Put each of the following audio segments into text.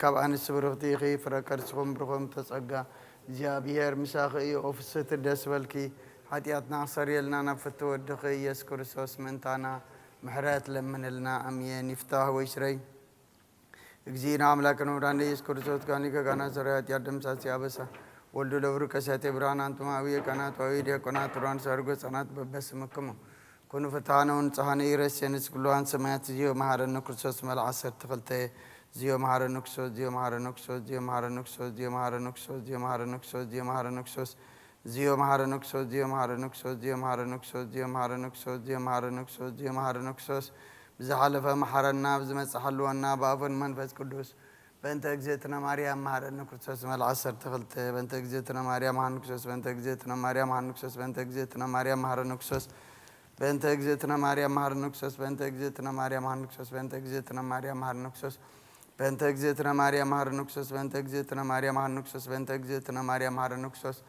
ካብ ኣንስቲ ብርኽቲ ኢኺ፣ ፍረ ከርስኹም ብሩኽ ተጸጋ። እግዚኣብሔር ምሳኺ እዩ። ኦ ፍስሕቲ ደስ በልኪ፣ ሓጢኣትና ክሰርየልና ናብ ፍትው ወድኺ ኢየሱስ ክርስቶስ ምእንታና ምሕረት ለምንልና። ኣሜን። ይፍታህ ወይ ሽረይ። እግዚእነ አምላክነ ወመድኃኒነ ኢየሱስ ክርስቶስ ጋኒ ከጋና ሰራይ ኃጢአት ደምሳሲ አበሳ ወልዱ ለብሩ ከሳቴ ብርሃን አንቱም አብየ ካህናት ወአብየ ዲያቆናት ብርሃን ሰርጎ ሕፃናት በበስምክሙ ኩኑ ፍትሐነ ወንጽሐነ ኢረሴንስ ኩሉ አንሰማያት ዝዮ መሐረነ ክርስቶስ መልዓ ሰርተ ክልተ ዝዮ መሐረነ ክርስቶስ ዝዮ መሐረነ ክርስቶስ ዝዮ መሐረነ ክርስቶስ ዝዮ መሐረነ ክርስቶስ ዝዮ መሐረነ ክርስቶስ ዝዮ መሐረነ ክርስቶስ ዝዮ መሐረነ ክርስቶስ ዝዮ መሐረነ ክርስቶስ ዝዮ መሐረነ ክርስቶስ ዝዮ መሐረነ ክርስቶስ ዝዮ መሐረነ ክርስቶስ ዝዮ መሐረነ ክርስቶስ ብዝሓለፈ መሓረና፣ ብዝመጽእ ሓልወና፣ ብኣፉን መንፈስ ቅዱስ። በእንተ እግዝእትነ ማርያም መሓረነ ክርስቶስ መልዓ ዓሰርተ ክልተ በእንተ እግዝእትነ ማርያም መሓረነ ክርስቶስ በእንተ እግዝእትነ ማርያም መሓረነ ክርስቶስ በእንተ እግዝእትነ ማርያም መሓረነ ክርስቶስ በእንተ እግዝእትነ ማርያም መሓረነ ክርስቶስ በእንተ እግዝእትነ ማርያም መሓረነ ክርስቶስ በእንተ እግዝእትነ ማርያም መሓረነ ክርስቶስ በእንተ እግዝእትነ ማርያም መሓረነ ክርስቶስ በእንተ እግዝእትነ ማርያም መሓረነ ክርስቶስ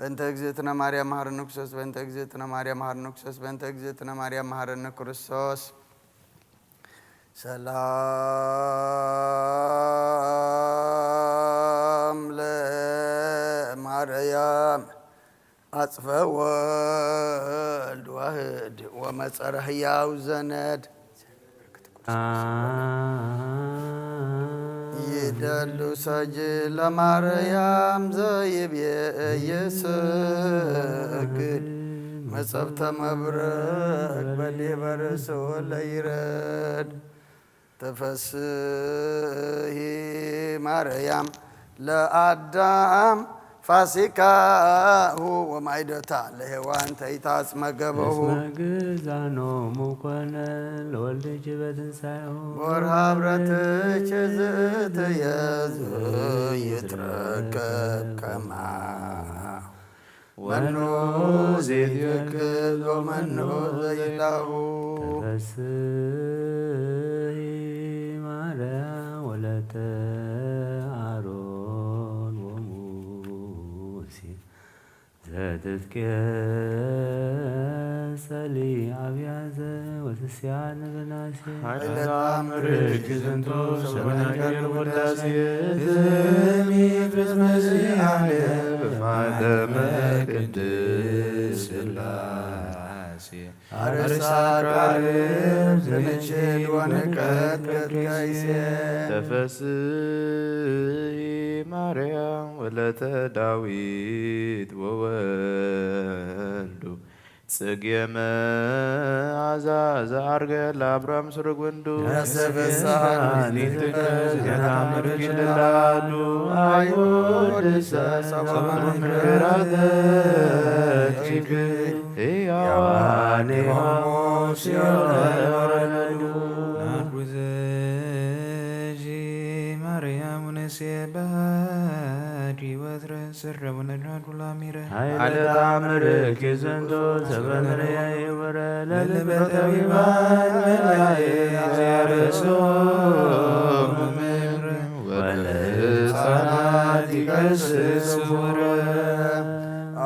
በእንተ እግዝእትነ ማርያም መሓረነ ክርስቶስ በእንተ እግዝእትነ ማርያም መሓረነ ክርስቶስ በእንተ እግዝእትነ ማርያም መሓረነ ክርስቶስ በእንተ እግዝእትነ ማርያም መሓረነ ክርስቶስ ሰላም ለማርያም አጽፈ ወልድ ዋህድ ወመጸረ ህያው ዘነድ ይደሉ ሰጅ ለማርያም ዘይብየ እየስግድ መጸብተ መብረቅ በዲበ ርእሱ ለይረድ ተፈስሂ ማርያም ለአዳም ፋሲካሁ ወማይዶታ ለሔዋን ተይታጽመገበሁ እስመ ግዛኖሙ ኮነ ለወልድኪ በትንሳኤሁ ወርሃ ብረትኪ ዝእትየ ዘይትረከብ ከማ መኑ ዘይትክል ወመኑ ዘይላሁ ተፈስሒ ማርያም ወለተ አሮን ወሙሴ ዘትትቄሰሊ አብያዘ ወትስያን ብናሴ ኃይለ ተአምርኪ ዝንቱ ሰብሐ ውዳሴ ትእሚት በስመ ዚአነ በማተመ ቅድስት ሥላሴ አርሳ ቃልም ዘንችል ወንቀት በትከይሴ ተፈስሒ ማርያም ወለተ ዳዊት ወወልዱ ጽጌ መዓዛ ዘዐርገ ለአብርሃም ስሩግ ወንዱ ነፍሰ ፍስሐ ሊትከ ዜና ምርኪ ለላዱ አይሁድ ሰብአ ምክራተ ችግር ሕያዋን ሆሙ ሲኦል ወረዱ። ናኩዘ ማርያም ወነሴ ባህዲ ወትረ ስረ ወነድራ ኩላሚረ ኃይለ ተአምርኪ ዝንቱ ሰበ መርያ ይወረ ለልበ ጠቢባን መላእክት ያረሶ ምምር ወለሕፃናት ይቀስስ ወረ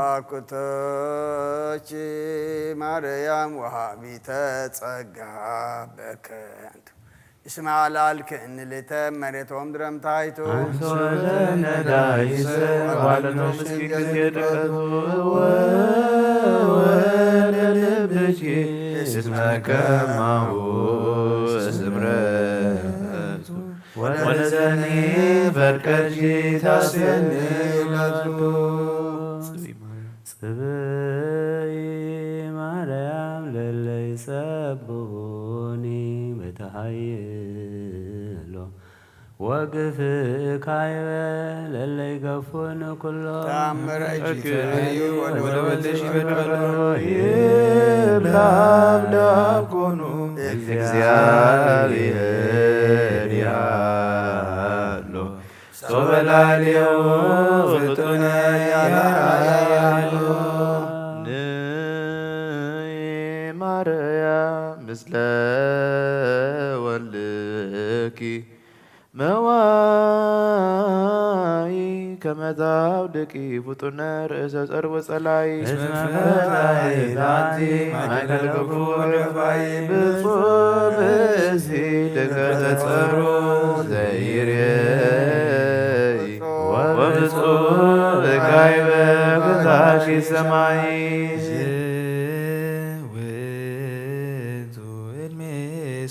አኩቶች ማርያም ወሃቢተ ጸጋ በከንቱ እስመ አልዓልክኒ ልተ መሬቶም ድረምታይቱ አንሶ ለነዳይሰ ዋለቶም እስኪ ጊዜ ድቀቱ ወወደ ልብኪ እስመ ከማሁ ስምረቱ ወለዘኒ ፈቀድኪ ታስየኒ ይብለቱ። ጽብኢ ማርያም ለለ ይጸብኡኒ በተሃይሎ ወግፍእ ካይበ ለለ ይገፉኒ ኩሎ ተአምረኪ ተርእዩ ወለወልድሽ ይበድቀሎ ይብላም ዳኮኑ እግዚአብሔር ያሎ ሶበ ላዕሌሁ ፍጡነ ያርአያሉ። ንኢ ማርያም ምስለ ወልድኪ መዋኢ ከመ ታውድቂ ፍጡነ ርእሰ ጸር ወጸላኢ እስመ ፈታሒት አንቲ ማእከለ ክፉ ወደፋኢ ብፁዕ ብእሲ ድንግል ተጸሩ ዘይሬ ሺህ ሰማይ። ውእቱ እድሜ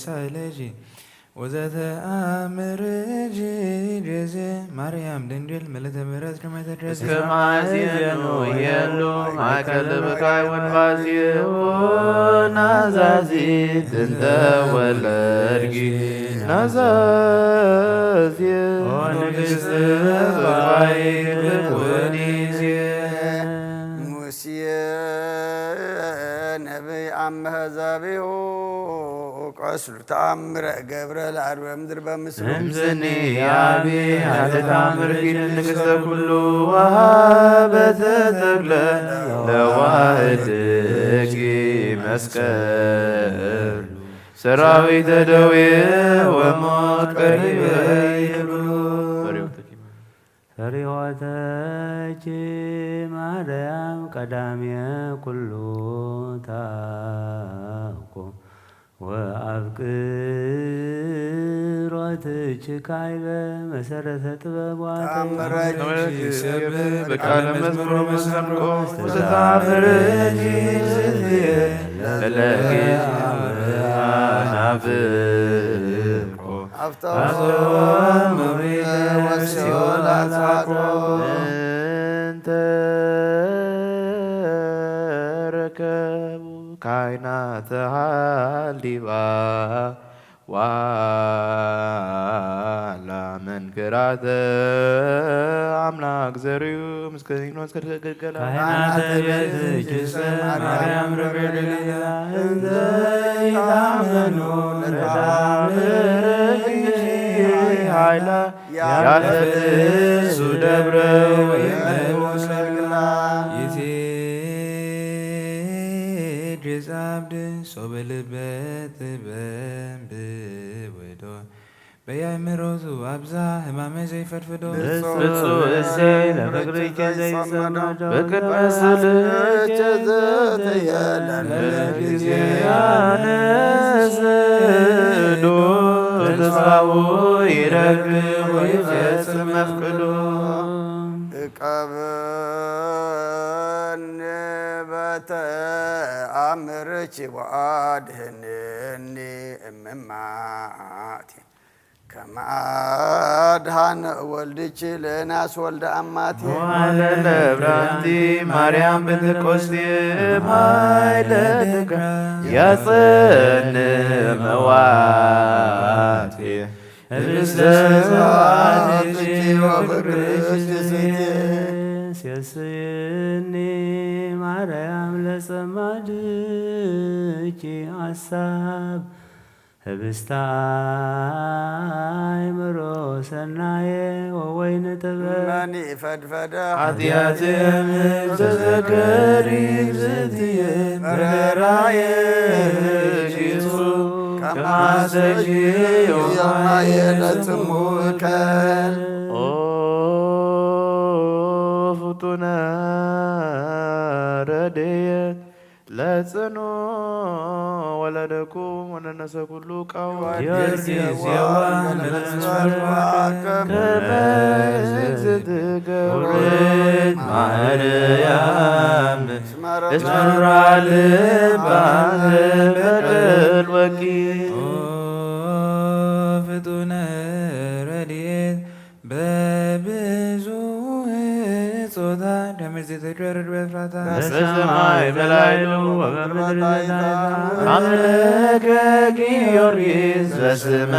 ሳይለጂ ወዘተአምር ጊዜ ማርያም ድንግል ምልዕተ ምሕረት ከመ ተድረስ እስከ ማእዜኑ የሉ ማእከል ብካይ ወንባዜሁ ናዛዚ ጥንተ ወለድኪ ናዛዚ ኦ ንግሥት በባይ ክልቁኒ ዜ ሙሴ ነቢይ አመ ዛቤሁ ቆስሉ ተአምረ ገብረ ለአርበ ምድር በምስሉ እምዝኒ አቢ አተታምር ኪድ ንግሥተ ኩሉ ወሃበተ ተክለ ለዋህድኪ መስቀል ሰራዊተ ደዌ ወሞት ቀሪበ ይብሉ። ፈሪሆተኪ ማርያም ቀዳሜ ኩሉ ታኮ ወአፍቅሮትኪ ካይበ መሰረተ ጥበብ ዋተ ተአምረኪ በቃለ መዝሙር መሰንቆ ወዘተአምረኪ ዝትየ ለለኪ ናፍቆ አፍተው ወሲኦል አጽዋቆ እንተ ረከቡ ካይናተ ሃልዲባ ዋላ መንክራተ አምላክ ዘርዩ ምስከ ሊኖስ ከድገገላ ካህናተ ቤትኪ ማርያም ረገ ገሊላ እንዘ ይታመኑ ለተአምርኪ ኃይላ ያተፍሱ ደብረ ወይመኑ ሰልግላ ይትድረስ አብድ ሶበ ልበ ጥበብ ብወዶ በያእምሮቱ አብዛ ህማመ ዘይፈድፍዶ ብፁዕ እሴ ለፍቅርኪ ዘይጸመዶ በቅድመ ስልቼ ዘተየለ ለጊዜ ያነስዶ ተስፋው ይረክብ ወይፈጽም መፍቅዶ እቀበኒ በተአምርኪ ወአድህንኒ እምማቴ ከመ አድኃነ ወልድኪ ለዮናስ ወልደ አማቴ መዋዕለ ለብራንቲ ማርያም ጴንጠቆስቴ ማይለትከ ያጸን መዋቴ ህብስተ ስብሐትኪ ወፍቅርኪ ሴሴ ሴስኒ ማርያም ለጸማድኪ አሳብ ህብስተ አእምሮ ሰናየ ወወይን ጥበብ መኒ ፈድፈደ ኃጢአትም ተዘከሪ እግዝእትየ በራየ ኪሱ ከማሰጂ የማየ ለትሙከል ኦ ፍጡነ ረድኤት ለጽኑ ወለደኩም ወነነሰ ኩሉ ቃው ጊዮርጊስ የዋህ ከመ እግዝእትከ ውእቱ ማርያም እስመራ ልባነ በደል ወኪ ኦ ፍጡነ ረድኤት በብዙ ጾታ ደምር ዘይተደረድ በፍራታ በሰማይ በላይሉ ወበምድር ታሕታ አምለከ ጊዮርጊስ በስመ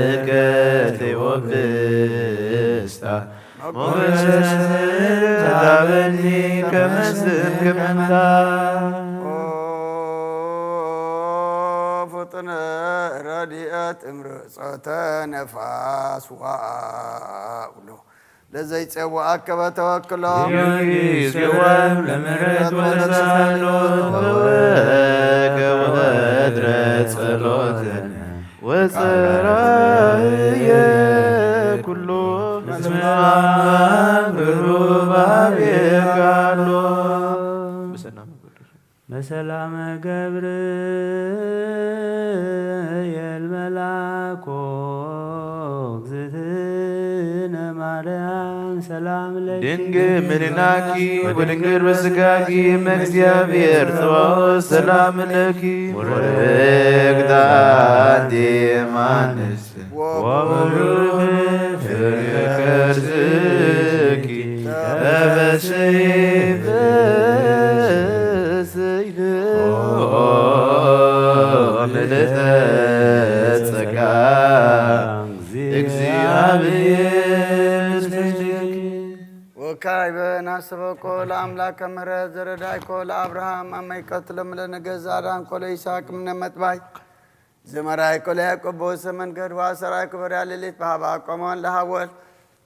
እከ ቴዎብስታ ሞገሰ ተዳበኒ ከመስል ክመንታ ኦ ፍጡነ ረድኤት እምርጾተ ነፋስ ወአውሎ ለዘይጼዋአከ በተወክሎ ጊዮርጊስ የዋህ ለምህረት ወለተሳሎ ተወከ ወትረ ጸሎትነ ወጸራየ ኩሎ እስመ አምላክ ሩባቤ ቃሎ በሰላመ ገብርኤል መላኮ እግዝእትነ ማርያም ሰላም ለኪ ድንግል ምልናኪ ወድንግል በስጋኪ እመ እግዚአብሔር ጸባኦት ሰላም ለኪ። ወርቅት አንቲ እማንስ ወብሩክ ፍሬ ከርሥኪ ተፈሥሒ ፍስሕት ኦ ምልዕተ ጸጋ እግዚአብሔር ምስሌኪ። ወካዕበ ናሰበኮ ለአምላከ ምሕረት ዘረዳእኮ ለአብርሃም አመ ይቀትሎም ለነገ ዘአዳንኮ ለይስሐቅ እምነ መጥባይ ዘመራይኮ ለያዕቆብ በወሰ መንገድ ወአሰራይኮ በሪያ ሌሊት በሃባ ቆሞን ለሃወል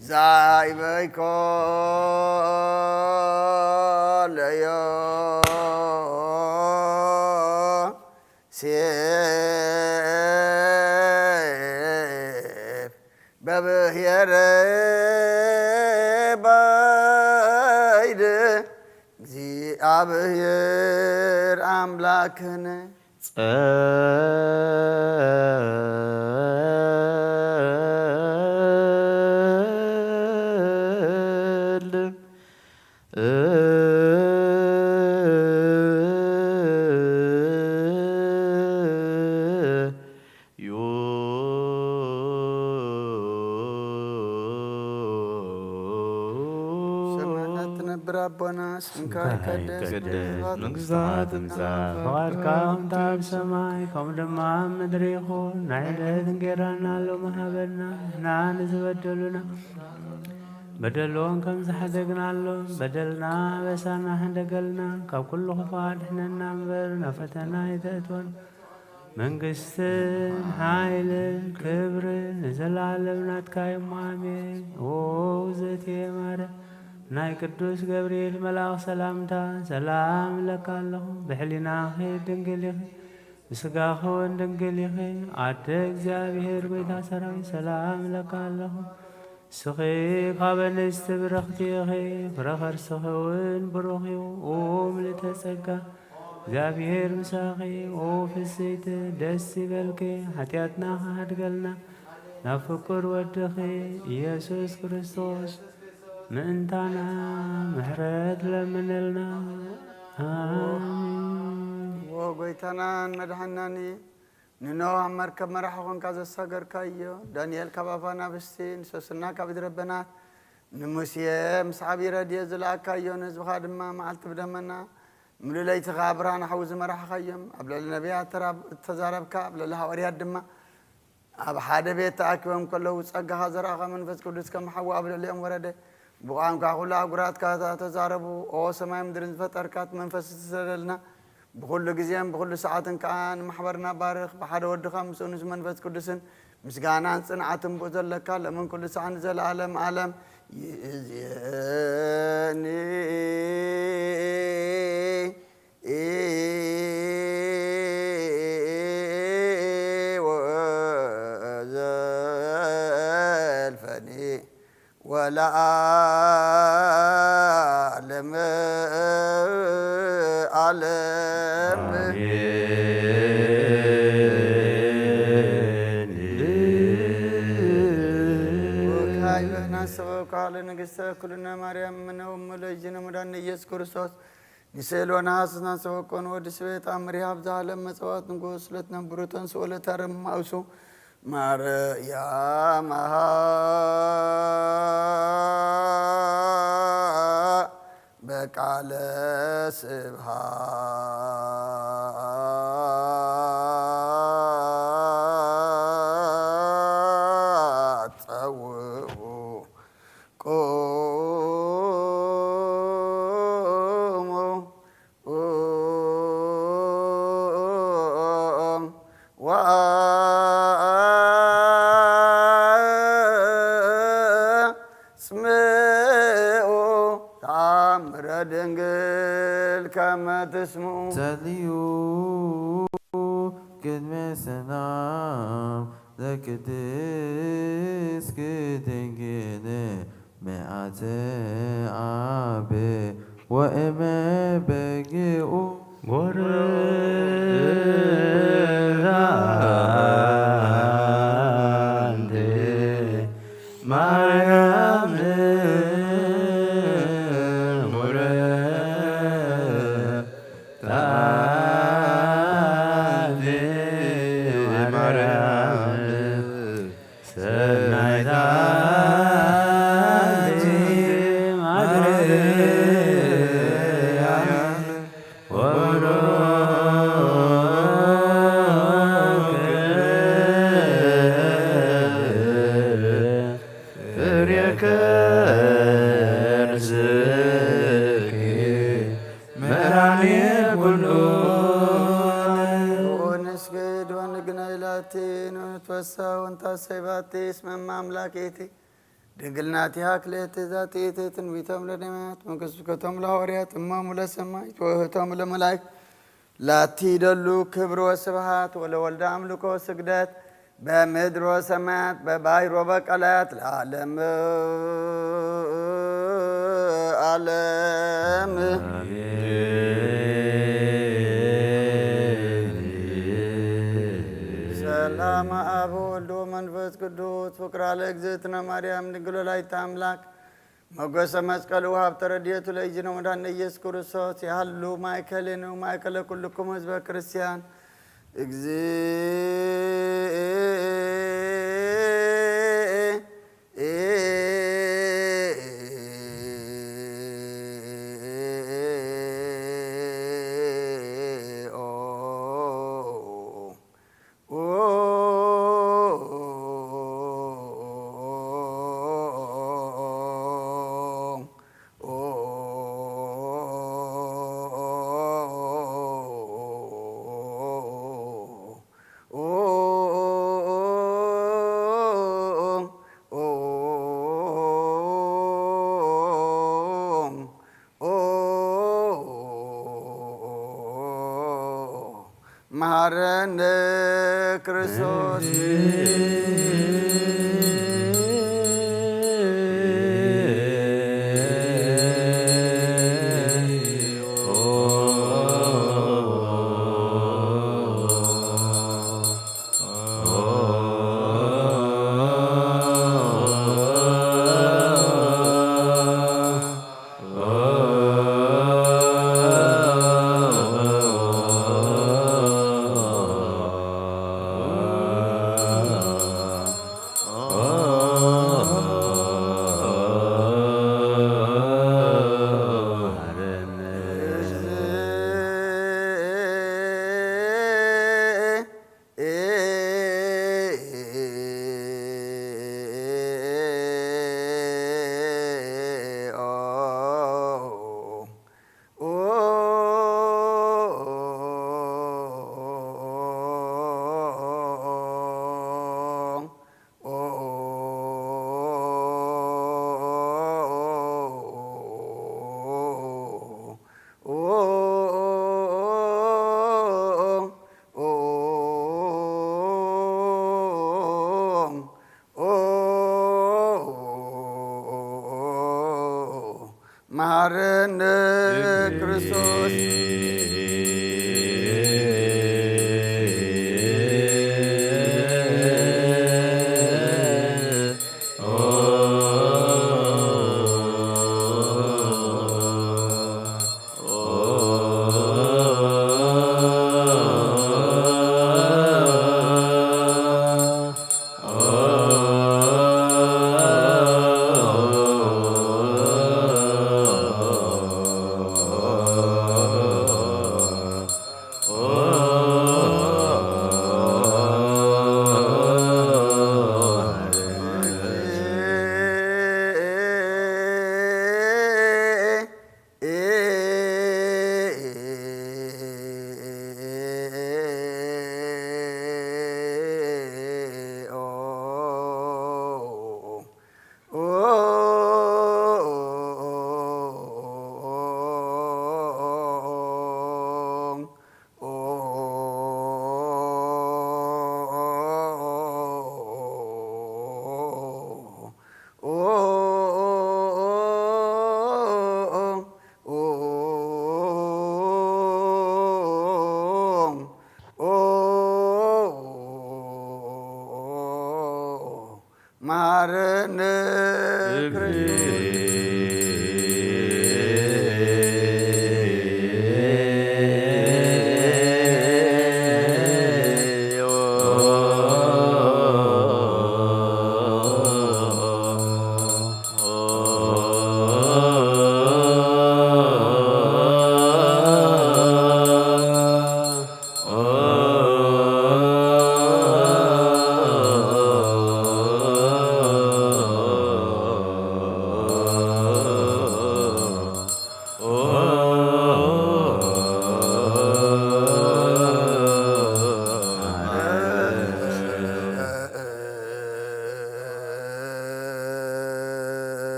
ዛይበይኮ ለዮ ሴፍ በብሔረ ባይድ እግዚአብሔር አምላክነ ጸልም ሰማያት ትነብር ኣቦና፣ ስምካ ይቀደስ፣ ይትቀደስ፣ መንግስትኻ ትምጻእ፣ ፈቃድካ ከምታ ኣብ ሰማይ፣ ከምኡ ድማ ኣብ ምድሪ ይኹን። ናይ ዕለት እንጌራና ሎሚ ሃበና፣ ንሕና ንዝበደሉና በደልዎም ከም ዝሓደግናሎም፣ በደልና ኣበሳና ሕደገልና፣ ካብ ኩሉ ክፉእ ኣድሕነና እምበር፣ ናብ ፈተና ኣይተእትወና። መንግስትን ሓይልን ክብርን ንዘለዓለም ናትካ እዮም። ኣሜን። ኦ እግዝእትየ ማርያም፣ ናይ ቅዱስ ገብርኤል መልኣኽ ሰላምታ ሰላም እብለካ ኣለኹ። ብሕሊናኺ ድንግል ኢኺ፣ ብስጋኺ እውን ድንግል ኢኺ። ኣደ እግዚኣብሔር፣ ጎይታ ሰራዊት፣ ሰላም እብለካ ኣለኹ። ንስኺ ካብ ኣንስቲ ብርኽቲ ኢኺ፣ ፍረ ከርስኺ እውን ብሩኽ እዩ። ኦ ምልዕተ ጸጋ፣ እግዚኣብሔር ምሳኺ። ኦ ፍስሕቲ፣ ደስ ይበልኪ፣ ሓጢኣትና ክሓድገልና ናብ ፍቁር ወድኺ ኢየሱስ ክርስቶስ ምእንታና ምሕረት ለምነልና። ኣሜን። ዎ ጎይታናን መድሓናኒ ንኖህ ኣብ መርከብ መራሒ ኾንካ ዘሳገርካዮ፣ ዳንኤል ካብ ኣፍ ኣናብስቲ፣ ንሶስና ካብ እዲ ረበናት፣ ንሙሴ ምስ ዓብዪ ረድኤት ዝለኣካዮ፣ ንህዝብኻ ድማ መዓልቲ ብደመና፣ ምሉእ ለይቲ ኸኣ ብርሃን ሓዊ ዝመራሕኻዮም፣ ኣብ ልዕሊ ነቢያት ተራብ-፣ እተዛረብካ፣ ኣብ ልዕሊ ሃዋርያት ድማ ኣብ ሓደ ቤት ተኣኪቦም ከለዉ ጸጋኻ ዘርኣኻ መንፈስ ቅዱስ ከም ሓዊ ኣብ ልዕሊኦም ወረደ። ብቋንቋ ኩሉ ኣህጉራት ከኣ ተዛረቡ። ኦ ሰማይ ምድርን ዝፈጠርካ እቲ መንፈስ ስደደልና። ብኹሉ ግዜን ብኹሉ ሰዓትን ከኣ ንማሕበርና ባርኽ። ብሓደ ወድኻ ምስኡ ንሱ መንፈስ ቅዱስን ምስጋናን ጽንዓትን ብኡ ዘለካ ለምን ኩሉ ሰዓት ንዘለኣለም ኣለም ይእዜኒ። ወዘልፈኒ ወለዓለመ ዓለም። ወካዕበ ናሰበኳ ለንግሥተ ኩልነ ማርያም እምነ እሙ ለእግዚእነ መድኃኒነ ኢየሱስ ክርስቶስ ንስእል ወነሐስስ ናሰበኮ ንወዲ ስቤት ኣምሪሃ ብዝሃለም መጸዋት ንጉስ ለትነብሩ ተንስኡ ለታረም ማእሱ ማርያም በቃለ ስብሐት ጸውዑ ቁሙ ወአጽምዑ ተአምረ ድንግል ከመ ትስምዑ። ጸልዩ ቅድመ ሰላም ለቅድስት ድንግል መዓተ አብ ወእመ በግኡ ጎርዛንት ማርያም ማርያም ሙረ ማርያም ሰናይት ማርያም ወቡሩክ ፍሬ ከርስኪ መድኃኔ ኩሉ። ወንስግድ ወንግናይ ላቲ ወንትፈሳ ወንታሰይ ባቲ እስመ እመ አምላክ እቲ ድንግል ናቲሃ ክልኤተ ዛቲ እቲ ትንቢቶም ለነቢያት መንግስቱ ከቶም ለሐዋርያት እሞሙ ለሰማይት ወእህቶም ለመላእክት ላቲ ደሉ ክብር ወስብሃት ወለወልደ አምልኮ ስግደት በምድር ወሰማያት በባሕር ወበቀላያት ለዓለም ዓለም። ሰላም አብ ወልድ ወመንፈስ ቅዱስ ፍቅራ ለእግዝእትነ ማርያም ድንግል ወላዲተ አምላክ ሞገሰ መስቀሉ ሀብተ ረድኤቱ ለእግዚእነ ወመድኃኒነ ኢየሱስ ክርስቶስ ይሃሉ ማእከሌነ ወማእከለ ኩልክሙ ህዝበ ክርስቲያን። እግዚእ መሐረነ ክርስቶስ። መሐረነ ክርስቶስ። መሐረነ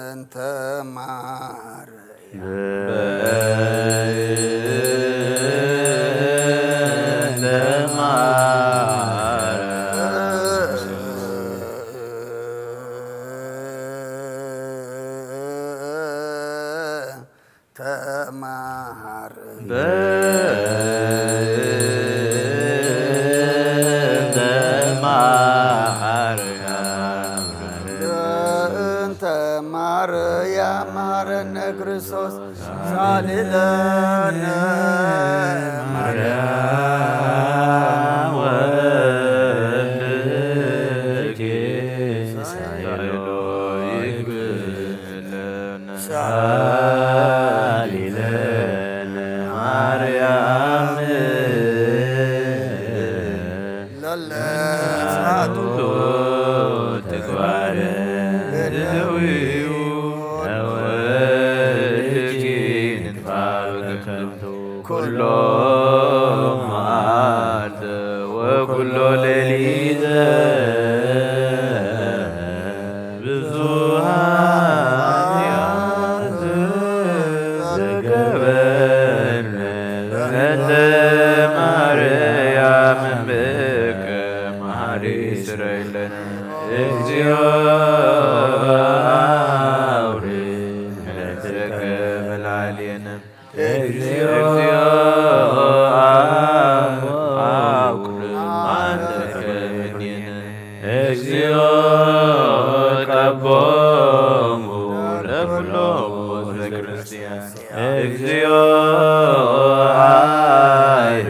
እንተ ማርያም ተማሃር በእንተ ማርያም በእንተ ማርያም መሃረነ ክርስቶስ ሳልለነ ማርያም ወልድኪ ሳይሎ ይግብለነ ሳሊለነ ማርያም ለለ ጻቱ ተግባረ እደዊዩ ለወልድኪ ንጥፋ በከንቱ ኩሎ መዓልተ ወኩሎ ሌሊተ ብዙኃን ኃጢአት ዘገበርነ በእንተ ማርያም እምብከ መሐሪ ስረይለነ እግዚኦ አውሪ ምሕረትከ በላዕሌነ እግዚኦ አውክድ ማንተከ እምኔነ እግዚኦ ቀቦሙ ለኩሎሙ ህዝበ ክርስቲያን እግዚኦ አይር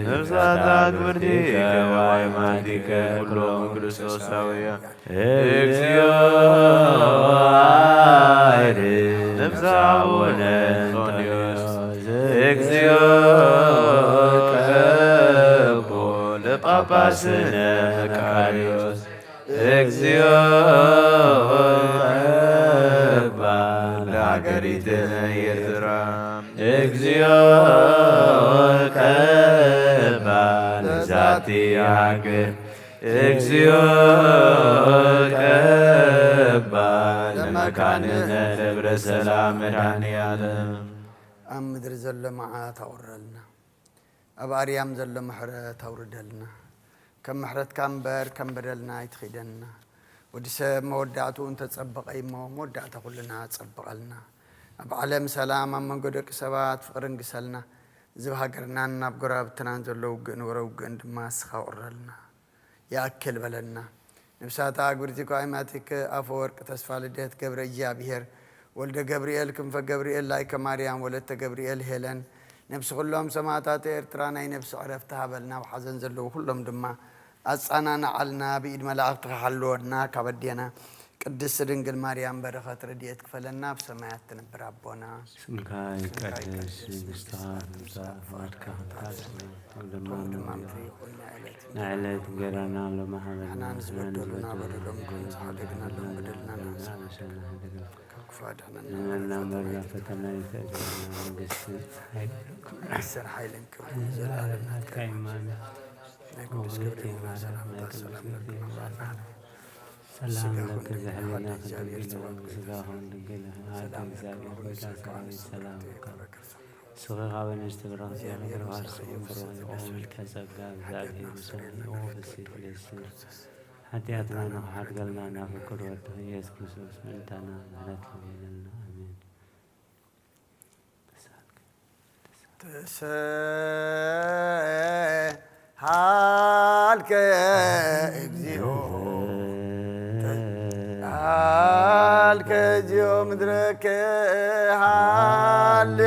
ነፍሳት አክብርቲከ ወአይማቲከ ኩሎሙ ክርስቶሳውያን እግዚኦ አይር ነፍሰ አቡነ እንጦንዮስ እግዚኦ ቀቦ ለጳጳስነ መቃርዮስ እግዚኦ ቀባ ለሀገሪትነ ኤርትራ እግዚኦ ቀባ ለዛቲ ሀገር እግዚኦ ቀባ ለመካንነ ደብረ ሰላም መድኃኔዓለም። ኣብ ምድሪ ዘሎ መዓት ኣውርደልና፣ ኣብ ኣርያም ዘሎ ምሕረት ኣውርደልና። ከም ምሕረትካ እምበር ከም በደልና ኣይትኺደና። ወዲ ሰብ መወዳእትኡ እንተጸበቐ እሞ መወዳእታ ኩልና ጸብቐልና። ኣብ ዓለም ሰላም፣ ኣብ መንጎ ደቂ ሰባት ፍቕሪ እንግሰልና። እዚ ኣብ ሃገርናን ኣብ ጎረባብትናን ዘሎ ውግእን ወረ ውግእን ድማ ንስኻ ኣውርደልና። ይኣክል በለና። ንብሳታ ኣግብርቲኮ ኣይማቲክ ኣፈወርቅ ተስፋ ልደት ገብረ እግዚኣብሔር ወልደ ገብርኤል ክንፈ ገብርኤል ላይከ ማርያም ወለተ ገብርኤል ሄለን ነብሲ ኩሎም ሰማእታት ኤርትራ ናይ ነብሲ ዕረፍቲ ሃበልና። ኣብ ሓዘን ዘለዉ ኩሎም ድማ ኣጻናንዓልና። ብኢድ መላእኽትኻ ሓልወና። ካብ ኣዴና ቅድስቲ ድንግል ማርያም በረኸት ረድኤት ክፈለና። ኣብ ሰማያት ትነብር ኣቦና ስምካ ይቀደስ፣ መንግስትኻ ትምጻእ፣ ፍቓድካ ከም ኣብ ሰማይ ከም ድማ ኣብ ምድሪ ይኹን። ናይ ዕለት እንጀራና ሎሚ ሃበና፣ ንሕና ንዝበደሉና በደሎም ከም ዝሓደግና በደልና ንሕና ንሕና ንሕና ካብ ክፉእ ኣድሕነና። ንሕና እምበር ናብ ፈተና ኣይተእትወና፣ መንግስቲ፣ ሓይልን ክብርን፣ ክብርን ሓይልን ክብርን ዘለዓለም ናትካ እዩ። ኣሜን። ናይ ቅዱስ ገብርኤል ሰላምታ ሰላም ለኪ። ሰላም ለኪ ዘሕሊና ክድንግል ስጋኹም ድንግል ኣደ እግዚኣብሔር ወልዳ ሰራዊት ሰላም ለኪ። ስኺ ካብ ኣንስቲ ብርኽቲ እያ፣ ብሩኻት ፍሬ ከርሥኪ ምልዕተ ጸጋ፣ እግዚኣብሔር ምስሌኪ። ኦ ፍስሕቲ ደስ ሓጢኣትና ንኽሓድገልና ናብ ፍቁር ወድኺ ኢየሱስ ክርስቶስ ምእንታና ምሕረት ለኪ በለልና። ኣሜን። ተሰሃልከ እግዚኦ። ቃል ከዚዮ ምድረከ ሃሌ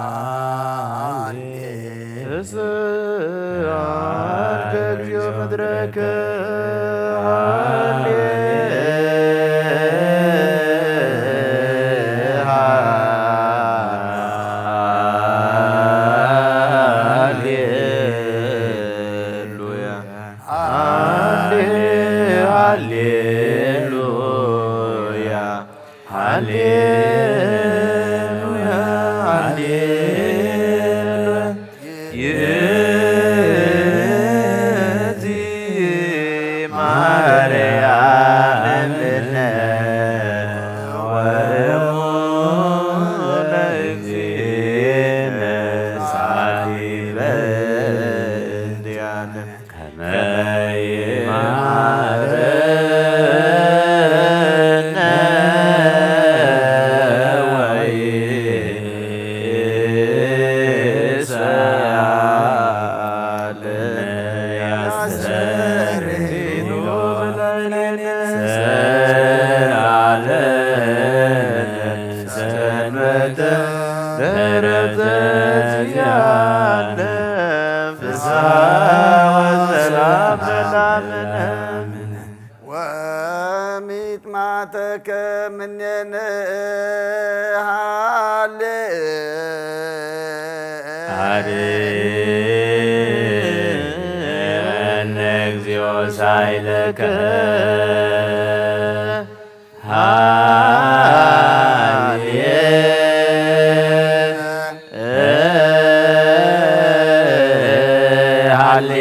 ሃሌ። እስዓር ከእግዚኦ ምድረከ ሃሌ ሃሌሉያ። ሃሌ ሃሌሉያ። ሃሌሉያ። ሃሌሉያ። ይእቲ ማርያም እምነ ወእሙ ለእግዚእነ ሳሊበ እንዲያነ ከመ ይማረነ ወይስዓል ያስተርሂሉ ለዓለመ ሰንበተ ምሕረተ ዚአነ ፍስሐ ወሰላም ለዓለመ። ወሚጥማተከ ምኔነ ሃሌ አድነነ እግዚኦ ሳይለከ ሃሌ ሃሌ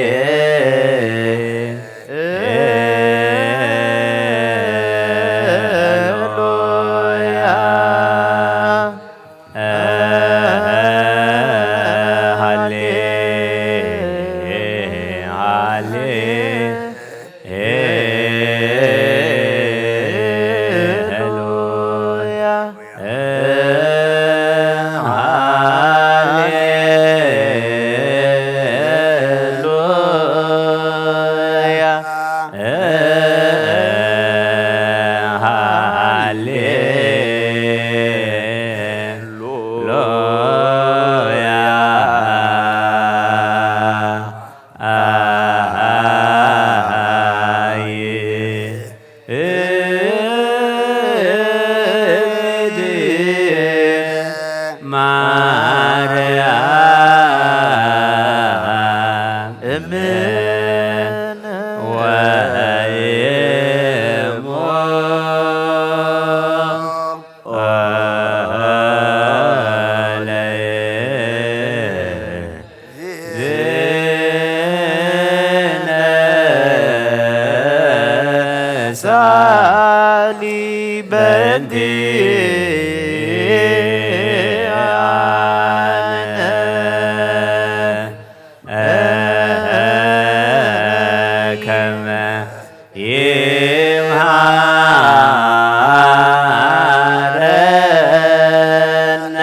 ሉያ ሃሌ ሃሌ ሉያ ሃሌሉያ ሃሌ ሉያ አይ እድ ማርያም እምን ወይሞ ሳሊ በእንቲአነ ከመ ይምሃረነ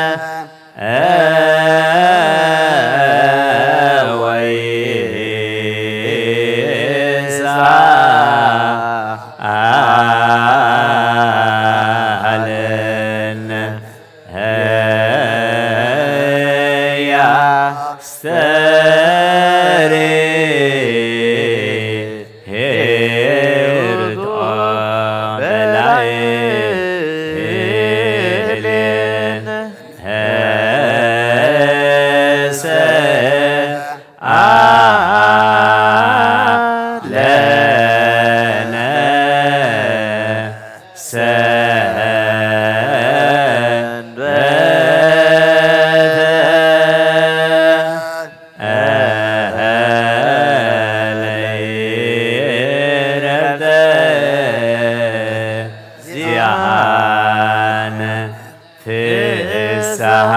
ወይስዓለነ። ፍስሓ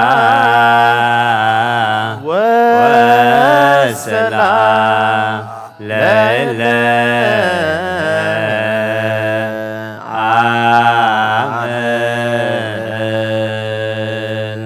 ወሰላም ለእለ አምን።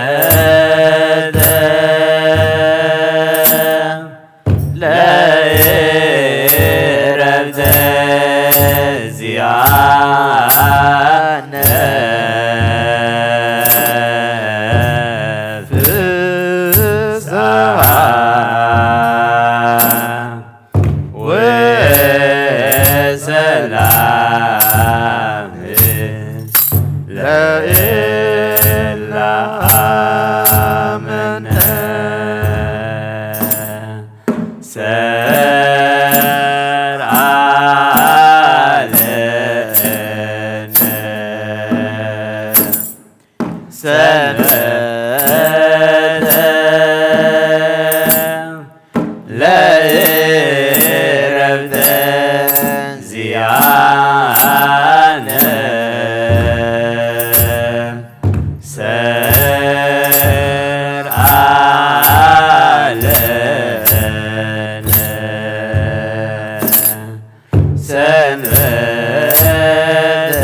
ሰንበተ ለእረፍተ ዚኣነ ፍስሓ ወሰላም ለእለ አመነ። ሰርዐ ለነ ሰንበተ ለእረፍተ ዚኣነ ሰርዐ ለነ ሰንበተ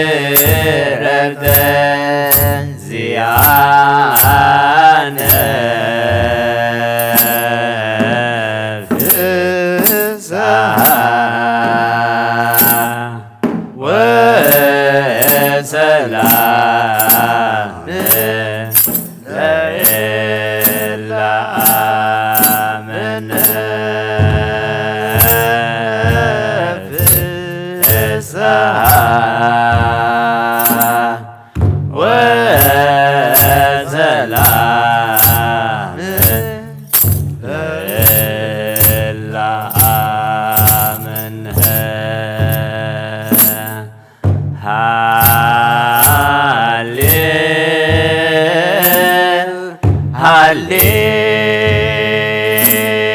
ለእረፍተ ዚኣነ ፍስሓ ወሰላም ለእለ አመነ። ፍስሓ ወሰላም ለእለ አመነ። ሃሌ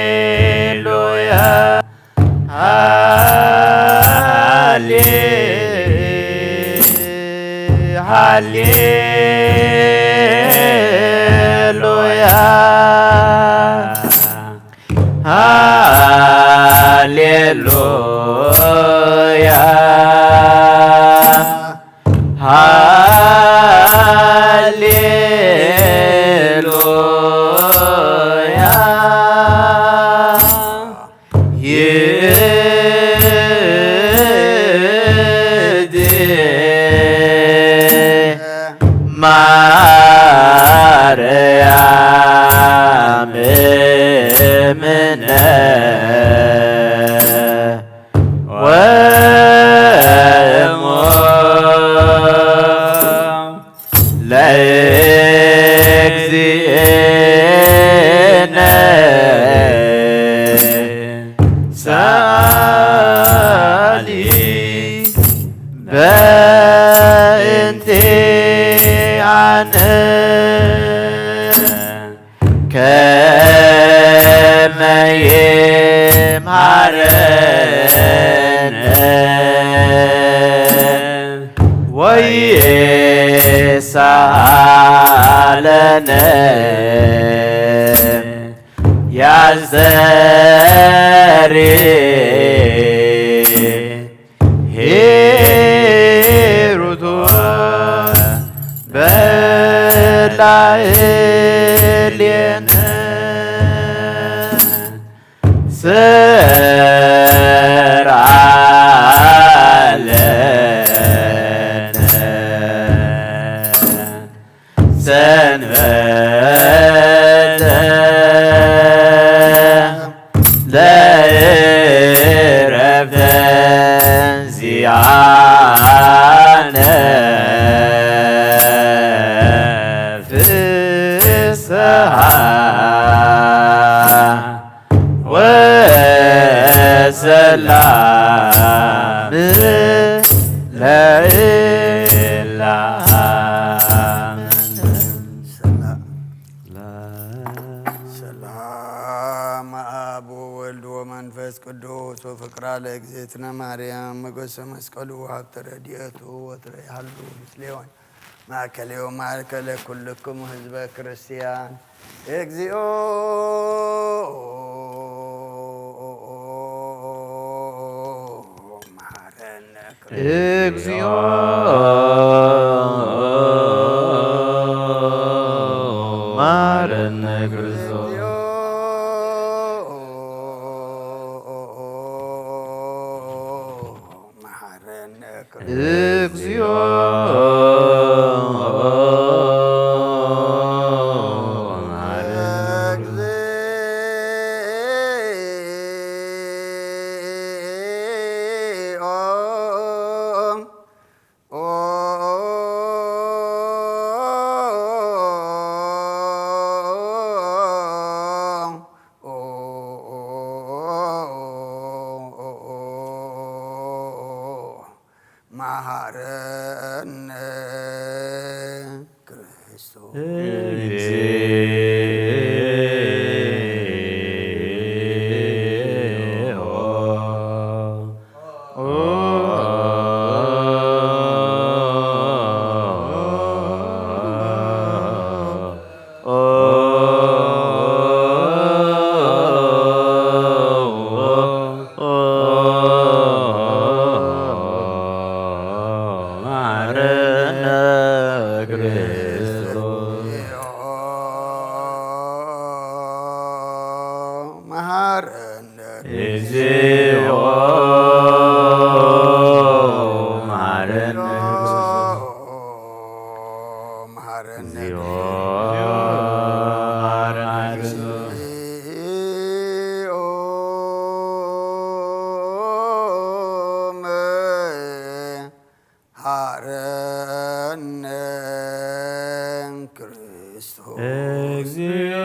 ሃሌሉያ ሃሌ ሃሌሉያ ሃሌሉያ ሃሌሉያ ይእቲ ማርያም እምነ ወእሞ ለእግዚእነ ሰአሊ በእንቲአነ ከመ ይምሃረነ ወይሳለነ ያስተሪ ሂሩቶ በላዕሌነ ሰርዐ ለነ ሰንበተ ለእረፍተ ዚአነ ፍስሓ ወሰላም ለእግዝእትነ ማርያም ሞገሰ መስቀሉ ወሀብተ ረድኤቱ ወትረ ይሃሉ ምስሌወን። ማእከሌው ማእከለ ኩልክሙ ህዝበ ክርስቲያን እግዚኦ መሐረነ እግዚኦ መሐረነ ክርስቶስ። መሐረነ እግዚኦ መሐረነ መሐረነ ክርስቶስ። መሐረነ ክርስቶስ። መሐረነ እግዚኦ መሐረነ መሐረነ እግዚኦ መሐረነ መሐረነ ክርስቶስ። እግዚኦ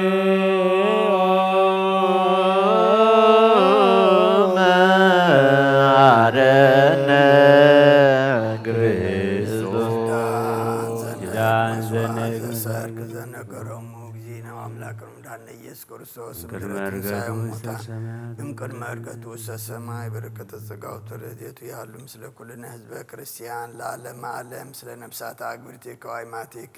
መሐረነ ክርስቶስ። ኪዳን ዘነግር ዘነገሮሙ እግዚእነ አምላክ መድኃኒነ ኢየሱስ ክርስቶስ ቅድመ እምድረ ዕርገቱ ትንሣኤ ውስተ ሙታን ሰማያት እምቅድመ ዕርገቱ ውስተ ሰማይ በረከተ ጸጋሁ ተረድኤቱ ያሉ ምስለ ኩልነ ህዝበ ክርስቲያን ለዓለመ ዓለም። ስለ ነፍሳተ አግብርቲከ ወአይማቲከ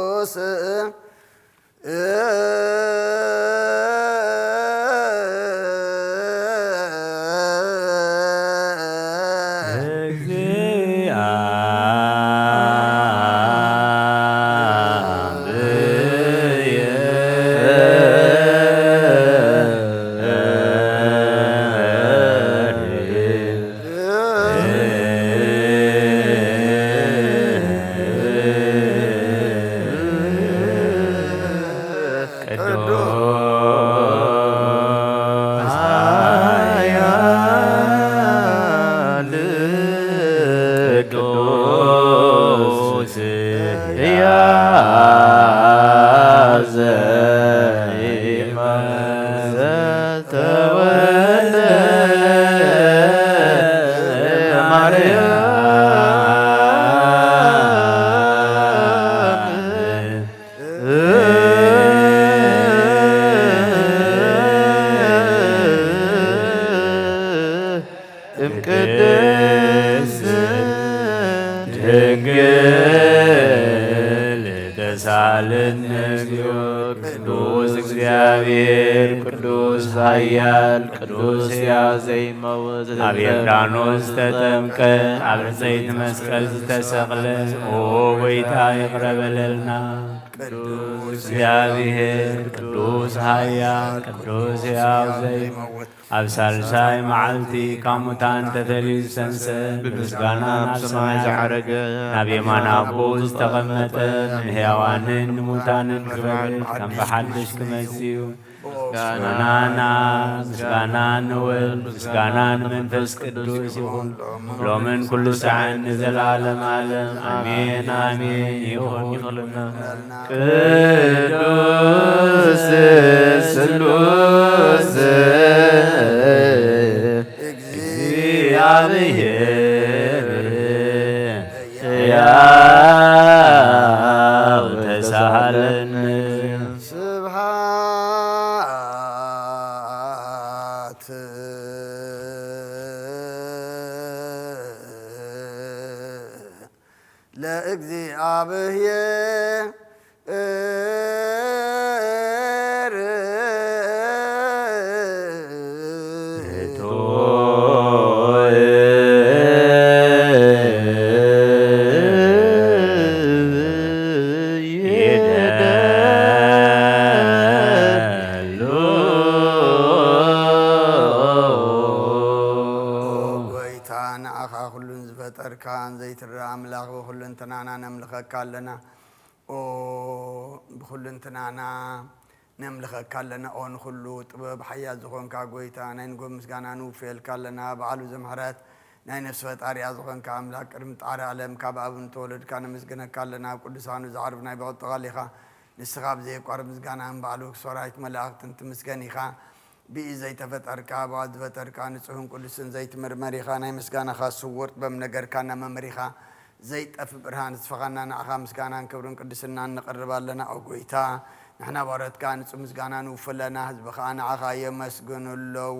ቅዱስ ቅዱስ ኃያል ቅዱስ ሕያው ዘኢይመውት ዘተወልደ ማርያም። እምቅድስት ድንግል ተሳለነ እግዚኦ። ቅዱስ እግዚአብሔር፣ ቅዱስ ኃያል፣ ቅዱስ ሕያው ዘይመውት ኣብ ዮርዳኖስ ዝተጠምቀ፣ ኣብ ዕፀይቲ መስቀል ዝተሰቕለ፣ ኦ ጐይታ ይቕረ በለልና። ቅዱስ እግዚኣብሔር፣ ቅዱስ ኃያል፣ ቅዱስ ሕያው ዘይመውት፣ ኣብ ሳልሳይ መዓልቲ ካብ ሙታን ተፈልዩ ዝተንሰ፣ ብምስጋና ናብ ሰማይ ዝዓረገ፣ ናብ የማን ኣቦኡ ዝተቐመጠ፣ ንሕያዋንን ንሙታንን ክፈርድ ከም ብሓድሽ ክመጽእ እዩ። ምስጋና ናብ፣ ምስጋና ንወልድ፣ ምስጋና ንመንፈስ ቅዱስ ይኹን፣ ሎምን ኩሉ ሳዕን ንዘለዓለም ዓለም። ኣሜን፣ ኣሜን። ይኹን፣ ይኹንልና። ቅዱስ ስሉስ እግዚአብሔር ተሳሃለኒ። ስብሐት ለእግዚኣብሔር። ጎይታ ንኣኻ ኩሉን ዝፈጠርካን ዘይትረኣ ኣምላኽ ብኹልንትናና ነምልኸካ ኣለና። ኦ ብኹልንትናና ነምልኸካ ኣለና። ኦ ንኹሉ ጥበብ ሓያል ዝኾንካ ጎይታ ናይ ንጎ ምስጋና ንውፍየልካ ኣለና። በዓሉ ዘምሕረት ናይ ነፍሲ ፈጣሪያ ዝኾንካ ኣምላኽ ቅድሚ ጣሪ ዓለም ካብ ኣብ ንተወለድካ ነመስግነካ ኣለና። ኣብ ቅዱሳኑ ዝዓርፍ ናይ ብቕጥቓል ኢኻ። ንስኻ ብዘየቋርብ ምስጋና ንባዕሉ ሰራዊት መላእኽትን ትምስገን ኢኻ። ብኢድ ዘይተፈጠርካ፣ ብኣድ ዝፈጠርካ፣ ንጹህን ቅዱስን ዘይትምርመር ኢኻ። ናይ ምስጋናኻ ስውር ጥበብ ነገርካና መምህር ኢኻ። ዘይጠፍእ ብርሃን ንስፍኻና ንዓኻ ምስጋናን ክብርን ቅድስናን ንቕርብ ኣለና። ኦ ጎይታ፣ ንሕና ባሮትካ ንጹህ ምስጋና ንውፍለና፣ ህዝቢ ኸኣ ንዓኻ የመስግኑ ኣለዉ።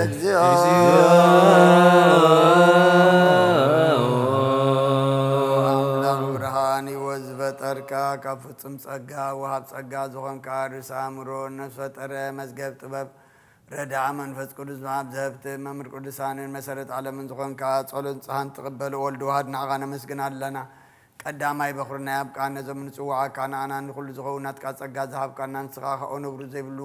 እግዚኦ። ኣምላኽ ብርሃን ህይወት ዝፈጠርካ፣ ካብ ፍጹም ጸጋ ወሃብ ጸጋ ዝኾንካ፣ ርእሰ ኣእምሮ፣ ነፍስ ፈጠረ፣ መዝገብ ጥበብ፣ ረዳኢ መንፈስ ቅዱስ፣ ወሃብ ዘህብቲ፣ መምህር ቅዱሳንን መሰረት ዓለምን ዝኾንካ፣ ጸሎት ንጽሓን ትቕበል ወልድ ዋህድ ንዓኻ ነመስግን ኣለና። ቀዳማይ በኹሪ ናይ ኣብ ቃል ነዞም ንጽውዓካ ንኣና ንኹሉ ዝኸውን ናትካ ጸጋ ዝሃብካና ንስኻ ኸኣ ነብሩ ዘይብሉ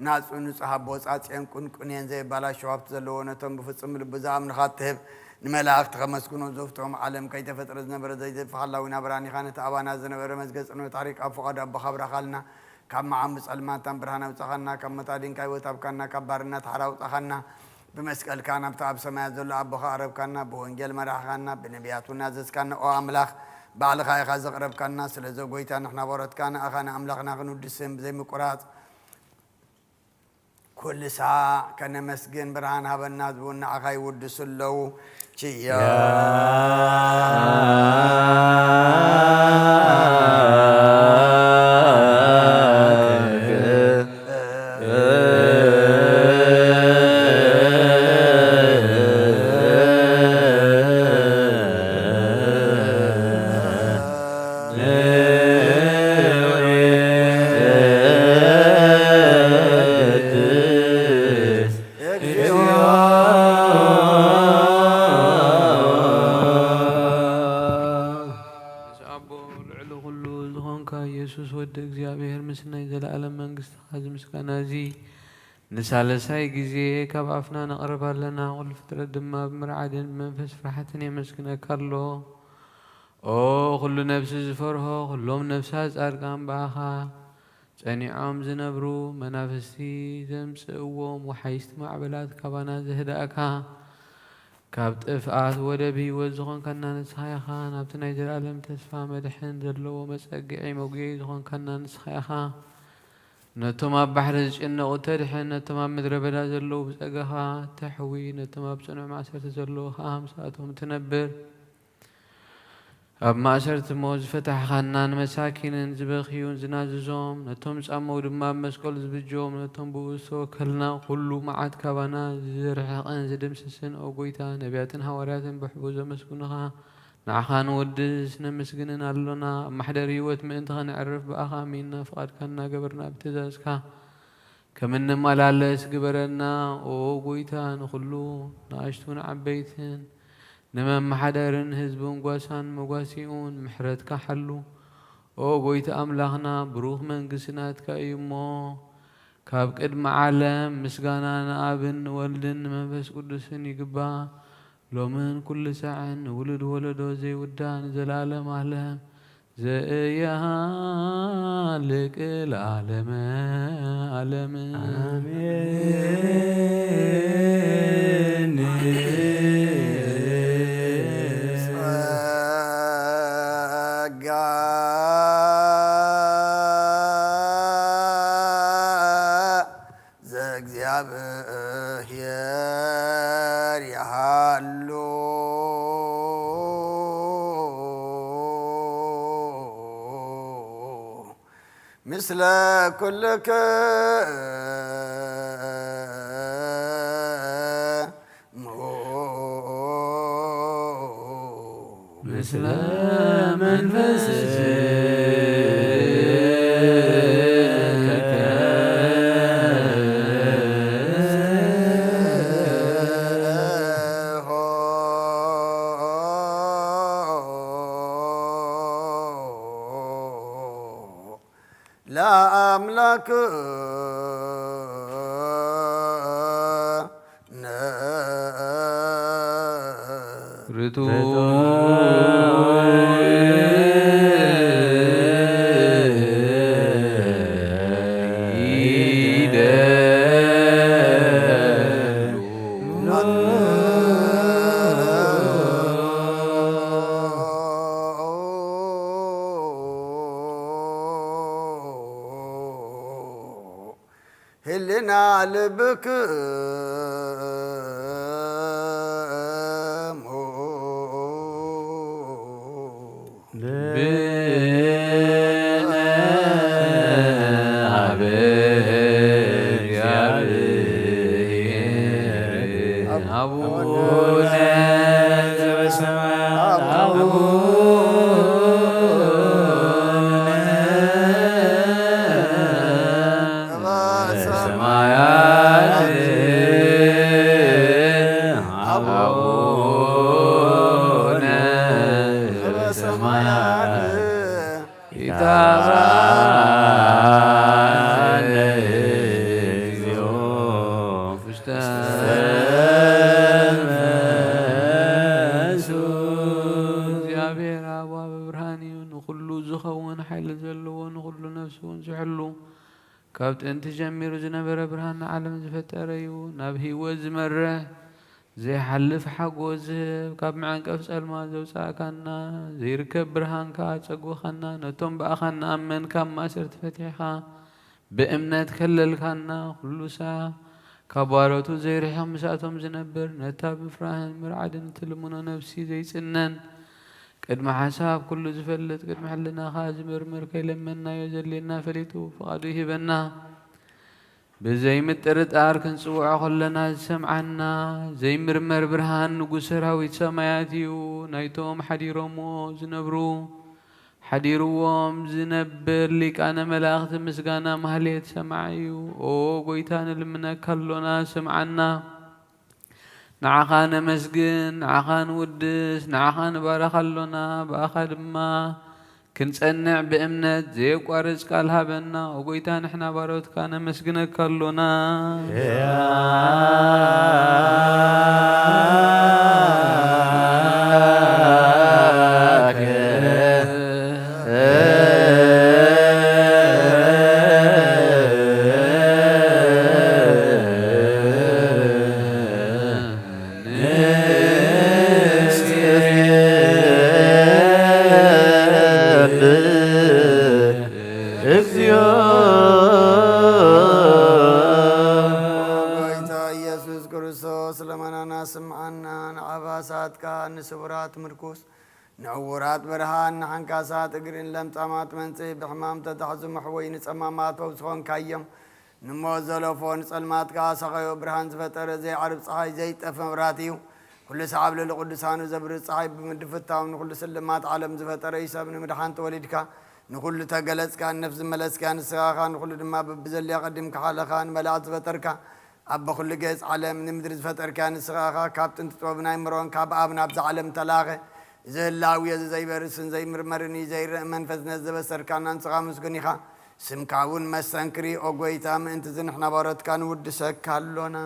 ናጹ ንጹህ ኣቦ ጻጽየን ቁንቁንየን ዘየባላሸው ሃብቲ ዘለዎ ነቶም ብፍጹም ልቡ ዝኣምንኻ እትህብ ንመላእኽቲ ከመስግኖ ዘፍትሖም ዓለም ከይተፈጥረ ዝነበረ ዘይጠፍእ ሓላዊና ብርሃን ኢኻ። ነቲ ኣባና ዝነበረ መዝገብ ጽንዑ ታሪኽ ኣብ ፍቓዱ ኣቦኻ ኣብራኻልና። ካብ መዓሙ ጸልማታን ብርሃን ኣውጻኻና። ካብ ሞት ኣዲንካ ህይወት ሃብካና። ካብ ባርነት ሓራ ኣውጻኻና። ብመስቀልካ ናብቲ ኣብ ሰማያት ዘሎ ኣቦኻ ኣረብካና፣ ብወንጌል መራሕኻና፣ ብነቢያት እውን ኣዘዝካና። ኦ ኣምላኽ፣ ባዕልኻ ኢኻ ዘቕረብካና። ስለዚ ኦ ጐይታ፣ ንሕና ባሮትካ ንኣኻ ንኣምላኽና ክንውድስን ብዘይምቁራጽ ኩሉ ሳዕ ከነመስግን ብርሃን ሃበና። ህዝቢ እውን ንኣኻ ይውድሱ ኣለዉ። ችያ። ኣቦ ልዕሊ ኩሉ ዝኾንካ ኢየሱስ ወዲ እግዚኣብሔር፣ ምስ ናይ ዘለኣለም መንግስትኻ እዚ ምስጋና እዚ ንሳልሳይ ግዜ ካብ ኣፍና ነቕርብ ኣለና። ኩሉ ፍጥረት ድማ ብምርዓድን ብመንፈስ ፍርሓትን የመስግነካ ኣሎ። ኦ ኩሉ ነፍሲ ዝፈርሆ፣ ኩሎም ነፍሳት ጻድቃን ብኣኻ ጸኒዖም ዝነብሩ መናፍስቲ ዘምጽእዎም ወሓይስቲ ማዕበላት ካባና ዘህዳእካ፣ ካብ ጥፍኣት ወደብ ህይወት ዝኾንካና ንስኻ ኢኻ። ናብቲ ናይ ዘለኣለም ተስፋ መድሕን ዘለዎ መጸግዒ መጉየዪ ዝኾንካና ንስኻ ኢኻ። ነቶም ኣብ ባሕሪ ዝጭነቑ ተድሕን፣ ነቶም ኣብ ምድረ በዳ ዘለዉ ብጸጋኻ ተሕዊ፣ ነቶም ኣብ ጽኑዕ ማእሰርቲ ዘለዉ ኸኣ ምስኣቶም ትነብር። ኣብ ማእሰርቲ እሞ ዝፈታሕኻና፣ ንመሳኪንን ዝበኽዩን ዝናዝዞም፣ ነቶም ጻመው ድማ ኣብ መስቀሉ ዝብጆም፣ ነቶም ብኡ ዝተወከልና፣ ኩሉ መዓት ካባና ዝርሕቕን ዝድምስስን፣ ኦ ጐይታ፣ ነቢያትን ሃዋርያትን ብሕቡእ ዘመስግኑኻ፣ ንዓኻ ንወድስ ነመስግንን ኣሎና። ኣብ ማሕደር ህይወት ምእንቲ ኸነዕርፍ ብኣኻ ኣሚንና፣ ፍቓድካ እናገበርና ብትእዛዝካ ከም እንመላለስ ግበረና። ኦ ጐይታ፣ ንኹሉ ንኣሽቱን ዓበይትን ንመመሓደርን ህዝብን ጓሳን መጓሲኡን ምሕረትካ ሓሉ። ኦ ጐይታ ኣምላኽና፣ ብሩኽ መንግስቲ ናትካ እዩ እሞ፣ ካብ ቅድሚ ዓለም ምስጋና ንኣብን ንወልድን ንመንፈስ ቅዱስን ይግባእ፣ ሎምን ኩሉ ሳዕን ንውሉድ ወለዶ ዘይውዳእ ንዘለኣለም ኣለም። ዘኢሃልቅ ለዓለመ ዓለም። ኣሜን። ጸጋ ዘእግዚኣብሔር ይሃሉ ምስለ ኩልክሙ። ምስለ መንፈስከ። ለአምላክ ርቱዕ ህልና ልብክሙ ብነ ኣብ እግዚኣብሔር ኣቡነ ዘበሰማያት ኣቡነ ሰማያት አቡነ ዘበሰማያት ይትባረክ እግዚኦ ውስተ መንሱ። እግዚኣብሔር ኣብ ኣብ ብርሃን እዩ፣ ንኹሉ ዝኸውን ሓይሊ ዘለዎ፣ ንኹሉ ነፍሲ እውን ዝሕሉ፣ ካብ ጥንቲ ጀሚሩ ዝነበረ ብርሃን ንዓለም ዝፈጠረ እዩ። ናብ ህይወት ዝመርሕ ዘይሓልፍ ሓጎስ ዝህብ፣ ካብ መዐንቀፍ ጸልማት ዘውጻእካና፣ ዘይርከብ ብርሃን ከኣ ኣጸጎኻና። ነቶም ብኣኻ እንኣምን ካብ ማእሰርቲ ፈቲሕኻ፣ ብእምነት ከለልካና። ኩሉ ሳዕ ካብ ባሮቱ ዘይርሕቕ፣ ምስኣቶም ዝነብር፣ ነታ ብምፍራህን ምርዓድን እትልምኖ ነፍሲ ዘይጽነን፣ ቅድሚ ሓሳብ ኩሉ ዝፈልጥ፣ ቅድሚ ሕልናኻ ዝምርምር፣ ከይለመንናዮ ዘድልየና ፈሊጡ ፍቓዱ ይህበና። ብዘይምጥርጣር ክንጽውዖ ከለና ዝሰምዓና ዘይምርመር ብርሃን ንጉስ ሰራዊት ሰማያት እዩ። ናይቶም ሓዲሮምዎ ዝነብሩ ሓዲርዎም ዝነብር ሊቃነ መላእኽቲ ምስጋና ማህሌት ሰማዒ እዩ። ኦ ጎይታ ንልምነካ ኣሎና ስምዓና። ንዓኻ ነመስግን፣ ንዓኻ ንውድስ፣ ንዓኻ ንባረኽ ኣሎና። ብኣኻ ድማ ክንጸንዕ ብእምነት ዘየቋርጽ ቃል ሃበና። ኦ ጎይታ ንሕና ባሮትካ ነመስግነካ ኣሎና። ጎይታ ኢየሱስ ክርስቶስ ልመናና ስምዓና። ንዓባሳትካ ንስውራት ምርኩስ፣ ንዕውራት ብርሃን፣ ንሓንካሳት እግርን ለምጻማት መንጽሂ፣ ብሕማም ተታሕዙ መሕወይ ንጸማማት ፈውሲ ኾንካዮም። ንሞት ዘለፎ ንጸልማት ከኣ ሰኸዮ። ብርሃን ዝፈጠረ ዘይዓርብ ጸሓይ ዘይጠፍ መብራት እዩ። ኩሉ ሰዓብ ልዕሊ ቅዱሳኑ ዘብርህ ጸሓይ ብምድፍታው ንኹሉ ስልማት ዓለም ዝፈጠረ እዩ። ሰብ ንምድሓን ተወሊድካ ንኹሉ ተገለጽካ። ንነፍሲ ዝመለስካ ንስኻ ኢኻ። ንኹሉ ድማ በብዘድልያ ቀዲምካ ሓለኻ። ንመላእኽቲ ዝፈጠርካ ኣቦ ኩሉ ገጽ ዓለም ንምድሪ ዝፈጠርካ ንስኻ ኢኻ። ካብ ጥንቲ ጥበብን ኣይምሮን ካብ ኣብ ናብዛ ዓለም ተላኸ። እዚ ህላዊ እዚ ዘይበርስን ዘይምርመርን እዩ። ዘይረእ መንፈስ ነዚ ዘበሰርካና ንስኻ ምስጉን ኢኻ። ስምካ እውን መሰንክር እዩ። ኦ ጎይታ፣ ምእንቲ እዚ ንሕና ባሮትካ ንውድሰካ ኣሎና።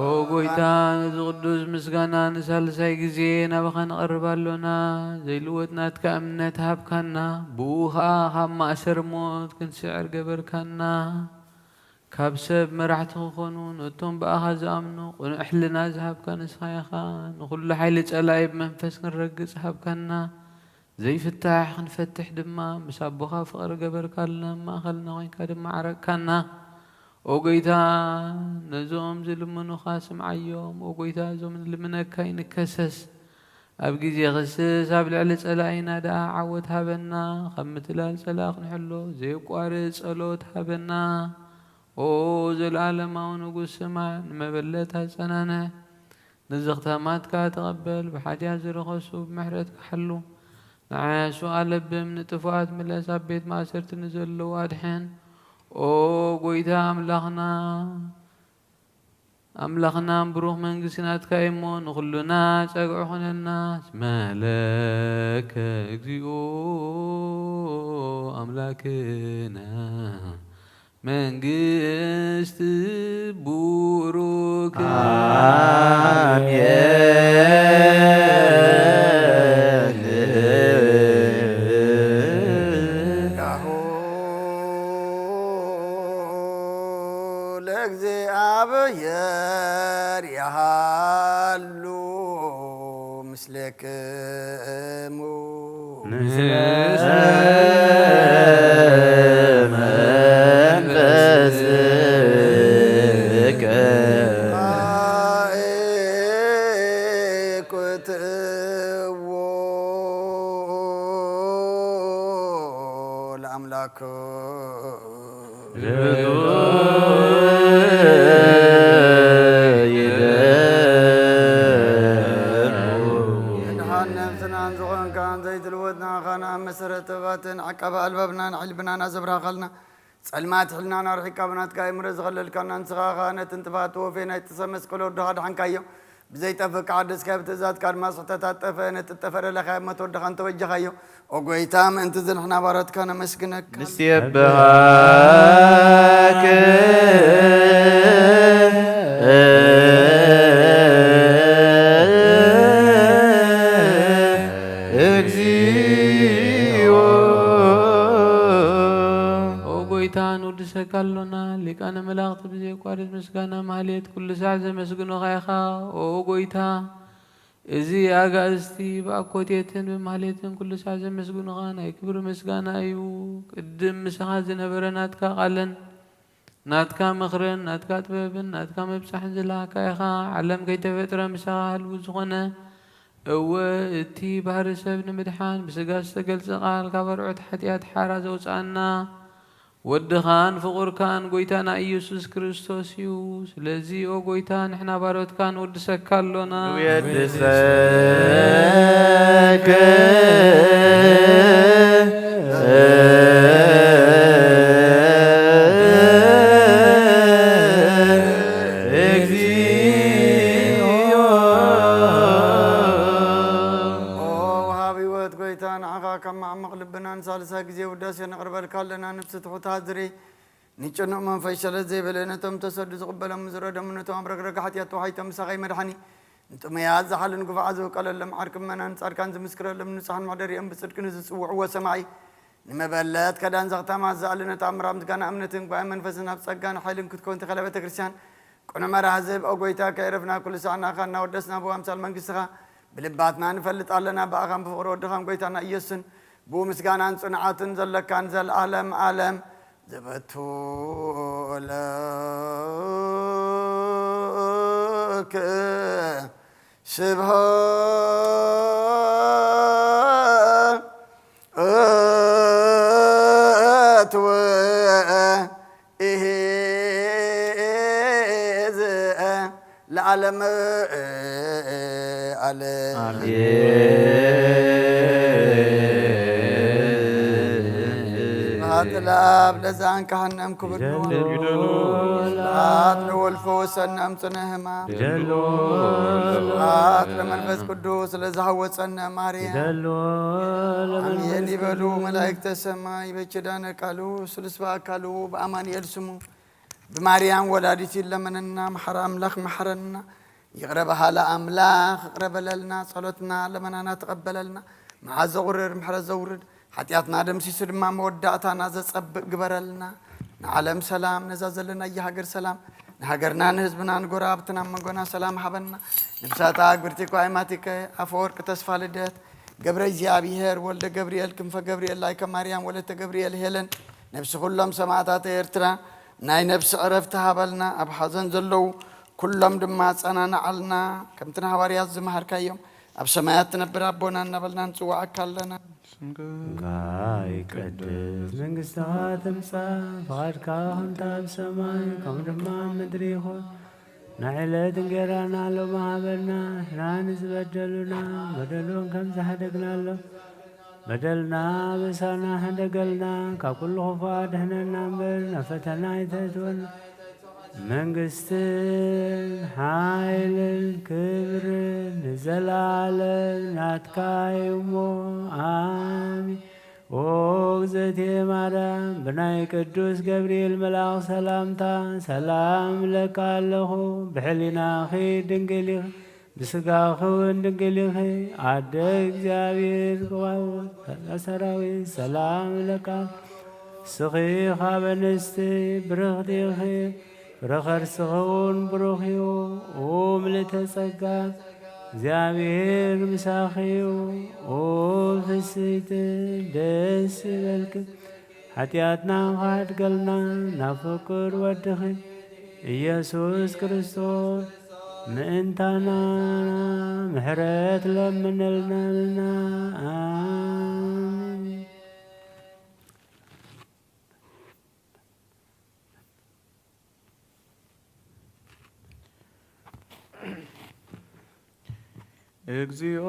ኦ ጎይታ፣ ነዚ ቅዱስ ምስጋና ንሳልሳይ ግዜ ናባኻ ንቐርብ ኣሎና። ዘይልወጥ ናትካ እምነት ሃብካና፣ ብኡ ኸኣ ካብ ማእሰር ሞት ክንስዕር ገበርካና። ካብ ሰብ መራሕቲ ክኾኑ፣ ነቶም ብኣኻ ዝኣምኑ ቅኑዕ ሕልና ዝሃብካ ንስኻ ኢኻ። ንኹሉ ሓይሊ ጸላኢ ብመንፈስ ክንረግጽ ሃብካና። ዘይፍታሕ ክንፈትሕ ድማ ምስ ኣቦኻ ፍቕሪ ገበርካልና፣ ኣብ ማእኸልና ኮይንካ ድማ ዓረቅካና። ኦ ጎይታ፣ ነዞም ዝልምኑኻ ስምዓዮም። ኦ ጎይታ፣ እዞም ንልምነካ ይንከሰስ። ኣብ ግዜ ክስስ ኣብ ልዕሊ ጸላኢና ደኣ ዓወት ሃበና። ካብ ምትላል ጸላእ ክንሕሎ ዘየቋርጽ ጸሎት ሃበና። ኦ ዘለዓለማዊ ንጉስ ስማዕ፣ ንመበለት ኣጸናንዕ። ንዝኽታማትካ ተቐበል፣ ብሓጢኣት ዝረኸሱ ብምሕረትካ ሓሉ። ንዓያሱ ኣለብም፣ ንጥፉኣት ምለስ፣ ኣብ ቤት ማእሰርቲ ንዘለዉ ኣድሕን። ኦ ጎይታ ኣምላኽና፣ ኣምላኽናን ብሩኽ መንግስቲ ናትካ እዩ እሞ፣ ንኹሉና ጸግዒ ኾነልና። እስመ ለከ እግዚኦ ኣምላክነ መንግስት ቡሩክ አሜን። ለእግዚኣብሔር ያሃሉ ምስሌክሙ። ምስለ መንፈስከ። አእኩትዎ ለአምላክ። ዝብሉ ይደሉ። ድሓን ነብስናን ዝኾንካን ዘይትልወጥ ንዓኻን ኣብ መሰረት ጥበባትን ዓቃቢ ኣልባብናን ዕልብናን ኣዘብራኻልና። ጸልማት ሕልናና ኣርሒቅካ ብናትካ ኣእምሮ ዝኸለልካና ንስኻ ኸኣ ነቲ እንጥፋት ተወፌ ናይ ጥሰ መስቀል ወድኻ ድሓንካዮ። ብዘይጠፍእ ክሓድስ ካብ ትእዛዝካ ድማ ስሕተታት ጠፍአ፣ ነቲ እተፈረደካዮ ሞት ወድኻ እንተወጀኻዮ። ኦ ጐይታ፣ ምእንቲ እዚ ንሕና ባሮትካ ነመስግነካ። ንሴብሐከ እግዚኦ። ኦ ጐይታ፣ ንውድሰካ ኣሎና። ሊቃነ መላእኽቲ ብዘየቋርጽ ምስጋና ማህሌት ኩሉ ሳዕ ዘመስግኑኻ ኢኻ። ኦ ጐይታ፣ እዚ ኣጋእዝቲ ብኣኮቴትን ብማህሌትን ኩሉ ሳዕ ዘመስግኑኻ ናይ ክብሪ ምስጋና እዩ። ቅድም ምሳኻ ዝነበረ ናትካ ቃልን ናትካ ምኽርን ናትካ ጥበብን ናትካ ምብጻሕን ዝለኣኽካ ኢኻ። ዓለም ከይተፈጥረ ምሳኻ ህልው ዝኾነ፣ እወ፣ እቲ ባህሪ ሰብ ንምድሓን ብስጋ ዝተገልጸ ቃል፣ ካብ ኣርዑት ሓጢኣት ሓራ ዘውጽኣና፣ ወድኻን ፍቑርካን ጐይታና ኢየሱስ ክርስቶስ እዩ። ስለዚ ኦ ጐይታ፣ ንሕና ባሮትካ ንውድሰካ ኣሎና። ንውድሰከ እግዚኦ። ኦ ወሃቢ ህይወት ጐይታ፣ ንዓኻ ካብ መዓሙቕ ልብናን ሳልሳይ ግዜ ውዳሴ ነቕርበልካ ኣለና። ነፍሲ ትሑት ሃዝሪ፣ ንጭኑቕ መንፈስ ሸለል ዘይበለ፣ ነቶም ተሰዱ ዝቕበሎም ዝረደሙ፣ ነቶም ኣብ ረግረግ ሓጢኣት ተዋሒጦም ምሳኻ ይመድሓኒ። ንጥሙያት ዝሓሉ ንግፉዓት ዝውቀለሎም ዓርኪ ምእመናን ጻድቃን ዝምስክረሎም ንጹሓን መሕደሪኦም ብጽድቂ ንዝጽውዕዎ ሰማዒ። ንመበለት ከዳን ዘኽታማት ዝኣሊ ነታ ኣምራ ምስጋና እምነትን ጓሂ መንፈስን ኣብ ጸጋን ሓይልን ክትከውን ተኸእለ ቤተ ክርስቲያን ቅኑዕ መራሒ ዝህብ ኦ ጐይታ ከየዕረፍና ኩሉ ሳዕ ንኣኻ እናወደስና ብኣምሳል መንግስትኻ ብልባትና ንፈልጥ ኣለና። ብኣኻን ብፍቕሪ ወድኻን ጐይታና ኢየሱስን ብኡ ምስጋናን ጽንዓትን ዘለካን ዘልኣለም ኣለም ዘበቱ ለከ ስብሐት ወኢሕየት ለዓለመ ዓለም። ስብሐት ለአብ ለዘአንቀሐነ እምክብድኑ። ስብሐት ለወልድ ፈወሰነ እምጽነ ሕማም። ስብሐት ለመንፈስ ቅዱስ ለዘሐወጸነ ማርያም። አሜን ይበሉ መላእክተ ሰማይ በኪዳነ ቃሉ ስሉስ በአካሉ በአማኑኤል ስሙ። ብማርያም ወላዲት ይለመነና፣ መሓራ ኣምላኽ መሓረና። ይቕረ በሃላ ኣምላኽ ይቕረ በለልና፣ ጸሎትና ለመናና ተቐበለልና። መዓት ዘቑርር ምሕረት ዘውርድ፣ ሓጢኣትና ደምሲሱ ድማ መወዳእታና ዘጸብቕ ግበረልና። ንዓለም ሰላም፣ ነዛ ዘለናያ ሃገር ሰላም፣ ንሃገርና ንህዝብና ንጎረባብትና መንጎና ሰላም ሃበና። ንብሳታ ግብርቲ ኳይማቲከ ኣፈወርቅ ተስፋ ልደት ገብረ እግዚኣብሔር ወልደ ገብርኤል ክንፈ ገብርኤል ላይከ ማርያም ወለተ ገብርኤል ሄለን ነብሲ ኩሎም ሰማዕታት ኤርትራ ናይ ነብሲ ዕረፍቲ ሃበልና። ኣብ ሓዘን ዘለዉ ኩሎም ድማ ኣጸናንዓልና። ከምቲ ንሃዋርያት ዝመሃርካዮም ኣብ ሰማያት ትነብር ኣቦና እናበልና ንጽውዓካ ኣለና። ስምካ ይቀደስ፣ መንግስትኻ ትምጻእ፣ ፍቓድካ ከምቲ ኣብ ሰማይ ከምኡ ድማ ኣብ ምድሪ ይኹን። ንዕለት እንጌራና ሎሚ ሃበና፣ ንሕና ንዝበደሉና በደሎም ከም ዝሓደግናሎም በደልና ምሳና ሕደገልና፣ ካብ ኩሉ ክፉእ ኣድሕነና እምበር፣ ናብ ፈተና ኣይተእትወና። መንግስትን ሓይልን ክብርን ንዘለዓለም ናትካ እዩ እሞ፣ ኣሜን። ኦ እግዝእትየ ማርያም፣ ብናይ ቅዱስ ገብርኤል መልኣኽ ሰላምታ ሰላም እብለኪ ኣለኹ። ብሕሊናኺ ድንግል ኢኺ፣ ብስጋኺ እውን ድንግል ኢኺ፣ ኣደ እግዚኣብሔር ቅዋም ሰራዊት ሰላም እብለኪ። ንስኺ ካብ ኣንስቲ ብርኽቲ ኢኺ፣ ፍረ ከርስኺ እውን ብሩኽ እዩ። ኦ ምልእተ ጸጋ፣ እግዚኣብሔር ምሳኺ እዩ። ኦ ፍስሕቲ ደስ ይበልኪ፣ ሓጢኣትና ክሓድገልና ናብ ፍቁር ወድኺ ኢየሱስ ክርስቶስ ምእንታና ምሕረት ለምንልና። ኣሜን። እግዚኦ።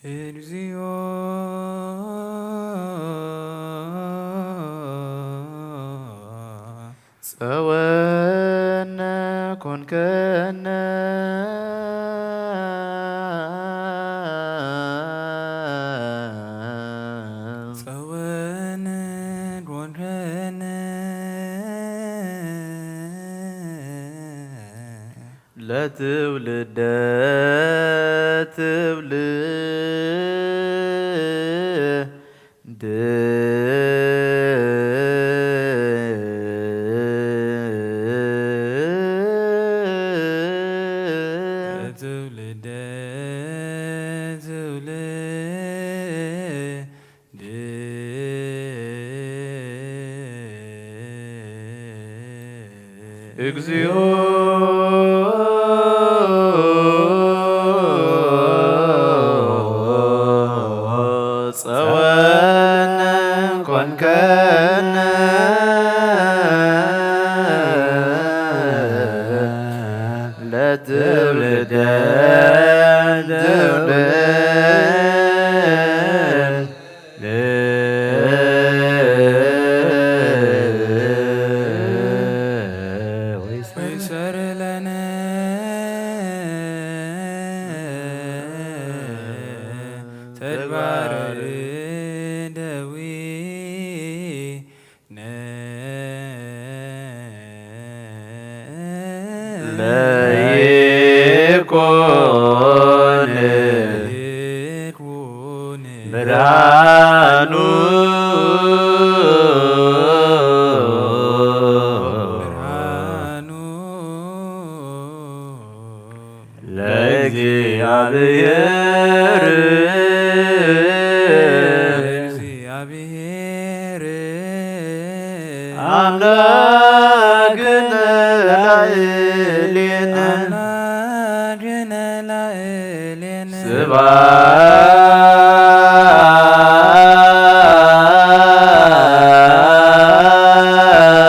እግዚኦ። ጸወነ ኮንከነ። ጸወነ ኮንከነ። ለትውልደ ትውልድ ትውልደ ትውልድ እግዚኦ ጸወነ ኮንከነ ለትውልደ ትውልድ ወይሰር ለነ ተግባረ እደዊነ ለይኮን ብርሃኑ ለእግዚአብሔር ለእግዚአብሔር አምላክነ ላዕሌነ አምላክነ ላዕሌነ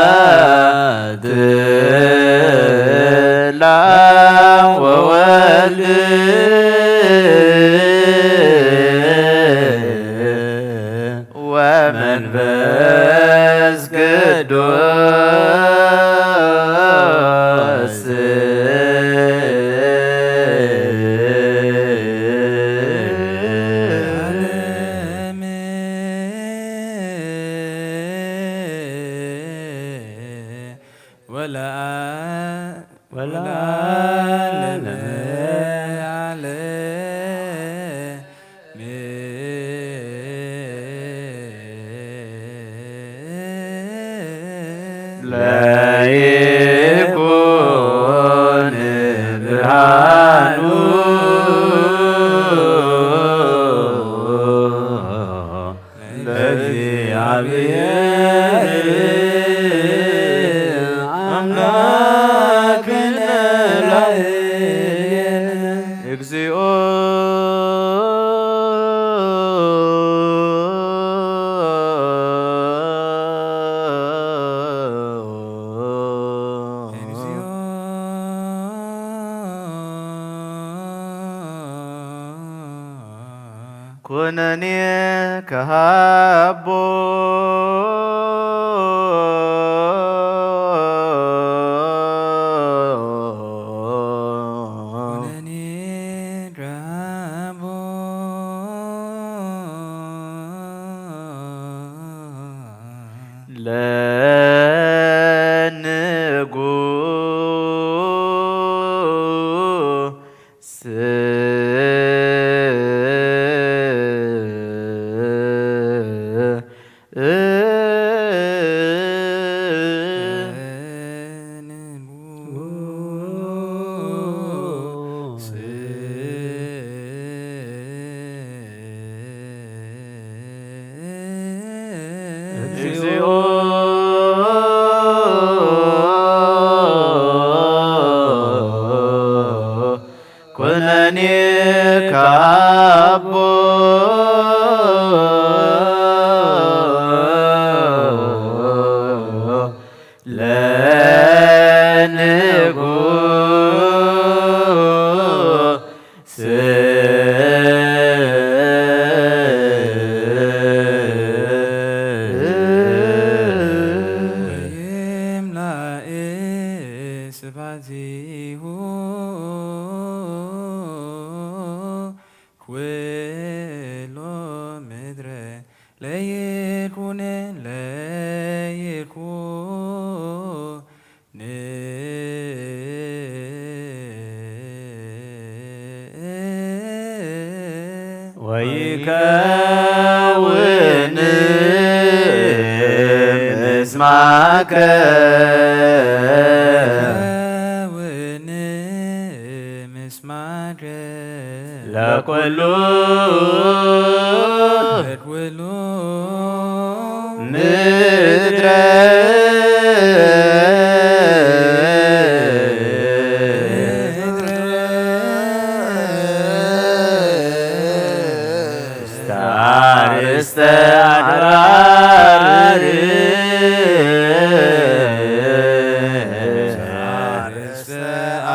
ስብሐት ለአብ ወወልድ ወመንፈስ ቅዱስ። ወለዓለመ ዓለም። ለይኩን ብርሃኑ ለእግዚአብሔር አምላክነ ላዕሌነ። እግዚኦ። ኩነኔ ከሃቦ። ኩነኔ ከሃቦ። ለንጉስ እግዚኦ ኩነኔ ካቦ ለንጉስ ይምላእ ስብሐቲሁ ኩሎ ምድረ ለይኩን ለይኩን ወይከውን ምስማከ ወይከውን ምስማከ ለኩሉ ለኩሉ ምድረ ውስተ አርእስተ አድባር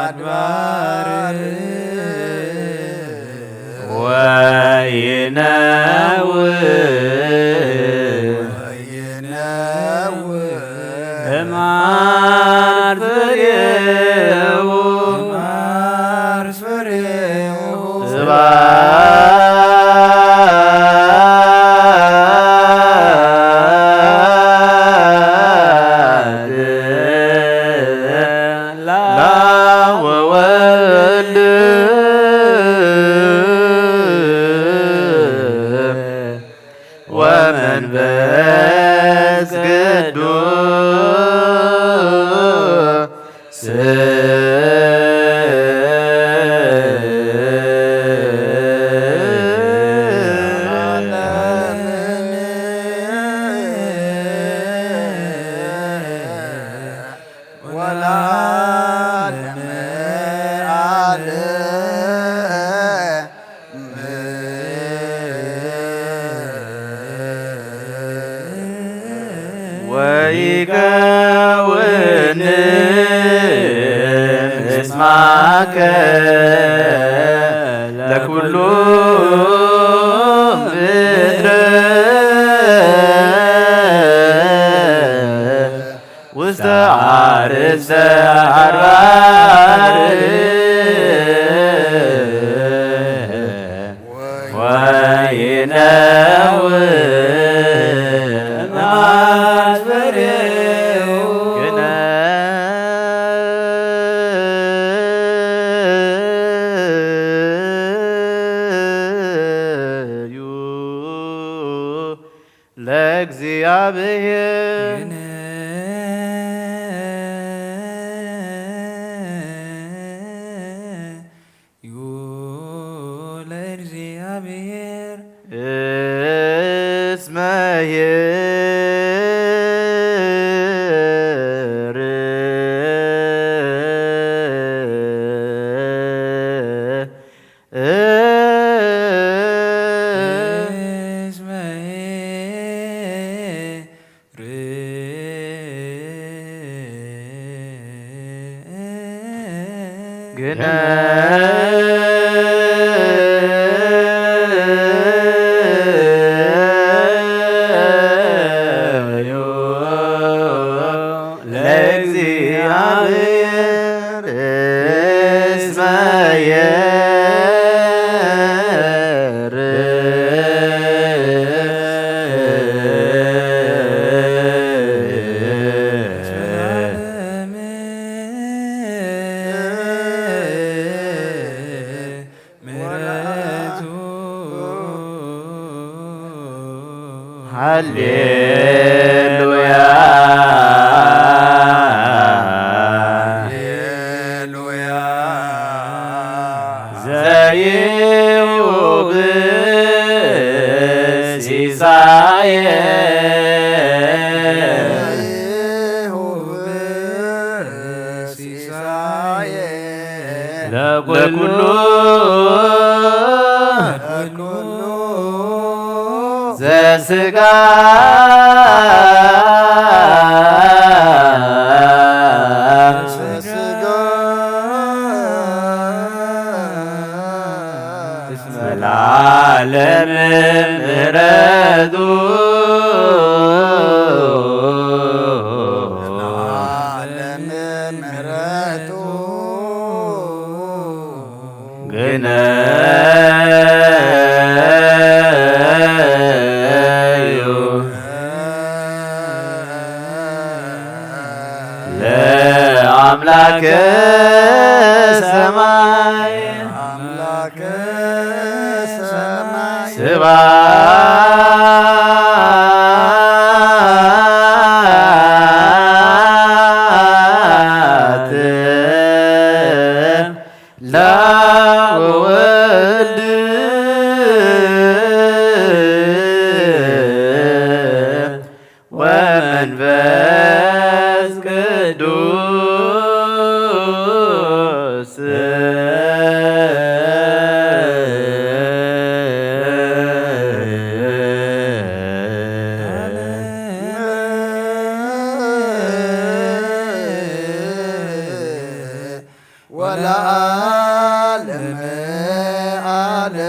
አድባር ወይነውር ወይነውር እምአር ፍሬሁ እምአር ፍሬሁ ስብሐት ለአብ ወወልድ ወመንፈስ ቅዱስ ማእከለ ኩሉ ምድር ውስተ ዓርሰ ኣድባር ወይነውእ ማስፈሬው ግነ እዩ ለእግዚኣብሔር። ዩ ለእግዚኣብሔር። እስመ ግነ ለእግዚኣብሔር እስመ ምሕረቱ ሃሌሉያ። ሃሌሉያ። ዘይሁብ ሲሳየ ዘይሁብ ሲሳየ ለኩሉ ለኩሉ ዘስጋ ዘስጋ እስመ ለዓለም ምሕረቱ ለዓለም ምሕረቱ ግነዩ ለአምላክ ሰማይ አምላክ ሰማይ ስብሐት ለወልድ ወመንፈስ ቅዱስ ወለዓለመ ዓለም።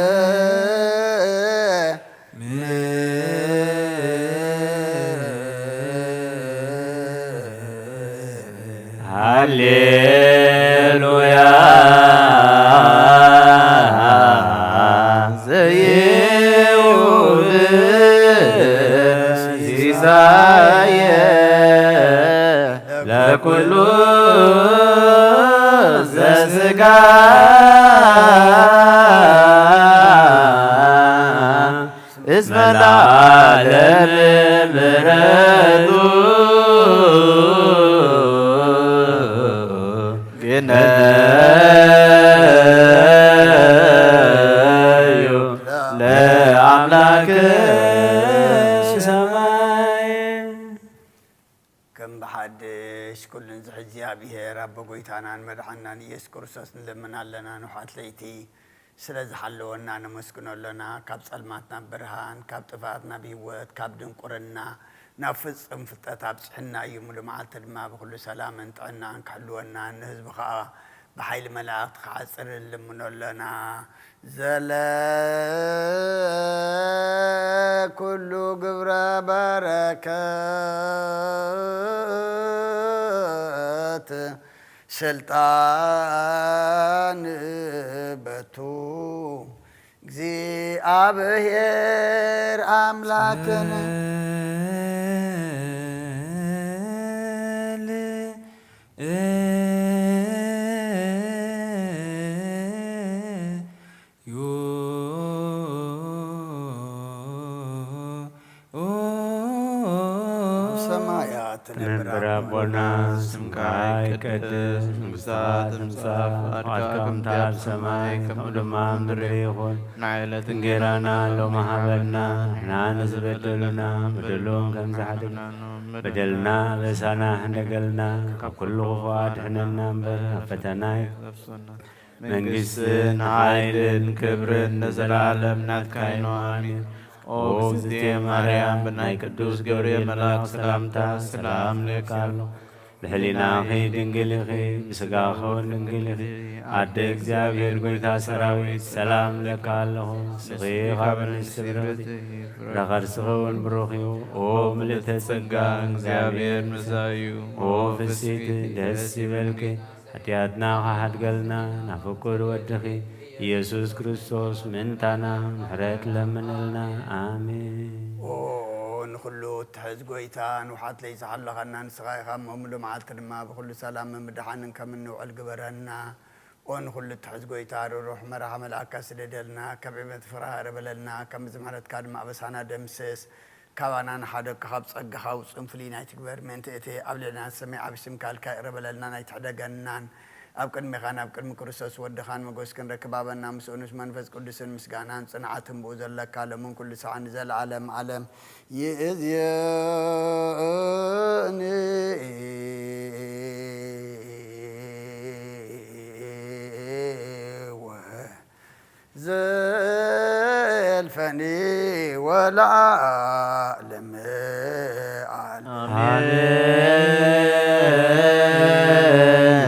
ሃሌሉያ። ዘይውብ ሲሳየ ለኩሉ ዘስጋ እስመ ለዓለም ምሕረቱ ግነዩ ለአምላክ ሰማይ። ከም ብሓድሽ ኩሉን ዝሕዚ እግዚኣብሔር ኣቦ ጎይታናን መድሓናን ኢየሱስ ክርስቶስ ንለምን ኣለና። ንውሓት ለይቲ ስለ ዝሓለወና ነመስግኖ ኣለና። ካብ ጸልማት ናብ ብርሃን፣ ካብ ጥፍኣት ናብ ህይወት፣ ካብ ድንቁርና ናብ ፍጹም ፍልጠት ኣብጽሕና እዩ። ሙሉ መዓልቲ ድማ ብኹሉ ሰላምን ጥዕናን ክሕልወናን ንህዝቢ ኸኣ ብሓይሊ መላእኽቲ ክዓጽር ንልምኖ ኣሎና። ዘለ ኩሉ ግብረ በረከት ስልጣን በቱ እግዚኣብሔር ኣምላክን ኣብ ሰማያት ትነብር ኣቦና፣ ስምካ ይቀደስ፣ መንግስትኻ ትምጻእ፣ ፍቓድካ ከምቲ ኣብ ሰማይ ከምኡ ድማ ኣብ ምድሪ ይኹን። ንዕለት እንጌራና ሎሚ ሃበና፣ ንሕና ንዝበደሉና በደሎም ከም ዝሓደግና በደልና ኣበሳና ሕደገልና፣ ካብ ኩሉ ክፉእ ኣድሕነና እምበር፣ ኣብ ፈተና ኣይተብጽሐና። መንግስትን ሓይልን ክብርን ንዘለዓለም ናትካ እዩ። ኣሜን። ኦ እግዝእትየ ማርያም፣ ብናይ ቅዱስ ገብርኤል መልኣክ ሰላምታ ሰላም እልኪ ኣለኹ። ብሕሊናኺ ድንግል ኢኺ፣ ብስጋኺ እውን ድንግል ኢኺ። ኣደ እግዚኣብሔር፣ ጎይታ ሰራዊት፣ ሰላም እልኪ ኣለኹ። ንስኺ ካብ ኣንስቲ ብርኽቲ፣ ፍረ ከርስኺ እውን ብሩኽ እዩ። ኦ ምልእተ ጸጋ፣ እግዚኣብሔር ምሳኺ እዩ። ኦ ፍስሕቲ፣ ደስ ይበልኪ፣ ሓጢኣትና ክሓድገልና፣ ናብ ፍቁር ወድኺ ኢየሱስ ክርስቶስ ምእንታና ምሕረት ለምነልና። ኣሜን። ኦ ንኹሉ እትሕዝ ጎይታ፣ ንውሓት ለይቲ ዝሓለኻና ንስኻ ኢኻ እሞ፣ ምሉእ መዓልቲ ድማ ብኹሉ ሰላምን ምድሓንን ከም እንውዕል ግበረና። ኦ ንኹሉ እትሕዝ ጎይታ፣ ርሩሕ መራሒ መልኣካ ስደደልና፣ ከብዒ በቲ ፍርሃ እረበለልና፣ ከም ምሕረትካ ድማ ኣበሳና ደምስስ። ካባና ንሓደግካ፣ ካብ ጸጋኻ ውጹን ፍሉይን ኣይትግበር። ምእንቲ እቲ ኣብ ልዕሌና ዝሰመየ ዓቢ ስምካ ኢልካ ይቕረ በለልናን ኣይትሕደገናን። ኣብ ቅድሜኻን ኣብ ቅድሚ ክርስቶስ ወድኻን መጎስ ክንረክብ፣ ኣበና ምስኡ ምስ መንፈስ ቅዱስን ምስጋናን ጽንዓትን ብኡ ዘለካ፣ ሎምን ኩሉ ሰዓን ንዘለዓለም ዓለም ይእዝየኒ ወ ዘልፈኒ ወለዓለም ዓለም።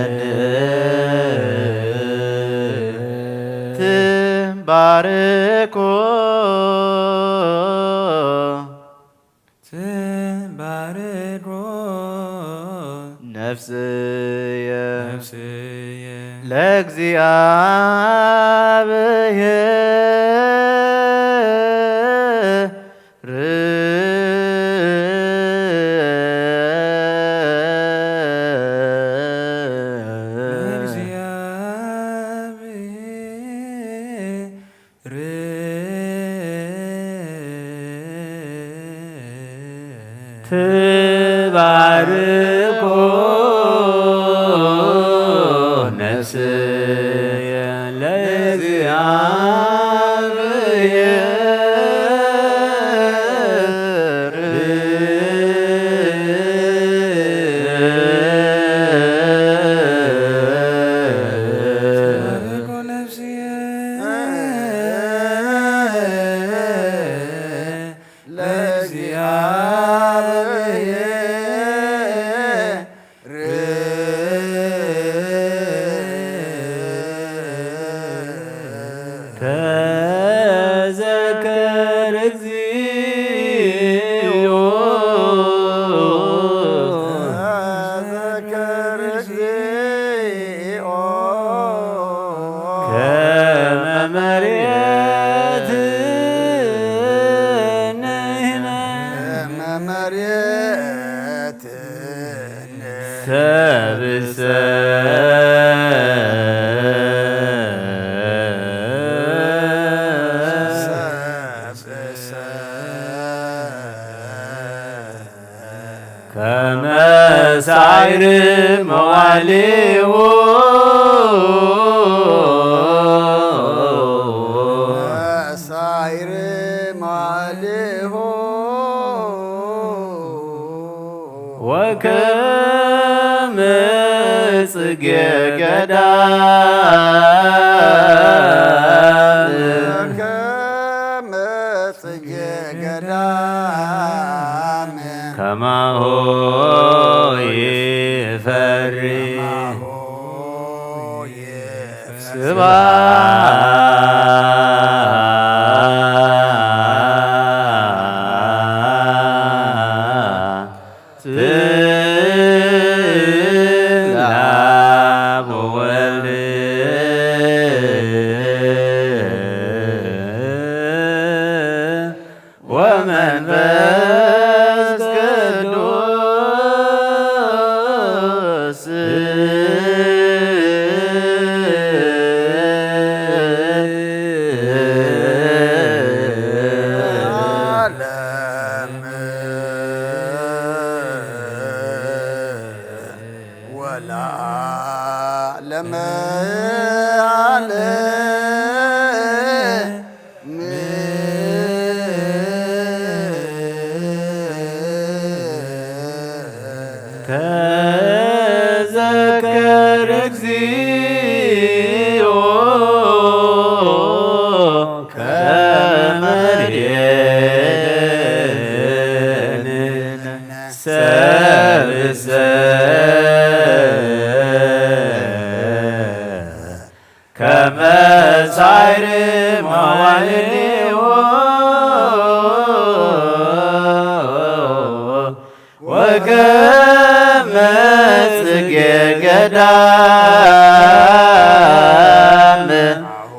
ኣሜን። ትባርኮ ትባርኮ ነፍስየ ነፍስየ ለእግዚኣብሔር። ለእግዚኣብሔር። ትባርኮ ነፍስየ ለእግዚኣብሔር። ለእግዚኣብሔር። ተዘከር እግዚኦ። ተዘከር እግዚኦ። ከመ መሬት ንሕነ። ከመ መሬት ንሕነ። ሰብእሰ። ሰብእሰ። ከመ ሳዕር መዋልሁ። ሳዕር መዋልሁ። ወከመ ጽጌ ገዳም። ወከመ ጽጌ ገዳም። ከማሁ ይፈሪ። ከማሁ ስብሐት ለአብ ወወልድ ወመንፈስ ቅዱስ። ዓለም ወለዓለመ ዓለም። ተዘከር እግዚኦ ከመ ርኤነ ሰብእሰ ከመ ሳይር መዋዕሊሁ ወከመ ጽጌ ገዳም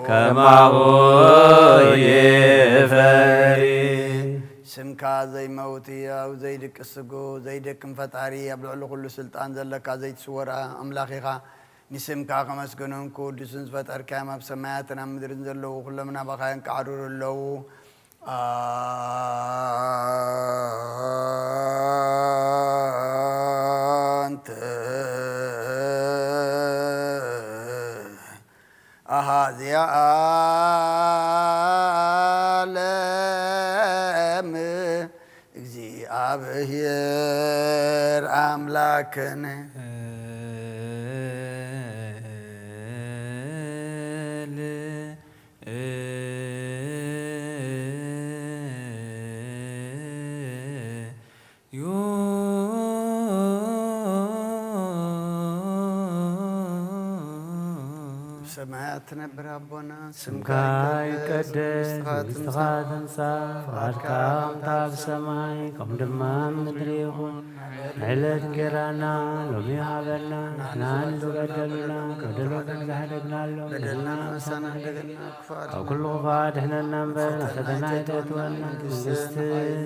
ከማሁ ይፈሪ። ስምካ ዘይመውት ሕያው ዘይድቅስ ስግኡ ዘይደክም ፈጣሪ ኣብ ልዕሊ ኩሉ ስልጣን ዘለካ ዘይትስወር ኣምላኽ ኢኻ። ንስምካ ከመስግኑን ክውድሱን ዝፈጠርካዮም ኣብ ሰማያትን ኣብ ምድርን ዘለዉ ኩሎም ናባኻ የንቃዕርሩ ኣለዉ። ኣንተ ኣሃዚ ዓለም እግዚኣብሔር ኣምላክነ። ሰማያት ትነብር ኣቦና፣ ስምካ ይቀደስ፣ መንግስትኻ ትምጻእ፣ ፍቓድካ ከምታ ኣብ ሰማይ ከምኡ ድማ ኣብ ምድሪ ይኹን። ንዕለት እንጌራና ሎሚ ሃበና፣ ንሕና ንዝበደሉና በደሎም ከም ዝሓደግናሎም በደልና ምሳና ሕደገና፣ ክፉኣት ካብ ኩሉ ክፉኣት ድሕነና እምበር ናብ ፈተና ኣይተእትወና። መንግስትን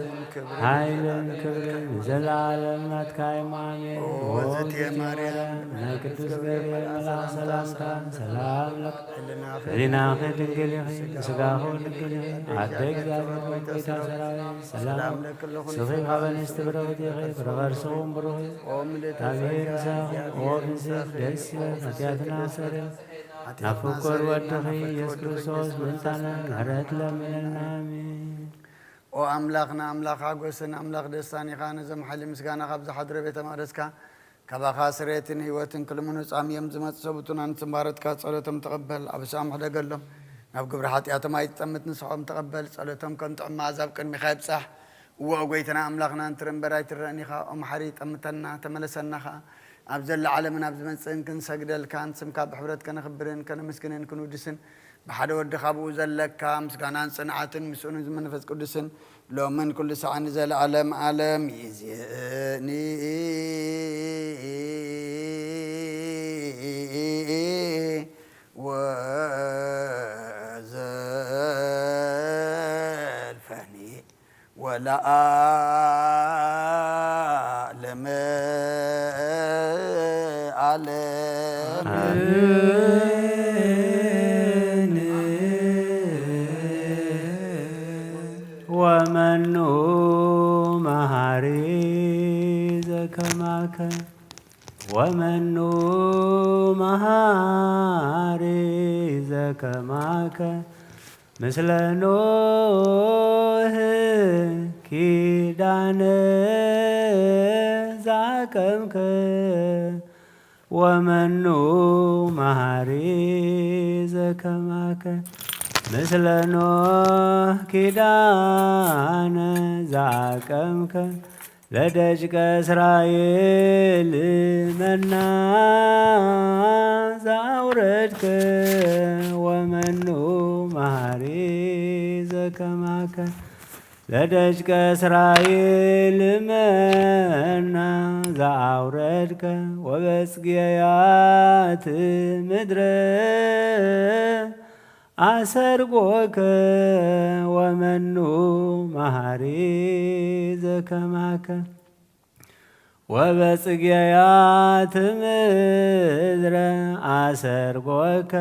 ሓይልን ክብርን ንዘለዓለም ናትካ እዩ። ኣሜን። ኦ እግዝእትየ ማርያም፣ ናይ ቅዱስ ገብርኤል መልኣክ ሰላምታ ሰላም ለኪ፣ ህሊናኺ ድንግል ኢኺ፣ ስጋኺ ድንግል ኢኺ። ኣደ እግዚኣብሔር፣ ጎይታ ሰራዊት፣ ሰላም ለኪ፣ ብሩክ ኢኺ፣ ፍረ ከርስኺ እውን ብሩክ እዩ። ኦ ምልዕተ ጸጋ፣ ኦ ብንስት ደስ ይበል፣ ኃጢአትና ሰሪ። ናብ ፍቁር ወድኺ ኢየሱስ ክርስቶስ ምእንታነ ምሕረት ለምንልና። ኣሜን። ኦ ኣምላኽና፣ ኣምላኽ ሓጎስን ኣምላኽ ደስታን ኢኻ። ነዞም ሓይሊ ምስጋና ካብ ዝሓድሮ ቤተ መቕደስካ፣ ካባኻ ስርየትን ህይወትን ክልምኑ ጻምዮም ዝመጹ ሰብኡትና ንስምባረትካ ጸሎቶም ተቐበል። ኣበሳኦም ሕደገሎም። ናብ ግብሪ ሓጢኣቶም ኣይትጠምት፣ ንስሖም ተቐበል። ጸሎቶም ከም ጥዑም መኣዛ ኣብ ቅድሚኻ ይብጻሕ። እወ፣ ጐይታና ኣምላኽና፣ እንትረ እምበር ኣይትረእን ኢኻ። ኦ መሓሪ፣ ጠምተና፣ ተመለሰና ኸኣ። ኣብ ዘላ ዓለምን ኣብ ዝመጽእን ክንሰግደልካን ስምካ ብሕብረት ከነኽብርን ከነመስግንን ክንውድስን ብሓደ ወድኻ ብኡ ዘለካ ምስጋናን ጽንዓትን ምስኡን መንፈስ ቅዱስን ሎምን ኩሉ ሰዓን ንዘለዓለም ዓለም ይእዜኒ ወዘልፈኒ ወለዓለመ ዓለም። ኣሜን። ወመኑ መሃሪ ዘከማከ ወመኑ መሃሪ ዘከማከ ምስለ ኖህ ኪዳነ ዘአቀምከ ወመኑ መሃሪ ዘከማከ ምስለ ኖህ ኪዳነ ዘአቀምከ ለደጅቀ እስራኤል መና ዘአውረድከ ወመኑ መሃሪ ዘከማከ። ለደጅቀ እስራኤል መና ዘአውረድከ ወበጽጌያት ምድረ አሰርጎከ ወመኑ መሃሪ ዘከማከ። ወበጽጌያት ምድረ አሰርጎከ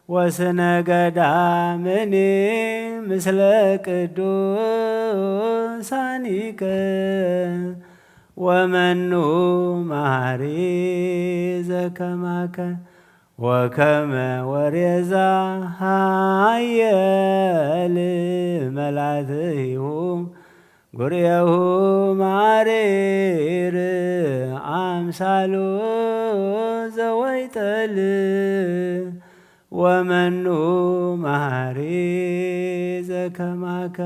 ወስነ ገዳምኒ ምስለ ቅዱሳኒከ ወመኑ መሃሪ ዘከማከ። ወከመ ወሬዛ ሃየል መላትሁ ጉርኤሁ ማሪር አምሳሉ ዘወይጠል ወመኑ መሃሪ ዘከማከ።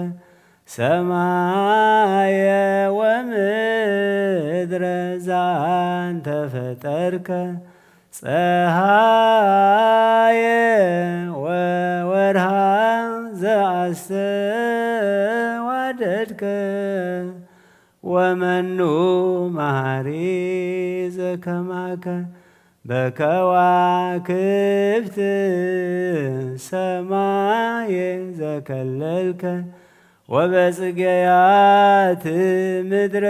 ሰማየ ወምድረ ዛንተ ፈጠርከ ጸሃየ ወወርሃ ዘአስተዋደድከ ወመኑ መሃሪ ዘከማከ። በከዋክብት ሰማየ ዘከለልከ ወበጽጌያት ምድረ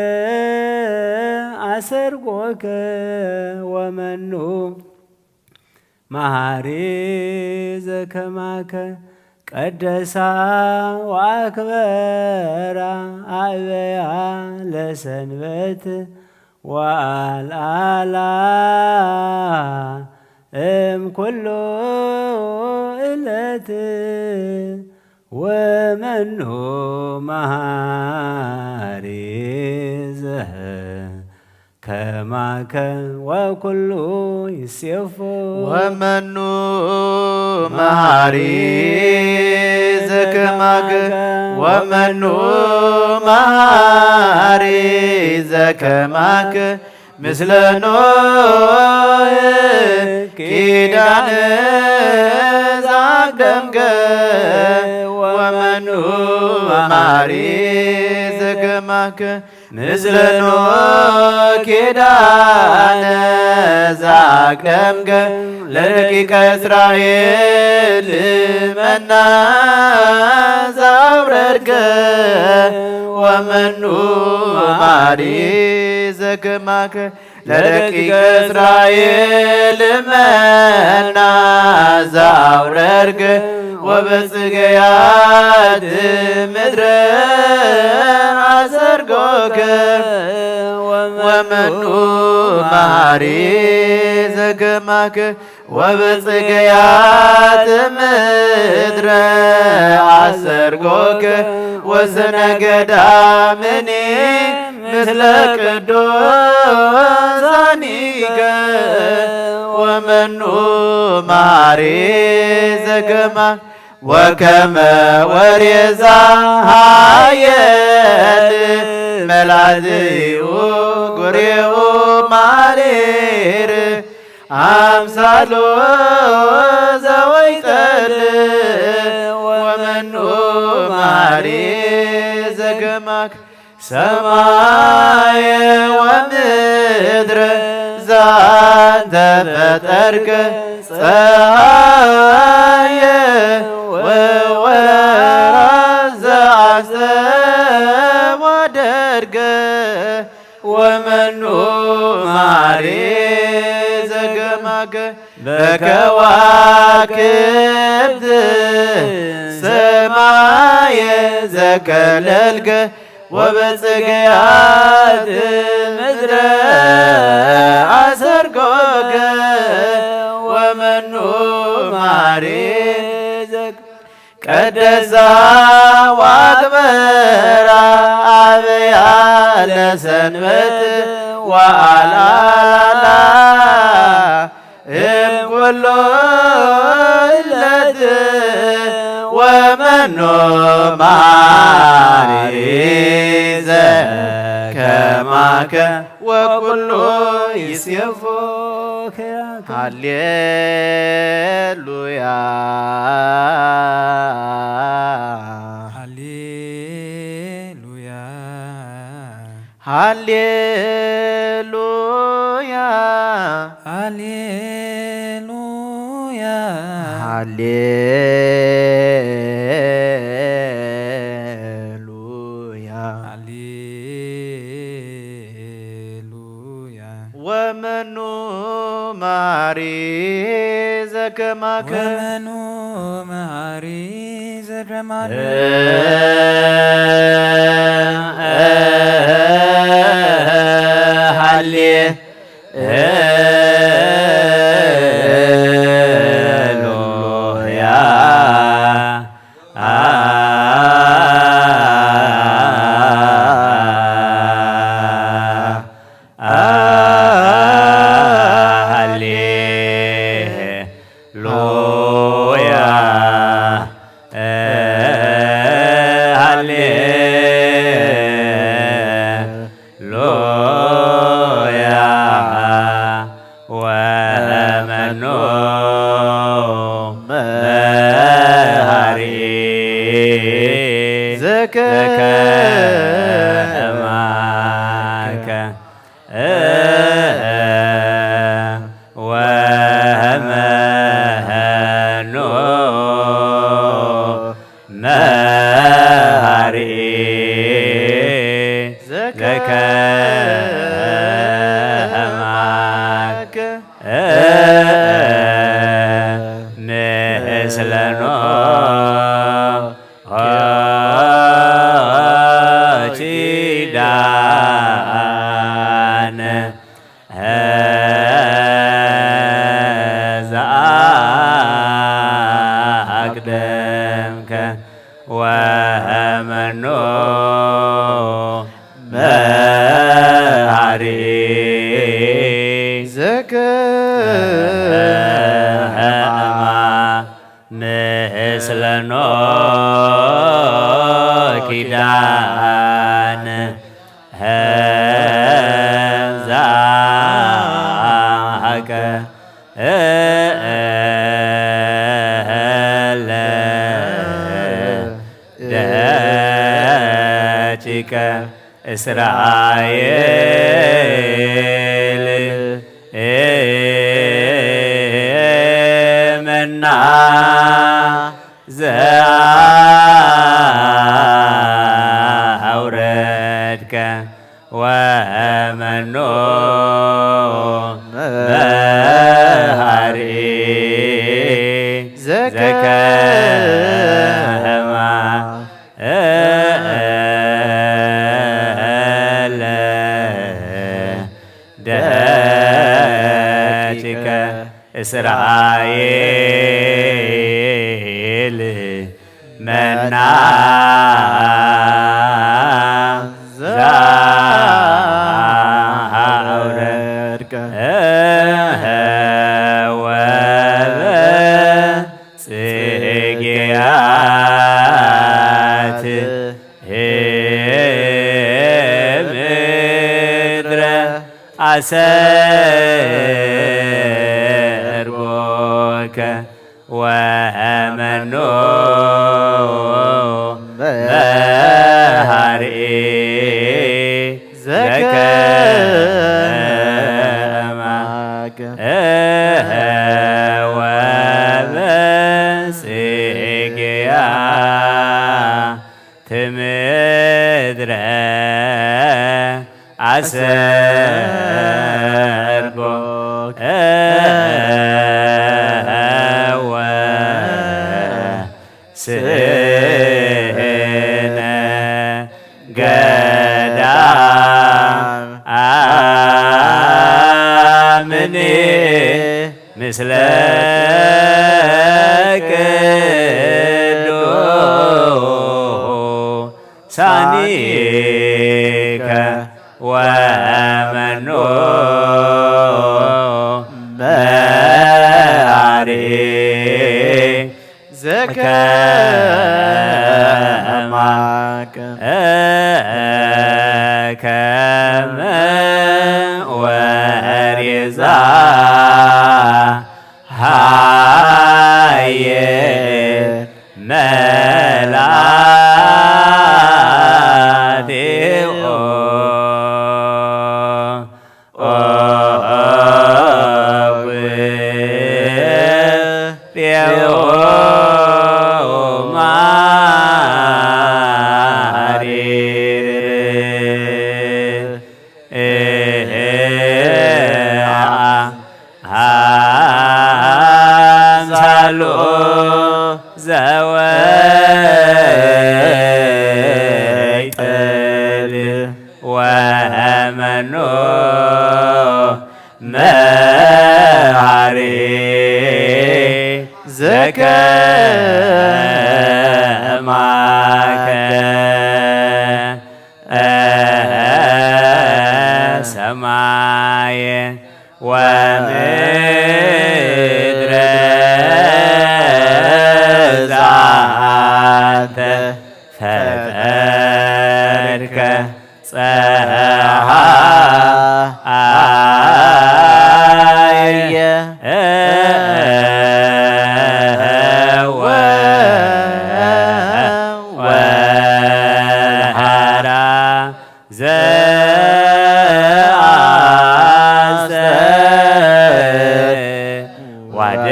አሰርጎከ ወመኑ መሃሪ ዘከማከ። ቀደሳ ወአክበራ አበያ ለሰንበት ወአልዓላ እም ኩሉ እለት ወመኑ መሃሪ ዘከማከ ወኩሉ ይሴፎ። ወመኑ መሃሪ ዘከማከ ወመኑ መሃሪ ዘከማከ። ምስለ ኖህ ኪዳን ዘአቅደምከ ወመኑ መሃሪ ዘከማከ። ምስለ ኖህ ኪዳን ዘአቅደምከ ለደቂቀ እስራኤል መና ዘአውረድከ ወመኑ መሃሪ ዘከማከ። ለደቂቀ እስራኤል መና ዘአውረድከ ወበጽጌያት ምድረ አሰርጎከ ወመኑ መሃሪ ዘከማከ። ወበጽጌያት ምድረ አሰርጎከ ወስነ ገዳምኒ ምስለ ቅዱሳኒከ ወመኑ መሃሪ ዘከማ። ወከመ ወሬዛ ሃየል መላትኡ ጉሬኡ ማሪር አምሳሎ ዘወይጠል ወመኑ መሃሪ ዘከማክ። ሰማየ ወምድረ ዛንተ ፈጠርከ ጸሃየ ወወራ ዘአስተዋደድከ ወመኑ መሃሪ ዘከማከ። በከዋክብት ሰማየ ዘከለልከ ወበጽግያት ምድረ አሰርጎከ ወመኑ መሃሪ ዘከ ቀደሳ ወአክበራ አብያ ለሰንበት ወአልዓላ እምኩሎ እለት ወመኖ መሃሪ ዘከማ። ወኩሉ ይሴፎ ሃሌሉያ ሃሌሉያ ሃሌሉያ ሃሌሉያ ሃሌሉያ ሃሌሉያ ወመኑ መሃሪ ዘከማከ ወመኑ መሃሪ ዘከማከ ሃሌ ሉያ ሃሌ ሉያ ሃሌ ሉያ ወመኑ መሃሪ ዘከማከ ወመኑ መሃሪ ዘከማከ ምስለኖ ኪዳነ ዘአቅደምከ ወመኑ መሃሪ ዘከማከ ምስለኖ ኪዳነ ዘአቀደምከ ለደቂቀ እስራኤል መና ዘአውረድከ ወመኑ መሃሪ ዘከማከ ለደቂቀ እስራኤል መና ዘአውረድከ ወበጽጌያት ምድረ አሰርጎከ ወመኑ መሃሪ ዘከማከ ወበጽጌያት ምድረ አሰርጎ ወስነ ገዳም አምኔ ምስለ ቅዱሳኒከ ወመኑ መሃሪ ዘከማከ ከመ ሃየ መላቴኦ ኦ ኣምሳሉ ዘወይጠል ወመኑ መሃሪ ዘከማከ ሰማየ ወምድረ ዛንተ ፈጠርከ ጸሃየ ወ- ወሃራ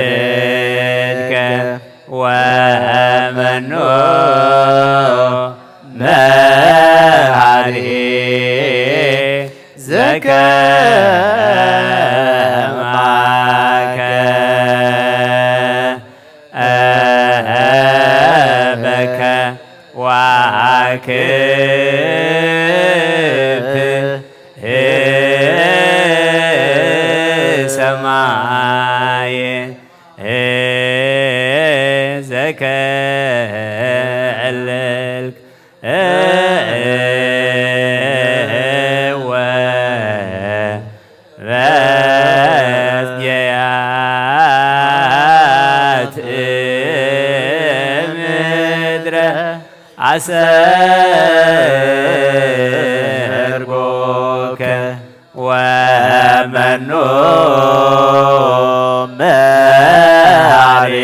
ዘአስተዋደድከ ወመኑ መሃሪ ዘከማከ በከ ዋክብት ሰማይ ዘከለልክ ወበጽየያት ምድረ ኣሰርጎከ ወመኑ መሃሪ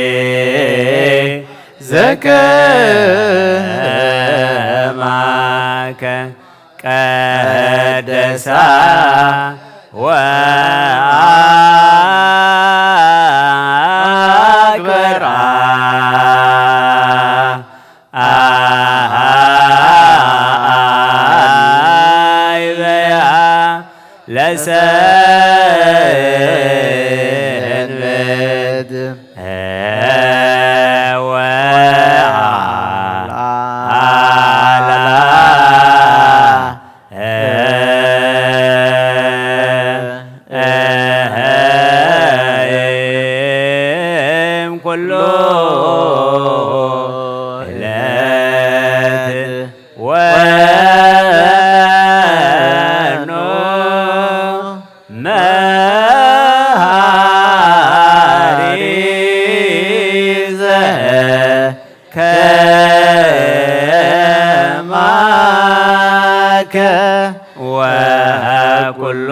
ዘከማከ ቀደሳ ወአክብራ አይበያ ለሰንበት ወአላ እም ኩሉ ዕለት ወኖ መሃሪ ዘከማከ ወኩሎ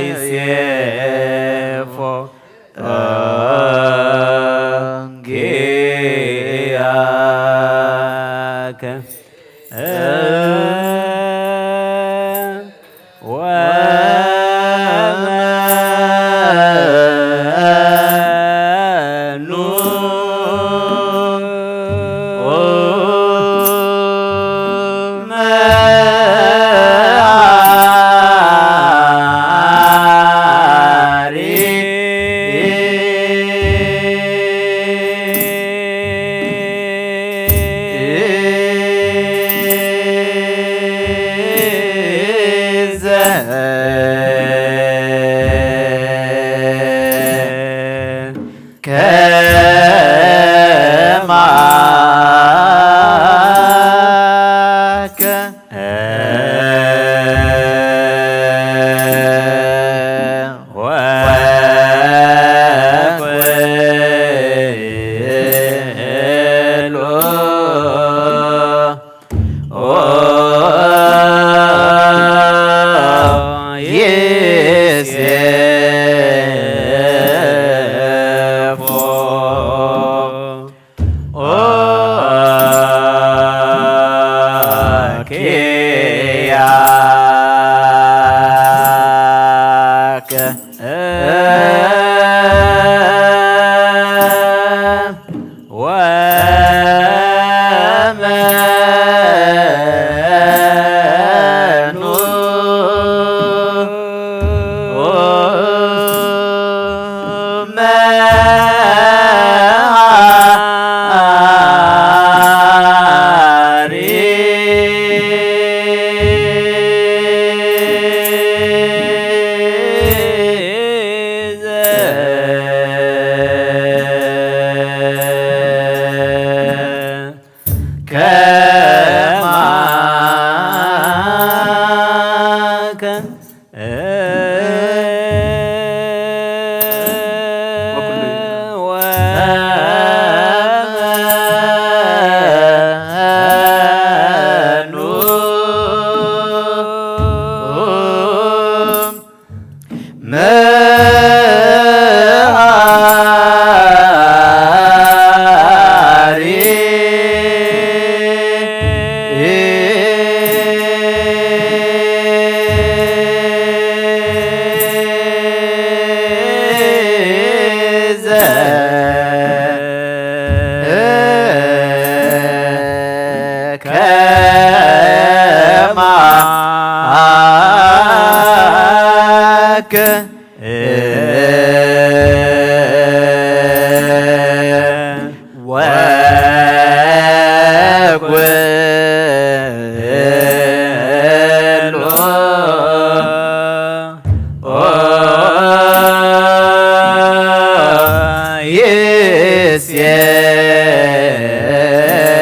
ይሴፎ ጊያከ ወመኑ መሃሪ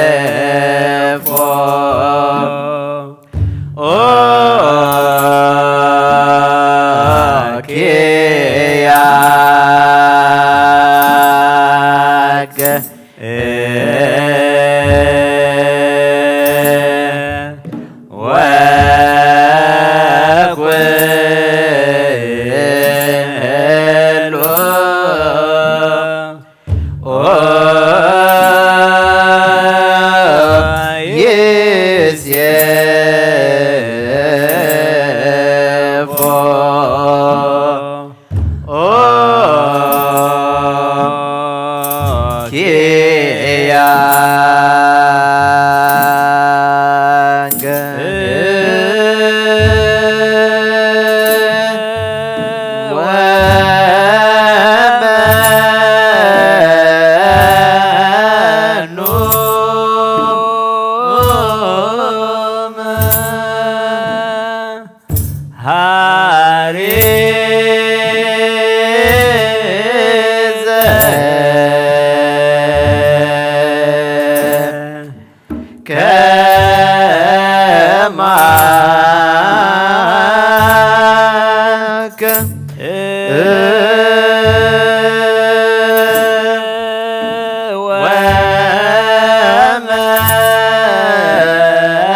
ይሴፎ። ኦ ኪያከ ወኩሉ ኦ ይሴፎ። ኦ ኪያከ ወመኑ ሀሪ ዘከማከ ወመ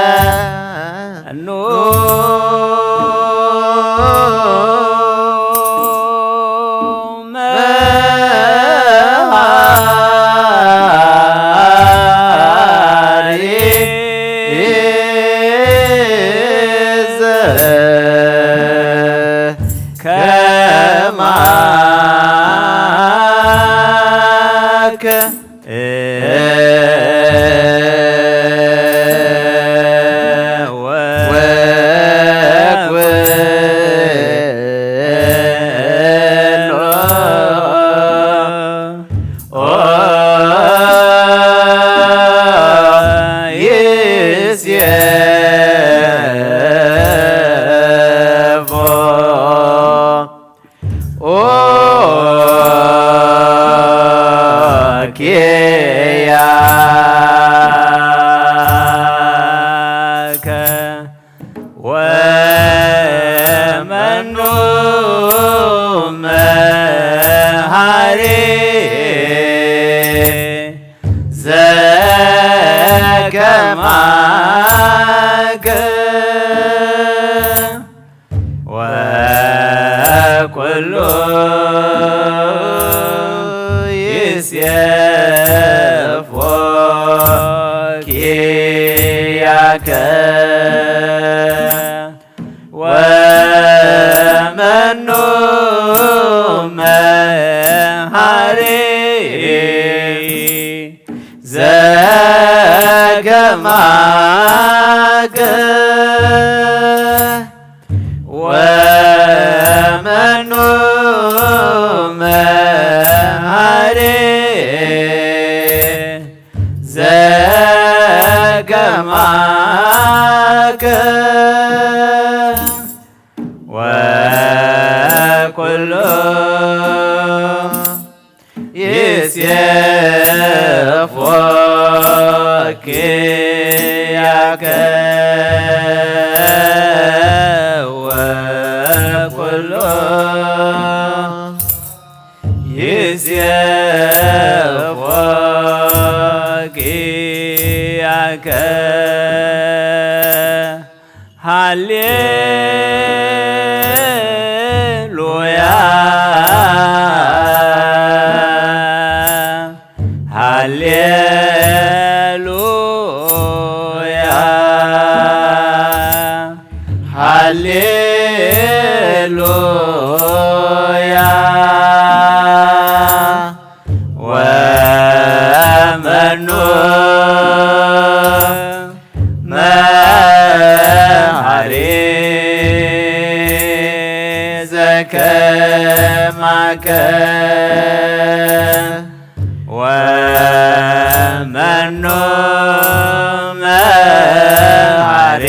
ኖመ ሀሪ ዘከማከ ኪያከ ወመኑ መሃሪ ዘከማከ ወኩሉ ይሴፎ ኪያከ ወመኑ መሃሪ ዘከማከ ወመኑ መሃሪ ዘከማከ ወኩሉ ይሴፎ ኪያከ ወኩሉ ይሴፎ ኪያከ። ሃሌሉያ፣ ሃሌሉያ፣ ሃሌሉያ። ወመኑ መሃሪ ዘከማከ ወመኑ መሃሪ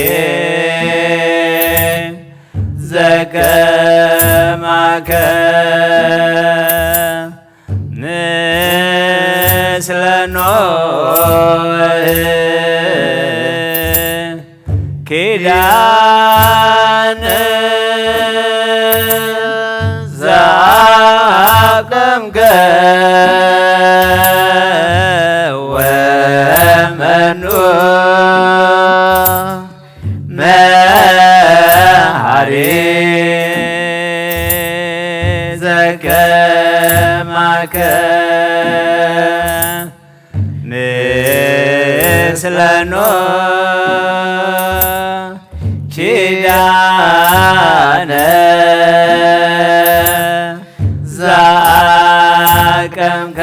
ዘከማከ ምን ስለ ኖህ ኪዳን ዘአቅምከ ወመኑ መሐሪ ዘከማከ ምስለ ኖህ ኪዳነ ዘአቀምከ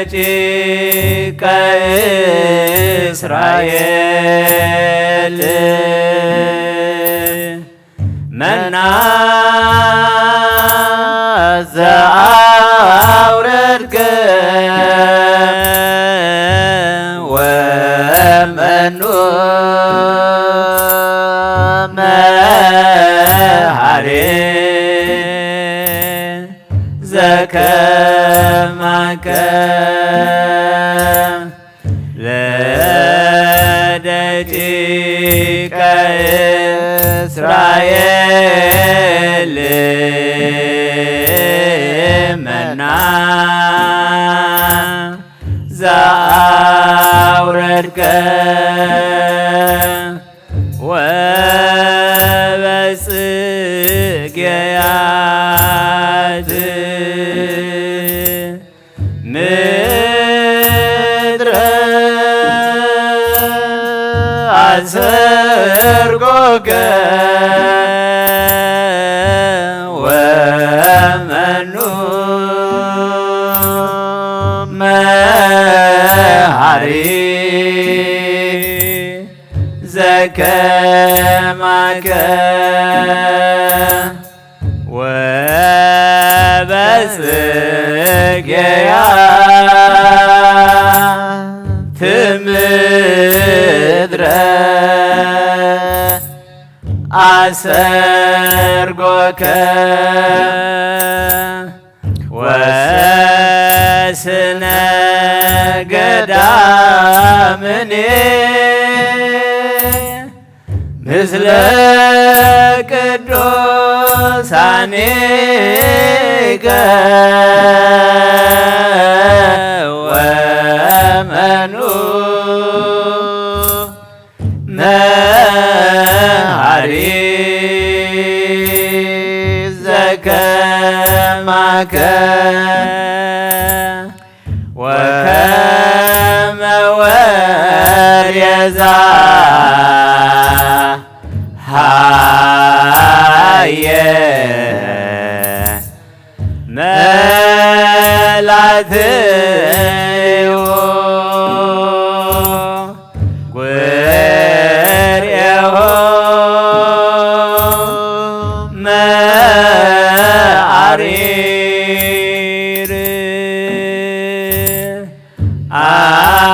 ለደቂቀ እስራኤል መና ዘአውረድከ ወመኑ መሐሪ ዘከማከ ለደቂቀ እስራኤል መና ዘአውረድከ ወበጽጌያት ምድረ አሰርጎከ ወመኑ መሐሪ ዘከማከ ወበጽጌያት ምድረ አሰርጎከ ወስነ ገዳምኔ ምስለ ቅዱሳኔከ ወመኑ መሐሪ ዘከማከ ወከመ ወሬዛ ሃየ መላትዮ ጉርኤሆ መዓሪር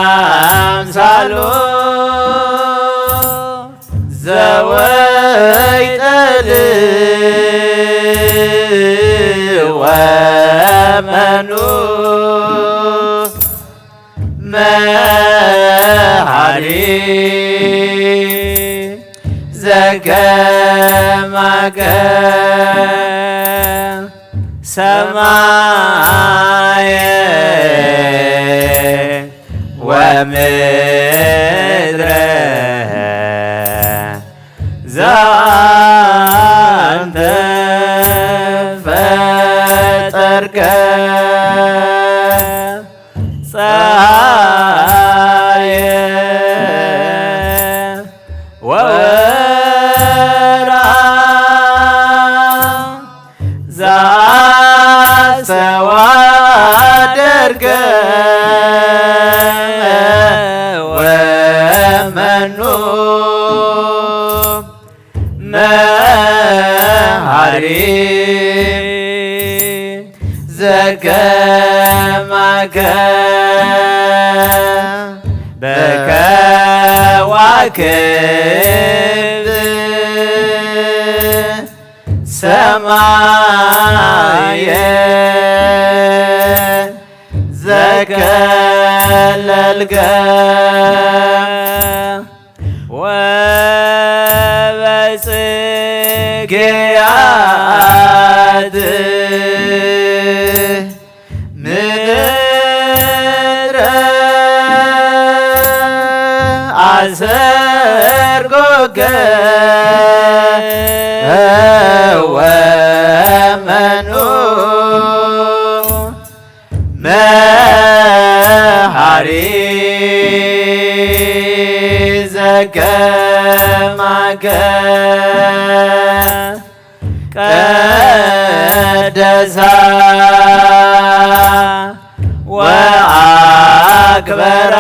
አምሳሎ ዘወይጠል ወመኑ መሐሪ ዘከማከ ሰማየ ወምድረ ዘአንተ ፈጠርከ ፀሐየ ወወርሃ ዘአስተዋደርከ ወመኑ መሐሪ ዘከማከ በከዋክብት ሰማየ ወበጽጌያት ምድረ አሰርጎገ ወመኑ መሐሪ ዘከማከ ቀደሳ ወአክበራ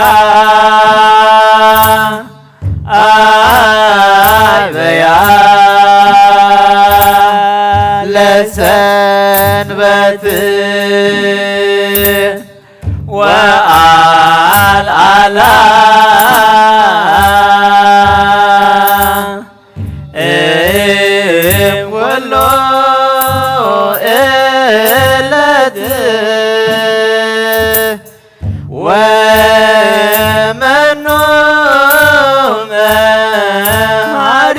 አበያ ለሰንበት ወአልዓላ እምኩሎ እለት ወመኑ መሐሪ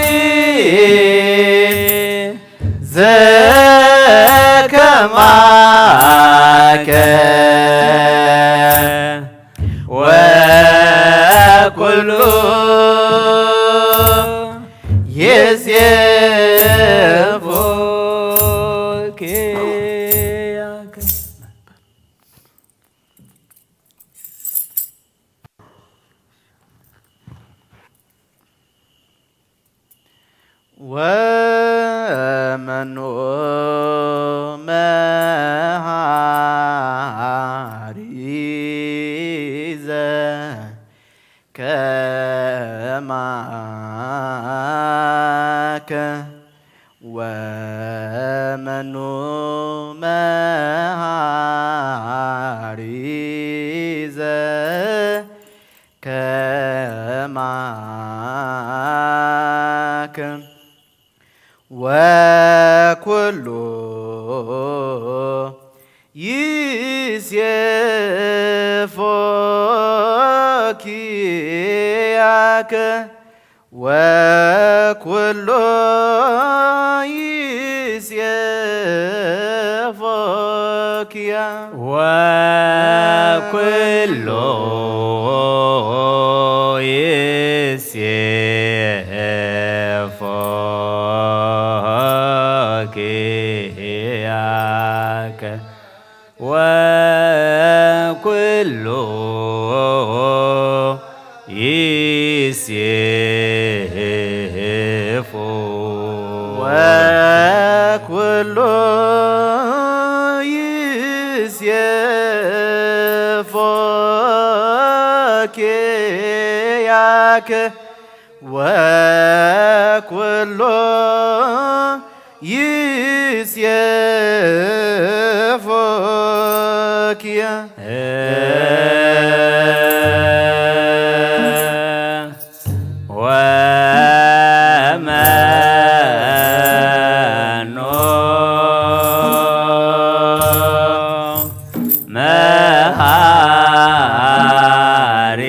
ዘከማከ ወኩሉ ይሴፎ ኪያከ። ወመኑ መሐሪ ዘከማከ ወመኑ መሐሪ ዘከማከ ወኩሉ ይሴፎ ኪያከ ወኩሎ ይሴፎ ኪያ ወኩሎ ይሴፎ ኪያከ ወኩሎ ይሴፎ ወኩሎ ይሴፎ ኪያከ ወኩሎ ይሴፎኪ ወመኑ መሃሪ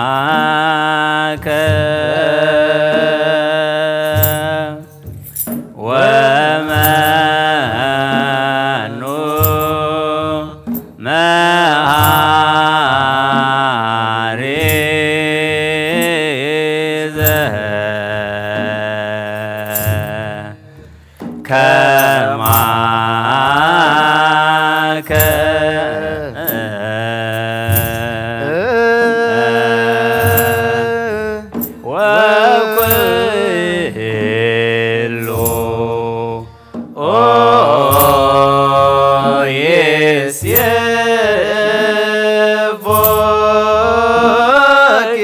ዘከማከ ወመኑ መሃሪ ዘከማከ ወኩሎ ይሴፎኪ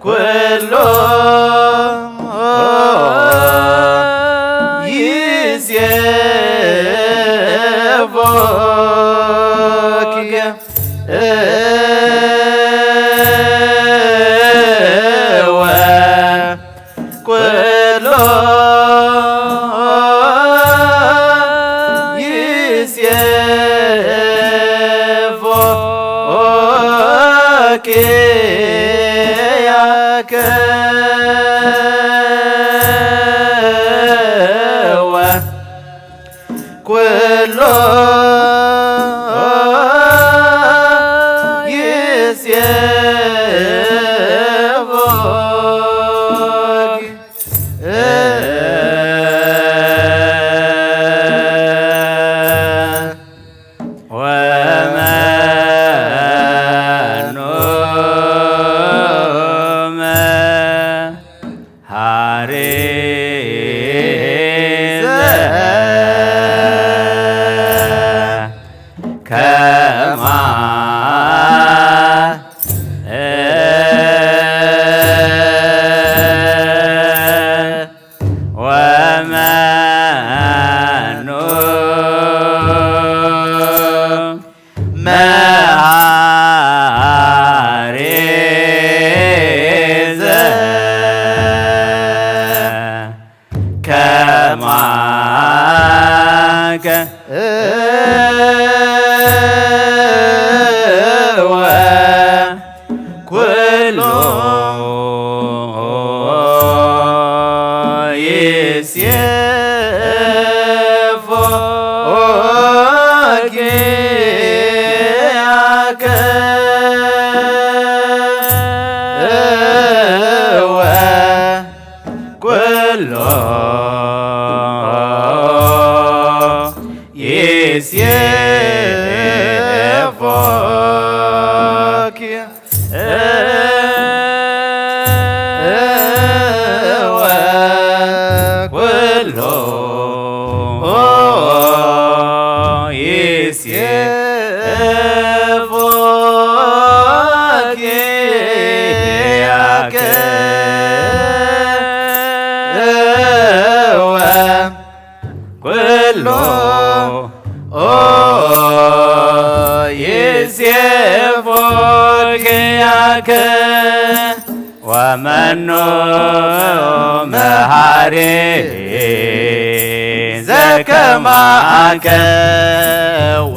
ኩሎ ይሴፎኪ ኩሎ ይሴብሖኪ። ወመኑ መ- ሐሪዘ ከማ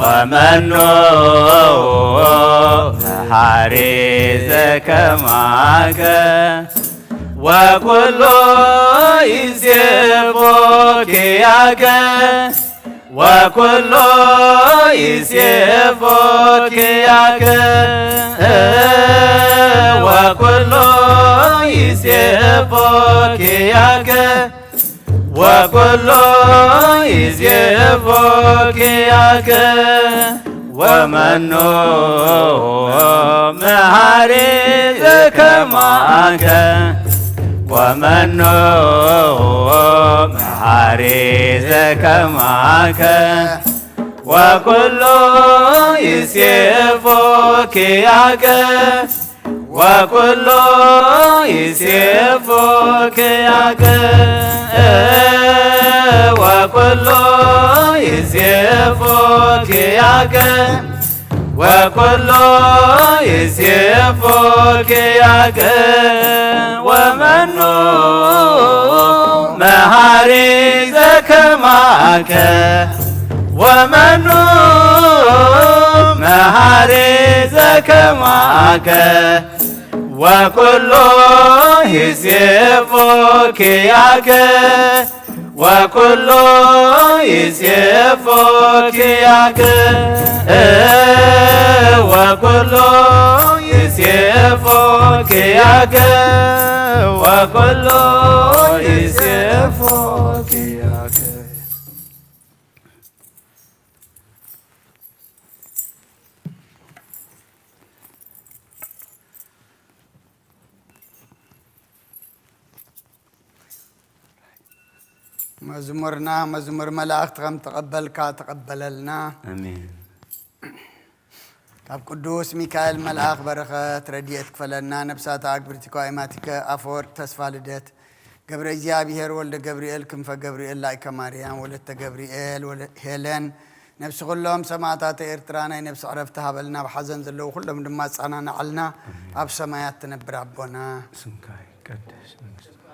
ወመኑ መሐሪ ዘከማከ ወኩሎ ይሴፎ ኪያከ ወኩሎ ይሴፎ ኪያከ ወኩሎ ይሴፎ ኪያከ ወኩሎ ይሴፎ ኪያከ ወመኑ መሐሪ ዘከማከ ወመኑ መሐሪ ዘከማከ ወኩሎ ይሴፎ ኪያከ ወኩሎ ይሴፎ ኪያከ ወኩሎ ይሴፎ ኪያከ ወኩሎ ይሴፎ ኪያከ ወመኑ መሐሪ ዘከማከ ወመኑ መሐሪ ዘከማከ ወኩሎ ይሴፎ ኪያከ ወኩሎ ይሴፎ ኪያከ ወኩሎ ይሴፎ ኪያከ ወኩሎ ይሴፎ ኪያከ ወመኑ መሐሪ ዘከማከ ወመኑ መሐሪ ዘከማከ ወኩሎ ይሴፎ ኪያከ ወኩሎ ይሴፎ ኪያከ ወኩሎ ይሴፎ ኪያከ ወኩሎ ይሴፎ ኪያከ። መዝሙርና መዝሙር መላእኽቲ ከም ተቐበልካ ተቐበለልና። ኣሜን። ካብ ቅዱስ ሚካኤል መልኣኽ በረኸት ረድኤት ክፈለና። ነብሳታ ኣግብርቲ ኳይማቲከ ኣፈወርቅ ተስፋ ልደት ገብረ እግዚኣብሔር ወልደ ገብርኤል ክንፈ ገብርኤል ላይከ ማርያም ወለተ ገብርኤል ወለ- ሄለን ነብሲ ኩሎም ሰማዕታት ኤርትራ ናይ ነብሲ ዕረፍቲ ሃበልና። ኣብ ሓዘን ዘለዉ ኩሎም ድማ ኣጸናንዓልና። ኣብ ሰማያት ትነብር ኣቦና። ስምካ ይቀደስ፣ መንግስትካ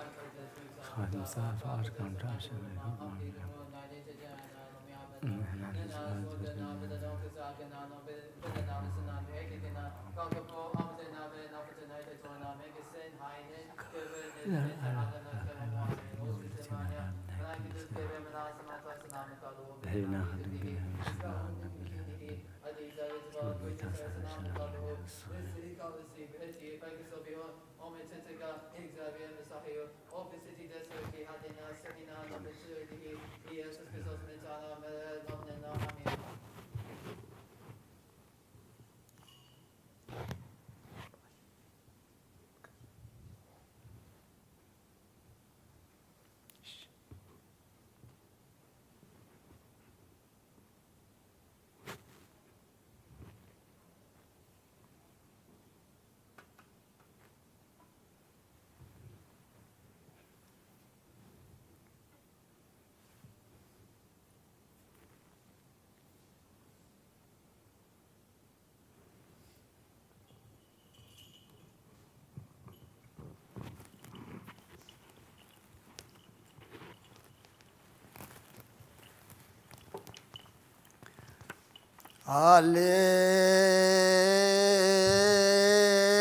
ትምጻእ፣ ፍቓድካ ኣብ ምድሪ ከም ሰማይ ይኹን። ንሕና ንህዝብና ዝበደልና ዜና ክንድንግል ይህብ ስጋ ክንድንግል ይህብ።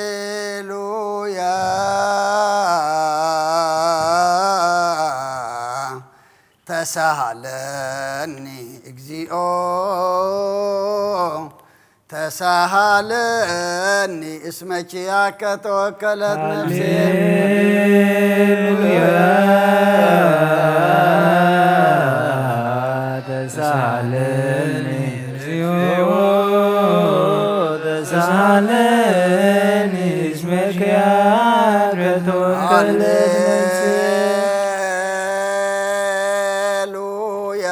ሃሌሉያ ተሳሃለኒ እግዚኦ ተሳሃለኒ እስመ ኪያከ ተወከለት ነፍሴ። ሃሌሉያ ተሳሃለኒ እግዚኦ ተሳሃለኒ እስመ ኪያከ ተወከለት ነፍሴ። ሃሌሉያ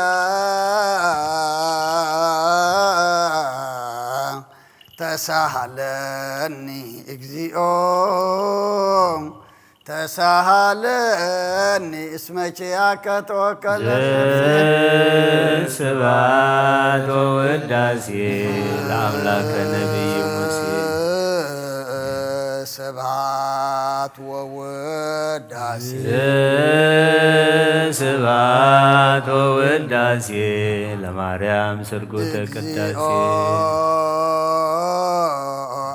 ተሳሃለኒ እግዚኦ ተሳሃለኒ እስመ ኪያከ ተወከለት ነፍሴ። ስብሐት ወውዳሴ ለአምላከ ነቢይ ሙሴ። ስብሐት ወውዳሴ ስብሐት ወውዳሴ ለማርያም ስርጉተ ቅዳሴ።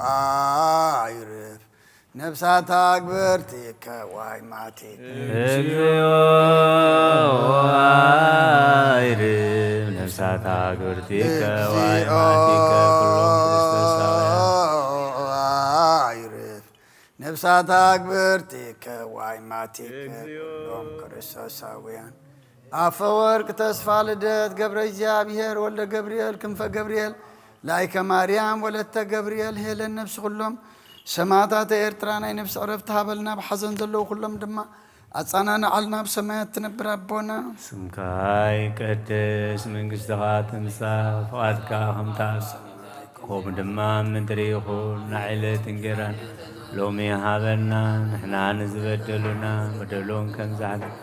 አይርፍ ነፍሳት አግብርቲከ ዋይማቲከ። እግዚኦ አይርፍ ነፍሳት አግብርቲከ ዋይማቲከ ኩሎም ክርስቶሳውያን። አይርፍ ነፍሳት አግብርቲከ ዋይማቲከ ኩሎም ክርስቶሳውያን። አፈወርቅ ተስፋ ልደት ገብረ እግዚኣብሔር ወልደ ገብርኤል ክንፈ ገብርኤል ላይከ ማርያም ወለተ ገብርኤል ሄለን ነፍሲ ኩሎም ሰማዕታተ ኤርትራ ናይ ነፍሲ ዕረፍቲ ሃበልና። ብሓዘን ዘለዉ ኩሎም ድማ ኣጻናንዓልና። ብሰማያት ትነብር ኣቦና ስምካ ይቀደስ፣ መንግስትኻ ትምጻእ፣ ፍቓድካ ከምታ ከምኡ ድማ ኣብ ምድሪ ይኹን። ናይ ዕለት እንጌራና ሎሚ ሃበና፣ ንሕና ንዝበደሉና በደሎም ከም ዝሓለና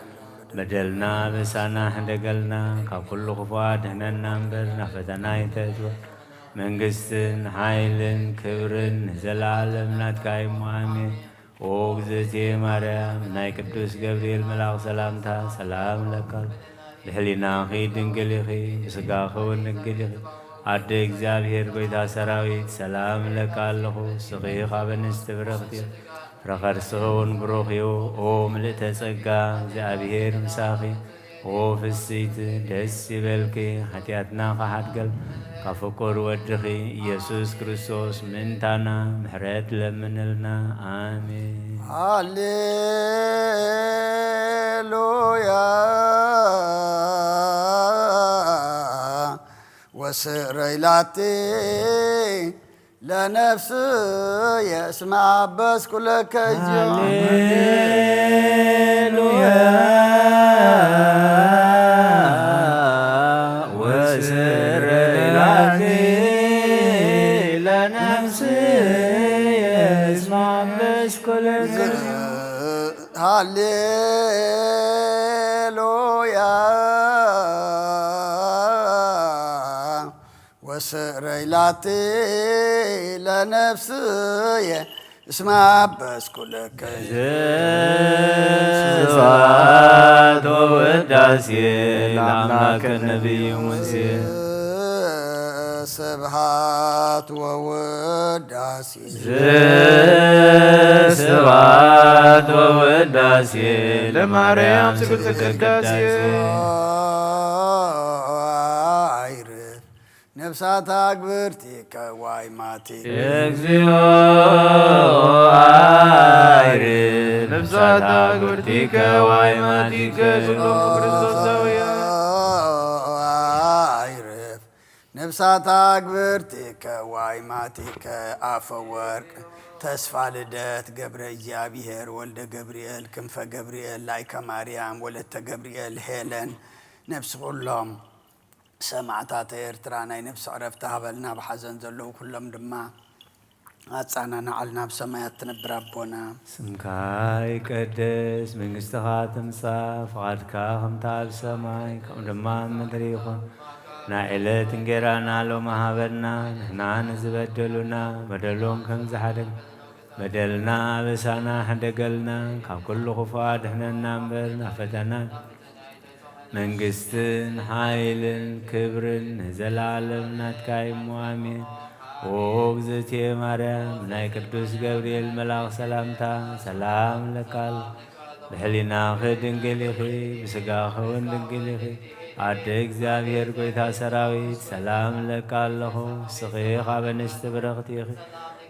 በደልና በሳና ሕደገልና፣ ካብ ኩሉ ክፉእ ኣድሕነና እምበር፣ ናብ ፈተና ኣይተእትወና። መንግስትን ሓይልን ክብርን ንዘለዓለም ናትካ እዩ እሞ፣ ኣሜን። ኦ እግዝእትየ ማርያም፣ ናይ ቅዱስ ገብርኤል መልኣኽ ሰላምታ ሰላም እለካ። ብሕሊናኺ ድንግል ኢኺ፣ ብስጋኺ እውን ድንግል ኢኺ። ኣደ እግዚኣብሔር፣ ጎይታ ሰራዊት፣ ሰላም እለካ ኣለኹ። ንስኺ ካብ ኣንስቲ ብርኽቲ ኢኺ፣ ፍረ ከርስኺ እውን ብሩኽ እዩ። ኦ ምልእተ ጸጋ፣ እግዚኣብሔር ምሳኺ። ኦ ፍስይቲ፣ ደስ ይበልኪ፣ ሓጢኣትና ክሓድገልና ካብ ፍቁር ወድኺ ኢየሱስ ክርስቶስ ምእንታና ምሕረት ለምንልና። ኣሜን። ሃሌሉያ ወስረይ ላቲ ለነፍስየ እስመ አበስኩ ለከ እግዚኦ። ሃሌሉያ ወስረይ ላቲ ለነፍስየ እስመ አበስኩ ለከ እግዚኦ። ሃሌሉያ ወስረይ ላቲ ለነፍስየ እስመ አበስኩ ለከ። ስብሐት ወውዳሴ ለአምላክ ነቢይ ሙሴ። ስብሐት ወውዳሴ። ስብሐት ወውዳሴ ለማርያም ስግድ ቅዳሴ። ነፍሳት ኣግብርቲከ ዋይማቲከ እግዚኦ ኣይርፍ ነፍሳት ኣግብርቲከ ዋይማቲከ ስሎም ክርስቶሳውያን ኣይርፍ ነፍሳት ኣግብርቲከ ዋይማቲከ ኣፈወርቅ ተስፋ ልደት ገብረ እግዚኣብሔር ወልደ ገብርኤል ክንፈ ገብርኤል ላይከ ማርያም ወለተ ገብርኤል ሄለን ነፍሲ ኩሎም ሰማዕታተ ኤርትራ ናይ ነፍሲ ዕረፍቲ ሃበልና፣ ኣብ ሓዘን ዘለዉ ኩሎም ድማ ኣጻናንዓልና፣ ኣብ ሰማያት ትነብር ኣቦና። ስምካ ይቀደስ፣ መንግስትኻ ትምጻእ፣ ፍቓድካ ከምታ ኣብ ሰማይ ከምኡ ድማ ኣብ ምድሪ ይኹን። ናይ ዕለት እንጌራና ሎሚ ሃበና፣ ንሕና ንዝበደሉና በደሎም ከም ዝሓደግ በደልና ኣበሳና ሕደገልና፣ ካብ ኩሉ ክፉእ ኣድሕነና እምበር ናብ ፈተና መንግስትን ሓይልን ክብርን ንዘለዓለም ናትካ እሞ ኣሜን። ኦ እግዝእትየ ማርያም ናይ ቅዱስ ገብርኤል መልኣኽ ሰላምታ ሰላም እለካ ኣለኹ። ብሕሊናኺ ድንግል ኢኺ፣ ብስጋኺ እውን ድንግል ኢኺ። ኣደ እግዚኣብሔር ጐይታ ሰራዊት ሰላም እለካ ኣለኹ። ንስኺ ካብ ኣንስቲ ብርኽቲ ኢኺ፣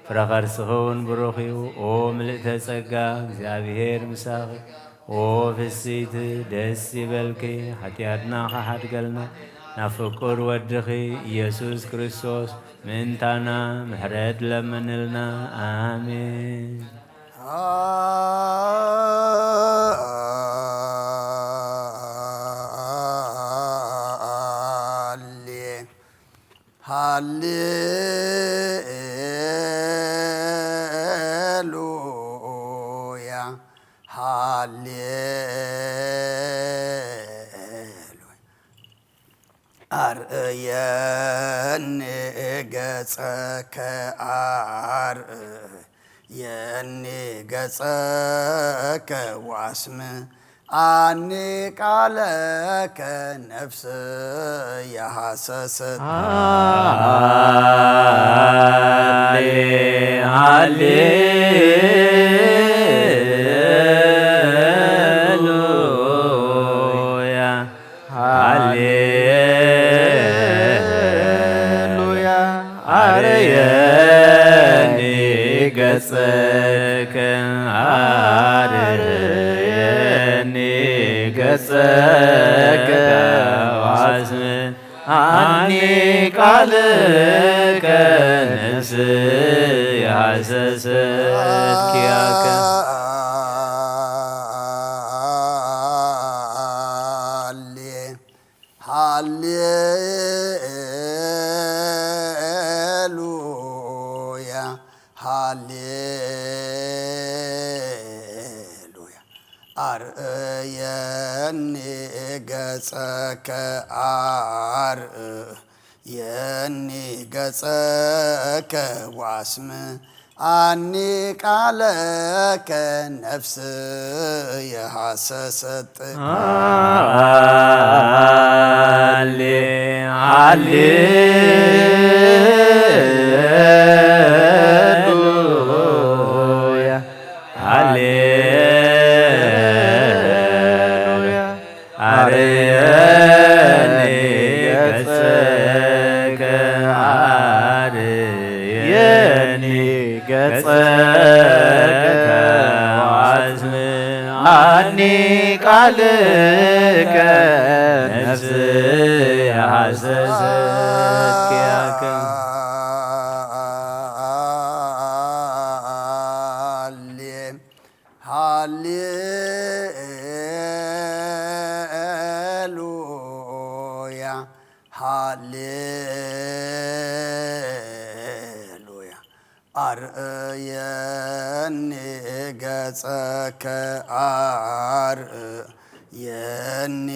ፍረ ከርስኺ እውን ብሩኽ እዩ። ኦ ምልእተ ጸጋ እግዚኣብሔር ምሳኺ ኦ ፍስይቲ ደስ ይበልኪ ሓጢኣትና ኸሓድገልና ናብ ፍቁር ወድኺ ኢየሱስ ክርስቶስ ምእንታና ምሕረት ለምንልና ኣሜን። ሃሌ ሃሌሉያ ሃሌሉያ ኣርእየኒ ገጸከ ኣርእየኒ ገጸከ ዋስም ኣኒ ቃለከ ነፍስ የሃሰሰት ሃሌ ሃሌሉያ ሃሌሉያ ኣርየኒ ገጸከ ኣርየኒ ገጸከ ዋስም ኣኒ ቃልከ ነፍስ የሃሰሰት ኪያከ ሃሌ ሃሌሉያ ሃሌሉያ ኣርእየኒ ገጸከ ኣርእየኒ ገጸከ ዋስም ኣኒ ቃለከ ነፍስ የሃሰሰት ሃሌ ሃሌሉያ ሃሌሉያ ኣርየኒ ገጸከ ኣርየኒ ገጸከ ዋስም ኣኒ ቃልከ ነፍስ የሃሰሰት ኪያከ ሃሌ ሃሌሉያ ሃሌሉያ ኣርእየኒ ገጸከ ኣርእየኒ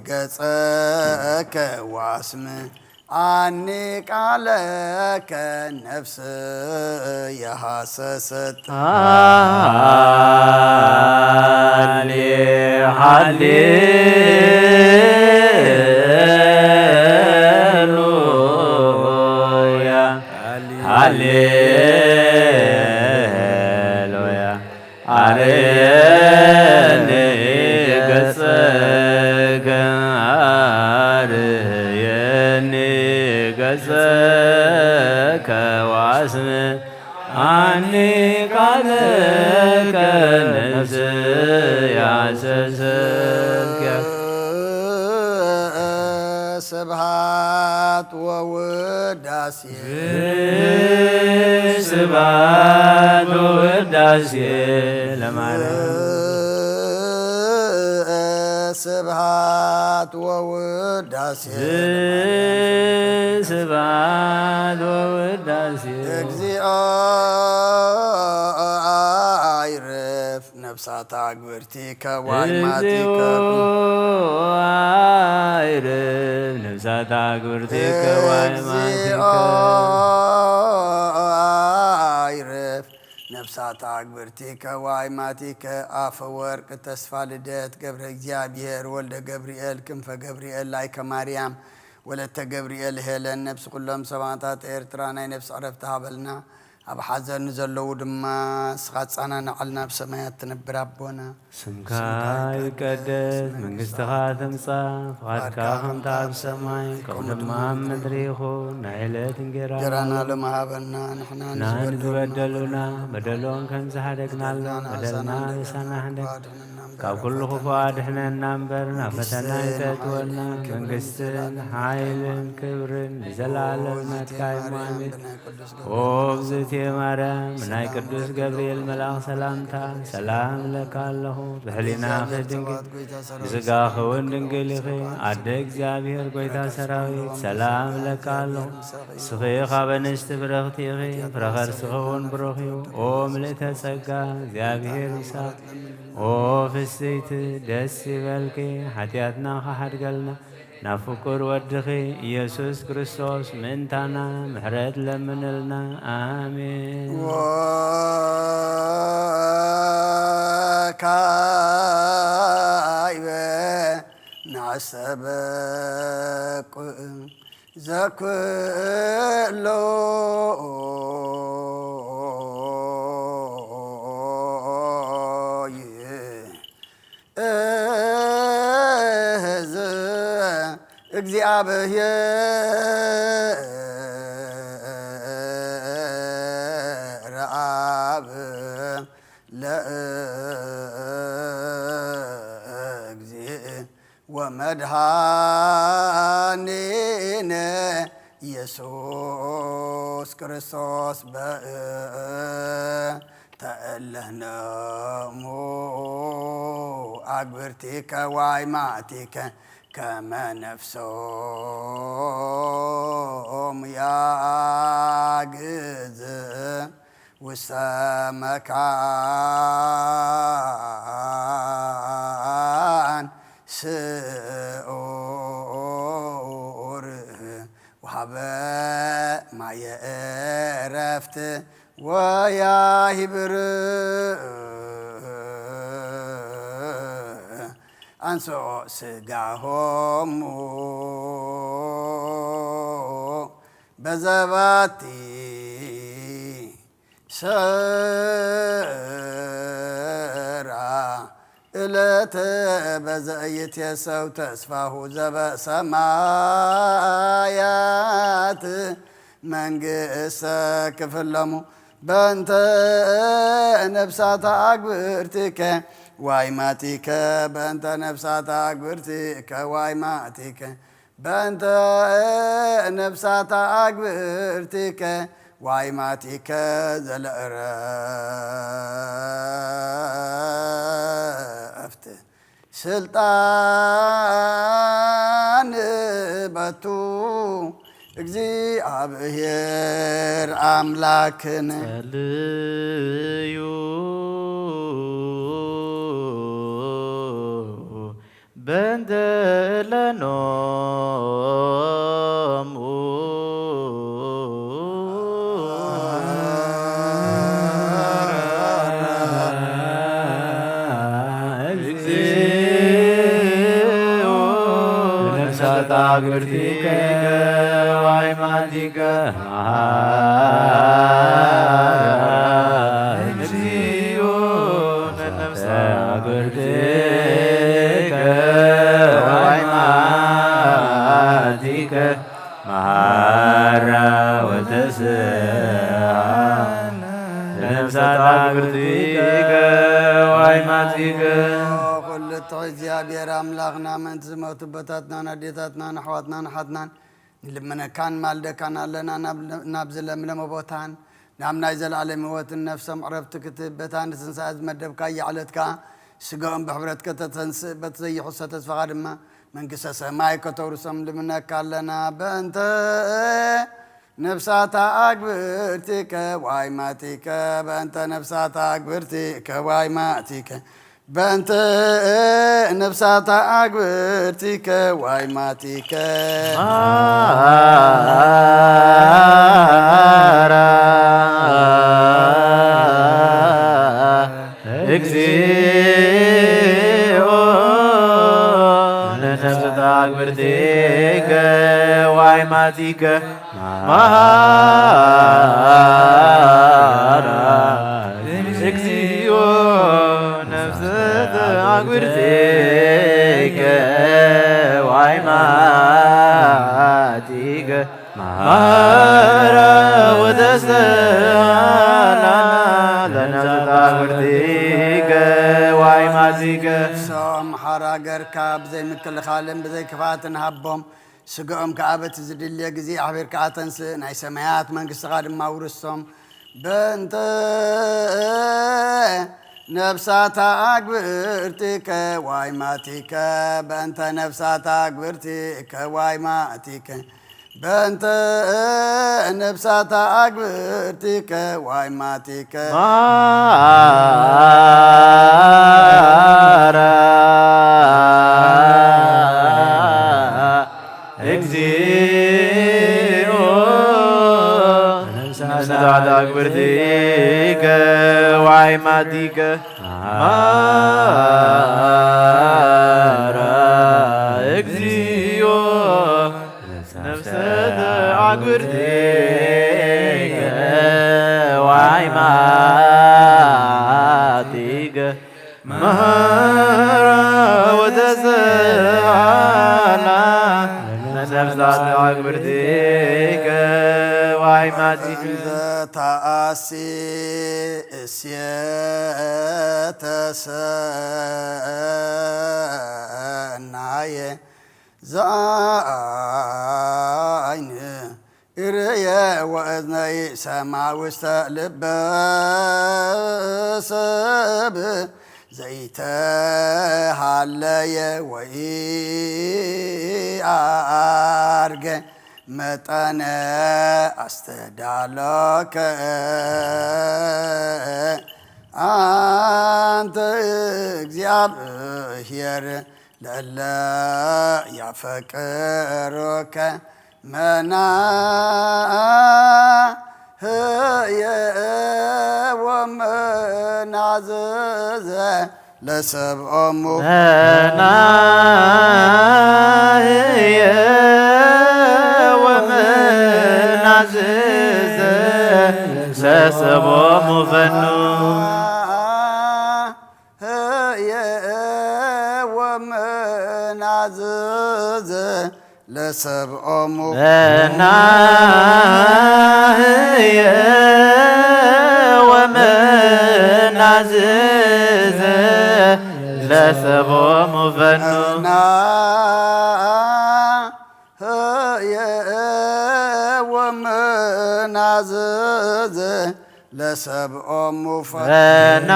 ገጸከ ዋስም ኣኒ ቃለከ ነፍስ የሃሰሰት ሃሌ ሃሌሉያ ሃሌሉያ ኣርየኒ ገጸከ ኣርየኒ ገጸከ ወአስምዓኒ ቃለከ ነፍስያ ሰሰብከ። ስብሐት ወውዳሴ። ስብሐት ወውዳሴ ለማርያም። ስብሐት ወውዳሴ። ስብሐት ወውዳሴ። እግዚኦ አይርፍ ነፍሳታ ግብርቲከ ዋይማቲከ። እግዚኦ አይርፍ ነፍሳታ ግብርቲከ ዋይማቲከ። እግዚኦ አይርፍ ነፍሳታ ግብርቲከ ዋይማቲከ። አፈወርቅ ተስፋ ልደት ገብረ እግዚኣብሔር ወልደ ገብርኤል ክንፈ ገብርኤል ላይከ ማርያም ወለተ ገብርኤል ሄለን ነፍሲ ኩሎም ሰማዕታት ኤርትራ ናይ ነፍሲ ዕረፍቲ ሃበልና። ኣብ ሓዘን ንዘለዉ ድማ ንስኻ ኣጻናንዓልና፣ ኣብ ሰማያት ትነብር ኣቦና። ስምካ ይቀደስ፣ መንግስትኻ ትምጻእ፣ ፍቓድካ ከምታ ኣብ ሰማይ ከምኡ ድማ ኣብ ምድሪ ይኹን። ናይ ዕለት እንጌራና እንጌራና ሎም ሎም ሃበና፣ ንሕና ንሕና ንዝበደሉና ንዝበደሉና በደሎም ከም ዝሓደግናሎም በደልና በደልና ንሳና ንሓደግ። ኣድሕነና ካብ ኩሉ ክፉእ ኣድሕነና እምበር ናብ ፈተና ኣይተእትወና። መንግስትን ሓይልን ክብርን ንዘለዓለም ናትካ እዩ። ኣሜን። ኦ እግዝእትየ ማርያም፣ ናይ ቅዱስ ገብርኤል መልኣኽ ሰላምታ ሰላም እለካ ኣለኹ። ብሕሊናኺ ድንግል፣ ብስጋኺ እውን ድንግል ኢኺ። ኣደ እግዚኣብሔር፣ ጎይታ ሰራዊት፣ ሰላም እለካ ኣለኹ። ንስኺ ካብ ኣንስቲ ብርኽቲ ኢኺ፣ ፍረ ከርስኺ እውን ብሩኽ እዩ። ኦ ምልእተ ጸጋ፣ እግዚኣብሔር ምሳኺ። ኦ ፍስይቲ፣ ደስ ይበልኪ፣ ሓጢኣትና ክሓድገልና ናብ ፍቁር ወድኺ ኢየሱስ ክርስቶስ ምእንታና ምሕረት ለምንልና። ኣሜን። ወካይበ ናሰበቁ ዘኩሎ እዝ እግዚኣብሔር አብ ለእግዚእ ወመድኃኒነ ኢየሱስ ክርስቶስ በእንተ እለ እሙ አግብርቲከ ዋይማቲከ ከመ ነፍሶሙ ያግዝ ውስተ መካን ስዑር ወሀበ ማየ ዕረፍት ወያሂብር አንስኦ ስጋሆሙ በዘባቲ ሰራ እለተ በዘእይት የሰው ተስፋሁ ዘበሰማያት መንግስተ ክፍለሙ በእንተ ነፍሳት አግብርቲከ ዋይማቲከ በእንተ ነፍሳት አግብርቲከ ዋይማቲከ በእንተ ነፍሳት አግብርቲከ ዋይማቲከ ዘለእረፍት ስልጣን በቱ እግዚኣብሔር አምላክነ። ጸልዩ በእንተ እለ እሙ እግዚኦ ለነፍሳት አግብርቲከ ወአይማቲከ እግዚኦ ለነፍሳት አግብርቲከ ወአይማቲከ ሐራ ወተስአ ለነፍሳት አግብርቲከ ዋይማቲከ። ኩሉ ትሑት እግዚኣብሔር ኣምላኽና፣ ምእንቲ ዝሞቱ ኣቦታትናን ኣዴታትናን ኣሕዋትናን ኣሓትናን ንልምነካን ማልደካን ኣለና። ናብ፣ ናብዚ ለምለመ ቦታን ናብ ናይ ዘለኣለም ህይወትን ነፍሶም ዕረፍቲ ክትህብ በታ ንትንሳኤ ዝመደብካያ ዕለት ከኣ ስጋኦም ብሕብረት ከተተንስእ በቲ ዘይሕሶ ተስፋኻ ድማ መንግስተ ሰማይ ከተውርሶም ልምነካ ኣለና። በእንተ ነፍሳታ ኣግብርቲከ ዋይማቲከ፣ በእንተ ነፍሳታ ኣግብርቲከ ዋይማቲከ፣ በእንተ ነፍሳታ ኣግብርቲከ ዋይማቲከ። ማራ እግዚኦ ነነፍስታ ግብርቲከ ዋይማቲከ። ማራ እግዚኦ ነፍስታ ግብርቲከ ዋይማቲከ። ማራ ወተስአላ ለነፍስታ ግብርቲከ ዋይማቲከ። ነፍሶም ሓራ ገርካ ብዘይ ምክልኻልን ብዘይ ክፍኣትን ሃቦም። ስጋኦም ከኣ በቲ ዝድልየ ግዜ ኣሕቢርካ ኣተንስእ፣ ናይ ሰማያት መንግስትኻ ድማ ኣውርሶም። በእንተ ነፍሳታ ኣግብርቲከ ዋይማቲከ፣ በእንተ ነፍሳታ ኣግብርቲከ ዋይማቲከ፣ በእንተ ነፍሳታ ኣግብርቲከ ዋይማቲከ። ማራ እግዚኦ ነፍሳታ ግብርቲከ ዋይማቲከ። ማራ እግዚኦ ነፍሰተ አግብርቲከ ዋይማቲከ። ማራ ወተስአላ ነፍሳት አግብርቲከ ዋይማቲከ። እንዘ ተአሲ እሴተ ሰናየ ዘአይን እርየ ወእዝነይ ሰማ ውስተ ልበ ሰብ ዘይተሃለየ ወኢአርገ መጠነ አስተዳሎከ አንተ እግዚአብሔር ለእለ ያፈቅሩከ መናህየ ወመናዝዘ ለሰብኦሙ። መናህየ ወመናዝዘ ለሰብኦሙ ፈኑ። ህየ ወመናዝዘ ለሰብኦሙ። መናህየ ወመናዝዘ ለሰብኦሙ ፈኑ። መናህየ ወመናዝዘ ለሰብኦሙ ፈናህየ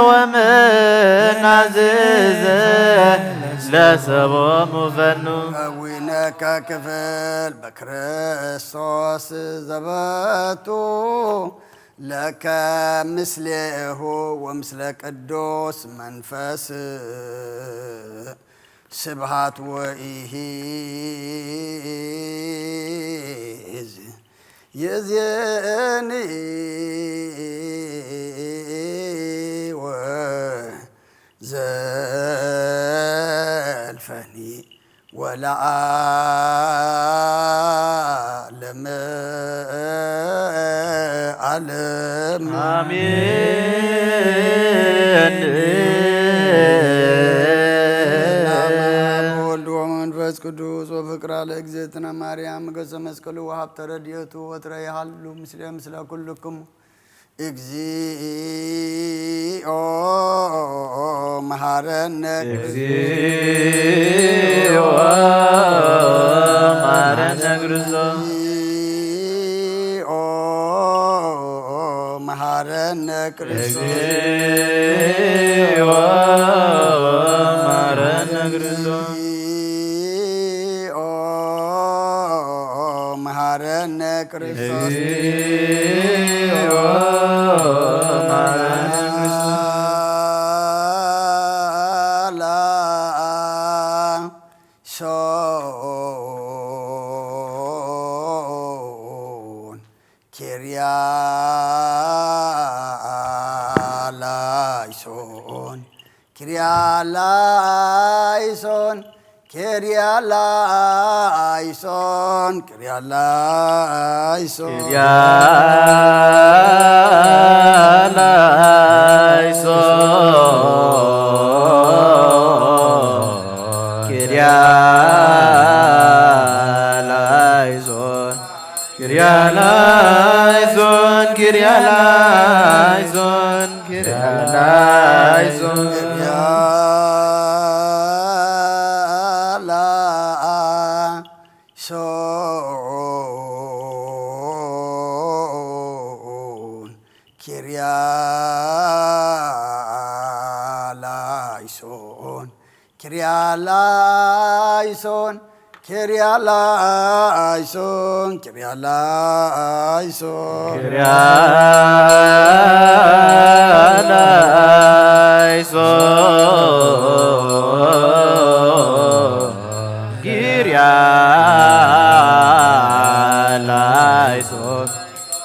ወመናዝዘ ለሰብኦሙ ፈኑ። ከዊነከ ክፍል በክርስቶስ ዘበቱ ለከ ምስሌሁ ወምስለ ቅዱስ መንፈስ ስብሃት ወኢሂዝ ይእዜኒ ወዘልፈኒ ወለዓለመ ዓለም። አሜን። በስመ አብ ወወልድ ወመንፈስ መንፈስ ቅዱስ ወፍቅራ ለእግዝእትነ ማርያም ገጸ መስቀሉ ወሀብተ ረድኤቱ ወትረ ይሃሉ ምስለ ምስለ ኩልክሙ። እግዚኦ መሐረነ። እግዚኦ መሐረነ ክርስቶስ። እግዚኦ መሐረነ ክርስቶስ። እግዚኦ መሐረነ ክርስቶስ። እግዚኦ መሐረነ ክርስቶስ። እግዚኦ መሐረነ ክርስቶስ። ላይሶን ኪርያ ላይሶን። ኪርያ ላይሶን፣ ኪርያ ላይሶን፣ ኪርያ ላይሶን። ኪርያ ላይሶን፣ ኪርያ ላይሶን። ኪርያ ላይሶን፣ ኪርያ ላይሶን፣ ኪርያ ላይሶን። ኪርያ ላይሶን፣ ኪርያ ላይሶን። ኪርያ ላይሶን፣ ኪርያ ላይሶን፣ ኪርያ ላይሶን። ኪርያ ላይሶን፣ ኪርያ ላይሶን።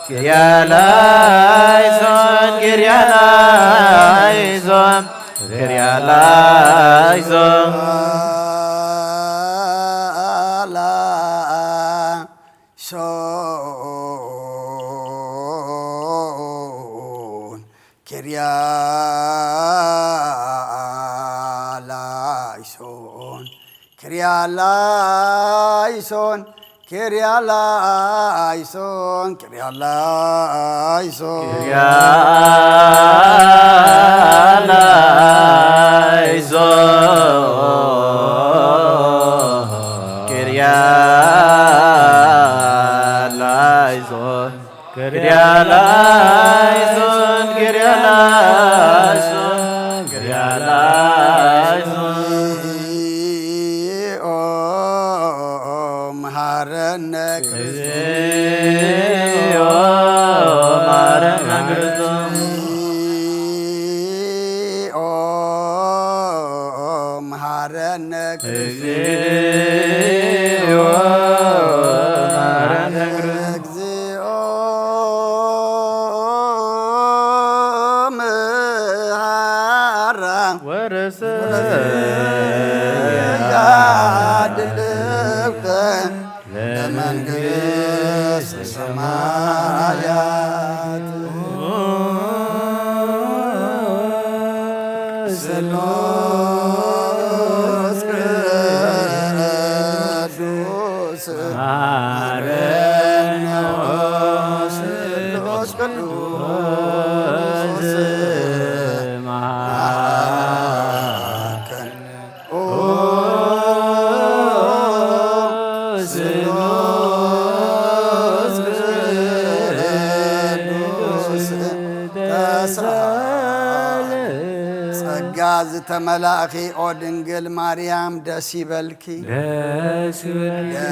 ኪርያ ላይሶን፣ ኪርያ ላይሶን፣ ኪርያ ላይሶን። ላይሶን፣ ኪርያ ላይሶን። ኪርያ ላይሶን፣ ኪርያ ላይሶን፣ ኪርያ ላይሶን። ኪርያ ላይሶን፣ ኪርያ ላይሶን። ኪርያ ላይሶን፣ ኪርያ ላይሶን፣ ኪርያ ላይሶን። እግዚኦ መሐረነ ክርስቶስ። እግዚኦ መሐረነ ክርስቶስ። እግዚኦ መሐረነ ክርስቶስ። እግዚኦ መሐረነ ክርስቶስ። እግዚኦ መሐራ ወረሰ ያድልብከ ለመንግስት ሰማያት። ስሉስ ቅዱስ ማረነ ስሉስ ቅዱስ ማረነ። ኦ ስሉስ ቅዱስ ተሳለ። ጸጋ ዝተመላእኺ ኦ ድንግል ማርያም ደስ ይበልኪ። ደስ ይበልኪ። ደስ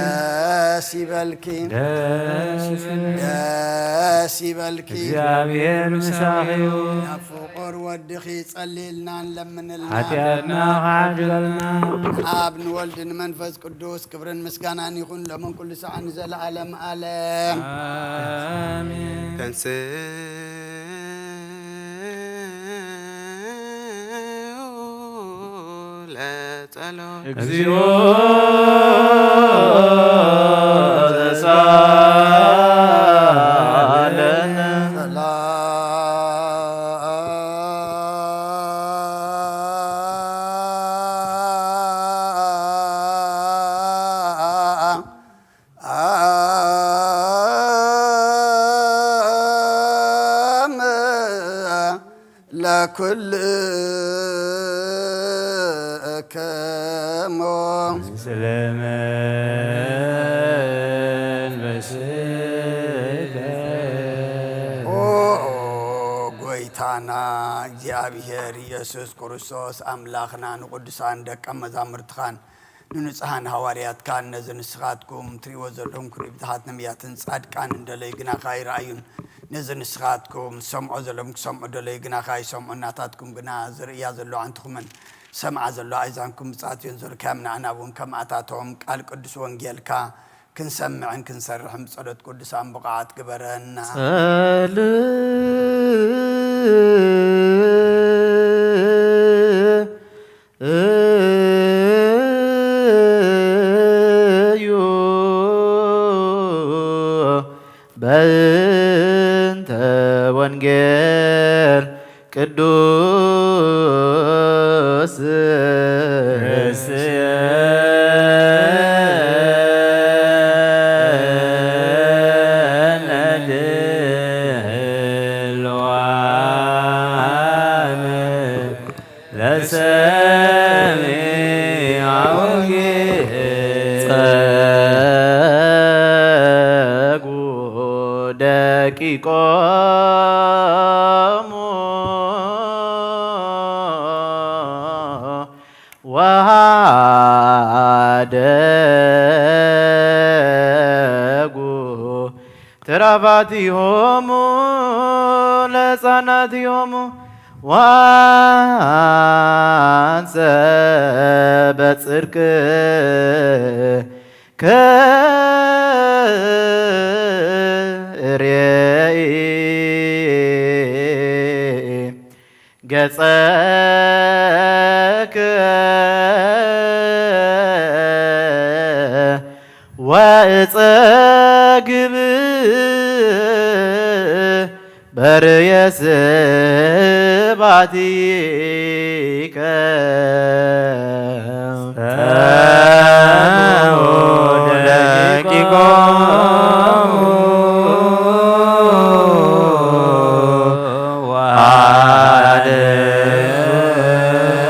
ይበልኪ። ደስ ይበልኪ። ደስ ይበልኪ። እግዚኣብሔር ምሳኺ እዩ። ናብ ፍቑር ወድኺ ጸልይልና፣ ንለምንልና። ሓጢኣትና ክሓድገልና። ኣብ ንወልድ ንመንፈስ ቅዱስ ክብርን ምስጋናን ይኹን፣ ሎምን ኩሉ ሰዓት ንዘለዓለም ዓለም። ኣሜን። ተንስእ ለጸሎት። እግዚኦ ተሳለነ። ሰላም ኩልክሞ። ስለ መንፈስከ። ኦ ጎይታና እግዚኣብሔር ኢየሱስ ክርስቶስ ኣምላኽና ንቅዱሳን ደቀ መዛሙርትኻን ንንጹሃን ሃዋርያትካን ነዚ ንስኻትኩም ትሪእዎ ዘለኹም ክርኢ ብዙሓት ነቢያትን ጻድቃን እንደለዩ ግናኻ ኣይረኣዩን። ነዚ ንስኻትኩም ትሰምዖ ዘለኹም ክሰምዑ ደለዩ ግናኻ ኣይሰምዑን። ናታትኩም ግና ዝርእያ ዘሎ ኣዕንትኹምን ዝሰምዓ ዘሎ ኣእዛንኩም ብጻትዮን ዘልካዮም ንኣና እውን ከምኣታቶም ቃል ቅዱስ ወንጌልካ ክንሰምዕን ክንሰርሕን ብጸሎት ቅዱሳን ብቑዓት ግበረና። ጸል እዩ በእንተ ወንጌል ቅዱስ ለሰሚዐ ወንጌል ጸጉ ደቂቆሙ ወሃደጉ ትራፋቲሆሙ ለሕፃናቲሆሙ ወአንሰ በጽድቅ ከርእይ ገጸከ ወእጸግብ በርየ ስባቲከ። ጸምኡ ደቂቆሙ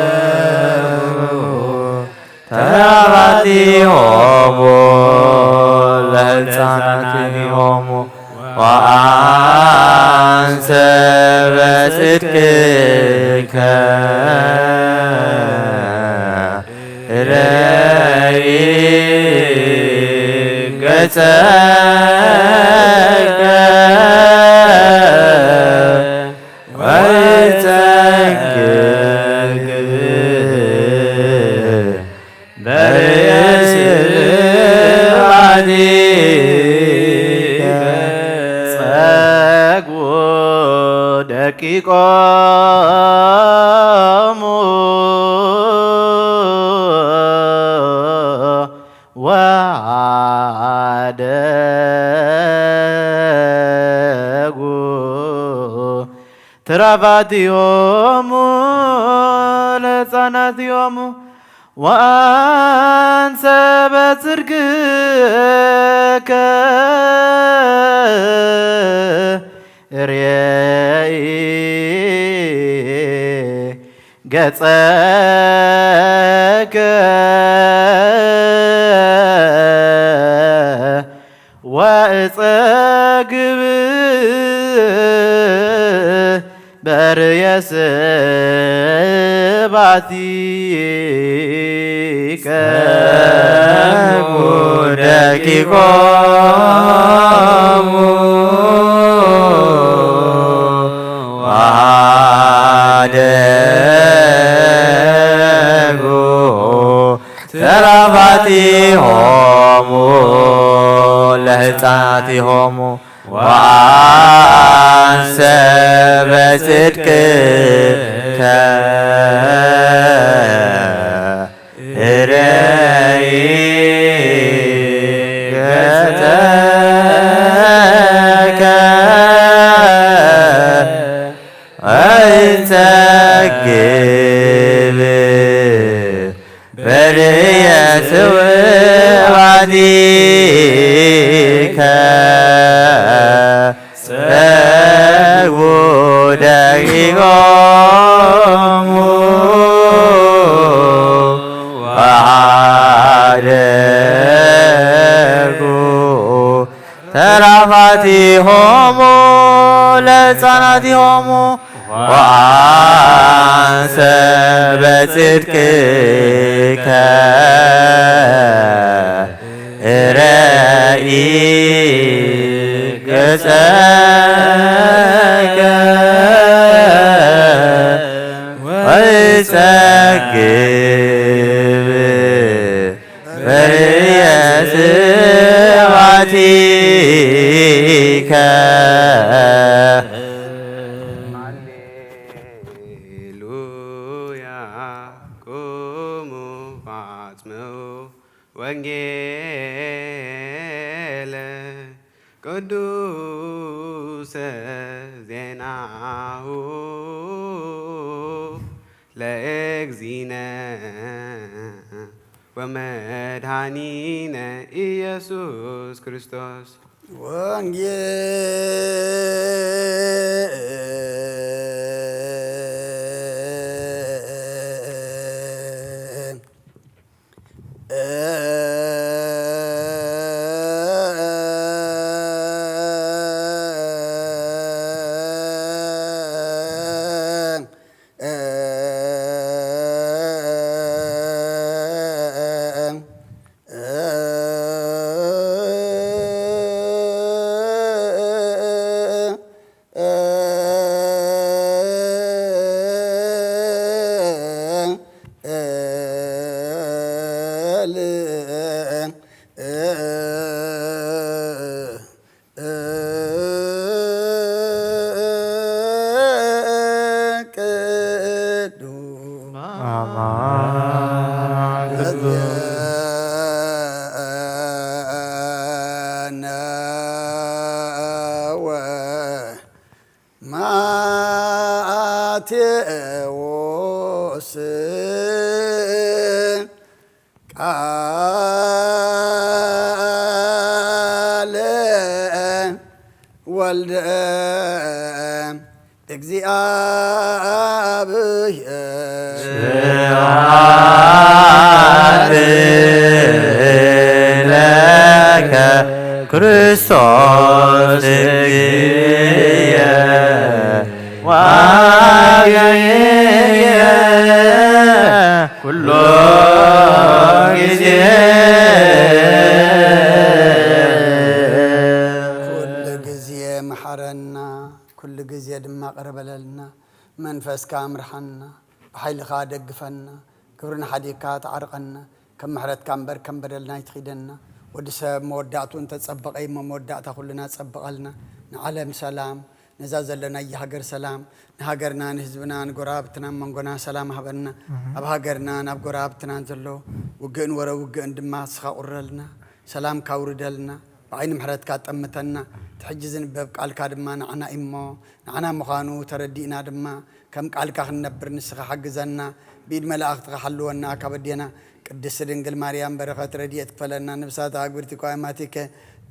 ወአደጉ ተራፋቲሆሙ ለሕፃናቲሆሙ ወአንሰ በጽድቅከ ርእይ ገጸከ ወይጸግብ በርእየ ስባቲከ። ጸግቡ ደቂቆሙ ወአደጉ ትራፋቲሆሙ ለሕፃናቲሆሙ ወአንሰ በጽድቅከ ርእይ ገጸከ ወእጸግብ በርየ ስባቲከ። ጸግቡ ደቂቆሙ ወአደጉ ተራፋቲሆሙ ለሕፃናቲሆሙ ወአንሰ በጽድቅከ ርእይ ገጸከ ወይጸግብ በርእየ ስባቲከ። ጸግቡ ደቂቆሙ ተራፋቲሆሙ ለሕፃናቲሆሙ ወአንሰ በጽድቅከ እረኢ ገጸከ ወይጸግብ በርየ ስብሐቲከ። ሃሌሉያ። ቁሙ ወአጽምዑ ወንጌለ ቅዱሰ ዜናሁ ለእግዚእነ ወመድኃኒነ ኢየሱስ ክርስቶስ። ወንጌል ማቴዎስ ቃለ ወልደ እግዚአብሔር። ስብሐት ለከ ክርስቶስ እግዚእየ ወአብየ ኩሎ ጊዜ። ኩሉ ጊዜ መሓረና፣ ኩሉ ጊዜ ድማ ቅር በለልና። መንፈስካ ምርሓና፣ ብሓይልኻ ደግፈና። ግብርና ሓዲግካ ተዓርቐና። ከም ምሕረትካ እምበር ከም በደልና ኣይትኺደና። ወዲ ሰብ መወዳእቱ እንተጸበቐ እሞ መወዳእታ ኩልና ጸብቐልና። ንዓለም ሰላም፣ ነዛ ዘለናያ ሃገር ሰላም፣ ንሃገርና፣ ንህዝብና፣ ንጎረባብትና፣ መንጎና ሰላም ሃበና። ኣብ ሃገርና፣ ናብ ጎረባብትና ዘሎ ውግእን ወረ ውግእን ድማ ንስኻ ቁረልና። ሰላምካ ኣውርደልና። ብዓይኒ ምሕረትካ ጠምተና። እቲ ሕጂ ዝንበብ ቃልካ ድማ ንዓና እዩ እሞ፣ ንዓና ምዃኑ ተረዲእና ድማ ከም ቃልካ ክንነብር ንስኻ ሓግዘና። ብኢድ መላእኽትኻ ሓልወና። ካብ ኣዴና ቅድስቲ ድንግል ማርያም በረኸት ረድኤት ክፈለና። ንብሳት ኣግብርቲ ኳማቲከ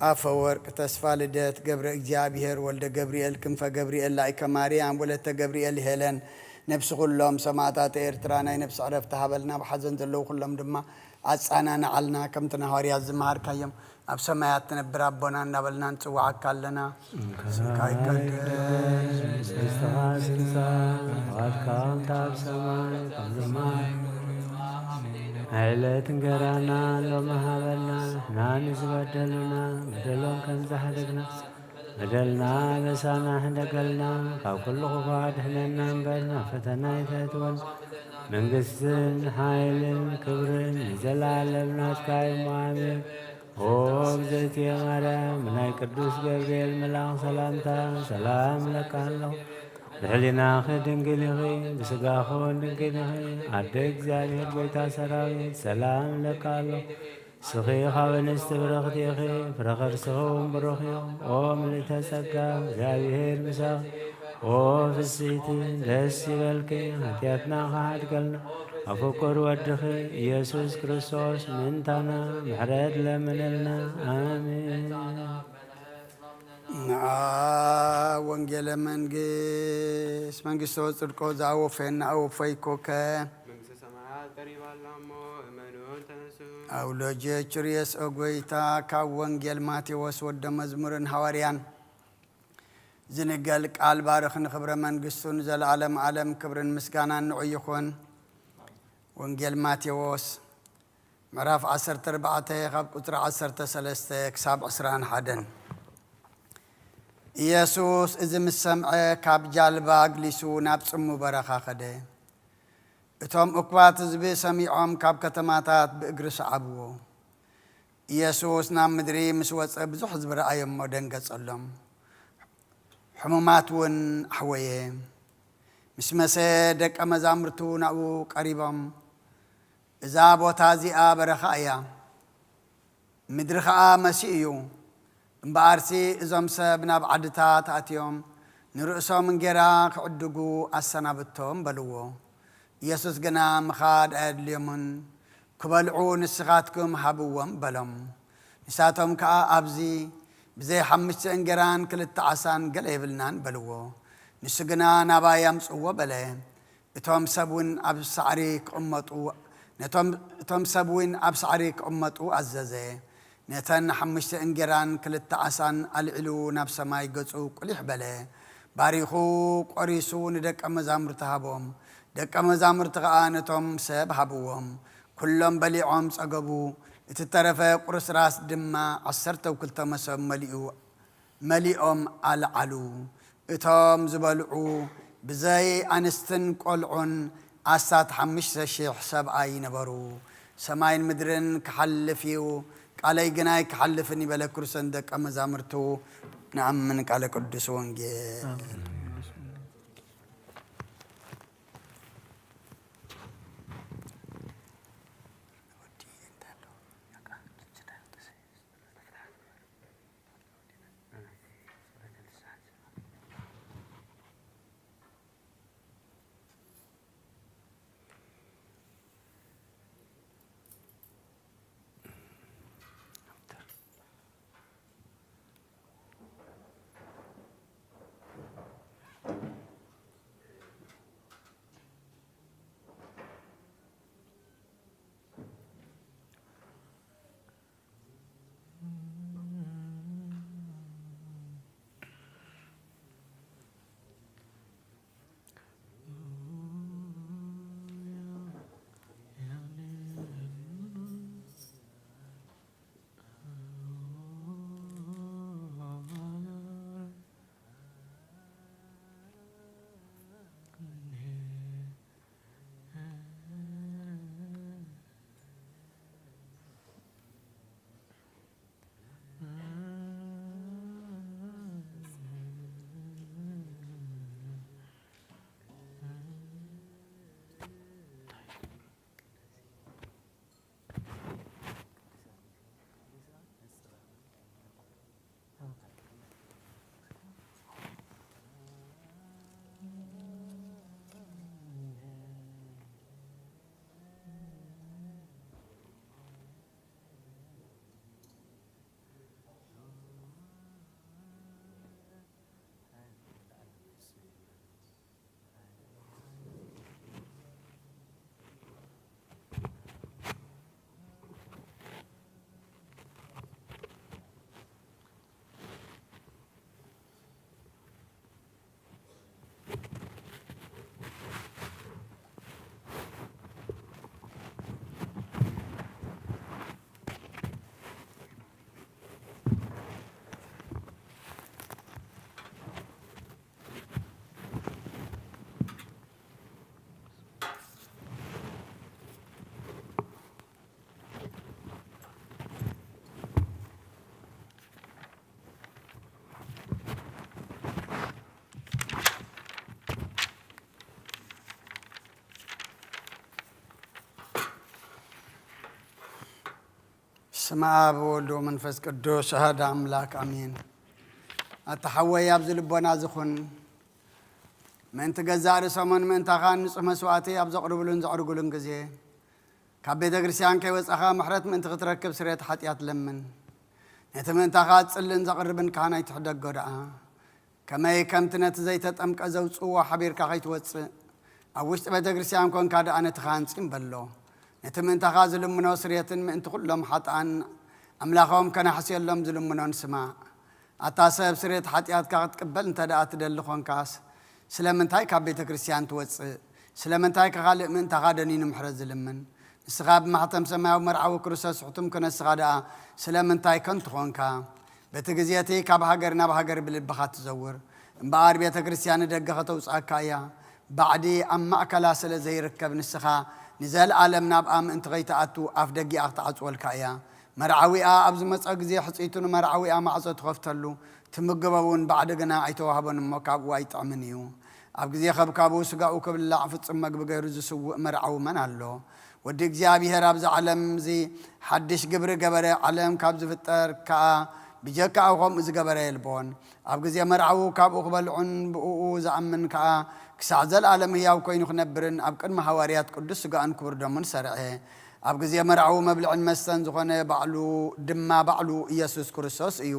ኣፈወርቅ ተስፋ ልደት ገብረ እግዚኣብሔር ወልደ ገብርኤል ክንፈ ገብርኤል ላይከ ማርያም ወለተ ገብርኤል ሄለን ነብሲ ኩሎም ሰማዕታት ኤርትራ ናይ ነብሲ ዕረፍቲ ሃበልና። ኣብ ሓዘን ዘለዉ ኩሎም ድማ ኣጻናንዓልና። ከምቲ ንሃዋርያት ዝመሃርካዮም ኣብ ሰማያት ትነብር ኣቦና እናበልና ንጽውዓካ ኣለና። ስምካ ይቀደስ፣ መንግስትኻ ትምጻእ፣ ፈቃድካ ከምቲ ኣብ ሰማይ ከምኡ ድማ። ዕለት እንጀራና ሎሚ ሃበና፣ ንሕና ንዝበደሉና በደሎም ከም ዝሓደግና በደልና በሳና ሕደገልና፣ ካብ ኩሉ ክፉእ ኣድሕነና እምበር ናብ ፈተና ኣይተእትወና። መንግስትን ሓይልን ክብርን ንዘለኣለም ናትካ እዩ እሞ ኣሜን። ኦ እግዝእትየ ማርያም፣ ብናይ ቅዱስ ገብርኤል መልኣኽ ሰላምታ ሰላም እለካ ኣለኹ። ብሕሊናኺ ድንግል ኢኺ፣ ብስጋኺ እውን ድንግል ኢኺ። ኣደ እግዚኣብሔር ጎይታ ሰራዊት ሰላም እለካ ኣለኹ። ንስኺ ካብ ኣንስቲ ብርኽቲ ኢኺ፣ ፍረ ከርስኺ እውን ብሩኽ እዩ። ኦ ምልእተ ጸጋ፣ እግዚኣብሔር ምሳኺ። ኦ ፍስሕቲ፣ ደስ ይበልኪ፣ ሓጢኣትና ክሓድገልና፣ ኣብ ፍቁር ወድኺ ኢየሱስ ክርስቶስ ምእንታና ምሕረት ለምንልና። ኣሜን። ንዓ ወንጌለ መንግስት መንግስቶ ጽድቆ ዘአወፈየና አወፈይኮከ። መንግስተ ሰማያት ቀሪባ ኣላ እሞ እመኑ። ኣውሎጀ ቹርየስ ኦጎይታ ካብ ወንጌል ማቴዎስ ወደ መዝሙርን ሃዋርያን ዝንገል ቃል ባርኽ ንኽብረ መንግስቱን ዘለዓለም ዓለም ክብርን ምስጋናን ንዑ ይኹን። ወንጌል ማቴዎስ ምዕራፍ ዓሰርተ ኣርባዕተ ካብ ቁጽሪ ዓሰርተ ሰለስተ ክሳብ ዕስራን ሓደን። ኢየሱስ እዚ ምስ ሰምዐ ካብ ጃልባ ኣግሊሱ ናብ ጽሙ በረኻ ኸደ። እቶም እኩባት ህዝቢ ሰሚዖም ካብ ከተማታት ብእግሪ ሰዓብዎ። ኢየሱስ ናብ ምድሪ ምስ ወጸ ብዙሕ ህዝቢ ረኣዮ እሞ ደንገጸሎም። ሕሙማት እውን ኣሕወየ። ምስ መሰ ደቀ መዛሙርቱ ናብኡ ቀሪቦም፣ "እዛ ቦታ እዚኣ በረኻ እያ፣ ምድሪ ኸኣ መሲእ እዩ። እምበኣርሲ እዞም ሰብ ናብ ዓድታት ኣትዮም ንርእሶም እንጌራ ክዕድጉ ኣሰናብቶም" በልዎ። ኢየሱስ ግና ምኻድ ኣየድልዮምን፣ "ክበልዑ ንስኻትኩም ሃብዎም" በሎም። ንሳቶም ከኣ፣ "ኣብዚ ብዘይ ሓሙሽተ እንጌራን ክልተ ዓሳን ገለ የብልናን" በልዎ። ንሱ ግና፣ "ናባይ ኣምጽዎ" በለ። እቶም ሰብ እውን ኣብ ሳዕሪ ክቕመጡ፣ ነቶም፣ እቶም ሰብ እውን ኣብ ሳዕሪ ክቕመጡ ኣዘዘ። ነተን ሓሙሽተ እንጌራን ክልተ ዓሳን ኣልዒሉ ናብ ሰማይ ገጹ ቁሊሕ በለ። ባሪኹ፣ ቆሪሱ ንደቀ መዛሙርቲ ሃቦም። ደቀ መዛሙርቲ ኸኣ ነቶም ሰብ ሃብዎም። ኩሎም በሊዖም ጸገቡ። እቲ ተረፈ ቁርስራስ ድማ ዓሰርተው ክልተ መሶብ መሊኡ፣ መሊኦም ኣልዓሉ። እቶም ዝበልዑ ብዘይ ኣንስትን ቆልዑን ኣስታት ሓሙሽተ ሽሕ ሰብኣይ ነበሩ። "ሰማይን ምድርን ክሓልፍ እዩ፣ ቃለይ ግና ኣይክሓልፍን" ይበለ ክርስቶስ ንደቀ መዛሙርቱ። ንኣምን ቃለ ቅዱስ ወንጌል። ስመ ኣብ ወወልድ ወመንፈስ ቅዱስ ኣሐደ ኣምላክ ኣሜን። ኣታ ሓወይ ኣብዚ ልቦና ዝኹን ምእንቲ ገዛእ ርእሶምን ምእንታኻን ንጹህ መስዋእቲ ኣብ ዘቕርብሉን ዘዕርጉሉን ግዜ ካብ ቤተ ክርስቲያን ከይወጻኻ ምሕረት ምእንቲ ክትረክብ ስርየት ሓጢኣት ለምን። ነቲ ምእንታኻ ዝጽልን ዘቕርብን ካህን ኣይትሕደጎ ደኣ። ከመይ ከምቲ ነቲ ዘይተጠምቀ ዘውጽእዎ ሓቢርካ ከይትወጽእ፣ ኣብ ውሽጢ ቤተ ክርስቲያን ኮንካ ደኣ ነቲ ካህን ጽም በሎ። ነቲ ምእንታኻ ዝልምኖ ስርየትን ምእንቲ ኩሎም ሓጥኣን ኣምላኾም ከናሕስየሎም ዝልምኖን ስማዕ። ኣታ ሰብ፣ ስርየት ሓጢኣትካ ክትቅበል እንተ ደኣ ትደሊ ኾንካስ፣ ስለምንታይ ካብ ቤተ ክርስቲያን ትወጽእ? ስለምንታይ ከ ካልእ ምእንታኻ ደኒኑ ምሕረት ዝልምን? ንስኻ ብማሕተም ሰማያዊ መርዓዊ ክርስቶስ ሕቱም ክነስኻ ደኣ ስለምንታይ ከንቱ ኾንካ? በቲ ግዜ እቲ ካብ ሃገር ናብ ሃገር ብልብኻ ትዘውር እምበኣር፣ ቤተ ክርስቲያን ንደገ ኸተውጽኣካ እያ። ባዕዲ ኣብ ማእከላ ስለ ዘይርከብ፣ ንስኻ ንዘለኣለም ናብኣ ምእንቲ ኸይትኣቱ ኣፍ ደጊኣ ክትዓጽወልካ እያ። መርዓዊኣ ኣብ ዝመጸ ግዜ፣ ሕጽይቱ ንመርዓዊኣ ማዕጾ ትኸፍተሉ፣ ትምግቦ እውን ባዕዲ ግና ኣይተዋህቦን እሞ ካብኡ ኣይጥዕምን እዩ። ኣብ ግዜ ከብካቡ ስጋኡ ክብላዕ ፍጹም መግቢ ገይሩ ዝስውእ መርዓዊ መን ኣሎ? ወዲ እግዚኣብሔር ኣብዚ ዓለም እዚ ሓድሽ ግብሪ ገበረ፣ ዓለም ካብ ዝፍጠር ከኣ ብጀካኡ ከምኡ ዝገበረ የልቦን። ኣብ ግዜ መርዓዊ ካብኡ ክበልዑን ብእኡ ዝኣምን ከኣ ክሳዕ ዘለኣለም ህያው ኮይኑ ክነብርን ኣብ ቅድሚ ሃዋርያት ቅዱስ ስጋኡን ክቡር ደሙን ሰርዐ። ኣብ ግዜ መርዓዊ መብልዕን መስተን ዝኾነ ባዕሉ ድማ ባዕሉ ኢየሱስ ክርስቶስ እዩ።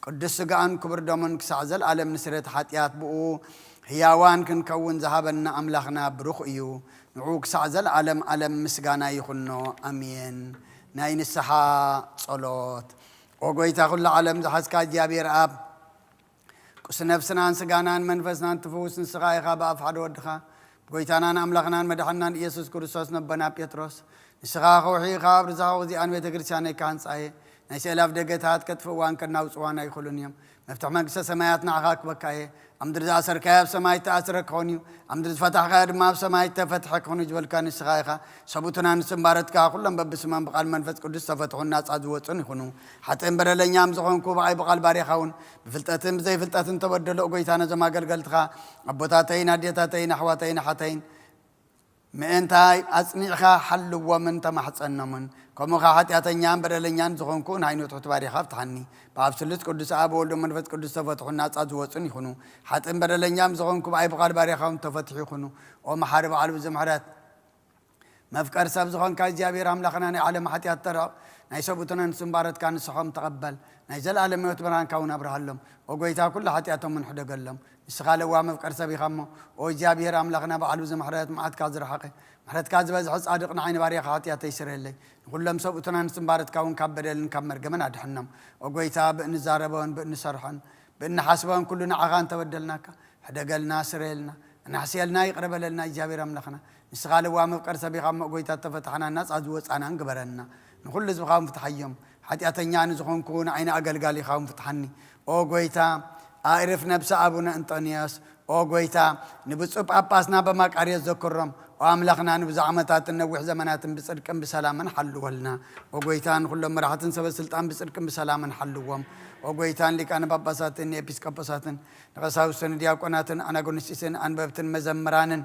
ቅዱስ ስጋኡን ክቡር ደሙን ክሳዕ ዘለኣለም ንስርየት ሓጢኣት ብኡ ህያዋን ክንከውን ዝሃበና ኣምላኽና ብሩኽ እዩ። ንዑ ክሳዕ ዘለኣለም ኣለም ምስጋና ይኹኖ። ኣሜን። ናይ ንስሓ ጸሎት። ኦ ጎይታ ኩሉ ዓለም ዝሓዝካ እግዚኣብሔር ኣብ፣ ቁስ ነፍስናን ስጋናን መንፈስናን ትፍውስ ንስኻ ኢኻ ብኣፍ ሓደ ወድኻ፣ ብጎይታናን ኣምላኽናን መድሓንናን ኢየሱስ ክርስቶስ። ነቦና ጴጥሮስ፣ ንስኻ ከውሒ ኢኻ፣ ኣብ ርዛኻ እዚኣን ቤተ ክርስቲያነይ ክሃንጻ እየ። ናይ ስእሊ ኣፍ ደገታት ከጥፍእዋን ከናውጽዋን ኣይኽእሉን እዮም። መፍትሕ መንግስተ ሰማያት ንዓኻ ክበካ እየ። ኣብ ምድሪ ዝኣሰርካዮ ኣብ ሰማይ እተኣስረ ክኸውን እዩ፣ ኣብ ምድሪ ዝፈታሕካዮ ድማ ኣብ ሰማይ እተፈትሐ ክኸውን እዩ ዝበልካ ንስኻ ኢኻ። ሰብኡትን ኣንስትን ባረትካ ኩሎም በብስሞም ብቓል መንፈስ ቅዱስ ዝተፈትሑን ናጻ ዝወጹን ይኹኑ። ሓጥእን በደለኛም ዝኾንኩ ብኣይ ብቓል ባርያኻ እውን ብፍልጠትን ብዘይፍልጠትን ተበደሎ። ጎይታ ነዞም ኣገልገልትኻ ኣቦታተይን ኣዴታተይን ኣሕዋተይን ኣሓተይን ምእንታይ ኣጽኒዕኻ ሓልዎምን ተማሕጸኖምን። ከምኡ ኸኣ ሓጢኣተኛን በደለኛን ዝኾንኩ ንዓይኑ ትሑት ባርያኻ ፍትሓኒ። ብኣብ ስሉስ ቅዱስ ኣብ ወልድ መንፈስ ቅዱስ ተፈትሑ ናጻ ዝወጹን ይኹኑ። ሓጥእን በደለኛም ዝኾንኩ ብኣይ ብቓል ባርያኻ እውን ተፈትሑ ይኹኑ። ኦ መሓሪ በዓል ብዙሕ ምሕረት፣ መፍቀር ሰብ ዝኾንካ እግዚኣብሔር ኣምላኽና፣ ናይ ዓለም ሓጢኣት ተረቕ፣ ናይ ሰብኡትን ኣንስትን ባረትካ ንስኾም ተቐበል። ናይ ዘለኣለም ህይወት ብርሃንካ እውን ኣብርሃሎም። ኦ ጎይታ፣ ኩሉ ሓጢኣቶም እውን ሕደገሎም። ንስኻ ለዋ መፍቀር ሰብ ኢኻ እሞ፣ ኦ እግዚኣብሔር ኣምላኽና፣ በዓል ብዙሕ ምሕረት፣ መዓትካ ዝረሓቐ፣ ምሕረትካ ዝበዝሐ ጻድቕ፣ ንዓይ ንባርያኻ ሓጢኣተይ ስረየለይ። ንኹሎም ሰብኡትን ኣንስትን ባረትካ እውን ካብ በደልን ካብ መርገምን ኣድሕኖም። ኦ ጎይታ፣ ብእንዛረቦን ብእንሰርሖን ብእንሓስቦን ኩሉ ንዓኻ እንተበደልናካ፣ ሕደገልና፣ ስረየልና፣ ኣናሕስየልና፣ ይቕረ በለልና እግዚኣብሔር ኣምላኽና። ንስኻ ለዋ መፍቀር ሰብ ኢኻ እሞ፣ ጎይታ፣ እተፈታሕናን ናጻ ዝወጻናን ግበረና። ንኹሉ ህዝብኻ እውን ፍትሓዮም። ሓጢኣተኛ ንዝኾንኩ ንዓይኒ ኣገልጋሊኻ እውን ፍትሓኒ። ኦ ጎይታ፣ ኣዕርፍ ነብሲ ኣቡነ እንጦንዮስ። ኦ ጎይታ፣ ንብፁዕ ጳጳስና በማቃርዮስ ዘክሮም። ኦ ኣምላኽና፣ ንብዙሕ ዓመታትን ነዊሕ ዘመናትን ብጽድቅን ብሰላምን ሓልወልና። ኦ ጎይታ፣ ንኹሎም መራሕትን ሰበ ስልጣን ብጽድቅን ብሰላምን ሓልዎም። ኦ ጎይታ፣ ንሊቃነ ጳጳሳትን ንኤጲስቆጶሳትን ንቐሳውስትን ንዲያቆናትን ኣናጉንስጢስን ኣንበብትን መዘምራንን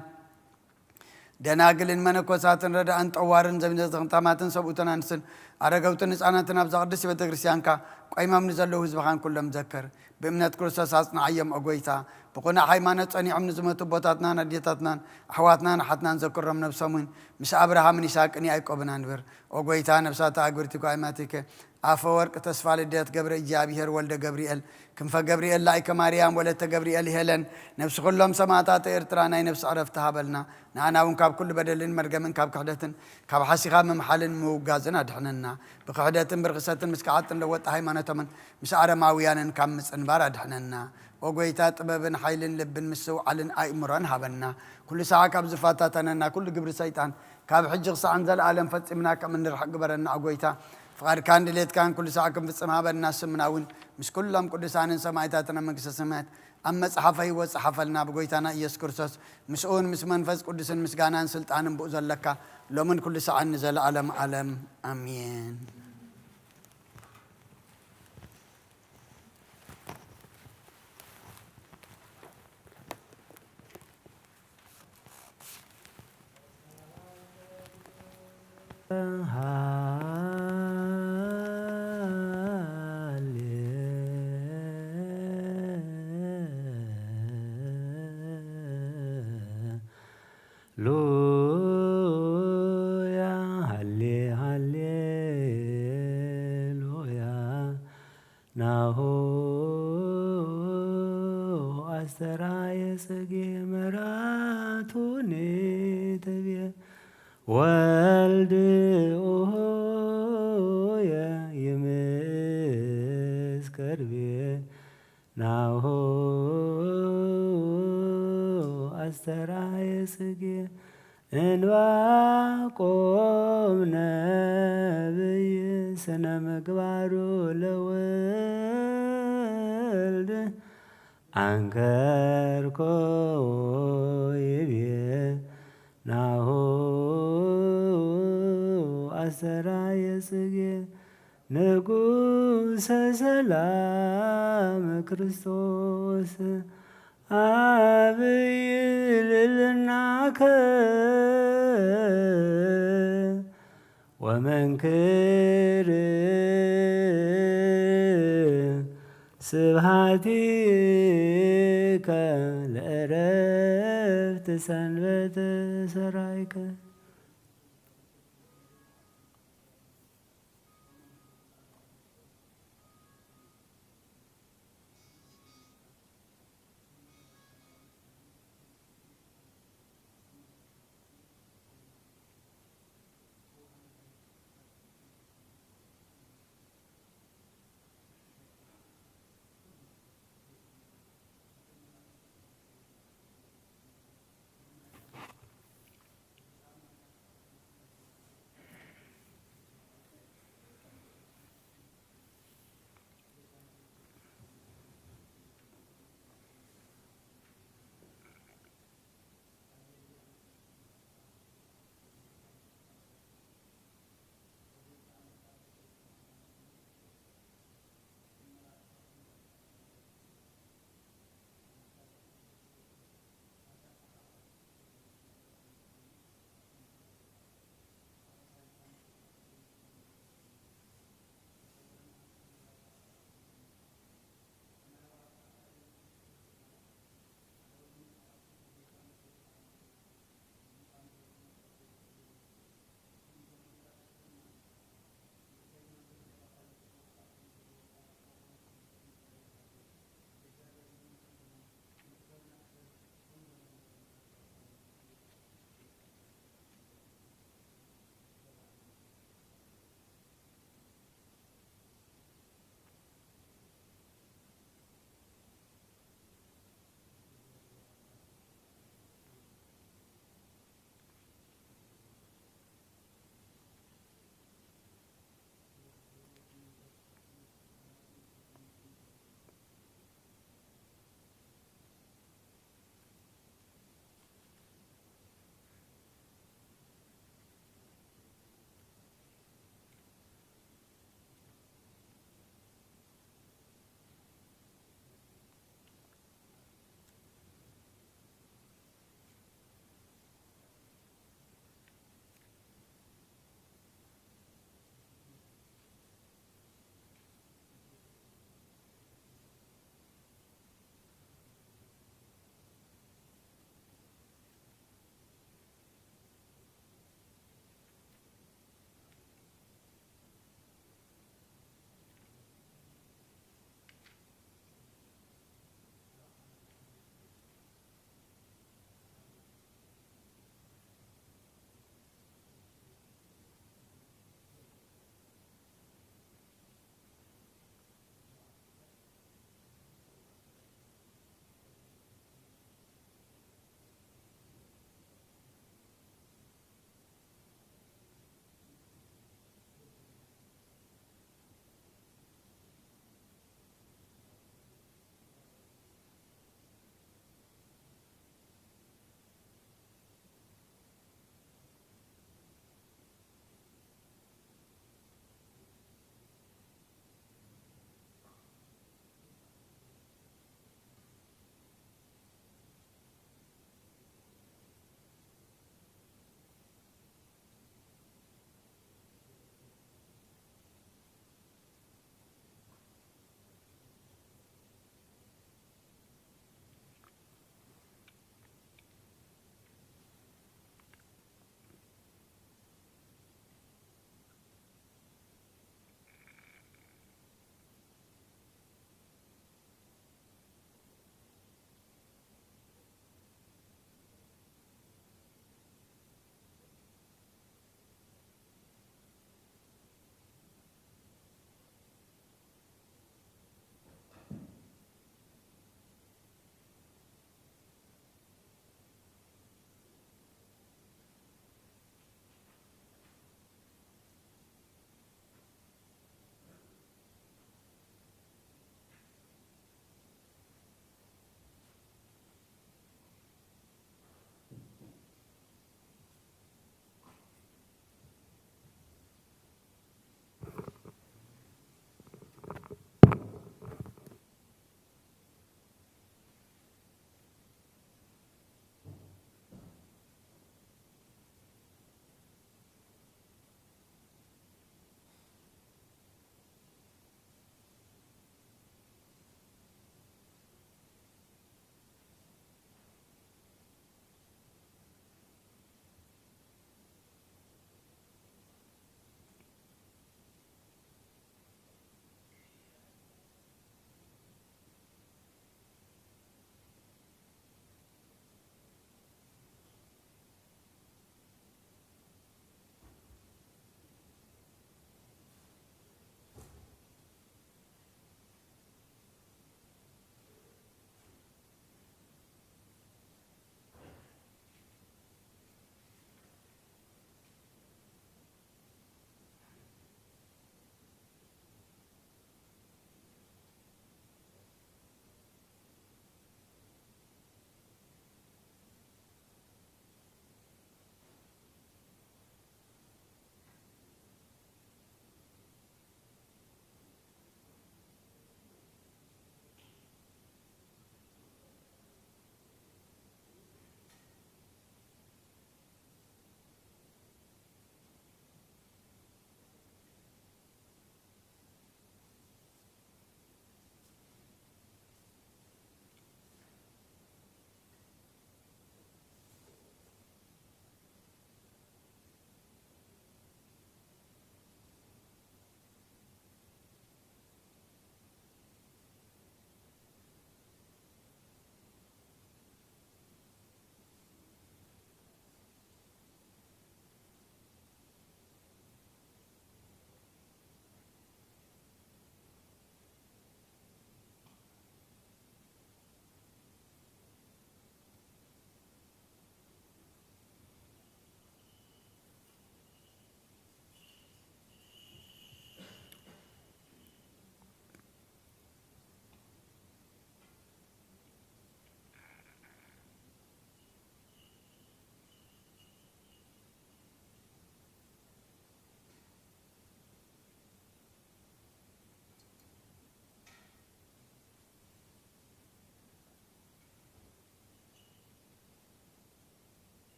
ደናግልን መነኮሳትን ረዳእን ጠዋርን ዘቢናትን ተማትን ሰብኡትን ኣንስትን ኣረገውትን ህፃናትን ኣብዛ ቅድስቲ ቤተ ክርስቲያንካ ቆይሞም ንዘለዉ ህዝብኻን ኩሎም ዘክር። ብእምነት ክርስቶስ ኣጽንዓዮም ኦ ጎይታ። ብቕኑዕ ሃይማኖት ጸኒዖም ንዝሞቱ ኣቦታትናን ኣዴታትናን ኣሕዋትናን ኣሓትናን ዘክሮም፣ ነብሶምን ምስ ኣብርሃምን ይስሐቅን ያዕቆብን ኣንብር። ኦ ጎይታ፣ ነብሳት ኣግብርቲ ጓይማቲከ ኣፈወርቅ ተስፋ ልደት ገብረ እግዚኣብሔር ወልደ ገብርኤል ክንፈ ገብርኤል ላይከ ማርያም ወለተ ገብርኤል ሄለን ነብሲ ኩሎም ሰማእታት ኤርትራ ናይ ነብሲ ዕረፍቲ ሃበልና። ንኣና እውን ካብ ኩሉ በደልን መርገምን ካብ ክሕደትን ካብ ሓሲኻ ምምሓልን ምውጋዝን ኣድሕነና። ብክሕደትን ብርኽሰትን ምስ ከሓጥን ለወጥ ሃይማኖቶምን ምስ ኣረማውያንን ካብ ምጽንባር ኣድሕነና። ኦ ጎይታ፣ ጥበብን ሓይልን ልብን ምስትውዓልን ኣእምሮን ሃበና። ኩሉ ሰዓት ካብ ዝፈታተነና ኩሉ ግብሪ ሰይጣን ካብ ሕጂ ክሳዕን ዘለኣለም ፈጺምና ከም እንርሕቅ ግበረና። ኦ ጎይታ፣ ፍቓድካን ድሌትካን ኩሉ ሰዓት ክንፍጽም ሃበና። ስምና እውን ምስ ኩሎም ቅዱሳንን ሰማዕታትን ኣብ መንግስተ ሰማያት ኣብ መጽሓፈ ህይወት ጸሓፈልና። ብጎይታና ኢየሱስ ክርስቶስ፣ ምስኡን ምስ መንፈስ ቅዱስን ምስጋናን ስልጣንን ብኡ ዘለካ፣ ሎምን ኩሉ ሰዓን ንዘለኣለም ዓለም። ኣሜን። ሃሌሉያ፣ ሃሌ፣ ሃሌሉያ። ናሁ አስተርአየ ጽጌ ምሕረቱ ንትቤ ወልድ ኦሆየ ይምስከር ቤ ናሁ አስተርአየ ጽጌ። እንባቆም ነብይ ስነ ምግባሩ ለወልድ አንከርኮ ይቤ ናሁ አስተርአየ ጽጌ። ንጉሰ ሰላም ክርስቶስ አብይ ልልናከ ወመንክር ስብሐቲከ ለዕረፍት ሰንበት ሰራይከ።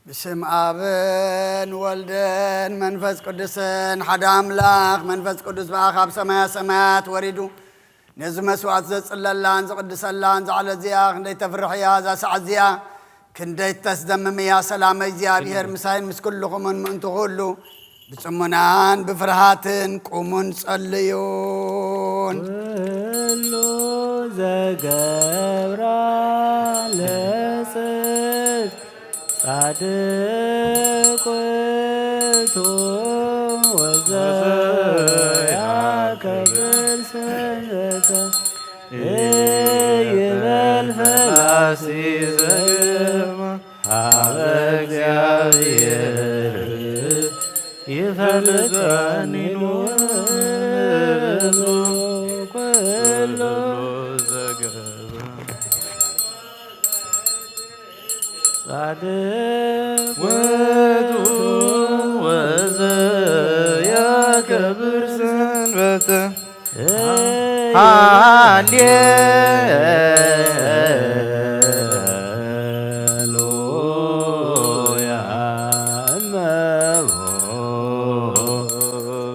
ብስም ኣብን ወልድን መንፈስ ቅዱስን ሓደ ኣምላኽ። መንፈስ ቅዱስ ብኣኻ ኣብ ሰማያ ሰማያት ወሪዱ ነዚ መስዋዕት ዘጽለላን ዝቕድሰላን ዛዕለ እዚኣ ክንደይ ተፍርሕ እያ። እዛ ሰዓት እዚኣ ክንደይ ተስደምም እያ። ሰላም እግዚኣብሔር ምሳይን ምስ ኩልኹምን ምእንቲ ኩሉ ብጽሙናን ብፍርሃትን ቁሙን ጸልዩን። ኩሉ ዘገብራ ለጽድቅ ጻድቅ ውእቱ ወዘያከብር ሰንበተ ይበል ፈላሲ ዘገማ ሀበ እግዚአብሔር ይፈልጠኒ ንወሉ ኩሉ ዘገብራ ጻድቅ ውእቱ ወዘያከብር ሰንበተ። ሃሌሉያ እመቦ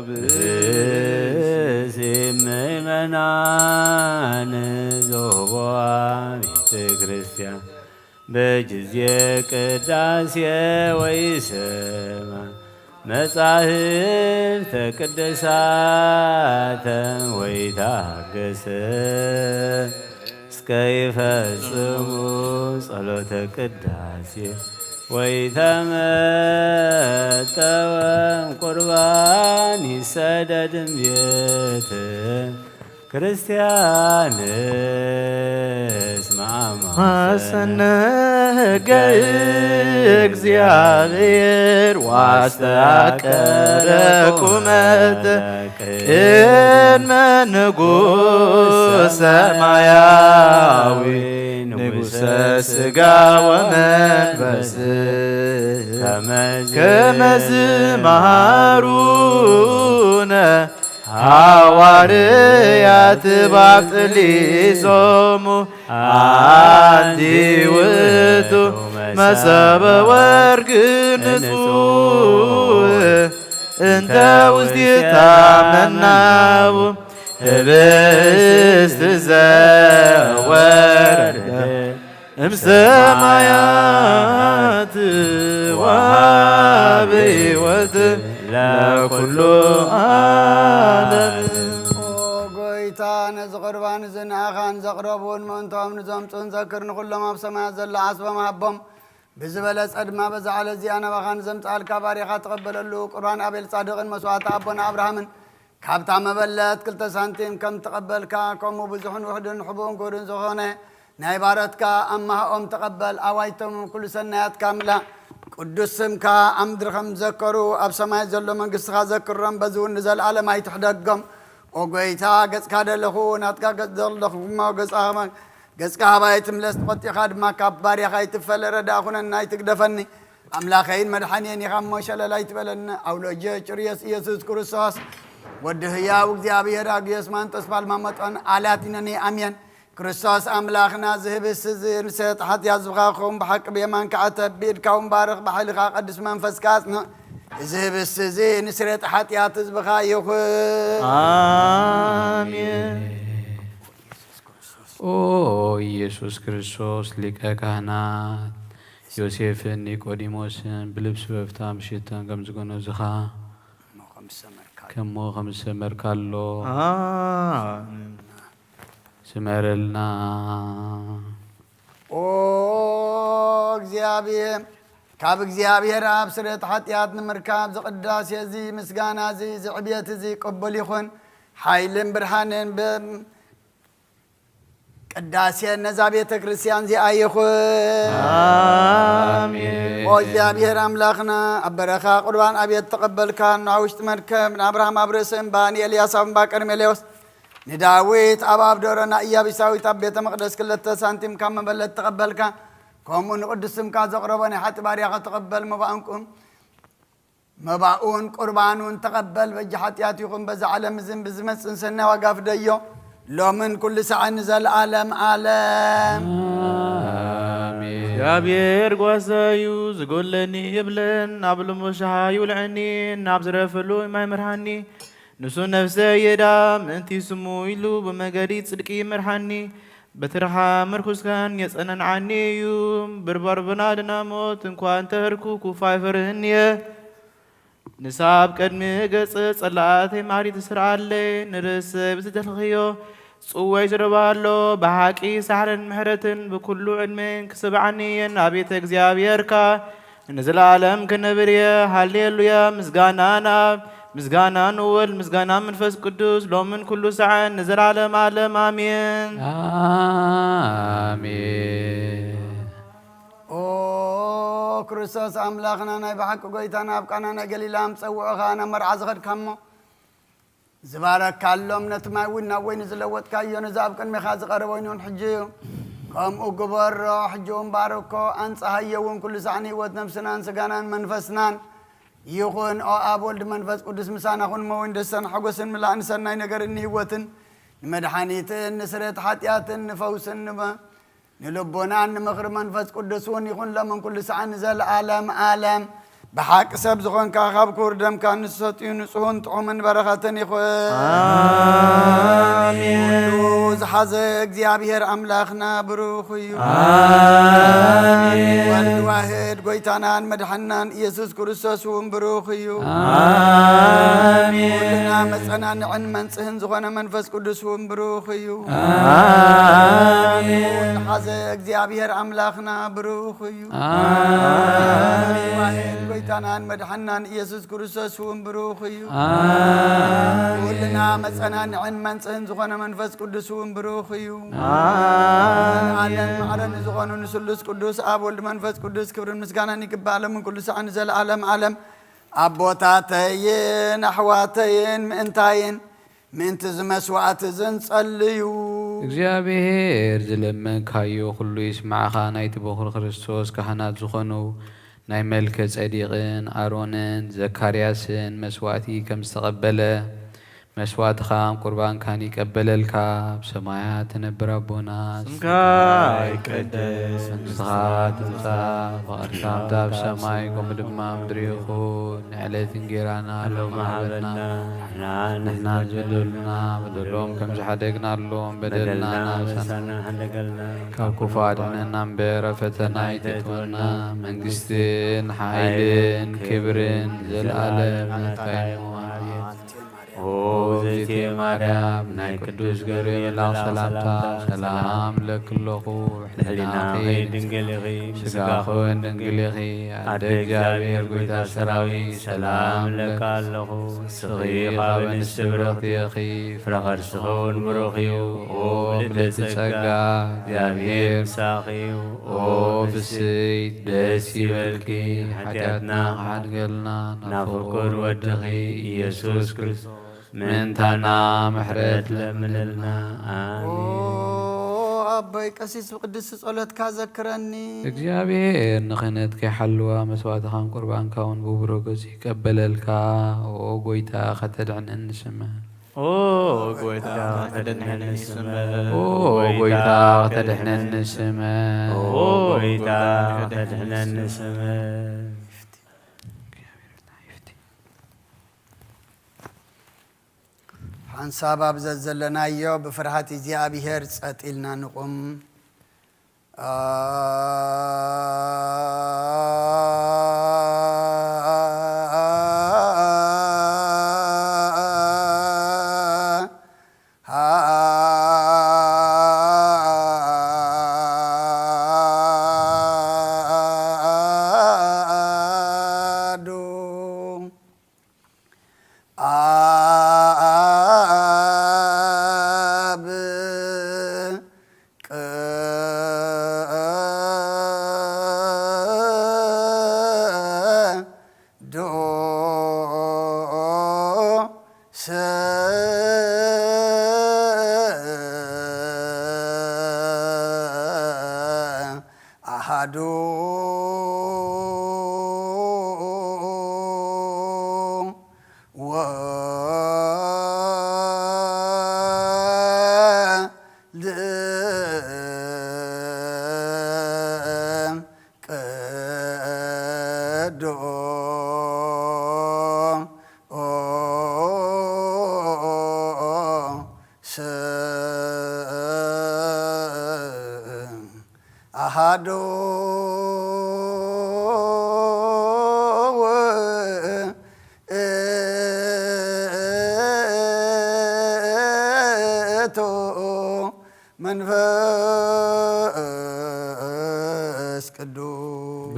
ብእሲ ምእመናን ዘቦ ቤተ ክርስቲያን በጊዜ ቅዳሴ ወይሰማ መጻሕፍተ ቅዱሳተ ወይታገሰ እስከ ይፈጽሙ ጸሎተ ቅዳሴ ወይተመጠወም ቁርባን ይሰደድም ቤት ክርስቲያንስ ማሰነ ሕገ እግዚኣብሔር ዋስተቀረ ቁመተ ቅድመ ንጉሥ ሰማያዊ ንጉሠ ሥጋ ወመንፈስ ከመዝ መሃሩነ ሃዋርያት ባብ ጥሊሶሙ አንቲ ውእቱ መሰበ ወርቅ ንጹሕ እንተ ውስቴታ መናቡ ህብስት ዘወረደ እምሰማያት ወሃብ ሕይወት ለኩሉ ዓለም። ኦ ጎይታ፣ ነዚ ቁርባን እዚ ንኣኻን ዘቕረቡን ምእንቶም ንዘምፁን ዘክር ንኹሎም ኣብ ሰማያት ዘሎ ዓስቦም ሃቦም። ብዝበለጸ ድማ በዛ ዓለ እዚኣ ናባኻ ንዘምጽኣልካ ባሪኻ ትቐበለሉ ቁርባን ኣቤል ጻድቕን መስዋዕቲ ኣቦና ኣብርሃምን ካብታ መበለት ክልተ ሳንቲም ከም ትቐበልካ፣ ከምኡ ብዙሕን ውሕድን ሕቡእን ክቡርን ዝኾነ ናይ ባረትካ ኣማህኦም ተቐበል። ኣዋይቶም ኩሉ ሰናያትካ ምላእ። ቅዱስ ስምካ ኣብ ምድሪ ከም ዘከሩ ኣብ ሰማይ ዘሎ መንግስትኻ ዘክሮም። በዚ እውን ንዘለኣለም ኣይትሕደጎም። ኦ ጎይታ፣ ገጽካ ደለኹ፣ ናትካ ገጽ ዘለኹ እሞ ገጽካ ገጽካ ሃባይ ትምለስ፣ ተቖጢኻ ድማ ካብ ባርያኻ ኣይትፈለ። ረዳእ ኩነና ኣይትግደፈኒ። ኣምላኸይን መድሓንየን ኢኻ እሞ ሸለል ኣይትበለኒ። ኣውሎጀ ጭርዮስ ኢየሱስ ክርስቶስ ወዲ ህያው እግዚኣብሔር ኣግዮስ ማንጦስ ፓልማ መጦን ኣላቲነኒ ኣምየን። ክርስቶስ ኣምላኽና፣ እዚ ህብስቲ እዚ ንስርየት ሓጢኣት ህዝብኻ ክኸውን ብሓቂ ብየማንካ ዕተብ፣ ብኢድካ እውን ባርኽ፣ ብሓይልኻ ቀድስ መንፈስካ ኣጽንዕ። እዚ ህብስቲ እዚ ንስርየት ሓጢኣት ህዝብኻ ይኹን። ኣሜን። ኦ ኢየሱስ ክርስቶስ ሊቀ ካህናት ዮሴፍን ኒቆዲሞስን ብልብሲ በፍታ ምሽተን ከም ዝገነዙኻ እሞ ከም ዝሰመርካሉ። ከሞ ከም ዝሰመርካሎ ኣሜን። ስመረልና። ኦ እግዚኣብሔር፣ ካብ እግዚኣብሔር ኣብ ስርየት ሓጢኣት ንምርካብ ዝቅዳሴ እዚ ምስጋና እዚ ዝዕብየት እዚ ቅቡል ይኹን። ሓይልን ብርሃንን ብ- ቅዳሴ ነዛ ቤተ ክርስቲያን እዚኣ ይኹን። ኣሜን። ኦ እግዚኣብሔር ኣምላኽና፣ ኣብ በረኻ ቁርባን ኣብየት ተቐበልካ፣ ናብ ውሽጢ መርከብ ንኣብርሃም ኣብ ርእሲ እምባ፣ ንኤልያስ ኣብ እምባ ቀርሜሌዎስ፣ ንዳዊት ኣብ ኣብ ደብረ ኢያቢሳዊት ኣብ ቤተ መቕደስ ክልተ ሳንቲም ካብ መበለት ተቐበልካ፣ ከምኡ ንቅዱስ ስምካ ዘቕረቦ ናይ ሓጢ ባርያኻ ተቐበል። መባእንቁ መባኡን ቁርባኑን ተቐበል። በጃ ሓጢኣት ይኹን በዛ ዓለም እዝን ብዝመጽእን ሰናይ ዋጋ ፍደዮ፣ ሎምን ኩሉ ሳዕን ንዘለዓለም ዓለም። ኣሜን። እግዚኣብሔር ጓሳዩ ዝጎለኒ የብለን፣ ኣብ ልሙሻ ይውልዐኒ፣ ናብ ዝረፈሉ ማይ መርሃኒ። ንሱ ነፍሰ የዳ ምእንቲ ስሙ ኢሉ ብመገዲ ጽድቂ ይመርሓኒ። በትርኻ ምርኩስካን የጸናንዓኒ እዩ። ብርባርብና ድና ሞት እንኳ እንተህርኩ ኩፋ ኣይፈርህን እየ። ንሳ ኣብ ቅድሚ ገጽ ጸላእተይ ማሪ ትስርዓለይ። ንርእስ ብዝደልኽዮ ጽወይ ዝረባ ኣሎ። ብሓቂ ሳሕርን ምሕረትን ብኩሉ ዕድሜን ክስብዓኒ እየን። ኣቤት እግዚኣብሔርካ ንዘለዓለም ክነብር እየ። ሃሌሉያ። ምስጋና ናብ ምስጋና ንወልድ ምስጋና መንፈስ ቅዱስ ሎምን ኩሉ ሰዓን ንዘለዓለም ዓለም ኣሜን። ኣሜን። ኦ ክርስቶስ ኣምላኽና ናይ ብሓቂ ጎይታና ኣብ ቃና ናይ ገሊላ ምስ ጸውዑኻ ናብ መርዓ ዝኸድካ እሞ ዝበረካሎም ነቲ ማይ እውን ናብ ወይኒ ዝለወጥካዮ ነዚ ኣብ ቅድሜኻ ዝቐረበ ወይኒ እውን ሕጂ እዩ። ከምኡ ግበሮ፣ ሕጂ እውን ባርኮ፣ ኣንጽሃዮ እውን ኩሉ ሳዕ ንህይወት ነፍስናን ስጋናን መንፈስናን ይኹን። ኦ ኣብ ወልድ መንፈስ ቅዱስ ምሳና ኩን እሞ እውን ደስታን ሓጎስን ምላእን ሰናይ ነገርን ንህይወትን ንመድሓኒትን ንስረት ሓጢኣትን ንፈውስን ንመ ንልቦናን ንምኽሪ መንፈስ ቅዱስ እውን ይኹን ሎምን ኩሉ ሰዓን ንዘለዓለም ዓለም። ብሓቂ ሰብ ዝኾንካ ካብ ክቡር ደምካ ንዝሰትዩ ንጹህን ጥዑምን በረኸትን ይኹን። ኣሜን። ኩሉ ዝሓዘ እግዚኣብሔር ኣምላኽና ብሩኽ እዩ። ኣሜን። ወልድ ዋህድ ጎይታናን መድሓናን ኢየሱስ ክርስቶስ እውን ብሩኽ እዩ። ኣሜን። ኩልና መጸናንዕን መንጽህን ዝኾነ መንፈስ ቅዱስ እውን ብሩኽ እዩ። ኣሜን። ሓዘ እግዚኣብሔር ኣምላኽና ብሩኽ እዩ። ኣሜን። ዋህድ ጎይታናን መድሓናን ኢየሱስ ክርስቶስ እውን ብሩኽ እዩ። ኣሜን። ኩልና መጸናንዕን መንጽህን ዝኾነ መንፈስ ቅዱስ እውን ብሩኽ እዩ። ኣሜን። ዓለም ማዕረ ንዝኾኑ ንስሉስ ቅዱስ ኣብ ወልድ መንፈስ ቅዱስ ክብርን ምስጋናን ይግባእ ሎምን ኩሉ ሰዓን ንዘለዓለም ዓለም። ኣቦታተይን ኣሕዋተይን ምእንታይን ምእንቲ እዚ መስዋዕቲ እዚ ንጸልዩ። እግዚኣብሔር ዝለመንካዮ ኩሉ ይስማዕኻ። ናይቲ በኹር ክርስቶስ ካህናት ዝኾኑ ናይ መልከ ጸዲቕን ኣሮንን ዘካርያስን መስዋዕቲ ከም ዝተቐበለ መስዋዕትኻን ቁርባንካን ይቀበለልካ። ኣብ ሰማያት ትነብር ኣቦና፣ ስምካ ይቀደስ፣ መንግስትኻ ትምጻእ፣ ፍቓድካ ከምቲ ኣብ ሰማይ ከምኡ ድማ ኣብ ምድሪ ይኹን። ንዕለት እንጌራና ሎሚ ሃበና፣ ንሕና ዝበደሉና በደሎም ከም ዝሓደግናሎም በደልና በደልና ናብሳና ሓደገልና፣ ካብ ክፉ ኣድሕነና እምበር ኣብ ፈተና ኣይተእትወና። መንግስትን ሓይልን ክብርን ዘለኣለም ናትካ እዩ። ኣሜን። ኦ እግዝእትየ ማርያም፣ ናይ ቅዱስ ገብርኤል መልኣኽ ሰላምታ ሰላም እብለኪ ኣለኹ። ብሕሊናኺ ድንግል ኢኺ፣ ብስጋኺ እውን ድንግል ኢኺ። ኣደ እግዚኣብሔር፣ ጎይታ ሰራዊት፣ ሰላም እብለኪ ኣለኹ። ንስኺ ካብ ኣንስቲ ብርኽቲ ኢኺ፣ ፍረ ከርስኺ እውን ብሩኽ እዩ። ኦ ምልዕቲ ጸጋ፣ እግዚኣብሔር ምሳኺ እዩ። ኦ ፍስሕቲ፣ ደስ ይበልኪ፣ ሓጢኣትና ክሓድገልና ናብ ፍቁር ወድኺ ኢየሱስ ክርስቶስ ምእንታና ምሕረት ለምንልና። ኦ ኣሜን። ኣቦይ ቀሲስ ብቅድስቲ ጸሎትካ ዘክረኒ። እግዚኣብሔር ንክህነትካ ይሓልዋ፣ መስዋዕትኻን ቁርባንካ እውን ብብሩህ ገጹ ይቀበለልካ። ኦ ጎይታ ከተድሕነኒ ስመ። ኦ ጎይታ ከተድሕነኒ ስመ። ኦ ጎይታ ከተድሕነኒ ስመ። ኦ ጎይታ ከተድሕነኒ ስመ። ሓንሳብ ኣብ ዘዘለናዮ ብፍርሃት እግዚኣብሔር ጸጥ ኢልና ንቑም። ዶ ስም ኣሃዱ ውእቱ መንፈስ ቅዱስ።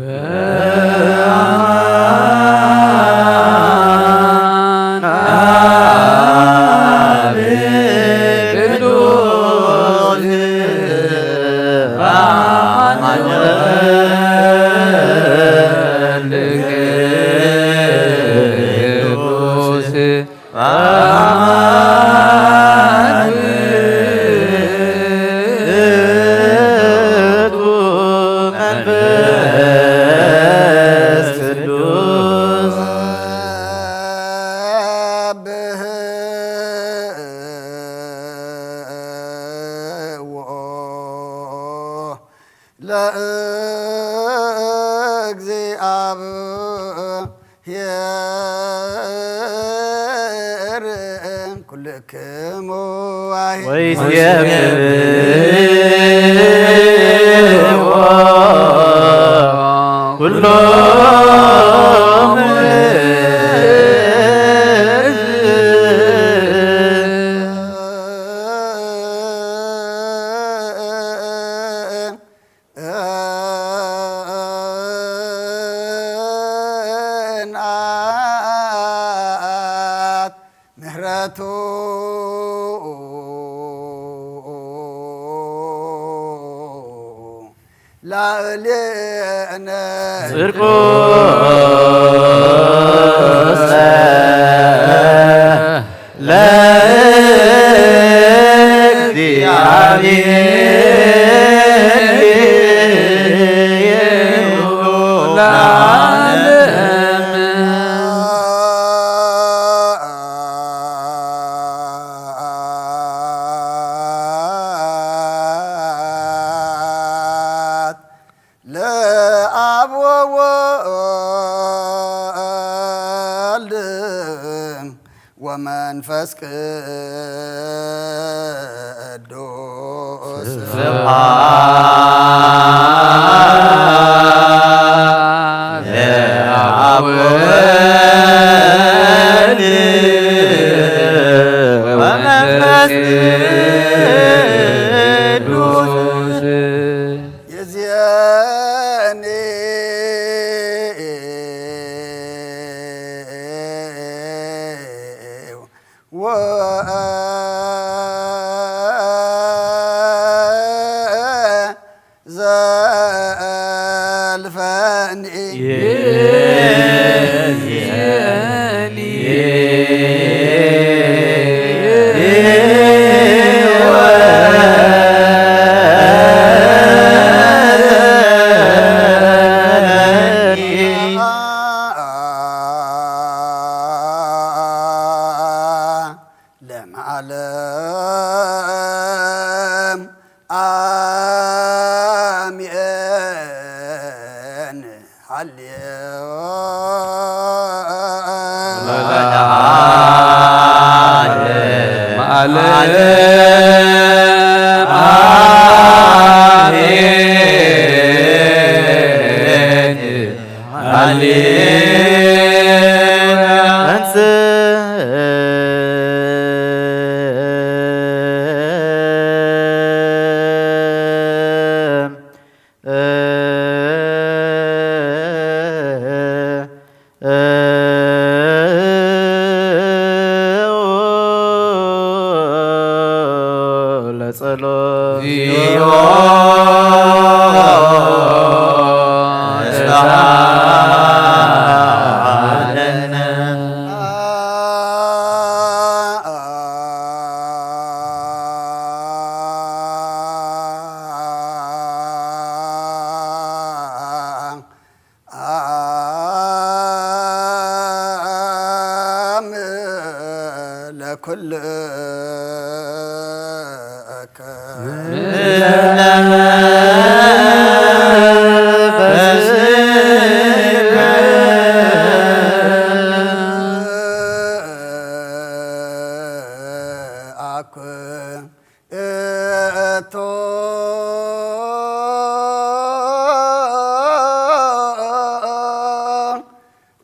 በአማን አብ ቅዱስ በአማን ወልድ ቅዱስ ለእግዚአብሔር ኩልክሙ ወይሴብሕዎ ኩሎሙ እንኣት ምሕረቱ ላዕሌነ ጽድቁ ለአብ ወወልድ ወመንፈስ ቅዱስ ስብሐት ለአብ ወወልድ ወመንፈስ ቅዱስ። የዚያኔ ወዘልፈኒ ለመዓለም አሜን። ሃሌ ለዓለም አሜን። ሃሌ ለጸሎት አም ለኩልከ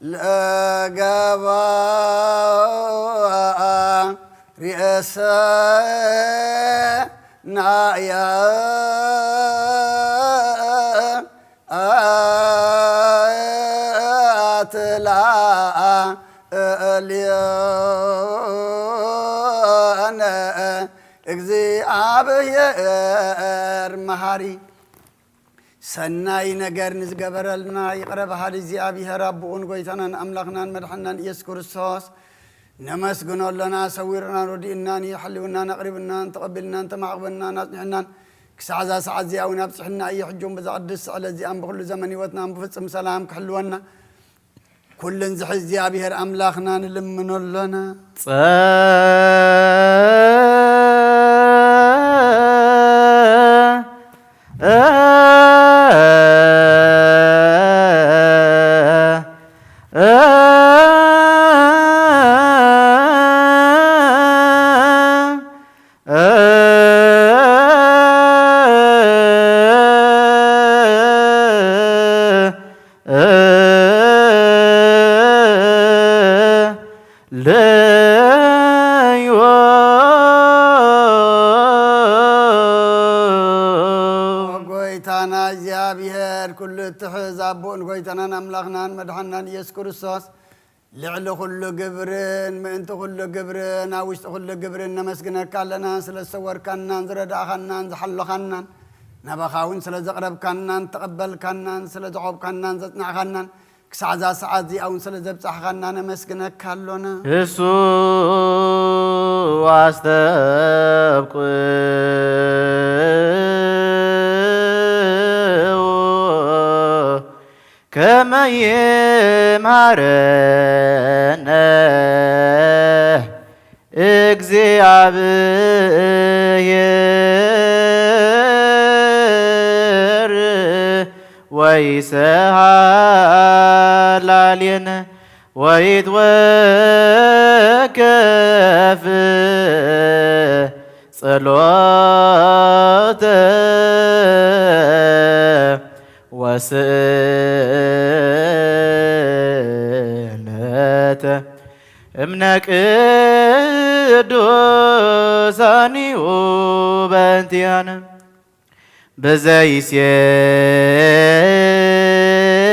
ለገባ ርእሰናያ ኣትላእልዮነ። እግዚኣብሔር መሃሪ ሰናይ ነገር ንዝገበረልና ይቕረ በሃሊ እግዚኣብሔር ኣቦኡን ጎይታናን ኣምላኽናን መድሓናን ኢየሱስ ክርስቶስ ነመስግኖ ኣለና። ሰዊርናን ረዲእናን እዩ፣ ሓልውናን ኣቕሪብናን ተቐቢልናን ተማዕቕበናን ኣጽኒሕናን ክሳዕ እዛ ሰዓት እዚኣ እውን ኣብጽሕና እዩ። ሕጂ እውን በዛ ቅድስቲ ዕለት እዚኣን ብኹሉ ዘመን ህይወትናን ብፍጽም ሰላም ክሕልወና ኩልን ዝሕዝ እግዚኣብሔር ኣምላኽና ንልምኖ ኣሎና። ለዮ ጎይታና እግዚኣብሔር ኩሉ እትሕዝ ኣቦን ጎይታናን ኣምላኽናን መድሓናን ኢየሱስ ክርስቶስ ልዕሊ ኩሉ ግብርን ምእንቲ ኩሉ ግብርን ኣብ ውሽጢ ኩሉ ግብርን ነመስግነካ ኣለና። ስለ ዝሰወርካናን ዝረዳእኻናን ዝሓለኻናን ናባኻ እውን ስለ ዘቕረብካናን ተቐበልካናን ስለ ዘቖብካናን ዘጽናዕኻናን ክሳዕ እዛ ሰዓት እዚኣ እውን ስለ ዘብጻሕኻና ነመስግነካ ኣሎና። እሱ ኣስተብቅዑ ከመ ይምሃረነ እግዚኣብሔር ወይሰሃላልየነ ወይትወከፍ ጸሎተ ወስእነተ እምነ ቅዱሳኒሁ በእንቲአነ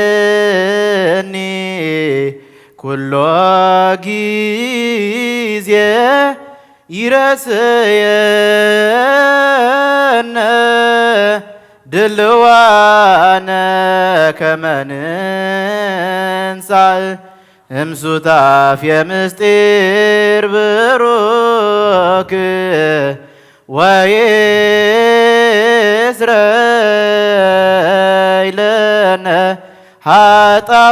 በዘይሴኒ ኩሎ ጊዜ ይረስየነ ድልዋነ ከመ ንንሳእ እምሱታፌ ምስጢር ብሩክ ወይስረይ ለነ ኃጣውኢነ።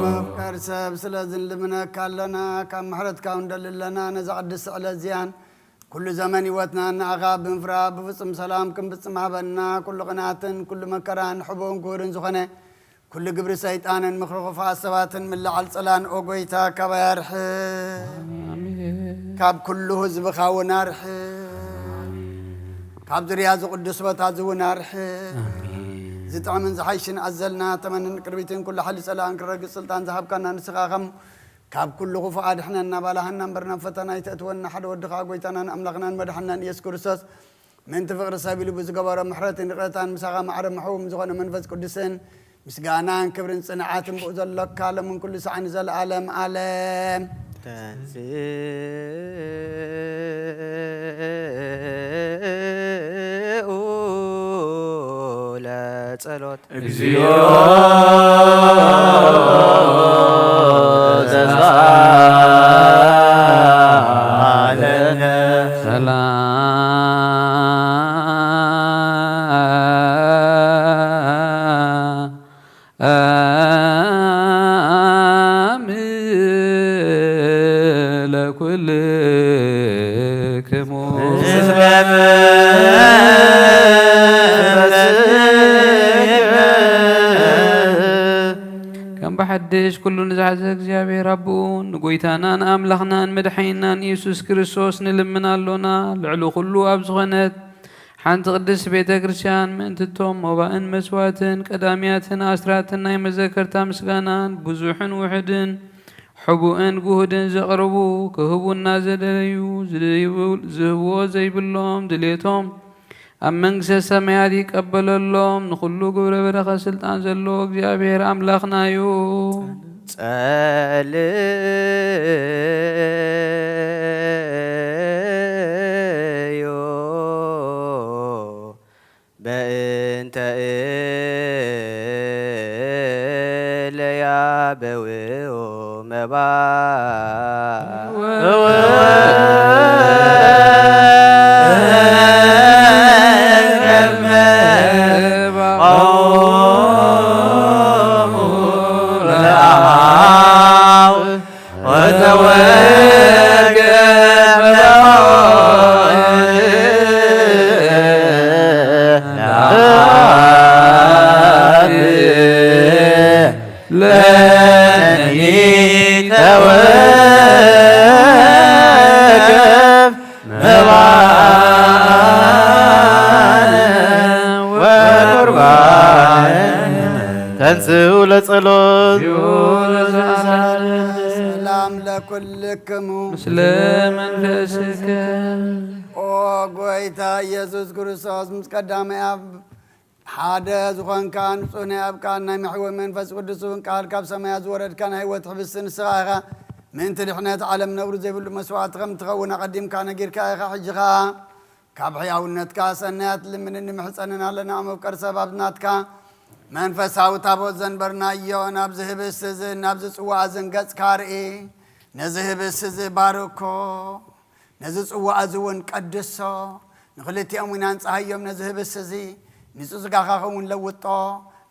መፍቀር ሰብ ስለዚ ንልምነካ ኣለና፣ ካብ ምሕረትካ እውን ደሊ ኣለና። ነዛ ቅድስቲ ዕለት እዚኣን ኩሉ ዘመን ህይወትና ንኣኻ ብምፍራ ብፍጹም ሰላም ክንፍጽም ሃበና። ኩሉ ቅንኣትን ኩሉ መከራን ሕቡእን ክቡርን ዝኾነ ኩሉ ግብሪ ሰይጣንን ምኽሪ ክፉኣት ሰባትን ምልዓል ጸላን ኦ ጎይታ ካባይ ኣርሕቕ። ኣሜን። ካብ ኩሉ ህዝብኻ እውን ኣርሕቕ። ኣሜን። ካብ ዙርያ እዚ ቅዱስ ቦታ እዚ እውን ኣርሕቕ። ኣሜን። ዝጥዕምን ዝሓይሽን ኣዘልና ተመንን ቅርቢትን ኩሉ ሓይሊ ጸላእን ክረግጽ ስልጣን ዝሃብካና ንስኻ ከም ካብ ኩሉ ክፉእ ኣድሕነና፣ ባልሃና እምበር ናብ ፈተና ኣይተእትወና። ሓደ ወድኻ ጎይታናን ኣምላኽናን መድሓናን ኢየሱስ ክርስቶስ ምእንቲ ፍቕሪ ሰብ ኢሉ ብዝገበሮ ምሕረትን ይቕረታን ምሳኻ ማዕረ ምሕውም ዝኾነ መንፈስ ቅዱስን ምስጋናን ክብርን ጽንዓትን ብኡ ዘሎካ ሎምን ኩሉ ሰዓን ንዘለኣለም ኣለም። ተንሥኡ ለጸሎት። እግዚኦ ተሳሃለነ። ሰላም ለኩልክሙ። ከም ብሓድሽ ኩሉ ንዝሓዘ እግዚኣብሔር ኣቦኡ ንጎይታናን ኣምላኽናን መድሓኒናን ኢየሱስ ክርስቶስ ንልምን ኣሎና። ልዕሊ ኩሉ ኣብ ዝኾነት ሓንቲ ቅድስት ቤተ ክርስቲያን ምእንቲ እቶም መባእን መስዋዕትን ቀዳሚያትን ኣስራትን ናይ መዘከርታ ምስጋናን ብዙሕን ውሑድን ሕቡእን ግሁድን ዘቕርቡ ክህቡ እናዘደለዩ ዝህብዎ ዘይብሎም ድሌቶም ኣብ መንግስተ ሰማያት ይቀበለሎም። ንኹሉ ግብረ በረኸት ስልጣን ዘለዎ እግዚኣብሔር ኣምላኽና እዩ። ጸልዩ በእንተ እለ ያበውኡ መባ ለኒ ተወከፍ መባነ ወቁርባነ ተንስኡ ለጸሎት። ሰላም ለኩልክሙ። ምስለ መንፈስከ። ኦ ጎይታ ኢየሱስ ክርስቶስ ምስ ቀዳማይ ኣብ ሓደ ዝኾንካ ንጹህ ናይ ኣብ ቃል ናይ መሕወ መንፈስ ቅዱስ እውን ቃል ካብ ሰማያት ዝወረድካ ናይ ህይወት ሕብስቲ ንስኻ ኢኻ። ምእንቲ ድሕነት ዓለም ነውሪ ዘይብሉ መስዋዕቲ ከም ትኸውን ኣቐዲምካ ነጊርካ ኢኻ። ሕጂ ኸኣ ካብ ሕያውነትካ ሰናያት ልምንን ንምሕጸንን ኣለና። መፍቀር ሰብ ኣብ ናትካ መንፈሳዊ ታቦት ዘንበርናዮ ናብዚ ህብስቲ እዝን ናብዚ ጽዋእ እዝን ገጽካ ርኢ። ነዚ ህብስቲ እዚ ባርኮ። ነዚ ጽዋእ እዚ እውን ቀድሶ፣ ንኽልቲኦም ዊናን ጸሃዮም ነዚ ህብስቲ እዚ ንጹህ ስጋኻ ኸውን ለውጦ።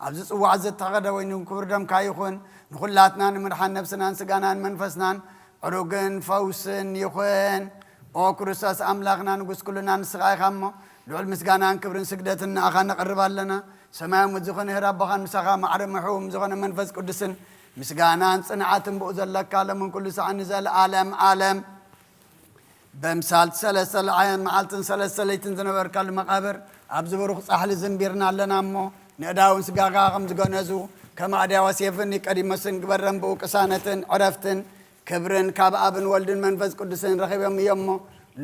ኣብዚ ጽዋእ እዚ እተኸደ ወይኒ ክቡር ደምካ ይኹን። ንኹላትና ንምድሓን ነብስናን ስጋናን መንፈስናን ዕሩግን ፈውስን ይኹን። ኦ ክርስቶስ ኣምላኽና ንጉስ ኩልና ንስኻ ኢኻ እሞ፣ ልዑል ምስጋናን ክብርን ስግደትን ንኣኻ ነቕርብ ኣለና። ሰማያዊ ዝኾነ ሄር ኣቦኻን ምሳኻ ማዕረ ምሕውም ዝኾነ መንፈስ ቅዱስን ምስጋናን ጽንዓትን ብኡ ዘለካ ሎምን ኩሉ ሳዕን ንዘለኣለም ኣለም። በምሳል ሰለስተ ለዓያን መዓልትን ሰለስተ ለይትን ዝነበርካሉ መቓብር፣ ኣብዚ ብሩኽ ጻሕሊ ዝንቢርና ኣለና እሞ፣ ንእዳውን ስጋኻ ከም ዝገነዙ፣ ከም ኣድያዋ ሴፍን ኒቆዲሞስን ግበረን ብኡ ቅሳነትን ዕረፍትን ክብርን ካብ ኣብን ወልድን መንፈስ ቅዱስን ረኺቦም እዮም እሞ፣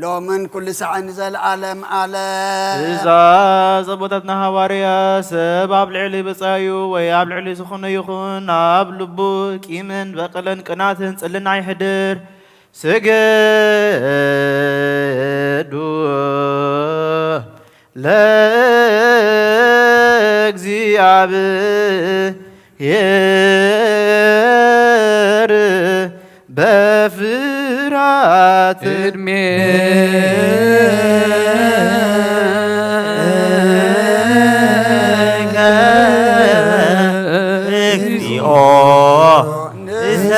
ሎምን ኩሉ ሳዕን ንዘለኣለም ኣለም። ትእዛዝ ኣቦታትና ሃዋርያ፣ ሰብ ኣብ ልዕሊ ብጻዩ ወይ ኣብ ልዕሊ ዝኾነ ይኹን ኣብ ልቡ ቂምን በቀልን ቅናትን ጽልን ኣይሕድር። ስገዱ ለእግዚኣብሔር በፍርሃት። እድሜ እግዚኦ ንሰግድ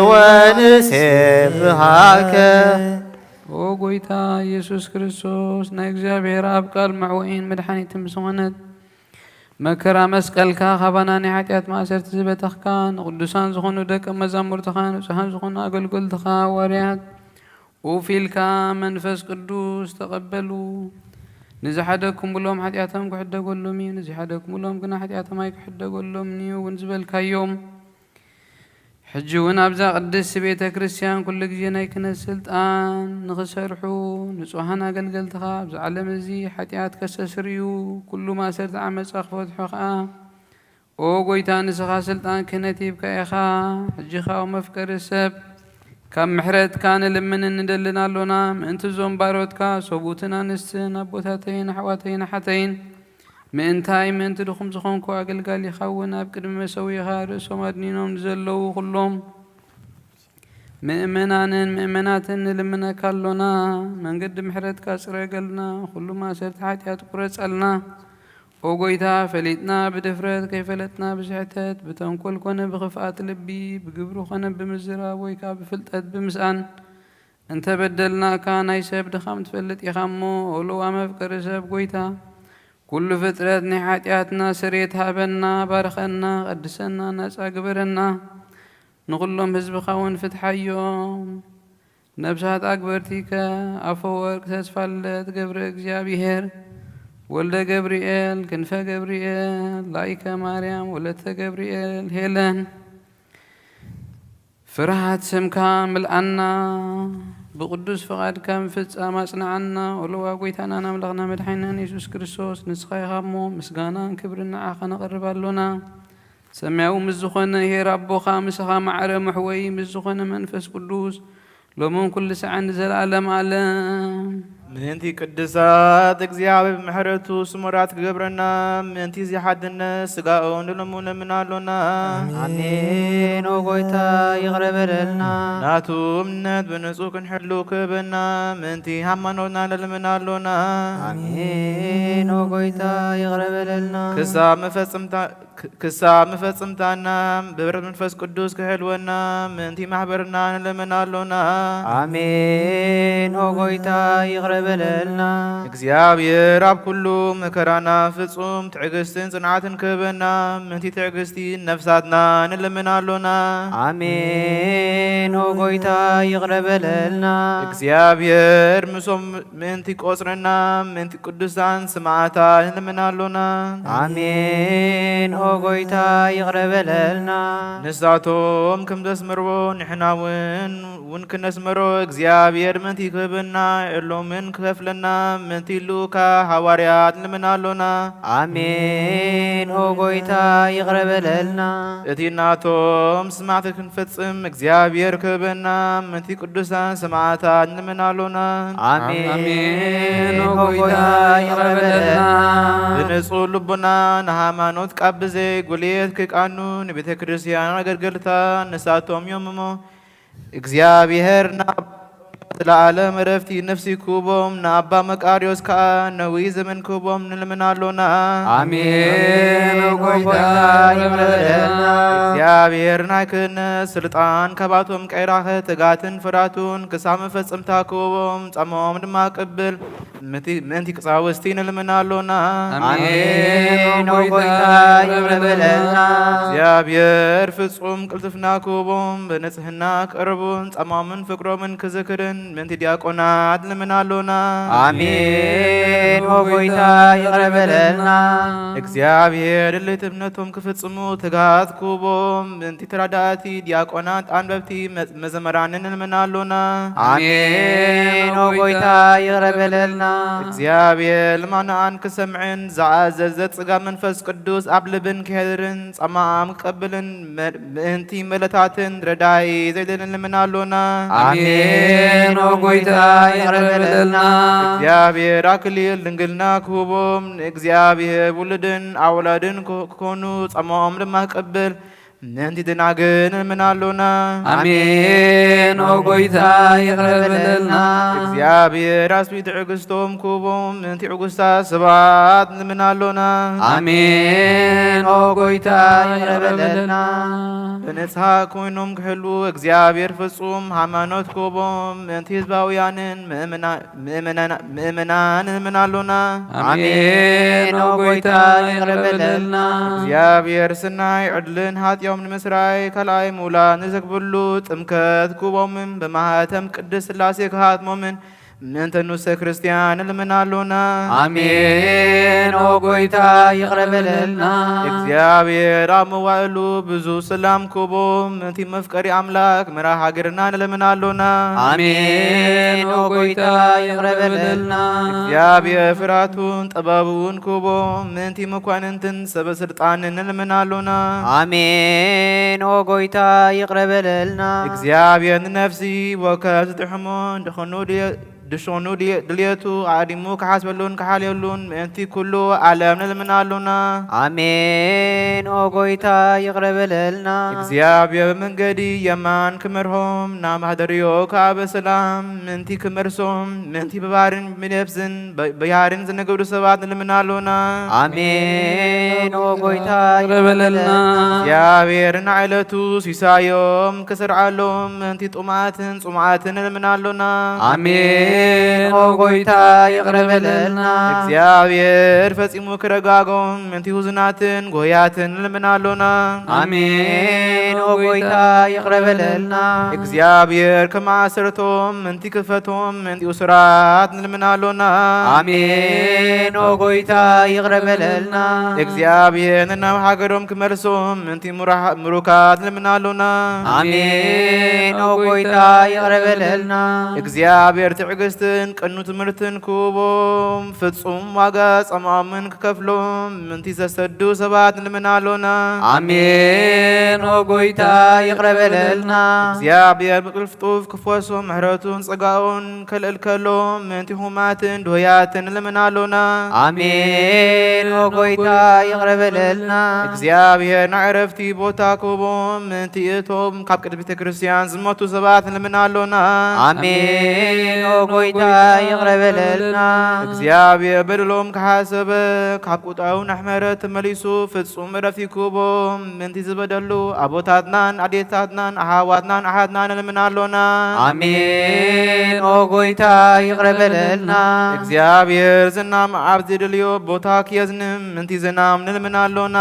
ወንሴብሃከ። ኦ ጎይታ ኢየሱስ ክርስቶስ፣ ናይ እግዚኣብሔር ኣብ ቃል መዕወኢን መድሓኒትን ዝኾነት መከራ መስቀልካ፣ ካባና ናይ ሓጢኣት ማእሰርቲ ዝበተኽካ፣ ንቅዱሳን ዝኾኑ ደቀ መዛሙርትኻ፣ ንጹሃን ዝኾኑ ኣገልገልትኻ ሃዋርያት፣ ኡፍ ኢልካ መንፈስ ቅዱስ ተቐበሉ። ንዝሓደግኩምሎም ሓጢኣቶም ክሕደገሎም እዩ፣ ንዝሓደግኩምሎም ግና ሓጢኣቶም ኣይክሕደገሎምን እዩ እውን ዝበልካዮም። ሕጂ እውን ኣብዛ ቅድስቲ ቤተ ክርስቲያን ኩሉ ግዜ ናይ ክህነት ስልጣን ንኽሰርሑ ንጹሃን ኣገልገልትኻ ኣብዚ ዓለም እዚ ሓጢኣት ከስተስርዩ ኩሉ ማእሰርቲ ዓመጻ ክፈትሑ ኸኣ ኦ ጎይታ፣ ንስኻ ስልጣን ክህነት ሂብካ ኢኻ። ሕጂ ኸኣ መፍቀሪ ሰብ፣ ካብ ምሕረትካ ንልምንን ንደልን ኣሎና። ምእንቲ እዞም ባሮትካ፣ ሰብኡትን ኣንስትን፣ ኣቦታተይን ኣሕዋተይን ኣሓተይን፣ ምእንታይ፣ ምእንቲ ድኹም ዝኾንኩ ኣገልጋሊኻ እውን ኣብ ቅድሚ መሰውኢኻ ርእሶም ኣድኒኖም ንዘለዉ ኩሎም ምእመናንን ምእመናትን ንልምነካ ኣሎና። መንገዲ ምሕረትካ ጽረገልና፣ ኩሉ ማእሰርቲ ሓጢኣት ቁረጸልና። ኦ ጎይታ፣ ፈሊጥና ብድፍረት፣ ከይፈለጥና ብስሕተት፣ ብተንኮል ኮነ ብኽፍኣት ልቢ፣ ብግብሪ ኮነ ብምዝራብ ወይ ከኣ ብፍልጠት ብምስኣን እንተ በደልናካ፣ ናይ ሰብ ድኻም ትፈልጥ ኢኻ እሞ፣ ኦ ለዋም መፍቀሪ ሰብ ጎይታ፣ ኩሉ ፍጥረት ናይ ሓጢኣትና ስርየት ሃበና፣ ባርኸና፣ ቀድሰና፣ ናጻ ግበረና። ንኹሎም ህዝብኻ እውን ፍትሓዮም። ነብሳት ኣግበርቲከ ኣፈወርቅ ተስፋለት ገብረ እግዚኣብሔር ወልደ ገብርኤል ክንፈ ገብርኤል ላይከ ማርያም ወለተ ገብርኤል ሄለን ፍርሃት ስምካ ምልኣና፣ ብቅዱስ ፍቓድካ ምፍጻም ኣጽንዓና። ወለዋ ጎይታናን ኣምላኽና መድሓኒናን የሱስ ክርስቶስ፣ ንስኻ ኢኻ እሞ ምስጋናን ክብርን ንዓኻ ነቕርብ ኣሎና። ሰማያዊ ምስ ዝኾነ ኄር ኣቦኻ፣ ምሳኻ ማዕረ መሕወዪ ምስ ዝኾነ መንፈስ ቅዱስ፣ ሎምን ኩሉ ሰዓን ንዘለኣለም ኣለም። ምእንቲ ቅዱሳት እግዚኣብሔር ብምሕረቱ ስሙራት ክገብረና፣ ምእንቲ እዚ ሓድነት ስጋኡ ንለሙ ነምን ኣሎና። ኣሜን። ኦ ጎይታ ይቕረ በለልና። ናቱ እምነት ብንጹህ ክንሕሉ ክህበና፣ ምእንቲ ሃይማኖትና ንልምን ኣሎና። ኣሜን። ኦ ጎይታ ይቕረ በለልና። ክሳብ መፈጸምታ ክ-፣ ክሳብ መፈጸምታና ብህብረት መንፈስ ቅዱስ ክሕልወና ምእንቲ ማሕበርና ንለምን ኣሎና። ኣሜን። ኦ ጎይታ ይቕረ በለልና። እግዚኣብሔር ኣብ ኩሉ መከራና ፍጹም ትዕግስትን ጽንዓትን ክህበና ምእንቲ ትዕግስቲ ነፍሳትና ንለምን ኣሎና። ኣሜን። ኦ ጎይታ ይቕረ በለልና። እግዚኣብሔር ምሶም ምእንቲ ቆጽረና ምእንቲ ቅዱሳን ሰማዕታት ንልምን ኣሎና። ኣሜን። ኦ ጎይታ ይቕረ በለልና። ንሳቶም ከም ዘስመርዎ ንሕና እውን እውን ክነስመሮ እግዚኣብሔር ምእንቲ ክህበና እሎምን ክኸፍለና ምእንቲ ልኡካ ሃዋርያት ንልምን ኣሎና። ኣሜን። ኦ ጎይታ ይቕረ በለልና። እቲ ናቶም ስማዕቲ ክንፈጽም እግዚኣብሔር ክህበና ምእንቲ ቅዱሳን ሰማዕታት ንልምን ኣሎና። ኣሜን። ኣሜን። ኦ ጎይታ ይቕረ በለልና። ብንጹህ ልቡና ንሃይማኖት ካብ ብዘይ ጉልየት ክቃኑ ንቤተ ክርስቲያን ኣገልገልታ ንሳቶም እዮም እሞ እግዚኣብሔር ናብ ዘለዓለም ዕረፍቲ ነፍሲ ክህቦም ንኣባ መቃርዮስ ከኣ ነዊህ ዘመን ክህቦም ንልምን ኣሎና። ኣሜን። ኦ ጎይታ ይቕረ በለልና። እግዚኣብሔር ናይ ክህነት ስልጣን ካባቶም ቀይራኸ ትጋትን ፍራቱን ክሳብ መፈጸምታ ክህቦም ጻማኦም ድማ ቅብል ምእንቲ፣ ምእንቲ ቀሳውስቲ ንልምን ኣሎና። ኣሜን። ኦ ጎይታ ይቕረ በለልና። እግዚኣብሔር ፍጹም ቅልጥፍና ክህቦም ብንጽህና ክቐርቡን ጻማምን ፍቅሮምን ክዝክርን ምእንቲ ዲያቆናት ንልምን ኣሎና። ኣሜን። ኦ ጎይታ ይቕረ በለልና። እግዚኣብሔር ድሌት እምነቶም ክፍጽሙ ትጋት ክህቦም ምእንቲ ተራዳእቲ ዲያቆናት ኣንበብቲ መ-፣ መዘመራንን ንልምን ኣሎና። ኣሜን። ኦ ጎይታ ይቕረ በለልና። እግዚኣብሔር ልማናኣን ክሰምዕን ዝኣዘዘ ጸጋ መንፈስ ቅዱስ ኣብ ልብን ክሄድርን ጻማኣም ክቀብልን መ-፣ ምእንቲ መለታትን ረዳኢ ዘይደልን ንልምን ኣሎና። ኣሜን። ኦ ጎይታ ይቕረ በለልና። እግዚኣብሔር ኣክሊል ድንግልና ክህቦም ንእግዚኣብሔር ውሉድን ኣውላድን ክኾኑ ጻማኦም ድማ ክቀብል ምእንቲ ደናግል ንልምን ኣሎና። ኣሜን። ኦ ጎይታ ይቕረ በለልና። እግዚኣብሔር ኣስቢ ትዕግስቶም ክህቦም ምእንቲ ዕጉስታት ሰባት ንልምን ኣሎና። ኣሜን። ኦ ጎይታ ይቕረ በለልና። ብንጽሃ ኮይኖም ክሕሉ እግዚኣብሔር ፍጹም ሃይማኖት ክህቦም ምእንቲ ህዝባውያንን ምእምና-፣ ምእምናን፣ ምእምናን ንልምን ኣሎና። ኣሜን። ኦ ጎይታ ይቕረ በለልና። እግዚኣብሔር ስናይ ዕድልን ሃጢኦም ንምስራይ ካልኣይ ምውላድ ንዘግብሉ ጥምቀት ክህቦምን ብማህተም ቅድስት ስላሴ ክሃትሞምን ምእንተ ንሰ ክርስቲያን ንልምን ኣሎና። ኣሜን። ኦ ጎይታ ይቕረ በለልና። እግዚኣብሔር ኣብ መዋእሉ ብዙ ሰላም ክህቦም ምእንቲ መፍቀሪ ኣምላክ መራ ሃገርና ንልምን ኣሎና። ኣሜን። ኦ ጎይታ ይቕረ በለልና። እግዚኣብሔር ፍራቱን ጥበቡን ክህቦም ምእንቲ መኳንንትን ሰበ ስልጣንን ንልምን ኣሎና። ኣሜን። ኦ ጎይታ ይቕረ በለልና። እግዚኣብሔር ንነፍሲ ወከፍ ዝጥሕሞን ድኾኑ ድየ-፣ ድሾኑ ድየ-፣ ድልየቱ ኣዕዲሙ ክሓስበሉን ክሓልየሉን ምእንቲ ኩሉ ዓለም ንልምን ኣሎና። ኣሜን። ኦ ጎይታ ይቕረ በለልና። እግዚኣብሔር ብመንገዲ የማን ክመርሆም ናብ ማህደርዮ ከኣ በሰላም ምእንቲ ክመልሶም ምእንቲ ብባህርን ብነፍስን ብ-፣ ብያህርን ዝነገዱ ሰባት ንልምን ኣሎና። ኣሜን። ኦ ጎይታ ይቕረ በለልና። እግዚኣብሔር ንዓይለቱ ሲሳዮም ክስርዓሎም ምእንቲ ጥሙኣትን ጽሙኣትን ንልምን ኣሎና። ኣሜን። ኦ ጎይታ ይቕረ በለልና። እግዚኣብሔር ፈጺሙ ክረጋጎም ምንቲ ህዙናትን ጎያትን ንልምን ኣሎና። ኣሜን። ኦ ጎይታ ይቕረ በለልና። እግዚኣብሔር ከማእሰርቶም ምንቲ ክፈቶም ምንቲ እሱራት ንልምን ኣሎና። ኣሜን። ኦ ጎይታ ይቕረ በለልና። እግዚኣብሔር ንናብ ሃገሮም ክመልሶም ምንቲ ምሩሓ-፣ ምሩካት ንልምን ኣሎና። ኣሜን። ኦ ጎይታ ይቕረ በለልና። እግዚኣብሔር ትዕግስትን ቅኑ ትምህርትን ክህቦም ፍጹም ዋጋ ጸማኦምን ክከፍሎም ምንቲ ዘሰዱ ሰባት ንልምን ኣሎና። ኣሜን። ኦ ጎይታ ይቕረ በለልና። እግዚኣብሔር ብቅልጥፍ ክፈሶም ምሕረቱን ጸጋኡን ከልእል ከሎ ምንቲ ሁማትን ድሆያትን ንልምን ኣሎና። ኣሜን። ኦ ጎይታ ይቕረ በለልና። እግዚኣብሔር ናይ ዕረፍቲ ቦታ ክህቦም ምንቲ እቶም ካብ ቅድሚ ቤተ ክርስቲያን ዝሞቱ ሰባት ንልምን ኣሎና። ኣሜን። ኦ ጎይታ ይቕረ በለልና። እግዚኣብሔር በደሎም ከሓሰበ ካብ ቁጣው ናሕመረ ተመሊሱ ፍጹም ዕረፍቲ ክህቦም ምንቲ ዝበደሉ ኣቦታትናን ኣዴታትናን ኣሓዋትናን ኣሓትናን ንልምን ኣሎና። ኣሜን። ኦ ጎይታ ይቕረ በለልና። እግዚኣብሔር ዝናም ኣብ ዝደልዮ ቦታ ክየዝንም ምንቲ ዝናም ንልምን ኣሎና።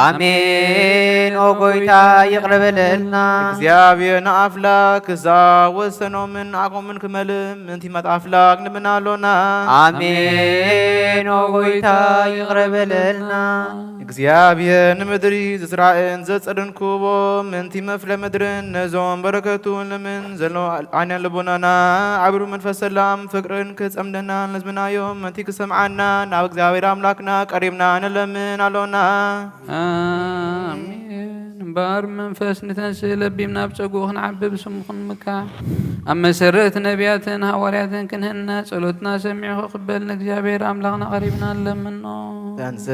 ኣሜን። ኦ ጎይታ ይቕረ በለልና። እግዚኣብሔር ንኣፍላክ ክዛ ወሰኖምን ዓቕሞምን ክመልእ ምንቲ መት ኣፍላክ ንልምን ኣሎና። ኣሜን። ኦ ጎይታ ይቕረ በለልና። እግዚኣብሔር ንምድሪ ዝዝራእን ዘጽርን ክህቦ ምንቲ መፍለ ምድርን ነዞም በረከቱ ንልምን ዘሎ ዓይነ ልቦናና ዓብሩ መንፈስ ሰላም ፍቅርን ክጸምደና ንዝምናዮ ምንቲ ክሰምዓና ናብ እግዚኣብሔር ኣምላክና ቀሪብና ንለምን ኣሎና። ኣሜን። እምበኣር መንፈስ ንተንስእ ለቢምና ኣብ ጸጉኡ ክንዓቢ ብስሙ ክንምካሕ ኣብ መሰረት ነቢያትን ሃዋርያትን ክንህና ጸሎትና ሰሚዑ ክቕበል ንእግዚኣብሔር ኣምላኽና ቀሪብና ንለምኖ። ተንስእ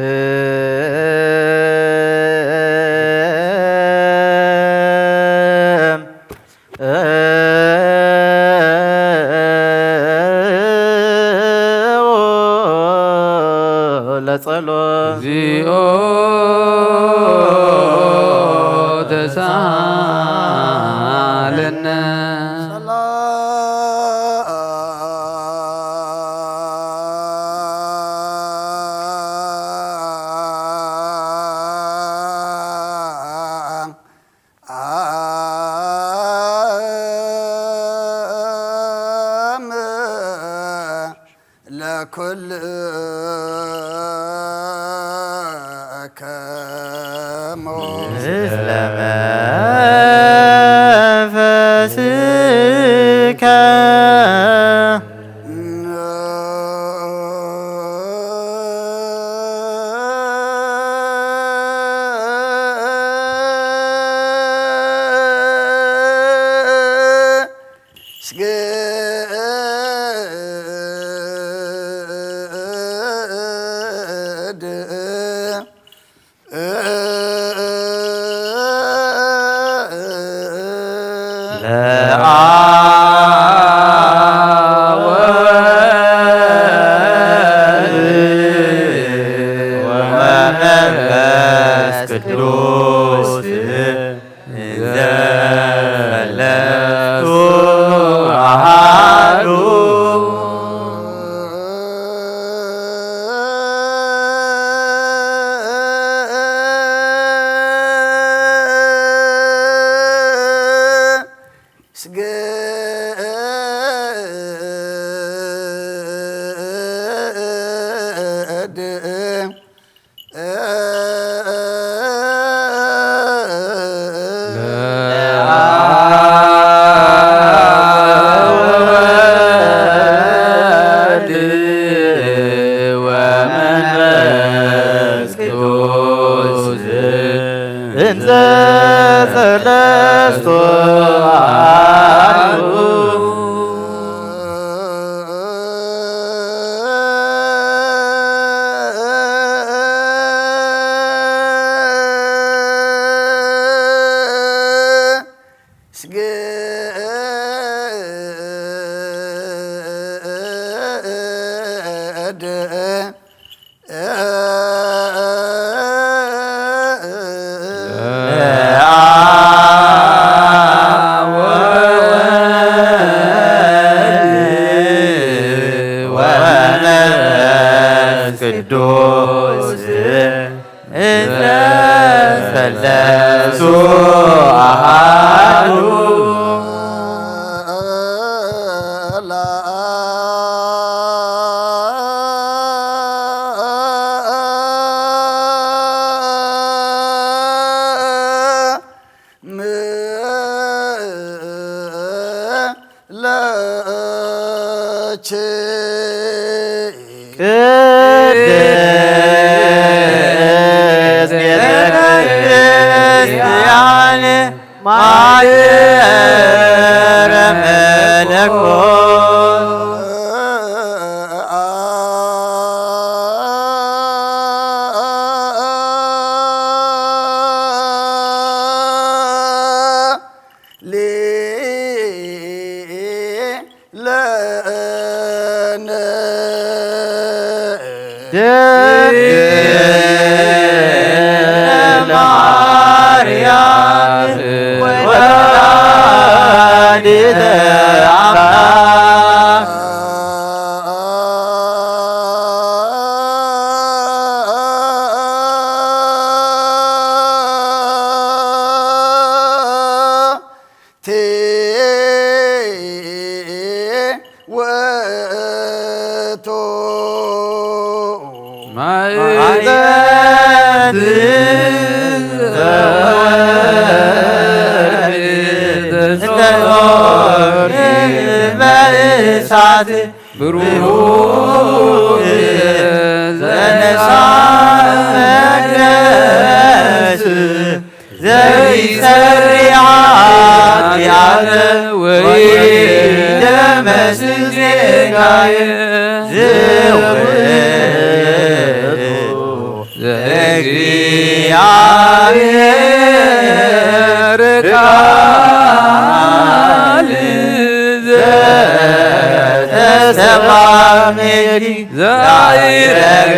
ለጸሎት። እግዚኦ ተሳለነ። ለኩልክሙ። ምስለ መንፈስከ። ስግድ። ለአብ ወወልድ ወመንፈስ ቅዱስ። እንዘ ሰለስቱ አሐዱ። ስግድ። ለአብ ወወልድ ወመንፈስ ቅዱስ። እንዘ ሰለስቱ አሐዱ። ስግድ። ለአብ ወወልድ ቅዱስ እንተ ሠለሱ ኣሃዱ። ለች ቅድስት ቤተ ክርስቲያን ማደረ መለኮት። ለነ ድንግል ማርያም ወላዲተ አምላክ። ቴ ወቶ ማዕበል በእሳት ብሩክ ዘነሳ መቅደስ ዘይሰሪ ኃጢአት ወይደመስስ ጌጋየ ዘውእቱ ዘእግዚአብሔር ቃል ዘተሰብአ እምኔኪ ዘአይረገ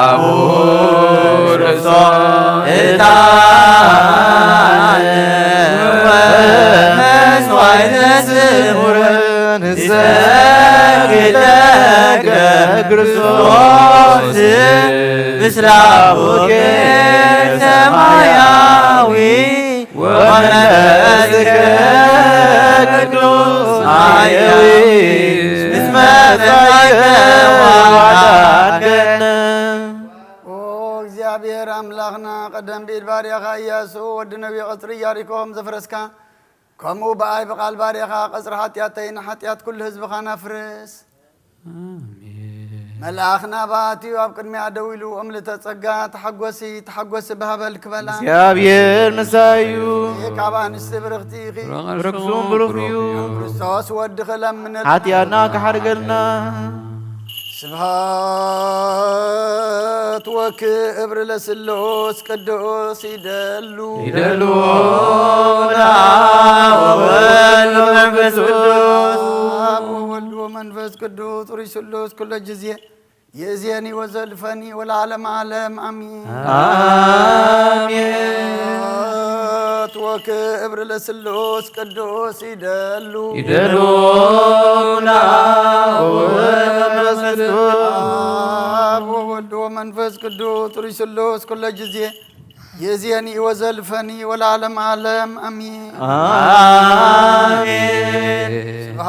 አቡርሶ ዕጣን ወመስዋዕተ ስሙር ንሰግድ ለከ ክርስቶስ ምስለ አቡከ ሰማያዊ ወመንፈስከ ቅዱስ ማየዊ እስመ ጸይቀ ወአዳንከነ። ኦ እግዚኣብሔር ኣምላኽና፣ ቀደም ብኢድ ባርያኻ ኢያሱ ወዲ ነቢዩ ቀጽሪ ኢያሪኮ ከም ዘፍረስካ፣ ከምኡ ብኣይ ብቓል ባርያኻ ቀጽሪ ሓጢኣተይ ንሓጢኣት ኩሉ ህዝብኻን ኣፍርስ። ኣሜን። መልኣኽ ናባኣ ኣትዩ ኣብ ቅድሚኣ ደው ኢሉ፣ እምልተ ጸጋ፣ ተሓጎሲ፣ ተሓጎሲ፣ ብሃበል ክበላ። እግዚኣብሔር ምሳዩ። ካብ ኣንስቲ ብርኽቲ ኢኺ። ፍረ ከርሱም ብሩኽ እዩ። ክርስቶስ ወድኺ ለምንል። ሓጢኣትና ክሓርገልና። ስብሐት ወክብር ለስሉስ ቅዱስ ይደሉ። ይደሉ ለአብ ወወልድ ወመንፈስ ቅዱስ። አብ ወወልድ ወመንፈስ ቅዱስ ሩይ ስሉስ ኩሎ ጊዜ የእዜኒ ወዘልፈኒ ወለዓለመ ዓለም አሜን። አሜን። ስብሐት ወክብር ለስሉስ ቅዱስ ይደሉ። ይደሉ ለአብ ወወልድ ወመንፈስ ቅዱስ። አብ ወወልድ ወመንፈስ ቅዱስ ሩይ ስሉስ ኩሎ ጊዜ የእዜኒ ወዘልፈኒ ወለዓለመ ዓለም አሜን። አሜን። ስብሐት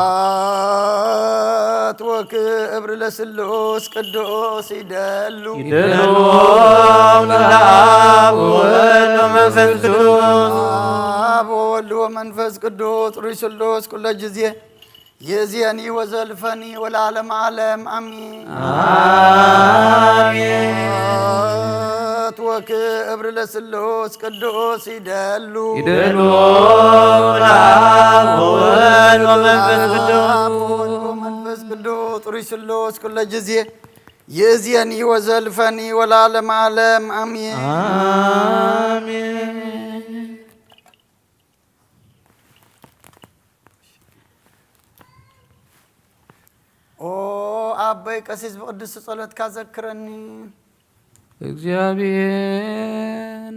ወክብር ለስሉስ ቅዱስ ይደሉ። ይደሉ ለአብ ወወልድ ወመንፈስ ቅዱስ። አብ ወወልድ ወመንፈስ ቅዱስ ሩይ ስሉስ ኩሎ ጊዜ የእዜኒ ወዘልፈኒ ወለዓለመ ዓለም አሜን። አሜን። ስብሐት ወክብር ለስሉስ ቅዱስ ይደሉ። ይደሉ ለአብ ወወልድ ወመንፈስ ቅዱስ። አብ ወወልድ ወመንፈስ ቅዱስ ሩይ ስሉስ ኩሎ ጊዜ የእዜኒ ወዘልፈኒ ወለዓለመ ዓለም አሜን። አሜን። ኦ ኣቦይ ቀሲስ ብቅድስቲ ጸሎትካ ዘክረኒ። እግዚኣብሔር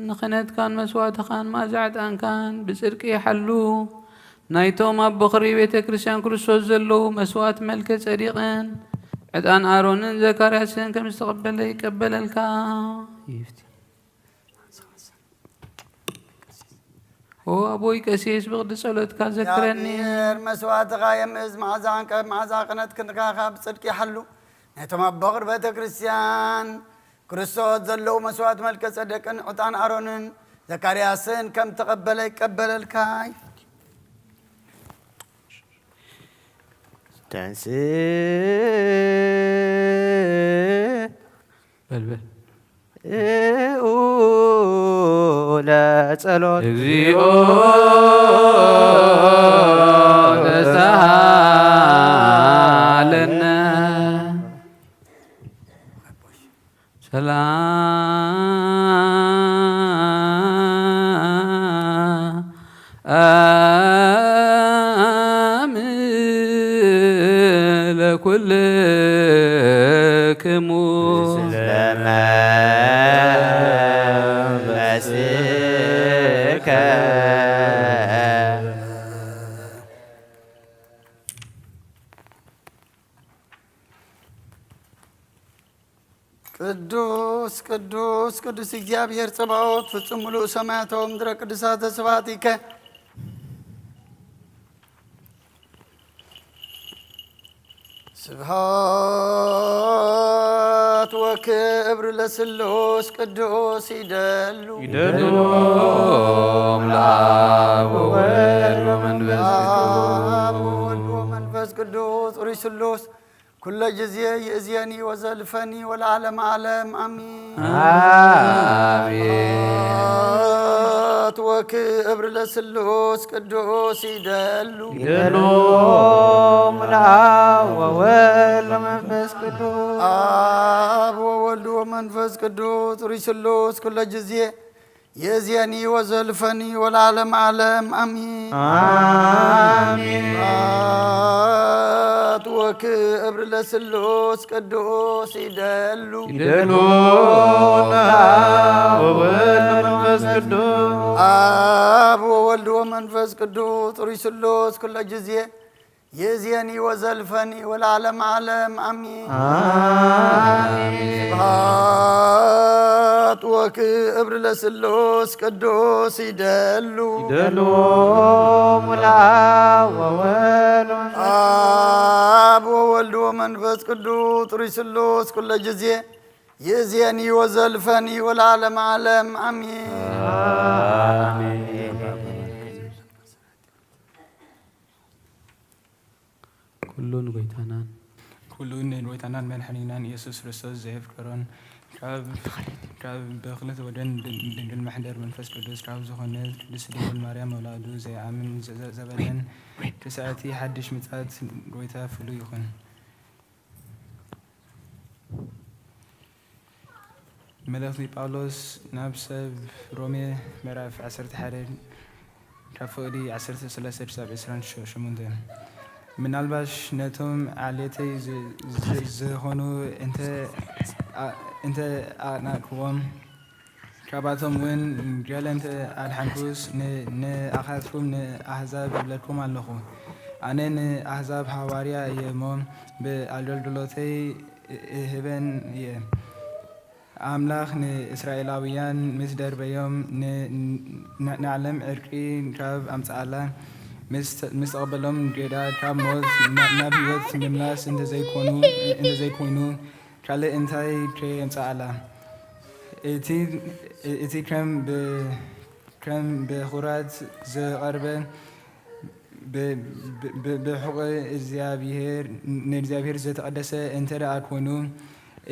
ንክህነትካን መስዋዕትኻን መኣዛ ዕጣንካን ብጽድቂ ይሓሉ። ናይቶም ኣብ በኽሪ ቤተ ክርስቲያን ክርስቶስ ዘለዉ መስዋዕት መልከ ጸዲቕን ዕጣን ኣሮንን ዘካርያስን ከም ዝተቐበለ ይቀበለልካ። ይፍቲ። ኦ ኣቦይ ቀሲስ፣ ብቕዲ ጸሎትካ ዘክረኒ። እግዚኣብሔር መስዋዕትኻ የምእዝ፣ መዓዛ ዕንቀብ መዓዛ ቅነት ክንድካ ብጽድቂ ይሓሉ። ነቶም ኣቦ ቅድመ ቤተ ክርስቲያን ክርስቶስ ዘለዉ መስዋዕት መልከ ጸደቅን ዕጣን ኣሮንን ዘካርያስን ከም ተቐበለ ይቀበለልካ። ተንስእ በልበል። እኡ ለጸሎት። እግዚኦ ተሳሃለነ። ሰላም ለኩልክሙ። ስለ መንፈስከ። ቅዱስ ቅዱስ ቅዱስ እግዚኣብሔር ጸባኦት፣ ፍጹም ምሉእ ሰማያት ወምድረ ቅዱሳተ ስብሐቲከ። ስብሐት ወክብር ለስሉስ ቅዱስ ይደሉ። ይደሉ ለአብ ወወልድ ወመንፈስ ቅዱስ። አብ ወወልድ ወመንፈስ ቅዱስ ሩይ ስሉስ ኩለ ጊዜ ይእዜኒ ወዘልፈኒ ወለዓለመ ዓለም አሚን። አሜን። ስብሐት ወክብር ለስሉስ ቅዱስ ይደሉ። ይደሉ ለአብ ወወልድ ወመንፈስ ቅዱስ። አብ ወወልድ ወመንፈስ ቅዱስ ሩይ ስሉስ ኩለ ጊዜ የእዜኒ ወዘልፈኒ ወለዓለም ዓለም አሚን። አሜን። ስብሐት ወክብር ለስሉስ ቅዱስ ይደሉ። ይደሉ ለአብ ወወልድ ወመንፈስ ቅዱስ። አብ ወወልድ ወመንፈስ ቅዱስ ሩይ ስሉስ ኩለ ጊዜ የእዜኒ ወዘልፈኒ ወለዓለም ዓለም አሚን። አሜን። ስብሐት ወክብር ለስሉስ ቅዱስ ይደሉ። ይደሉ ለአብ ወወልድ ወመንፈስ አብ ወወልድ ወመንፈስ ቅዱስ ሩይ ስሉስ ኩለ ጊዜ ይእዜኒ ወዘልፈኒ ወለዓለም ዓለም አሚን። አሜን። ኩሉ ንጎይታናን ኩሉ ንጎይታናን መድሓኒናን ኢየሱስ ክርስቶስ ዘየፍቀሮን ካብ፣ ካብ ብኽልተ ወደን ድንግል ማሕደር መንፈስ ቅዱስ ካብ ዝኾነ ቅድስት ድንግል ማርያም መውላዱ ዘይኣምን ዘ-፣ ዘ-፣ ዘበለን ትስዕቲ ሓድሽ ምጽኣት ጎይታ ፍሉይ ይኹን። መልእኽቲ ጳውሎስ ናብ ሰብ ሮሜ ምዕራፍ ዓሰርተ ሓደ ካብ ፍቕዲ ዓሰርተ ሰለስተ ክሳብ ዕስራን ሸሞንተን። ምናልባሽ ነቶም ዓሌተይ ዝ-፣ ዝ-፣ ዝኾኑ እንተ ኣ-፣ እንተ ኣናቅዎም፣ ካባቶም እውን ገለ እንተ ኣድሓንኩስ፣ ን-፣ ንኣኻትኩም ንኣህዛብ እብለኩም ኣለኹ። ኣነ ንኣህዛብ ሃዋርያ እየ እሞ፣ ብኣገልግሎተይ እ-፣ እህበን እየ። ኣምላኽ ንእስራኤላውያን ምስ ደርበዮም፣ ን-፣ ን-፣ ንዓለም ዕርቂ ካብ ኣምጽኣላ፣ ምስ፣ ምስ ተቐበሎም፣ ጌዳ ካብ ሞት ና-፣ ናብ ህይወት ምምላስ እንተዘይኮኑ፣ እንተዘይኮይኑ፣ ካልእ እንታይ ከየምጽኣላ? እቲ፣ እቲ ከም ብ-፣ ከም ብኹራት ዝቐርበ ብ-፣ ብ-፣ ብ-፣ ብሕቑ እግዚኣብሔር፣ ንእግዚኣብሔር ዘተቐደሰ እንተ ደኣ ኮይኑ፣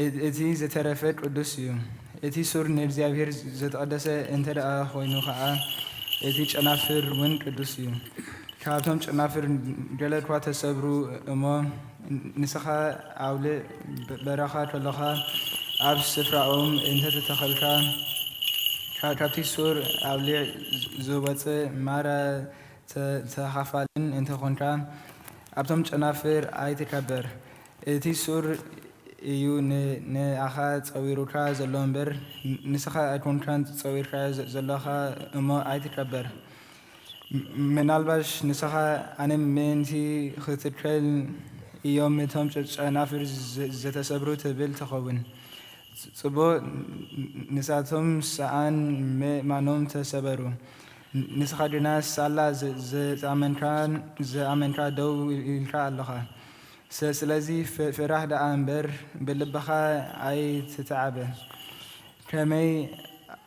እ-፣ እቲ ዝተረፈ ቅዱስ እዩ። እቲ ሱር ንእግዚኣብሔር ዘተቐደሰ እንተ ደኣ ኮይኑ ኸኣ፣ እቲ ጨናፍር እውን ቅዱስ እዩ። ካብቶም ጨናፍር ገለ እኳ ተሰብሩ እሞ፣ ንስኻ ኣውልዕ፣ በ-፣ በረኻ ከሎኻ ኣብ ስፍራኦም እንተ ተተኸልካ፣ ካ-፣ ካብቲ ሱር ኣውሊዕ ዝ-፣ ዝወጽእ ማራ ተ-፣ ተኻፋልን እንተ ኾንካ፣ ኣብቶም ጨናፍር ኣይትከበር። እቲ ሱር እዩ ን-፣ ንኣኻ ጸዊሩካ ዘሎ እምበር፣ ን-፣ ንስኻ ኣይኮንካን ጸዊርካዮ ዘ-፣ ዘሎኻ እሞ ኣይትከበር። ም-፣ ምናልባሽ ንስኻ ኣነ ምእንቲ ክትከል እዮም እቶም ጨ-፣ ጨናፍር ዘ-፣ ዘተሰብሩ ትብል ትኸውን። ጽ-፣ ጽቡቕ፣ ን-፣ ንሳቶም ሰኣን ምእማኖም ተሰበሩ። ን-፣ ንስኻ ግና ሳላ ዘ-፣ ዘኣመንካ፣ ዘኣመንካ ደው ኢልካ ኣለኻ። ስ-፣ ስለዚ ፍ-፣ ፍራሕ ደኣ እምበር ብልብኻ ኣይትተዓበ። ከመይ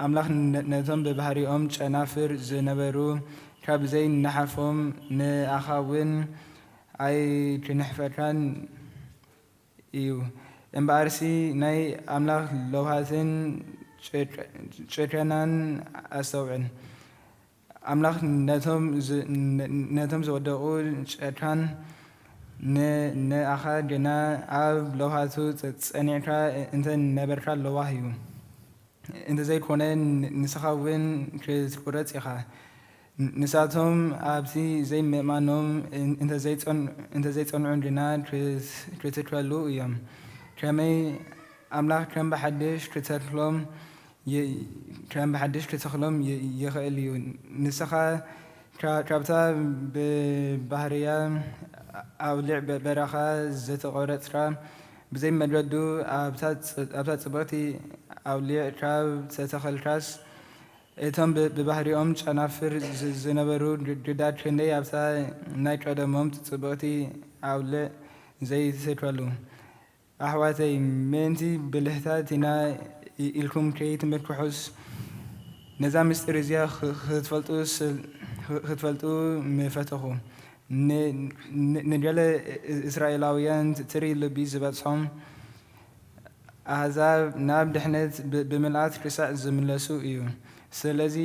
ኣምላኽ ነ-፣ ነቶም ብባህሪኦም ጨናፍር ዝነበሩ ካብ ዘይነሓፎም ንኣኻ እውን ኣይክንሕፈካን እዩ። እምበኣርሲ ናይ ኣምላኽ ለውሃትን ጭ-፣ ጭከናን ኣስተውዕል። ኣምላኽ ነቶም ዝ-፣ ነ-፣ ነቶም ዝወደቑ ጨካን ን-፣ ንኣኻ ግና ኣብ ለውሃቱ ጸ-፣ ጸኒዕካ እንተ ነበርካ ለዋህ እዩ። እንተዘይኮነ ን-፣ ንስኻ እውን ክትቁረጽ ኢኻ። ን-፣ ንሳቶም ኣብቲ ዘይምእማኖም እን-፣ እንተዘይጸን-፣ እንተዘይጸንዑ ግና ክት-፣ ክትከሉ እዮም። ከመይ ኣምላኽ ከም ብሓድሽ ክተክሎም ይ-፣ ከም ብሓድሽ ክተኽሎም ይ-፣ ይኽእል እዩ። ንስኻ ካ-፣ ካብታ ብባህርያ ኣውሊዕ በ-፣ በረኻ ዝተቖረጽካ፣ ብዘይ መገዱ ኣብታ ጽ-፣ ኣብታ ጽብቕቲ ኣውሊዕ ካብ ተተኸልካስ፣ እቶም ብ-፣ ብባህሪኦም ጨናፍር ዝ-፣ ዝነበሩ ግ-፣ ግዳድ ክንደይ ኣብታ ናይ ቀደሞም ጽብቕቲ ኣውሊዕ ዘይትተከሉ። ኣሕዋተይ፣ ምእንቲ ብልህታት ኢና ኢ-፣ ኢልኩም ከይትምክሑስ፣ ነዛ ምስጢር እዚኣ ኽ-፣ ክትፈልጡ ስል-፣ ኽ-፣ ክትፈልጡ ምፈተኹ። ን-፣ ን-፣ ንገለ እ-፣ እስራኤላውያን ት-፣ ትሪ ልቢ ዝበጽሖም ኣህዛብ ናብ ድሕነት ብ-፣ ብምልኣት ክሳዕ ዝምለሱ እዩ። ስለዚ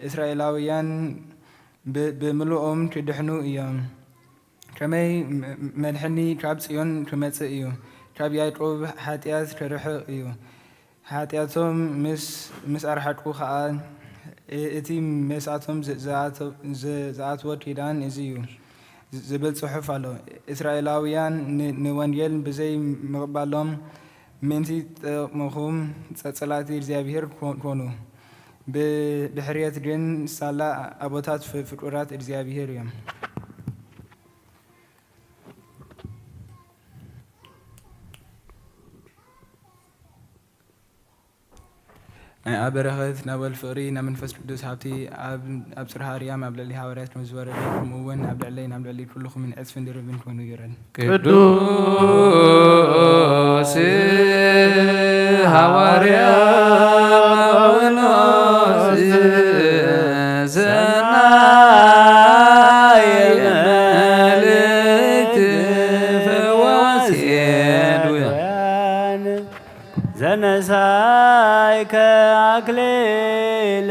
እስራኤላውያን ብ-፣ ብምልኦም ክድሕኑ እዮም። ከመይ ም-፣ መድሓኒ ካብ ጽዮን ክመጽእ እዩ፣ ካብ ያዕቆብ ሓጢኣት ክርሕቕ እዩ። ሓጢኣቶም ምስ፣ ምስ ኣርሓቁ ኸኣ፣ እ-፣ እቲ ምስኣቶም ዝ-፣ ዝኣተ-፣ ዝ-፣ ዝኣትዎ ኪዳን እዚ እዩ፣ ዝ-፣ ዝብል ጽሑፍ ኣሎ። እስራኤላውያን ን-፣ ንወንጌል ብዘይ ምቕባሎም ምእንቲ ጥቕምኹም ጸ-፣ ጸላእቲ እግዚኣብሔር ኮ-፣ ኮኑ። ብ-፣ ብሕርየት ግን ሳላ ኣቦታት ፍ-፣ ፍቁራት እግዚኣብሔር እዮም። ናይ ኣብ በረኸት፣ ናይ ወልድ ፍቕሪ፣ ናይ መንፈስ ቅዱስ ሃብቲ ኣብ፣ ኣብ ጽርሃ ኣርያም ኣብ ልዕሊ ሃዋርያት ከም ዝወረደ፣ ከምኡ እውን ኣብ ልዕለይን ኣብ ልዕሊ ኩልኹምን ዕጽፍን ድርብን ኮይኑ ይውረድ። ቅዱስ ሃዋርያ ጳውሎስ ሰናይ መልእክት ፈዋሲ ዱያን ዘነሳይከ ኣክሊለ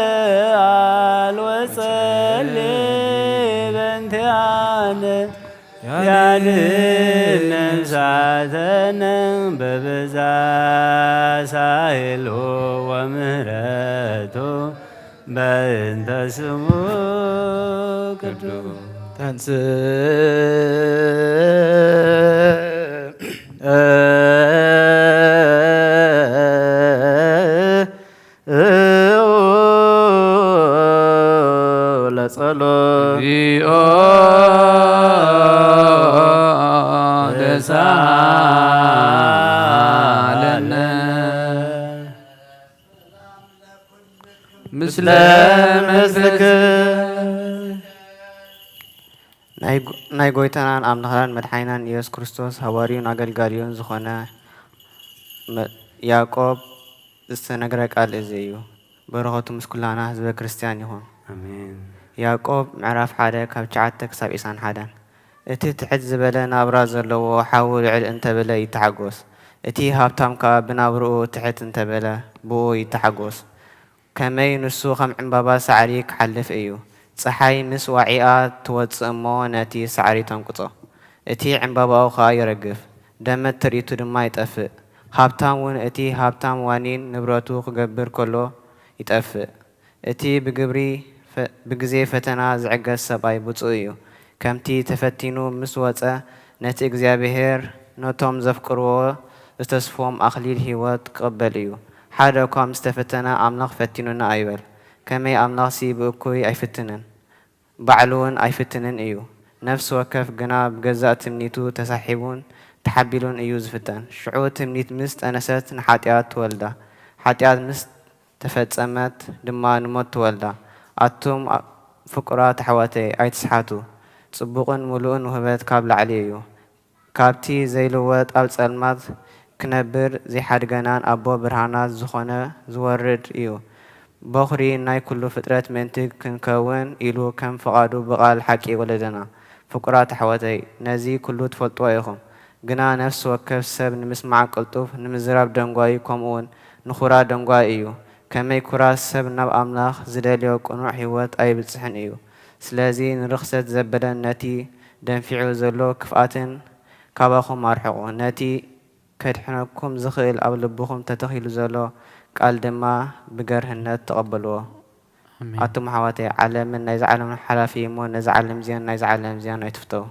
ሰኣል ወጸሊ በንቲኣነ ያድነን ሳተነ በብዛ ሳይሉ ወምህረቱ በእንተ ስሙ ቅዱስ ተንስ ለጸሎት ኦ ተሳለነ ምስለ መዝክ ናይ ጎ-፣ ናይ ጎይታናን ኣምላኽናን መድሓኒናን ኢየሱስ ክርስቶስ ሃዋርዩን ኣገልጋሊዮን ዝኾነ መ-፣ ያዕቆብ ዝተነግረ ቃል እዚ እዩ። በረኸቱ ምስ ኩላና ህዝበ ክርስቲያን ይኹን። ኣሜን። ያዕቆብ ምዕራፍ ሓደ ካብ ትሽዓተ ክሳብ ዒስራን ሓደን። እቲ ትሕት ዝበለ ናብራ ዘለዎ ሓዉ ልዕል እንተበለ ይተሓጎስ፣ እቲ ሃብታም ከኣ ብናብርኡ ትሕት እንተበለ ብኡ ይተሓጎስ። ከመይ ንሱ ከም ዕምባባ ሳዕሪ ክሓልፍ እዩ። ጸሓይ ምስ ዋዒኣ ትወጽእ እሞ ነቲ ሳዕሪ ተንቅጾ፣ እቲ ዕምባባኡ ኸኣ ይረግፍ፣ ደመት ትርኢቱ ድማ ይጠፍእ። ሃብታም እውን እቲ ሃብታም ዋኒን ንብረቱ ክገብር ከሎ ይጠፍእ። እቲ ብግብሪ ፈ-፣ ብግዜ ፈተና ዝዕገስ ሰብኣይ ብጹእ እዩ። ከምቲ ተፈቲኑ ምስ ወጸ፣ ነቲ እግዚኣብሔር ነቶም ዘፍቅርዎ ዝተስፎም ኣኽሊል ህይወት ክቕበል እዩ። ሓደ እኳ ምስ ተፈተነ፣ ኣምላኽ ፈቲኑና ኣይበል። ከመይ ኣምላኽሲ ብእኩይ ኣይፍትንን፣ ባዕሉ እውን ኣይፍትንን እዩ። ነፍሲ ወከፍ ግና ብገዛእ ትምኒቱ ተሳሒቡን ተሓቢሉን እዩ ዝፍተን። ሽዑ ትምኒት ምስ ጠነሰት ንሓጢኣት ትወልዳ፣ ሓጢኣት ምስ ተፈጸመት ድማ ንሞት ትወልዳ። ኣቱም ፍቁራት ኣሕዋተይ ኣይትስሓቱ፣ ጽቡቕን ምሉእን ውህበት ካብ ላዕሊ እዩ። ካብቲ ዘይልወጥ ኣብ ጸልማት ክነብር ዘይሓድገናን ኣቦ ብርሃናት ዝኾነ ዝወርድ እዩ። በኹሪ ናይ ኩሉ ፍጥረት ምእንቲ ክንከውን ኢሉ ከም ፍቓዱ ብቓል ሓቂ ወለደና። ፍቁራት ኣሕዋተይ ነዚ ኩሉ ትፈልጥዎ ኢኹም። ግና ነፍሲ ወከፍ ሰብ ንምስማዕ ቅልጡፍ፣ ንምዝራብ ደንጓዩ፣ ከምኡውን ንኹራ ደንጓዩ እዩ። ከመይ ኩራ ሰብ ናብ ኣምላኽ ዝደልዮ ቅኑዕ ህይወት ኣይብጽሕን እዩ። ስለዚ ንርኽሰት ዘበለን ነቲ ደንፊዑ ዘሎ ክፍኣትን ካባኹም ኣርሕቑ። ነቲ ከድሕነኩም ዝኽእል ኣብ ልብኹም ተተኺሉ ዘሎ ቃል ድማ ብገርህነት ተቐበልዎ። ኣሜን። ኣቱም ኣሕዋተይ፣ ዓለምን ናይዛ ዓለምን ሓላፊ እዩ እሞ፣ ነዛ ዓለም እዚኣን ናይዛ ዓለም እዚኣን ኣይትፍተው።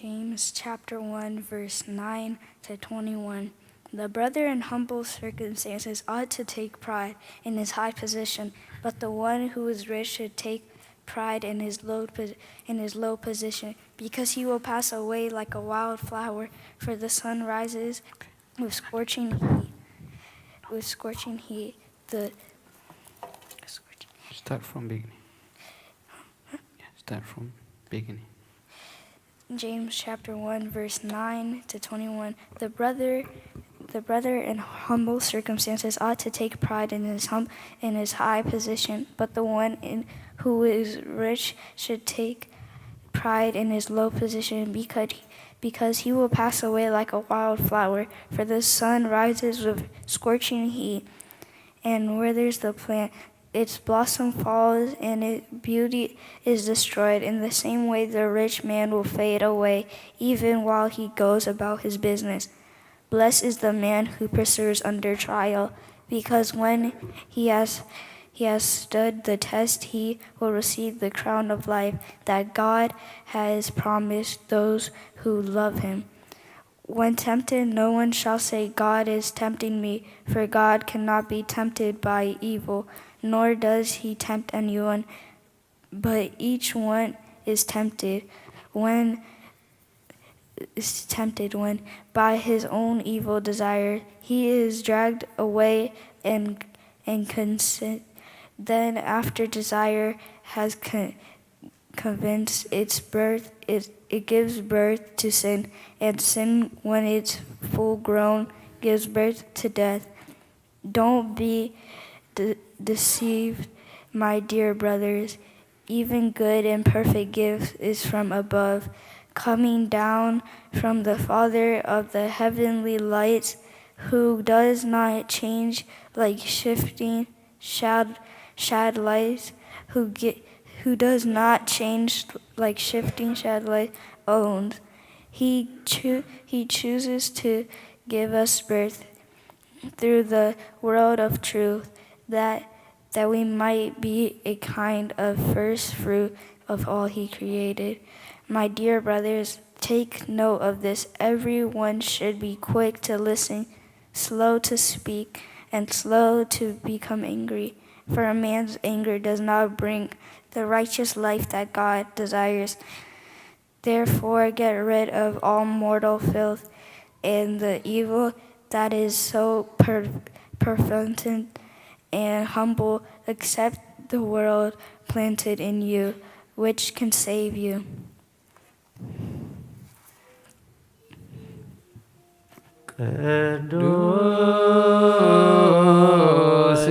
James chapter one, verse nine to twenty-one. The brother in humble circumstances ought to take pride in his high position, but the one who is rich should take pride in his low, po- in his low position, because he will pass away like a wild flower, for the sun rises with scorching heat, with scorching heat. The Start from beginning. Yeah, start from beginning. James chapter one, verse nine to twenty-one. The brother, the brother in humble circumstances ought to take pride in his hum, in his high position, but the one in, who is rich should take pride in his low position, because, because he will pass away like a wild flower. For the sun rises with scorching heat and withers the plant. Its blossom falls and its beauty is destroyed. In the same way, the rich man will fade away even while he goes about his business. Blessed is the man who perseveres under trial, because when he has he has stood the test, he will receive the crown of life that God has promised those who love him. When tempted, no one shall say, "God is tempting me," for God cannot be tempted by evil, nor does he tempt anyone. But each one is tempted when is tempted when by his own evil desire he is dragged away and and consent. Then after desire has con- convinced its birth, it, it gives birth to sin, and sin, when it's full grown, gives birth to death. Don't be de- deceived, my dear brothers. Even good and perfect gift is from above, coming down from the Father of the heavenly lights, who does not change like shifting shad- shad lights, who get who does not change like shifting shad light owns. He cho- he chooses to give us birth through the world of truth, that that we might be a kind of first fruit of all he created. My dear brothers, take note of this. Everyone should be quick to listen, slow to speak, and slow to become angry. For a man's anger does not bring the righteous life that God desires. Therefore, get rid of all mortal filth and the evil that is so per- prevalent, and humble, accept the world planted in you, which can save you. ቅዱስ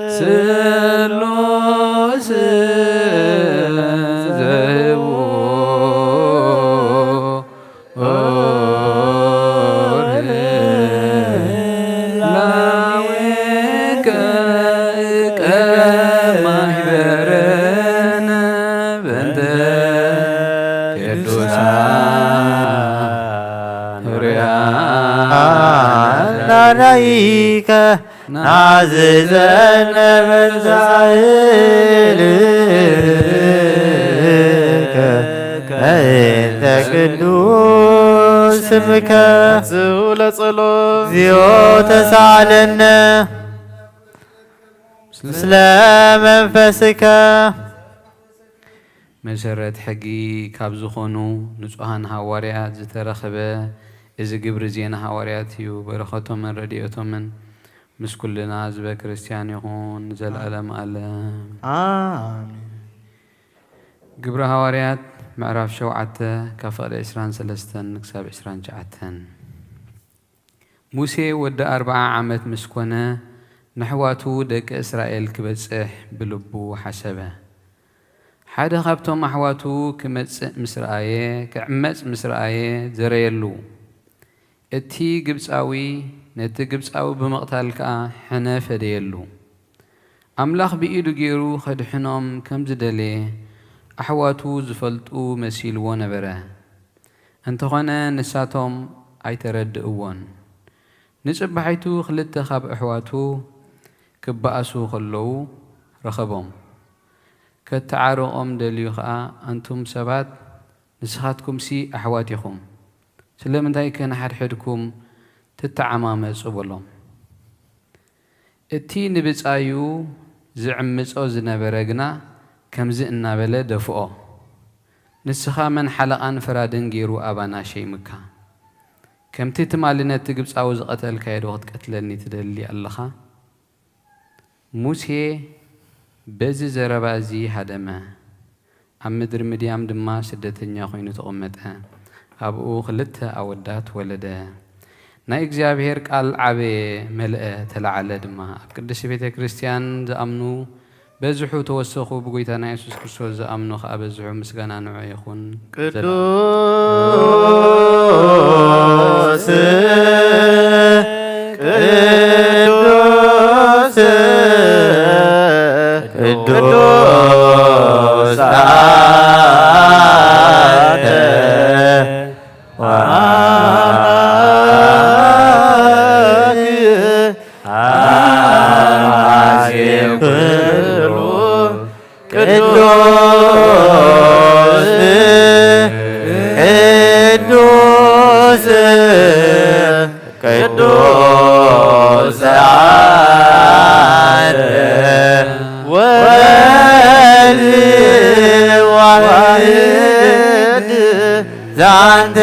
ስሉስ ዘህቡ ላዊከ ራይከ ናዝዘነ መንዛህልከ በእንተ ቅዱስ ስምከ። ዝው ለጸሎት። እግዚኦ ተሳለነ ምስለ መንፈስከ። መሰረት ሕጊ ካብ ዝኾኑ ንጹሃን ሃዋርያት ዝተረኽበ እዚ ግብሪ ዜና ሃዋርያት እዩ። በረኸቶምን ረድኤቶምን ምስ ኩልና ህዝበ ክርስቲያን ይኹን ንዘለዓለም ዓለም። ኣሜን። ግብሪ ሃዋርያት ምዕራፍ ሸውዓተ ካብ ፍቕዲ ዕስራን ሰለስተን ክሳብ ዕስራን ትሽዓተን። ሙሴ ወዲ ኣርብዓ ዓመት ምስ ኮነ፣ ነሕዋቱ ደቂ እስራኤል ክበጽሕ ብልቡ ሓሰበ። ሓደ ካብቶም ኣሕዋቱ ክመጽእ ምስ ረኣየ፣ ክዕመጽ ምስ ረኣየ፣ ዘረየሉ። እቲ ግብጻዊ ነቲ ግብጻዊ ብምቕታል ከኣ ሕነ ፈደየሉ። ኣምላኽ ብኢዱ ገይሩ ከድሕኖም ከም ዝደለየ ኣሕዋቱ ዝፈልጡ መሲልዎ ነበረ። እንተኾነ ንሳቶም ኣይተረድእዎን። ንጽባሒቱ ክልተ ካብ ኣሕዋቱ ክበኣሱ ከለዉ ረኸቦም። ከተዓርቖም ደልዩ ኸኣ፣ ኣንቱም ሰባት ንስኻትኩምሲ ኣሕዋት ኢኹም፣ ስለምንታይከ ንሓድሕድኩም ትተዓማመጹ? በሎም። እቲ ንብጻዩ ዝዕምጾ ዝነበረ ግና ከምዚ እናበለ ደፍኦ፣ ንስኻ መን ሓለቓን ፈራድን ገይሩ ኣባና ሸይምካ? ከምቲ ትማሊ ነቲ ግብጻዊ ዝቐተልካዮ ዶ ክትቀትለኒ ትደሊ ኣለኻ? ሙሴ በዚ ዘረባ እዚ ሃደመ፣ ኣብ ምድሪ ምድያም ድማ ስደተኛ ኮይኑ ተቐመጠ። ኣብኡ ክልተ ኣወዳት ወለደ። ናይ እግዚኣብሔር ቃል ዓበየ፣ መልአ፣ ተላዓለ ድማ። ኣብ ቅድስቲ ቤተ ክርስቲያን ዝኣምኑ በዝሑ ተወሰኹ፣ ብጎይታና የሱስ ክርስቶስ ዝኣምኑ ኸኣ በዝሑ። ምስጋና ንዑ ይኹን። ቅዱስ፣ ቅዱስ፣ ቅዱስ አንተ አምላክ አሐዜ ኩሉ ቅዱስ፣ ቅዱስ፣ ቅዱስ አንተ ወልድ ዋሕድ ዛንተ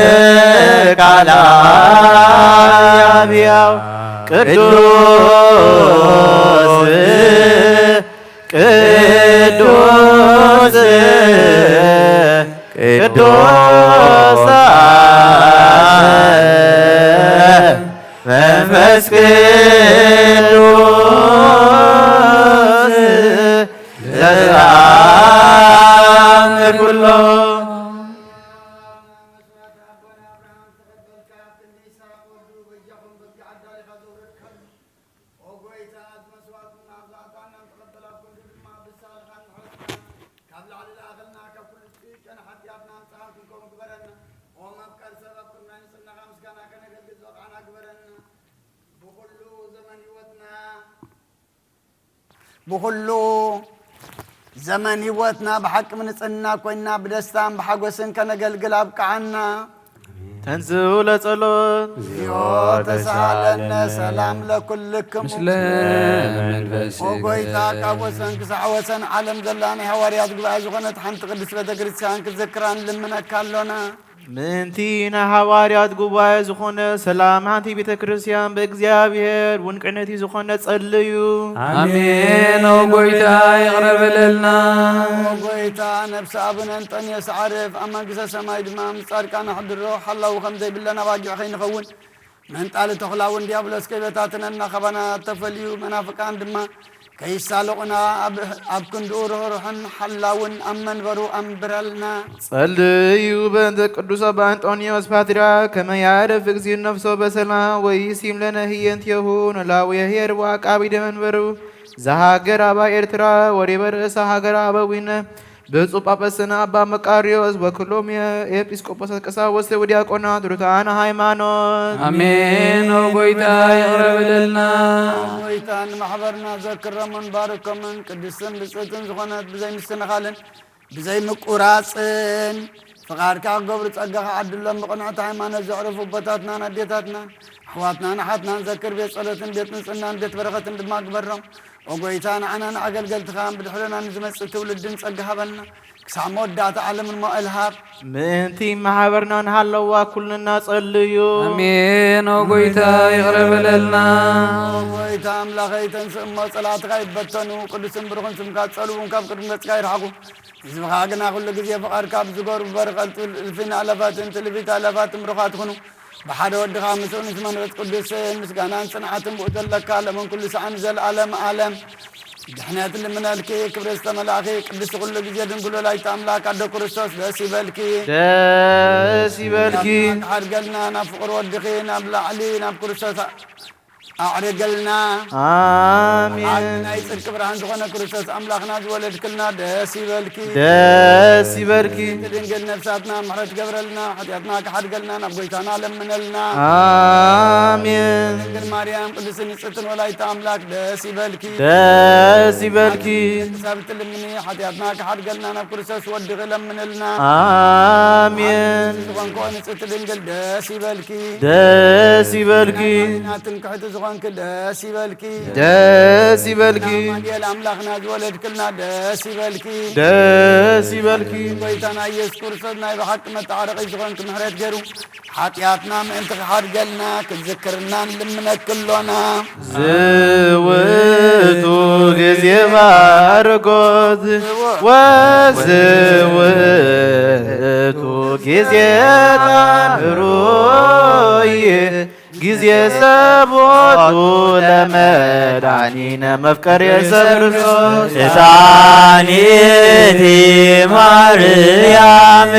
ቃል አብ ያው ቅዱስ ቅዱስ ቅዱስ መንፈስ ቅዱስ ዘተአምር ኩሎ። ኦ ጐይታ፣ እዚ መስዋእትና፣ እዚ ዕጣንና ንተቐበል፣ ኣብ ክንዱ ድማ ብሳልኻን ምሕረትካን ካብ ላዕሊ ለኣኸልና፣ ካብ ኩሉ ጽድቅን ሓጢኣትና ንጽሃን ክንከውን ግበረና። ኦ መፍቀር ሰብ፣ ኣብ ቅድሚ ንጽህናኻ ምስጋና ከነገልግል ዝበቕዓና ግበረና። ብኹሉ ዘመን ህይወትና፣ ብኹሉ ዘመን ህይወትና ብሓቂ ንጽህና ኮይንና ብደስታን ብሓጎስን ከነገልግል ኣብቅዓና። ተንሥኡ ለጸሎት። እግዚኦ ተሳሃለነ ሰላም ለኩልክሙ። ምስለ መንፈስከ። ኦ ጐይታ፣ ካብ ወሰን ክሳዕ ወሰን ዓለም ዘላ ናይ ሃዋርያት ጉባኤ ዝኾነት ሓንቲ ቅድስት ቤተ ክርስቲያን ክትዝክራ ንልምነካ ኣሎና። ምእንቲ ናይ ሃዋርያት ጉባኤ ዝኾነ ሰላም ሓንቲ ቤተ ክርስቲያን ብእግዚኣብሔር እውን ቅንዕቲ ዝኾነ ጸልዩ። ኣሜን። ኦ ጐይታ፣ ይቕረ በለልና። ኦ ጐይታ፣ ነፍሲ ኣቡነ እንጠንዮስ ኣዕርፍ፣ ኣብ መንግስተ ሰማይ ድማ ምስ ጻድቃን ኣሕድሮ። ሓላዊ ከም ዘይብለን ኣባጊዕ ከይንኸውን፣ መንጣሊ ተኹላ እውን ዲያብሎስ ከይበታትነና፣ ካባና ተፈልዩ፣ መናፍቃን ድማ ከይሳለቑና፣ ኣብ፣ ኣብ ክንድኡ ርህሩሕን ሓላውን ኣብ መንበሩ ኣንብረልና። ጸልዩ። በእንተ ቅዱስ ኣባ እንጦንዮስ ፓትርያርክ ከመ ያዕርፍ እግዚእ ነፍሶ በሰላም ወይሲም ለነ ህየንቴሁ ንላዊ ኄር ወዐቃቢ ደመንበሩ ዘሃገር ኣባይ ኤርትራ ወዲበ ርእሰ ሃገር ኣበዊነ ብፁዕ ጳጳስና ኣባ መቃርዮስ ወክሎም ኤጲስቆጶሳት፣ ቀሳውስት ወዲያቆናት፣ ርቱዓን ሃይማኖት። ኣሜን። ኦ ጎይታ ይቕረ በለልና። ጎይታ ንማሕበርና ዘክረሙን ባርኮምን ቅድስትን ብፅዕትን ዝኾነት ብዘይ ምስትንኻልን ብዘይ ምቁራፅን ፍቓድካ ክገብሩ ጸጋኻ ዓድሎም፣ ብቕንዕቲ ሃይማኖት ዘዕረፉ ኣቦታትናን ኣዴታትናን ኣሕዋትናን ኣሓትናን ዘክር፣ ቤት ጸሎትን ቤት ንጽህናን ቤት በረኸትን ድማ ግበሮም። ኦ ጎይታ፣ ንዓናን ኣገልገልትኻን ብድሕረና ንዝመጽእ ትውልድን ጸጋ ሃበልና። ክሳዕ መወዳእታ ዓለም እሞ እልሃብ። ምእንቲ ማሕበርና ንሃለዋ ኩልና ጸልዩ። ኣሜን። ኦ ጎይታ፣ ይቕረ በለልና። ኦ ጎይታ ኣምላኸይ፣ ተንስእ እሞ ጸላእትኻ ይበተኑ፣ ቅዱስን ብሩኽን ስምካ ጸልውን ካብ ቅድሚ ገጽካ ይርሓቑ። ህዝብኻ ግና ኩሉ ግዜ ፍቓድካ ብዝገብሩ በርኸልቱ እልፊን ኣለፋትን ትልፊት ኣለፋትን ብሩኻት ኩኑ። ብሓደ ወድኻ ምስኡ ምስ መንፈስ ቅዱስ ምስጋናን ጽንዓትን ብኡ ዘለካ ለምን ኩሉ ሰዓን ዘልኣለም ኣለም። ድሕነት ልምነልኪ ክብሪ ዝተመላእኺ ቅድስቲ ኩሉ ግዜ ድንግል ወላዲተ ኣምላክ ኣደ ክርስቶስ ደስ ይበልኪ። ደስ ይበልኪ። ሓድገልና ናብ ፍቕሪ ወድኺ ናብ ላዕሊ ናብ ክርስቶስ ኣዕርገልና። ኣሜን። ናይ ጽድቂ ብርሃን ዝኾነ ክርስቶስ ኣምላኽና ዝወለድክልና ደስ ይበልኪ። ደስ ይበልኪ። ድንግል ነፍሳትና ምሕረት ገብረልና፣ ሓጢኣትና ክሓድገልና፣ ናብ ጎይታና ለምነልና። ኣሜን። ድንግል ማርያም ቅድስት ንጽሕትን ወላዲተ ኣምላክ ደስ ይበልኪ። ደስ ይበልኪ። ሳብቲ ልምኒ ሓጢኣትና ክሓድገልና ናብ ክርስቶስ ወድኺ ለምንልና። ኣሜን። ዝኾንኮ ንጽሕቲ ድንግል ደስ ይበልኪ። ደስ ይበልኪ። ትምክሕቲ ዝኾንኪ ደስ ይበልኪ። ደስ ይበልኪ። ኣማኑኤል ኣምላኽና ዝወለድክልና ደስ ይበልኪ። ደስ ይበልኪ። ጎይታና ኢየሱስ ክርስቶስ ናይ ብሓቂ መተዓረቒ ዝኾንኪ ምሕረት ገይሩ ሓጢኣትና ምእንቲ ክሓድገልና ክዝክርና ንልምነኪ ኣሎና። ዝውቱ ግዜ ባርኮት ወዝውቱ ግዜ ጣን ሩይ ጊዜ ሰቦቱ ለመድኃኒነ መፍቀሬ ሰብ ክርስቶስ። ዕጣን ይእቲ ማርያም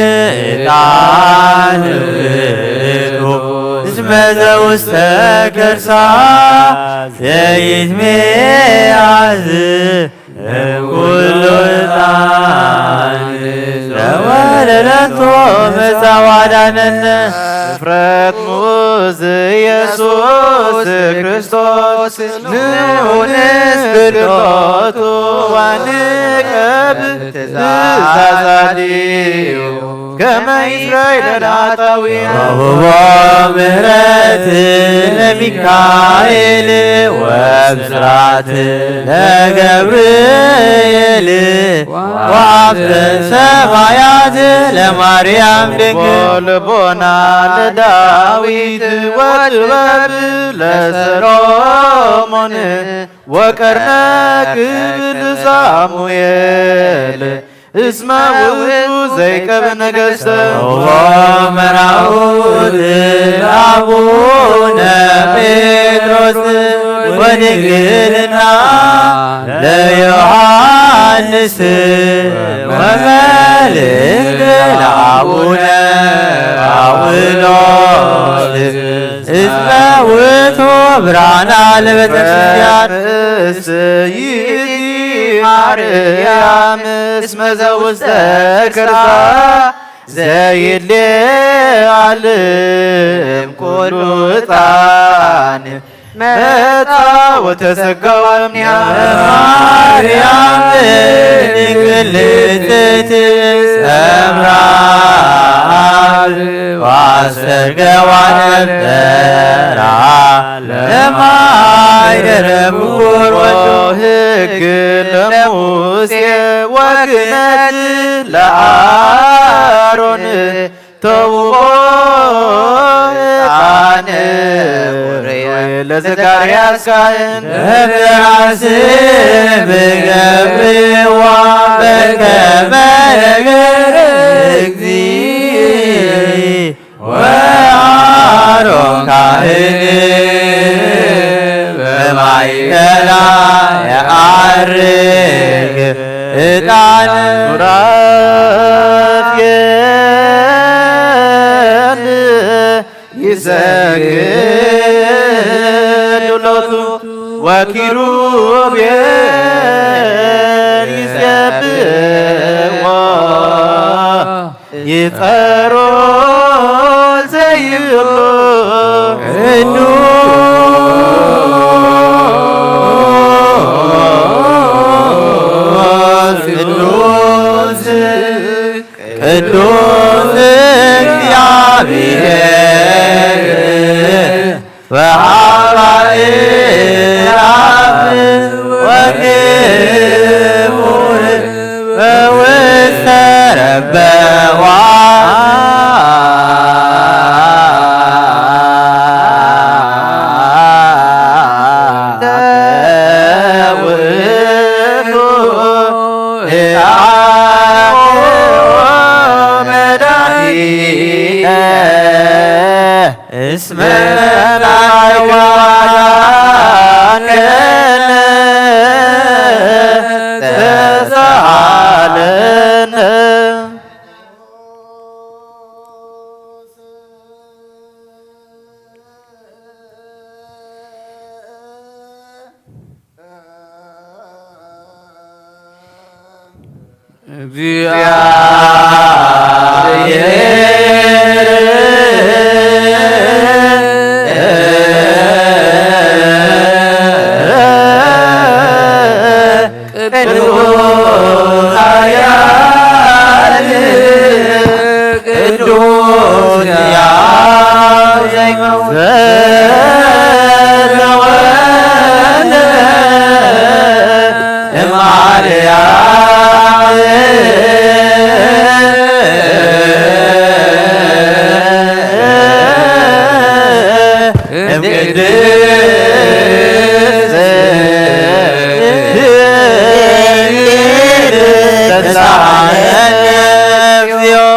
ዕጣን ውእቱ እስመ ዘውስተ ከርሳ ዘይትሜያዝ እምኩሉ ዕጣን ዘወለለቶ መጻ ዋዳነነ። እፍረት ሙዝ ኢየሱስ ክርስቶስ ንኡንስ ግልጦቱ ወንቀብ ትእዛዛቲሁ ከመ ይስረይ ለነ ኃጣውኢነ። ወውቦ ምህረት ለሚካኤል ወብስራት ለገብርኤል ወአፍተ ሰማያት ለማርያም ድንግል። ልቦና ለዳዊት ወጥበብ ለሰሎሞን ወቀርነ ክብል ሳሙኤል እስመ ውእቱ ዘይቀብ ነገሥተ። ኦ መራውት አቡነ ጴጥሮስ ወድንግልና ለዮሐንስ ወመልእክት ለአቡነ ጳውሎስ እስመ ውእቱ ብርሃና ለቤተ ክርስቲያን። ርእስ ይእቲ ማርያም እስመ ዘውስተ ከርሳ ዘይሌ ዓለም ኩሉ ዕጣን መጻ ወተሰገወ እምኔሃ። ማርያም ድንግል ንጽሕት ሰምራ ዋስተርገዋ ነበራ ለማይደረ ክቡር ወልዶ። ሕግ ለሙሴ ወክህነት ለአሮን ተውቦ ዕጣን ኡርየ ለዘካርያስ ካህን። እምራስ ብገብርዋ በከመ ነገር እግዚእ ወአሮን ካህን በማእከላ የዐርግ ዕጣን። ሱራፌል ይሰግዱ ሎቱ ወኪሩቤል ይሴብሕዎ። ይጸሮ ዘይብሉ ቅዱስ፣ ቅዱስ፣ ቅዱስ እግዚአብሔር። ወሃባኤ አብ ወክቡር በውስተ ረበዋ ውእቱ መድኃኒነ። እስመ ተዋሃከነ ተሳሃለነ።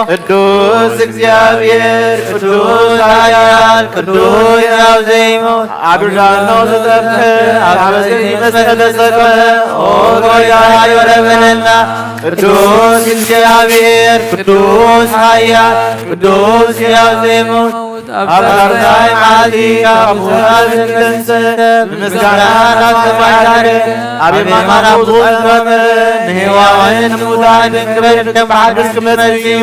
ቅዱስ እግዚአብሔር፣ ቅዱስ ኃያል፣ ቅዱስ ሕያው ዘይሞት፣ አብ ዮርዳኖስ ተጠምቀ፣ አብ መስቀል ተሰቀለ። ኦ ጌታ ይቅር በለና። ቅዱስ እግዚአብሔር፣ ቅዱስ ኃያል፣ ቅዱስ ሕያው ዘይሞት፣ አብ ሳልሳይ መዓልቲ ካብ ሙታን ዝተንስአ፣ ብምስጋና ናብ ሰማይ ዓረገ። ኣብ የማን ኣቦኡ ዝረፈ፣ ንሕያዋንን ንሙታንን ክፈርድ ከም ሓድሽ ክመጽእ እዩ።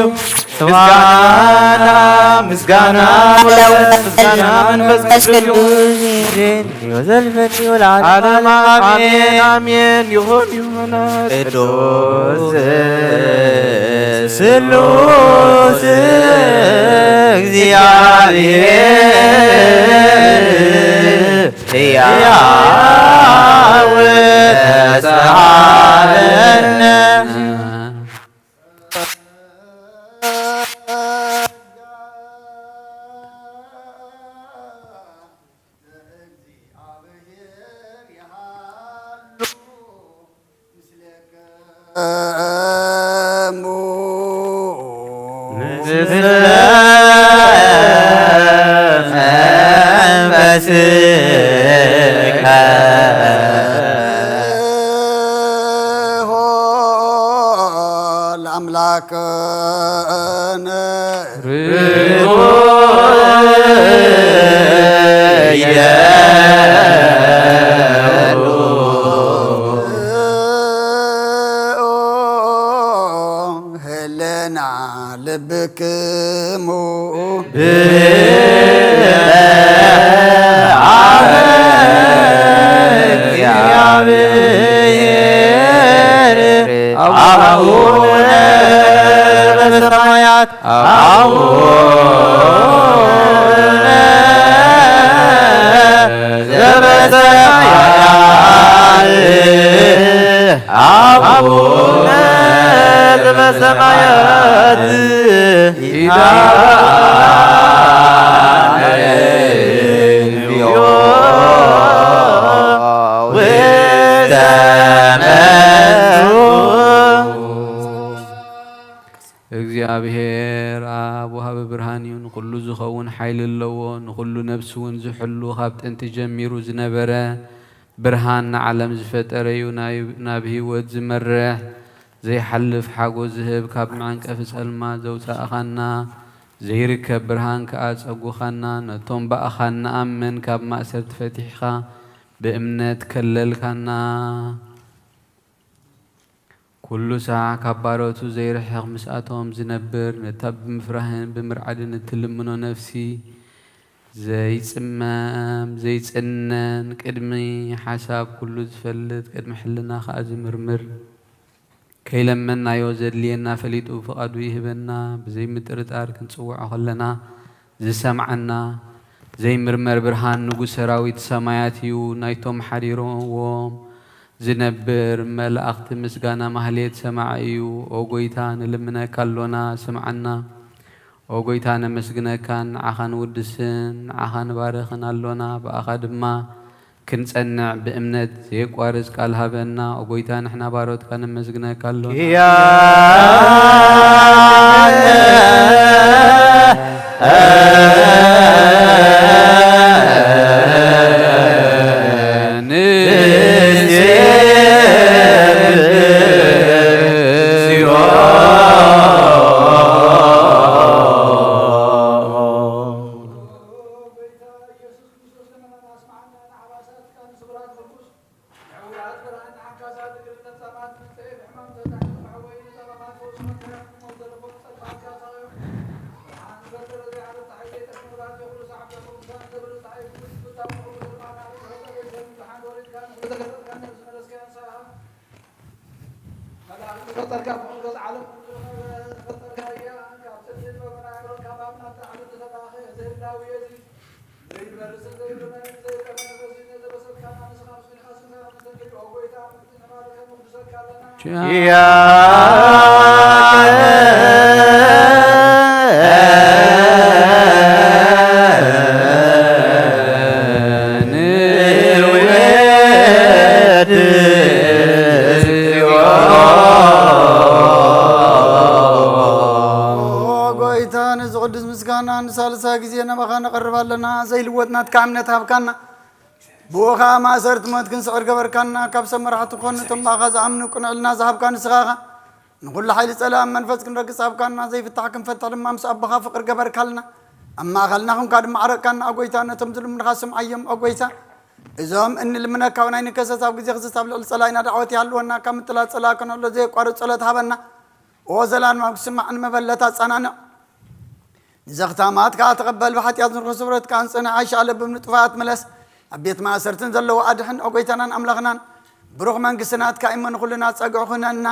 ምስጋና፣ ምስጋና ወወልድ፣ ምስጋና መንፈስ ቅዱስ ይሁን። ወዘልፈኒ ወለዓለመ ዓለም ዓለም። አሜን፣ አሜን። ይሁን፣ ይሁን። ቅዱስ ስሉስ እግዚአብሔር ሕያው ተሳሃለነ። ለአምላክነ ህልና ልብክሙ አቡነ ዘበሰማያት፣ አቡነ ዘበሰማያት፣ ይትባረክ ስምከ ወይትሐረቅ። እግዚኣብሔር ኣብ ወሃቢ ብርሃን እዩ። ንኹሉ ዝኸውን ሓይሊ ኣለዎ። ንኹሉ ነፍሲ እውን ዝሕሉ፣ ካብ ጥንቲ ጀሚሩ ዝነበረ ብርሃን ንዓለም ዝፈጠረ እዩ። ናይ-፣ ናብ ህይወት ዝመርሕ፣ ዘይሓልፍ ሓጎስ ዝህብ፣ ካብ መዐንቀፊ ጸልማት ዘውጻእኻና፣ ዘይርከብ ብርሃን ከኣ ጸጉኻና፣ ነቶም ብኣኻ እንኣምን ካብ ማእሰርቲ ፈቲሕኻ ብእምነት ከለልካና። ኩሉ ሳዕ ካብ ባሮቱ ዘይርሕቕ ምስኣቶም ዝነብር፣ ነታ ብምፍራህን ብምርዓድን እትልምኖ ነፍሲ ዘይጽመም ዘይጽነን፣ ቅድሚ ሓሳብ ኩሉ ዝፈልጥ፣ ቅድሚ ሕልና ከኣ ዝምርምር፣ ከይለመንናዮ ዘድልየና ፈሊጡ ፍቓዱ ይህበና። ብዘይምጥርጣር ክንጽውዖ ከለና ዝሰምዓና ዘይምርመር ብርሃን ንጉስ ሰራዊት ሰማያት እዩ። ናይቶም ሓዲሮዎም ዝነብር መላእኽቲ ምስጋና ማህሌት ሰማዒ እዩ። ኦ ጎይታ ንልምነካ ኣሎና፣ ስምዓና። ኦ ጎይታ ነመስግነካን ንዓኻ ንውድስን ንዓኻ ንባርኽን ኣሎና። ብኣኻ ድማ ክንጸንዕ ብእምነት ዘየቋርጽ ቃል ሃበና። ኦ ጎይታ ንሕና ባሮትካ ነመስግነካ ኣሎና። ጎይታ፣ ነዚ ቅዱስ ምስጋና ንሳልሳይ ግዜ ናባኻ ነቐርብ ኣለና። ዘይልወጥ ናትካ እምነት ሃብካና። ብኡ ኸኣ ማእሰርቲ ሞት ክንስዕር ገበርካና። ካብ ሰብ መራሕቲ ኾን ነቶም ብኣኻ ዝኣምኑ ቅኑዕልና ዝሃብካ ንስኻ ኢኻ። ንኹሉ ሓይሊ ጸላእን መንፈስ ክንረግጽ ሃብካና። ዘይፍታሕ ክንፈትሕ ድማ ምስ ኣቦኻ ፍቕሪ ገበርካልና። ኣብ ማእከልና ኹንካ ድማ ዓረቅካና፣ ኦ ጎይታ። ነቶም ዝልምኑኻ ስምዓዮም፣ ኦ ጎይታ። እዞም እንልምነካ እውን ኣይንከሰስ። ኣብ ግዜ ክስስ ኣብ ልዕሊ ጸላኢና ዳዕወት ይሃልወና። ካብ ምጥላል ጸላኢ ከነሎ ዘየቋርጽ ጸሎት ሃበና። ኦ ዘላለማዊ ክስማዕ ንመበለት ኣጸናንዕ። ንዘኽታማት ከኣ ተቐበል፣ ብሓጢኣት ዝንረኽቦ ስብረት ከኣ ንጽንዕ፣ ኣይሻለብም ንጥፋኣት ምለስ፣ ኣብ ቤት ማእሰርትን ዘለዉ ኣድሕን፣ ኦ ጎይታናን ኣምላኽናን። ብሩኽ መንግስቲ ናትካ እሞ ንኹልና ጸግዒ ኩነና።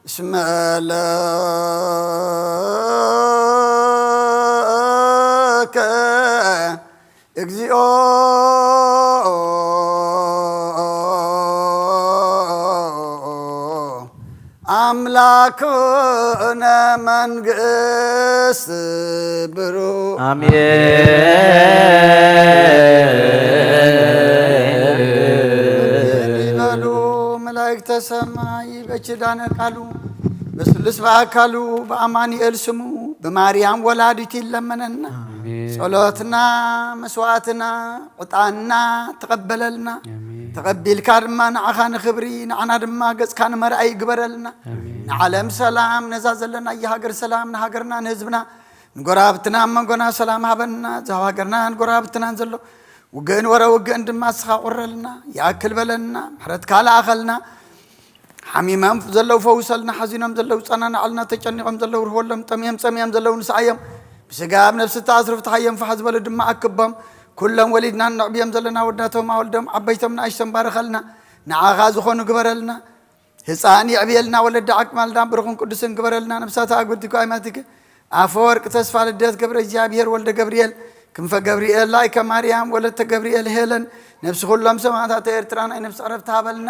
እስመ ለከ እግዚኦ ኣምላክነ መንግስት ብሩ። ኣሜን። ይበሉ መላእክተ ሰማይ በኪዳነ ቃሉ በስሉስ በአካሉ በአማኑኤል ስሙ በማርያም ወላዲት ይለመነና። ኣሜን። ጸሎትና መስዋዕትና ዕጣንና ተቐበለልና። ኣሜን። ተቐቢልካ ድማ ንዓኻ ንኽብሪ ንዓና ድማ ገጽካ ንመርኣይ ይግበረልና። ኣሜን። ንዓለም ሰላም፣ ነዛ ዘለናያ ሃገር ሰላም፣ ንሃገርና ንህዝብና ንጎረባብትና ኣብ መንጎና ሰላም ሃበና። እዛ ኣብ ሃገርና ንጎረባብትናን ዘሎ ውግእን ወረ ውግእን ድማ ንስኻ ቁረልና፣ ይኣክል በለልና፣ ምሕረትካ ለኣኸልና። ሓሚሞም ዘለዉ ፈውሰልና፣ ሓዚኖም ዘለዉ ጸናናዕልና፣ ተጨኒቖም ዘለዉ ርህወሎም፣ ጠምዮም ጸሚኦም ዘለዉ ንስኣዮም። ብስጋ ኣብ ነፍሲ እተኣስሩ ፍትሓዮም፣ ፋሕ ዝበሉ ድማ ኣክቦም። ኩሎም ወሊድና ነዕብዮም ዘለና ወዳቶም ኣወልዶም ዓበይቶም ንኣሽቶም ባርኸልና፣ ንዓኻ ዝኾኑ ግበረልና። ህፃን የዕብየልና፣ ወለዲ ዓቅመ ኣልዳን ብሩኽን ቅዱስን ግበረልና። ነብሳት ኣግብርቲኩ ኣይማቲክ ኣፈወርቅ ተስፋ ልደት ገብረ እግዚኣብሔር ወልደ ገብርኤል ክንፈ ገብርኤል ላይከ ማርያም ወለተ ገብርኤል ሄለን ነብሲ ኩሎም ሰማዕታት ኤርትራ ናይ ነብሲ ዕረፍቲ ሃበልና።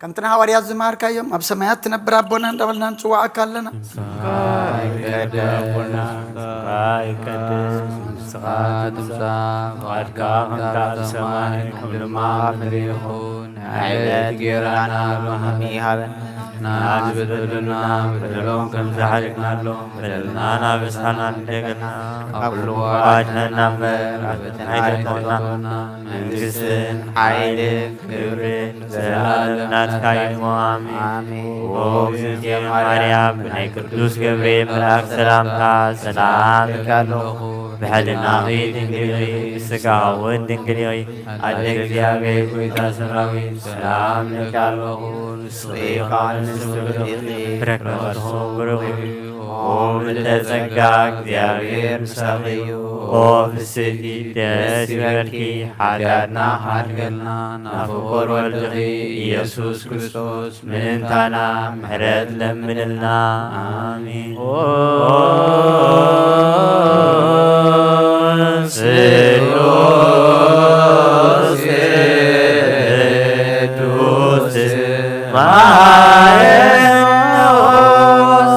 ከምቲ ንሃዋርያት ዝመሃርካዮም ኣብ ሰማያት ትነብር ኣቦና እንዳበልና ንጽዋዓካ ኣለና። ስምካ ይቀደስ፣ ስምካ ይቀደስ፣ መንግስትኻ ትምጻእ፣ ፍቓድካ ከምታ ኣብ ሰማይ ከምኡ ድማ ኣብ ምድሪ ይኹን። ናይ ዕለት እንጌራና ሎሚ ሃበና፣ ንበደለና በደሎም ከም ዝሓለና በደልና ናበሳና ንደገና፣ ካብ ኩሉ ኣድነና እምበር፣ ኣብ ፈተና ኣይተእትወና፣ መንግስትን ሓይልን ክብርን ዘላለም ናትካ እዩ። ኣሜን። ኣሜን። ኦ እግዝእትየ ማርያም፣ ብናይ ቅዱስ ገብርኤል መልኣክ ሰላምታ ሰላም እልኪ ኣለኹ። ብሕልናኺ ድንግል ኢኺ፣ ብስጋ እውን ድንግል ኢኺ። ኣደ እግዚኣብሔር ጎይታ ሰራዊት፣ ሰላም እልኪ ኣለኹ። ንስኺ ካብ ብረከትኹም ብሩኽ እዩ። ኦ ምልዕተ ጸጋ፣ እግዚኣብሔር ምሳኺ እዩ። ኦ ፍስሕቲ፣ ደስ ይበልኪ፣ ሓጢኣትና ሓድገልና፣ ናብ ፍቁር ወልድኺ ኢየሱስ ክርስቶስ ምእንታና ምሕረት ለምንልና። ኣሜን። ኦ ስሉስ ቅዱስ መሐሪ፣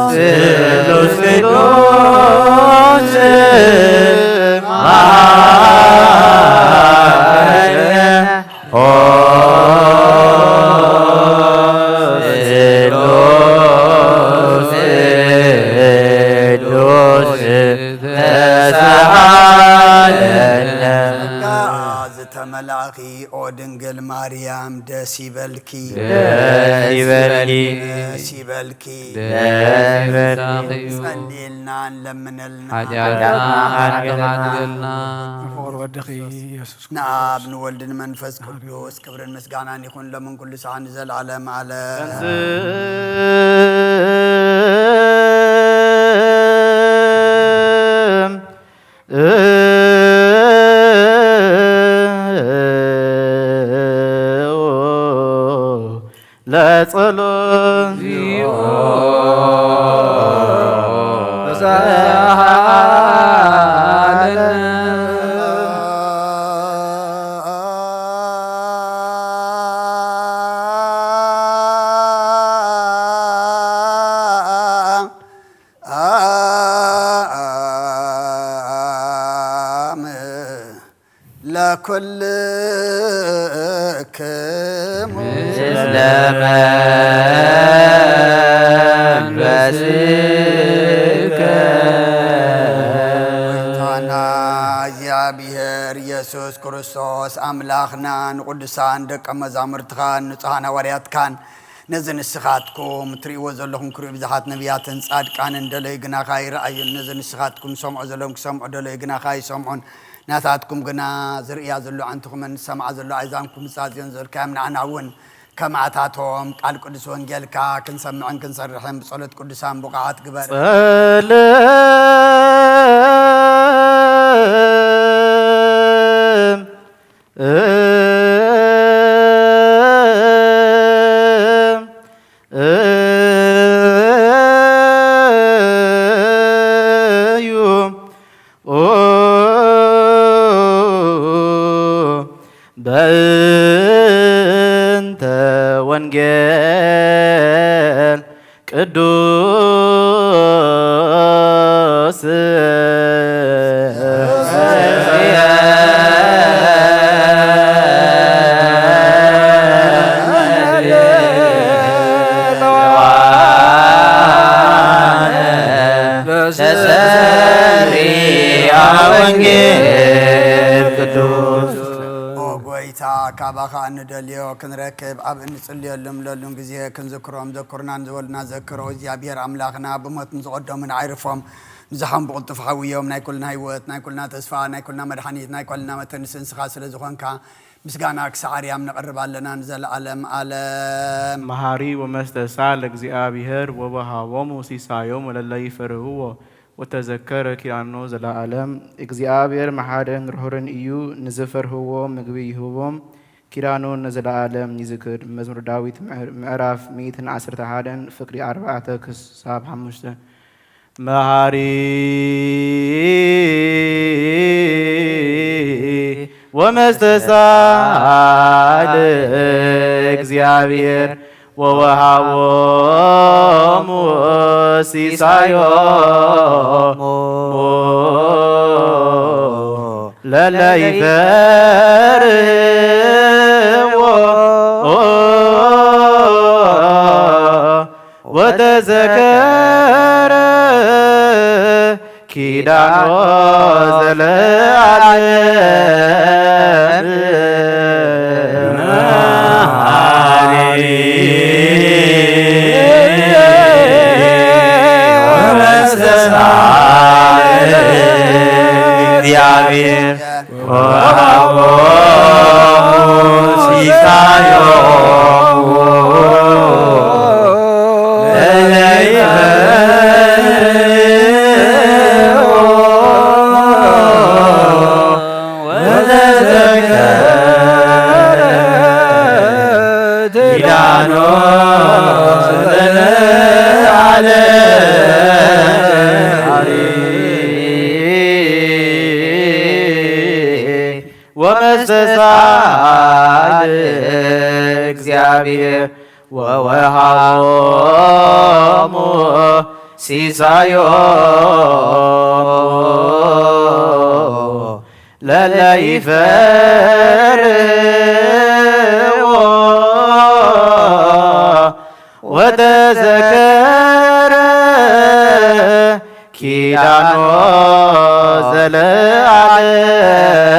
ስሉስ ቅዱስ መሐሪ፣ ኦ ስሉስ ቅዱስ ተሳሃለነ። ጸጋ ዝተመላእኺ ኦ ድንግል ማርያም ደስ ይበልኪ። ደስ ይበልኪ። ደስ ይበልኪ። ደስ ይበልኪ። ጸልይልና፣ ለምነልና። ሓጢኣትና ሓጢኣትና ሓድገልና። ፍቕር ወድኺ ኢየሱስ ንኣብ ንወልድ ንመንፈስ ቅዱስ ክብርን ምስጋናን ይኹን ሎምን ኩሉ ሰዓት ንዘለዓለም ዓለም። ለጸሎት ለኩልክሙ ምስለ መንፈስከ። ጎይታና እግዚኣብሔር ኢየሱስ ክርስቶስ ኣምላኽና ንቅዱሳን ደቀ መዛሙርትኻን ንጹሃን ሃዋርያትካን ነዚ ንስኻትኩም ትርእይዎ ዘለኹም ክርእዩ ብዙሓት ነቢያትን ጻድቃንን ደለዩ ግናኻ ይረኣዩን፣ ነዚ ንስኻትኩም ሰምዖ ዘለኹም ክሰምዑ ደለዩ ግናኻ ይሰምዑን፣ ናታትኩም ግና ዝርእያ ዘሎ ኣዕንትኹምን ዝሰምዓ ዘሎ ኣእዛንኩም ዝጻዝዮን ዘልካዮም ንዓና እውን ከማእታቶም ቃል ቅዱስ ወንጌልካ ክንሰምዕን ክንሰርሕን ብጸሎት ቅዱሳን ብቑዓት ግበር። ጸልም እዩ በእንተ ወንጌል ቅዱስ ተሰሪያ ወንጌል ቅዱስ። ኦ ጎይታ፣ ካባኻ እንደልዮ ክንረክብ ኣብ እንጽልየሉን ምለሉን ግዜ ክንዝክሮም ዘኩርናን ዝበሉና ዘክሮ እግዚኣብሔር ኣምላኽና ብሞት ንዝቐደሙን ኣይርፎም ንዝሓም ብቕልጡፍ ሓውዮም ናይ ኩልና ህይወት፣ ናይ ኩልና ተስፋ፣ ናይ ኩልና መድሓኒት፣ ናይ ኩልና መተንስ ንስኻ ስለ ዝኾንካ ምስጋና ክሳዕ ኣርያም ነቕርብ ኣለና ንዘለዓለም ዓለም። መሃሪ ወመስተሳ ለእግዚኣብሔር ወበሃቦሙ ሲሳዮም ወለለ ይፈርህዎ ወተዘከረ ኪዳኖ ዘለዓለም። እግዚኣብሔር መሓርን ርሁርን እዩ፣ ንዝፈርህዎ ምግቢ ይህቦም፣ ኪዳኑ ንዘለዓለም ይዝክር። መዝሙር ዳዊት ምዕር-፣ ምዕራፍ ሚእትን ዓሰርተ ሓደን ፍቅሪ ኣርባዕተ ክሳብ ሓሙሽተ። መሃሪ ወመስተሳል እግዚኣብሔር ወወሃቦሙ ሲሳዮሙ ለለ ይፈርህዎ ወተዘከረ ኪዳኖ ዘለዓለም። መሃሪ ወመስተሳል እግዚአብሔር ወሃቦሙ ሲሳዮሙ ወመስተስዓል እግዚአብሔር ወወሃቦሙ ሲሳዮሙ ለለ ይፈርዎ ወተዘከረ ኪዳኖ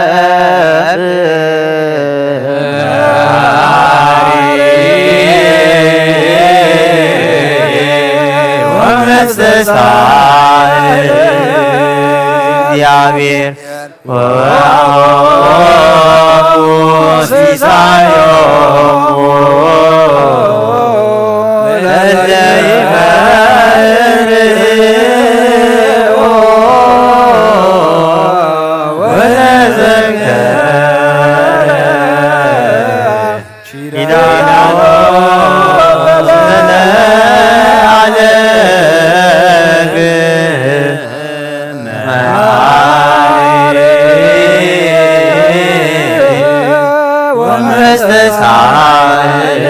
ዘለዓለም። ወመስተስዓል እግዚአብሔር ወወሃቦሙ ሲሳዮሙ ለለ ይፈርዎ ወተዘከረ ኪዳኑ ለዓለም። መሐሪ ወመስተስዓል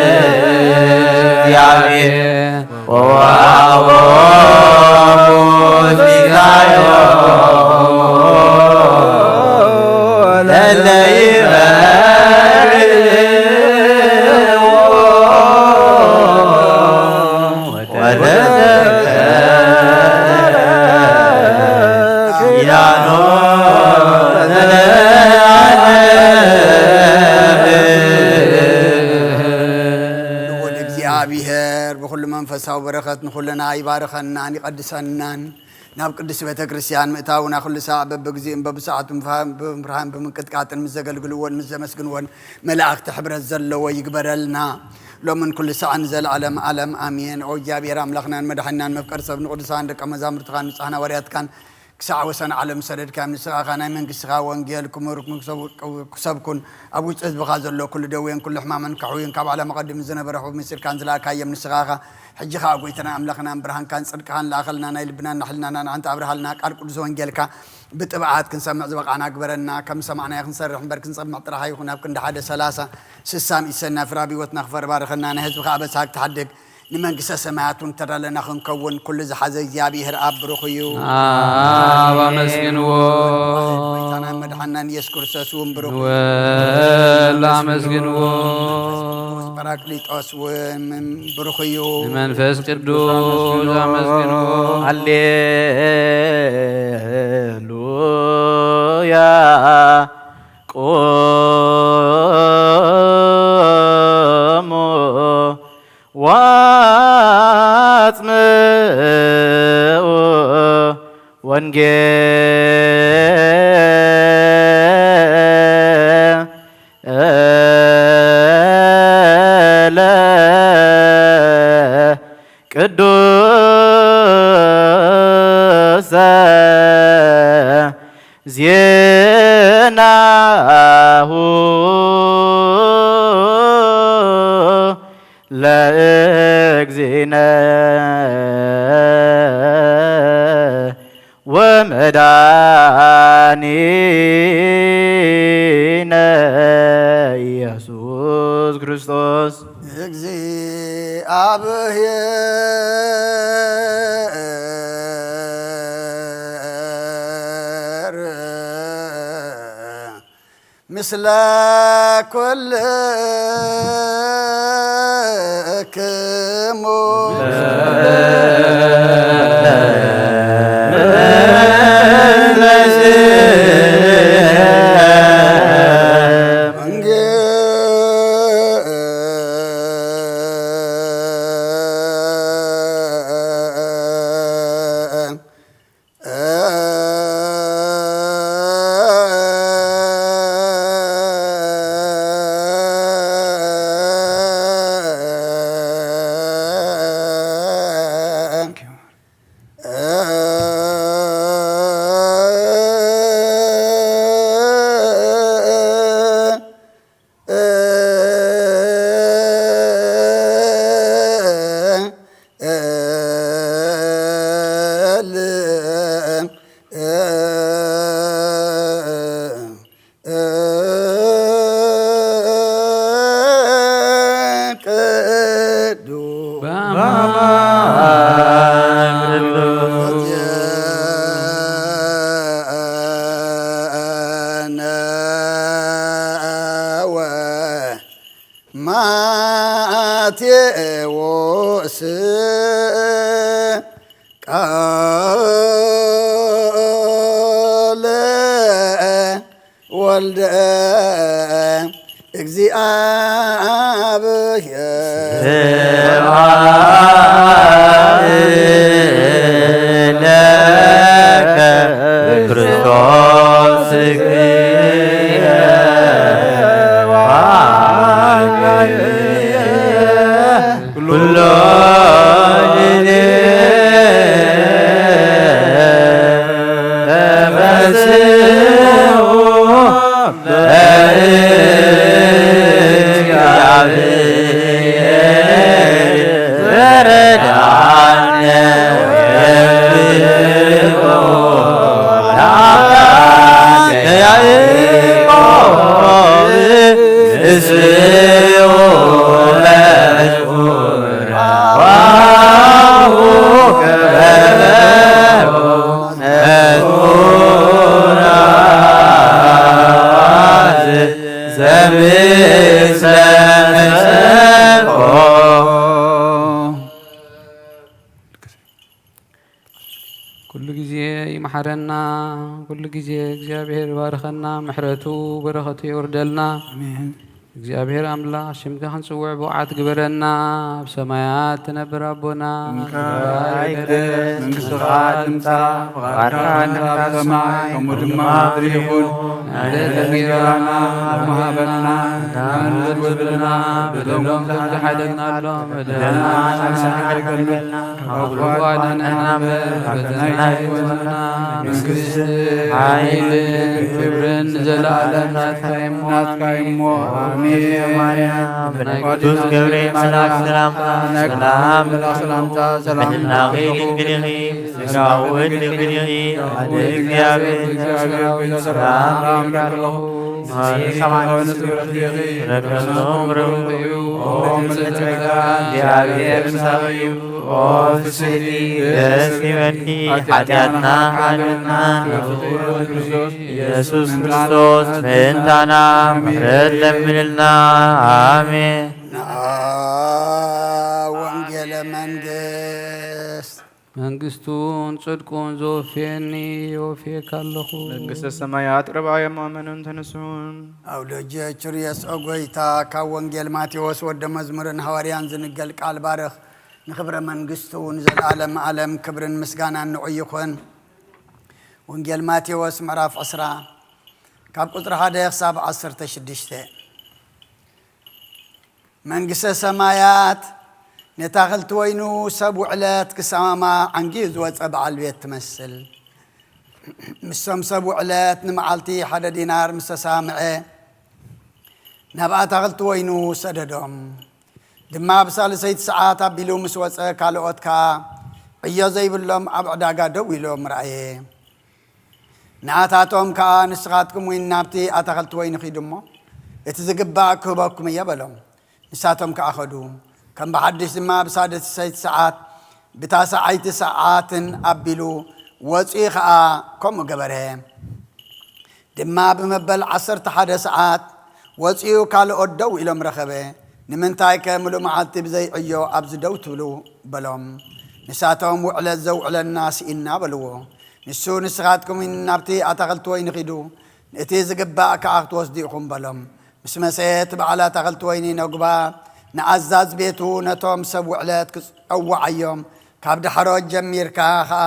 እግዚአብሔር ወወሃቦሙ ሲሳዮሙ ለለ ይፈርዎ ወተዘከረ ኪዳኖ ለዓለም። ልዑል እግዚኣብሔር ብኹሉ መንፈሳዊ በረኸት ንኹልና ይባርኸናን ይቐድሰናን። ናብ ቅድስት ቤተ ክርስቲያን ምእታውና ኩሉ ሳዕ በብግዚኡን በብሰዓቱን ብምፍራህን ብምንቅጥቃጥን ምስ ዘገልግልዎን ምስ ዘመስግንዎን መላእኽቲ ሕብረት ዘለዎ ይግበረልና። ሎምን ኩሉ ሳዕን ዘለዓለም ዓለም ኣሜን። ኦ እግዚኣብሔር ኣምላኽናን መድሓኒናን መፍቀር ሰብ ንቅዱሳን ደቀ መዛሙርትኻን ንጹሓን ሃዋርያትካን ክሳዕ ወሰን ዓለም ሰደድካዮም። ንስኻ ኸኣ ናይ መንግስትኻ ወንጌል ክምህሩን ክሰብ-፣ ክሰብኩን ኣብ ውሽጢ ህዝብኻ ዘሎ ኩሉ ደዌን ኩሉ ሕማምን ከሕውዩን ካብ ዓለም ኣቐዲሙ ዝነበረ ሕቡብ መሲልካን ዝለኣካዮም ንስኻ ኢኻ። ሕጂ ኸኣ ጐይታናን ኣምላኽናን ብርሃንካን ጽድቅኻን ለኣኸልና፣ ናይ ልብናን ናይ ሕልናናን ኣዕንቲ ኣብርሃልና፣ ቃል ቅዱስ ወንጌልካ ብጥብዓት ክንሰምዕ ዝበቓዕና ግበረና። ከም ዝሰማዕናዮ ክንሰርሕ እምበር ክንሰምዕ ጥራሕ ኣይኹን። ኣብ ክንዲ ሓደ ሰላሳ ስሳን ኢሰና ፍረ ኣብ ህይወትና ክፈሪ ባርኸና። ናይ ህዝብኻ ኣበሳ ክትሓድግ ንመንግስተ ሰማያት እውን ተዳለና ክንከውን ኩሉ ዝሓዘ እግዚኣብሔር ኣብ ብሩኽ እዩ። ኣብ ኣመስግንዎ። ጎይታናን መድሓናን ኢየሱስ ክርስቶስ እውን ብሩኽ እዩ። ንወል ኣመስግንዎ። ጳራቅሊጦስ እውን ብሩኽ እዩ። ንመንፈስ ቅዱስ ኣመስግንዎ። ሃሌሉያ። ቁሙ ወአጽምዑ ወንጌለ ቅዱሰ ዜናሁ ለእግዚእነ ወመድኃኒነ ኢየሱስ ክርስቶስ። እግዚአብሔር ምስለ ኩልክሙ። ቴዎስ ቃለ ወልደ እግዚኣብሔር። ለከ ክርስቶስ ኩሎ ጊዜ ተፈስሑ በእግዚአብሔር ዘረዳነ ወያዕቆብ እስኡ ለመዝሙር ዋሁ ከበበው መዝሙር ዘምስለ ተሰብሖ። ኩሉ ግዜ ይምሓረና። ኩሉ ግዜ እግዚኣብሔር ይባርኸና። ምሕረቱ በረኸቱ የውርደልና። ኣሜን። እግዚኣብሔር ኣምላኽ ሽምካ ክንጽውዕ ብቑዓት ግበረና። ኣብ ሰማያት ትነብር ኣቦና ስምካ ይትቀደስ፣ መንግስትኻ ትምጻእ፣ ፍቓድካ ትምጻእ ኣብ ሰማይ ከምኡ ድማ ኣብ ምድሪ ይኹን። ናይ ዕለተ እንጀራና ሎሚ ሃበና፣ ንሕና ንበድለና በደሎም ከም ዝሓደግናሎም በደልና ንሕና ንሓድገሎም። ካብ ክፉእ ኣድሕነና እምበር፣ ፈተና ኣይእትወና። መንግስቲ፣ ሓይሊ፣ ክብርን ንዘለኣለም ናትካ እሞ። ናትካ እሞ። ኣሜን። ማርያም፣ ብናይ ቅዱስ ገብርኤል መልኣክ ሰላምታ፣ ሰላም፣ መልኣክ ሰላምታ፣ ሰላም። ሕልናኺ ድንግል ኢኺ፣ ስጋኺ እውን ድንግል ኢኺ። ኣደ እግዚኣብሔር፣ እግዚኣብሔር፣ ሰላም እብለኪ ኣለኹ። ንስኺ ሰማዕቲ ፍሬ ከርሥኺ በረከት ፍሬ እዩ። ኦ ምልዕቲ ጸጋ፣ እግዚኣብሔር ምሳኺ እዩ። ኦ ፍስሕቲ፣ ደስ ይበልኪ፣ ሓጢኣትና ሓልዩልና፣ ኢየሱስ ክርስቶስ ምእንታና ምሕረት ለምንልና። ኣሜን። ንኣ ወንጌለ መንግስት መንግስቱን ጽድቁን ዘወፍየኒ የወፍየካ ኣለኹ። መንግስተ ሰማያት ርብኣዮም ኣመኑን ተነስሑን። ኣውሎጀ ቹርየስ ኦ ጎይታ፣ ካብ ወንጌል ማቴዎስ ወደ መዝሙርን ሃዋርያን ዝንገል ቃል ባርኽ። ንኽብረ መንግስቱ ንዘለዓለም ዓለም ክብርን ምስጋናን ንዑ ይኹን። ወንጌል ማቴዎስ ምዕራፍ ዕስራ ካብ ቁጽሪ ሓደ ክሳብ ዓሰርተ ሽዱሽተ። መንግስተ ሰማያት ነታ ክልቲ ወይኑ ሰብ ውዕለት ክሰማማዕ ዓንጊሁ ዝወጸ በዓል ቤት ትመስል። ምስቶም ሰብ ውዕለት ንመዓልቲ ሓደ ዲናር ምስ ተሳምዐ፣ ናብ ኣታኽልቲ ወይኑ ሰደዶም። ድማ ብሳልሰይቲ ሰዓት ኣቢሉ ምስ ወጸ፣ ካልኦት ከኣ ዕዮ ዘይብሎም ኣብ ዕዳጋ ደው ኢሎም ረኣየ። ንኣታቶም ከኣ፣ ንስኻትኩም እውን ናብቲ ኣታኽልቲ ወይኒ ኺዱ እሞ፣ እቲ ዝግባእ ክህበኩም እየ በሎም። ንሳቶም ከኣ ኸዱ። ከም ብሓድሽ ድማ ብሳድሰይቲ ሰዓት፣ ብታስዓይቲ ሰዓትን ኣቢሉ ወጺኡ ኸኣ ከምኡ ገበረ። ድማ ብመበል ዓሰርተ ሓደ ሰዓት ወጺኡ ካልኦት ደው ኢሎም ረኸበ። ንምንታይከ ምሉእ መዓልቲ ብዘይ ዕዮ ኣብዚ ደው ትብሉ? በሎም። ንሳቶም፣ ውዕለት ዘውዕለና ስኢንና በልዎ። ንሱ፣ ንስኻትኩም እውን ናብቲ ኣታኽልቲ ወይኒ ኺዱ፣ እቲ ዝግባእ ከኣ ክትወስዱ ኢኹም በሎም። ምስ መሰየ እቲ በዓል ኣታኽልቲ ወይኒ ነጉባ ንኣዛዚ ቤቱ ነቶም ሰብ ውዕለት ክጸውዓዮም፣ ካብ ዳሕሮት ጀሚርካ ኸኣ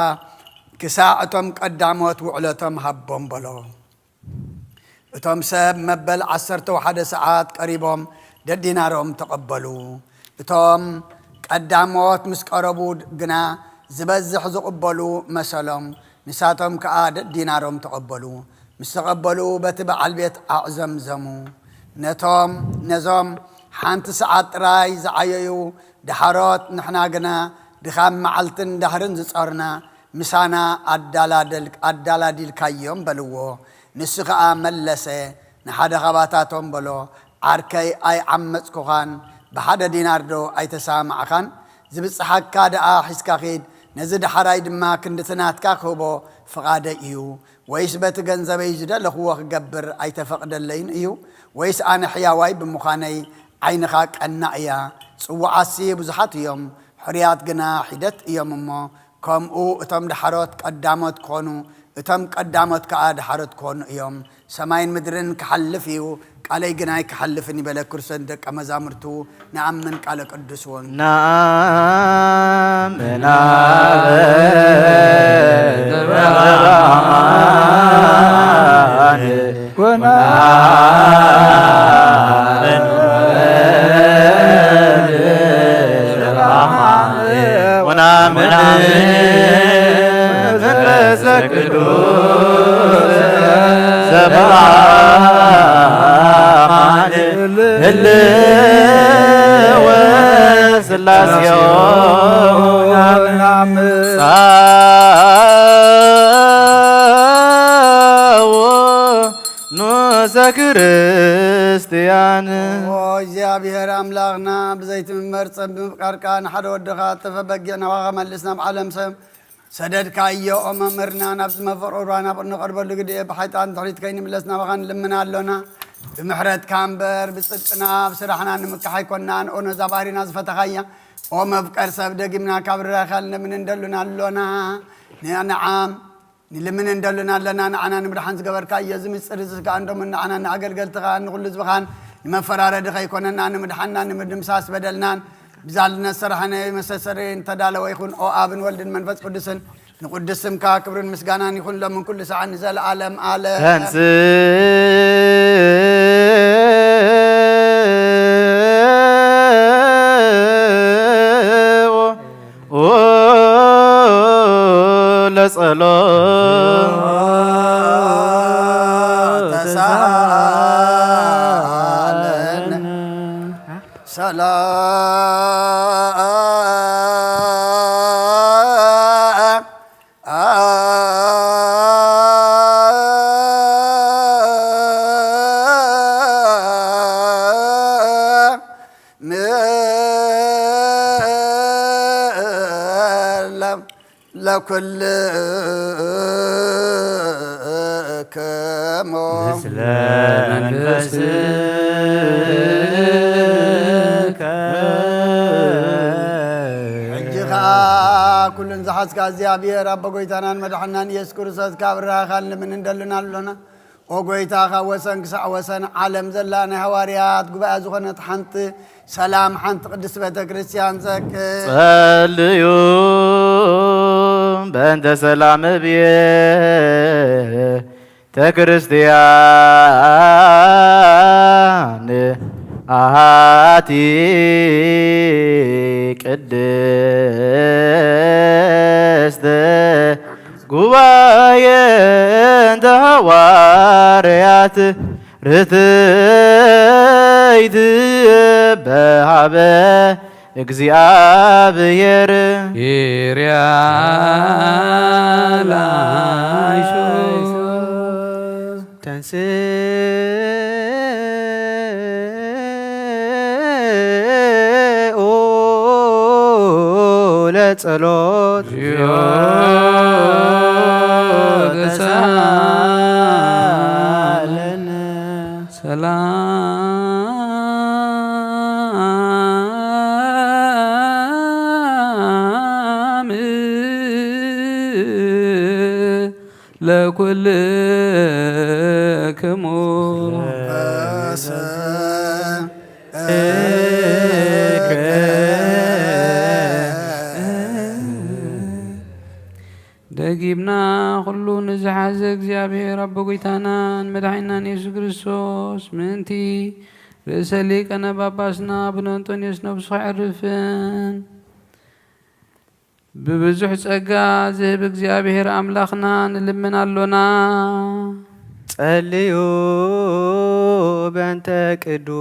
ክሳዕ እቶም ቀዳሞት ውዕለቶም ሃቦም በሎ። እቶም ሰብ መበል ዓሰርተ ሓደ ሰዓት ቀሪቦም ደዲናሮም ተቐበሉ። እቶም ቀዳሞት ምስ ቀረቡ ግና ዝበዝሕ ዝቕበሉ መሰሎም። ንሳቶም ከኣ ደዲናሮም ተቐበሉ። ምስ ተቐበሉ በቲ በዓል ቤት ኣዕዘምዘሙ። ነቶም ነዞም ሓንቲ ሰዓት ጥራይ ዝዓየዩ ደሓሮት፣ ንሕና ግና ድኻም መዓልትን ዳህርን ዝጾርና ምሳና ኣዳላደል-፣ ኣዳላዲልካዮም በልዎ። ንሱ ኸኣ መለሰ፣ ንሓደ ኻባታቶም በሎ፣ ዓርከይ ኣይዓመጽኩኻን፣ ብሓደ ዲናር ዶ ኣይተሰማማዕካን? ዝብጽሓካ ደኣ ሒዝካ ኺድ፣ ነዚ ደሓራይ ድማ ክንድቲ ናትካ ክህቦ ፍቓደይ እዩ። ወይስ በቲ ገንዘበይ ዝደለኽዎ ክገብር ኣይተፈቕደለይን እዩ? ወይስ ኣነ ሕያዋይ ብምዃነይ ዓይንኻ ቀናእ እያ። ጽዉዓትሲ ብዙሓት እዮም፣ ሕሩያት ግና ሒደት እዮም እሞ፣ ከምኡ እቶም ዳሕሮት ቀዳሞት ክኾኑ፣ እቶም ቀዳሞት ከኣ ዳሕሮት ክኾኑ እዮም። ሰማይን ምድርን ክሓልፍ እዩ፣ ቃለይ ግና ኣይክሓልፍን እዩ በለ። ክርስቶስ ንደቀ መዛሙርቱ ንኣምን ቃለ ቅዱስ ወንጌል። ነአምን አብ ዘበአማን ወነአምን ወወልድ ዘበአማን ወነአምን መንፈስ ቅዱስ ዘበአማን ህልወ ስላሴ ንዑሰ ክርስቲያን። ኦ እግዚኣብሔር ኣምላኽና፣ ብዘይትምመር ጸም ብምፍቃርካ ንሓደ ወድኻ እተፈ በጊዕ ናባኻ መልስ ናብ ዓለም ሰብ ሰደድካዮ። ኦ መምህርና፣ ናብዚ መፈረራ ናብ እንቐርበሉ ግዜ ብሓይጣን ድሕሪት ከይንምለስ ናባኻ ንልምን ኣሎና። ብምሕረትካ እምበር ብጽድቅና ብስራሕና ንምካሕ ኣይኮንናን። ኦ ነዛ ባህሪና ዝፈተኻያ፣ ኦ መፍቀር ሰብ፣ ደጊምና ካብ ርራኸ ንልምን እንደሉና ኣሎና። ንዓም ንልምን እንደሉና ኣለና። ንዓና ንምድሓን ዝገበርካዮ እዚ ምስጢር እዚ ከኣ እንዶምን ንዓና ንኣገልገልትኻ ንኹሉ ህዝብኻን ንመፈራረዲ ከይኮነና ንምድሓንና ንምድምሳስ በደልናን ብዛልና ዝሰራሕናዮ መስተሰረይ እንተዳለወ ይኹን። ኦ ኣብን ወልድን መንፈስ ቅዱስን ንቅዱስ ስምካ ክብርን ምስጋናን ይኹን ሎምን ኩሉ ሰዓት ንዘለዓለም ኣለም። ተንስኡ ለጸሎት ተሳለን ሰላም ለኩልክሙ ምስለ መንፈስከ። ሕጂ ኸዓ ኩሉን ዝሓዝካ እግዚኣብሔር ኣቦ ጎይታናን መድሓናን ኢየሱስ ክርስቶስ ካብ ራኻን ልምን እንደልን ኣሎና። ኦ ጎይታ፣ ካብ ወሰን ክሳዕ ወሰን ዓለም ዘላ ናይ ሃዋርያት ጉባኤ ዝኾነት ሓንቲ ሰላም፣ ሓንቲ ቅድስቲ ቤተ ክርስቲያን ዘክር። ጸልዩ በእንተ ሰላም ቤተ ክርስቲያን አሃቲ ቅድስት ጉባኤ እንተ ሃዋርያት ርትዕት በሃበ እግዚኣብሔር ይርያ ላይሶ። ተንስኡ ለጸሎት ሰላም ለኩልክሙ። ደጊምና ኩሉ ንዝሓዘ እግዚኣብሔር ኣቦ ጎይታናን መድሓኒናን የሱስ ክርስቶስ ምእንቲ ርእሰ ሊቀነ ጳጳስና ኣቡነ እንጦንዮስ ነብሱ ከዕርፍን ብብዙሕ ጸጋ ዝህብ እግዚኣብሔር ኣምላኽና ንልምን ኣሎና። ጸልዩ በእንተ ቅዱስ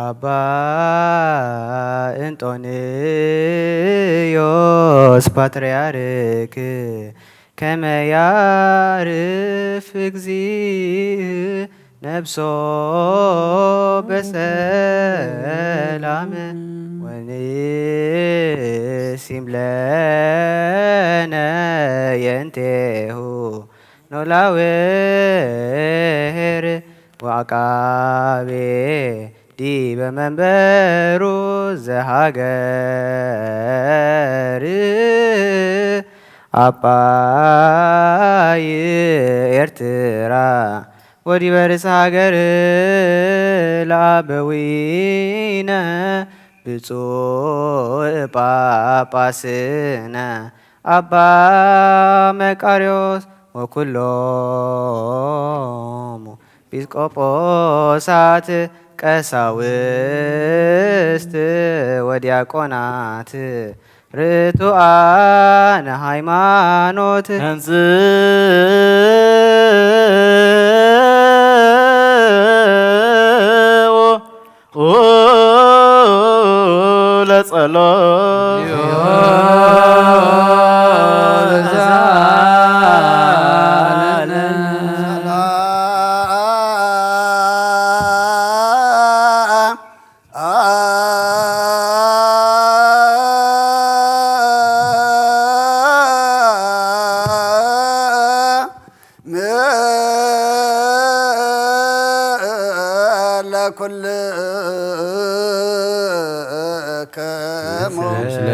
ኣባ እንጦንዮስ ፓትርያርክ ከመ ያርፍ እግዚእ ነብሶ በሰላም ወንሲም ለነ የንቴሁ ኖላዌር ወዐቃቤ ዲበ መንበሩ ዘሃገር ኣባይ ኤርትራ ወዲበ ርእሰ ሃገር ለኣበዊነ ብፁዕ ጳጳስነ ኣባ መቃርዮስ ወኩሎሙ ጲስቆጶሳት ቀሳውስት ወዲያቆናት ርቱዓነ ሃይማኖት ተንሥኡ ለጸሎት። ለኩልክሙ ምስለ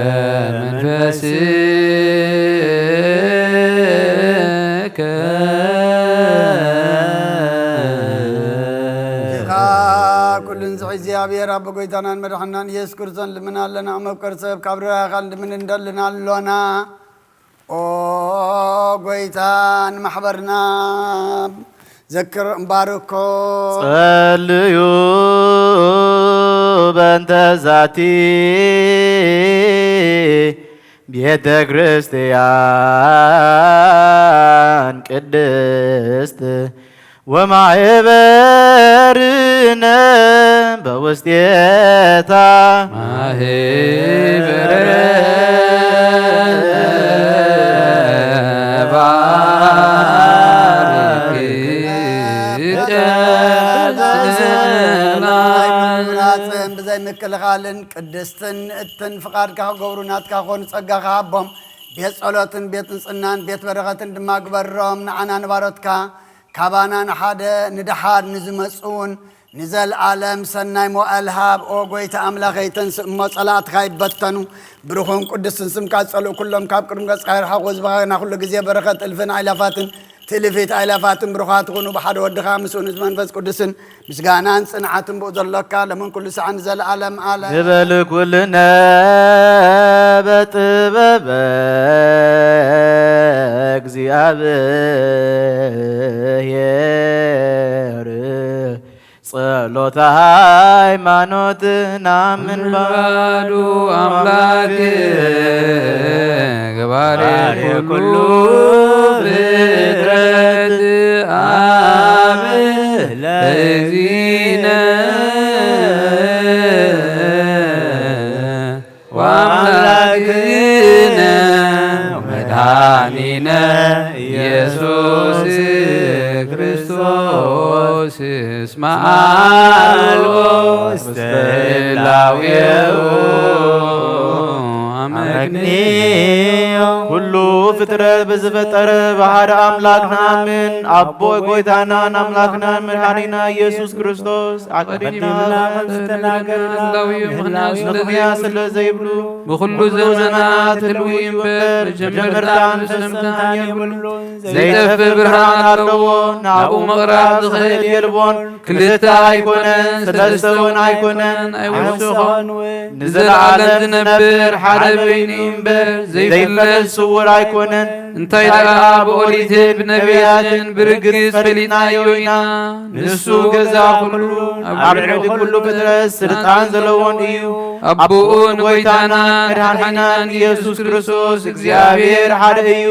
መንፈስከ። ኻ ኩሉን ዝሒ እግዚኣብሔር ኣብ ጎይታናን መድሓናን ኢየሱስ ክርስቶስ ልምን ኣለና። መብቀር ሰብ ካብ ርራኻ ልምን እንደልን ኣሎና። ኦ ጎይታ ንማሕበርና ዘክር እምባርኮ። ጸልዩ በእንተ ዛቲ ቤተ ክርስቲያን ቅድስት ወማህበርነ በውስጤታ ማህበረ ባርክ። ብዘይ ምክልኻልን ቅድስትን ንእትን ፍቓድካ ክገብሩ ናትካ ኮኑ ጸጋኻ ሃቦም። ቤት ጸሎትን ቤት ንጽህናን ቤት በረኸትን ድማ ግበሮም። ንዓና ንባሮትካ ካባና ንሓደ ንደሓር ንዝመጹ እውን ንዘለኣለም ሰናይ መዋእል ሃብ። ኦ ጎይታ ኣምላኸይ፣ ተንስእ እሞ ጸላእትኻ ይበተኑ። ብሩኹን ቅዱስን ስምካ ዝጸልኡ ኩሎም ካብ ቅድሚ ገጽካ ይርሓቑ። ህዝብኻ ግና ኩሉ ግዜ በረኸት እልፍን ኣእላፋትን ትእልፊት ኣእላፋትን ብሩኻት ይኹኑ። ብሓደ ወድኻ ምስኡ ምስ መንፈስ ቅዱስን ምስጋናን ጽንዓትን ብኡ ዘሎካ ለምን ኩሉ ሰዓት ንዘለኣለም ኣለ። ንበል ኩልነ በጥበበ እግዚኣብሔር ጸሎተ ሃይማኖትና ምንባዱ ኣምላክ ገባሬ ኩሉ ፍጥረት ኣብ ለእግዚእነ ወአምላክነ ወመድኃኒነ ኢየሱስ ክርስቶስ እስመ አልቦ ውስተ ህላዌሁ አመክንዮ። ኩሉ ፍጥረት ብዝፈጠረ ብሓደ ኣምላክ ንኣምን። ኣቦ ጎይታናን ኣምላክናን መድኃኒና ኢየሱስ ክርስቶስ ኣቀዲምና ከም ዝተናገርና ህላዊ ምኽንያት ስለ ምኽንያት ዘይብሉ ስለ ዘይብሉ ብኹሉ ብኹሉ ዘመናት ዘመናት ህልው ህልው እዩ እምበር እምበር መጀመርታን መጀመርታን መሰምታን የብሉን። ዘይጠፍእ ብርሃን ኣለዎ፣ ናብኡ መቕራብ ዝኽእል የልቦን። ክልተ ኣይኮነን፣ ሰለስተ እውን ኣይኮነን፣ ኣይወሰኾን እውን። ንዘለዓለም ዝነብር ሓደ በይኑ እዩ እምበር ዘይፍለጥ ስውር ኣይኮነን። እንታይ ደኣ ብኦሪትን ብነቢያትን ብርግጽ ፈሊጥናዮ ኢና። ንሱ ገዛ ኩሉ ኣብ ልዕሊ ኩሉ ፍጥረት ስልጣን ዘለዎን እዩ። ኣቦኡን ጎይታናን መድኃኒናን ኢየሱስ ክርስቶስ እግዚኣብሔር ሓደ እዩ።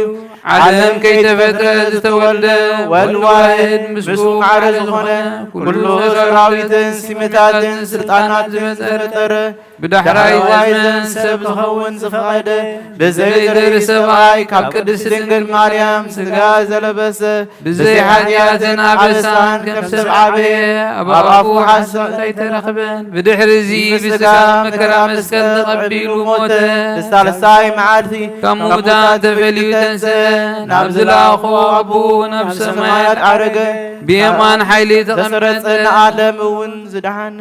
ዓለም ከይተፈጥረ ዝተወልደ ወልድ ዋሕድ ምስኡ ማዕረ ዝኾነ ኩሉ ሰራዊትን ሲመታትን ስልጣናትን ዝፈጠረ ብዳሕራይ ዘመን ሰብ ክኸውን ዝፈቐደ ብዘይ ዘርኢ ሰብኣይ ካብ ቅድስት ድንግል ማርያም ስጋ ዘለበሰ ብዘይ ኃጢኣትን ኣበሳን ከም ሰብ ዓበየ። ኣብ ኣፉ ሓሳት ኣይተረኽበን። ብድሕሪ እዚ ብስጋ መከራ መስቀል ተቐቢሉ ሞተ። ብሳልሳይ መዓልቲ ካብ ሙታን ተፈልዩ ተንስአ። ናብ ዝላኣኾ ኣቦኡ ናብ ሰማያት ዓረገ። ብየማን ሓይሊ ተቐመጠ። ዘሰረጸ ንዓለም እውን ዝደሓነ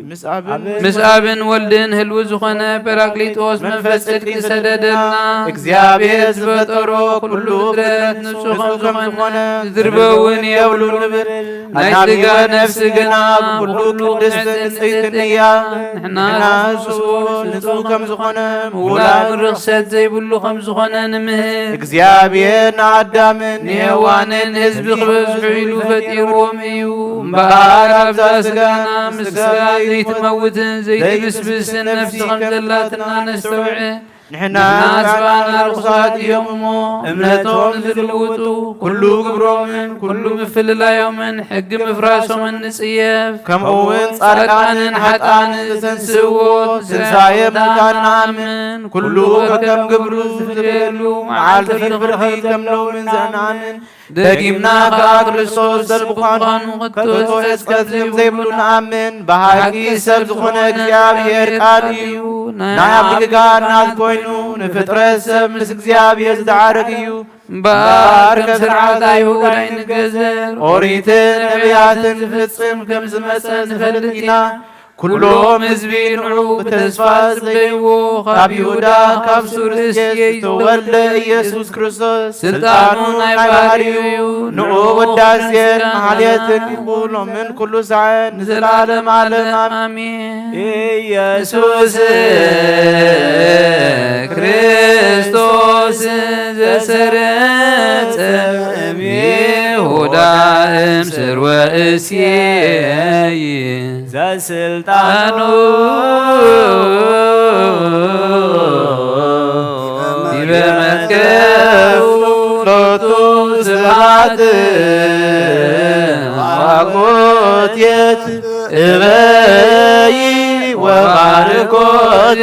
ምስ ኣብን ምስ ኣብን ወልድን ህልው ዝኾነ ጳራቅሊጦስ መንፈስ ጽድቂ ሰደደልና። እግዚኣብሔር ዝፈጠሮ ኩሉ ፍጥረት ንሱ ከም ዝኾነ ዝድርበ እውን የብሉ ንብል። ናይ ስጋ ነፍሲ ገና ብኩሉ ቅድስትን ንጽሕትን እያ። ንሕና ንሱ ንጹህ ከም ዝኾነ ምውላድ ርኽሰት ዘይብሉ ከም ዝኾነ ንምህር። እግዚኣብሔር ንኣዳምን ንሄዋንን ህዝቢ ክበዝሑ ኢሉ ፈጢርዎም እዩ። እምበኣር ኣብዛ ስጋና ምስ ስጋ ዘይትመውትን ዘይትብስብስን ነፍሲ ከም ዘላትና ነስተውዕል። ንሕና ንሕና ስጋና ርኹሳት እዮም እሞ፣ እምነቶም ዝልውጡ፣ ኩሉ ግብሮምን ኩሉ ምፍልላዮምን ሕጊ ምፍራሶምን ንጽየፍ። ከምኡ እውን ጻድቃንን ሓጥኣንን ዝተንስእዎ ትንሳኤ ሙታን ንኣምን። ኩሉ ከከም ግብሩ ዝፍለየሉ መዓልቲ ፍርዲ ከም ሎምን ዘንኣምን። ደጊምና ከኣ ክርስቶስ ሰብ ምዃኑ ከቶ ሕጽቀት ዘይብሉ ንኣምን። ብሓቂ ሰብ ዝኾነ እግዚኣብሔር ቃል እዩ። ናይ ኣብ ልግጋር ናት ኮይኑ ንፍጥረት ሰብ ምስ እግዚኣብሔር ዝደዓረግ እዩ። እምበኣር ከም ስርዓት ኣይሁድ ኣይንገዘር። ኦሪትን ነቢያትን ዝፍጽም ከም ዝመጸ ንፈልጥ ኢና። ኩሎም ህዝቢ ንዑ ብተስፋ ዝጽበይዎ ካብ ይሁዳ ካብ ሱር እሴይ ዝተወልደ ኢየሱስ ክርስቶስ ስልጣኑ ናይ ባህሪኡ እዩ። ንዑ ውዳሴን ማሕሌትን ይኹን ሎምን ኩሉ ሳዕን ንዘለዓለም ዓለም ኣሜን። ኢየሱስ ክርስቶስ ዘሰረጸ እምይሁዳ እምስር ወእሴይ ዘስልጣኑ ዲበ መትከፍቱ ሎቱ ስብሐት ዋጎትየት እበይ ወባርኮት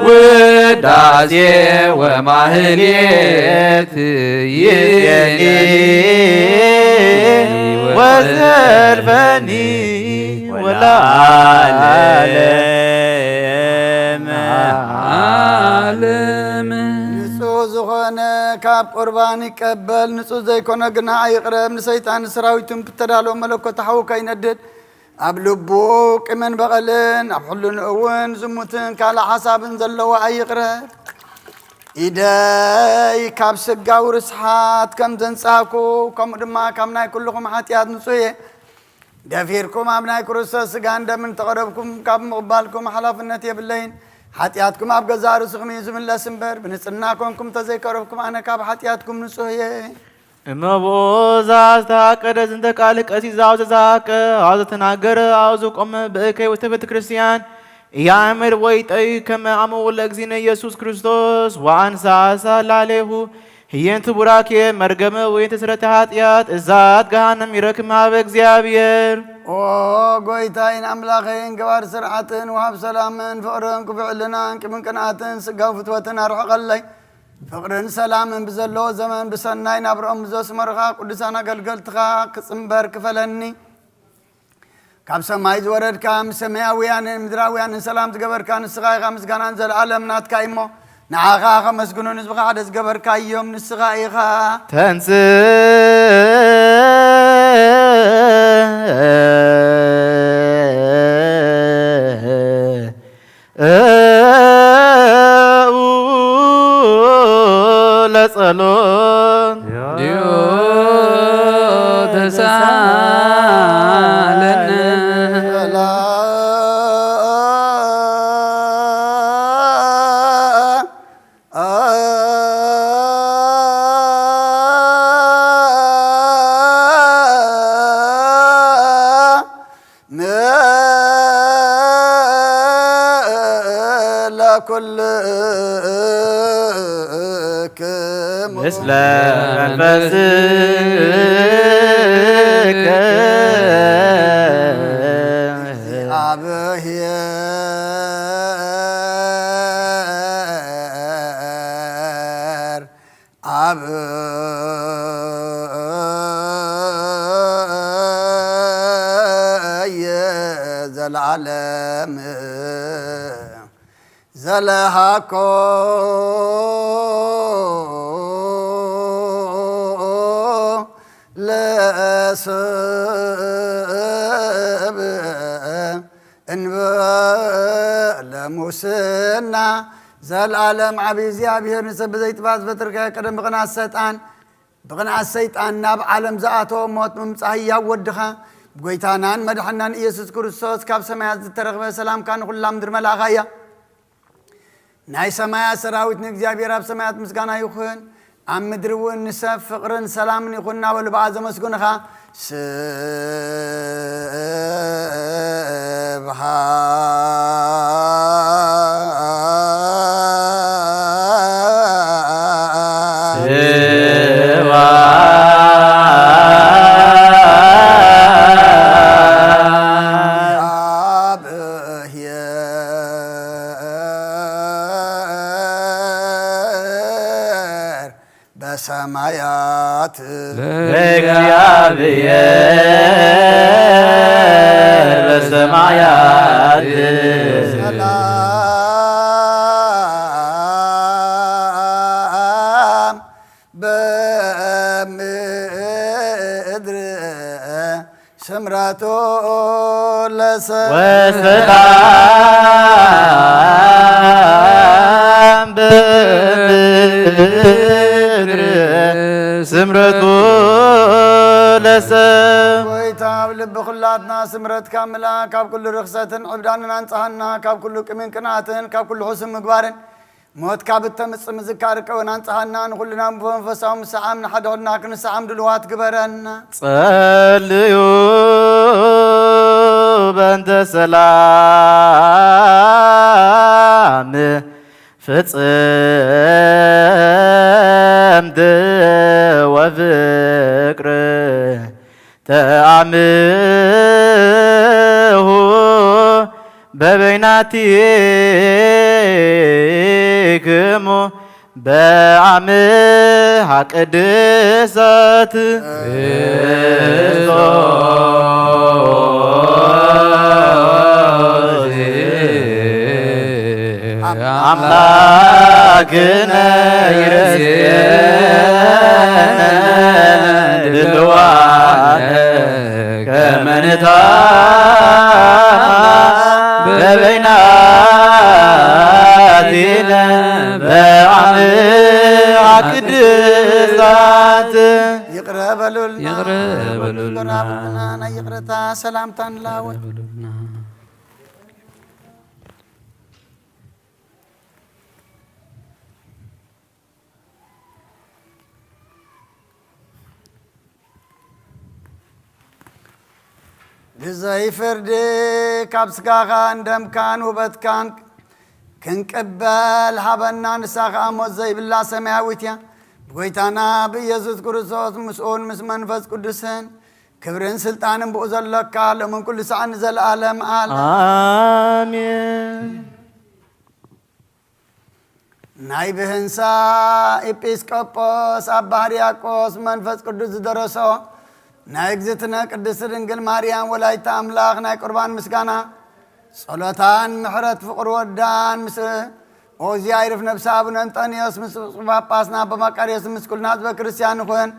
ውዳሴ ወማህሌት ይዜኒ ወዘልፈኒ ወለዓለመ ዓለም። ንጹህ ዝኾነ ካብ ቁርባን ይቀበል፣ ንጹህ ዘይኮነ ግና ኣይቕረብ። ንሰይጣን ሰራዊቱን ብተዳለወ መለኮት ሓዊ ከይነድድ ኣብ ልቡ ቂምን በቐልን ኣብ ሕልንኡ እውን ዝሙትን ካልእ ሓሳብን ዘለዎ ኣይቕረብ። ኢደይ ካብ ስጋዊ ርስሓት ከም ዘንጻህኩ፣ ከምኡ ድማ ካብ ናይ ኩልኹም ሓጢኣት ንጹህ እየ። ደፊርኩም ኣብ ናይ ክርስቶስ ስጋን ደምን ተቐረብኩም ካብ ምቕባልኩም ሓላፍነት የብለይን። ሓጢኣትኩም ኣብ ገዛእ ርእስኹም እዩ ዝምለስ እምበር፣ ብንጽህና ኮንኩም እንተዘይቀረብኩም ኣነ ካብ ሓጢኣትኩም ንጹህ እየ። እመቦ እዛ ዝተሃቀደ ዝንተ ቃል ቀሲስ ዛው ዘዛቀ፣ ኣው ዘተናገረ፣ ኣው ዘቆመ፣ ብእከይ ውስተ ቤተ ክርስቲያን እያምር ወይጠይ ከመ አመው ለእግዚእነ ኢየሱስ ክርስቶስ ወአንሳ ሳላሌሁ ህየንት ቡራኬ መርገመ ወይንተ ስረተ ኃጢአት እዛት ገሃነም ይረክም ሀበ እግዚኣብሔር። ኦ ጎይታይን ኣምላኸይን ገባር ስርዓትን ወሃብ ሰላምን ፍቕርን ክፉዕ ልናን ቂምን ቅንኣትን ስጋው ፍትወትን ኣርሕቐለይ። ፍቕርን ሰላምን ብዘለዎ ዘመን ብሰናይ ናብርኦም ብዘስመሩኻ ቅዱሳን ኣገልገልትኻ ክጽንበር ክፈለኒ። ካብ ሰማይ ዝወረድካ ምስ ሰማያውያንን ምድራውያንን ሰላም ዝገበርካ ንስኻ ኢኻ። ምስጋናን ዘለኣለም ናትካ እዩ እሞ ንዓኻ ከመስግኑ ንህዝብኻ ሓደ ዝገበርካ እዮም ንስኻ ኢኻ። ተንስ ለጸሎት ዲዮ ተሳለነ። ለኩልክሙ ምስለ መንፈስከ እግዚአብሔር አብ ዘላለም ዘለሃኮ ለሰብ እንበለ ሙስና። ዘልኣለም ዓብዪ እግዚኣብሔር ንሰብ ብዘይጥፋእ ዝፈጠርካዮ ቀደም ብቕንኣት ሰይጣን፣ ብቕንኣት ሰይጣን ናብ ዓለም ዝኣተወ ሞት ምምጻእ ህያው ወድኻ ብጎይታናን መድሓናን ኢየሱስ ክርስቶስ ካብ ሰማያት ዝተረኽበ ሰላምካ ንኹላ ምድሪ መላእኻ እያ። ናይ ሰማያት ሰራዊት ንእግዚኣብሔር ኣብ ሰማያት ምስጋና ይኹን፣ ኣብ ምድሪ እውን ንሰብ ፍቕርን ሰላምን ይኹን እናበሉ ብኣ ዘመስግኑኻ። ስብሐት ለእግዚአብሔር በሰማያት ለእግዚአብሔር በሰማያት ሰላም በምድር ስምረቱ ለሰብ ወሰላም በምድር ስምረቱ ለሰብ። ጎይታ ኣብ ልቢ ኩላትና ስምረትካ ምልኣ፣ ካብ ኩሉ ርኽሰትን ዕብዳንን ኣንጽሃና፣ ካብ ኩሉ ቅሚን ቅንኣትን ካብ ኩሉ ሕሱም ምግባርን ሞት ካብ እተምጽእ ምዝካር ከውን ኣንጽሃና፣ ንኹልና ብመንፈሳዊ ምስዓም ንሓድሕድና ክንስዓም ድልዋት ግበረና። ጸልዩ በእንተ ሰላም ፍጽምት ወፍቅር ተአምሁ በበይናቲክሙ በአምሃ ቅድሳት። አምላክነ ይረስየነ ድልዋነ ከመ ንታማ በበይናቲነ በአምሃ ቅድሳት። ይቕረ በሉልና። ይቕረ በሉልና። ናይ ይቕረታ ሰላምታ ንላወጥ። ይቕረ በሉልና። ብዘይ ፍርዲ ካብ ስጋኻን ደምካን ውበትካን ክንቅበል ሃበና። ንሳ ኸኣ ሞት ዘይብላ ሰማያዊት እያ። ብጎይታና ብኢየሱስ ክርስቶስ ምስኡን ምስ መንፈስ ቅዱስን ክብርን ስልጣንን ብኡ ዘሎካ ሎምን ኩሉ ሰዓት ንዘለኣለም ኣል ኣሜን። ናይ ብህንሳ ኤጲስቆጶስ ኣባ ሕርያቆስ መንፈስ ቅዱስ ዝደረሶ ናይ እግዝእትነ ቅድስት ድንግል ማርያም ወላዲተ ኣምላኽ ናይ ቁርባን ምስጋና ጸሎታን ምሕረት ፍቕሪ ወዳን ምስ ኦዚያ ይርፍ ነብሲ ኣቡነ እንጠንዮስ ምስ ጳጳስና ኣባ መቃርዮስ ምስ ኩልና ህዝበ ክርስቲያን ንኹን።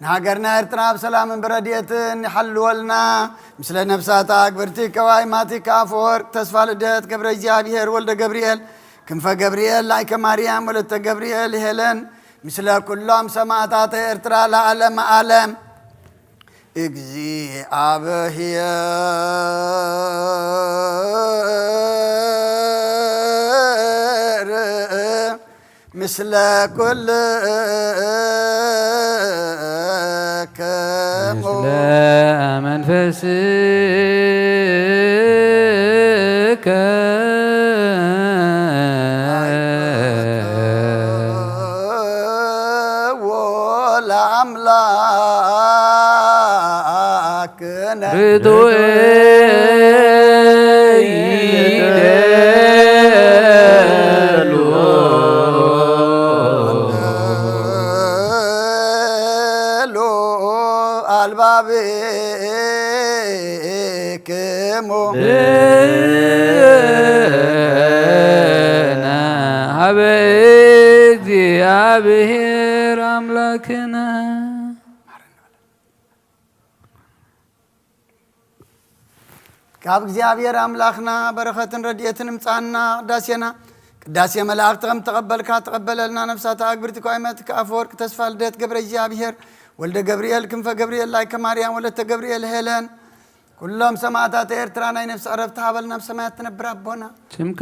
ንሃገርና ኤርትራ ብሰላምን ብረድኤትን ይሓልወልና። ምስለ ነብሳታ ኣግብርቲ ከዋይ ማቲካ ኣፈወርቅ፣ ተስፋ ልደት፣ ገብረ እግዚኣብሔር፣ ወልደ ገብርኤል፣ ክንፈ ገብርኤል፣ ላይከ ማርያም፣ ወለተ ገብርኤል፣ ሄለን፣ ምስለ ኩሎም ሰማዕታተ ኤርትራ ለዓለመ ዓለም። እግዚኣብሔር ምስለ ኩልክሙ። ምስለ መንፈስከ። ለአምላክነ። ርቱዕ ይደሉ። ሉ አልባብክሙ። ብነ እግዚኣብሔር ኣምላክነ። ካብ እግዚኣብሔር ኣምላኽና በረኸትን ረድኤትን እምጻና። ቅዳሴና ቅዳሴ መላእኽቲ ከም ተቐበልካ ተቐበለልና። ነፍሳት ኣግብርቲ ኳይመት ኣፈወርቅ ተስፋ ልደት ገብረ እግዚኣብሔር ወልደ ገብርኤል ክንፈ ገብርኤል ላይከ ማርያም ወለተ ገብርኤል ሄለን ኩሎም ሰማዕታት ኤርትራ ናይ ነፍሲ ዕረፍቲ ሃበል ናብ ሰማያት ትነብር ኣቦና። ስምካ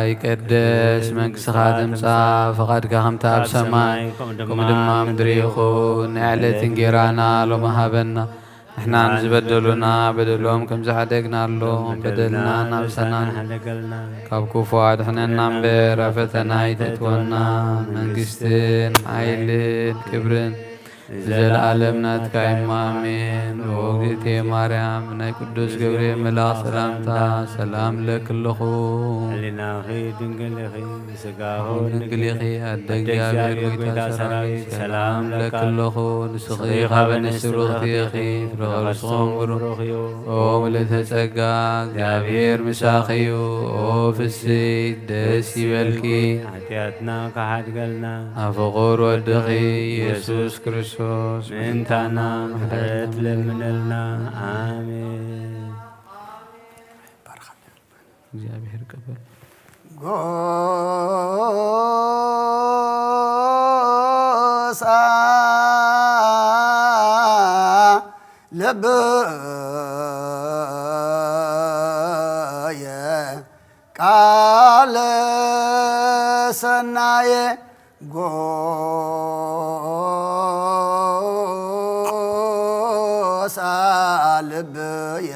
ይቀደስ፣ መንግስትኻ ትምጻእ፣ ፈቓድካ ከምታ ኣብ ሰማይ ከምኡ ድማ ኣብ ምድሪ ይኹን። ናይ ዕለት እንጌራና ሎሚ ሃበና፣ ንሕና ንዝበደሉና በደሎም ከም ዝዓደግናሎም በደልና ናብ ሰናን ካብ ክፉ ኣድሕነና እምበር ኣብ ፈተና ኣይተእትወና። መንግስትን ሓይልን ክብርን ንዘለኣለም ናትካ እሞ ኣሜን። ኦ እግዝእትየ ማርያም፣ ናይ ቅዱስ ገብርኤል መልኣኽ ሰላምታ ሰላም እለኪ ኣለኹ። ሕሊናኺ ድንግል ኢኺ፣ ስጋኺ እውን ድንግል ኢኺ፣ ኣደ እግዚኣብሔር ጎይታ ሰራዊት ሰላም እለኪ ኣለኹ። ንስኺ ካብ ኣንስቲ ብርኽቲ ኢኺ፣ ፍረ ከርስኺ እውን ብሩኽ እዩ። ኦ ምልእተ ጸጋ፣ እግዚኣብሔር ምሳኺ እዩ። ኦ ፍስሕቲ ደስ ይበልኪ፣ ሓጢኣትና ክሓድገልና፣ ኣብ ፍቑር ወድኺ ኢየሱስ ክርስቶስ ምእንታና ምሕረት ለምነልና። ኣሜን። እግዚኣብሔር ይቀበል። ጎሳ ልብየ ቃለ ሰናየ ጎሳ ልብየ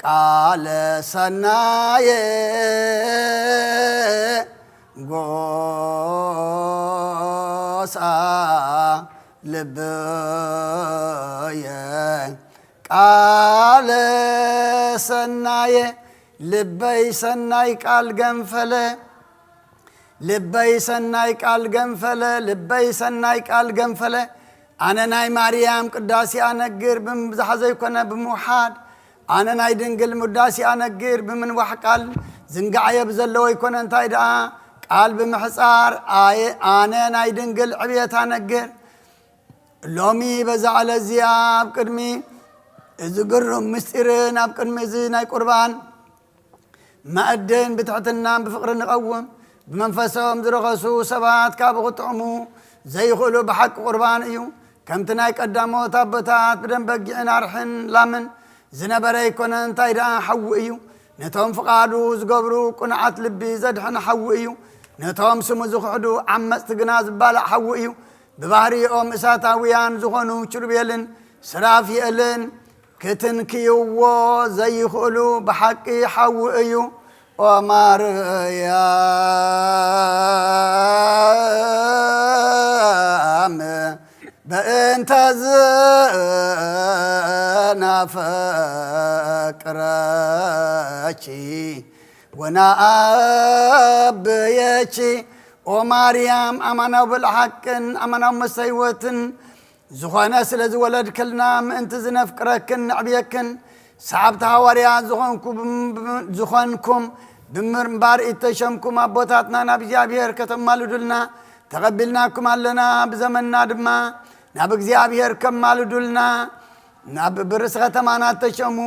ቃለ ሰናየ ጎሳ ልብየ ቃለ ሰናየ ልበይ ሰናይ ቃል ገንፈለ ልበይ ሰናይ ቃል ገንፈለ ልበይ ሰናይ ቃል ገንፈለ ኣነ ናይ ማርያም ቅዳሴ ኣነግር ብምብዛሕ ዘይኮነ ብምውሓድ ኣነ ናይ ድንግል ውዳሴ ኣነግር ብምንዋሕ ቃል ዝንጋዓየ ብዘለዎ ይኮነ እንታይ ደኣ ቃል ብምሕጻር ኣየ ኣነ ናይ ድንግል ዕብየት ኣነግር ሎሚ በዛ ዕለት እዚኣ ኣብ ቅድሚ እዚ ግሩም ምስጢርን ኣብ ቅድሚ እዚ ናይ ቁርባን መኣድን ብትሕትናን ብፍቕሪ ንቐውም። ብመንፈሶም ዝረኸሱ ሰባት ካብኡ ክጥዕሙ ዘይኽእሉ ብሓቂ ቁርባን እዩ። ከምቲ ናይ ቀዳሞት ኣቦታት ብደም በጊዕን ኣርሕን ላምን ዝነበረ ኣይኮነ እንታይ ደኣ ሓዊ እዩ። ነቶም ፍቓዱ ዝገብሩ ቅኑዓት ልቢ ዘድሕን ሓዊ እዩ። ነቶም ስሙ ዝኽሕዱ ዓመጽቲ ግና ዝባላዕ ሓዊ እዩ። ብባህሪኦም እሳታውያን ዝኾኑ ኪሩቤልን ሱራፌልን ክትንክይዎ ዘይኽእሉ ብሓቂ ሓዊ እዩ። ኦ ማርያም በእንተ ዝናፈቅረኪ ወናኣብየኪ ኦ ማርያም ኣማናዊ በልዓ ሓቅን ኣማናዊ መስተ ህይወትን ዝኾነ ስለ ዝወለድክልና ምእንቲ ዝነፍቅረክን ነዕብየክን ሰዓብቲ ሃዋርያት ዝኾንኩ ብም- ብም- ዝኾንኩም ብምንባር እተሸምኩም ኣቦታትና ናብ እግዚኣብሔር ከተማልዱልና ተቐቢልናኩም ኣለና። ብዘመንና ድማ ናብ እግዚኣብሔር ከማልዱልና ናብ ብርእሲ ከተማና እተሸሙ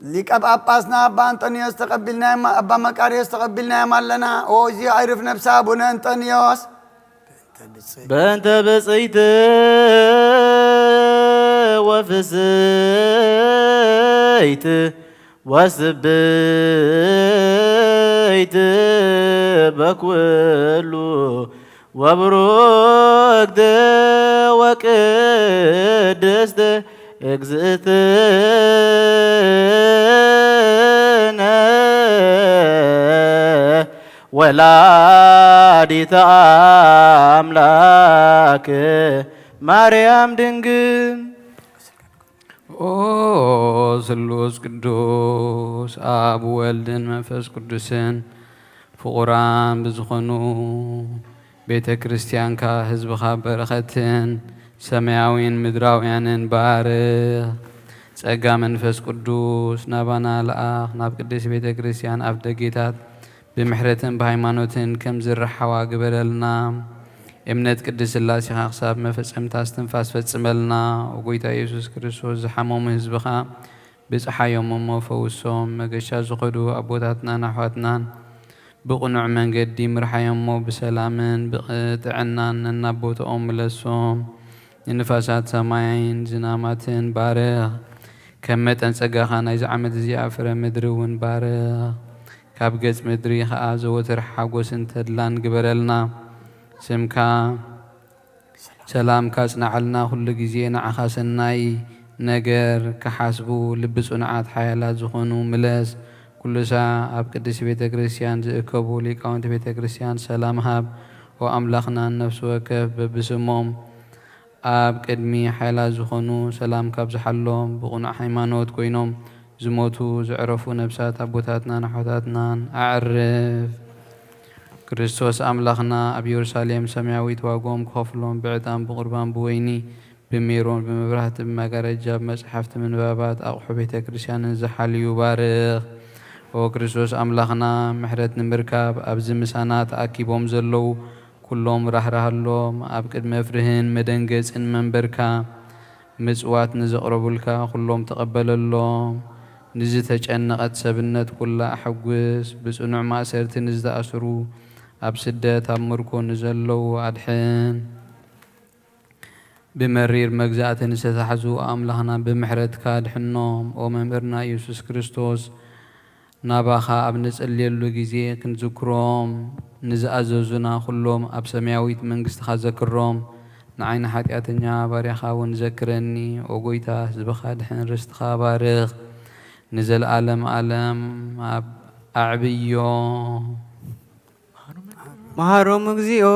ሊቀ ጳጳስና ኣባ ኣንጠንዮስ ተቐቢልናዮም፣ ኣባ መቃርዮስ ተቐቢልናዮም ኣለና። ኦ እዚ ኣይርፍ ነብሲ ኣቡነ ኣንጠንዮስ በእንተ ብፅይቲ ወፍስይቲ ወስብይቲ በኩሉ ወብሩክት ወቅድስት እግዝእትነ ወላዲተ ኣምላክ ማርያም ድንግል። ኦ ስሉስ ቅዱስ ኣብ ወልድን መንፈስ ቅዱስን ፍቑራን ብዝኾኑ ቤተ ክርስቲያንካ ህዝብኻ በረኸትን ሰማያዊን ምድራውያንን ባርኽ። ጸጋ መንፈስ ቅዱስ ናባና ለኣኽ፣ ናብ ቅድስት ቤተ ክርስቲያን ኣፍ ደጌታት ብምሕረትን ብሃይማኖትን ከም ዝረሓዋ ግበረልና። እምነት ቅድስት ሥላሴኻ ክሳብ መፈጸምታ እስትንፋስ ፈጽመልና። ኦ ጎይታ ኢየሱስ ክርስቶስ፣ ዝሓመሙ ህዝብኻ ብጽሓዮም እሞ ፈውሶም። መገሻ ዝኸዱ ኣቦታትናን ኣሕዋትናን ብቕኑዕ መንገዲ ምርሓዮም እሞ ብሰላምን ብጥዕናን ነናቦትኦም ምለሶም። ንንፋሳት ሰማይን ዝናማትን ባርኽ። ከም መጠን ጸጋኻ ናይዚ ዓመት እዚኣ ፍረ ምድሪ እውን ባርኽ። ካብ ገጽ ምድሪ ኸኣ ዘወትር ሓጎስን ተድላን ግበረልና። ስምካ ሰላም ካጽንዓልና፣ ኩሉ ግዜ ንዓኻ ሰናይ ነገር ክሓስቡ ልቢ ጽኑዓት ሓያላት ዝኾኑ ምለስ። ኩሉ ሳዕ ኣብ ቅድስቲ ቤተ ክርስቲያን ዝእከቡ ሊቃውንቲ ቤተ ክርስቲያን ሰላም ሃብ። ኦ ኣምላኽና፣ ነፍሲ ወከፍ በብስሞም ኣብ ቅድሚ ሓያላት ዝኾኑ ሰላም ካብ ዝሓሎም ብቕኑዕ ሃይማኖት ኮይኖም ዝሞቱ ዘዕረፉ ነፍሳት ኣቦታትናን ኣሕዋታትናን ኣዕርፍ። ክርስቶስ ኣምላኽና ኣብ የሩሳሌም ሰማያዊት ዋግኦም ክኸፍሎም ብዕጣን ብቑርባን ብወይኒ ብሜሮን ብመብራህቲ ብመጋረጃ ብመጻሕፍቲ ምንባባት ኣቑሑ ቤተ ክርስቲያንን ዝሓልዩ ባርኽ። ኦ ክርስቶስ ኣምላኽና፣ ምሕረት ንምርካብ ኣብዚ ምሳና ተኣኪቦም ዘለዉ ኩሎም ራህራሃሎም። ኣብ ቅድሚ ፍርህን መደንገጽን መንበርካ ምጽዋት ንዘቕረቡልካ ኩሎም ተቐበለሎም። ንዝተጨነቐት ሰብነት ኩላ ኣሐጉስ። ብጽኑዕ ማእሰርቲ ንዝተኣስሩ፣ ኣብ ስደት ኣብ ምርኮ ንዘለዉ ኣድሕን። ብመሪር መግዛእቲ ንዝተታሕዙ ኣምላኽና ብምሕረትካ ድሕኖም። ኦ መምህርና ኢየሱስ ክርስቶስ፣ ናባኻ ኣብ ንጽልየሉ ግዜ ክንዝክሮም ንዝኣዘዙና ኩሎም ኣብ ሰማያዊት መንግስትኻ ዘክሮም። ንዓይ ንሓጢኣተኛ ባርያኻ እውን ዘክረኒ። ኦ ጎይታ፣ ህዝብኻ ድሕን ርስትኻ ባርኽ። ንዘለኣለም ኣለም ኣብ ኣዕብዮ። መሃሮም እግዚኦ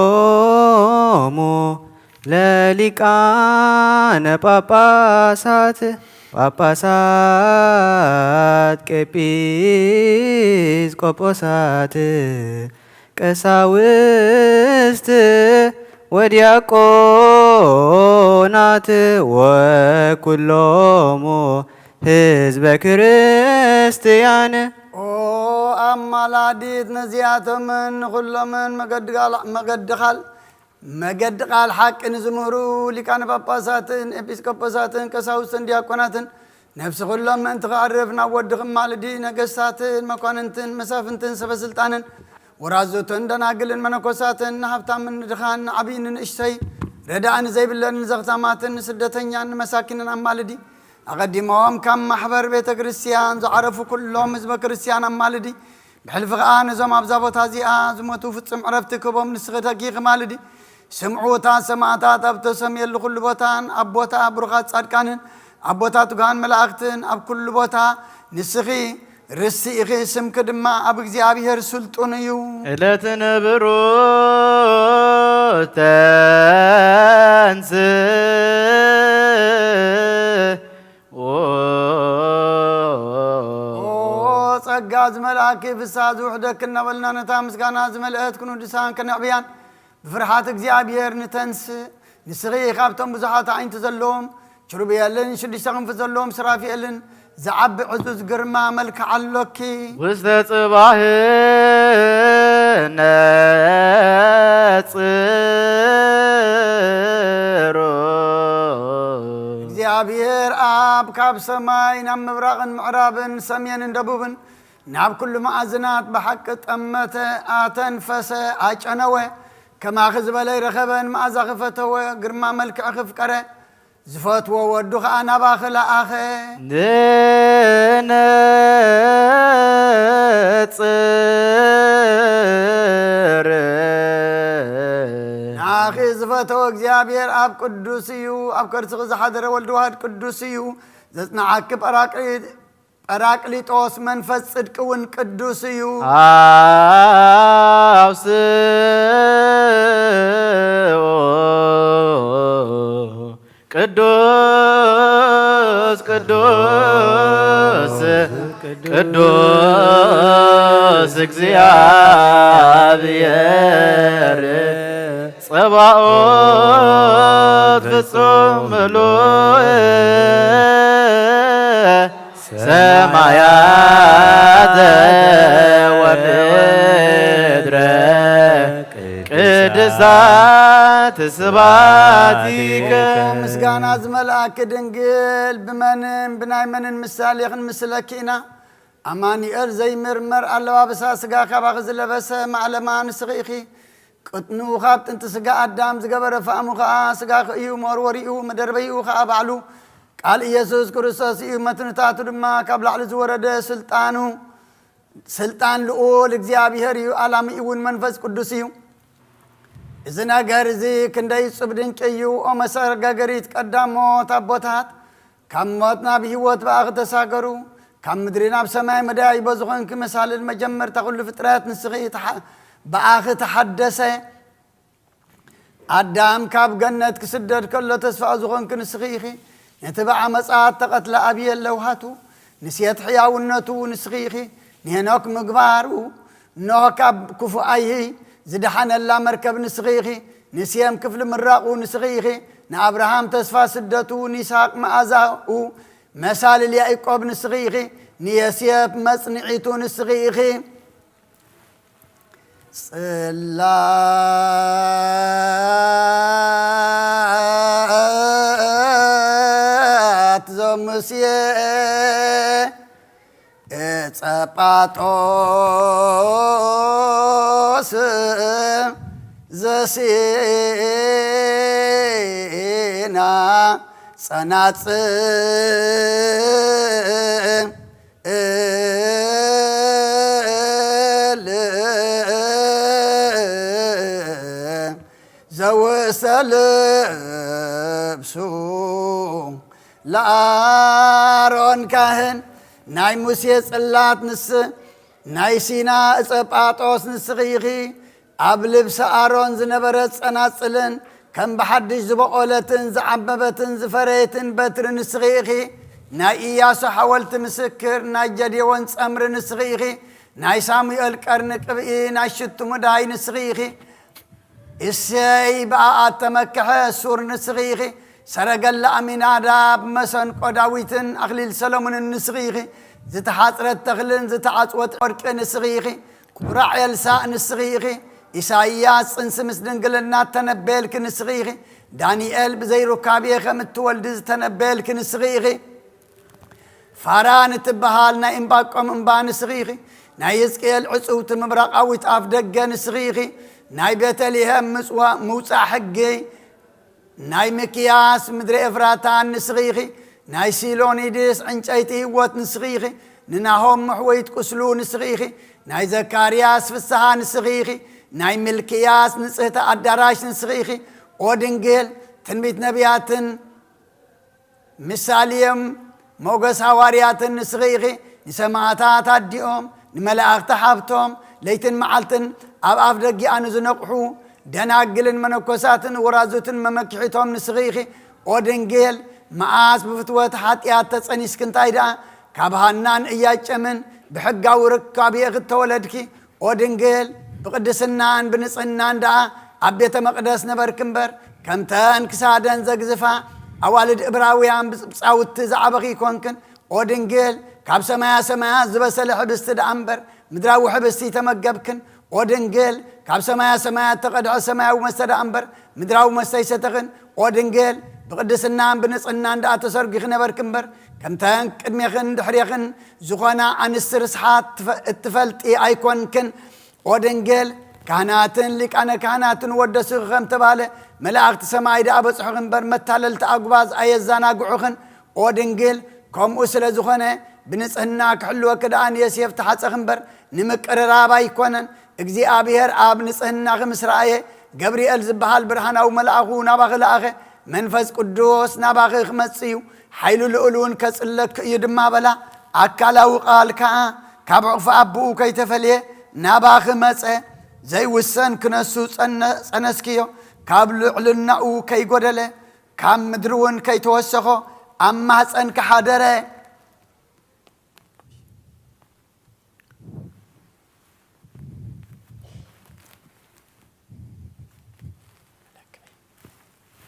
ወተሳሃሎሙ ለሊቃነ ጳጳሳት፣ ጳጳሳት፣ ቀጲስቆጶሳት፣ ቀሳውስት ወዲያቆናት ወኩሎሙ ህዝበ ክርስትያን። ኦ ኣማላዲት ነዚኣቶምን ንኹሎምን መገዲ ቃል፣ መገዲ ቃል፣ መገዲ ቃል ሓቂ ንዝምህሩ ሊቃነ ጳጳሳትን ኤጲስቆጶሳትን ቀሳውስትን ዲያቆናትን ነፍሲ ኩሎም ምእንቲ ከዕርፍ ናብ ወድኺ ማልዲ። ነገስታትን መኳንንትን መሳፍንትን ሰበ ስልጣንን ወራዙትን ደናግልን መነኮሳትን ንሃብታምን ንድኻን ንዓብይን ንንእሽተይ ረዳኢ ንዘይብለን ንዘኽታማትን ንስደተኛን ንመሳኪንን ኣማልዲ። ኣቐዲሞም ካብ ማሕበር ቤተ ክርስቲያን ዝዓረፉ ኩሎም ህዝበ ክርስቲያን ኣማልዲ። ብሕልፊ ኸኣ ነዞም ኣብዛ ቦታ እዚኣ ዝሞቱ ፍጹም ዕረፍቲ ክህቦም ንስኺ ደጊኺ ማልዲ። ስምዑ እታ ሰማዕታት ኣብ ተሰምየሉ ኩሉ ቦታን ኣብ ቦታ ብሩኻት ጻድቃንን ኣብ ቦታ ትጉሃን መላእኽትን ኣብ ኩሉ ቦታ ንስኺ ርስቲ ኢኺ፣ ስምኪ ድማ ኣብ እግዚኣብሔር ስልጡን እዩ። ዕለትን ብሩህ ተንስ ኦ ጸጋ ዝመልኣኪ ፍስሃ ዝውሕደኪ እናበልና ነታ ምስጋና ዝመልአት ክንውድሳን ከነዕብያን ብፍርሃት እግዚኣብሔር ንተንስእ። ንስኺ ካብቶም ብዙሓት ኣዒንቲ ዘለዎም ኪሩቤልን ሽዱሽተ ክንፊ ዘለዎም ሱራፌልን ዝዓቢ ዕዙዝ ግርማ መልክዕ ኣሎኪ። ውስተ ጽባሕ ነጽሮ። እግዚኣብሔር ኣብ ካብ ሰማይ ናብ ምብራቕን ምዕራብን ሰሜንን ደቡብን ናብ ኩሉ መኣዝናት ብሓቂ ጠመተ፣ ኣተንፈሰ፣ ኣጨነወ። ከማኺ ዝበለ ይረኸበን መኣዛኺ ፈተወ፣ ግርማ መልክዕኺ ፍቀረ። ዝፈትዎ ወዱ ኸኣ ናባኺ ለኣኸ። ንነጽር። ንኣኺ ዝፈተወ እግዚኣብሔር ኣብ ቅዱስ እዩ፣ ኣብ ከርስኺ ዝሓደረ ወልድ ዋህድ ቅዱስ እዩ። ዘጽንዓኪ ጳራቅሊጥ ጳራቅሊጦስ መንፈስ ጽድቂ እውን ቅዱስ እዩ። ኣውስኦ ቅዱስ ቅዱስ ቅዱስ እግዚኣብሔር ጸባኦት ፍጹም ምሉእ ሰማያተ ወምድረ ቅድስታት ስብሐቲከ። ምስጋና ዝመልኣኪ ድንግል፣ ብመንን ብናይ መንን ምሳሌ ክንምስለኪ ኢና? ኣማኑኤል ዘይምርመር ኣለባብሳ ስጋ ካባኺ ዝለበሰ ማዕለማ ንስኺ ኢኺ። ቅጥኑ ካብ ጥንቲ ስጋ ኣዳም ዝገበረ ፋእሙ ኸኣ ስጋኺ እዩ፣ መወርወሪኡ መደርበይኡ ኸኣ ባዕሉ ቃል ኢየሱስ ክርስቶስ እዩ። መትንታቱ ድማ ካብ ላዕሊ ዝወረደ ስልጣኑ፣ ስልጣን ልዑል እግዚኣብሔር እዩ። ኣላሚኡ እውን መንፈስ ቅዱስ እዩ። እዚ ነገር እዚ ክንደይ እጹብ ድንቂ እዩ። ኦ መሰጋገሪት ቀዳሞት ኣቦታት፣ ካብ ሞት ናብ ህይወት ብኣኺ ተሳገሩ። ካብ ምድሪ ናብ ሰማይ መደያይቦ ዝኾንኪ መሳልል መጀመርታ ኩሉ ፍጥረት ንስኺ ተሓ-፣ ብኣኺ ተሓደሰ። ኣዳም ካብ ገነት ክስደድ ከሎ ተስፋ ዝኾንኪ ንስኺ ኢኺ። ነቲ ብዓመጻ እተቐትለ ኣብየ ለውሃቱ፣ ንሴት ሕያውነቱ ንስኺ ኢኺ። ንሄኖክ ምግባሩ፣ ኖህ ካብ ክፉእ ኣይሂ ዝደሓነላ መርከብ ንስኺ ኢኺ። ንሴም ክፍሊ ምራቑ ንስኺ ኢኺ። ንኣብርሃም ተስፋ ስደቱ፣ ንይስሃቅ መኣዛኡ፣ መሳልል ያዕቆብ ንስኺ ኢኺ። ንዮሴፍ መጽንዒቱ ንስኺ ኢኺ። ጽላት ዘሙሴ ዕጸ ጳጦስ ዘሲና ጸናጽል ዘውሰ ልብሱ ለኣሮን ካህን ናይ ሙሴ ጽላት ንስ ናይ ሲና እጸ ጳጦስ ንስኺ ኢኺ። ኣብ ልብሲ ኣሮን ዝነበረ ጸናጽልን ከም ብሓድሽ ዝበቖለትን ዝዓበበትን ዝፈረየትን በትሪ ንስኺ ኢኺ። ናይ ኢያሱ ሓወልቲ ምስክር ናይ ጀዴዎን ጸምሪ ንስኺ ኢኺ። ናይ ሳሙኤል ቀርኒ ቅብኢ ናይ ሽቱ ሙዳይ ንስኺ ኢኺ። እሴይ ብኣኣ እተመክሐ ሱር ንስኺ ኢኺ። ሰረገላ ኣሚናዳብ፣ መሰንቆ ዳዊትን ኣኽሊል ሰሎሞንን ንስኺ ኢኺ። ዝተሓጽረት ተኽልን ዝተዓጽወት ወርቂ ንስኺ ኢኺ። ቁራዕ ኤልሳእ ንስኺ ኢኺ። ኢሳይያስ ጽንሲ ምስ ድንግልና እተነበየልኪ ንስኺ ኢኺ። ዳንኤል ብዘይ ሩካቤ ከም እትወልዲ ዝተነበየልኪ ንስኺ ኢኺ። ፋራን እትበሃል ናይ እምባቆም እምባ ንስኺ ኢኺ። ናይ ሕዝቅኤል ዕጽውቲ ምብራቓዊት ኣፍ ደገ ንስኺ ኢኺ። ናይ ቤተልሔም ምጽዋ-፣ ምውጻእ ሕጊ፣ ናይ ሚክያስ ምድሪ ኤፍራታን ንስኺ ኢኺ። ናይ ሲሎኒድስ ዕንጨይቲ ህይወት ንስኺ ኢኺ። ንናሆም መሕወይት ቁስሉ ንስኺ ኢኺ። ናይ ዘካርያስ ፍስሃ ንስኺ ኢኺ። ናይ ሚልክያስ ንጽህቲ ኣዳራሽ ንስኺ ኢኺ። ኦ ድንግል፣ ትንቢት ነቢያትን ምሳሌም ሞገስ ሃዋርያትን ንስኺ ኢኺ። ንሰማዕታት ኣዲኦም፣ ንመላእኽቲ ሓብቶም፣ ለይትን መዓልትን ኣብ ኣፍ ደጊኣ ንዝነቕሑ ደናግልን መነኮሳትን ወራዙትን መመክሒቶም ንስኺ ኢኺ። ኦ ድንግል፣ መዓስ ብፍትወት ሓጢኣት ተጸኒስኪ እንታይ ደኣ ካብ ሃናን እያጨምን ብሕጋዊ ርካቤ እተወለድኪ? ኦ ድንግል፣ ብቕድስናን ብንጽህናን ደኣ ኣብ ቤተ መቕደስ ነበርኪ እምበር፣ ከምተን ክሳደን ዘግዝፋ ኣዋልድ እብራውያን ብጻውቲ ዝዓበኺ ኣይኮንክን። ኦ ድንግል፣ ካብ ሰማያ ሰማያት ዝበሰለ ሕብስቲ ደኣ እምበር፣ ምድራዊ ሕብስቲ ኣይተመገብክን። ኦ ድንግል፣ ካብ ሰማያ ሰማያት እተቐድሐ ሰማያዊ መስተ ደኣ እምበር፣ ምድራዊ መስተ ኣይሰተኽን። ኦ ድንግል፣ ብቕድስናን ብንጽህናን ደኣ ተሰርጊኺ ነበርኪ እምበር፣ ከምተን ቅድሜኽን ድሕሬኽን ዝኾና ኣንስቲ ርስሓት ትፈ-፣ እትፈልጢ ኣይኮንክን። ኦ ድንግል፣ ካህናትን ሊቃነ ካህናትን ወደሱኺ ከም ተባህለ፣ መላእኽቲ ሰማይ ደኣ በጽሑኺ እምበር፣ መታለልቲ ኣጉባዝ ኣየዘናግዑኽን። ኦ ድንግል፣ ከምኡ ስለ ዝኾነ፣ ብንጽህና ክሕልወኪ ደኣ ንዮሴፍ ተሓጸኺ እምበር፣ ንምቅርራብ ኣይኮነን። እግዚኣብሔር ኣብ ንጽህናኺ ምስ ረኣየ፣ ገብርኤል ዝበሃል ብርሃናዊ መልኣኹ ናባኺ ለኣኸ። መንፈስ ቅዱስ ናባኺ ክመጽእ እዩ፣ ሓይሉ ልኡል እውን ከጽለኪ እዩ ድማ በላ። ኣካላዊ ቃል ከኣ ካብ ዕቕፊ ኣቦኡ ከይተፈልየ ናባኺ መጸ። ዘይውሰን ክነሱ ጸነ-፣ ጸነስክዮ፣ ካብ ልዕልናኡ ከይጎደለ፣ ካብ ምድሪ እውን ከይተወሰኾ ኣብ ማህጸንኪ ሓደረ።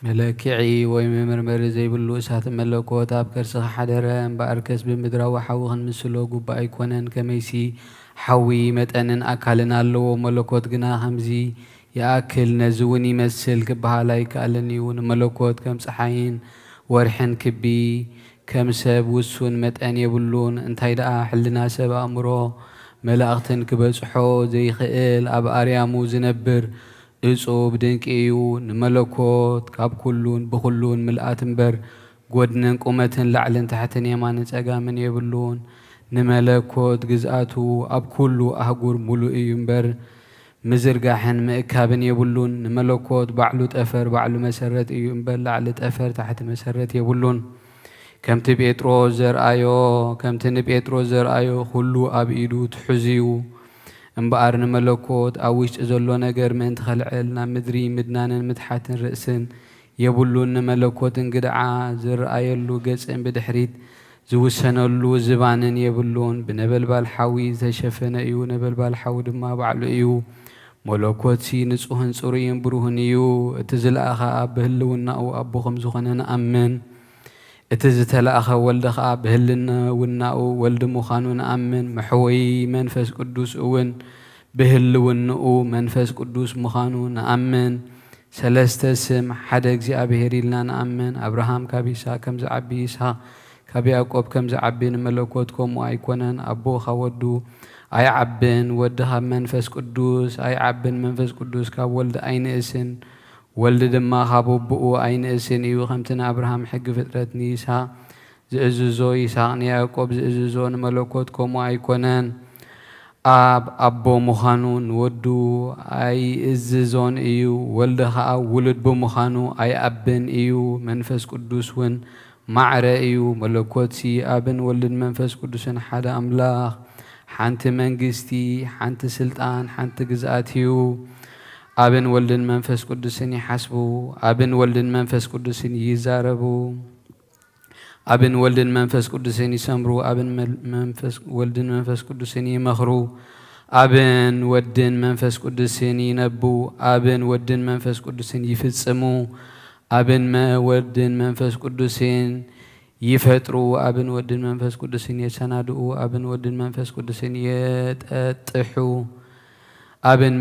መለክዒ ወይ መመርመሪ ዘይብሉ እሳት መለኮት ኣብ ከርስኻ ሓደረ። እምበኣርከስ ብምድራዊ ሓዊ ክንምስሎ ግቡእ ኣይኮነን። ከመይሲ ሓዊ መጠንን ኣካልን ኣለዎ፣ መለኮት ግና ከምዚ ይኣክል፣ ነዚ እውን ይመስል ክበሃል ኣይከኣልን እዩ። ንመለኮት ከም ጸሓይን ወርሕን ክቢ፣ ከም ሰብ ውሱን መጠን የብሉን። እንታይ ደኣ፣ ሕልና ሰብ ኣእምሮ መላእኽትን ክበጽሖ ዘይኽእል፣ ኣብ ኣርያሙ ዝነብር እጹብ ድንቂ እዩ። ንመለኮት ካብ ኩሉን ብኹሉን ምልኣት እምበር፣ ጐድንን ቁመትን ላዕልን ታሕትን የማንን ጸጋምን የብሉን። ንመለኮት ግዝኣቱ ኣብ ኩሉ ኣህጉር ምሉእ እዩ እምበር፣ ምዝርጋሕን ምእካብን የብሉን። ንመለኮት ባዕሉ ጠፈር ባዕሉ መሰረት እዩ እምበር፣ ላዕሊ ጠፈር ታሕቲ መሰረት የብሉን። ከምቲ ጴጥሮስ ዘርኣዮ፣ ከምቲ ንጴጥሮስ ዘርኣዮ፣ ኩሉ ኣብ ኢዱ ትሑዝ እዩ። እምበኣር ንመለኮት ኣብ ውሽጢ ዘሎ ነገር ምእንቲ ኸልዕል፣ ናብ ምድሪ ምድናንን ምትሓትን ርእስን የብሉን። ንመለኮት እንግድዓ ዝረኣየሉ ገጽን ብድሕሪት ዝውሰነሉ ዝባንን የብሉን። ብነበልባል ሓዊ ዝተሸፈነ እዩ፣ ነበልባል ሓዊ ድማ ባዕሉ እዩ። መለኮትሲ ንጹህን ጽሩይን ብሩህን እዩ። እቲ ዝለኣኸ ኣብ ብህልውናኡ ኣቦ ከም ዝኾነ ንኣምን። እቲ ዝተላእኸ ወልደ ኸኣ ብህልውናኡ ወልድ ምዃኑ ንኣምን። መሕወዪ መንፈስ ቅዱስ እውን ብህልውንኡ መንፈስ ቅዱስ ምዃኑ ንኣምን። ሰለስተ ስም ሓደ እግዚኣብሔር ኢልና ንኣምን። ኣብርሃም ካብ ይስሐቅ ከም ዝዓቢ፣ ይስሐቅ ካብ ያዕቆብ ከም ዝዓቢ ንመለኮት ከምኡ ኣይኮነን። ኣቦ ካብ ወዱ ኣይዓብን፣ ወዲ ካብ መንፈስ ቅዱስ ኣይዓብን፣ መንፈስ ቅዱስ ካብ ወልድ ኣይንእስን፣ ወልድ ድማ ካብ ኣቦኡ ኣይንእስን እዩ። ከምቲ ንኣብርሃም ሕጊ ፍጥረት ንይስሐቅ ዝእዝዞ፣ ይስሐቅ ንያዕቆብ ዝእዝዞ፣ ንመለኮት ከምኡ ኣይኮነን። ኣብ ኣቦ ምዃኑ ንወዱ ኣይእዝዞን እዩ። ወልድ ኸኣ ውሉድ ብምዃኑ ኣይኣብን እዩ። መንፈስ ቅዱስ እውን ማዕረ እዩ። መለኮትሲ ኣብን ወልድን መንፈስ ቅዱስን ሓደ ኣምላኽ፣ ሓንቲ መንግስቲ፣ ሓንቲ ስልጣን፣ ሓንቲ ግዝኣት እዩ። ኣብን ወልድን መንፈስ ቅዱስን ይሓስቡ፣ ኣብን ወልድን መንፈስ ቅዱስን ይዛረቡ፣ ኣብን ወልድን መንፈስ ቅዱስን ይሰምሩ፣ ኣብን መል-፣ መንፈስ፣ ወልድን መንፈስ ቅዱስን ይመኽሩ፣ ኣብን ወድን መንፈስ ቅዱስን ይነቡ፣ ኣብን ወድን መንፈስ ቅዱስን ይፍጽሙ፣ ኣብን መ-፣ ወድን መንፈስ ቅዱስን ይፈጥሩ፣ ኣብን ወድን መንፈስ ቅዱስን የሰናድኡ፣ ኣብን ወድን መንፈስ ቅዱስን የጠጥሑ፣ ኣብን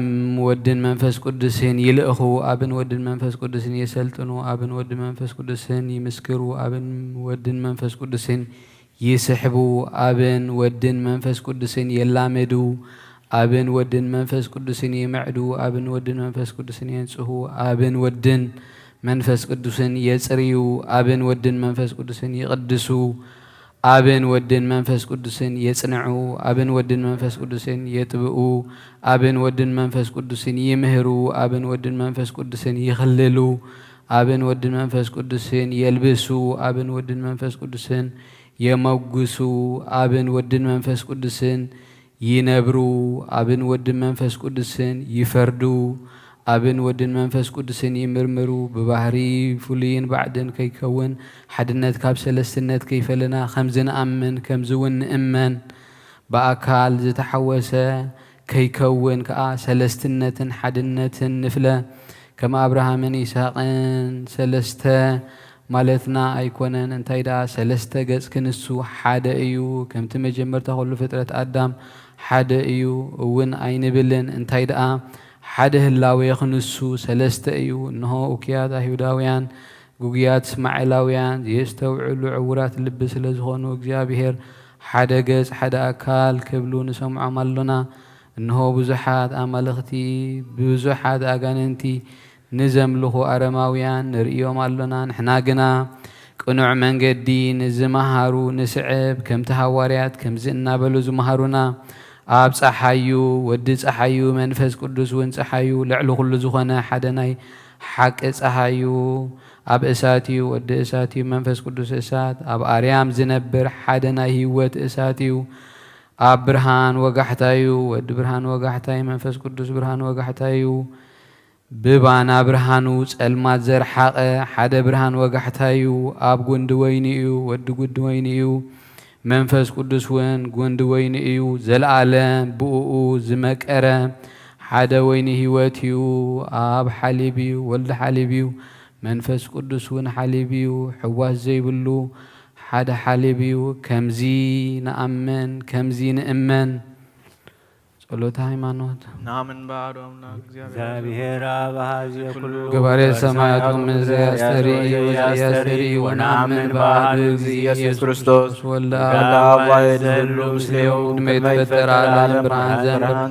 ወድን መንፈስ ቅዱስን ይልእኹ፣ ኣብን ወድን መንፈስ ቅዱስን የሰልጥኑ፣ ኣብን ወድን መንፈስ ቅዱስን ይምስክሩ፣ ኣብን ወድን መንፈስ ቅዱስን ይስሕቡ፣ ኣብን ወድን መንፈስ ቅዱስን የላምዱ፣ ኣብን ወድን መንፈስ ቅዱስን ይምዕዱ፣ ኣብን ወድን መንፈስ ቅዱስን የንጽሁ፣ ኣብን ወድን መንፈስ ቅዱስን የጽርዩ፣ ኣብን ወድን መንፈስ ቅዱስን ይቕድሱ፣ ኣብን ወድን መንፈስ ቅዱስን የጽንዑ፣ ኣብን ወድን መንፈስ ቅዱስን የጥብኡ፣ ኣብን ወድን መንፈስ ቅዱስን ይምህሩ፣ ኣብን ወድን መንፈስ ቅዱስን ይኽልሉ፣ ኣብን ወድን መንፈስ ቅዱስን የልብሱ፣ ኣብን ወድን መንፈስ ቅዱስን የመጉሱ፣ ኣብን ወድን መንፈስ ቅዱስን ይነብሩ፣ ኣብን ወድን መንፈስ ቅዱስን ይፈርዱ፣ ኣብን ወድን መንፈስ ቅዱስን ይምርምሩ። ብባህሪ ፍሉይን ባዕድን ከይከውን፣ ሓድነት ካብ ሰለስትነት ከይፈለና ከምዚ ንኣምን፣ ከምዚ እውን ንእመን። ብኣካል ዝተሓወሰ ከይከውን ከኣ ሰለስትነትን ሓድነትን ንፍለ። ከም ኣብርሃምን ይስሐቅን ሰለስተ ማለትና ኣይኮነን። እንታይ ደኣ፣ ሰለስተ ገጽ ክንሱ ሓደ እዩ። ከምቲ መጀመርታ ኩሉ ፍጥረት ኣዳም ሓደ እዩ እውን ኣይንብልን። እንታይ ደኣ፣ ሓደ ህላዌ ክንሱ ሰለስተ እዩ። እንሆ፣ እኩያት ኣይሁዳውያን፣ ግጉያት እስማኤላውያን፣ ዘየስተውዕሉ ዕውራት ልቢ ስለ ዝኾኑ፣ እግዚኣብሔር ሓደ ገጽ፣ ሓደ ኣካል ክብሉ ንሰምዖም ኣሎና። እንሆ፣ ብዙሓት ኣማልኽቲ፣ ብዙሓት ኣጋንንቲ ንዘምልኹ ኣረማውያን ንርእዮም ኣሎና። ንሕና ግና ቅኑዕ መንገዲ ንዝመሃሩ ንስዕብ፣ ከምቲ ሃዋርያት ከምዚ እናበሉ ዝመሃሩና፣ ኣብ ጸሓዩ፣ ወዲ ጸሓዩ፣ መንፈስ ቅዱስ እውን ጸሓዩ፣ ልዕሊ ኩሉ ዝኾነ ሓደ ናይ ሓቂ ጸሓዩ፣ ኣብ እሳት እዩ፣ ወዲ እሳት እዩ፣ መንፈስ ቅዱስ እሳት፣ ኣብ ኣርያም ዝነብር ሓደ ናይ ህይወት እሳት እዩ። ኣብ ብርሃን ወጋሕታ እዩ፣ ወዲ ብርሃን ወጋሕታ እዩ፣ መንፈስ ቅዱስ ብርሃን ወጋሕታ እዩ። ብባና ብርሃኑ ጸልማት ዘርሓቐ ሓደ ብርሃን ወጋሕታ እዩ። ኣብ ጉንዲ ወይኒ እዩ፣ ወዲ ጉንዲ ወይኒ እዩ፣ መንፈስ ቅዱስ እውን ጉንዲ ወይኒ እዩ። ዘለኣለም ብእኡ ዝመቀረ ሓደ ወይኒ ህይወት እዩ። ኣብ ሓሊብ እዩ፣ ወልዲ ሓሊብ እዩ፣ መንፈስ ቅዱስ እውን ሓሊብ እዩ፣ ሕዋስ ዘይብሉ ሓደ ሓሊብ እዩ። ከምዚ ንኣምን፣ ከምዚ ንእመን። ጸሎተ ሃይማኖት። ንኣምን ብኣሐዱ ኣምላክ እግዚኣብሔር ኣብ ኣሐዜ ኩሉ ገባሬ ሰማያት ወምድር ዘያስተርኢ ወዘያስተርኢ ወነኣምን ብኣሐዱ እግዚእ ኢየሱስ ክርስቶስ ወልደ ኣብ ኣባይ ዘህሉ ምስሌው ቅድመ ይትፈጠር ዓለም ብርሃን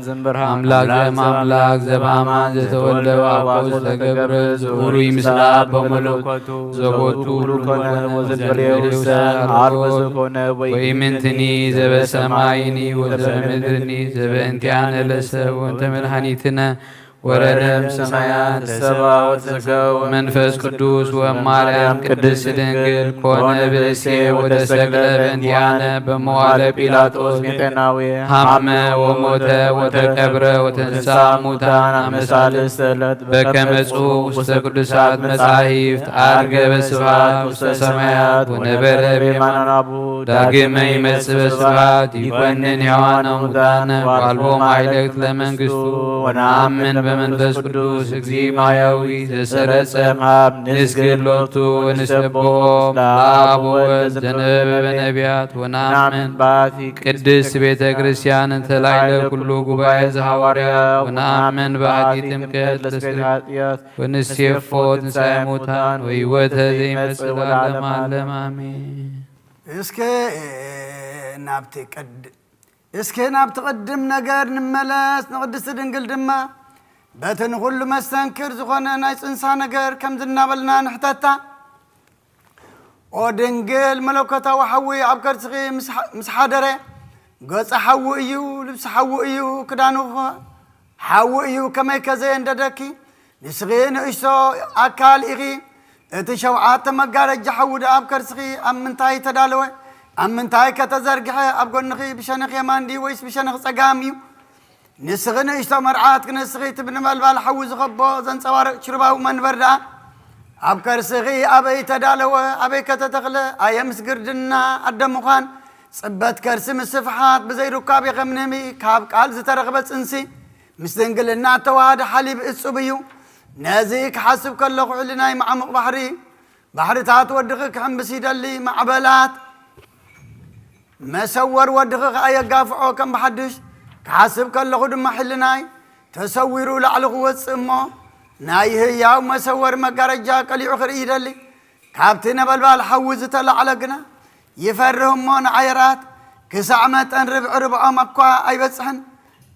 ዘንብር ኣምላክ ዘም ኣምላክ ዘብ ኣማን ዘተወልደ ኣቦ ዝተገብረ ዘውሩይ ምስለ ኣቦ መለኮቱ ዘቦቱ ኩሉ ኮነ ወዘድልዮ ውሰን ዓርቦ ዘኮነ ወይምንትኒ ዘበሰማይኒ ወዘበምድርኒ ዘበእንቲኣነ ለሰብ ወንተ መድኃኒትነ ወረደ እምሰማያት ተሰባ ወተዘገወ መንፈስ ቅዱስ ወማርያም ቅድስት ድንግል ኮነ ብእሴ ወተሰቅለ በእንቲኣነ በመዋለ ጲላጦስ ሜጤናዊ ሐመ ወሞተ ወተቀብረ ወተንሳ ሙታን አመሳልስተ ዕለት በከመ ጽሑፍ ውስተ ቅዱሳት መጻሕፍት፣ አርገ በስብሐት ውስተ ሰማያት ወነበረ በየማነ አቡ፣ ዳግመ ይመጽእ በስብሐት ይኮንን ሕያዋነ ሙታነ፣ ወአልቦ ማይለክት ለመንግስቱ፣ ወነአምን በመንፈስ ቅዱስ እግዚእ ማያዊ ዘሰረጸ እምሃብ፣ ንስግድ ሎቱ ወንሰብሖ ለአብ ወወልድ ዘነበበ በነቢያት፣ ወነአምን በአቲ ቅድስት ቤተ ክርስቲያን እንተ ላዕለ ኩሉ ጉባኤ ዘሐዋርያ፣ ወነአምን በአቲ ጥምቀት ለስርየት ኃጢአት ወንሴፎ ትንሣኤ ሙታን ወሕይወተ ዘይመጽእ ለዓለመ ዓለም አሜን። እስከ ናብቲ ቅድ-፣ እስከ ናብቲ ቅድም ነገር ንመለስ። ንቅድስቲ ድንግል ድማ በቲ ንኹሉ መስተንክር ዝኾነ ናይ ጽንሳ ነገር ከምዚ እናበልና ንሕተታ። ኦ ድንግል፣ መለኮታዊ ሓዊ ኣብ ከርስኺ ምስ ሓ-፣ ምስ ሓደረ፣ ገጹ ሓዊ እዩ፣ ልብሱ ሓዊ እዩ፣ ክዳኑ ኸ ሓዊ እዩ፣ ከመይከ ዘየንደደኪ? ንስኺ ንእሽቶ ኣካል ኢኺ። እቲ ሸውዓተ መጋረጃ ሓዊ ደኣ ኣብ ከርስኺ ኣብ ምንታይ ተዳለወ? ኣብ ምንታይ ከተዘርግሐ? ኣብ ጎንኺ ብሸነኽ የማን ድዩ ወይስ ብሸነኽ ጸጋም እዩ? ንስኺ ንእሽቶ መርዓት ክነስኺ እቲ ብነበልባል ሓዊ ዝኸቦ ዘንጸባርቕ ችሩባዊ መንበር ደኣ ኣብ ከርስኺ ኣበይ ተዳለወ? ኣበይ ከተተኽለ? ኣየ ምስ ግርድና ኣደ ምዃን፣ ጽበት ከርሲ ምስ ስፍሓት ብዘይ ሩካቤ ከም ንህቢ ካብ ቃል ዝተረኽበ ጽንሲ ምስ ድንግልና እተዋሃደ ሓሊብ እጹብ እዩ። ነዚ ክሓስብ ከለኹ ሕልናይ መዓሙቕ ባሕሪ፣ ባሕርታት ወድኺ ክሕምብስ ይደሊ፣ ማዕበላት መሰወር ወድኺ ኸኣ የጋፍዖ ከም ብሓድሽ። ክሓስብ ከለኹ ድማ ሕልናይ ተሰዊሩ ላዕሊ ክወጽእ እሞ ናይ ህያው መሰወር መጋረጃ ቀሊዑ ክርኢ ይደሊ። ካብቲ ነበልባል ሓዊ ዝተላዕለ ግና ይፈርህ እሞ ንዓየራት ክሳዕ መጠን ርብዒ ርብዖም እኳ ኣይበጽሕን።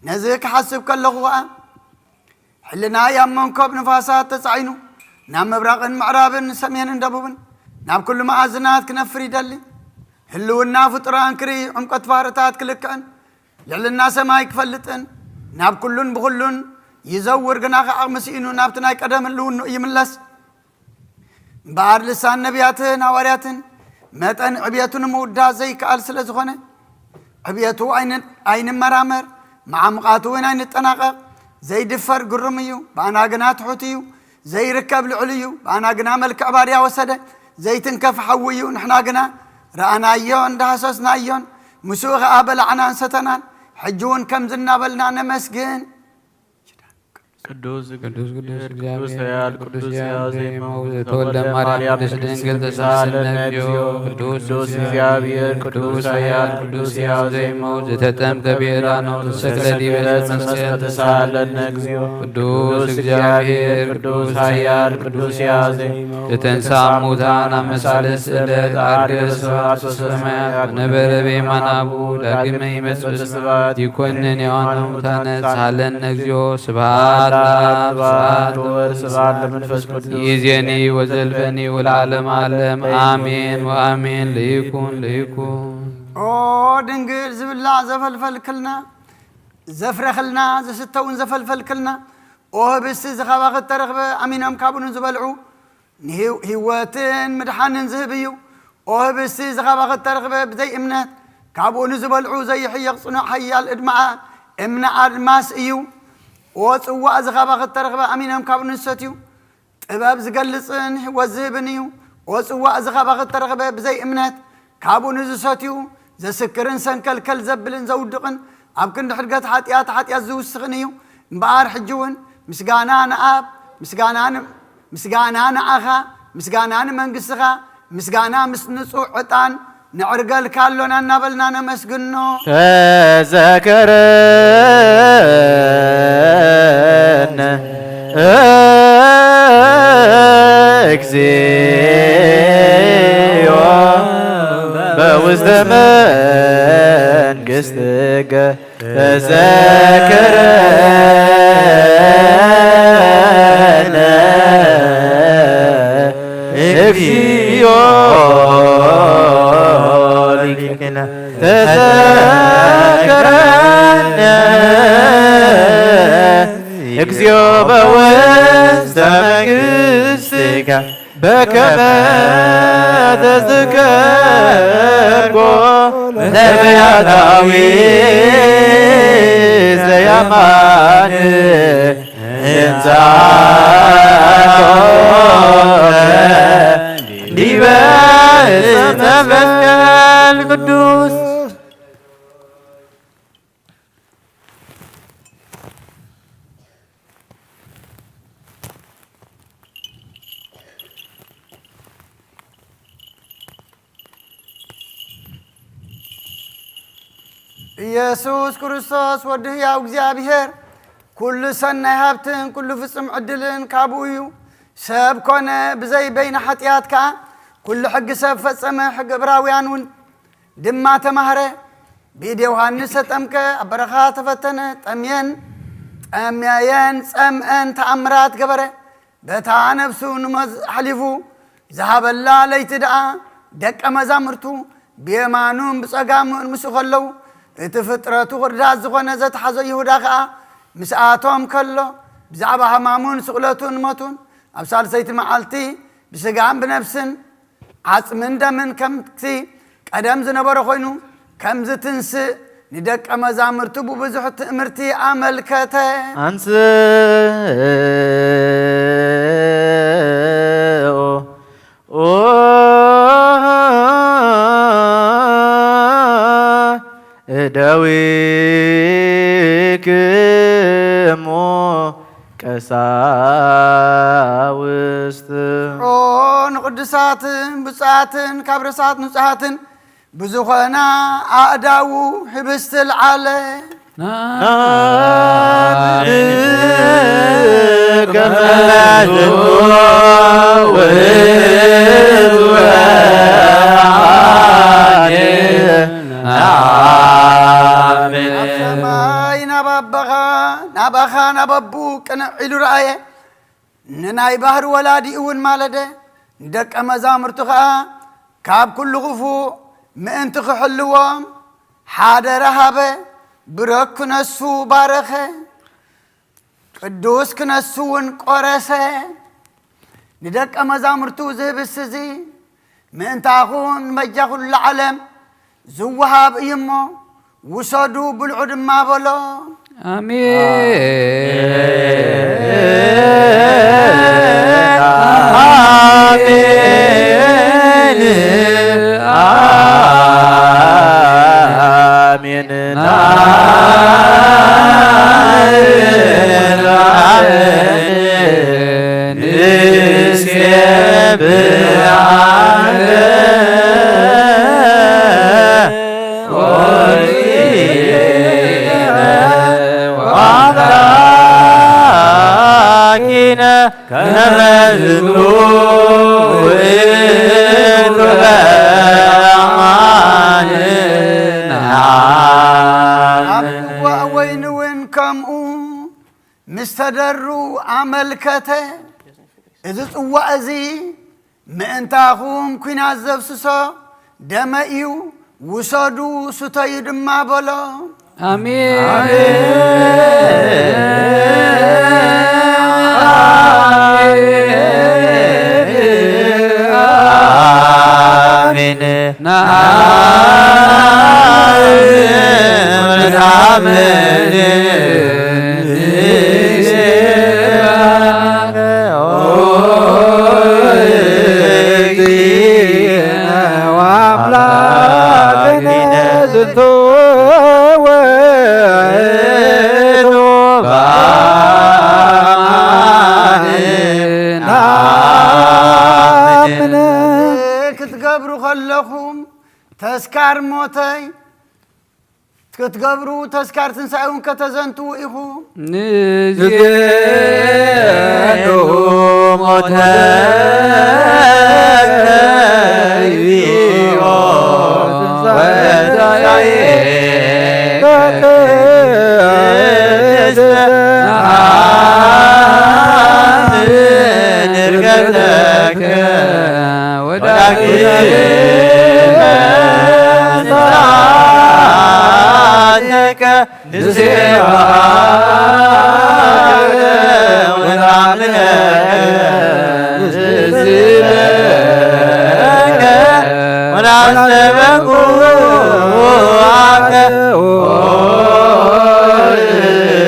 ነዚ ክሓስብ ከለኹ ኸኣ ሕልናይ ኣብ መንኮብ ንፋሳት ተጻዒኑ ናብ ምብራቕን ምዕራብን ሰሜንን ደቡብን ናብ ኩሉ መኣዝናት ክነፍር ይደሊ። ህልውና ፍጡራን ክርኢ፣ ዕምቆት ባሕርታት ክልክዕን ልዕልና ሰማይ ክፈልጥን ናብ ኩሉን ብኹሉን ይዘውር፣ ግና ከ ዓቕሚ ስኢኑ ናብቲ ናይ ቀደም ህልውንኡ ይምለስ። እምበኣር ልሳን ነቢያትን ሃዋርያትን መጠን ዕብየቱ ንምውዳእ ዘይከኣል ስለ ዝኾነ፣ ዕብየቱ ኣይን-፣ ኣይንመራመር፣ መዓሙቓቱ እውን ኣይንጠናቐቕ። ዘይድፈር ግሩም እዩ፣ ብኣና ግና ትሑት እዩ። ዘይርከብ ልዑል እዩ፣ ብኣና ግና መልክዕ ባርያ ወሰደ። ዘይትንከፍ ሓዊ እዩ፣ ንሕና ግና ረኣናዮን ዳህሰስናዮን፣ ምስኡ ኸኣ በላዕናን ሰተናን። ሕጂ እውን ከምዚ እናበልና ነመስግን። ቅዱስ ቅዱስ ቅዱስ ቅዱስ ቅዱስ ኃያል ቅዱስ ሕያው ዘይመውት ዘይመውት ተወልደ ማርያም ቅድስት ድንግል ተሳለነ እግዚኦ። ቅዱስ ቅዱስ እግዚአብሔር ቅዱስ ኃያል ቅዱስ ሕያው ዘይመውት ዘይመውት ዘተጠምቀ ብየዳኖ ዘተሰቅለ ዲበ ዕፀ መስቀል ተሳለነ እግዚኦ። ቅዱስ እግዚአብሔር ቅዱስ ኃያል ቅዱስ ሕያው ዘይመውት ዘተንሳ ሙታን ኣብ መሳልስት ዕለት አርገ ስብሐት ወሰማያት ወነበረ በየማነ አቡ ዳግመ ይመጽእ በስብሐት ይኮንን ሕያዋነ ሙታነ ተሳለነ እግዚኦ። ስብሐት ለአብ ስብሐት ለወልድ ስብሐት ለመንፈስ ቅዱስ ይእዜኒ ወዘልፈኒ ወለዓለመ ዓለም አሜን ወአሜን። ለይኩን ለይኩን። ኦ ድንግል ዝብላዕ ዘፈልፈልክልና፣ ዘፍረኽልና፣ ዝስተ እውን ዘፈልፈልክልና፣ ኦ ህብስቲ ዝኻባኺ እተረኽበ ኣሚኖም ካብኡ ንዝበልዑ ንህይወትን ምድሓንን ዝህብ እዩ። ኦ ህብስቲ ዝኻባኺ እተረኽበ ብዘይ እምነት ካብኡ ንዝበልዑ ዘይሕየቕ ጽኑዕ ሓያል እድመዓ እምነ ኣድማስ እዩ። ኦ ጽዋእ ዝኻባኺ እተረኽበ ኣሚኖም ካብኡ ንዝሰትዩ ጥበብ ዝገልጽን ህይወት ዝህብን እዩ። ኦ ጽዋእ ዝኻባኺ እተረኽበ ብዘይ እምነት ካብኡ ንዝሰትዩ ዘስክርን ሰንከልከል ዘብልን ዘውድቕን ኣብ ክንዲ ሕድገት ሓጢኣት ሓጢኣት ዝውስኽን እዩ። እምበኣር ሕጂ እውን ምስጋና ንኣብ ምስጋና ን- ምስጋና ንዓኻ፣ ምስጋና ንመንግስትኻ፣ ምስጋና ምስ ንጹህ ዕጣን ነዕርገልካ ኣሎና እናበልና ነመስግኖ። ተዘከረነ እግዚኦ በውስተ መንግስትከ ተዘከረነ እግዚኦ ሊቅነ ተዘከረነ እግዚኦ በውስተ መንግስትከ በከመ ተዝከርኮ ነቢያት ዳዊት ዘየማን እንተ አኮነ ዲበ ዕፀ መስቀል ቅዱስ። ኢየሱስ ክርስቶስ ወዲ ህያው እግዚኣብሔር፣ ኩሉ ሰናይ ሃብትን ኩሉ ፍጹም ዕድልን ካብኡ እዩ። ሰብ ኮነ ብዘይ በይነ ሓጢኣት ከኣ ኩሉ ሕጊ ሰብ ፈጸመ። ሕጊ ዕብራውያን እውን ድማ ተማህረ። ብኢድ ዮሃንስ ተጠምቀ፣ ኣብ በረኻ ተፈተነ፣ ጠምየን ጠምየን ጸምአን ተኣምራት ገበረ። በታ ነፍሱ ንሞት ኣሕሊፉ ዝሃበላ ለይቲ ደኣ ደቀ መዛሙርቱ ብየማኑን ብጸጋሙን ምስኡ ከለዉ፣ እቲ ፍጥረቱ ክርዳት ዝኾነ ዘትሓዞ ይሁዳ ከኣ ምስኣቶም ከሎ፣ ብዛዕባ ሕማሙን ስቕለቱን ሞቱን ኣብ ሳልሰይቲ መዓልቲ ብስጋን ብነፍስን ዓጽምን ደምን ከምቲ ቀደም ዝነበረ ኮይኑ፣ ከም ዝትንስእ ንደቀ መዛሙርቱ ብብዙሕ ትእምርቲ ኣመልከተ። አንስኡ እደዊክሙ ቀሳውስት። ኦ ንቅዱሳትን ብፁዓትን ካብ ርሳት ንጹሃትን ብዝኾና ኣእዳዉ ህብስቲ ልዓለ። ናብ ሰማይ ናብ ኣባኻ ናባኻ ናብ ኣቡ ቅንዕ ኢሉ ረኣየ። ንናይ ባህሪ ወላዲኡ እውን ማለደ። ንደቀ መዛሙርቱ ኸኣ ካብ ኩሉ ክፉእ ምእንቲ ክሕልዎም ሓደራ ሃበ። ብረክ ክነሱ ባረኸ። ቅዱስ ክነሱ እውን ቆረሰ። ንደቀ መዛሙርቱ ዝህብስ እዚ ምእንታኹም በጃ ኩሉ ዓለም ዝወሃብ እዩ እሞ ውሰዱ ብልዑ ድማ በሎ። ኣሜን። ኣሜን። ኣሜን። ከመ ዝብሉ ውእቱ በአማን። ኣብ ጽዋእ ወይኒ እውን ከምኡ ምስ ተደሩ ኣመልከተ። እዚ ጽዋእ እዚ ምእንታኹም ኲናት ዘፍስሶ ደመ እዩ፣ ውሰዱ ስተዩ ድማ በሎ። ኣሜን። ኣሜን። ተስካር ሞተይ ክትገብሩ፣ ተስካር ትንሳኤ እውን ከተዘንትዉ ኢኹም። ንዜኑ ሞተ እግዚኦ ወትንሳኤ ቅድስተ አምን እርገተከ ወዳግመ ምጽአትከ ንሴብሐከ ወናምልከ ንስብከከ ወናስተበኩዓከ ኦ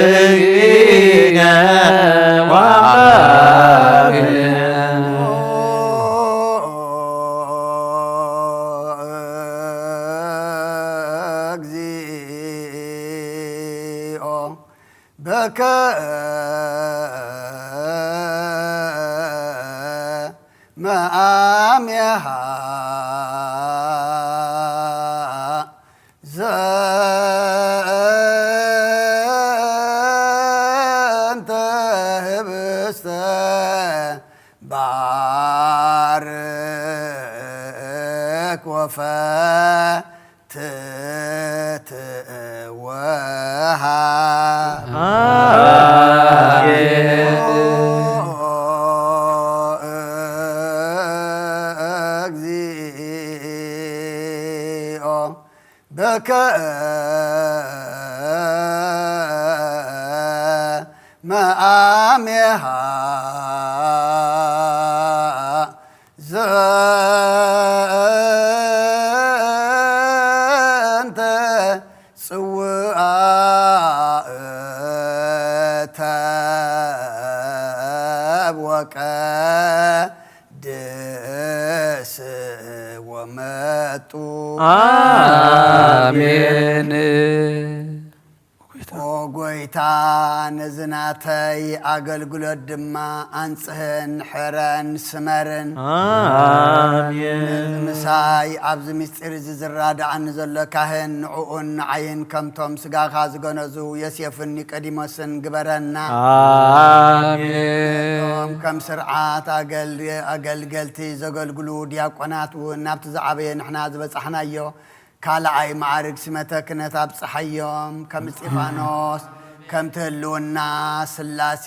እግዚእነ ወአምላክነ። እግዚኦ በከመ አሜሃ ዘንተ ህብስተ ባርክ ወፈትት ወሃብ። አሜን። እግዚኦ በከመ አሜሃ ዘንተ ጽውአ ተብ ወቀድስ ወመጡ። አሜን። ኦ ጎይታ፣ ነዚ ናተይ ኣገልግሎት ድማ ኣንጽህን፣ ሕረን፣ ስመርን። አሜን። ምሳይ ኣብዚ ምስጢር እዚ ዝራድኣኒ ዘሎ ካህን፣ ንዕኡን ንዓይን ከምቶም ስጋኻ ዝገነዙ ዮሴፍን ኒቆዲሞስን ግበረና። አሜን። እቶም ከም ስርዓት ኣገል-፣ ኣገልገልቲ ዘገልግሉ ዲያቆናት እውን ናብቲ ዝዓበየ ንሕና ዝበጻሕናዮ ካልኣይ ማዕርግ ሲመተ ክህነት ኣብጽሓዮም። ከም እስጢፋኖስ ከም ትህልውና ስላሴ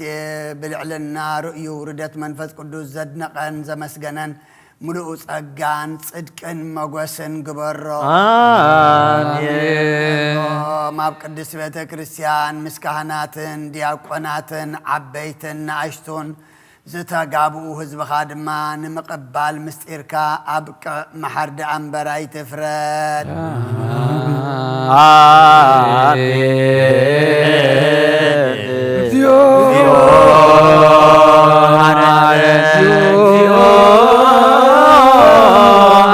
ብልዕልና ርእዩ ርደት መንፈስ ቅዱስ ዘድነቐን ዘመስገነን ምሉእ ጸጋን ጽድቅን መጎስን ግበሮ። አሜን። እቶም ኣብ ቅድስት ቤተ ክርስቲያን ምስ ካህናትን ዲያቆናትን ዓበይትን ንኣሽቱን ዝተጋብኡ ህዝብኻ ድማ ንምቕባል ምስጢርካ ኣብቅዕ። መሓር ደኣ እምበር ኣይትፍረድ። አሜን። እግዚኦ እግዚኦ መሐረነ፣ እግዚኦ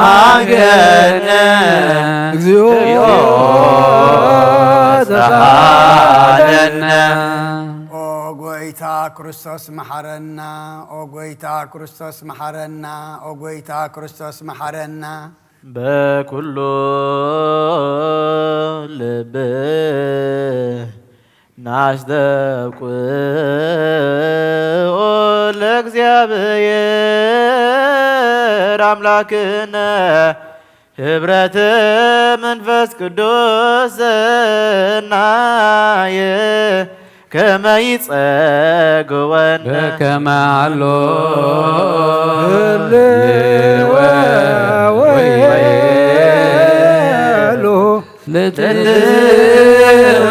መሐረነ፣ እግዚኦ ተሳሃለነ። ኦ ጎይታ ክርስቶስ መሐረና፣ ኦ ጎይታ ክርስቶስ መሐረና፣ ኦ ጎይታ ክርስቶስ መሐረና። በኩሉ ልብ ናስተብቅኦ ለእግዚኣብሔር ኣምላክነ ህብረተ መንፈስ ቅዱስ ሰናየ ከመ ይጸግወነ በከመ ኣሎ ህልወ ወይቤሉ ልትልው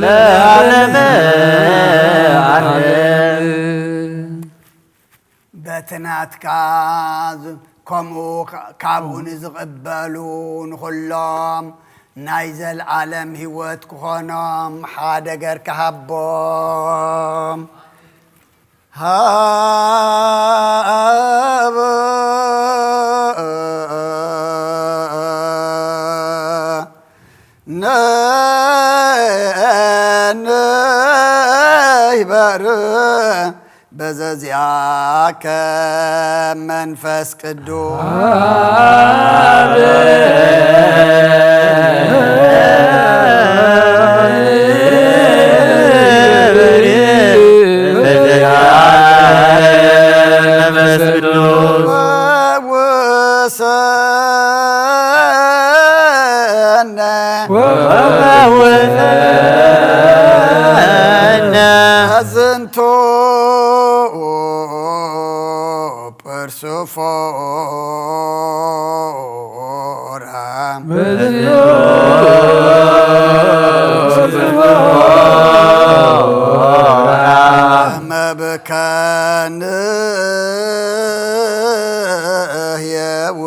ለዓለመ ዓለም። በቲ ናትካ ዝ-፣ ከምኡ ከ-፣ ካብኡ ንዝቕበሉ ንኹሎም ናይ ዘልኣለም ህይወት ክኾኖም ሓደ ገርካ ሃቦም። ሃበ ነነ ይበር ዘዚኣከ መንፈስ ቅዱስ ፈውሰነ ወፈውሰነ ዝንቱ ፐርሱፎራ መብከን ህየው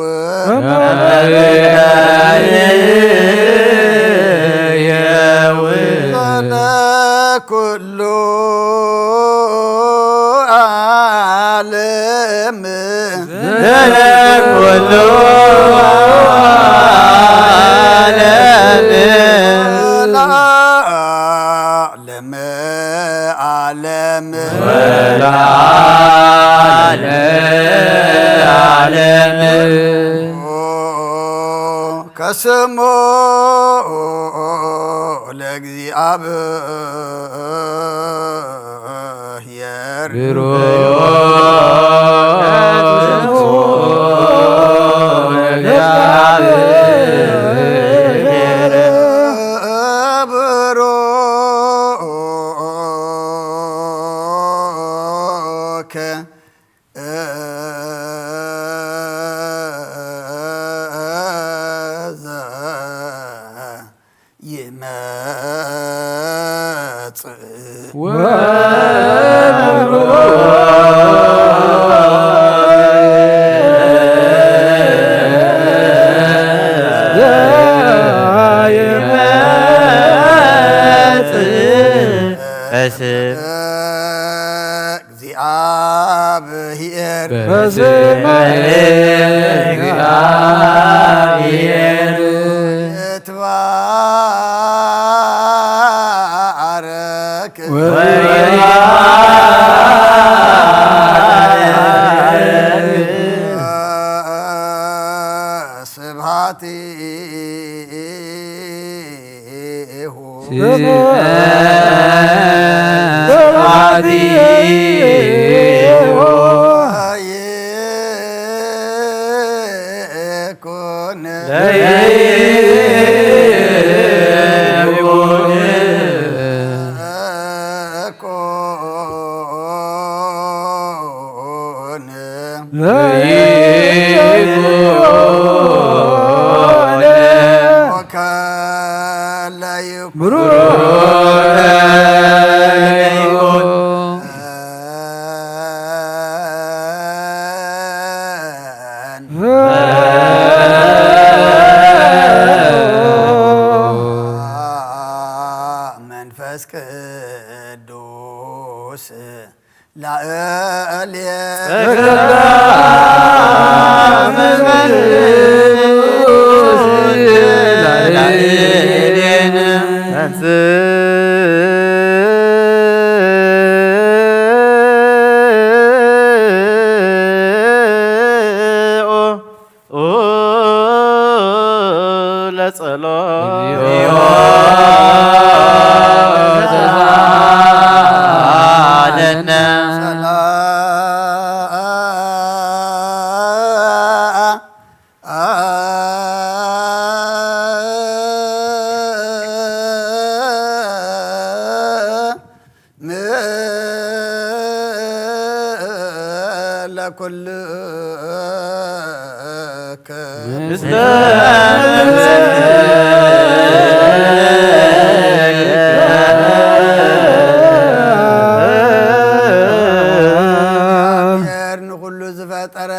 ኩሉ ዓለም ኩሉ ዓለም ዓለም ዓለም ወለዓለመ ዓለም ከስሞ ለእግዚኣብሔር ብሩክ ይመጽእ ወብሩክ ይመጽእ በስም እግዚአብሔር በስመ እግዚአብሔር ይትባረክ ወይትባረክ ስብሐት ሁ ስብሐት ሁ ለይኩን ለይኩን ለይኩን ወከለ ይኩን ብሩክ ይኩን መንፈስ ቅዱስ ላእሌ ለጸሎት ለኩልከ ንኹሉ ዝፈጠረ፣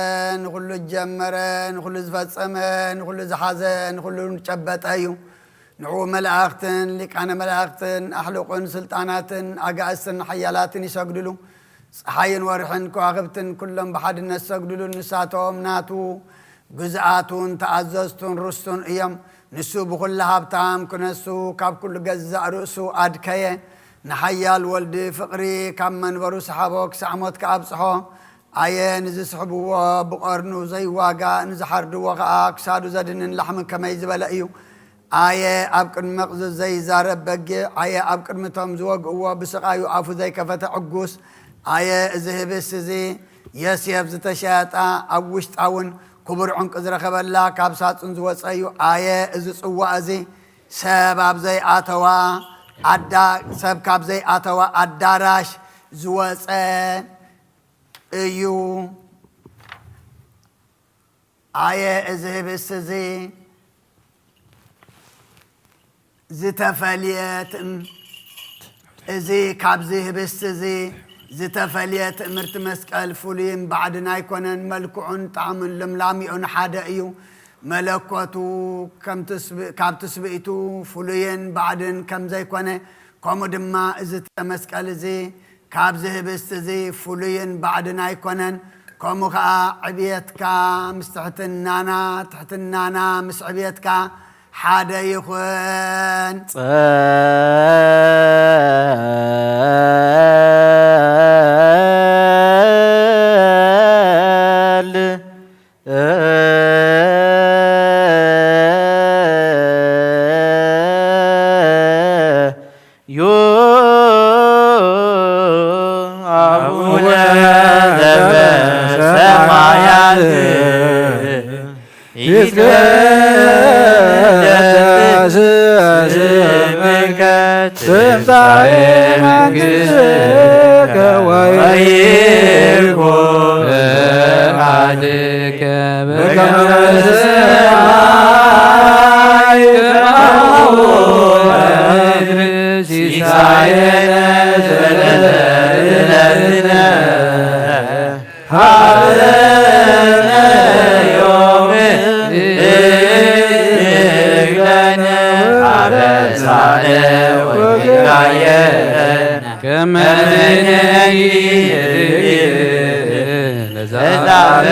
ንኹሉ ዝጀመረ፣ ንኹሉ ዝፈጸመ፣ ንኹሉ ዝሓዘ፣ ንኹሉ ዝጨበጠ እዩ። ንዕኡ መላእኽትን ሊቃነ መላእኽትን ኣሕሉቕን ስልጣናትን ኣጋእዝትን ሓያላትን ይሰግድሉ። ጸሓይን ወርሕን ከዋኽብትን ኩሎም ብሓድነት ዝሰግድሉ። ንሳቶም ናቱ ግዝኣቱን ተኣዘዝቱን ርስቱን እዮም። ንሱ ብኹሉ ሃብታም ክነሱ ካብ ኩሉ ገዛእ ርእሱ ኣድከየ። ንሓያል ወልዲ ፍቕሪ ካብ መንበሩ ሰሓቦ ክሳዕ ሞት ከኣ ኣብጽሖ። ኣየ ንዝስሕብዎ ብቐርኑ ዘይዋጋእ፣ ንዝሓርድዎ ኸኣ ክሳዱ ዘድንን ላሕሚ ከመይ ዝበለ እዩ። ኣየ ኣብ ቅድሚ መቕዝዝ ዘይዛረብ በጊዕ፣ ኣየ ኣብ ቅድሚ እቶም ዝወግእዎ ብስቓዩ ኣፉ ዘይከፈተ ዕጉስ። ኣየ እዚ ህብስት እዚ የስየፍ ዝተሸየጣ፣ ኣብ ውሽጣ እውን ክቡር ዕንቂ ዝረኸበላ ካብ ሳጹን ዝወጸ እዩ። ኣየ እዚ ጽዋእ እዚ ሰብ ኣብ ዘይኣተዋ ኣዳ-፣ ሰብ ካብ ዘይኣተዋ ኣዳራሽ ዝወጸ እዩ። ኣየ እዚ ህብስት እዚ ዝተፈልየ ትእም-፣ እዚ ካብዚ ህብስት እዚ ዝተፈልየ ትእምርቲ መስቀል ፍሉይን ባዕድን ኣይኮነን። መልክዑን ጣዕሙን ልምላሜኡን ሓደ እዩ። መለኮቱ ከም ትስብ-፣ ካብ ትስብእቱ ፍሉይን ባዕድን ከም ዘይኮነ፣ ከምኡ ድማ እዚ መስቀል እዚ ካብዚ ህብስት እዚ ፍሉይን ባዕድን ኣይኮነን። ከምኡ ኸኣ ዕብየትካ ምስ ትሕትናና፣ ትሕትናና ምስ ዕብየትካ ሓደ ይኹን። ጸል ዩ አቡነ ዘበሰማያት ይትቀደስ ስምከ ትምጻእ መንግሥትከ ወይኩን ፈቃድከ በከመ በሰማይ ከማሁ በምድር። ሲሳየነ ዘለለዕለትነ ሀበነ ዮም ወህብ ለነ አበሳነ ወጌጋየነ ከመ ንሕነኒ ንህብ ለዘአበሰነ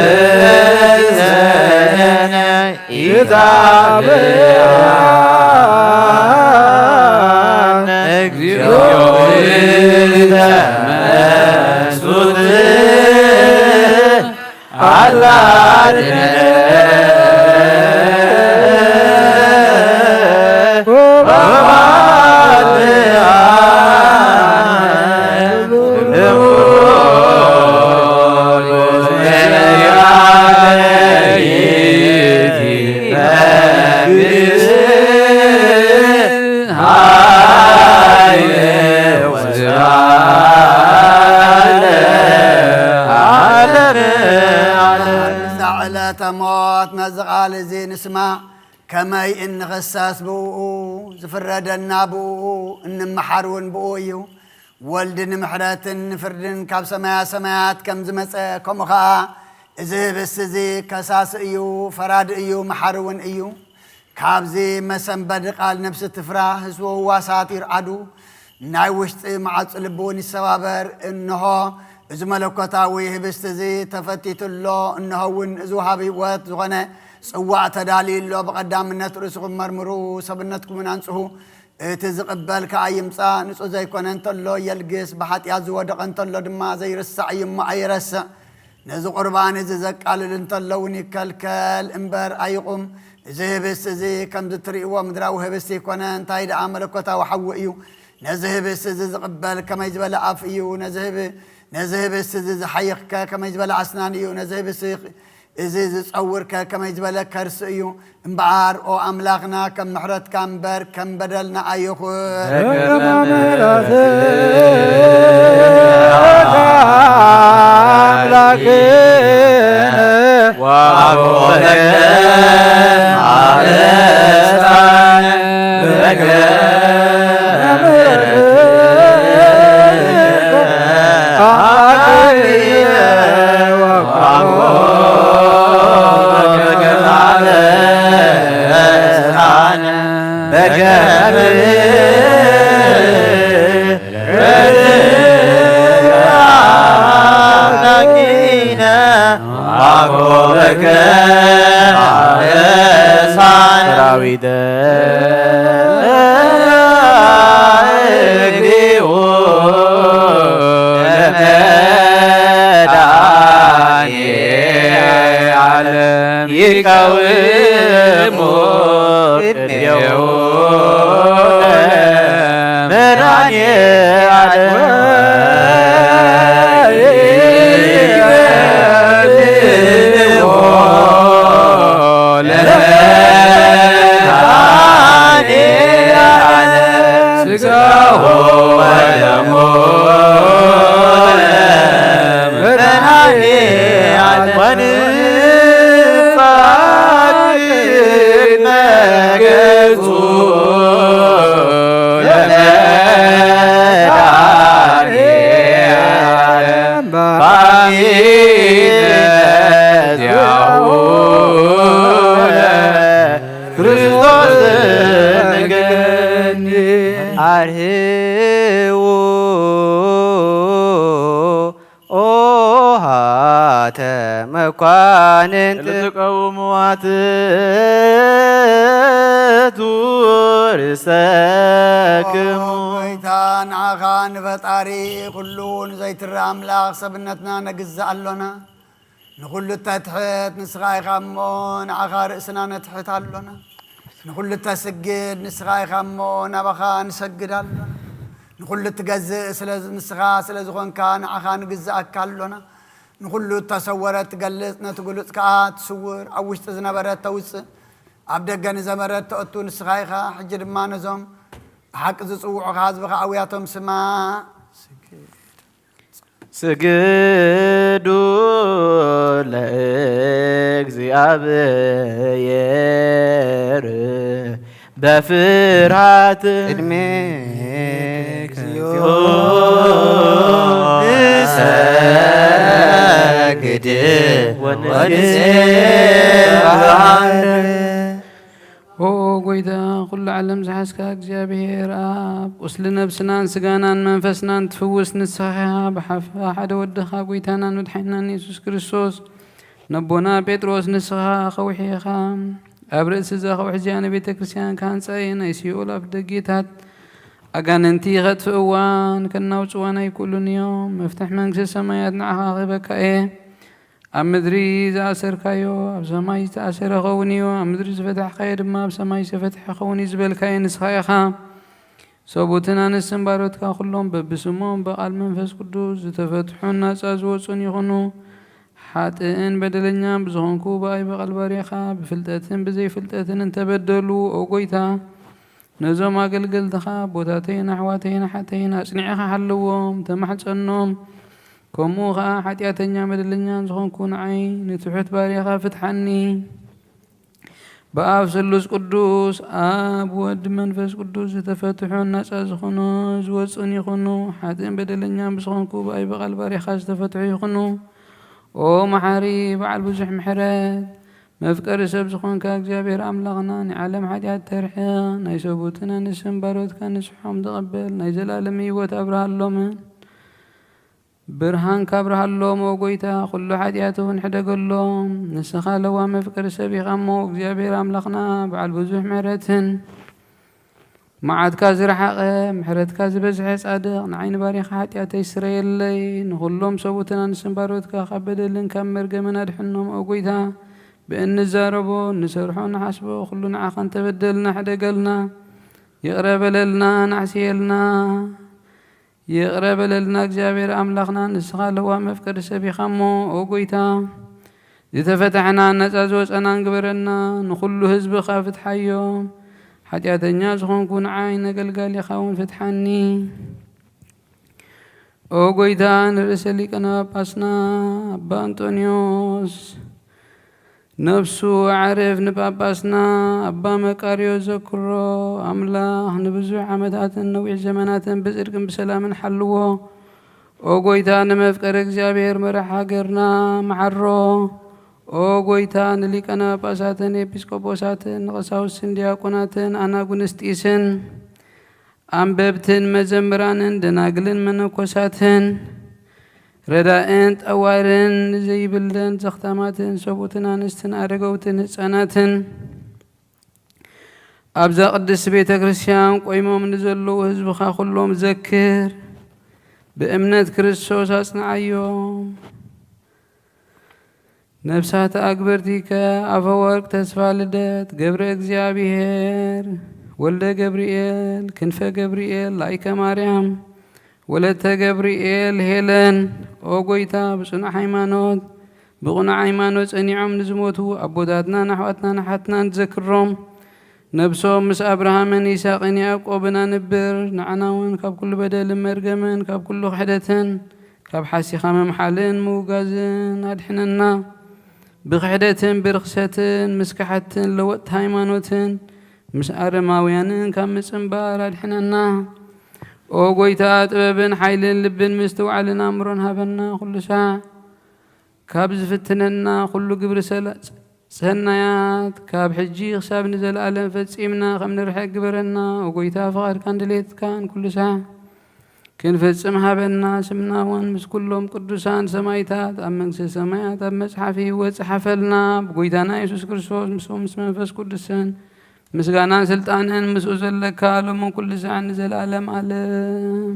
ኢታብአነ እግዚኦ ውእተ መንሱት አላ አድነነ ወባልዓነ ዕለተ ሞት ነዚ ቃል እዚ ንስማዕ። ከመይ እንኽሰስ ብእኡ፣ ዝፍረደና ብእኡ፣ እንመሓር እውን ብእኡ እዩ። ወልድ ንምሕረትን ንፍርድን ካብ ሰማያ ሰማያት ከም ዝመጸ፣ ከምኡ ኸኣ እዚ ህብስት እዚ ከሳሲ እዩ፣ ፈራዲ እዩ፣ መሓሪ እውን እዩ። ካብዚ መሰንበዲ ቃል ነፍሲ ትፍራህ፣ ህስወ ህዋሳት ይርዓዱ፣ ናይ ውሽጢ መዓጹ ልቢ እውን ይሰባበር። እንሆ፣ እዚ መለኮታዊ ህብስት እዚ ተፈቲቱ ኣሎ። እንሆ እውን፣ እዚ ወሃቢ ህይወት ዝኾነ ጽዋዕ ተዳልዩ ኣሎ። ብቐዳምነት ርእስኹም መርምሩ፣ ሰብነትኩምን ኣንጽሁ። እቲ ዝቕበል ከኣ ይምጻእ፣ ንጹህ ዘይኮነ እንተሎ የልግስ፣ ብሓጢኣት ዝወደቐ እንተሎ ድማ ዘይርሳዕ እዩ እሞ ኣይረስዕ። ነዚ ቁርባን እዚ ዘቃልል እንተሎ እውን ይከልከል እምበር ኣይቑም። እዚ ህብስት እዚ ከምዚ እትርእይዎ ምድራዊ ህብስት ይኮነ፣ እንታይ ደኣ መለኮታዊ ሓዊ እዩ። ነዚ ህብስት እዚ ዝቕበል ከመይ ዝበለ ኣፍ እዩ። ነዚ ህብ-፣ ነዚ ህብስት እዚ ዝሓይኽከ ከመይ ዝበለ ኣስናን እዩ። ነዚ ህብስት እዚ ዝጸውርከ ከመይ ዝበለ ከርሲ እዩ። እምበኣር ኦ ኣምላኽና፣ ከም ምሕረትካ እምበር ከም በደልና ኣይኹን። በከመ ምሕረትከ ኣምላክነ ወአኮበከ አበሳነ በከመ ምሕረትከ አበሳነ በከመ አምላኪነ አኮበከ አበሳነ ሰራዊተ ክርስቶስ ንገኒ ኣርህዉ ኦ ሃተ መኳንንት ልትቀውሙ ኣትእቱ ርእሰክሙ። ኦ ጎይታ፣ ንዓኻ ንፈጣሪ ኩሉ ንዘይትረ ኣምላኽ ሰብነትና ነግዝእ ኣሎና። ንኹሉ እተትሕት ንስኻ ኢኻ እሞ፣ ንዓኻ ርእስና ነትሕት ኣሎና። ንኹሉ እተስግድ ንስኻ ኢኻ እሞ፣ ናባኻ ንሰግድ ኣሎና። ንኹሉ እትገዝእ ስለ፣ ንስኻ ስለ ዝኾንካ፣ ንዓኻ ንግዝኣካ ኣሎና። ንኹሉ እተሰወረ ትገልጽ፣ ነቲ ግሉጽ ከኣ ትስውር፣ ኣብ ውሽጢ ዝነበረ ተውጽእ፣ ኣብ ደገ ንዘመረ ተእቱ ንስኻ ኢኻ። ሕጂ ድማ ነዞም ብሓቂ ዝጽውዑኻ ህዝብኻ ኣውያቶም ስማዕ። ስግዱ ለእግዚኣብሔር በፍርሃት ቅድሜ እግዚኦ ንሰግድ ወንሴብሐክ። ኦ ጎይታ፣ ኩሉ ዓለም ዝሓዝካ እግዚኣብሔር ኣብ፣ ቁስሊ ነብስናን ስጋናን መንፈስናን ትፍውስ ንስኻ ኢኻ። ብሓፈ ሓደ ወድኻ ጎይታናን መድሓኒናን የሱስ ክርስቶስ፣ ነቦና ጴጥሮስ፣ ንስኻ ከውሒ ኢኻ። ኣብ ርእሲ እዛ ከውሒ እዚኣ ንቤተ ክርስቲያን ክሃንጻ እየ። ናይ ሲኦል ኣፍ ደጌታት ኣጋንንቲ ኸጥፍእዋን ከናውጽዋን ኣይክእሉን እዮም። መፍትሕ መንግስቲ ሰማያት ንዓኻ ክህበካ እየ። ኣብ ምድሪ ዝኣሰርካዮ ኣብ ሰማይ ዝተኣሰረ ኸውን እዩ፣ ኣብ ምድሪ ዝፈታሕካዮ ድማ ኣብ ሰማይ ዝተፈትሐ ኸውን እዩ ዝበልካዮ ንስኻ ኢኻ። ሰቡትን ኣንስትን ባሮትካ ኩሎም በብስሞም ብቓል መንፈስ ቅዱስ ዝተፈትሑን ናጻ ዝወጹን ይኹኑ። ሓጥእን በደለኛን ብዝኾንኩ ብኣይ ብቓል ባሪያኻ ብፍልጠትን ብዘይፍልጠትን እንተበደሉ፣ ኦ ጎይታ፣ ነዞም ኣገልገልትኻ ኣቦታተይን ኣሕዋተይን ኣሓተይን ኣጽኒዕኻ ሓልዎም፣ ተማሕጸኖም። ከምኡ ኸኣ ሓጢኣተኛ በደለኛን ዝኾንኩ ንዓይ ንትሑት ባርያኻ ፍትሓኒ። ብኣብ ስሉስ ቅዱስ፣ ኣብ ወድ መንፈስ ቅዱስ ዝተፈትሑን ናጻ ዝኾኑ ዝወጹን ይኹኑ፣ ሓጥእን በደለኛን ብዝኾንኩ ብኣይ ብቓል ባርያኻ ዝተፈትሑ ይኹኑ። ኦ መሓሪ በዓል ብዙሕ ምሕረት፣ መፍቀሪ ሰብ ዝኾንካ እግዚኣብሔር ኣምላኽና፣ ናይ ዓለም ሓጢኣት ተርሕቕ፣ ናይ ሰቡትን ኣንስትን ባሮትካ ንስሖም ተቐበል፣ ናይ ዘላለም ህይወት ኣብርሃሎምን። ብርሃንካ ኣብርሃሎም፣ ኦ ጎይታ፣ ኩሉ ሓጢኣት እውን ሕደገሎም። ንስኻ ለዋህ መፍቀሪ ሰብ ኢኻ እሞ፣ እግዚኣብሔር ኣምላኽና፣ በዓል ብዙሕ ምሕረትን መዓትካ ዝረሓቐ፣ ምሕረትካ ዝበዝሐ ጻድቕ፣ ንዓይ ንባሪኻ ሓጢኣተይ ስረየለይ፣ ንኹሎም ሰቡትን ኣንስትን ባሮትካ ካብ በደልን ካብ መርገምን ኣድሕኖም፣ ኦ ጎይታ። ብእንዛረቦ፣ እንሰርሖ፣ እንሓስቦ፣ ኩሉ ንዓኻ እንተበደልና፣ ሕደገልና፣ ይቕረ በለልና፣ ናሕስየልና። ይቕረ በለልና እግዚኣብሔር ኣምላኽና፣ ንስኻ ለዋህ መፍቀሪ ሰብ ኢኻ እሞ፣ ኦ ጎይታ። ዝተፈታሕናን ነጻ ዝወጸናን ግበረና፣ ንኹሉ ህዝብኻ ፍትሓዮም። ሓጢኣተኛ ዝኾንኩ ንዓይ ነገልጋሊኻ እውን ፍትሓኒ። ኦ ጎይታ፣ ንርእሰ ሊቃነ ጳጳስና ኣባ ኣንጦንዮስ ነፍሱ ኣዕርፍ፣ ንጳጳስና ኣባ መቃርዮስ ዘክሮ። ኣምላኽ ንብዙሕ ዓመታትን ነዊሕ ዘመናትን ብጽድቅን ብሰላምን ሓልዎ። ኦ ጎይታ፣ ንመፍቀሪ እግዚኣብሔር መራሕ ሃገርና መሓሮ። ኦ ጎይታ፣ ንሊቃነ ጳጳሳትን ኤጲስቆጶሳትን ንቐሳውስትን ዲያቆናትን ኣናጉንስጢስን ኣንበብትን መዘምራንን ደናግልን መነኮሳትን ረዳእን ጠዋርን ንዘይብለን ዘኽታማትን ሰብኡትን ኣንስትን ኣረገውትን ህፃናትን ኣብዛ ቅድስት ቤተ ክርስቲያን ቆይሞም ንዘለዉ ህዝብኻ ኩሎም ዘክር። ብእምነት ክርስቶስ ኣጽንዓዮም። ነፍሳት ኣግበርቲከ ኣፈወርቅ ተስፋ ልደት ገብረ እግዚኣብሔር ወልደ ገብርኤል ክንፈ ገብርኤል ላይከ ማርያም ወለተ ገብርኤል ሄለን፣ ኦ ጎይታ፣ ብጽኑዕ ሃይማኖት፣ ብቕኑዕ ሃይማኖት ጸኒዖም ንዝሞቱ ኣቦታትናን ኣሕዋትናን ኣሓትናን ትዘክሮም። ነብሶም ምስ ኣብርሃምን ይስሐቅን ያዕቆብን ኣንብር። ንዓና እውን ካብ ኩሉ በደልን መርገምን፣ ካብ ኩሉ ክሕደትን፣ ካብ ሓሲኻ ምምሓልን ምውጋዝን ኣድሕነና። ብክሕደትን ብርኽሰትን፣ ምስ ከሓድትን ለወጥቲ ሃይማኖትን፣ ምስ ኣረማውያንን ካብ ምጽንባር ኣድሕነና። ኦ ጎይታ፣ ጥበብን ሓይልን ልብን ምስትውዓልን ኣእምሮን ሃበና ኩሉ ሳዕ። ካብ ዝፍትነና ኩሉ ግብሪ ሰላ-፣ ሰናያት፣ ካብ ሕጂ ክሳብ ንዘለኣለም ፈጺምና ከም ንርሕቅ ግበረና። ኦ ጎይታ፣ ፍቓድካን ድሌትካን ኩሉ ሳዕ ክንፈጽም ሃበና። ስምና እውን ምስ ኩሎም ቅዱሳን ሰማይታት ኣብ መንግስተ ሰማያት ኣብ መጽሓፍ ህይወት ጸሓፈልና። ብጎይታና የሱስ ክርስቶስ፣ ምስኡ ምስ መንፈስ ቅዱስን ምስጋናን ስልጣንን ምስኡ ዘለካ፣ ሎምን ኩሉ ሳዕን ንዘለኣለም ኣለም።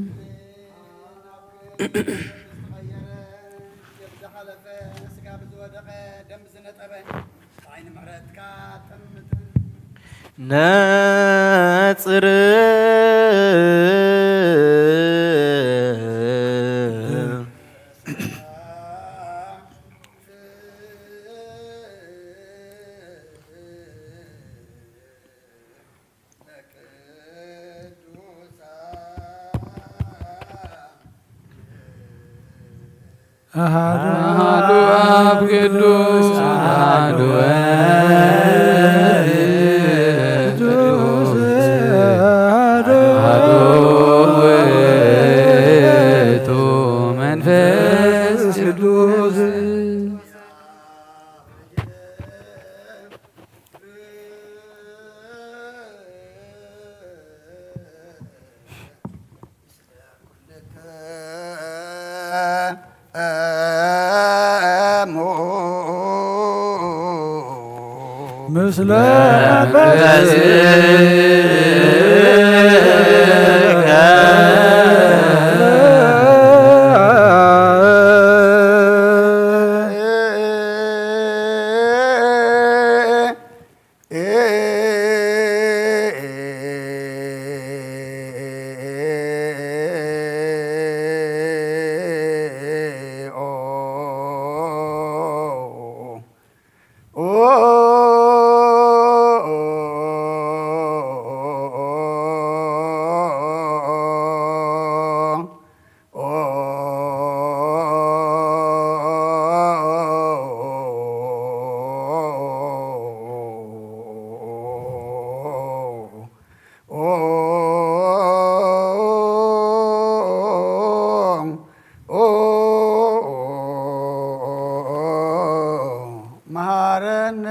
ነጽር አሃዱ አብ ቅዱስ አሃዱ ወልድ ቅዱስ አሃዱ ውእቱ መንፈስ ቅዱስ። ምስለ መሃረነ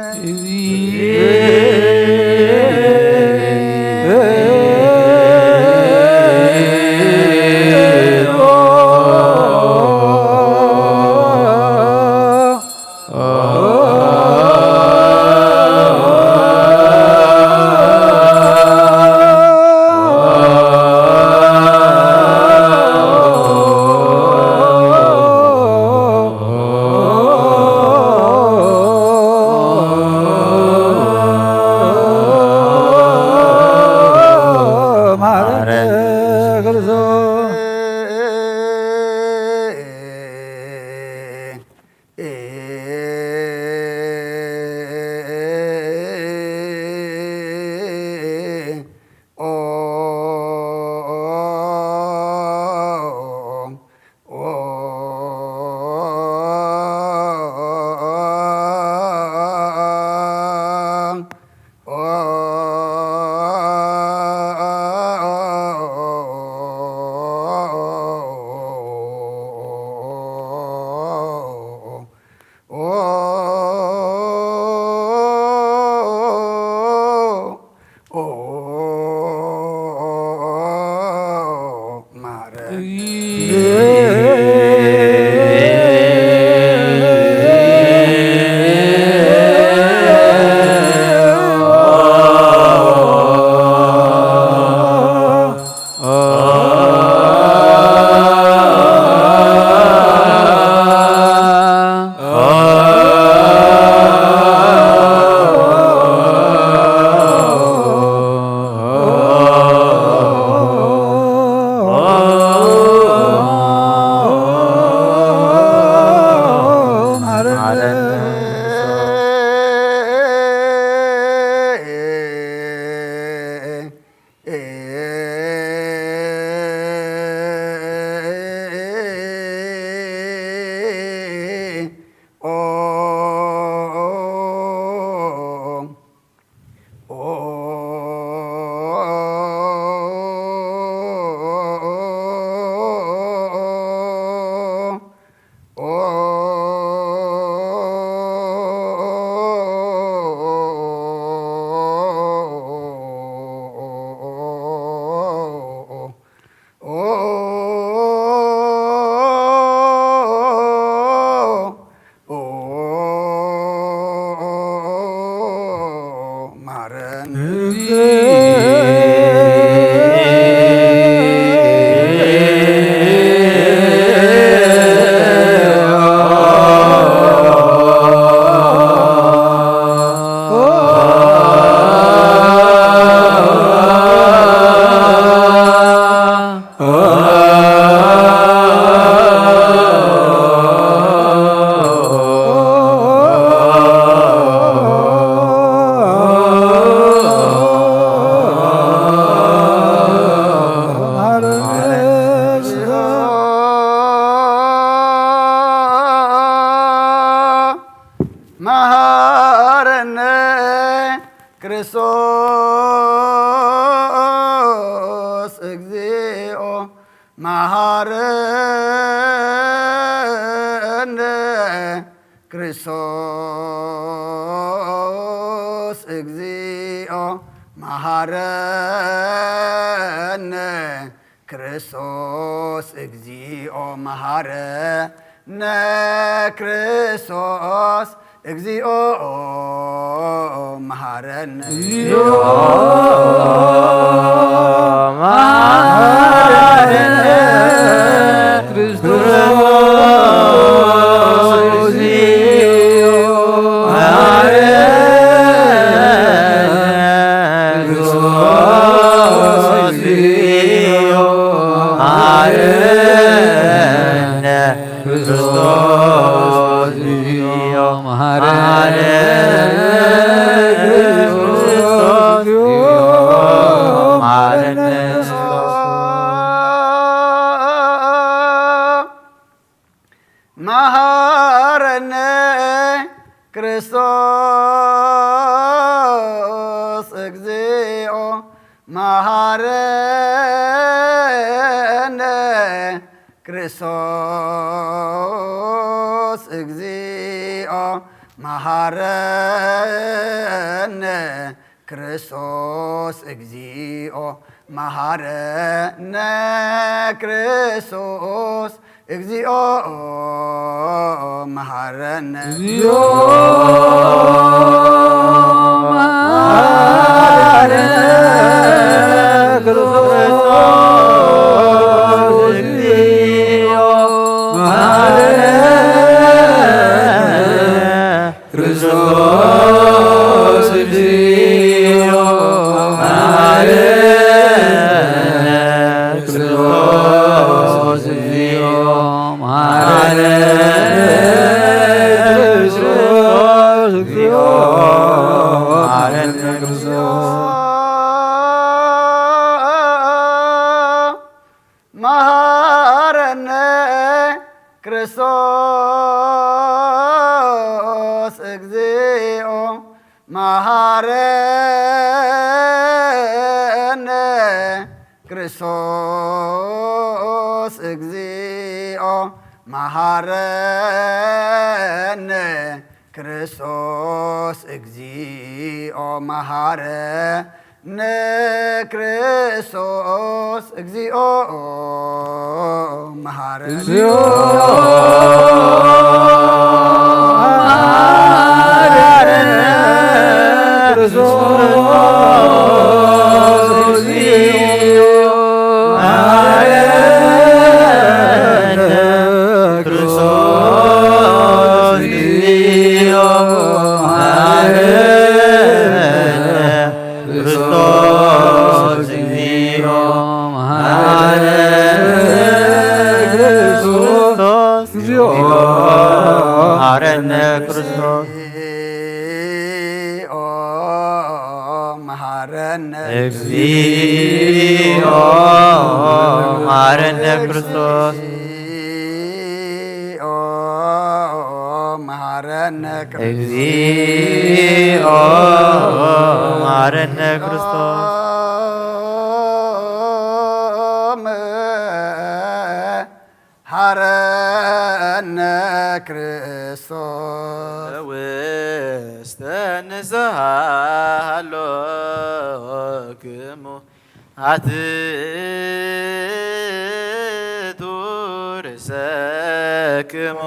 መሃረነ ክርስቶስ እግዚኦ፣ መሃረነ ክርስቶስ እግዚኦ፣ መሃረነ ክርስቶስ እግዚኦ፣ መሃረነ ክርስቶስ እግዚኦ፣ መሃረነ። እግዚኦ መሐረነ ክርስቶስ፣ እግዚኦ መሐረነ ክርስቶስ፣ እግዚኦ መሐረነ ክርስቶስ፣ እግዚኦ መሐረነ ክርስቶስ፣ እግዚኦ መሐረነ ክርስቶስ። መሃረነ ክርስቶስ እግዚኦ፣ መሃረነ ክርስቶስ እግዚኦ፣ መሃረነ ክርስቶስ እግዚኦ፣ መሃረነ ክርስቶስ እግዚኦ፣ መሃረነ። እግዚኦ መሐረነ ክርስቶስ፣ እግዚኦ መሐረነ ክርስቶስ፣ እግዚኦ መሐረነ ክርስቶስ፣ እግዚኦ መሐረነ ክርስቶስ፣ እግዚኦ መሐረነ ክርስቶስ። መሃረነ ክርስቶስ እግዚኦ፣ መሃረነ ክርስቶስ እግዚኦ፣ መሃረነ ክርስቶስ እግዚኦ፣ መሃረነ ክርስቶስ እግዚኦ፣ መሃረነ። እግዚኦ መሐረነ ክርስቶስ፣ እግዚኦ መሐረነ ክርስቶስ፣ እግዚኦ መሐረነ ክርስቶስ፣ እግዚኦ መሐረነ ክርስቶስ፣ እግዚኦ መሐረነ ክርስቶስ። እግዚኦ መሐረነ። እግዚኦ መሐረነ ክርስቶስ። እግዚኦ መሐረነ። እግዚኦ መሐረነ ክርስቶስ። መሐረነ ክርስቶስ። ውስተ ንስሐ ሃሎክሙ አትቱ ርእሰክሙ። ኦ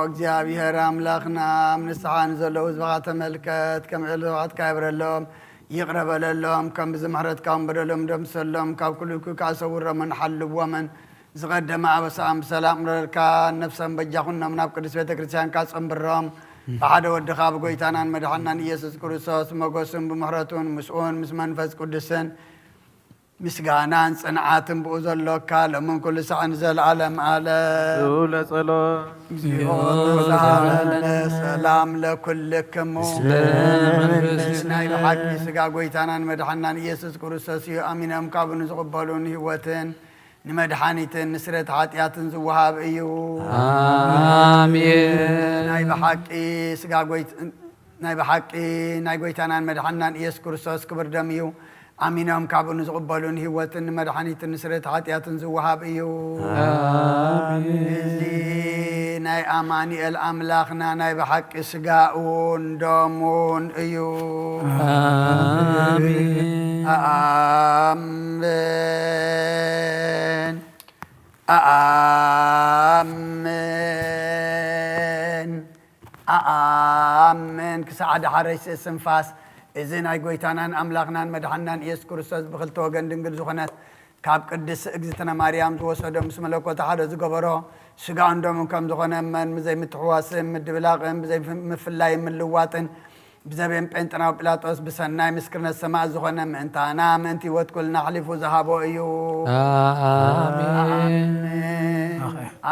እግዚኣብሔር ኣምላኽና፣ ኣብ ንስሓ ንዘለዉ ህዝብኻ ተመልከት፣ ከም ዕለዋትካ ይብረሎም፣ ይቕረ በለሎም፣ ከም ብዚ ምሕረትካ እውን በደሎም ደምሰሎም፣ ካብ ኩሉ እኩይ ከኣ ሰውሮምን ሓልዎምን። ዝቐደመ ኣበሳኦም ብሰላም እረርካ፣ ነፍሶም በጃ ኩኖም ናብ ቅድስት ቤተ ክርስቲያንካ ጸንብሮም። ብሓደ ወድኻ ብጎይታናን መድሓናን ኢየሱስ ክርስቶስ ሞገሱን ብምሕረቱን ምስኡን ምስ መንፈስ ቅዱስን ምስጋናን ጽንዓትን ብኡ ዘሎካ ሎምን ኩሉ ሳዕ ንዘለዓለም ዓለም። ስኡለ ጸሎት። እግዚኦ ተሳሃለነ ሰላም ለኩልክሙ። ስለ መንፈስና። ናይ ብሓቂ ስጋ ጎይታናን መድሓናን ኢየሱስ ክርስቶስ እዩ። ኣሚኖም ካብኡ ንዝቕበሉ ንህይወትን ንመድሓኒትን ንስረት ሓጢኣትን ዝወሃብ እዩ። ኣሜን። ናይ ብሓቂ ስጋ ጎይት-፣ ናይ ብሓቂ ናይ ጎይታናን መድሓናን ኢየሱስ ክርስቶስ ክብር ደም እዩ። ኣሚኖም ካብኡ ንዝቕበሉ ንህይወትን ንመድሓኒትን ንስረት ሓጢኣትን ዝወሃብ እዩ። ኣሜን። እዚ ናይ ኣማኑኤል ኣምላኽና ናይ ብሓቂ ስጋኡን ደሙን እዩ። ኣሜን። ኣኣምን። ኣኣምን። ኣኣምን። ክሳዕ ደሓረይ ስእስንፋስ እዚ ናይ ጎይታናን ኣምላኽናን መድሓናን ኢየሱስ ክርስቶስ ብኽልተ ወገን ድንግል ዝኾነት ካብ ቅድስቲ እግዝእትነ ማርያም ዝወሰዶ ምስ መለኮት ሓደ ዝገበሮ ስጋኡን ደሙን ከም ዝኾነ እመን። ብዘይ ምትሕዋስን ምድብላቕን ብዘይ ምፍላይን ምልዋጥን ብዘቤን ጴንጠናዊ ጲላጦስ ብሰናይ ምስክርነት ሰማዕት ዝኾነ ምእንታና ምእንቲ ህይወት ኩልና ኣሕሊፉ ዝሃቦ እዩ። ኣሜን።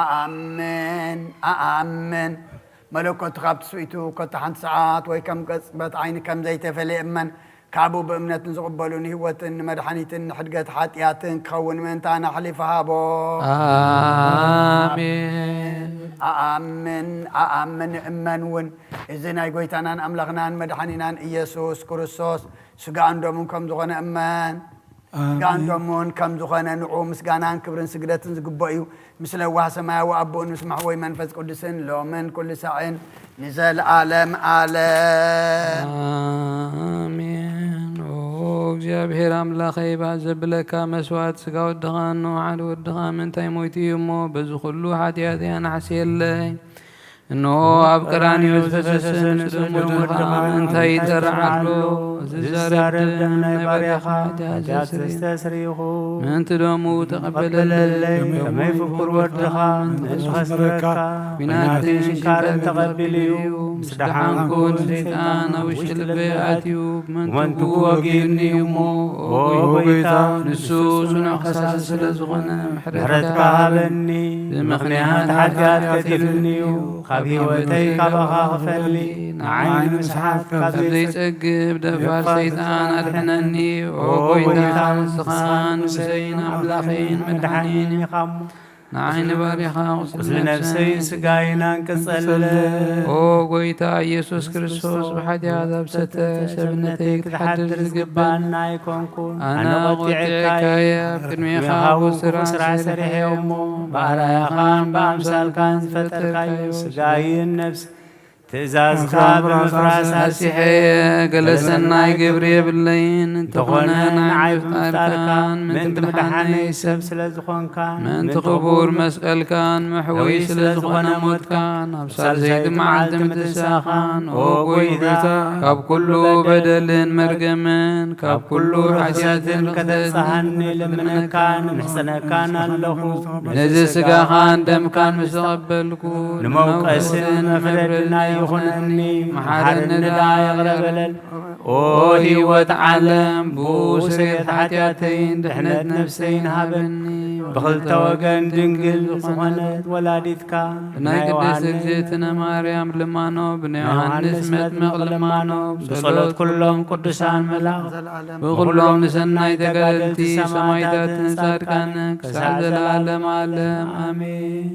ኣኣምን። ኣኣምን። መለኮቱ ካብ ትስቢቱ ኮታ ሓንቲ ሰዓት ወይ ከም ቅጽበት ዓይኒ ከም ዘይተፈልየ እመን። ካብኡ ብእምነት ንዝቕበሉ ንህይወትን ንመድሓኒትን ንሕድገት ሓጢኣትን ክኸውን ምእንታና ኣሕሊፉ ሃቦ። ኣሜን። ኣኣምን። ኣኣምን። እመን እውን። እዚ ናይ ጎይታናን ኣምላኽናን መድሓኒናን ኢየሱስ ክርስቶስ ስጋኡን ደሙን ከም ዝኾነ እመን። ኣሜን። ስጋኡን ደሙን ከም ዝኾነ ንዑ ምስጋናን ክብርን ስግደትን ዝግብኦ እዩ። ምስ ለዋህ ሰማያዊ ኣቦኡን ምስ መሕወይ መንፈስ ቅዱስን ሎምን ኩሉ ሳዕን ንዘለዓለም ዓለም። ኣሜን። ኦ እግዚኣብሔር ኣምላኸይ፣ ባህ ዘብለካ መስዋዕት ስጋ ወድኻ፣ እንሆ ሓደ ወድኻ ምእንታይ ሞይቱ እዩ እሞ፣ በዚ ኩሉ ሓጢኣተይ ኣናሕስየለይ። እንሆ ኣብ ቀራንዮ ዝፈሰሰ ንጹህ ደም ወድኻ ምእንታይ ይጠርዕ ኣሎ? ዝዛረብ ደም ናይ ባርያኻ ሓጢኣት ዘስተስርይ ይኹን። ምእንቲ ደሙ ተቐበለለይ። ከመይ ፍቁር ወድኻ ንእዝኻ ስምረካ ኲናትን ሽንካርን ተቐቢሉ እዩ። ምስ ደሓንኩ ንሰይጣን ኣብ ውሽጢ ልበይ ኣትዩ፣ ብመንትጉ ወጊኡኒ እዩ እሞ፣ ኦ ጎይታ፣ ንሱ ጽኑዕ ከሳሲ ስለ ዝኾነ፣ ምሕረትካ ሃበኒ። ብምኽንያት ሓጢኣት ቀቲሉኒ እዩ። ካብ ህይወተይ ካባኻ ክፈሊ፣ ንዓይ ንምስሓት ካብ ካብ ዘይጸግብ ደፋር ሰይጣን ኣድሕነኒ። ኦ ጎይታ፣ ንስኻ ንጉሰይን ኣምላኸይን መድሓኒን ኢኻ እሞ፣ ንዓይ ንባርያኻ ቁስሊ ቁስሊ ነፍሰይን ነፍሰይን ስጋይን ኣንቅጸለይ። ኦ ጎይታ ኢየሱስ ክርስቶስ፣ ብሓጢኣት ኣብ ሰተ ሰብነተይ ክትሓድር ዝግባና ኣይኮንኩን። ኣነ ኣነ ቆጢዐካየ፣ ኣብ ቅድሜኻ ቅድሜኻ ውፉይ ስራሕ ውፉይ ስራሕ ሰሪሐ ሰሪሐ እሞ፣ እሞ፣ ብኣርኣያኻን ብኣምሳልካን ዝፈጠርካዮ ስጋይን ነፍስ ትእዛዝካ ብምፍራስ ኣሲሐ፣ ገለ ሰናይ ግብሪ የብለይን። እንተኾነ ንዓይ ብምፍጣርካን ምእንቲ ምድሓነይ ሰብ ስለ ዝኾንካን ምእንቲ ክቡር መስቀልካን መሕወዪ ስለ ዝኾነ ሞትካን ኣብ ሳልሰይቲ መዓልቲ ምትንሳእካን፣ ኦ ጎይታ፣ ካብ ኩሉ በደልን መርገምን ካብ ኩሉ ርኽሰትን ከተብጽሓኒ ልምነካን እምሕጸነካን ኣለኹ። ነዚ ስጋኻን ደምካን ምስ ተቐበልኩ፣ ንመውቀስን መፍረድን ኣይኹነኒ። መሓረኒ ደኣ ይቕረ በለል። ኦ ህይወት ዓለም፣ ብኡ ስርየት ሓጢኣተይን ድሕነት ነፍሰይን ሃበኒ። ብኽልተ ወገን ድንግል ዝኾነት ወላዲትካ ብናይ ቅድስት ዮሃንስ እግዝእትነ ማርያም ልማኖ፣ ብናይ ዮሃንስ መጥምቕ ልማኖ፣ ብጸሎት ኩሎም ቅዱሳን መላእኽት፣ ብኩሎም ንሰናይ ተጋደልቲ ሰማዕታትን ጻድቃንን ክሳዕ ዘላለም ዓለም ኣሜን።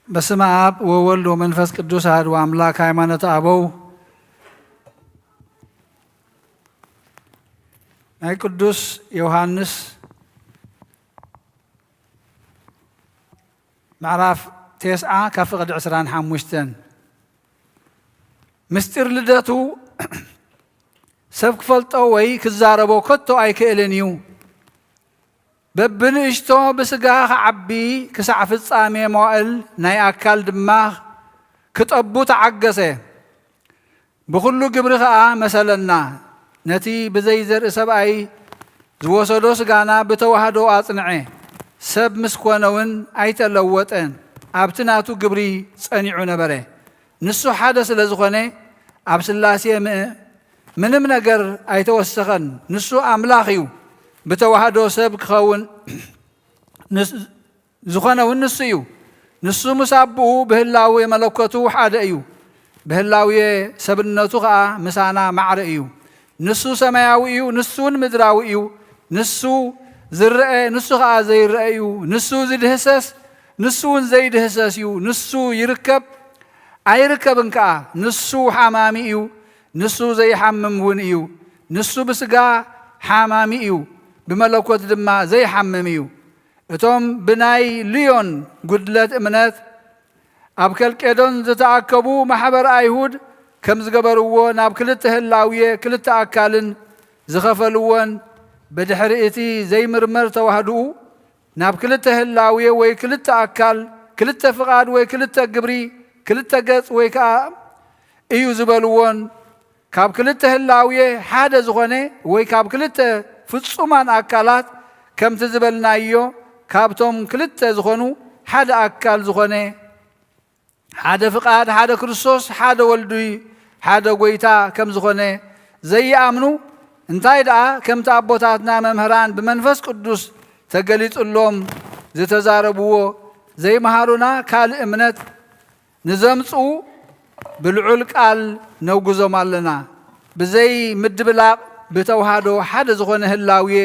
በስመ አብ ወወልድ ወመንፈስ ቅዱስ አሐዱ አምላክ። ሃይማኖተ አበው ናይ ቅዱስ ዮሐንስ ምዕራፍ ተስዓ ካብ ፍቕዲ ዕስራን ሓሙሽተን። ምስጢር ልደቱ ሰብ ክፈልጦ ወይ ክዛረቦ ከቶ ኣይክእልን እዩ። በብንእሽቶ ብስጋ ክዓቢ ክሳዕ ፍጻሜ መዋእል ናይ ኣካል ድማ ክጠቡ ተዓገሰ። ብኹሉ ግብሪ ኸኣ መሰለና። ነቲ ብዘይ ዘርኢ ሰብኣይ ዝወሰዶ ስጋና ብተዋህዶ ኣጽንዐ። ሰብ ምስ ኮነ እውን ኣይተለወጠን፣ ኣብቲ ናቱ ግብሪ ጸኒዑ ነበረ። ንሱ ሓደ ስለ ዝኾነ ኣብ ስላሴ ም-፣ ምንም ነገር ኣይተወሰኸን። ንሱ ኣምላኽ እዩ፣ ብተዋህዶ ሰብ ክኸውን ንስ-፣ ዝኾነ እውን ንሱ እዩ። ንሱ ምስ ኣቦኡ ብህላዌ መለኮቱ ሓደ እዩ። ብህላዌ ሰብነቱ ኸኣ ምሳና ማዕረ እዩ። ንሱ ሰማያዊ እዩ፣ ንሱ እውን ምድራዊ እዩ። ንሱ ዝረአ፣ ንሱ ኸኣ ዘይረአ እዩ። ንሱ ዝድህሰስ፣ ንሱ እውን ዘይድህሰስ እዩ። ንሱ ይርከብ፣ ኣይርከብን ከኣ። ንሱ ሓማሚ እዩ፣ ንሱ ዘይሓምም እውን እዩ። ንሱ ብስጋ ሓማሚ እዩ፣ ብመለኮት ድማ ዘይሓምም እዩ። እቶም ብናይ ልዮን ጉድለት እምነት ኣብ ከልቄዶን ዝተኣከቡ ማሕበር ኣይሁድ ከም ዝገበርዎ፣ ናብ ክልተ ህላውየ ክልተ ኣካልን ዝኸፈልዎን፣ ብድሕሪ እቲ ዘይምርመር ተዋህድኡ ናብ ክልተ ህላውየ ወይ ክልተ ኣካል፣ ክልተ ፍቓድ ወይ ክልተ ግብሪ፣ ክልተ ገጽ ወይ ከኣ እዩ ዝበልዎን፣ ካብ ክልተ ህላውየ ሓደ ዝኾነ ወይ ካብ ክልተ ፍጹማን ኣካላት፣ ከምቲ ዝበልናዮ፣ ካብቶም ክልተ ዝኾኑ ሓደ ኣካል ዝኾነ፣ ሓደ ፍቓድ፣ ሓደ ክርስቶስ፣ ሓደ ወልዲ፣ ሓደ ጐይታ ከም ዝኾነ ዘይኣምኑ፣ እንታይ ደኣ ከምቲ ኣቦታትና መምህራን ብመንፈስ ቅዱስ ተገሊጹሎም ዝተዛረብዎ ዘይመሃሩና ካልእ እምነት ንዘምጽኡ ብልዑል ቃል ነውግዞም ኣለና። ብዘይ ምድብላቕ ብተዋህዶ ሓደ ዝኾነ ህላውየ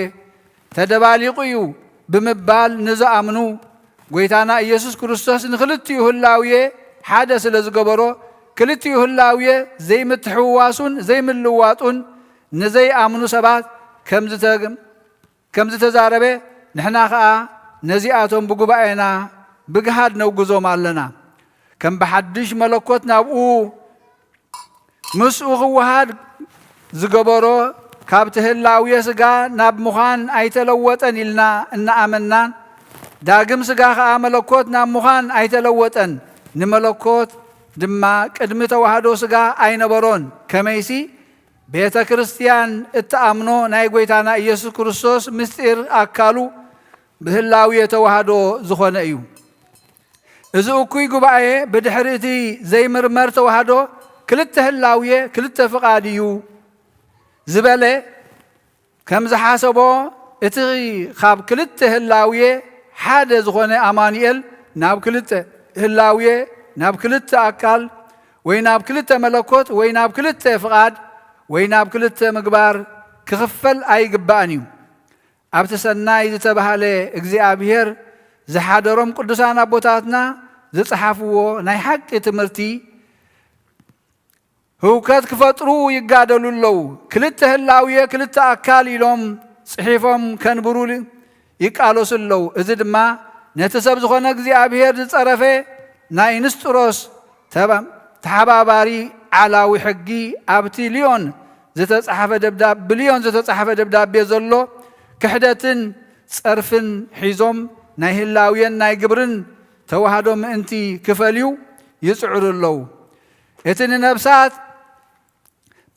ተደባሊቑ እዩ ብምባል ንዝኣምኑ፣ ጐይታና ኢየሱስ ክርስቶስ ንኽልቲኡ ህላውየ ሓደ ስለ ዝገበሮ፣ ክልቲኡ ህላውየ ዘይምትሕውዋሱን ዘይምልዋጡን ንዘይኣምኑ ሰባት ከም ዝተ-፣ ከም ዝተዛረበ፣ ንሕና ኸኣ ነዚኣቶም ብጉባኤና ብግሃድ ነውግዞም ኣለና። ከም ብሓድሽ መለኮት ናብኡ ምስኡ ክወሃድ ዝገበሮ፣ ካብቲ ህላውየ ስጋ ናብ ምዃን ኣይተለወጠን ኢልና እናኣመናን፣ ዳግም ስጋ ኸኣ መለኮት ናብ ምዃን ኣይተለወጠን፣ ንመለኮት ድማ ቅድሚ ተዋህዶ ስጋ ኣይነበሮን። ከመይሲ ቤተ ክርስቲያን እትኣምኖ ናይ ጐይታና ኢየሱስ ክርስቶስ ምስጢር ኣካሉ ብህላውየ ተዋህዶ ዝኾነ እዩ። እዚ እኩይ ጉባኤ ብድሕሪ እቲ ዘይምርመር ተዋህዶ ክልተ ህላውየ ክልተ ፍቓድ እዩ ዝበለ ከም ዝሓሰቦ፣ እቲ ካብ ክልተ ህላውየ ሓደ ዝኾነ ኣማኑኤል ናብ ክልተ ህላውየ፣ ናብ ክልተ ኣካል፣ ወይ ናብ ክልተ መለኮት፣ ወይ ናብ ክልተ ፍቓድ፣ ወይ ናብ ክልተ ምግባር ክኽፈል ኣይግባእን እዩ። ኣብቲ ሰናይ ዝተባህለ እግዚኣብሔር ዝሓደሮም ቅዱሳን ኣቦታትና ዝጸሓፍዎ ናይ ሓቂ ትምህርቲ፣ ህውከት ክፈጥሩ ይጋደሉ ኣለዉ። ክልተ ህላውየ ክልተ ኣካል ኢሎም ጽሒፎም ከንብሩ ይቃለሱ ኣለዉ። እዚ ድማ ነቲ ሰብ ዝኾነ እግዚኣብሔር ዝጸረፈ ናይ ንስጥሮስ ተባ-፣ ተሓባባሪ ዓላዊ ሕጊ ኣብቲ ልዮን ዝተጻሕፈ ደብዳብ-፣ ብልዮን ዝተጻሕፈ ደብዳቤ ዘሎ ክሕደትን ጸርፍን ሒዞም ናይ ህላውየን ናይ ግብርን ተዋህዶ ምእንቲ ክፈልዩ ይጽዕሩ ኣለዉ። እቲ ንነብሳት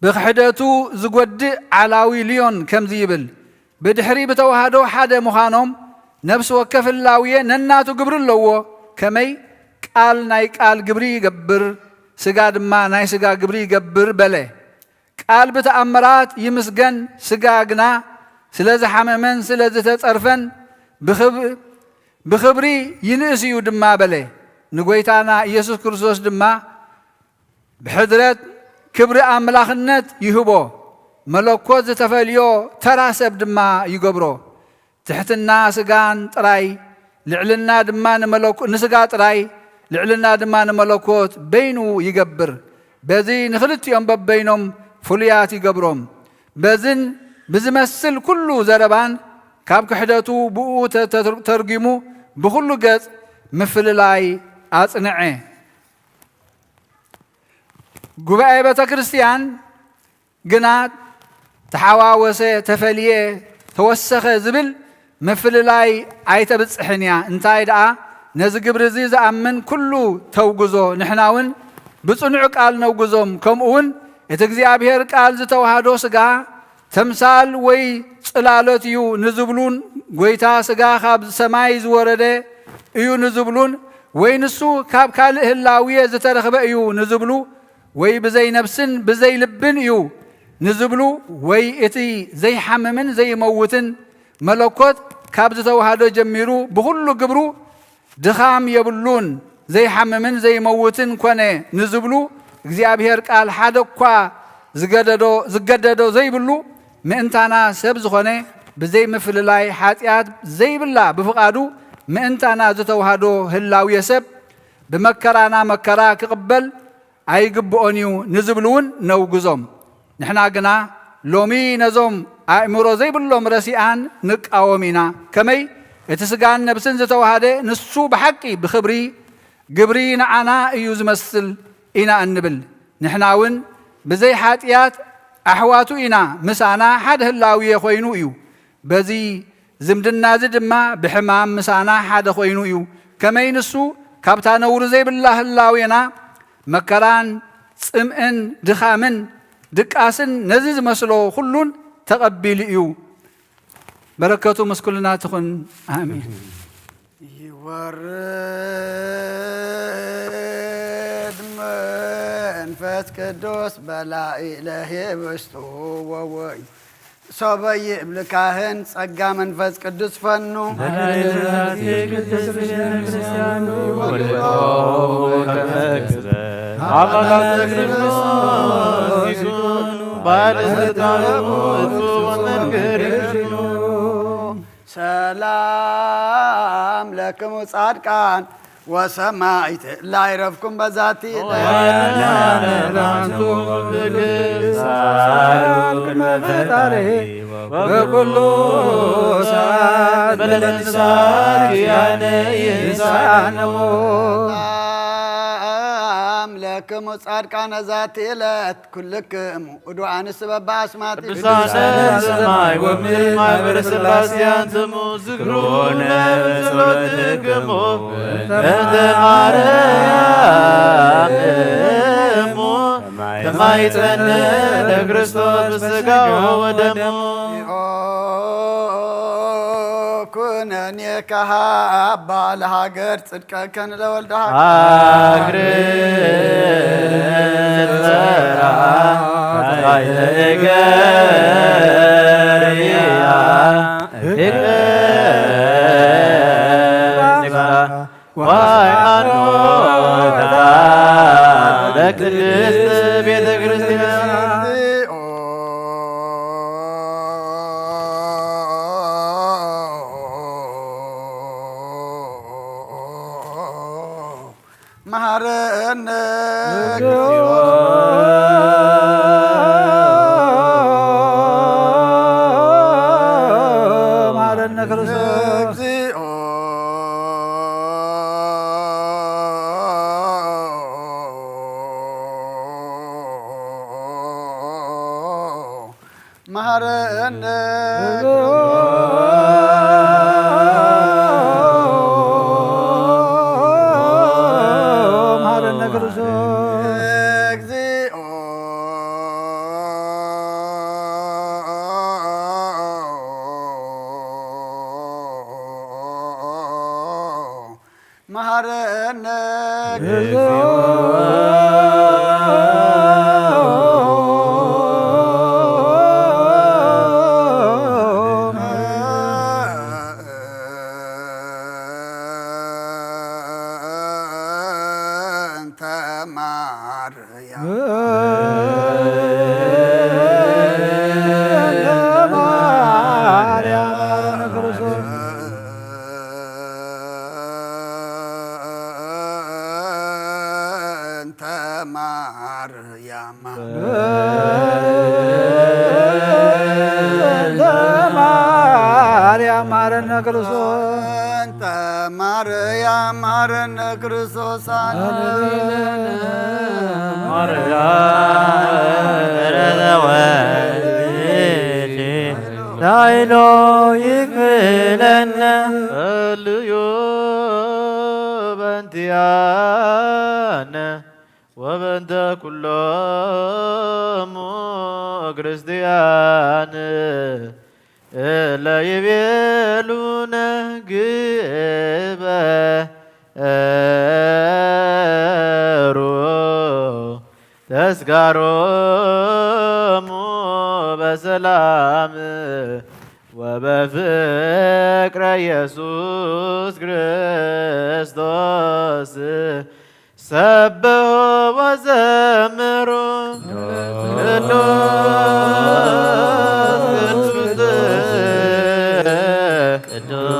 ብክሕደቱ ዝጎድእ ዓላዊ ልዮን ከምዚ ይብል፣ ብድሕሪ ብተዋህዶ ሓደ ምዃኖም ነፍሲ ወከፍ ህላውየ ነናቱ ግብሪ ኣለዎ። ከመይ ቃል ናይ ቃል ግብሪ ይገብር፣ ስጋ ድማ ናይ ስጋ ግብሪ ይገብር በለ። ቃል ብተኣምራት ይምስገን፣ ስጋ ግና ስለ ዝሓመመን ስለ ዝተጸርፈን ብኽብ-፣ ብኽብሪ ይንእስ እዩ ድማ በለ። ንጎይታና ኢየሱስ ክርስቶስ ድማ ብሕድረት ክብሪ ኣምላኽነት ይህቦ፣ መለኮት ዝተፈልዮ ተራ ሰብ ድማ ይገብሮ። ትሕትና ስጋን ጥራይ፣ ልዕልና ድማ ንመለኮ-፣ ንስጋ ጥራይ፣ ልዕልና ድማ ንመለኮት በይኑ ይገብር። በዚ ንኽልቲኦም በበይኖም ፍሉያት ይገብሮም። በዝን ብዝመስል ኩሉ ዘረባን ካብ ክሕደቱ ብኡ ተ-፣ ተ-፣ ተርጒሙ ብኹሉ ገጽ ምፍልላይ ኣጽንዐ። ጉባኤ ቤተ ክርስቲያን ግና ተሓዋወሰ፣ ተፈልየ፣ ተወሰኸ ዝብል ምፍልላይ ኣይተብጽሕን እያ። እንታይ ደኣ፣ ነዚ ግብሪ እዚ ዝኣምን ኩሉ ተውግዞ፣ ንሕና እውን ብጽኑዕ ቃል ነውግዞም። ከምኡ እውን እቲ እግዚኣብሔር ቃል ዝተዋህዶ ሥጋ ተምሳል ወይ ጽላሎት እዩ ንዝብሉን፣ ጐይታ ሥጋ ካብ ሰማይ ዝወረደ እዩ ንዝብሉን፣ ወይ ንሱ ካብ ካልእ ህላዌ ዝተረኽበ እዩ ንዝብሉ፣ ወይ ብዘይ ነፍስን ብዘይ ልብን እዩ ንዝብሉ፣ ወይ እቲ ዘይሓምምን ዘይመውትን መለኮት ካብ ዝተዋህዶ ጀሚሩ ብኹሉ ግብሩ ድኻም የብሉን፣ ዘይሓምምን ዘይመውትን ኮነ ንዝብሉ፣ እግዚኣብሔር ቃል ሓደ እኳ ዝገደዶ፣ ዝገደዶ ዘይብሉ፣ ምእንታና ሰብ ዝኾነ፣ ብዘይ ምፍልላይ ሓጢኣት ዘይብላ ብፍቓዱ ምእንታና ዝተዋህዶ ህላዌ ሰብ፣ ብመከራና መከራ ክቕበል ኣይግብኦን እዩ ንዝብሉ እውን ነውግዞም። ንሕና ግና ሎሚ ነዞም ኣእምሮ ዘይብሎም ረሲኣን ንቃወም ኢና። ከመይ? እቲ ስጋን ነብስን ዝተዋሃደ ንሱ ብሓቂ ብኽብሪ ግብሪ ንዓና እዩ ዝመስል ኢና እንብል። ንሕና እውን ብዘይ ሓጢኣት ኣሕዋቱ ኢና፣ ምሳና ሓደ ህላዌ ኮይኑ እዩ። በዚ ዝምድና እዚ ድማ ብሕማም ምሳና ሓደ ኮይኑ እዩ። ከመይ ንሱ ካብታ ነውሪ ዘይብላ ህላዌና መከራን ጽምእን ድኻምን ድቃስን ነዚ ዝመስሎ ኩሉን ተቐቢሉ እዩ። በረከቱ ምስ ኩልና ትኹን። ኣሜን። ይወርድ መንፈስ ቅዱስ በላዕለ ህብስቱ ወወይኑ። ሶበ ይብል ካህን ጸጋ መንፈስ ቅዱስ ፈኑ። በላዕለ ዛቲ ቅድስት ቤተ ክርስቲያን ወልቆ ከመ ግዘ አባላት ክርስቶስ ይኩኑ ባለ ስልጣኑ እጹብ መንገድ ይኩኑ። ሰላም ለክሙ ጻድቃን ወሰማዕት ላይረፍኩም በዛቲ። ወያነ ላንቱ ብግሳሉ ቅድመ ፈጣሪ በኩሉ ሰዓት በለንሳት ያነ ይንሳነው። ሰላም ለክሙ ጻድቃነ ዛቲ ዕለት ኩልክሙ እዱ ኣንስ በበአስማት ቅዱሳነ ሰማይ ወምድር ማህበረ ሥላሴ አንትሙ ዝክሩነ በጸሎትክሙ እንተ ማርያም እሙ ከማይጸነ ለክርስቶስ በስጋሁ ወደሙ። ኩነኔ ከሃባ ለሃገር ጽድቀከ ንለወልደ ሃገር። አግር ጸራ ታይተገሪያ እገ ዋይ አኖታ ለቅድስት ቤተ ክርስቲያን። መሐረነ መሐረነ ክርስቶስ። እግዚኦ መሐረነ መሐረነ ክርስቶስ። እግዚኦ መሐረነ እግዚኦ እንተ ማርያም። ማርያም ክርስቶስ። እንተ ማርያም። እንተ ማርያም ማረነ ክርስቶስ። እንተ ማርያም ማረነ ክርስቶስ። ማርያም ተረዘወልኪ ላይሎ ይክለነ። ጸልዩ በእንቲአነ ወበእንተ ኩሎም ክርስቲያን እለ ይቤሉነ ግበሩ ተስካሮሙ በሰላም ወበፍቅረ ኢየሱስ ክርስቶስ ሰብሑ ወዘምሩ። ቅዱስ ቅዱስ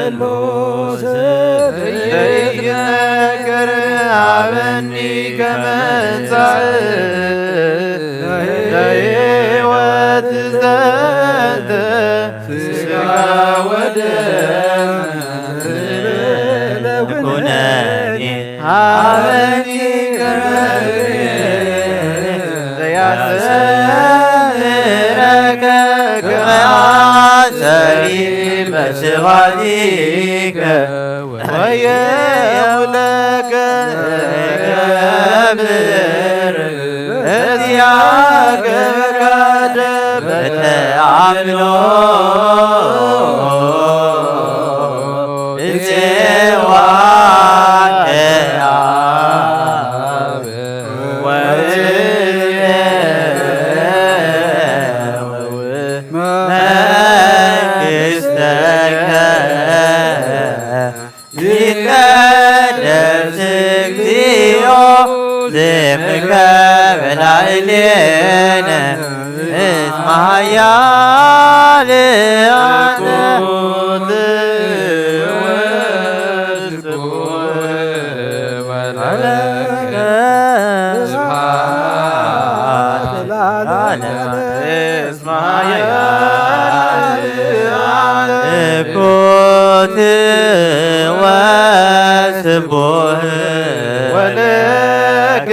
ቅዱስ ዘይትነገር አበኒ ከመንጻእ ለሕይወት ዘንተ ስጋ ወደም ኩነኒ አበኒ ከመ ዘያስተምረከ ከመ አስተሪ በስብሐቲከ ወየውለከ እገብር እዚአከ ፈቃደ በተአምኖ እጽዋ ለአብ ወእጽዋ መንግሥተከ ይትቀደስ እግዚኦ ስምከ በላዕሌነ እስመ ኃያል አንተ ስብሐት ለዓለመ ዓለም። እስመ ኃያል አንተ። እኩት ወስቡህ ወለከ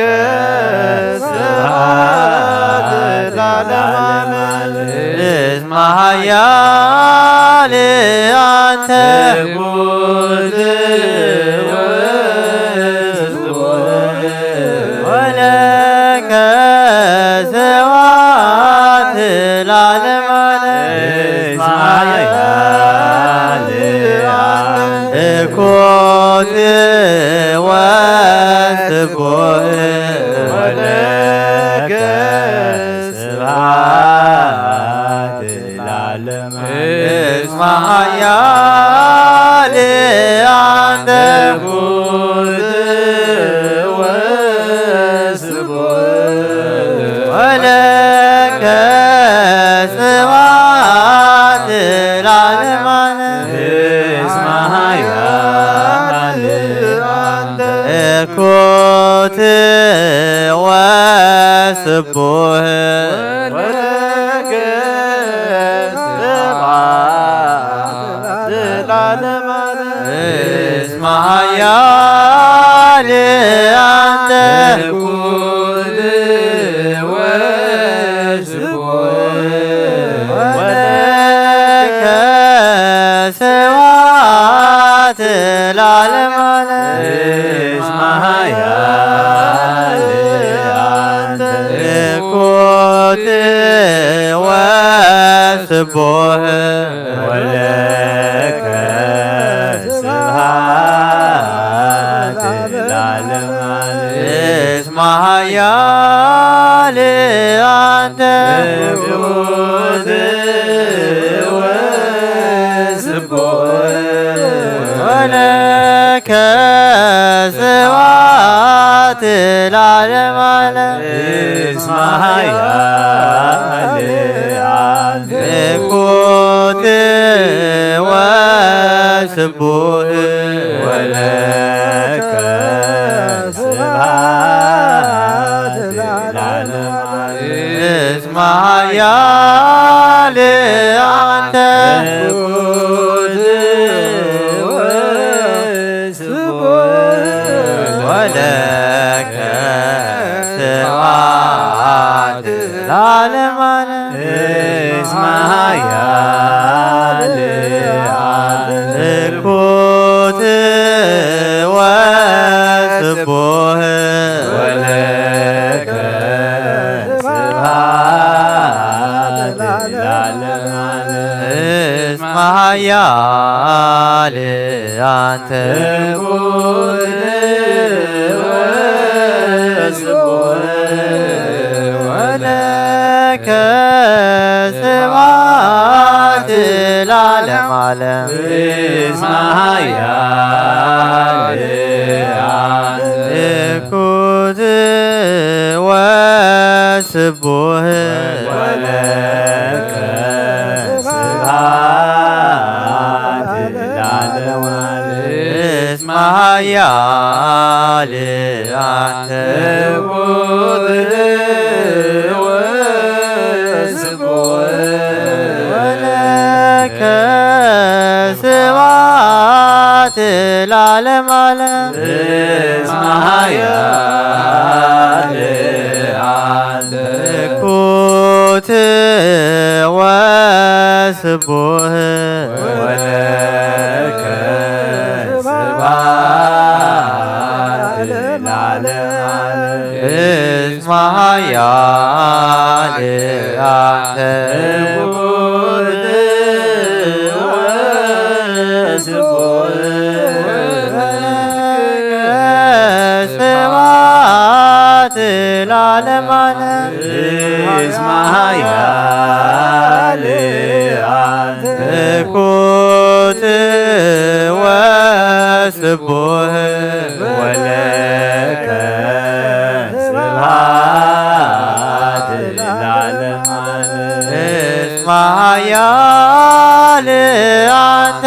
ስብሐት ለዓለመ ዓለም። እስመ ኃያል አንተ። እኩት ወስቡህ ወለከ ስብሐት ለዓለመ ዓለም። እስመ ኃያል አንተ። እኩት ወስቡህ ወለከ ስብሐት ለዓለመ ዓለም። እስመ ኃያል አንተ። እኩት ወስቡህ ወለከ ስብሐት ለዓለመ ዓለም። እስመ ኃያል አንተ። እኩት ወስቡህ ወለከ ስብሐት ለዓለመ ዓለም። እስመ ኃያል አንተ። እኩት ወስቡህ ወለከ ስብሐት ለዓለመ ዓለም። እስመ ኃያል አንተ። እኩት ወስቡህ ወለከ ስብሐት ለዓለመ ዓለም። እስመ ኃያል አንተ። እኩት ወስቡህ ወለከ ስብሐት ለዓለመ ዓለም። እስመ ኃያል አንተ። እኩት ወስቡህ ወለከ ስብሐት ለዓለመ ዓለም። እስመ ኃያል አንተ። እኩት ወስቡህ ወለከ ስብሐት ለዓለመ ዓለም። እስመ ኃያል አንተ። እኩት ወስቡህ ወለከ ለዓለመ ዓለም። እስመ ኃያል አንተ ወስቡሕ ወለከ ስብሐት ለዓለመ ዓለም። እስመ ኃያል አንተ ትኩት ወስቡሕ ወለከ ስብሐት ለዓለመ ዓለም። እስመ ኃያል አንተ ትኩት ወስቡሕ ወለከ ስብሐት ለዓለመ ዓለም። እስመ ኃያል አንተ ትኩት ወስቡሕ ወለከ ስብሐት ለዓለመ ዓለም። እስመ ኃያል አንተ ትኩት ወስቡሕ ወለከ ስብሐት ለዓለመ ዓለም። እስመ ኃያል አንተ ትኩት ወስቡሕ ወለከ ስብሐት ለዓለመ ዓለም። እስመ ኃያል አንተ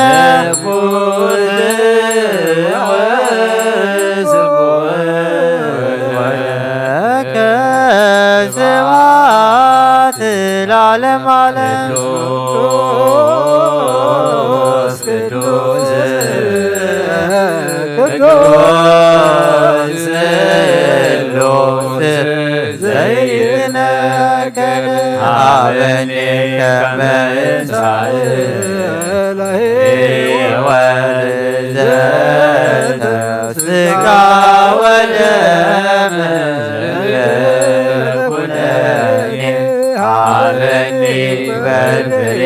ትኩት ወስቡሕ ወለከ ስብሐት ለዓለመ ዓለም። ቅዱስ ቅዱስ ቅዱስ ስሉስ ዘይትነገር ሀበኒ ከመ እንሳእ ለሕይወት ዘተስጋ ወደም ኩነኔ ሀበኒ በትሬ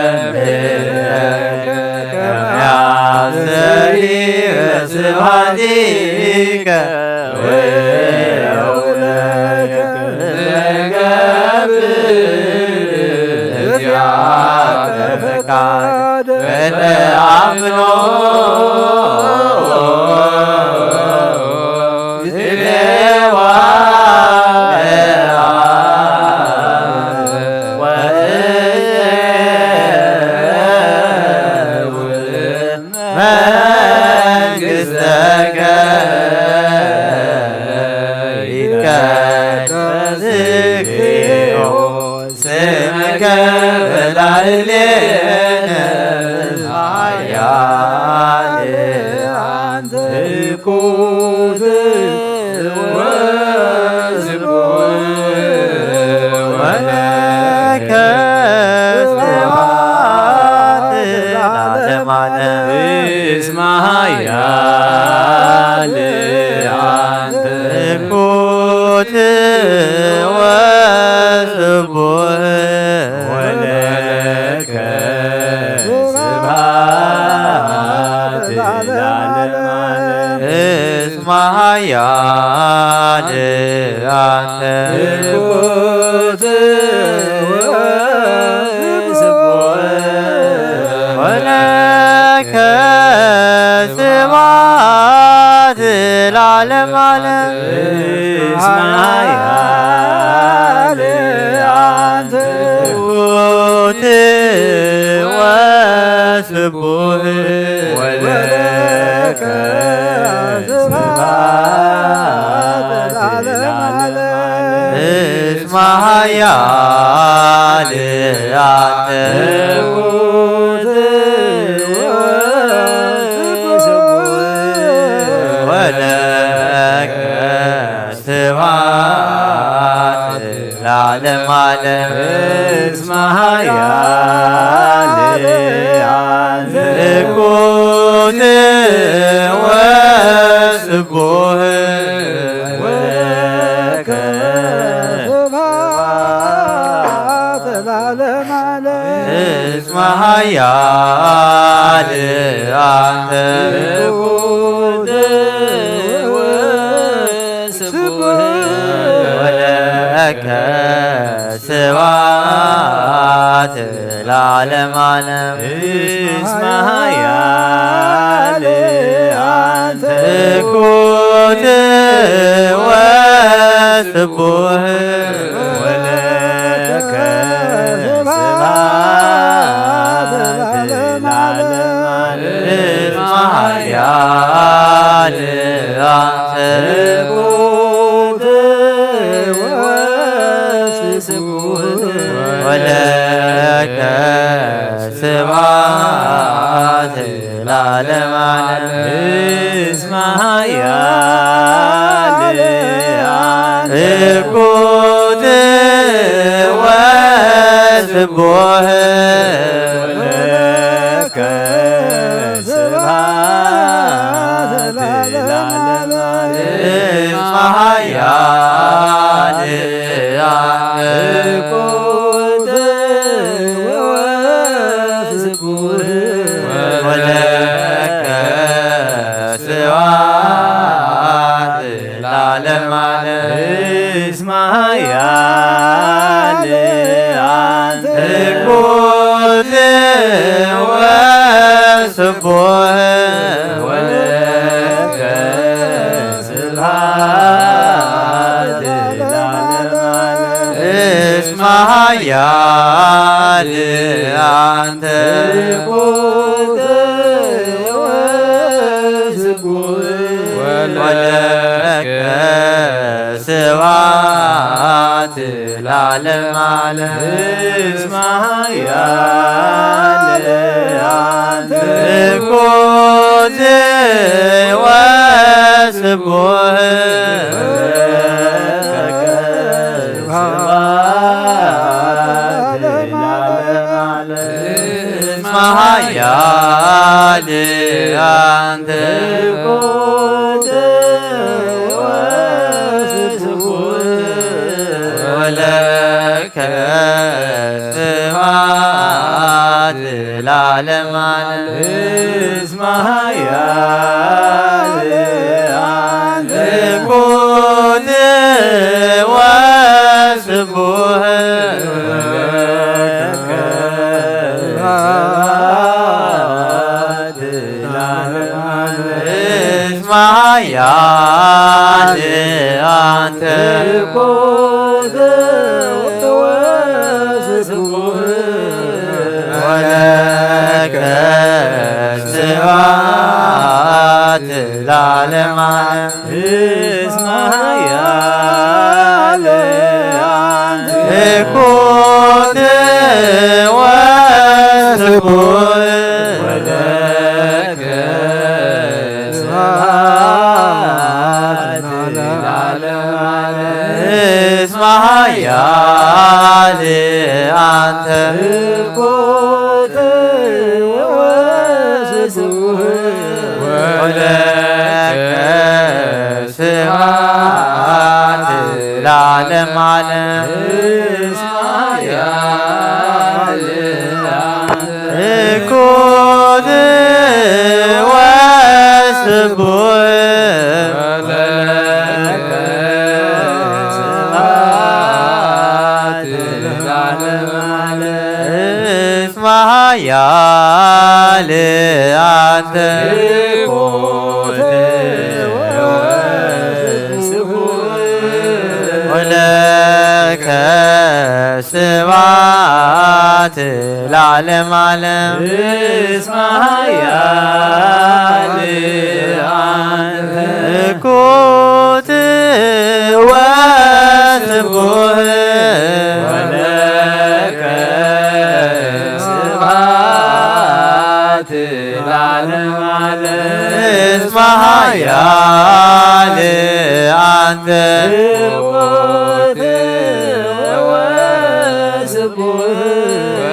ያሰብሕከ ከመ ያስተሪ ስብሐቲከ ወየውለከ ዘገብር እግዚአብሔር ፈቃድ በተአምኖ መንግሥተከ ይትቀደስ እግዚኦ ስምከ በላዕሌነ ኃያል አንተ ትኩት ወስቡሕ ወለከ ስብሐት ለዓለመ ዓለም። እስመ ኃያል አንተ ትኩት ወስቡሕ ወለከ ስብሐት ለዓለመ ዓለም። እስመ ኃያል አንተ ትኩት ወስቡሕ ወለከ ስብሐት ለዓለመ ዓለም። እስመ ኃያል አንተ ትኩት ወስቡሕ ወለከ ስብሐት ለዓለመ ዓለም። እስመ ኃያል አንተ ትኩት ወስቡሕ ወለከ ስብሐት ለዓለመ ዓለም። እስመ ኃያል አንተ ትኩት ወስቡሕ ወለከ ለዓለመ ዓለም። እስመ ኃያል አንተ ወስቡሕ ወለከ ስብሐት ለዓለመ ዓለም። እስመ ኃያል አንተ ትኩት ወስቡሕ ወለከ ስብሐት ለዓለመ ዓለም። እስመ ኃያል አንተ ትኩት ወስቡሕ ወለከ ስብሐት ለዓለመ ዓለም። እስመ ኃያል አንተ ትኩት ወስቡሕ ወለከ ስብሐት ለዓለመ ዓለም። እስመ ኃያል አንተ ትኩት ወስቡሕ ወለከ ስብሐት ለዓለመ ዓለም። እስመ ኃያል አንተ ትኩት ወስቡሕ ወለከ ስብሐት ለዓለመ ዓለም። እስመ ኃያል አንተ ትኩት ወስቡሕ ወለከ ስብሐት ለዓለመ ዓለም። እስመ ኃያል አንተ ትኩት ወስቡሕ ወለከ ስብሐት ለዓለመ ዓለም። እስመ ኃያል አንተ ትኩት ወስቡሕ ወለከ ስብሐት ለዓለመ ዓለም። እስመ ኃያል አንተ ትኩት ወስቡሕ ወለከ ስብሐት ለዓለመ ዓለም። እስመ ኃያል አንተ ትኩት ወስቡሕ ወለከ ስብሐት ለዓለመ ዓለም። እስመ ኃያል አንተ ትኩት ወስቡሕ ወለከ ስብሐት ለዓለመ ዓለም። እስመ ኃያል አንተ ትኩት ወስቡሕ ወለከ ስብሐት ለዓለመ ዓለም። እስመ ኃያል አንተ ትኩት ወስቡሕ ወለከ ስብሐት ለዓለመ ዓለም። እስመ ኃያል አንተ ትኩት ወስቡሕ ወለከ ስብሐት ለዓለመ ዓለም። እስመ ኃያል አንተ ትኩት ወስቡሕ ወለከ ስብሐት ለዓለመ ዓለም። እስመ ኃያል አንተ ትኩት ወስቡሕ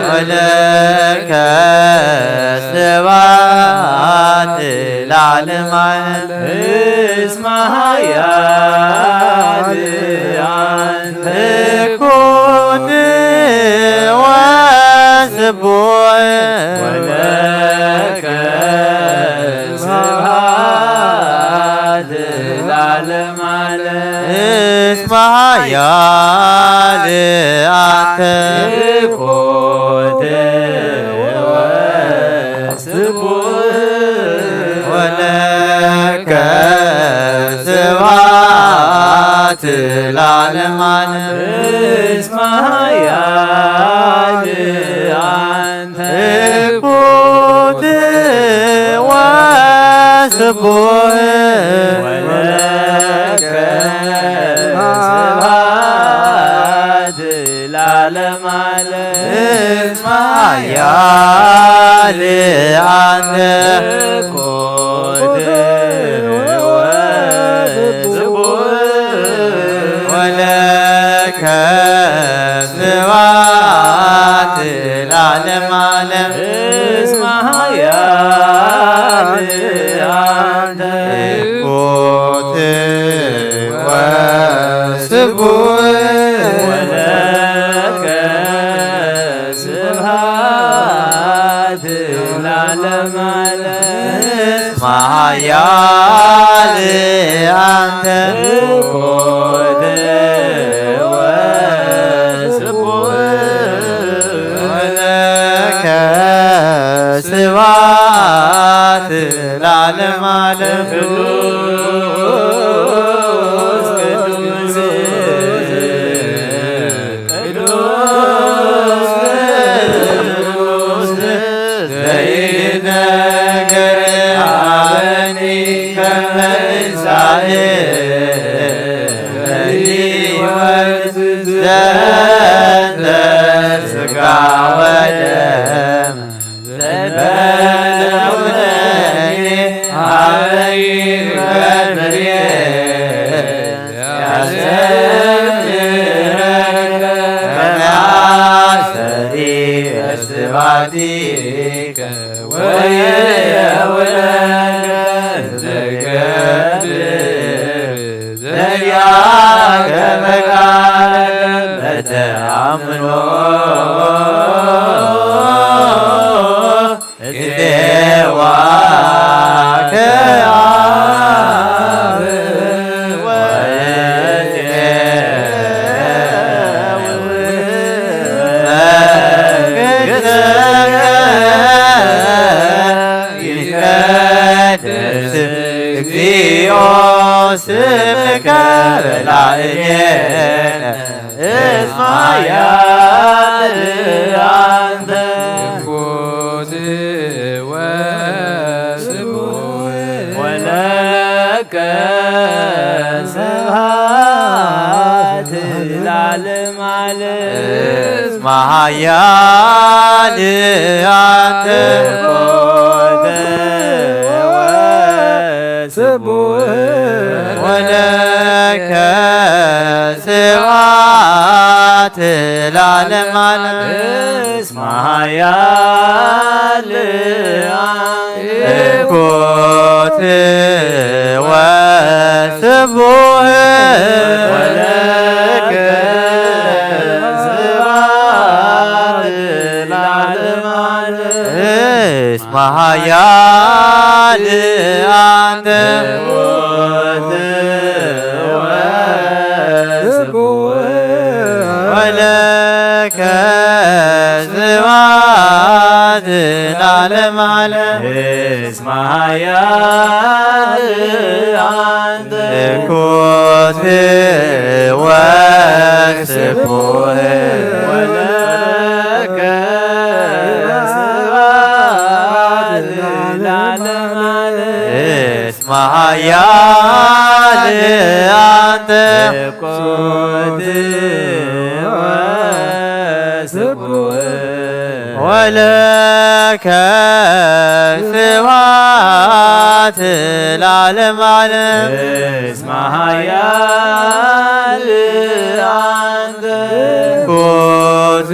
ወለከ ስብሐት ለዓለመ ዓለም። እስመ ኃያል አንተ ትኩት ትኩት ወስቡሕ ወለከ ስብሐት ለዓለመ ዓለም። እስመ ኃያል አንተ ትኩት ወስቡሕ ወለከ ስብሐት ለዓለመ ዓለም። እስመ ኃያል አንተ ትኩት ወስቡሕ ወለከ ስብሐት ለዓለመ ዓለም። እስመ ኃያል አንተ ትኩት ወስቡሕ ወለከ ስብሐት ለዓለመ ዓለም። እስመ ኃያል አንተ ትኩት ወስቡሕ ወለከ ስብሐት ለዓለመ ዓለም። ቅዱስ ቅዱስ ቅዱስ ቅዱስ ዘይትነገር ሀበኒ ከመ ትንሳኤ ለሕይወት ዘንተ ሥጋ ወደም ዘበለውነኒ ሀበይ ከመ ያስተምረከ ከመ አስተሪ በስብሐቲከ ወየውለከ ዘገብር ዘያከ ፈቃደከ በተአምኖ። እዴዋከ አብ ወእዴወ መንግሥትከ ይትቀደስ እግዚኦ ስምከ በላዕሌነ እስመ ኃያል አንተ ትኩት ወስቡሕ ወለከ ስብሐት ለዓለመ ዓለም። እስመ ኃያል አንተ ትኩት ወስቡሕ ወለከ ስብሐት ለዓለመ ዓለም። እስመ ኃያል ትኩት ወስቡሕ ወለከ ስብሐት ለዓለመ ዓለም። እስመ ኃያል አንተ ትኩት ወስቡሕ ወለከ ስብሐት ለዓለመ ዓለም። እስመ ኃያል አንተ ትኩት ወስቡሕ ወለከ ስብሐት ለዓለመ ዓለም። እስመ ኃያል አንተ ትኩት ወስቡሕ ወለከ ስብሐት ለዓለመ ዓለም። እስመ ኃያል አንተ ትኩት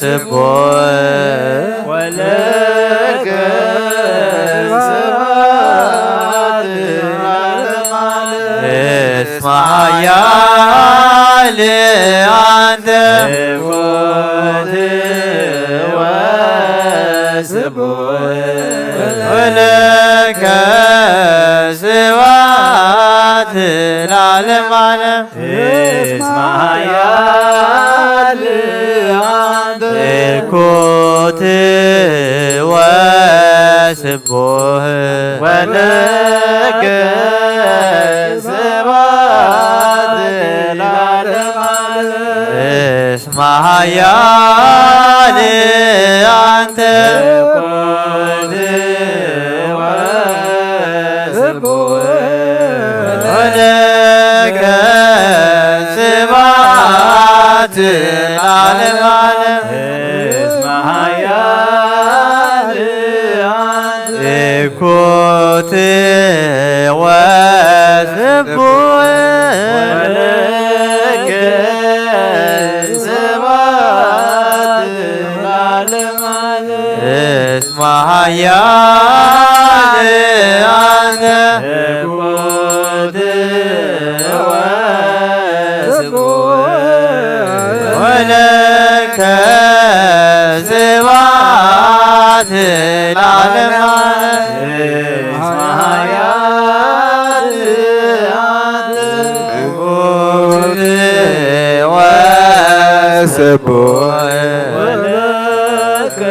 ወስቡሕ ወለከ ስብሐት ለዓለመ ዓለም። እስመ ኃያል አንተ ትኩት ወስቡሕ ወለከ ስብሐት ለዓለመ ዓለም። እስመ ኃያል ኃያል አንተ ኩት ወስቡህ ወለከ ስብሐት ለዓለመ ዓለም። እስመ ኃያል አንተ ኩት ወስቡህ ወለከ ስብሐት ለዓለመ ዓለም። እስመ ኃያል አንተ ኩት ወስቡሕ ወለከ ስብሐት ለዓለመ ዓለም። እስመ ኃያል አንተ ኩት ወስቡሕ ወለከ ስብሐት ለዓለመ ዓለም። እስመ ኃያል አንተ ኩት ወስቡሕ ወለከ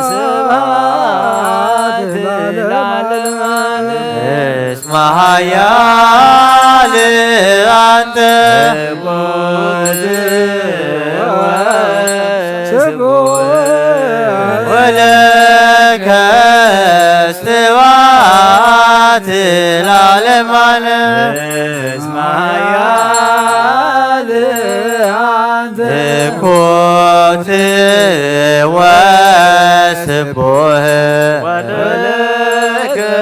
ስብሐት ለዓለመ ዓለም። እስመ ኃያል አንተ ኩት ወስቡሕ ወለከ ስብሐት ለዓለመ ዓለም። እስመ ኃያል አንተ ኩት ወስቡሕ ወለከ ስብሐት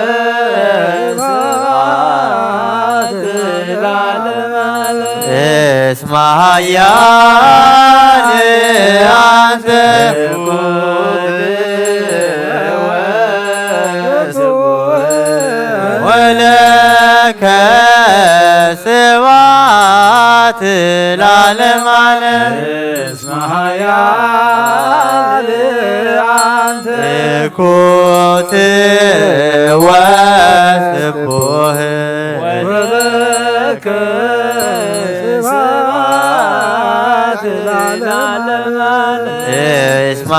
ለዓለመ ዓለም። እስመ ኃያል አንተ ኩት ወስቡሕ ወለከ ስብሐት ለዓለመ ዓለም። እስመ ኃያል አንተ ኩት ወስቡሕ ወለከ ስብሐት ለዓለመ ዓለም። እስመ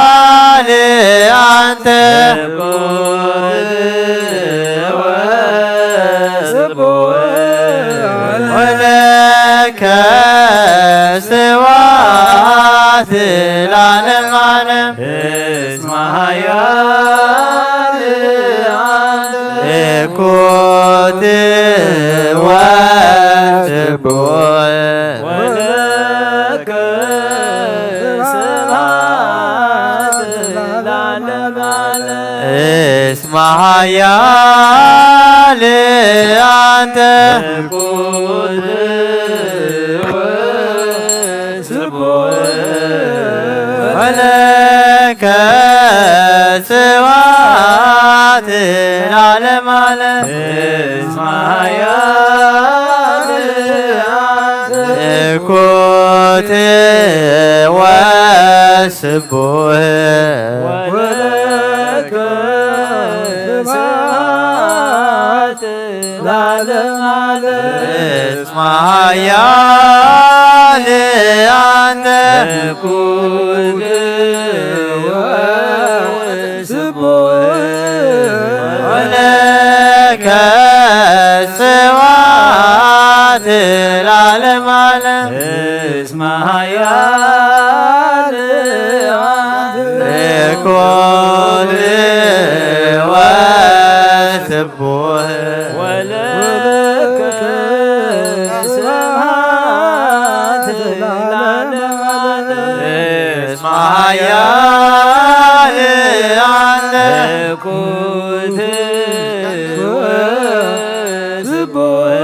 ኃያል አንተ ኩት ወስቡሕ ወለከ ስብሐት ለዓለመ ዓለም። እስመ ኃያል አንተ ኩት ወስቡሕ ወለከ ስብሐት ለዓለመ ዓለም። እስመ ኃያል አንተ ኩት ወስቡሕ ወለከ ስብሐት ለዓለመ ዓለም። እስመ ኃያል አንተ ኩት ወስቡሕ ወለከ ስብሐት ለዓለመ ዓለም። እስመ ኃያል አንተ ኩት ወስቡሕ ወለከ ስብሐት ለዓለመ ዓለም። እስመ ኃያል አንተ ኩት ወስቡሕ ወለከ ስብሐት ለዓለመ ዓለም። እስመ ኃያል አንተ ኩት ወስቡሕ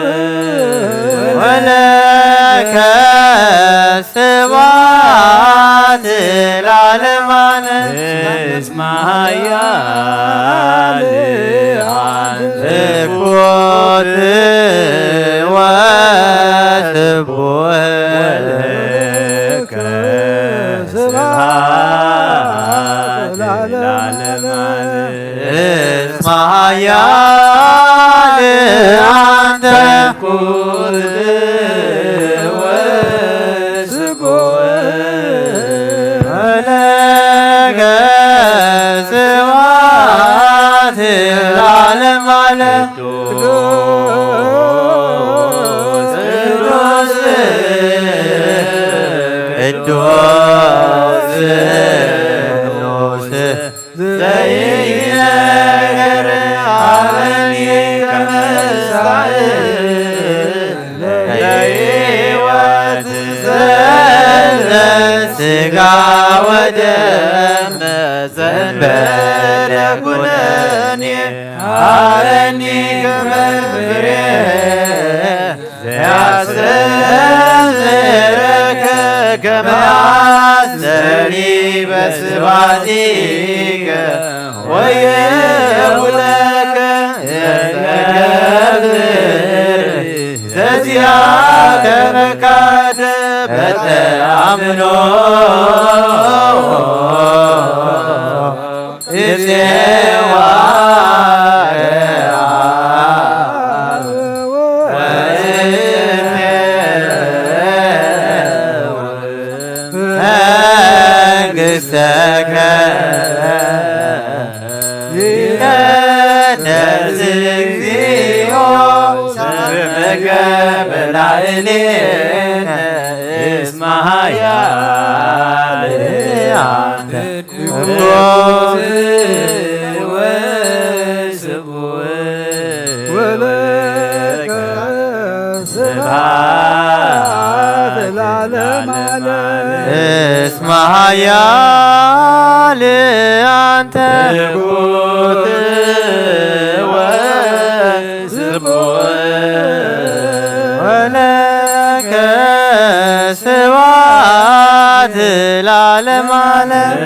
ወለከ ስብሐት ለዓለመ ዓለም። እስመ ኃያል አንተ ኩት ወስቡሕ ወለከ ስብሐት ለዓለመ ዓለም። እስመ ኃያል አንተ ኩት ሥጋ ወደም ዘንበለ ኩነኔ ሃበኒ ከመ ፍሬ ዘያስተምረከ ከመ አስተሪ በስባቲከ ወየውለከ ዘተገብር ዘዚአከ ፈቃደ በተአምኖ እዜዋ መንግሥተከ ይትቀደስ እግዚኦ ስምከ በላዕሌነ እስመ ኃያል አንተ ቅዱስ ወስቡሕ ወለከ ስብሐት ለዓለመ ዓለም። እስመ ኃያል አንተ ትኩት ወስቡሕ ወለከ ስብሐት ለዓለመ ዓለም።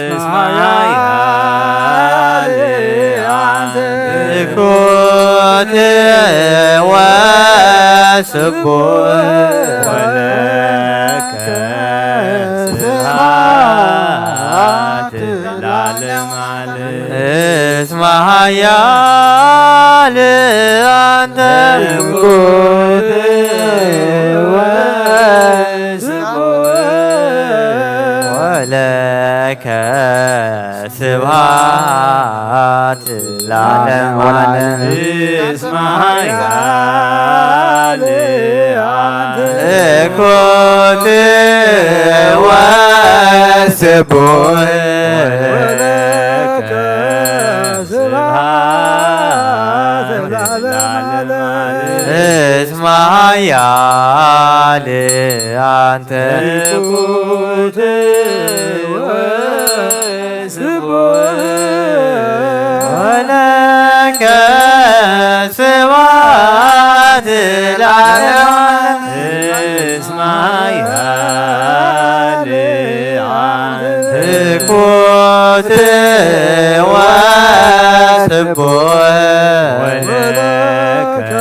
እስመ ኃያል አንተ ትኩት ወስቡሕ ወለከ ስብሐት ለዓለመ ዓለም። እስመ ኃያል አንተ ትኩት ወስቡሕ ወለከ ስብሐት ለዓለመ ዓለም። እስመ ኃያል አንተ ትኩት ወስቡሕ ወለከ ስብሐት ለዓለመ ዓለም። እስመ ኃያል አንተ ትኩት ወስቡሕ ወለከ ስብሐት ለዓለመ ዓለም። እስመ ኃያል አንተ ትኩት ወስቡሕ ወለከ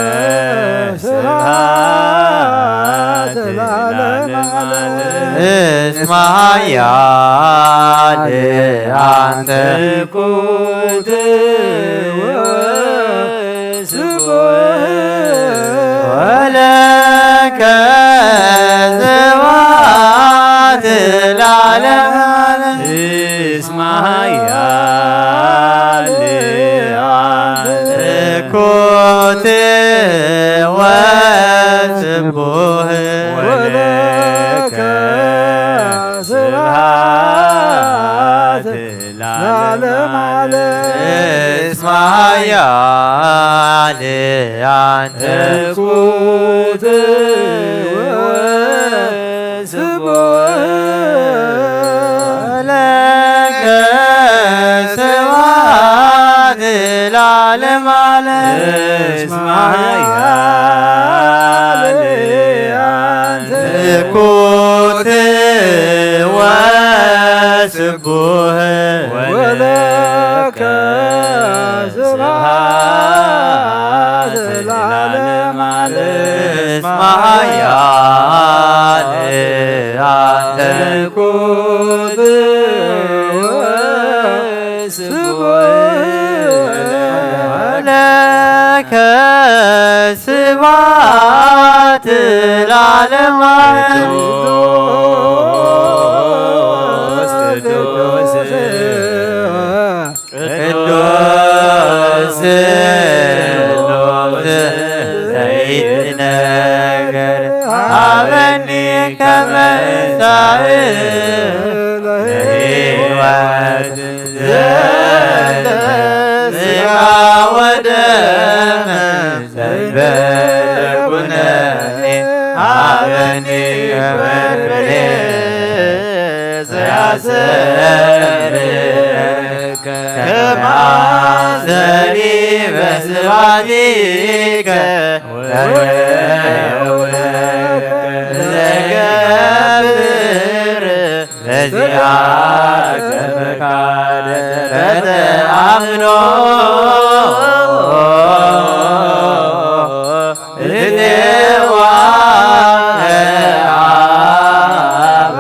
ስብሐት ለዓለመ ዓለም። እስመ ኃያል አንተ ትኩት ወስቡሕ ወለከ ስብሐት ለዓለመ ዓለም። እስመ ኃያል አንተ ትኩት ወስቡሕ ወለከ ስብሐት ለዓለመ ዓለም። እስመ ኃያል አንተ ትኩት ወስቡሕ ለከ ስብሐት ለዓለመ ዓለም። እስመ ኃያል አንተ ትኩት ወስቡሕ ወለከ ስብሐት ለዓለመ ዓለም። እስመ ኃያል አንተ ትኩት ወስቡሕ ወለከ ስብሐት ለዓለመ ዓለም። ቅዱስ ቅዱስ ስሉስ ዘይትነገር ሀበኒ ከመ ሳህል ለሕይወት ዘንተ ሥጋ ወደም ዘንበለ ኩነኔ ሀበኒ ከመ ፍሬ ዘያስርክ ከማሰኒ በስባቲከ ወወልድ ዘገብር በዚኣ ከመካደ በተኣምኖ እዜዋ አበ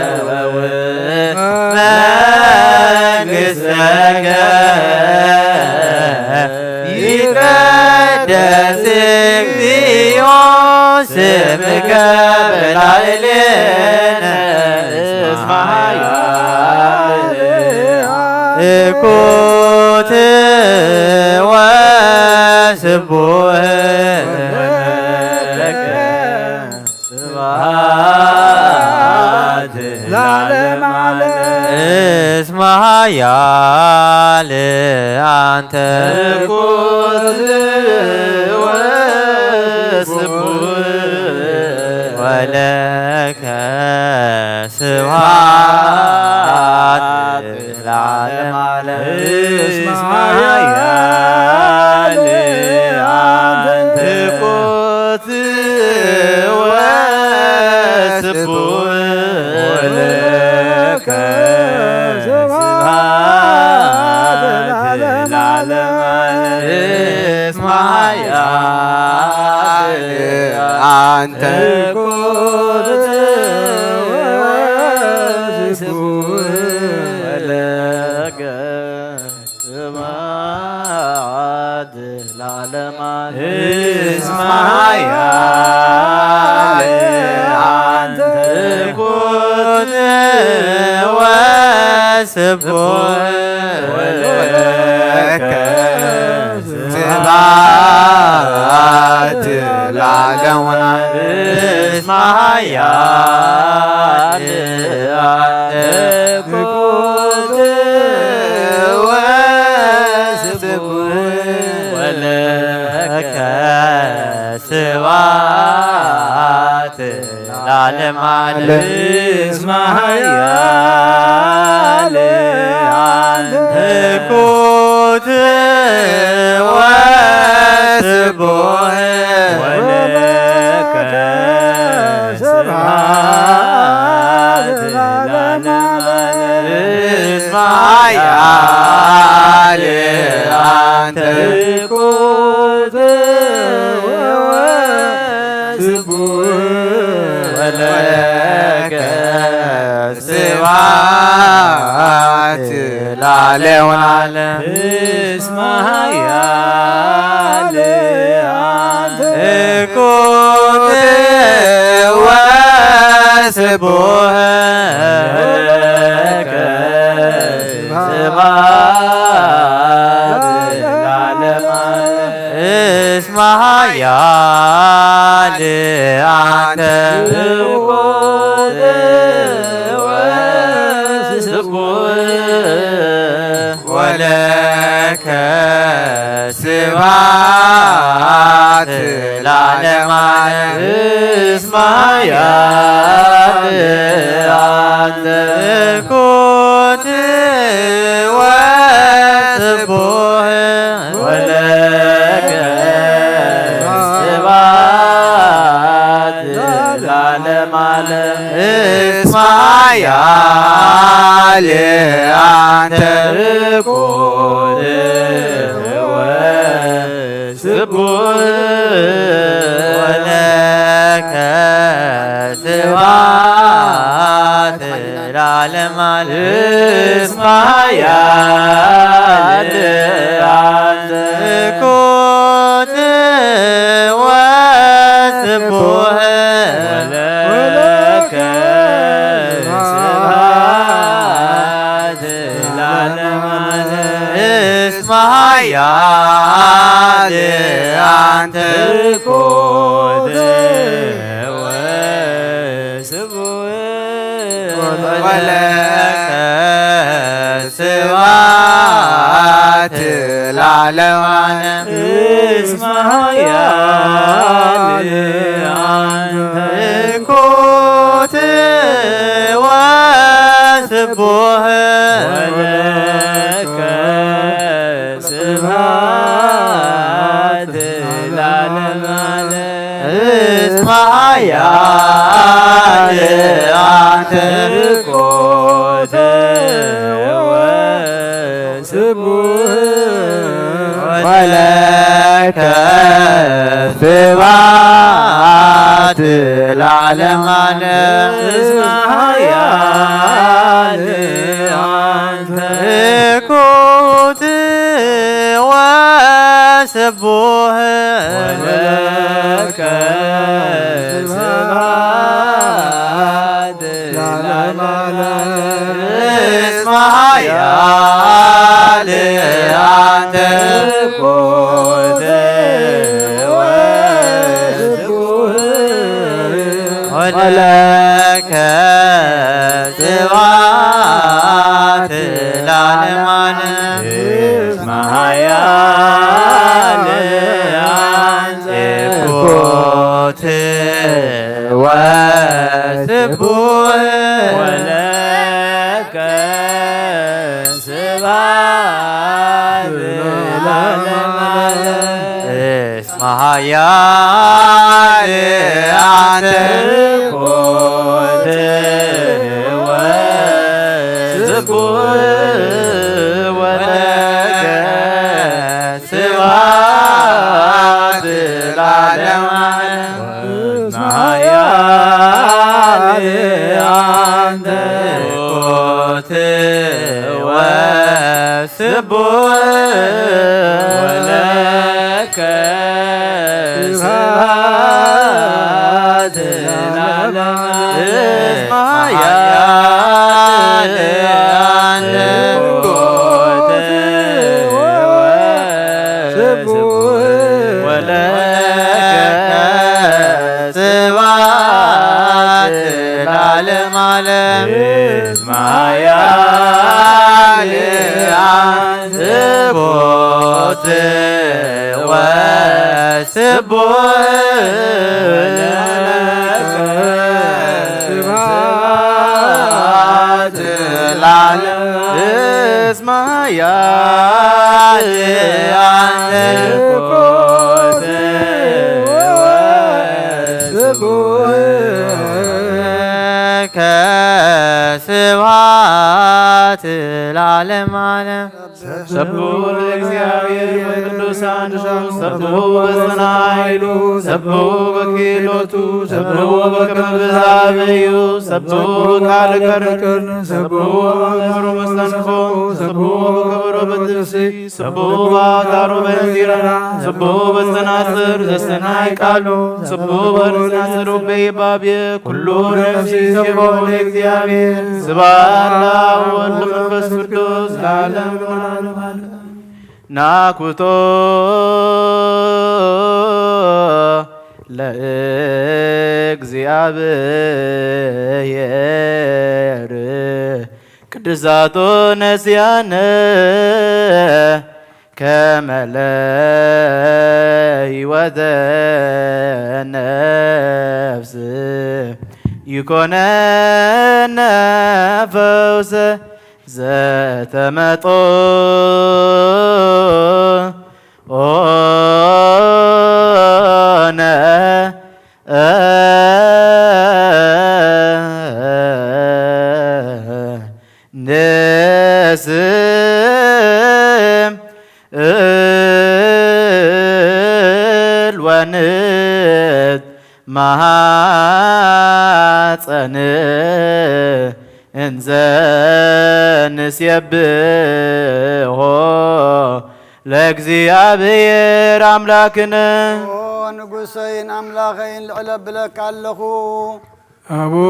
ወእወ መንግሥተከ ይትቀደስ እግዚኦ ስምከ በላዕሌነ እስመ ኃያል እኩት ወስቡሕ ለከ ስብሐት ለዓለመ ዓለም። እስመ ኃያል አንተ እኩት ወስቡሕ ወለከ ስብሐት ለዓለመ ዓለም። እስመ ኃያል አንተ እኩት ወስቡሕ ወለከ ስብሐት ለዓለመ ዓለም። እስመ ኃያል አንተ እኩት ወስቡሕ ወለከ ስብሐት ለዓለመ ዓለም። እስመ ኃያል አንተ እኩት ወስቡሕ ወለከ ስብሐት ለዓለመ ዓለም። እስመ ኃያል አንተ እኩት ወስቡሕ ወለከ ስብሐት ለዓለመ ዓለም። እስመ ኃያል አንተ እኩት ወስቡሕ ወለከ ስብሐት ለዓለመ ዓለም። እስመ ኃያል አንተ እኩት ወስቡሕ ወለከ ስብሐት ለዓለመ ዓለም። እስመ ኃያል አንተ እኩት ወስቡሕ ወለከ ስብሐት ለዓለመ ዓለም። እስመ ኃያል አንተ እኩት ወስቡሕ ወለከ ስብሐት ለዓለመ ዓለም። እስመ ኃያል አንተ እኩት ወስቡሕ ወለከ ስብሐት ለዓለመ ዓለም። እስመ ኃያል አንተ እኩት ወስቡሕ ወለከ ስብሐት ለዓለመ ዓለም። እስመ ኃያል አንተ እኩት ወስቡሕ ወለከ ስብሐት ለዓለመ ዓለም። እስመ ኃያል አንተ እኩት ወስቡሕ ወለከ ስብሐት ለዓለመ ዓለም። እስመ ኃያል ስቡሕ ወለከ ስብሐት ለዓለመ ዓለም። እስመ ኃያል አንተ። ስቡሕ ወለከ ስብሐት ለዓለመ ዓለም። እስመ ኃያል አንተ። ስኩት ወስቡሕ ወለከ ስብሐት ለዓለመ ዓለም። እስመ ኃያል አንተ። ስኩት ወስቡሕ ወለከ ስብሐት ለዓለመ ዓለም። እስመ ኃያል አንተ። ስኩት ወስቡሕ ወለከ ስብሐት ለዓለመ ዓለም። እስመ ኃያል አንተ። ስኩት ወስቡሕ ወለከ ስብሐት ለዓለመ ዓለም። እስመ ኃያል አንተ። ስኩት ወስቡሕ ወለከ ስብሐት ለዓለመ ዓለም። እስመ ኃያል አንተ። ስኩት ወስቡሕ ወለከ ስብሐት ለዓለመ ዓለም። እስመ ኃያል አንተ። ስኩት ወስቡሕ ወለከ ስብሐት ለዓለም። እስመ ኃያል አንተ። ስኩት ወስቡሕ ወለከ ስብሐት ለዓለመ ዓለም። ሰብሑ ለእግዚአብሔር በቅዱሳኑ፣ ሰብሑ በጽንዓ ኃይሉ፣ ሰብሑ በክህሎቱ፣ ሰብሑ በከመ ብዝሃ በዩ፣ ሰብሑ ካልእ ከርክር፣ ሰብሑ በመዝሙር መስተንፎ፣ ሰብሑ በከበሮ በጥብሲ፣ ሰብሑ በአውታሩ በእንዚራ፣ ሰብሑ በጸናጽል ዘሰናይ ቃሉ፣ ሰብሑ በጸናጽል ውቤ ባብየ ኩሉ ነፍሲ ሰብሖ ለእግዚአብሔር። ስብሐት ለአብ ወወልድ ወመንፈስ ቅዱስ ለዓለም ወለዓለመ ዓለም። ናኩቶ ለእግዚአብሔር ቅድሳቶ ነስያነ ከመ ለህይወተ ነፍስ ይኮነነ ፈውሰ ዘተመጦ ኦነ ንስም እል ወንት ማሐፀን እንዘ ንሴብሖ ለእግዚአብሔር አምላክነ። ኦ ንጉሰይን ኣምላኸይን ልዕል ኣብለካ ኣለኹ። አቡነ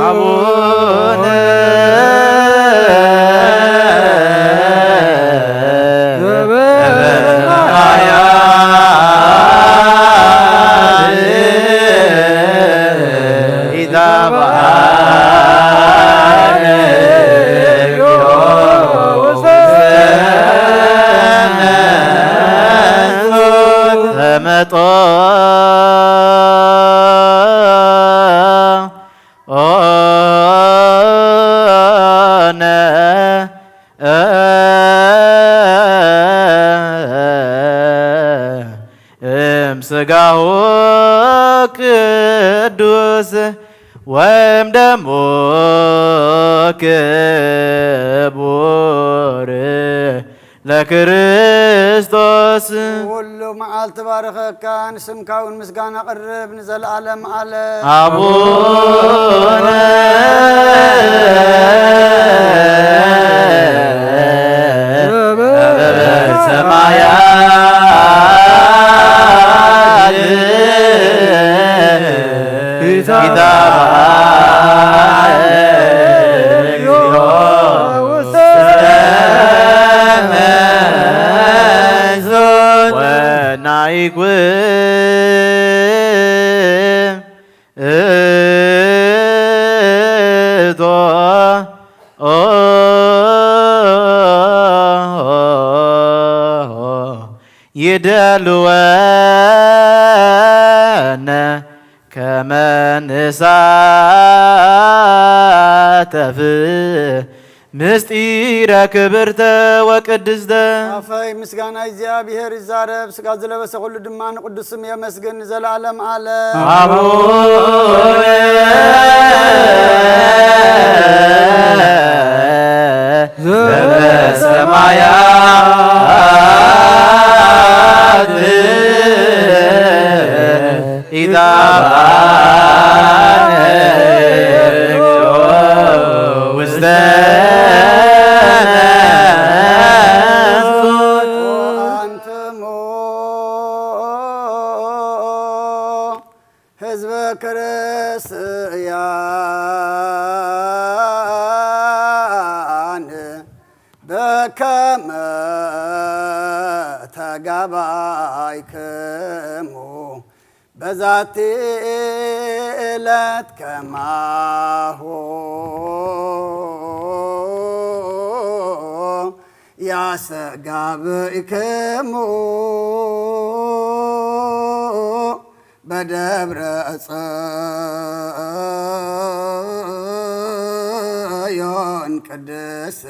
አቡነ ዘበሰማያት ኢታብአነ ተመጦ እም ስጋሁ ቅዱስ ወይም ደሙ ክቡር ለክርስቶስ። ኩሉ መዓልቲ ባርኸካ፣ ንስምካ እውን ምስጋና ቅርብ ንዘለዓለም ዓለም። ኣቡነ ዘበሰማያት ይትባረክ ወናይኩ እቶ ይደልወነ ከመ ንሳተፍ ምስጢረ ክብርተ ወቅድስተ። ኣፈይ ምስጋና እግዚኣብሔር ይዛረብ፣ ስጋ ዝለበሰ ኩሉ ድማ ንቅዱስ ስም የመስግን ንዘለዓለም ዓለም። ኣቡነ ዘበሰማያት ኢታብአነ እግዚኦ ውስተ መንሱት። አንትሙ ህዝበ ክርስቲያን በከመ ተጋባይክሙ በዛቲ ዕለት ከማሁ ያስተጋብእክሙ በደብረ ጽዮን ቅድስት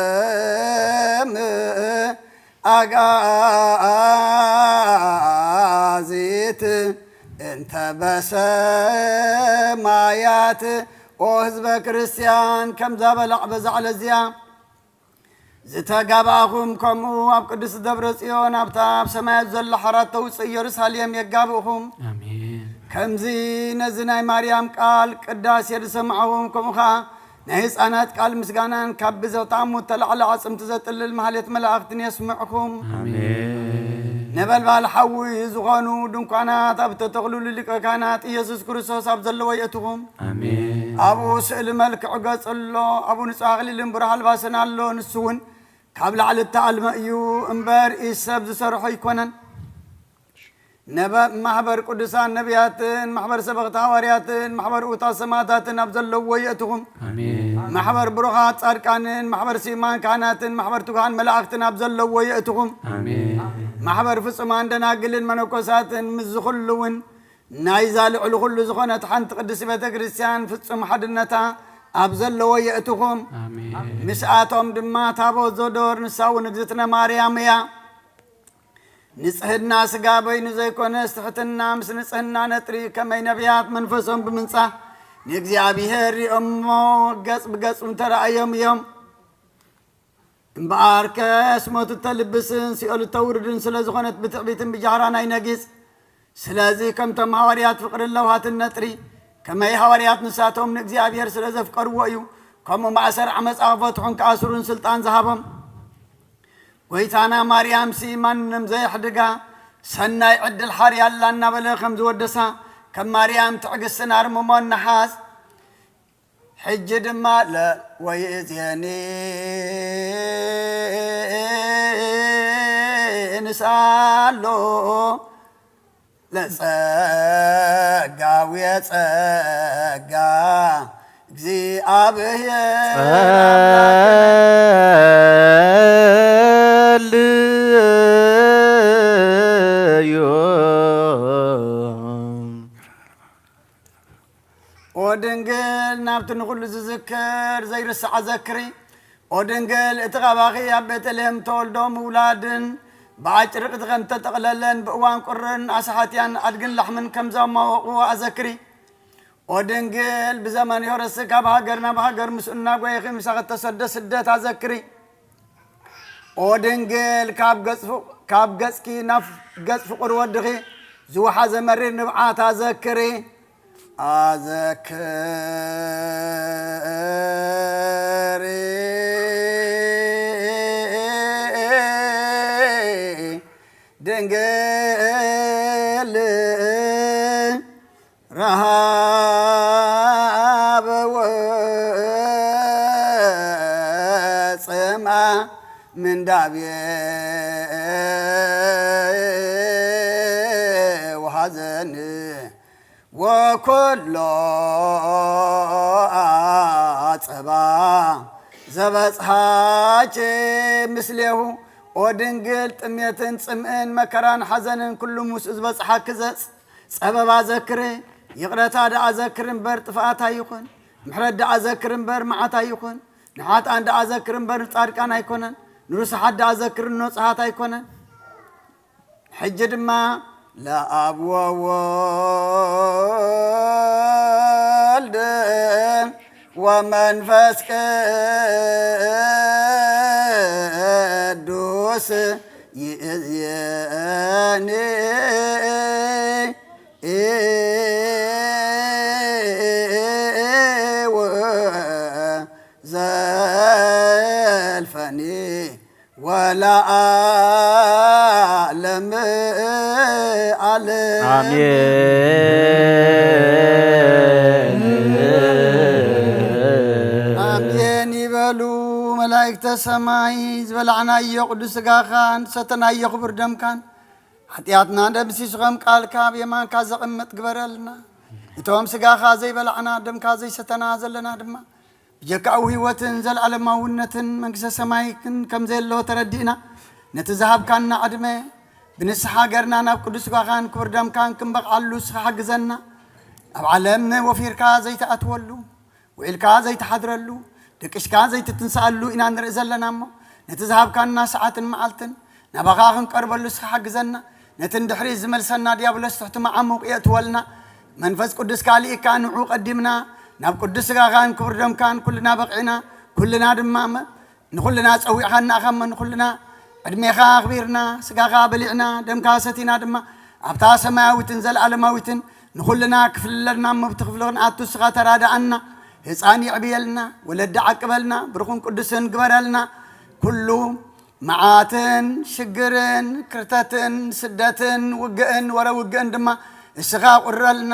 ወበኢየሩሳሌም አግአዚት እንተ በሰማያት። ኦ ህዝበ ክርስቲያን፣ ከምዛ በላዕ በዛ ዕለት እዚኣ ዝተጋባእኹም፣ ከምኡ ኣብ ቅድስት ደብረ ጽዮን ኣብታ ኣብ ሰማያት ዘላ ሓራ ተውፅእ ኢየሩሳሌም የጋብእኹም። ኣሜን። ከምዚ ነዚ ናይ ማርያም ቃል ቅዳሴ ዝሰማዕኹም፣ ከምኡ ኸዓ ናይ ህፃናት ቃል ምስጋናን ካብ ብዘተኣሙ ተላዕለ ኣጽምቲ ዘጥልል ማህሌት መላእኽትን የስምዕኹም። ኣሜን። ነበልባል ሓዊ ዝኾኑ ድንኳናት ኣብ ተተኽሉሉ ሊቀ ካህናት ኢየሱስ ክርስቶስ ኣብ ዘለዎ የእትኹም። ኣሜን። ኣብኡ ስእሊ መልክዕ ገጽ ኣሎ፣ ኣብኡ ንጹሕ ኣኽሊልን ብሩህ ኣልባስን ኣሎ። ንሱ እውን ካብ ላዕሊ እተኣልመ እዩ እምበር፣ ኢድ ሰብ ዝሰርሖ ኣይኮነን። ነበ-፣ ማሕበር ቅዱሳን ነቢያትን፣ ማሕበር ሰበኽቲ ሃዋርያትን፣ ማሕበር እዉታት ሰማዕታትን ኣብ ዘለውዎ የእትኹም። ኣሜን። ማሕበር ብሩኻት ጻድቃንን፣ ማሕበር ስዩማን ካህናትን፣ ማሕበር ትጉሃን መላእኽትን ኣብ ዘለውዎ የእትኹም። ኣሜን። ማሕበር ፍጹማን ደናግልን መነኮሳትን፣ ምስዚ ኩሉ እውን ናይዛ ልዕሊ ኩሉ ዝኾነት ሓንቲ ቅድስቲ ቤተ ክርስቲያን ፍጹም ሓድነታ ኣብ ዘለዎ የእትኹም። ኣሜን። ምስኣቶም ድማ ታቦት ዘዶር፣ ንሳ እውን እግዝእትነ ማርያም እያ። ንጽህና ስጋ በይኑ ዘይኮነስ፣ ትሕትና ምስ ንጽህና ነጥሪ፣ ከመይ ነቢያት መንፈሶም ብምንጻህ ንእግዚኣብሔር ሪኦሞ፣ ገጽ ብገጽ እውን ተራእዮም እዮም። እምበኣርከ ስሞት እተልብስን ሲኦል እተውርድን ስለ ዝኾነት፣ ብትዕቢትን ብጃህራን ኣይነጊጽ። ስለዚ ከምቶም ሃዋርያት ፍቕርን ለውሃትን ነጥሪ፣ ከመይ ሃዋርያት ንሳቶም ንእግዚኣብሔር ስለ ዘፍቀርዎ እዩ፣ ከምኡ ማእሰር ዓመጻ ክፈትሑን ክኣስሩን ስልጣን ዝሃቦም። ጐይታና ማርያምሲ ማንም ዘየሕድጋ ሰናይ ዕድል ሓርያ ኣላ እናበለ ከም ዝወደሳ፣ ከም ማርያም ትዕግስትን ኣርምሞን ንሓዝ። ሕጂ ድማ ለ-፣ ወይእዜኒ ንስኣሎ ለጸጋ ውየ ጸጋ እግዚኣብሔር ጸልዩ። ኦ ድንግል፣ ናብቲ ንኹሉ ዝዝክር ዘይርስዓ ዘክሪ፣ ኦ ድንግል፣ እቲ ካባኺ ኣብ ቤተልሔም ተወልዶ ምውላድን ብኣጭርቕቲ ከም ተጠቕለለን ብእዋን ቁርን ኣሳሓትያን ኣድግን ላሕምን ከም ዘማወቑ ኣዘክሪ። ኦ ድንግል፣ ብዘመን ሄሮድስ ካብ ሃገር ናብ ሃገር ምስ እናጎየኺ ምሳኺ እተሰዶ ስደት ኣዘክሪ። ኦ ድንግል፣ ካብ ገጽ ፍ-፣ ካብ ገጽኪ ናብ ገጽ ፍቑር ወድኺ ዝወሓዘ መሪር ንብዓት ኣዘክሪ። ኣዘክሪ ድንግል ረሃብ ወጽምኣ ምንዳቤ ወሐዘን ወኮሎ ኣጸባ ዘበጽሓኪ ምስሌሁ። ኦ ድንግል፣ ጥሜትን ጽምእን መከራን ሓዘንን ኩሉ ምስኡ ዝበጽሓኪ ዘጽ-፣ ጸበባ ዘክሪ። ይቕረታ ደኣ ዘክሪ እምበር ጥፍኣት ኣይኹን። ምሕረት ደኣ ዘክሪ እምበር መዓት ኣይኹን። ንሓጥኣን ደኣ ዘክሪ እምበር ንጻድቃን ኣይኮነን። ንርሱሓት ደኣ ዘክሪ ንኖጽሃት ኣይኮነን። ሕጂ ድማ ለኣብ ወወልድ ወመንፈስ ቅዱስ ይእዝየኒ ወዘልፈኒ ወለዓለም ዓለም። ኣሜን። ኣሜን ይበሉ መላእክተ ሰማይ። ዝበላዕናዮ ቅዱስ ስጋኻን ዝሰተናዮ ክቡር ደምካን ሓጢኣትና ደምሲሱ ከም ቃልካ ኣብ የማንካ ዘቕምጥ ግበረልና። እቶም ስጋኻ ዘይበላዕና ደምካ ዘይሰተና ዘለና ድማ ብጀካኡ ህይወትን ዘለዓለማውነትን መንግስተ ሰማይን ከም ዘየሎ ተረዲእና፣ ነቲ ዝሃብካና ዕድመ ብንስሓ ገርና ናብ ቅዱስ ስጋኻን ክቡር ደምካን ክንበቕዓሉ ንስኻ ሓግዘና። ኣብ ዓለም ወፊርካ ዘይትኣትወሉ፣ ውዒልካ ዘይትሓድረሉ፣ ደቂስካ ዘይትትንስኣሉ ኢና ንርኢ ዘለና እሞ፣ ነቲ ዝሃብካና ሰዓትን መዓልትን ናባኻ ክንቀርበሉ ንስኻ ሓግዘና። ነቲ ንድሕሪት ዝመልሰና ዲያብሎስ ትሕቲ መዓሙቕ የእትወልና። መንፈስ ቅዱስካ ልኢካ ንዑ ቀዲምና ናብ ቅዱስ ስጋኻን ክቡር ደምካን ኩልና በቒዕና፣ ኩልና ድማ እመ-፣ ንኹልና ጸዊዕኻና ኢኻ እሞ ንኹልና ዕድሜኻ ኣኽቢርና፣ ስጋኻ በሊዕና፣ ደምካ ሰቲና ድማ ኣብታ ሰማያዊትን ዘለኣለማዊትን ንኹልና ክፍለና እሞ ብቲ ክፍሊ ክንኣቱ ንስኻ ተራድኣና። ህጻን የዕብየልና፣ ወለዲ ዓቅበልና፣ ብሩኽን ቅዱስን ግበረልና። ኩሉ መዓትን ሽግርን ክርተትን ስደትን ውግእን ወረ ውግእን ድማ እስኻ ቁረልና፣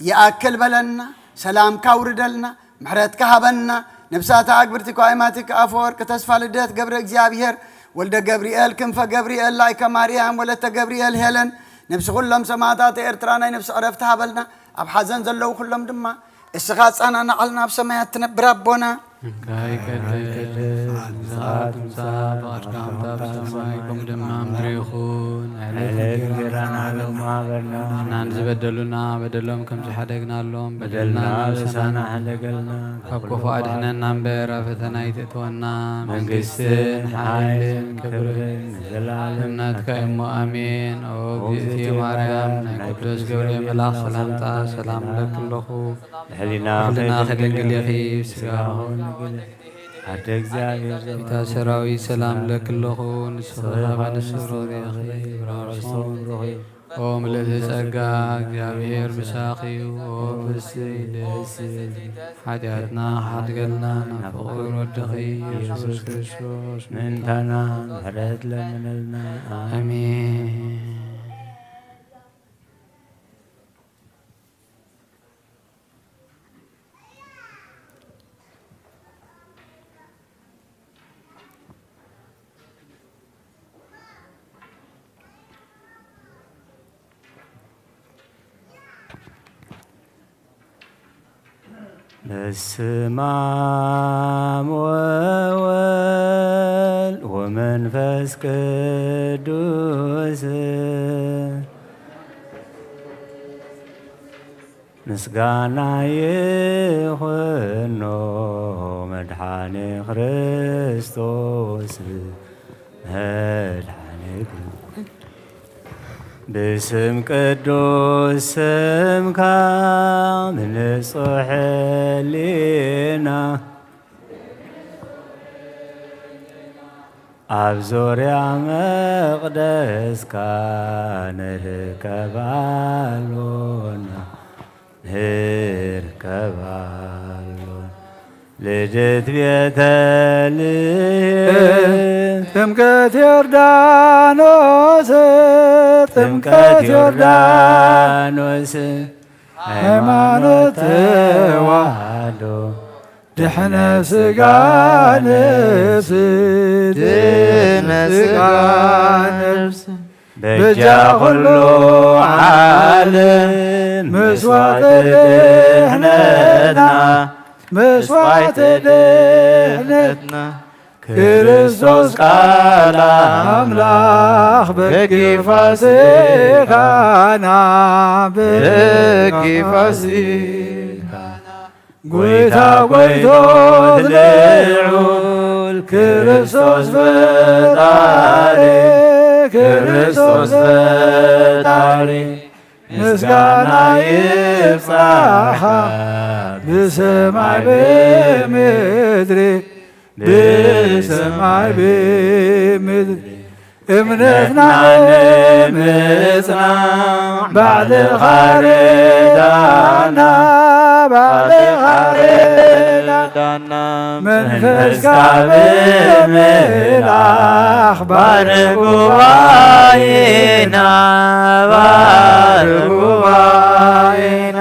ይኣክል በለና፣ ሰላምካ ውርደልና፣ ምሕረትካ ሃበና። ነብሳታ ኣግብርቲ ኳይማቲክ ኣፈወርቅ ተስፋ ልደት ገብረ እግዚኣብሔር ወልደ ገብርኤል ክንፈ ገብርኤል ላይከ ማርያም ወለተ ገብርኤል ሄለን ነብሲ ኩሎም ሰማዕታት ኤርትራ ናይ ነብሲ ዕረፍቲ ሃበልና። ኣብ ሓዘን ዘለዉ ኩሎም ድማ እስኻ ኣጻናንዓልና ኣብ ሰማያት ትነብር ኣቦና። እንካ ይቀድስ ምጻት ምጻት ፍቓድካ ከምታ ኣብ ሰማይ ከምኡ ድማ ኣብ ምድሪ ይኹን። ዕለት ዕለት እንጀራና ሃበና። ንሕና ንዝበደሉና በደሎም ከም ዝሓደግናሎም በደልና በደልና ናብ ኣበሳና ሕደገልና። ካብ ክፉእ ኣድሕነና እምበር ኣብ ፈተና ኣይተእትወና። መንግስትን ሓይልን ክብርን ንዘለዓለም ናትካ እዩ እሞ ኣሜን። ኦ እግዝእትየ ማርያም ናይ ቅዱስ ገብርኤል መልኣኽ ሰላምታ ሰላም እብለኪ ኣለኹ። ብሕሊናኺ ድንግል ኢኺ፣ ብስጋኺ ኣደ እግዚኣብሔር ቤታ ሰራዊት ሰላም እብለኪ ኣለኹ። ንስኺ ካብ ኣንስቲ ብሩኽ ኢኺ፣ ብሩኽ ፍሬ ከርሥኺ ቡሩኽ እዩ። ኦ ምልእቲ ጸጋ፣ እግዚኣብሔር ምሳኺ እዩ። ኦ ፍስሕቲ ደስ ይበልኪ፣ ሓጢኣትና ክሓድገልና ናብ ፍቑር ወድኺ ኢየሱስ ክርስቶስ ምእንታና ምሕረት ለምነልና። ኣሜን። በስመ አብ ወወልድ ወመንፈስ ቅዱስ። ምስጋና ይኹኖ መድኃኔ ክርስቶስ መድኃኒት ብስም ቅዱስ ስምካ ንጹሕ ሕሊና ኣብ ዙርያ መቕደስካ ንርከብ ኣሎና፣ ንርከብ ኣሎና። ልደት ቤተልሔም ጥምቀት ዮርዳኖስ፣ ጥምቀት ዮርዳኖስ፣ ሃይማኖት ተዋህዶ ድሕነ ስጋ ነፍስ፣ ድሕነ ስጋ ነፍስ፣ በጃ ኩሉ ዓለም መስዋዕቲ ድሕነትና፣ መስዋዕቲ ድሕነትና። ክርስቶስ ቃል ኣምላኽ በጊ ፋሲካና፣ በጊ ፋሲካና። ጎይታ ጎይቶት ልዑል ክርስቶስ ፈጣሪ፣ ክርስቶስ ፈጣሪ፣ ምስጋና ይብጻሕካ ብሰማይ ብምድሪ፣ ብሰማይ ብምድሪ። እምነትና ንምጽናዕ ባዕልኻ ርዳና፣ ባዕልኻ ርዳና። መንፈስካ ብምልኣኽ ባርክ ጉባኤና፣ ባርክ ጉባኤና።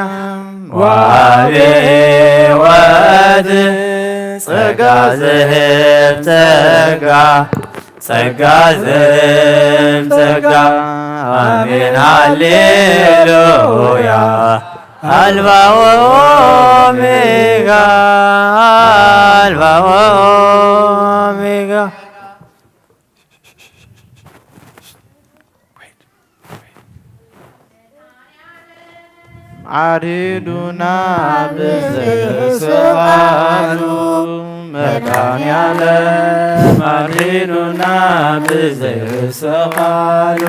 ወሃቤ ሕይወት ጸጋ ዝህብ ጸጋ፣ ጸጋ ዝህብ ጸጋ። ኣሜን ሃሌሉያ። ኣልፋ ወኦሜጋ፣ ኣልፋ ወኦሜጋ። ዓሪዱና ብዘይስቓሉ መድኃኔዓለም፣ ዓሪዱና ብዘይስቓሉ።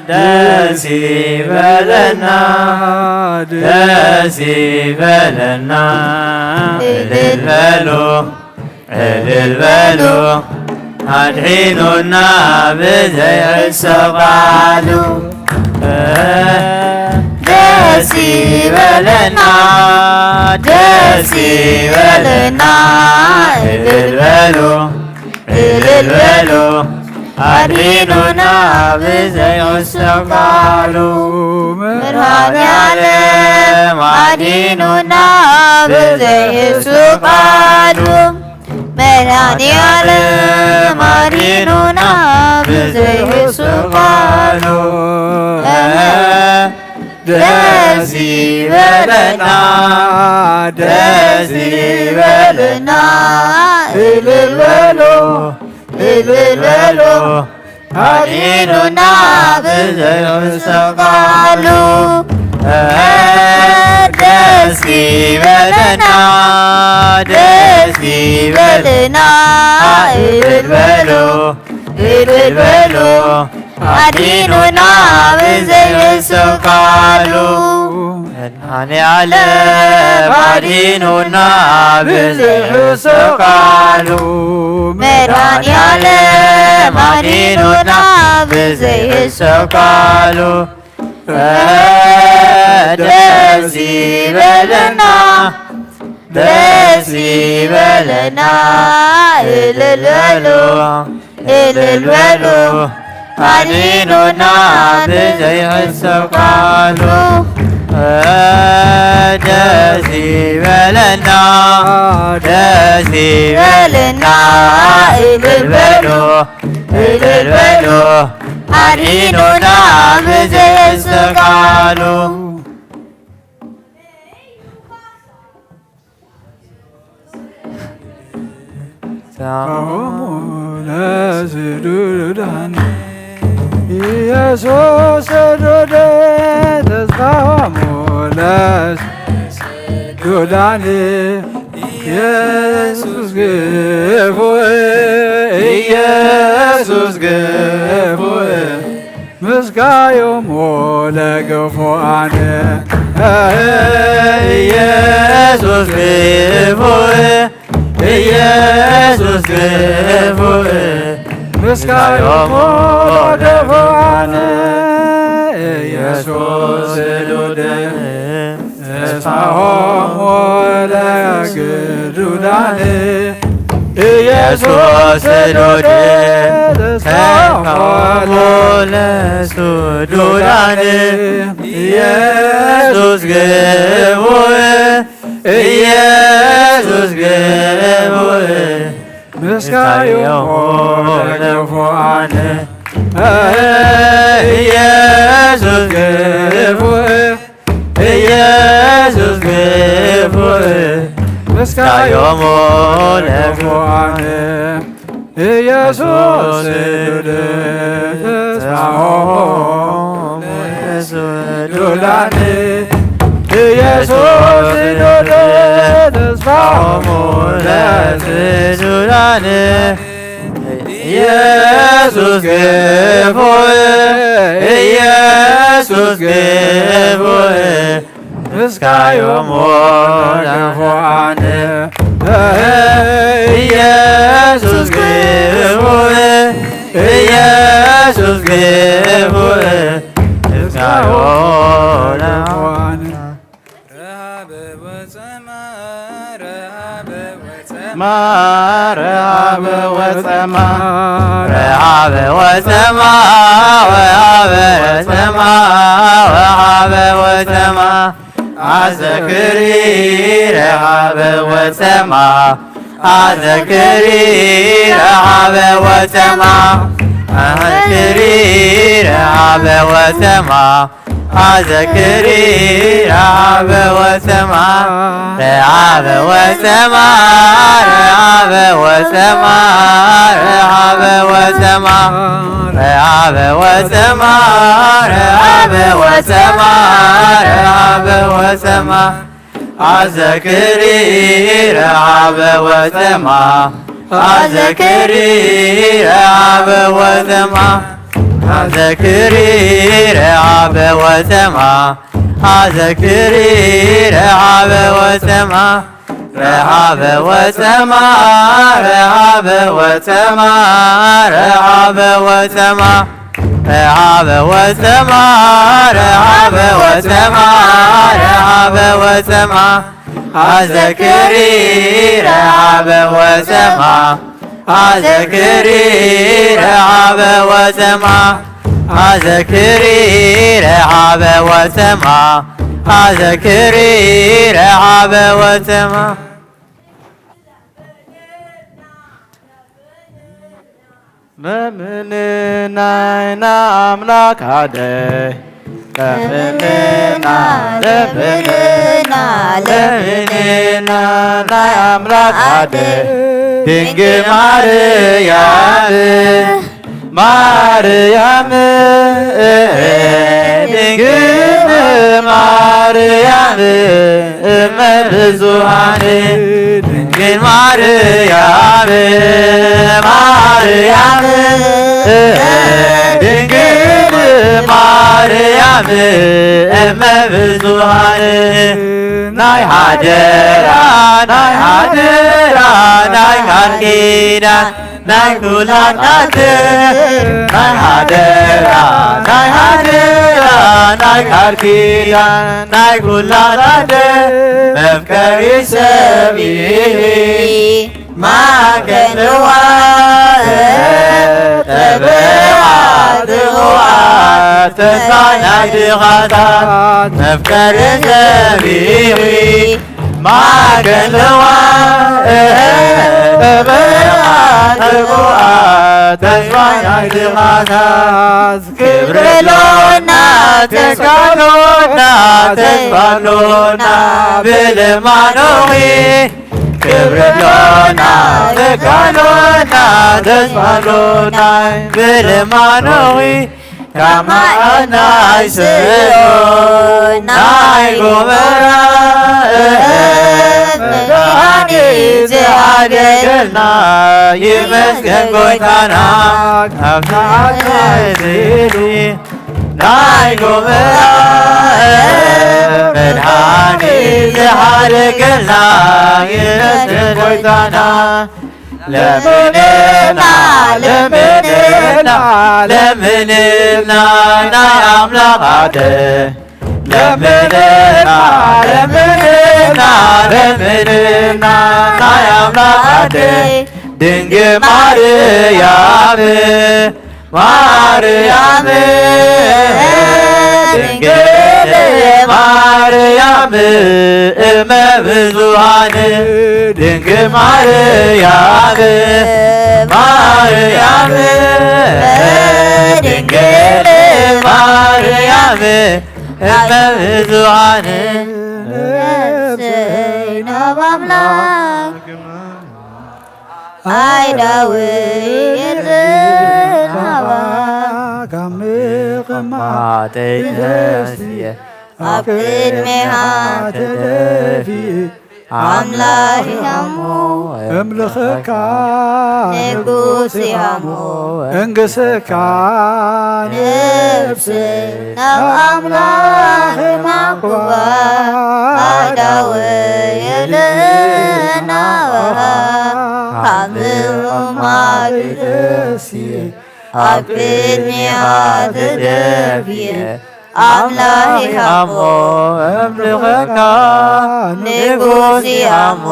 ደስ ይበለና፣ ደስ ይበለና፣ እልል በሉ፣ እልል በሉ፣ ኣድሒኑና ብዘይሕሰብ ቃሉ። ደስ ይበለና፣ ደስ ይበለና፣ እልል በሉ፣ እልል በሉ፣ ኣድሒኑና ብዘይሕሰብ ቃሉ። መድኃኔዓለም ኣድሒኑና ብዘይሕሰብ ቃሉ። መድኃኔዓለም ኣድሒኑና ብዘይሕሰብ ቃሉ። ደስ ይበለና፣ ደስ ይበለና፣ እልል በሉ፣ እልል በሉ፣ ኣድሒኑና ብዘይሕሰብ ቃሉ። ደስ ይበለና፣ ደስ ይበለና፣ እልል በሉ፣ እልል በሉ፣ ኣድሒኑና ብዘይሕሰብ ቃሉ። መድኃኔዓለም ኣድሒኑና ብዘይሕሰብ ቃሉ። መድኃኔዓለም ኣድሒኑና ብዘይሕሰብ ቃሉ። ደስ ይበለና፣ ደስ ይበለና፣ እልል በሉ፣ እልል በሉ፣ ኣድሒኑና ብዘይሕሰብ ቃሉ። ደስ ይበለና፣ ደስ ይበለና፣ እልል በሉ፣ እልል በሉ፣ ኣድሒኑና ብዘይሕሰብ ቃሉ። ተስፋሆሙ ለስዱዳን ኢየሱስ ሰዶደ ተስፋሆሙ ለስዱዳን ዳን ኢየሱስ ግፉእ፣ ኢየሱስ ግፉእ፣ ምስጋዮሙ ለግፉኣን። ኢየሱስ ግፉእ፣ ኢየሱስ ግፉእ፣ ምስጋዮሙ ለግፉኣን። ኢየሱስ ስሉድ ተስፋሆሙ ለግዱዳን። ኢየሱስ ስሉድ ተስፋሆሙ ለስዱዳን። ኢየሱስ ግፉእ፣ ኢየሱስ ግፉእ፣ ምስጋዮሙ ለግፉኣን። ኢየሱስ ግፉእ፣ ኢየሱስ ግፉእ፣ ምስጋዮሙ ለግፉኣን። ኢየሱስ ስሉድ ተስፋሆሙ ለስዱዳን። ኢየሱስ ስሉድ ተስፋሆሙ ለስዱዳን። ኢየሱስ ግፉእ፣ ኢየሱስ ግፉእ፣ ምስጋዮሙ ለግፉኣን። ኢየሱስ ግፉእ፣ ኢየሱስ ግፉእ፣ ምስጋዮሙ ለግፉኣን። ረሃብ ወጸማ፣ ረሃብ ወጸማ፣ ረሃብ ወጸማ፣ ረሃብ ወጸማ፣ ረሃብ ወጸማ፣ ረሃብ ወጸማ፣ ኣዘክሪ ረሃብ ወጸማ፣ ኣዘክሪ ረሃብ ወጸማ፣ ኣዘክሪ ረሃብ ወጸማ፣ ኣዘክሪ ረሃብ ወጸማ፣ ረሃብ ወጸማ፣ ረሃብ ወጸማ፣ ረሃብ ወጸማ፣ ረሃብ ወጸማ፣ ረሃብ ወጸማ፣ ረሃብ ወጸማ፣ ኣዘክሪ ረሃብ ወጸማ፣ ኣዘክሪ ረሃብ ወጸማ፣ ኣዘክሪ ረሃብ ወጸማ፣ ኣዘክሪ ረሃብ ወጸማ፣ ረሃብ ወጸማ፣ ረሃብ ወጸማ፣ ረሃብ ወጸማ፣ ረሃብ ወጸማ፣ ረሃብ ወጸማ፣ ረሃብ ወጸማ፣ ኣዘክሪ ረሃብ ወጸማ፣ ኣዘክሪ ረሃብ ወጸማ፣ ኣዘክሪ ረሃብ ወጸማ፣ ኣዘክሪ ረሃብ ወጸማ። ለምንና ኢና ኣምላክ ሓደ፣ ለምንና፣ ለምንና፣ ለምንና ናይ ኣምላክ ሓደ፣ ድንግል ማርያም፣ ማርያም፣ ድንግል ማርያም፣ እመ ብዙኃን ድንግል ማርያም፣ ማርያም፣ ድንግል ማርያም፣ እመ ብዙኃን፣ ናይ ሓደራ፣ ናይ ሓደራ፣ ናይ ቃል ኪዳን ናይ ኩላትና ናይ ሓደራ፣ ናይ ሓደራ፣ ናይ ቃል ኪዳን ናይ ኩላትና መፍቀሪ ሰብ ኢኺ። ማዕከን ልዋእ ተበዓት ትኹዓት ተስፋ ናይ ድኻታት መፍቀሪ ሰብ ኢኺ። ማዕከን ልዋእ ተበዓት ትኹዓት ተስፋ ናይ ድኻታት ክብሪ ኣሎና ተስፋ ኣሎና ተስፋ ኣሎና ብልማኖኺ ክብሪ ኣሎና ተስፋ ኣሎና ተስፋ ኣሎና ብልማኖኺ ካብ መዓት ናይ ጽዮን ናይ ጎመራ መድኃኒት ዝሓደገልና ይመስገን ጎይታና። ካብ መዓት ናይ ጽዮን ናይ ጎመራ መድኃኒት ዝሓደገልና ይመስገን ጎይታና። ለምንና ለምንና ለምንና ናይ ኣምላኽ ኣደ ለምንና ለምንና ለምንና ናይ ኣምላኽ ኣደ ድንግል ማርያም ማርያም ድንግል ማርያም እመ ብዙኃን ድንግል ማርያም ማርያም ድንግል ማርያም እመ ብዙኃን ነፍሰይ ናብ ኣምላኽ ኣይዳዊ የለናባ ካብ ምቕማጠይ ተስየ ኣብ ቅድሜኻ ተደፊ ኣምላኽ ይሃሞ እምልኸካ ንጉስ ይሃሞ እንግሰካ ነፍሰይ ናብ ኣምላኽ ማዕቁባ ኣዳወ የለናባ ካብ ምቕማጥ ተስየ ኣብ ቅድሜኻ ተደፍየ ኣምላኽ ይሃሞ እምልኸካ ንጉስ ይሃሞ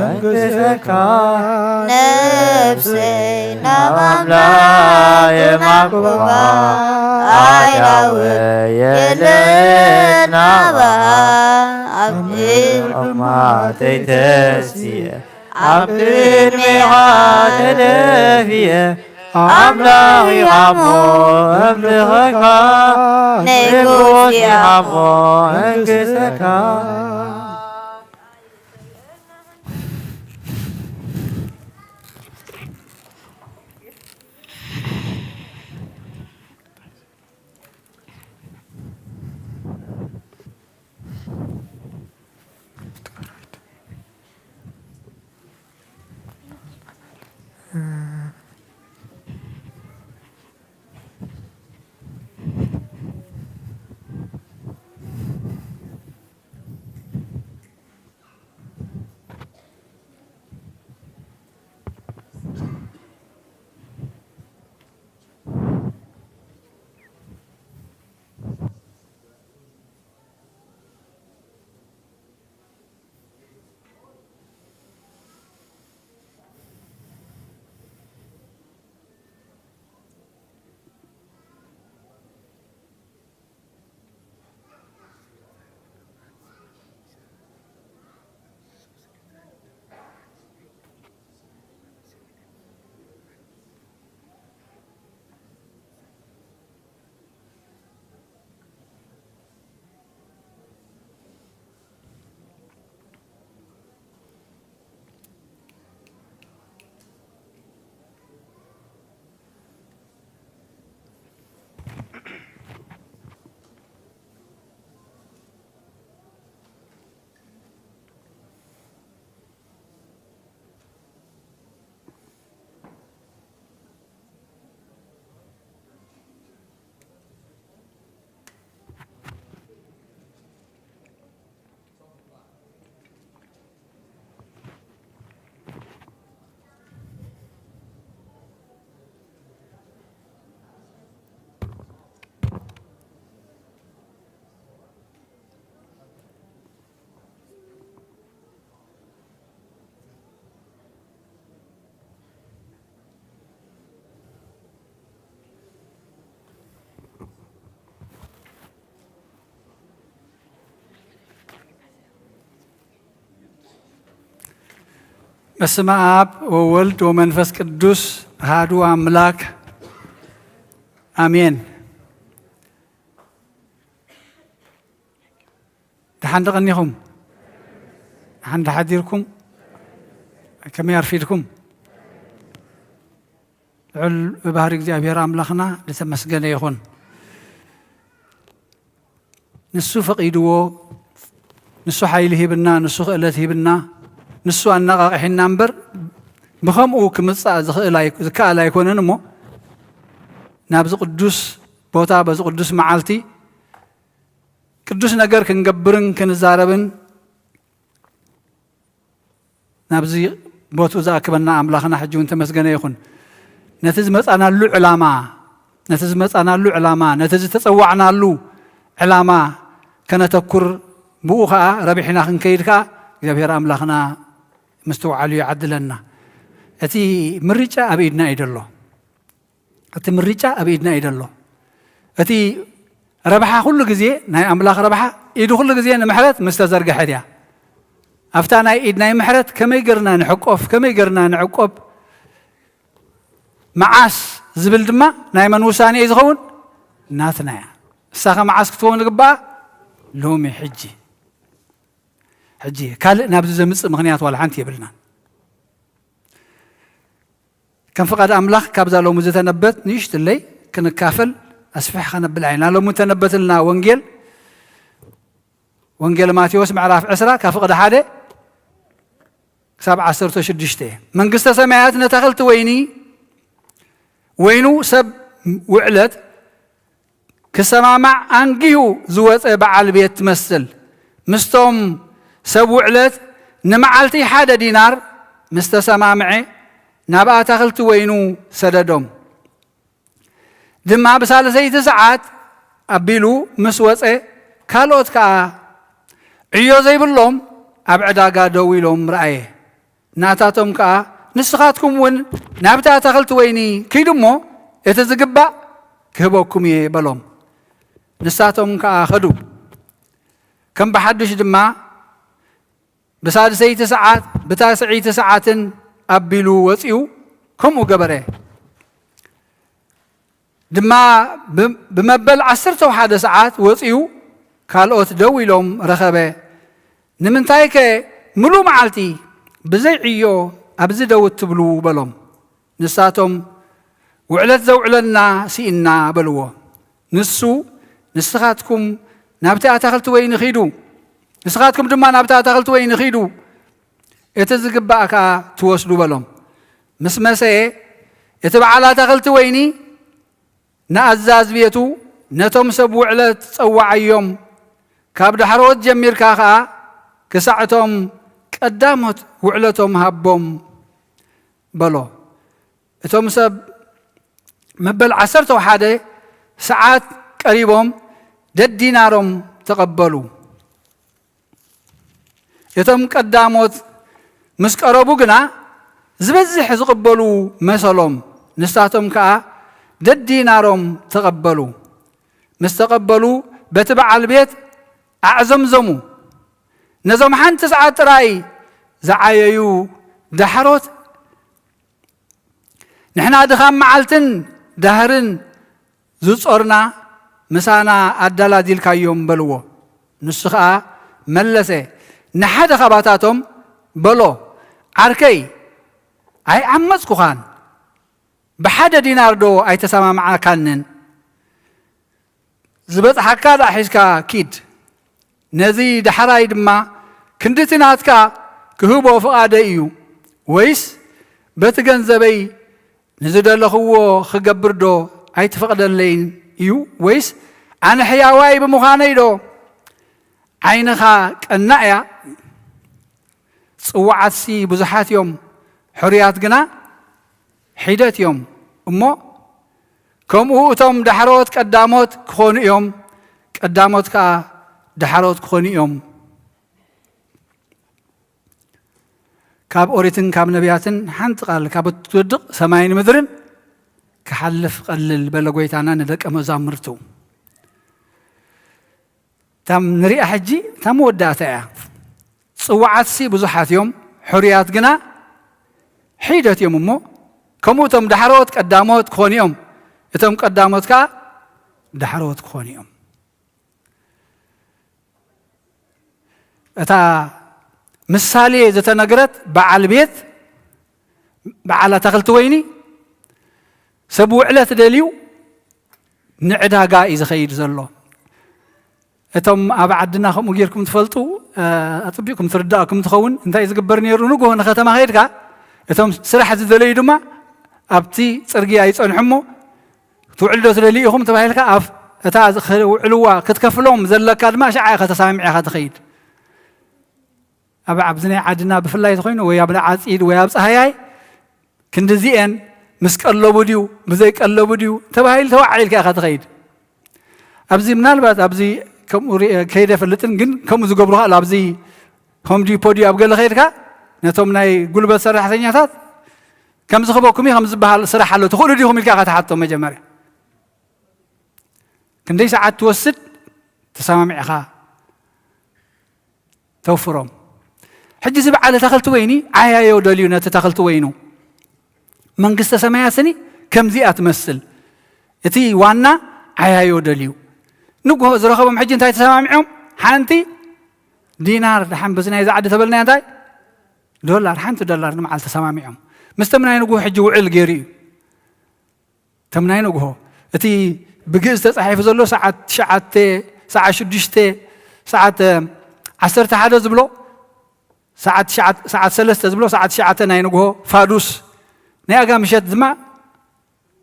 እንግሰካ ነፍሰይ ናብ ኣምላኽ የማዕቁባ ኣዳወ የለናባ ኣብ እማተይ ተስየ ኣብ ቅድሜኻ ተደፍየ ኣምላኽ ይሃሞ እምልኸካ ንጉስ ይሃሞ እንግሰካ በስመ አብ ወወልድ ወመንፈስ ቅዱስ አሐዱ አምላክ አሜን። ደሓን ደቐኒኹም? ደሓን ደሓዲርኩም? ከመይ ኣርፊድኩም? ልዑል ብባህሪ እግዚኣብሔር ኣምላኽና ዝተመስገነ ይኹን። ንሱ ፈቒድዎ፣ ንሱ ሓይሊ ሂብና፣ ንሱ ክእለት ሂብና፣ ንሱ ኣነቓቒሕና እምበር፣ ብኸምኡ ክምጻእ ዝኽእል ኣይ-፣ ዝከኣል ኣይኮነን። እሞ ናብዚ ቅዱስ ቦታ፣ በዚ ቅዱስ መዓልቲ ቅዱስ ነገር ክንገብርን ክንዛረብን ናብዚ ቦትኡ ዝኣክበና ኣምላኽና ሕጂ እውን ተመስገነ ይኹን። ነቲ ዝመጻናሉ ዕላማ፣ ነቲ ዝመጻናሉ ዕላማ፣ ነቲ ዝተጸዋዕናሉ ዕላማ ከነተኩር፣ ብኡ ኸኣ ረቢሕና ክንከይድ ከኣ እግዚኣብሔር ኣምላኽና ምስትውዓሉ ይዓድለና። እቲ ምርጫ ኣብ ኢድና እዩ ዘሎ። እቲ ምርጫ ኣብ ኢድና እዩ ዘሎ። እቲ ረብሓ ኩሉ ግዜ፣ ናይ ኣምላኽ ረብሓ፣ ኢዱ ኩሉ ግዜ ንምሕረት ምስ ተዘርግሐት እያ። ኣብታ ናይ ኢድ ናይ ምሕረት ከመይ ገርና ንሕቆፍ፣ ከመይ ገርና ንዕቆብ፣ መዓስ ዝብል ድማ ናይ መን ውሳኔ እዩ ዝኸውን? ናትና እያ። እሳ ከ መዓስ ክትከውን ዝግባኣ? ሎሚ፣ ሕጂ። ሕጂ ካልእ ናብዚ ዘምጽእ ምኽንያት ዋላ ሓንቲ የብልናን። ከም ፍቓድ ኣምላኽ ካብዛ ሎሚ ዝተነበት ንእሽትለይ ክንካፈል ኣስፍሕ ከነብላ ኢና። ሎሚ እተነበትልና ወንጌል፣ ወንጌል ማቴዎስ ምዕራፍ ዕስራ ካብ ፍቕዲ ሓደ ክሳብ ዓሰርተ ሽዱሽተ። መንግስተ ሰማያት ነታኽልቲ ወይኒ፣ ወይኑ ሰብ ውዕለት ክሰማማዕ ኣንጊሁ ዝወጸ በዓል ቤት ትመስል። ምስቶም ሰብ ውዕለት ንመዓልቲ ሓደ ዲናር ምስ ተሰማምዐ፣ ናብ ኣታኽልቲ ወይኑ ሰደዶም። ድማ ብሳልሰይቲ ሰዓት ኣቢሉ ምስ ወጸ፣ ካልኦት ከኣ ዕዮ ዘይብሎም ኣብ ዕዳጋ ደው ኢሎም ረኣየ። ናታቶም ከኣ፣ "ንስኻትኩም እውን ናብቲ ኣታኽልቲ ወይኒ ኪዱ እሞ፣ እቲ ዝግባእ ክህበኩም እየ" በሎም። ንሳቶም ከኣ ኸዱ። ከም ብሓድሽ ድማ ብሳድሰይቲ ሰዓት፣ ብታስዐይቲ ሰዓትን ኣቢሉ ወጺኡ፣ ከምኡ ገበረ። ድማ ብ-፣ ብመበል ዓሰርተ ሓደ ሰዓት ወጺኡ፣ ካልኦት ደው ኢሎም ረኸበ። "ንምንታይከ ምሉእ መዓልቲ ብዘይ ዕዮ ኣብዚ ደው እትብሉ?" በሎም። ንሳቶም፣ "ውዕለት ዘውዕለና ስኢንና" በልዎ። ንሱ፣ "ንስኻትኩም ናብቲ ኣታኽልቲ ወይኒ ኺዱ፣ ንስኻትኩም ድማ ናብቲ ኣታኽልቲ ወይኒ ኺዱ፣ እቲ ዝግባእ ከኣ ትወስዱ" በሎም። ምስ መሰየ፣ እቲ በዓል ኣታኽልቲ ወይኒ ንኣዛዝ ቤቱ፣ "ነቶም ሰብ ውዕለት ጸውዓዮም፣ ካብ ዳሕሮት ጀሚርካ ኸኣ ክሳዕ እቶም ቀዳሞት ውዕለቶም ሃቦም" በሎ። እቶም ሰብ መበል ዓሰርተ ሓደ ሰዓት ቀሪቦም ደዲናሮም ተቐበሉ። እቶም ቀዳሞት ምስ ቀረቡ ግና፣ ዝበዝሕ ዝቕበሉ መሰሎም። ንሳቶም ከኣ ደዲናሮም ተቐበሉ። ምስ ተቐበሉ፣ በቲ በዓል ቤት ኣዕዘምዘሙ። ነዞም ሓንቲ ሰዓት ጥራይ ዝዓየዩ ዳሕሮት፣ "ንሕና ድኻም መዓልትን ዳህርን ዝጾርና ምሳና ኣዳላዲልካዮም" በልዎ። ንሱ ኸኣ መለሰ፣ ንሓደ ኻባታቶም በሎ፣ "ዓርከይ፣ ኣይዓመጽኩኻን፣ ብሓደ ዲናር ዶ ኣይተሰማማዕካንን? ዝበጽሓካ ደኣ ሒዝካ ኪድ። ነዚ ዳሕራይ ድማ ክንድቲ ናትካ ክህቦ ፍቓደይ እዩ። ወይስ በቲ ገንዘበይ ንዝደለኽዎ ክገብር ዶ ኣይትፈቕደለይን እዩ? ወይስ ኣነ ሕያዋይ ብምዃነይ ዶ ዓይንኻ ቀናእ እያ? ጽዋዓትሲ ብዙሓት እዮም፣ ሕሩያት ግና ሒደት እዮም። እሞ ከምኡ እቶም ዳሕሮት ቀዳሞት ክኾኑ እዮም፣ ቀዳሞት ከኣ ዳሕሮት ክኾኑ እዮም። ካብ ኦሪትን ካብ ነቢያትን ሓንቲ ቃል ካብ እትወድቕ ሰማይን ምድርን ክሓልፍ ቀልል" በለ ጐይታና ንደቀ መዛሙርቱ። እታ ንሪኣ ሕጂ እታ መወዳእታ እያ። "ጽዋዓትሲ ብዙሓት እዮም፣ ሕሩያት ግና ሒደት እዮም። እሞ ከምኡ እቶም ዳሕሮት ቀዳሞት ክኾኑ እዮም፣ እቶም ቀዳሞት ከኣ ዳሕሮት ክኾኑ እዮም።" እታ ምሳሌ ዝተነግረት በዓል ቤት፣ በዓል ኣታኽልቲ ወይኒ፣ ሰብ ውዕለት ደልዩ ንዕዳጋ እዩ ዝኸይድ ዘሎ። እቶም ኣብ ዓድና ከምኡ ጌርኩም ትፈልጡ፣ እ፣ ኣጥቢቕኩም ትርዳእኩም ትኸውን። እንታይ ዝግበር ነይሩ? ንግሆ ንከተማ ከይድካ፣ እቶም ስራሕ ዝደለዩ ድማ ኣብቲ ጽርግያ ይጸንሑ እሞ፣ "ትውዕል ዶ ትደልዩ ኢኹም?" ተባሂልካ፣ ኣብ እታ ዝኸ-፣ ውዕልዋ ክትከፍሎም ዘለካ ድማ ሽዓ ኢኻ ተሳሚዕ ኢኻ ትኸይድ። ኣብ፣ ኣብዚ ናይ ዓድና ብፍላይ ተኾይኑ፣ ወይ ኣብ ዓጺድ ወይ ኣብ ጻህያይ፣ ክንድዚኤን ምስ ቀለቡ ድዩ፣ ብዘይ ቀለቡ ድዩ ተባሂሉ ተዋዓሊልካ ኢኻ ትኸይድ። ኣብዚ ምናልባት ኣብዚ ከምኡ ሪኤ ከይደ ፈልጥን፣ ግን ከምኡ ዝገብሩ ከኣ ኣብዚ ሆም ዲፖ ድዩ ኣብ ገለ ከይድካ ነቶም ናይ ጉልበት ሰራሕተኛታት ከም ዝኽበኩም እዩ ከም ዝበሃል ስራሕ ኣሎ፣ ትኽእሉ ዲኹም ኢልካ ኢኻ ትሓቶም መጀመርያ። ክንደይ ሰዓት ትወስድ ተሰማሚዕኻ ተውፍሮም። ሕጂ እዚ በዓል ተኽልቲ ወይኒ ዓያዮ ደልዩ ነቲ ተኽልቲ ወይኑ። መንግስተ ሰማያትኒ ከምዚኣ ትመስል። እቲ ዋና ዓያዮ ደልዩ። ንግሆ ዝረኸቦም ሕጂ እንታይ ተሰማሚዖም? ሓንቲ ዲናር፣ ደሓን በዚ ናይዚ ዓዲ ተበልናያ እንታይ? ዶላር፣ ሓንቲ ዶላር ንመዓልቲ ተሰማሚዖም። ምስቶም ናይ ንግሆ ሕጂ ውዕል ገይሩ እዩ። ከም ናይ ንግሆ። እቲ ብግእዝ ተጻሒፉ ዘሎ ሰዓት ትሽዓተ፣ ሰዓት ሽዱሽተ፣ ሰዓት፣ እ፣ ዓሰርተ ሓደ ዝብሎ፣ ሰዓት ትሽዓተ፣ ሰዓት ሰለስተ ዝብሎ፣ ሰዓት ትሽዓተ ናይ ንግሆ ፋዱስ፣ ናይ ኣጋ ምሸት ድማ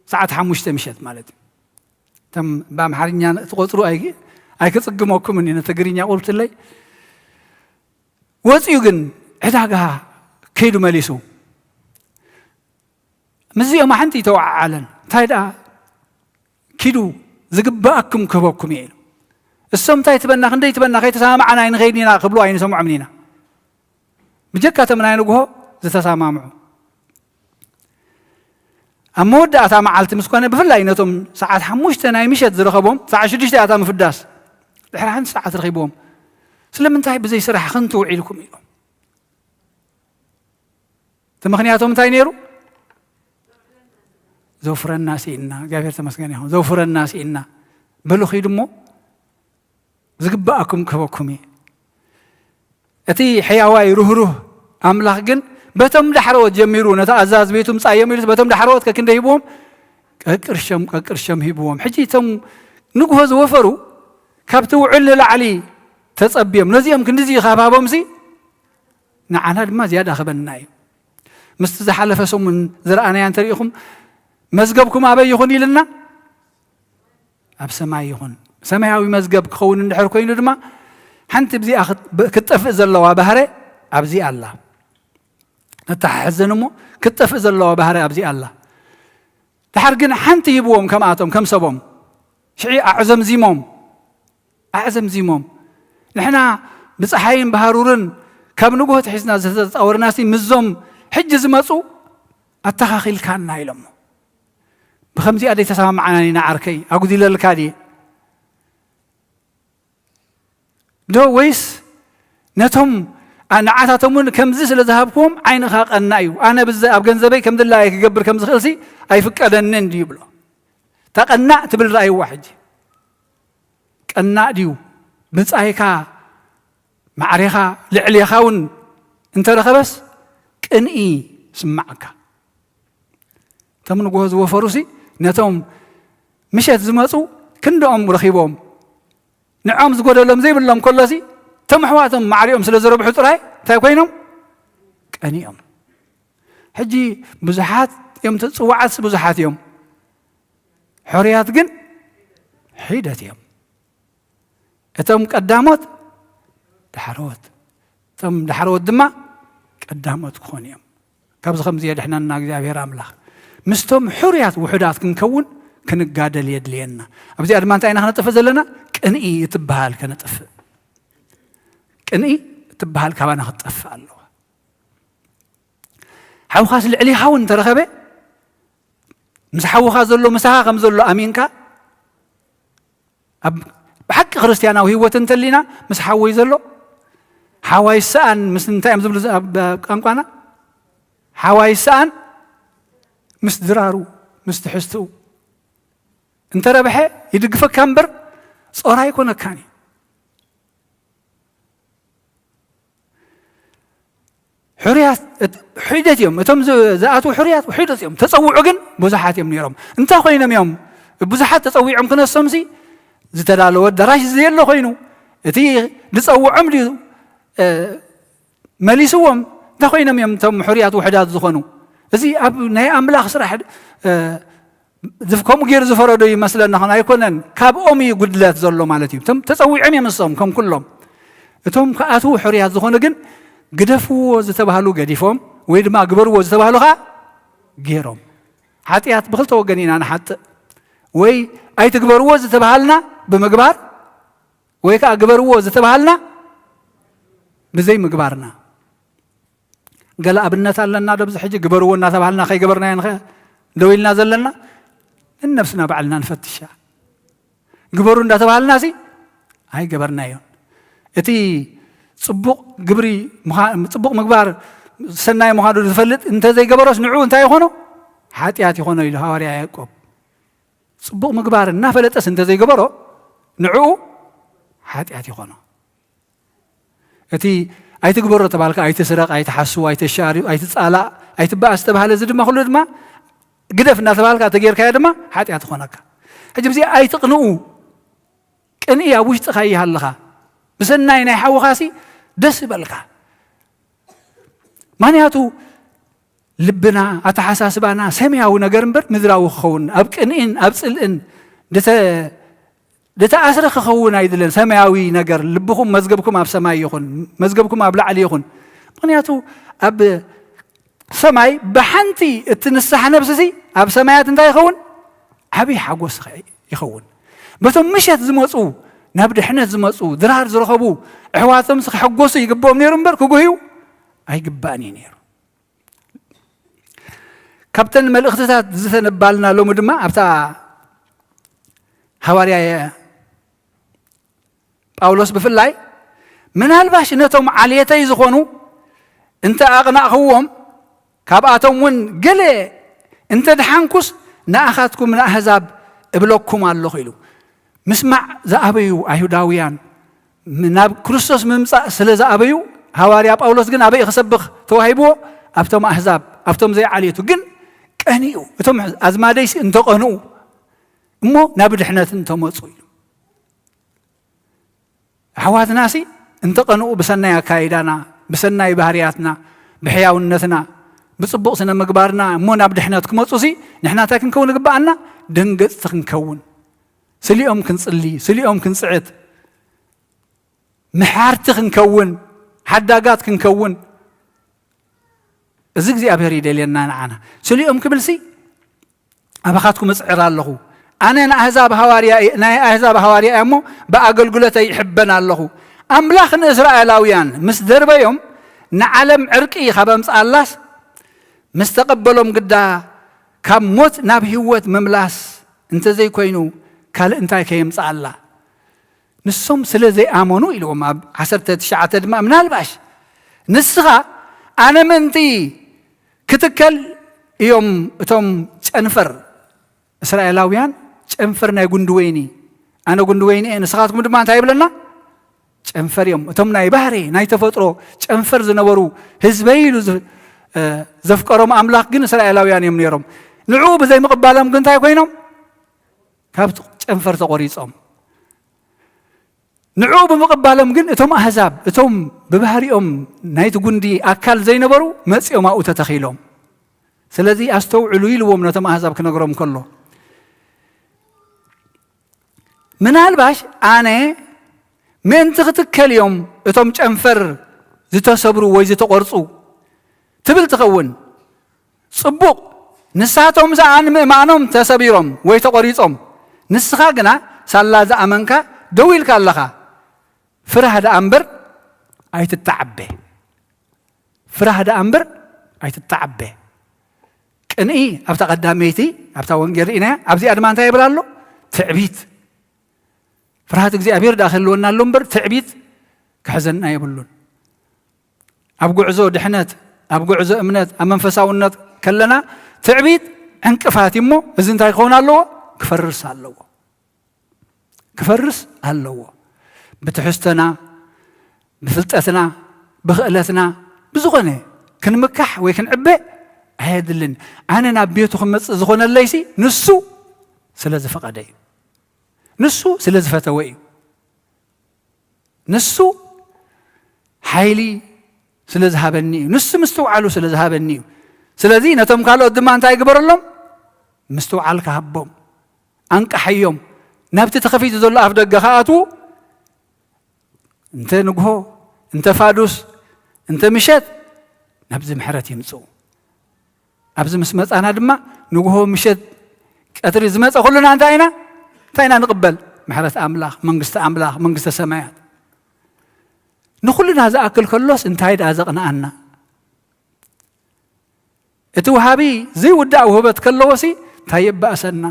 ሰዓት ሓሙሽተ ምሸት ማለት እዩ። እቶም ብኣምሓርኛ ትቆጽሩ ኣይ-፣ ኣይክጽግመኩምን እዩ፣ ንትግርኛ ቁልትለይ። ወጺኡ ግን ዕዳጋ ከይዱ መሊሱ። ምስዚኦም ሓንቲ ይተወዓዓለን። እንታይ ደኣ ኪዱ ዝግበኣኩም ክህበኩም እየ ኢሉ። እሶም እንታይ ትበና፣ ክንደይ ትበና፣ ከይተሰማማዕና ኣይንኸይድን ኢና ክብሉ ኣይንሰምዖምን ኢና። ብጀካ እቶም ናይ ንግሆ ዝተሰማምዑ። ኣብ መወዳእታ መዓልቲ ምስ ኮነ፣ ብፍላይ ነቶም ሰዓት ሓሙሽተ ናይ ምሸት ዝረኸቦም፣ ሰዓት ሽዱሽተ እያ እታ ምፍዳስ። ድሕሪ ሓንቲ ሰዓት ረኺብዎም፣ "ስለምንታይ ብዘይ ስራሕ ከንቱ ውዒልኩም?" ኢሎም። እቲ ምኽንያቶም እንታይ ነይሩ? "ዘውፍረና ስኢንና፣ እግዚኣብሔር ተመስገን ይኹን፣ ዘውፍረና ስኢንና። በሉ ኺዱ እሞ ዝግብኣኩም ክህበኩም እየ።" እቲ ሕያዋይ ርህሩህ ኣምላኽ ግን በቶም ዳሕረዎት ጀሚሩ፣ ነቲ ኣዛዝ ቤቱ ምጻዮም ኢሉ በቶም ዳሕረዎት ከክንደ ሂብዎም? ቀቅርሸም፣ ቀቅርሸም ሂብዎም። ሕጂ እቶም ንግሆ ዝወፈሩ ካብቲ ውዕል ንላዕሊ ተጸብዮም፣ ነዚኦም ክንድዚ ካብ ሃቦምሲ ንዓና ድማ ዝያዳ ክበና እዩ። ምስቲ ዝሓለፈ ሰሙን ዝረኣናያ እንተሪኢኹም፣ "መዝገብኩም ኣበይ ይኹን?" ኢልና፣ ኣብ ሰማይ ይኹን። ሰማያዊ መዝገብ ክኸውን እንድሕር ኮይኑ ድማ፣ ሓንቲ ብዚኣ ክት-፣ ብ-፣ ክትጠፍእ ዘለዋ ባህረ ኣብዚ ኣላ። ነተሓሕዘን እሞ፣ ክትጠፍእ ዘለዋ ባህረ ኣብዚ ኣላ። ድሓር ግን ሓንቲ ሂብዎም፣ ከምኣቶም፣ ከም ሰቦም። ሽዒ ኣዕዘምዚሞም፣ ኣዕዘምዚሞም። ንሕና ብፀሓይን ብሃሩርን ካብ ንግሆ ትሒዝና ዝተፃወርናሲ፣ ምስዞም ሕጂ ዝመፁ ኣተኻኺልካና ኢሎሞ። ብኸምዚኣ ደይ ተሰማማዕናን ኢና ዓርከይ፣ ኣጉዲለልካ ድየ? ዶ ወይስ ነቶም፣ ኣ-፣ ንዓታቶም እውን ከምዚ ስለ ዝሃብክዎም ዓይንኻ ቀና እዩ። ኣነ ብዘ-፣ ኣብ ገንዘበይ ከም ድላየ ክገብር ከም ዝኽእልሲ ኣይፍቀደንን ድዩ ይብሎ። ተቐናእ ትብል ረኣይዋ ሕጂ። ቀናእ ድዩ? ብጻይካ፣ ማዕሬኻ፣ ልዕሌኻ እውን እንተረኸበስ ቅንኢ ስማዓካ። እቶም ንግሆ ዝወፈሩሲ ነቶም ምሸት ዝመጹ ክንድኦም ረኺቦም። ንዖም ዝጎደሎም ዘይብሎም ከሎሲ፣ እቶም ኣሕዋቶም ማዕሪኦም ስለ ዝረብሑ ጥራይ እንታይ ኮይኖም? ቀኒኦም። ሕጂ ብዙሓት እዮም፣ ጽዋዓትስ ብዙሓት እዮም፣ ሕሩያት ግን ሒደት እዮም። እቶም ቀዳሞት ዳሕረዎት፣ እቶም ዳሕረዎት ድማ ቀዳሞት ክኾኑ እዮም። ካብዚ ከምዚ የድሕነና እግዚኣብሔር ኣምላኽ። ምስቶም ሕሩያት ውሑዳት ክንከውን ክንጋደል የድልየና። ኣብዚኣ ድማ እንታይ ኢና ከነጥፍእ ዘለና? ቅንኢ እትበሃል ከነጥፍእ። ቅንኢ እትበሃል ካባና ክትጠፍእ ኣለዋ። ሓውኻስ ልዕሊኻ እውን እንተረኸበ፣ ምስ ሓውኻ ዘሎ ምሳኻ ከም ዘሎ ኣሚንካ፣ ኣብ ብሓቂ ክርስትያናዊ ህይወት እንተሊና፣ ምስ ሓወይ ዘሎ ሓዋይ ሰኣን፣ ምስ እንታይ እዮም ዝብሉ ኣብ ቋንቋና? ሓዋይ ሰኣን ምስ ድራሩ፣ ምስ ትሕዝትኡ። እንተረብሐ ይድግፈካ እምበር ጾር ኣይኮነካን እዩ። ሕሩያት፣ እት-፣ ሒደት እዮም። እቶም ዝ-፣ ዝኣትዉ ሕሩያት ሒደት እዮም። ተጸውዑ ግን ብዙሓት እዮም ነይሮም። እንታይ ኮይኖም እዮም? ብዙሓት ተጸዊዖም ክነሶምሲ ዝተዳለወ ኣዳራሽ ዘየሎ ኮይኑ፣ እቲ ዝጸውዖም ድዩ መሊስዎም? እንታይ ኮይኖም እዮም እቶም ሕሩያት ውሕዳት ዝኾኑ? እዚ ኣብ ናይ ኣምላኽ ስራሕ ከምኡ ገይሩ ዝፈረዶ ይመስለና ኾን ኣይኮነን። ካብኦም እዩ ጉድለት ዘሎ ማለት እዩ። እቶም ተጸዊዖም እዮም እሶም ከም ኩሎም። እቶም ክኣትዉ ሕሩያት ዝኾኑ ግን ግደፍዎ ዝተባህሉ ገዲፎም ወይ ድማ ግበርዎ ዝተባህሉ ኸዓ ገይሮም። ሓጢኣት ብኽልተ ወገን ኢና ንሓጥእ። ወይ ኣይትግበርዎ ዝተባሃልና ብምግባር ወይ ከዓ ግበርዎ ዝተባሃልና ብዘይ ምግባርና። ገለ ኣብነት ኣለና ዶ ኣብዚ ሕጂ ግበርዎ እናተባሃልና ከይገበርናዮ ንኸ ደው ኢልና ዘለና? ንነብስና ባዕልና ንፈትሻ። ግበሩ እንዳተባሃልና ሲ ኣይገበርናዮን። እቲ ጽቡቕ ግብሪ ምዃ- ጽቡቕ ምግባር ሰናይ ምዃኑ ዝፈልጥ እንተዘይገበሮስ ንዑ እንታይ ይኾኖ? ሓጢኣት ይኾኖ ኢሉ ሃዋርያ ያዕቆብ። ጽቡቕ ምግባር እናፈለጠስ እንተዘይገበሮ ንዕኡ ሓጢኣት ይኾኖ። እቲ ኣይትግበሮ ተባልካ ኣይትስረቕ ኣይትሓስው ኣይተሻሪ ኣይትጻላእ ኣይትበኣስ ተባህለ እዚ ድማ ኩሉ ድማ ግደፍ እናተባልካ ተጌርካዮ ድማ ሓጢኣት ይኾነካ። ሕጂ ብዚ ኣይትቕንኡ። ቅንኢ ኣብ ውሽጥኻ ይሃልኻ። ብሰናይ ናይ ሓውኻሲ ደስ ይበልካ። ምክንያቱ ልብና ኣተሓሳስባና ሰማያዊ ነገር እምበር ምድራዊ ክኸውን ኣብ ቅንእን ኣብ ጽልእን ደተኣስረ ክኸውን ኣይድለን። ሰማያዊ ነገር ልብኹም መዝገብኩም ኣብ ሰማይ ይኹን፣ መዝገብኩም ኣብ ላዕሊ ይኹን። ምክንያቱ ኣብ ሰማይ ብሓንቲ እቲ ንስሓ ነብስሲ ኣብ ሰማያት እንታይ ይኸውን? ዓብዪ ሓጎስ ይኸውን። በቶም ምሸት ዝመፁ ናብ ድሕነት ዝመፁ ድራር ዝረኸቡ ኣሕዋቶምስ ክሕጎሱ ይግብኦም ነይሩ እምበር ክጉህዩ ኣይግባእን እዩ ነይሩ። ካብተን መልእኽትታት ዝተነባልና ሎሚ ድማ ኣብታ ሃዋርያ ጳውሎስ ብፍላይ ምናልባሽ ነቶም ዓልየተይ ዝኾኑ እንተ ኣቕናእኽዎም ካብኣቶም እውን ገለ እንተ ድሓንኩስ ንኣኻትኩም ንኣህዛብ እብለኩም ኣለኹ ኢሉ። ምስማዕ ዝኣበዩ ኣይሁዳውያን ናብ ክርስቶስ ምምጻእ ስለ ዝኣበዩ ሃዋርያ ጳውሎስ ግን ኣበይ ክሰብኽ ተዋሂብዎ? ኣብቶም ኣህዛብ ኣብቶም ዘይዓልየቱ ግን ቀኒኡ እቶም ኣዝማደይሲ እንተቐንኡ እሞ ናብ ድሕነት እንተመፁ ኢሉ። ኣሕዋትናሲ እንተቐንኡ ብሰናይ ኣካይዳና ብሰናይ ባህርያትና ብሕያውነትና ብፅቡቕ ስነ ምግባርና እሞ ናብ ድሕነት ክመፁሲ ንሕና እንታይ ክንከውን ይግበኣና? ደንገፅቲ ክንከውን፣ ስሊኦም ክንፅሊ፣ ስሊኦም ክንፅዕት፣ ምሓርቲ ክንከውን፣ ሓዳጋት ክንከውን እዚ እግዚኣብሔር ይደልየና ንዓና። ስሊኦም ክብልሲ ኣባኻትኩም እፅዕር ኣለኹ። ኣነ ንኣህዛብ ሃዋርያ እየ፣ ናይ ኣህዛብ ሃዋርያ እየ እሞ ብኣገልግሎተይ ይሕበን ኣለኹ። ኣምላኽ ንእስራኤላውያን ምስ ደርበዮም ንዓለም ዕርቂ ካብ ኣምፅኣላስ ምስ ተቐበሎም ግዳ ካብ ሞት ናብ ህይወት ምምላስ እንተዘይኮይኑ ካልእ እንታይ ከየምፅኣላ? ንሶም ስለ ዘይኣመኑ ኢልዎም ኣብ ዓሰርተ ትሽዓተ ድማ ምናልባሽ ንስኻ ኣነ ምእንቲ ክትከል እዮም እቶም ጨንፈር እስራኤላውያን ጨንፈር ናይ ጉንዲ ወይኒ ኣነ ጉንዲ ወይኒ እየ ንስኻትኩም ድማ እንታይ ይብለና ጨንፈር እዮም እቶም ናይ ባህሪ ናይ ተፈጥሮ ጨንፈር ዝነበሩ ህዝበይ ኢሉ ዘፍቀሮም ኣምላኽ ግን እስራኤላውያን እዮም ነይሮም ንዕኡ ብዘይምቕባሎም ግን እንታይ ኮይኖም ካብ ጨንፈር ተቖሪጾም ንዕኡ ብምቕባሎም ግን እቶም ኣህዛብ እቶም ብባህሪኦም ናይቲ ጉንዲ ኣካል ዘይነበሩ መጺኦም ኣብኡ ተተኺሎም ስለዚ ኣስተውዕሉ ኢልዎም ነቶም ኣህዛብ ክነግሮም ከሎ ምናልባሽ ኣነ ምእንቲ ክትከል እዮም እቶም ጨንፈር ዝተሰብሩ ወይ ዝተቖርጹ ትብል ትኸውን ጽቡቕ ንሳቶም ዝኣ ንምእማኖም ተሰቢሮም ወይ ተቖሪጾም ንስኻ ግና ሳላ ዝኣመንካ ደው ኢልካ ኣለኻ ፍራህ ደኣ እምበር ኣይትተዓበ ፍራህ ደኣ እምበር ኣይትተዓበ ቅንኢ ኣብታ ቀዳመይቲ ኣብታ ወንጌል ርኢናያ ኣብዚኣ ድማ እንታይ ይብል ኣሎ ትዕቢት ፍርሃት እግዚኣብሔር ደኣ ክህልወና ኣሎ እምበር ትዕቢት ክሕዘና የብሉን ኣብ ጉዕዞ ድሕነት ኣብ ጉዕዞ እምነት ኣብ መንፈሳውነት ከለና ትዕቢት ዕንቅፋት እሞ እዚ እንታይ ክኸውን ኣለዎ ክፈርስ ኣለዎ ክፈርስ ኣለዎ ብትሕዝቶና ብፍልጠትና ብኽእለትና ብዝኾነ ክንምካሕ ወይ ክንዕበ ኣየድልን ኣነ ናብ ቤቱ ክመፅእ ዝኾነለይሲ ንሱ ስለ ዝፈቐደ እዩ ንሱ ስለ ዝፈተወ እዩ ንሱ ሓይሊ ስለ ዝሃበኒ እዩ፣ ንሱ ምስትውዓሉ ስለ ዝሃበኒ እዩ። ስለዚ ነቶም ካልኦት ድማ እንታይ ይግበረሎም? ምስትውዓል ክሃቦም፣ ኣንቃሓዮም። ናብቲ ተኸፊቱ ዘሎ ኣፍ ደገ ክኣትዉ፣ እንተ ንግሆ፣ እንተ ፋዱስ፣ እንተ ምሸት፣ ናብዚ ምሕረት ይምጽኡ። ኣብዚ ምስ መጻና ድማ ንግሆ፣ ምሸት፣ ቀትሪ ዝመጸ ኩልና እንታይ ኢና? እንታይ ኢና ንቕበል? ምሕረት ኣምላኽ፣ መንግስቲ ኣምላኽ፣ መንግስተ ሰማያት። ንኹልና ዝኣክል ከሎስ እንታይ ደኣ ዘቕንኣና? እቲ ወሃቢ ዘይውዳእ ውህበት ከለዎሲ እንታይ የባእሰና?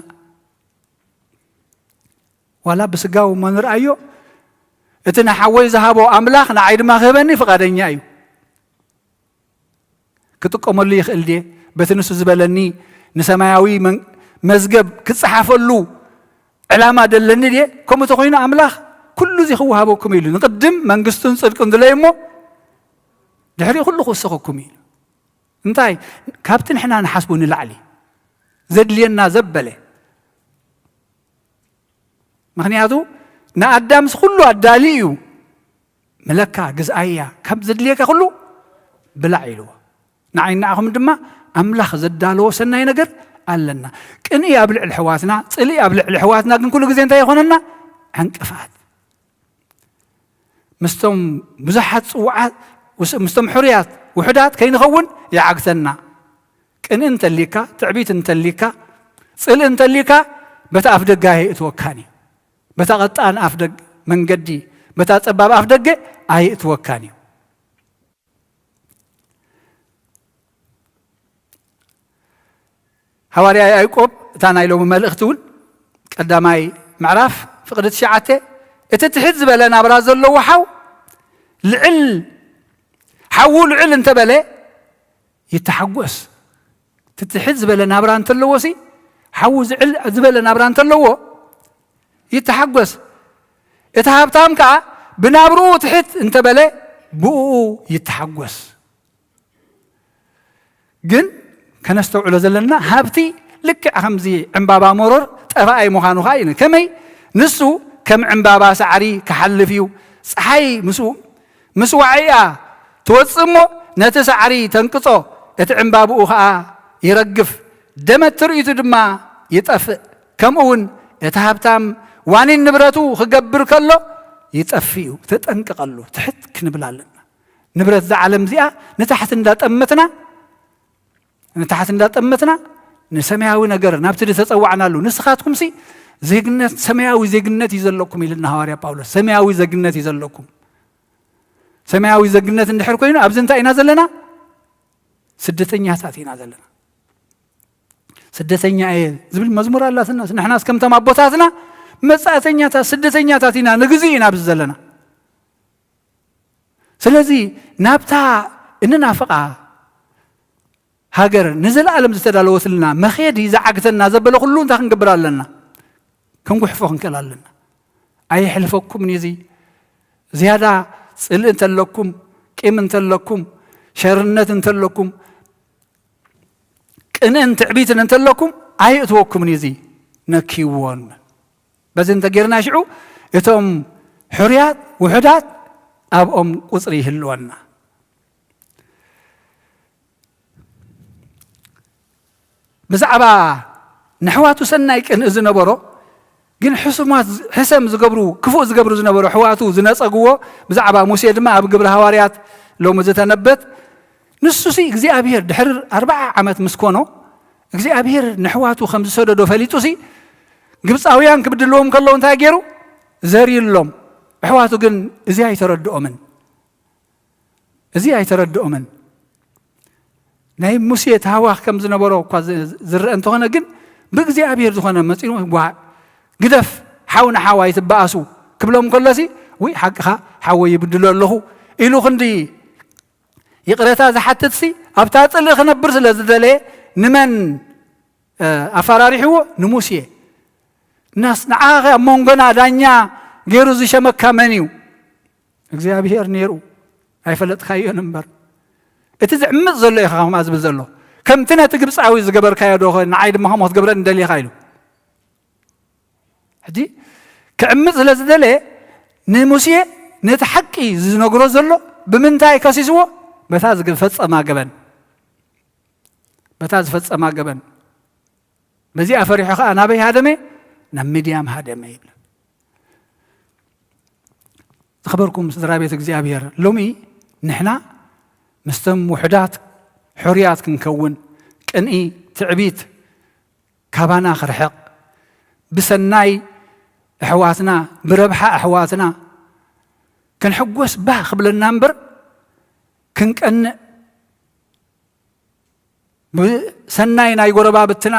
ዋላ ብስጋዊ እሞ ንርኣዮ፣ እቲ ንሓወይ ዝሃቦ ኣምላኽ ንዓይ ድማ ክህበኒ ፍቓደኛ እዩ። ክጥቀመሉ ይኽእል ድየ? በቲ ንሱ ዝበለኒ ንሰማያዊ መን-፣ መዝገብ ክጸሓፈሉ ዕላማ ደለኒ ድየ? ከምኡ ተኾይኑ ኣምላኽ ኩሉ እዚ ክወሃበኩም ኢሉ፣ ንቕድም መንግስቱን ጽድቅን ድለዩ እሞ ድሕሪ ኩሉ ክውሰኸኩም ኢሉ። እንታይ? ካብቲ ንሕና ንሓስቡ ንላዕሊ ዘድልየና ዘበለ። ምኽንያቱ ንኣዳምስ ኩሉ ኣዳሊ እዩ። ምለካ፣ ግዝኣያ፣ ካብ ዘድልየካ ኩሉ ብላዕ ኢልዎ። ንዓይ ንዓኹም ድማ ኣምላኽ ዘዳለዎ ሰናይ ነገር ኣለና። ቅንኢ ኣብ ልዕሊ ኣሕዋትና፣ ጽልኢ ኣብ ልዕሊ ኣሕዋትና ግን ኩሉ ግዜ እንታይ ይኾነና? ዕንቅፋት። ምስቶም ብዙሓት ጽዉዓት፣ ውስ-፣ ምስቶም ሕሩያት ውሑዳት ከይንኸውን ይዓግተና። ቅንኢ እንተሊካ፣ ትዕቢት እንተሊካ፣ ጽልኢ እንተሊካ፣ በታ ኣፍ ደገ ኣየእትወካን እዩ። በታ ቀጣን ኣፍ ደግ-፣ መንገዲ፣ በታ ጸባብ ኣፍ ደገ ኣየእትወካን እዩ። ሃዋርያ ያዕቆብ እታ ናይ ሎሚ መልእኽቲ እውን ቀዳማይ ምዕራፍ ፍቕዲ ትሽዓተ፣ እቲ ትሕት ዝበለ ናብራ ዘለዎ ሓው ልዕል፣ ሓዉ ልዕል እንተበለ ይተሓጎስ። እቲ ትሕት ዝበለ ናብራ እንተለዎ ሲ፣ ሓዉ ዝዕል ዝበለ ናብራ እንተለዎ ይተሓጎስ። እቲ ሃብታም ከኣ ብናብርኡ ትሕት እንተበለ ብእኡ ይተሓጎስ። ግን ከነስተውዕሎ ዘለና ሃብቲ ልክዕ ከምዚ ዕምባባ መሮር ጠፋኣይ ምዃኑ ኸኣ እዩ። ከመይ? ንሱ ከም ዕምባባ ሳዕሪ ክሓልፍ እዩ። ጸሓይ ምስ፣ ምስ ዋዒኣ ትወጽእ እሞ ነቲ ሳዕሪ ተንቅጾ፣ እቲ ዕምባብኡ ኸኣ ይረግፍ፣ ደመት ትርኢቱ ድማ ይጠፍእ። ከምኡ እውን እቲ ሃብታም ዋኒን ንብረቱ ክገብር ከሎ ይጠፍእ እዩ። ተጠንቀቐሉ። ትሕት ክንብል ኣለና። ንብረት እዛ ዓለም እዚኣ ንታሕቲ እንዳጠመትና፣ ንታሕቲ እንዳጠመትና ንሰማያዊ ነገር ናብቲ ዝተጸዋዕናሉ፣ ንስኻትኩምሲ ዜግነት፣ ሰማያዊ ዜግነት እዩ ዘለኩም ኢልና ሃዋርያ ጳውሎስ። ሰማያዊ ዜግነት እዩ ዘለኩም። ሰማያዊ ዜግነት እንድሕር ኮይኑ ኣብዚ እንታይ ኢና ዘለና? ስደተኛታት ኢና ዘለና። ስደተኛ እየ ዝብል መዝሙር ኣላትና። ንሕናስ ከምቶም ኣቦታትና መጻእተኛታት፣ ስደተኛታት ኢና፣ ንግዜኡ ኢና ኣብዚ ዘለና። ስለዚ ናብታ እንናፍቓ ሃገር ንዘለኣለም ዝተዳለወትልና መኼዲ ዝዓግተና ዘበለ ኩሉ እንታይ ክንገብር ኣለና? ክንጉሕፎ ክንክእል ኣለና። ኣይሕልፈኩምን እዩ እዚ። ዝያዳ ጽልኢ እንተለኩም፣ ቂም እንተለኩም፣ ሸርነት እንተለኩም፣ ቅንእን ትዕቢትን እንተለኩም ኣይእትወኩምን እዩ እዚ። ነክይዎ ንበል። በዚ እንተጌርና ሽዑ እቶም ሕሩያት ውሑዳት ኣብኦም ቁጽሪ ይህልወና። ብዛዕባ ንሕዋቱ ሰናይ ቅንኢ ዝነበሮ ግን ሕሱማት፣ ሕሰም ዝገብሩ፣ ክፉእ ዝገብሩ ዝነበሩ ኣሕዋቱ ዝነጸግዎ፣ ብዛዕባ ሙሴ ድማ ኣብ ግብሪ ሃዋርያት ሎሚ ዝተነበት፣ ንሱሲ እግዚኣብሔር ድሕሪ ኣርብዓ ዓመት ምስ ኮኖ እግዚኣብሔር ንኣሕዋቱ ከም ዝሰደዶ ፈሊጡሲ ግብፃውያን ክብድልዎም ከለዉ እንታይ ገይሩ? ዘርዩሎም። ኣሕዋቱ ግን እዚ ኣይተረድኦምን። እዚ ኣይተረድኦምን። ናይ ሙሴ ታህዋኽ ከም ዝነበሮ እኳ ዝ-፣ ዝረአ እንተኾነ ግን ብእግዚኣብሔር ዝኾነ መፂኡ ጓዕ ግደፍ፣ ሓው ንሓው ኣይትበኣሱ ክብሎም ከሎሲ፣ ውይ ሓቅኻ ሓወይ ይብድሎ ኣለኹ ኢሉ ክንዲ ይቕረታ ዝሓትትሲ ኣብታ ጽልኢ ክነብር ስለ ዝደለየ ንመን፣ እ፣ ኣፈራሪሕዎ? ንሙሴ። ናስ ንዓኻ ኣብ መንጎና ዳኛ ገይሩ ዝሸመካ መን እዩ? እግዚኣብሔር ነይሩ፣ ኣይፈለጥካዮን እምበር። እቲ ዝዕምጽ ዘሎ ኢኻ ከምኣ ዝብል ዘሎ። ከምቲ ነቲ ግብጻዊ ዝገበርካዮ ዶ ኸ ንዓይ ድማ ከምኡ ክትገብረኒ ደሊኻ ኢሉ። ሕጂ ክዕምጽ ስለ ዝደለየ ንሙሴ ነቲ ሓቂ ዝነግሮ ዘሎ ብምንታይ ከሲስዎ? በታ ዝፈጸማ ገበን፣ በታ ዝፈጸማ ገበን። በዚኣ ፈሪሑ ኸኣ ናበይ ሃደመ? ናብ ምድያም ሃደመ ይብል። ዝኸበርኩም ስድራ ቤት እግዚኣብሔር፣ ሎሚ ንሕና ምስቶም ውሑዳት ሕሩያት ክንከውን፣ ቅንኢ፣ ትዕቢት ካባና ክርሕቕ፣ ብሰናይ ኣሕዋትና፣ ብረብሓ ኣሕዋትና ክንሕጎስ ባህ ክብለና እምበር፣ ክንቀንእ፣ ብሰናይ ናይ ጎረባብትና፣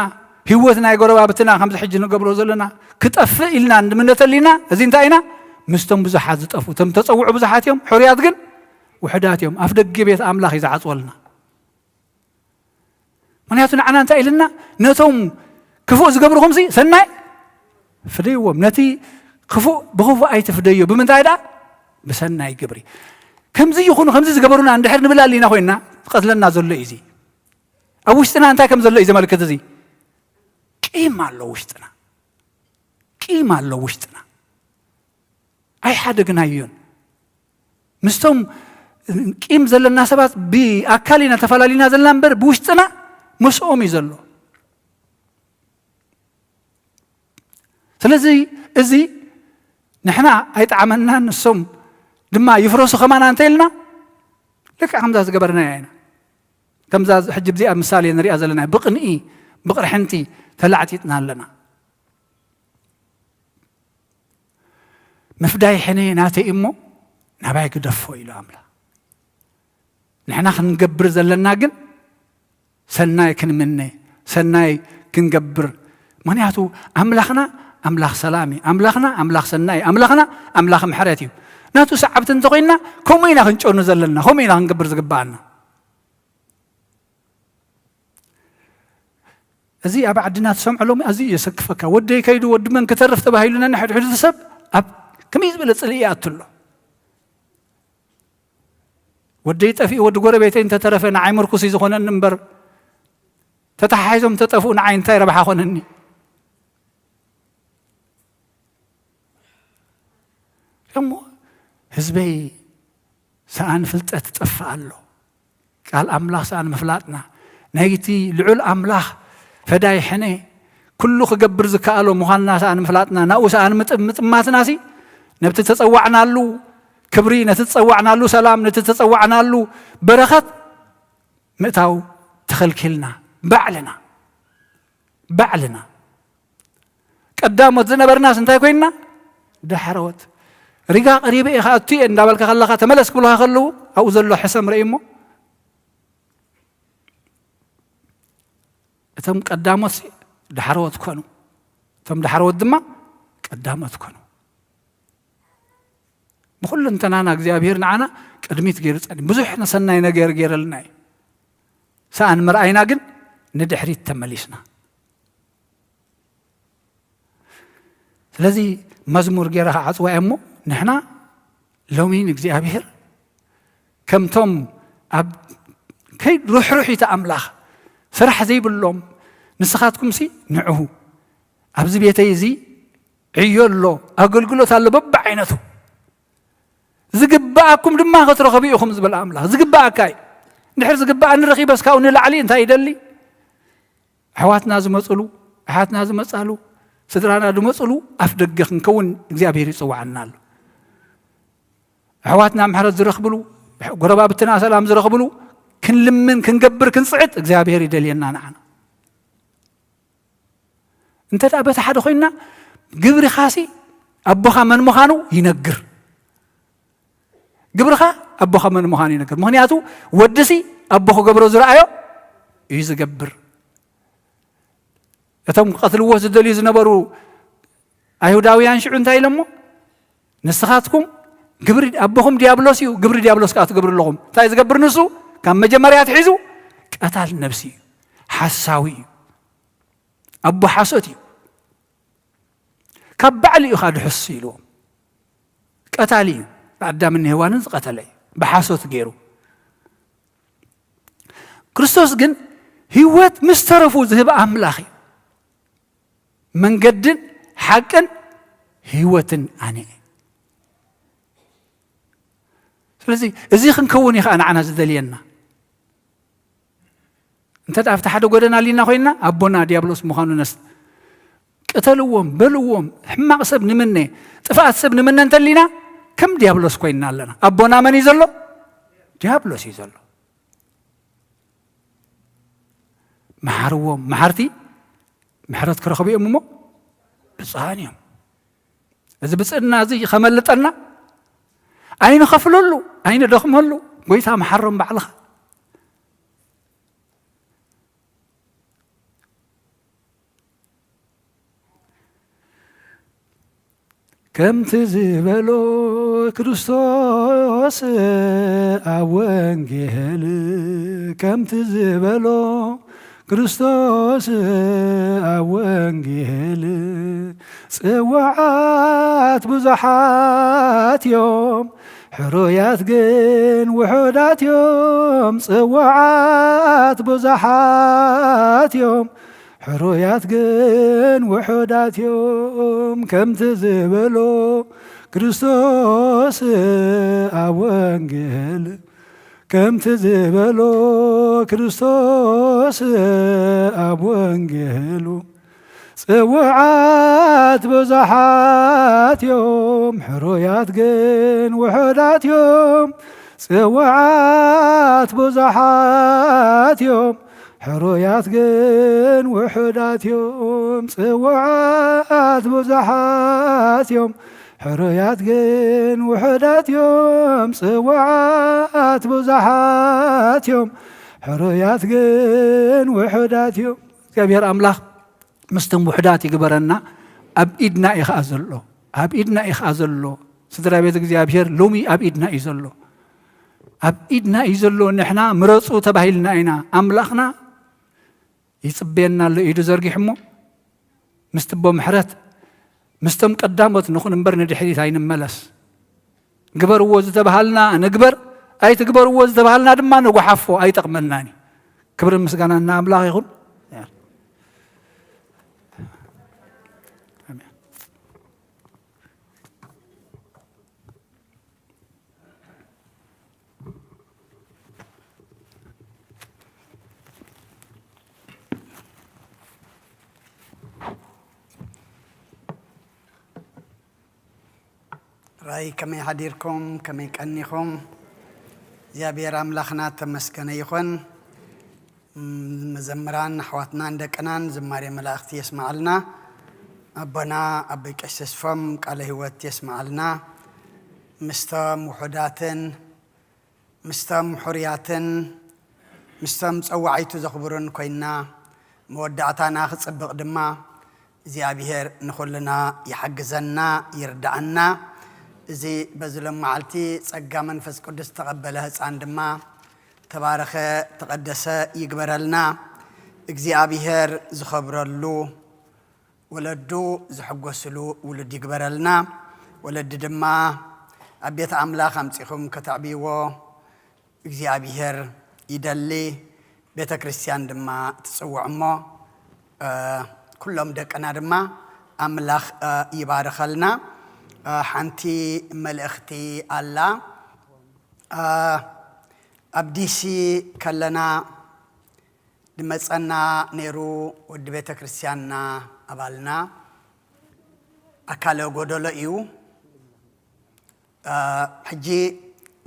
ህይወት ናይ ጎረባብትና ከምዚ ሕጂ ንገብሮ ዘለና ክጠፍእ ኢልና እንድምነ ተሊና፣ እዚ እንታይ ኢና? ምስቶም ብዙሓት ዝጠፍኡ። እቶም ተጸውዑ ብዙሓት እዮም፣ ሕሩያት ግን ውሑዳት እዮም። ኣፍ ደገ ቤት ኣምላኽ እዩ ዝዓጽወልና። ምኽንያቱ ንዓና እንታይ ኢልና? ነቶም ክፉእ ዝገብርኹምሲ ሰናይ ፍደይዎም። ነቲ ክፉእ ብኽፉእ ኣይትፍደዮ። ብምንታይ ደኣ? ብሰናይ ግብሪ። ከምዚ ይኹኑ፣ ከምዚ ዝገበሩና እንድሕር ንብል ኣሊና ኮይንና፣ ዝቐትለና ዘሎ እዩ እዚ። ኣብ ውሽጥና እንታይ ከም ዘሎ እዩ ዘመልክት እዚ። ቂም ኣሎ ውሽጥና። ቂም ኣሎ ውሽጥና። ኣይሓደግናዮን። ምስቶም ቂም ዘለና ሰባት ብኣካል ኢና ተፈላለዩና ዘለና እምበር፣ ብውሽጥና ምስኦም እዩ ዘሎ። ስለዚ እዚ ንሕና ኣይጠዓመናን፣ ንሶም ድማ ይፍረሱ ከማና እንተ ኢልና፣ ልክዕ ከምዛ ዝገበርናያ ኢና። ከምዛ ሕጂ ብዚኣ ምሳሌ ንሪኣ ዘለና፣ ብቕንኢ፣ ብቕርሕንቲ ተላዕጢጥና ኣለና። ምፍዳይ ሕነ ናተይ እሞ ናባይ ግደፎ ኢሉ ኣምላኽ። ንሕና ክንገብር ዘለና ግን ሰናይ ክንምነ፣ ሰናይ ክንገብር። ምኽንያቱ ኣምላኽና ኣምላኽ ሰላም እዩ። ኣምላኽና ኣምላኽ ሰናይ እዩ። ኣምላኽና ኣምላኽ ምሕረት እዩ። ናቱ ሰዓብቲ እንተኾይንና ከምኡ ኢና ክንጨኑ ዘለና፣ ከምኡ ኢና ክንገብር ዝግብኣና። እዚ ኣብ ዓድና ትሰምዖ ሎሚ ኣዝዩ የሰክፈካ። ወደይ ከይዱ ወዲ መን ክተርፍ ተባሂሉ ነንሕድሕዱ ሰብ ኣብ ከመይ ዝበለ ጽልኢ ይኣቱ ኣሎ። ወደይ ጠፊኡ ወዲ ጎረቤተይ እንተተረፈ ንዓይ ምርኩስ እዩ ዝኾነኒ እምበር፣ ተተሓሒዞም ተጠፍኡ ንዓይ እንታይ ረብሓ ኮነኒ? እሞ ህዝበይ ሰኣን ፍልጠት ይጠፍእ ኣሎ። ቃል ኣምላኽ ሰኣን ምፍላጥና፣ ናይቲ ልዑል ኣምላኽ ፈዳይ ሕነ፣ ኩሉ ክገብር ዝከኣሎ ምዃንና ሰኣን ምፍላጥና፣ ናብኡ ሰኣን ምጥ-፣ ምጥማትናሲ፣ ነብቲ ተጸዋዕናሉ ክብሪ፣ ነቲ ተጸዋዕናሉ ሰላም፣ ነቲ ተጸዋዕናሉ በረኸት ምእታው ተኸልኪልና። ባዕልና፣ ባዕልና። ቀዳሞት ዝነበርናስ እንታይ ኮይንና? ዳሕረዎት። ሪጋ ቀሪበ እየ ክኣቱ እየ እንዳበልካ ከለኻ፣ ተመለስ ክብሉኻ ከለዉ፣ ኣብኡ ዘሎ ሕሰም ርእይ እሞ፣ እቶም ቀዳሞት ዳሕረዎት ኮኑ፣ እቶም ዳሕረዎት ድማ ቀዳሞት ኮኑ። ብኹሉ እንተናና እግዚኣብሔር ንዓና ቅድሚት ገይሩ ጸኒሑ። ብዙሕ ሰናይ ነገር ገይረልና እዩ። ሰኣን ምርኣይና ግን ንድሕሪት ተመሊስና። ስለዚ መዝሙር ገይረ ክዓጽዋ እየ እሞ፣ ንሕና ሎሚ ንእግዚኣብሔር ከምቶም ኣብ ከይድ ርሕርሒት ኣምላኽ ስራሕ ዘይብሎም፣ ንስኻትኩምሲ ንዕሁ፣ ኣብዚ ቤተይ እዚ ዕዮ ኣሎ፣ ኣገልግሎት ኣሎ በብዓይነቱ። ዝግብኣኩም ድማ ክትረኽቡ ኢኹም ዝብል ኣምላኽ። ዝግብኣካ እዩ። እንድሕር ዝግብኣኒ ረኺበስ ካብኡ ንላዕሊ እንታይ ይደሊ? ኣሕዋትና ዝመጽሉ፣ ኣሓትና ዝመጻሉ፣ ስድራና ዝመጽሉ ኣፍ ደገ ክንከውን እግዚኣብሔር ይጽውዓና ኣሎ። ኣሕዋትና ምሕረት ዝረኽብሉ፣ ጎረባብትና ሰላም ዝረኽብሉ ክንልምን፣ ክንገብር፣ ክንጽዕት እግዚኣብሔር ይደልየና ንዓና። እንተ ደኣ በቲ ሓደ ኮይንና፣ ግብርኻሲ ኣቦኻ መን ምዃኑ ይነግር። ግብርኻ ኣቦኻ መን ምዃኑ ይነግር። ምኽንያቱ ወድሲ ኣቦ ክገብሮ ዝረኣዮ እዩ ዝገብር። እቶም ክቐትልዎ ዝደልዩ ዝነበሩ ኣይሁዳውያን ሽዑ እንታይ ኢሎሞ? ንስኻትኩም ግብሪ ኣቦኹም ዲያብሎስ እዩ፣ ግብሪ ዲያብሎስ ከኣ ትገብሩ ኣለኹም። እንታይ ዝገብር ንሱ? ካብ መጀመርያ ኣትሒዙ ቀታል ነብሲ እዩ፣ ሓሳዊ እዩ፣ ኣቦ ሓሶት እዩ። ካብ ባዕሉ እዩ ኻድሕስ ኢልዎም። ቀታሊ እዩ፣ ንኣዳምን ንሄዋንን ዝቐተለ እዩ፣ ብሓሶት ገይሩ። ክርስቶስ ግን ህይወት ምስ ተረፉ ዝህብ ኣምላኽ እዩ። መንገድን ሓቅን ህይወትን ኣነ እየ። ስለዚ እዚ ክንከውን እዩ ከዓ ንዓና ዝደልየና። እንተ ደኣ ኣብቲ ሓደ ጎደና ኣሊና ኮይንና፣ ኣቦና ዲያብሎስ ምዃኑ ነስ-፣ ቅተልዎም፣ በልዎም፣ ሕማቕ ሰብ ንምነ፣ ጥፍኣት ሰብ ንምነ እንተሊና፣ ከም ዲያብሎስ ኮይንና ኣለና። ኣቦና መን እዩ ዘሎ? ዲያብሎስ እዩ ዘሎ። መሓርዎም፣ መሓርቲ ምሕረት ክረኽቡ እዮም እሞ ብፁዓን እዮም። እዚ ብፅዕና እዚ ከመልጠና ኣይንኸፍለሉ፣ ኣይንደኽመሉ። ጎይታ መሓሮም ባዕልኻ። ከምቲ ዝበሎ ክርስቶስ ኣብ ወንጌል፣ ከምቲ ዝበሎ ክርስቶስ ኣብ ወንጌል፣ ጽዋዓት ብዙሓት እዮም፣ ሕሩያት ግን ውሑዳት እዮም። ጽዋዓት ብዙሓት እዮም፣ ሕሩያት ግን ውሑዳት እዮም። ከምቲ ዝበሎ ክርስቶስ ኣብ ወንጌል፣ ከምቲ ዝበሎ ክርስቶስ ኣብ ወንጌሉ፣ ጽውዓት ብዙሓት እዮም፣ ሕሩያት ግን ውሑዳት እዮም። ጽውዓት ብዙሓት እዮም፣ ሕሩያት ግን ውሑዳት እዮም። ጽውዓት ብዙሓት እዮም፣ ሕሩያት ግን ውሑዳት እዮም። ጽውዓት ብዙሓት እዮም፣ ሕሩያት ግን ውሑዳት እዮም። እግዚኣብሔር ኣምላኽ ምስቶም ውሑዳት ይግበረና። ኣብ ኢድና እዩ ኸዓ ዘሎ፣ ኣብ ኢድና እዩ ኸዓ ዘሎ። ስድራ ቤት እግዚኣብሔር ሎሚ ኣብ ኢድና እዩ ዘሎ፣ ኣብ ኢድና እዩ ዘሎ። ንሕና ምረፁ ተባሂልና ኢና። ኣምላኽና ይጽበየና ኣሎ፣ ኢዱ ዘርጊሑ እሞ ምስቲ ኣቦ ምሕረት፣ ምስቶም ቀዳሞት ንኹን እምበር ንድሕሪት ኣይንመለስ። ግበርዎ ዝተባሃልና ንግበር፣ ኣይትግበርዎ ዝተባሃልና ድማ ንጓሓፎ፣ ኣይጠቕመናን እዩ። ክብርን ምስጋናን ንኣምላኽ ይኹን። ኣሜን። ራይ ከመይ ሓዲርኩም? ከመይ ቀኒኹም? እግዚኣብሔር ኣምላኽና ተመስገነ ይኹን። ም-፣ መዘምራን ኣሕዋትናን ደቅናን ዝማሬ መላእኽቲ የስምዓልና። ኣቦና ኣቦይ ቀሺ ተስፎም ቃለ ህይወት የስምዓልና። ምስቶም ውሑዳትን ምስቶም ሕሩያትን ምስቶም ጸዋዒቱ ዘኽብሩን ኮይንና፣ መወዳእታና ክጽብቕ ድማ እግዚኣብሔር ንኹልና ይሓግዘና፣ ይርድኣና። እዚ በዚ ሎም መዓልቲ ጸጋ መንፈስ ቅዱስ ዝተቐበለ ህጻን ድማ ተባረኸ፣ ተቐደሰ ይግበረልና። እግዚኣብሔር ዝኸብረሉ፣ ወለዱ ዝሕጎስሉ ውሉድ ይግበረልና። ወለዲ ድማ ኣብ ቤት ኣምላኽ ኣምጺኹም ከተዕብይዎ እግዚኣብሔር ይደሊ። ቤተ ክርስቲያን ድማ ትጽውዕ እሞ፣ እ፣ ኩሎም ደቅና ድማ ኣምላኽ፣ እ፣ ይባርኸልና። እ፣ ሓንቲ መልእኽቲ ኣላ። እ፣ ኣብ ዲሲ ከለና ድመጸና ነይሩ፣ ወዲ ቤተ ክርስቲያንና፣ ኣባልና፣ ኣካለ ጎደሎ እዩ። እ፣ ሕጂ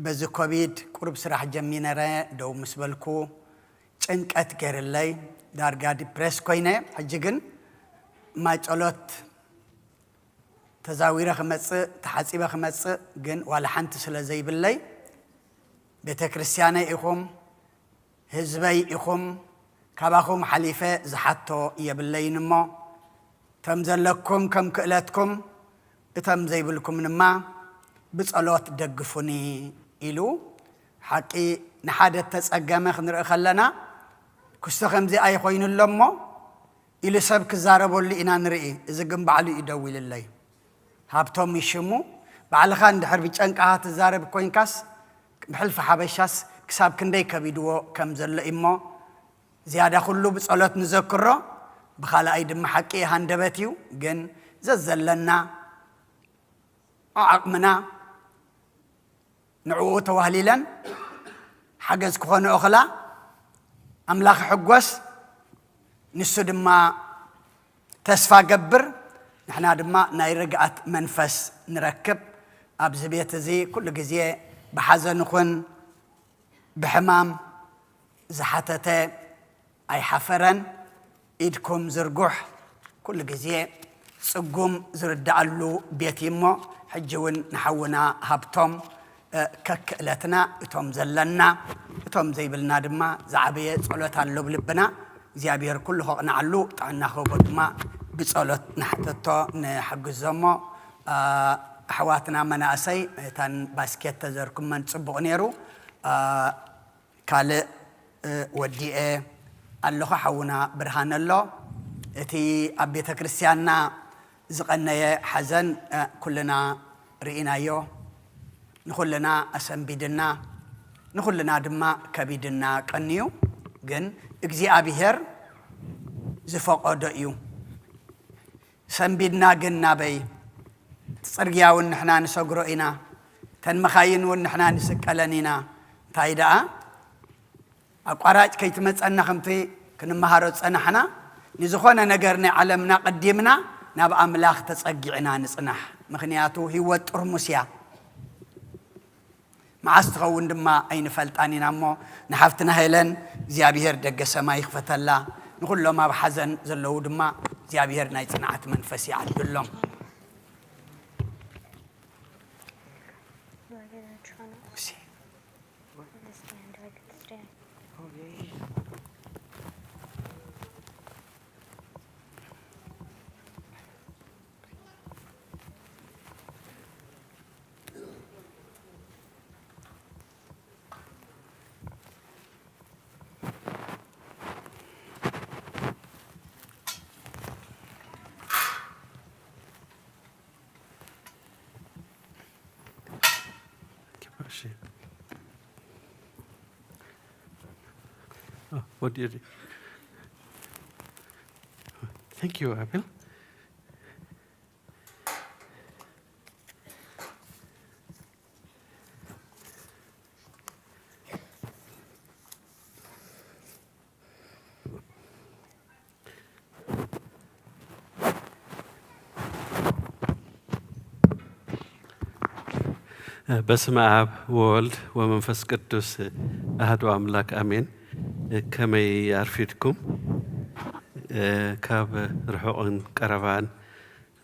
በዚ ኮቪድ ቁሩብ ስራሕ ጀሚረ ደው ምስ በልኩ፣ ጭንቀት ገይርለይ፣ ዳርጋ ዲፕሬስ ኮይነ። ሕጂ ግን ማይ ጸሎት ተዛዊረ ክመጽእ፣ ተሓጺበ ክመጽእ ግን ዋላ ሓንቲ ስለ ዘይብለይ፣ ቤተ ክርስቲያነይ ኢኹም፣ ህዝበይ ኢኹም፣ ካባኹም ሓሊፈ ዝሓቶ የብለይን እሞ፣ እቶም ዘለኩም ከም ክእለትኩም፣ እቶም ዘይብልኩም ድማ ብጸሎት ደግፉኒ ኢሉ። ሓቂ ንሓደ እተጸገመ ክንርኢ ከለና፣ ክስቶ ከምዚ ኣይኾይኑ ኣሎ እሞ፣ ኢሉ ሰብ ክዛረበሉ ኢና ንርኢ። እዚ ግን ባዕሉ እዩ ደዊልለይ። ሃብቶም እዩ ሽሙ። ባዕልኻ እንድሕር ብጨንቃኻ ትዛረብ ኮይንካስ፣ ብሕልፊ ሓበሻስ ክሳብ ክንደይ ከቢድዎ ከም ዘሎ እሞ፣ ዝያዳ ኩሉ ብጸሎት ንዘክሮ፣ ብኻልኣይ ድማ ሓቂ ሃንደበት እዩ። ግን ዘዘለና ዓቕምና ንዕኡ ተዋህሊለን ሓገዝ ክኾንኦ ኸላ ኣምላኽ ይሕጎስ፣ ንሱ ድማ ተስፋ ገብር። ንሕና ድማ ናይ ርግኣት መንፈስ ንረክብ። ኣብዚ ቤት እዚ ኩሉ ግዜ ብሓዘን ይኹን ብሕማም ዝሓተተ ኣይሓፈረን። ኢድኩም ዝርጉሕ፣ ኩሉ ግዜ ጽጉም ዝርድኣሉ ቤት እዩ እሞ፣ ሕጂ እውን ንሓውና ሃብቶም፣ እ፣ ከክእለትና እቶም ዘለና፣ እቶም ዘይብልና ድማ ዝዓበየ ጸሎት ኣሎ ኣብ ልብና። እግዚኣብሔር ኩሉ ከቕንዓሉ ጥዕና ክህቦ ድማ ብጸሎት ንሕተቶ ንሕግዞ እሞ፣ እ፣ ኣሕዋትና መናእሰይ እታን ባስኬት ተዘርኩመን ጽቡቕ ነይሩ። እ፣ ካልእ፣ እ፣ ወዲኤ ኣለኹ፣ ሓውና ብርሃን ኣሎ። እቲ ኣብ ቤተ ክርስቲያንና ዝቐነየ ሓዘን፣ እ፣ ኩልና ርኢናዮ። ንኹልና ኣሰንቢድና፣ ንኹልና ድማ ከቢድና ቀንዩ። ግን እግዚኣብሔር ዝፈቐዶ እዩ። ሰንቢድና ግን ናበይ? እቲ ጽርግያ እውን ንሕና ንሰግሮ ኢና፣ እተን መኻይን እውን ንሕና ንስቀለን ኢና። እንታይ ደኣ ኣቋራጭ ከይትመጸና ከምቲ ክንመሃሮ ዝጸናሕና፣ ንዝኾነ ነገር ናይ ዓለምና ቀዲምና ናብ ኣምላኽ ተጸጊዕና ንጽናሕ። ምኽንያቱ ህይወት ጥርሙስ እያ። መዓስ ትኸውን ድማ ኣይንፈልጣን ኢና እሞ፣ ንሓፍትና ሄለን እግዚኣብሔር ደገ ሰማይ ይኽፈተላ፣ ንኹሎም ኣብ ሓዘን ዘለዉ ድማ እግዚኣብሔር ናይ ጽንዓት መንፈስ ይዓድሎም። Oh, what do you do? Thank you, Abel. በስመ አብ ወወልድ ወመንፈስ ቅዱስ አሐዱ አምላክ አሜን። ከመይ ኣርፊድኩም? ካብ ርሑቕን ቀረባን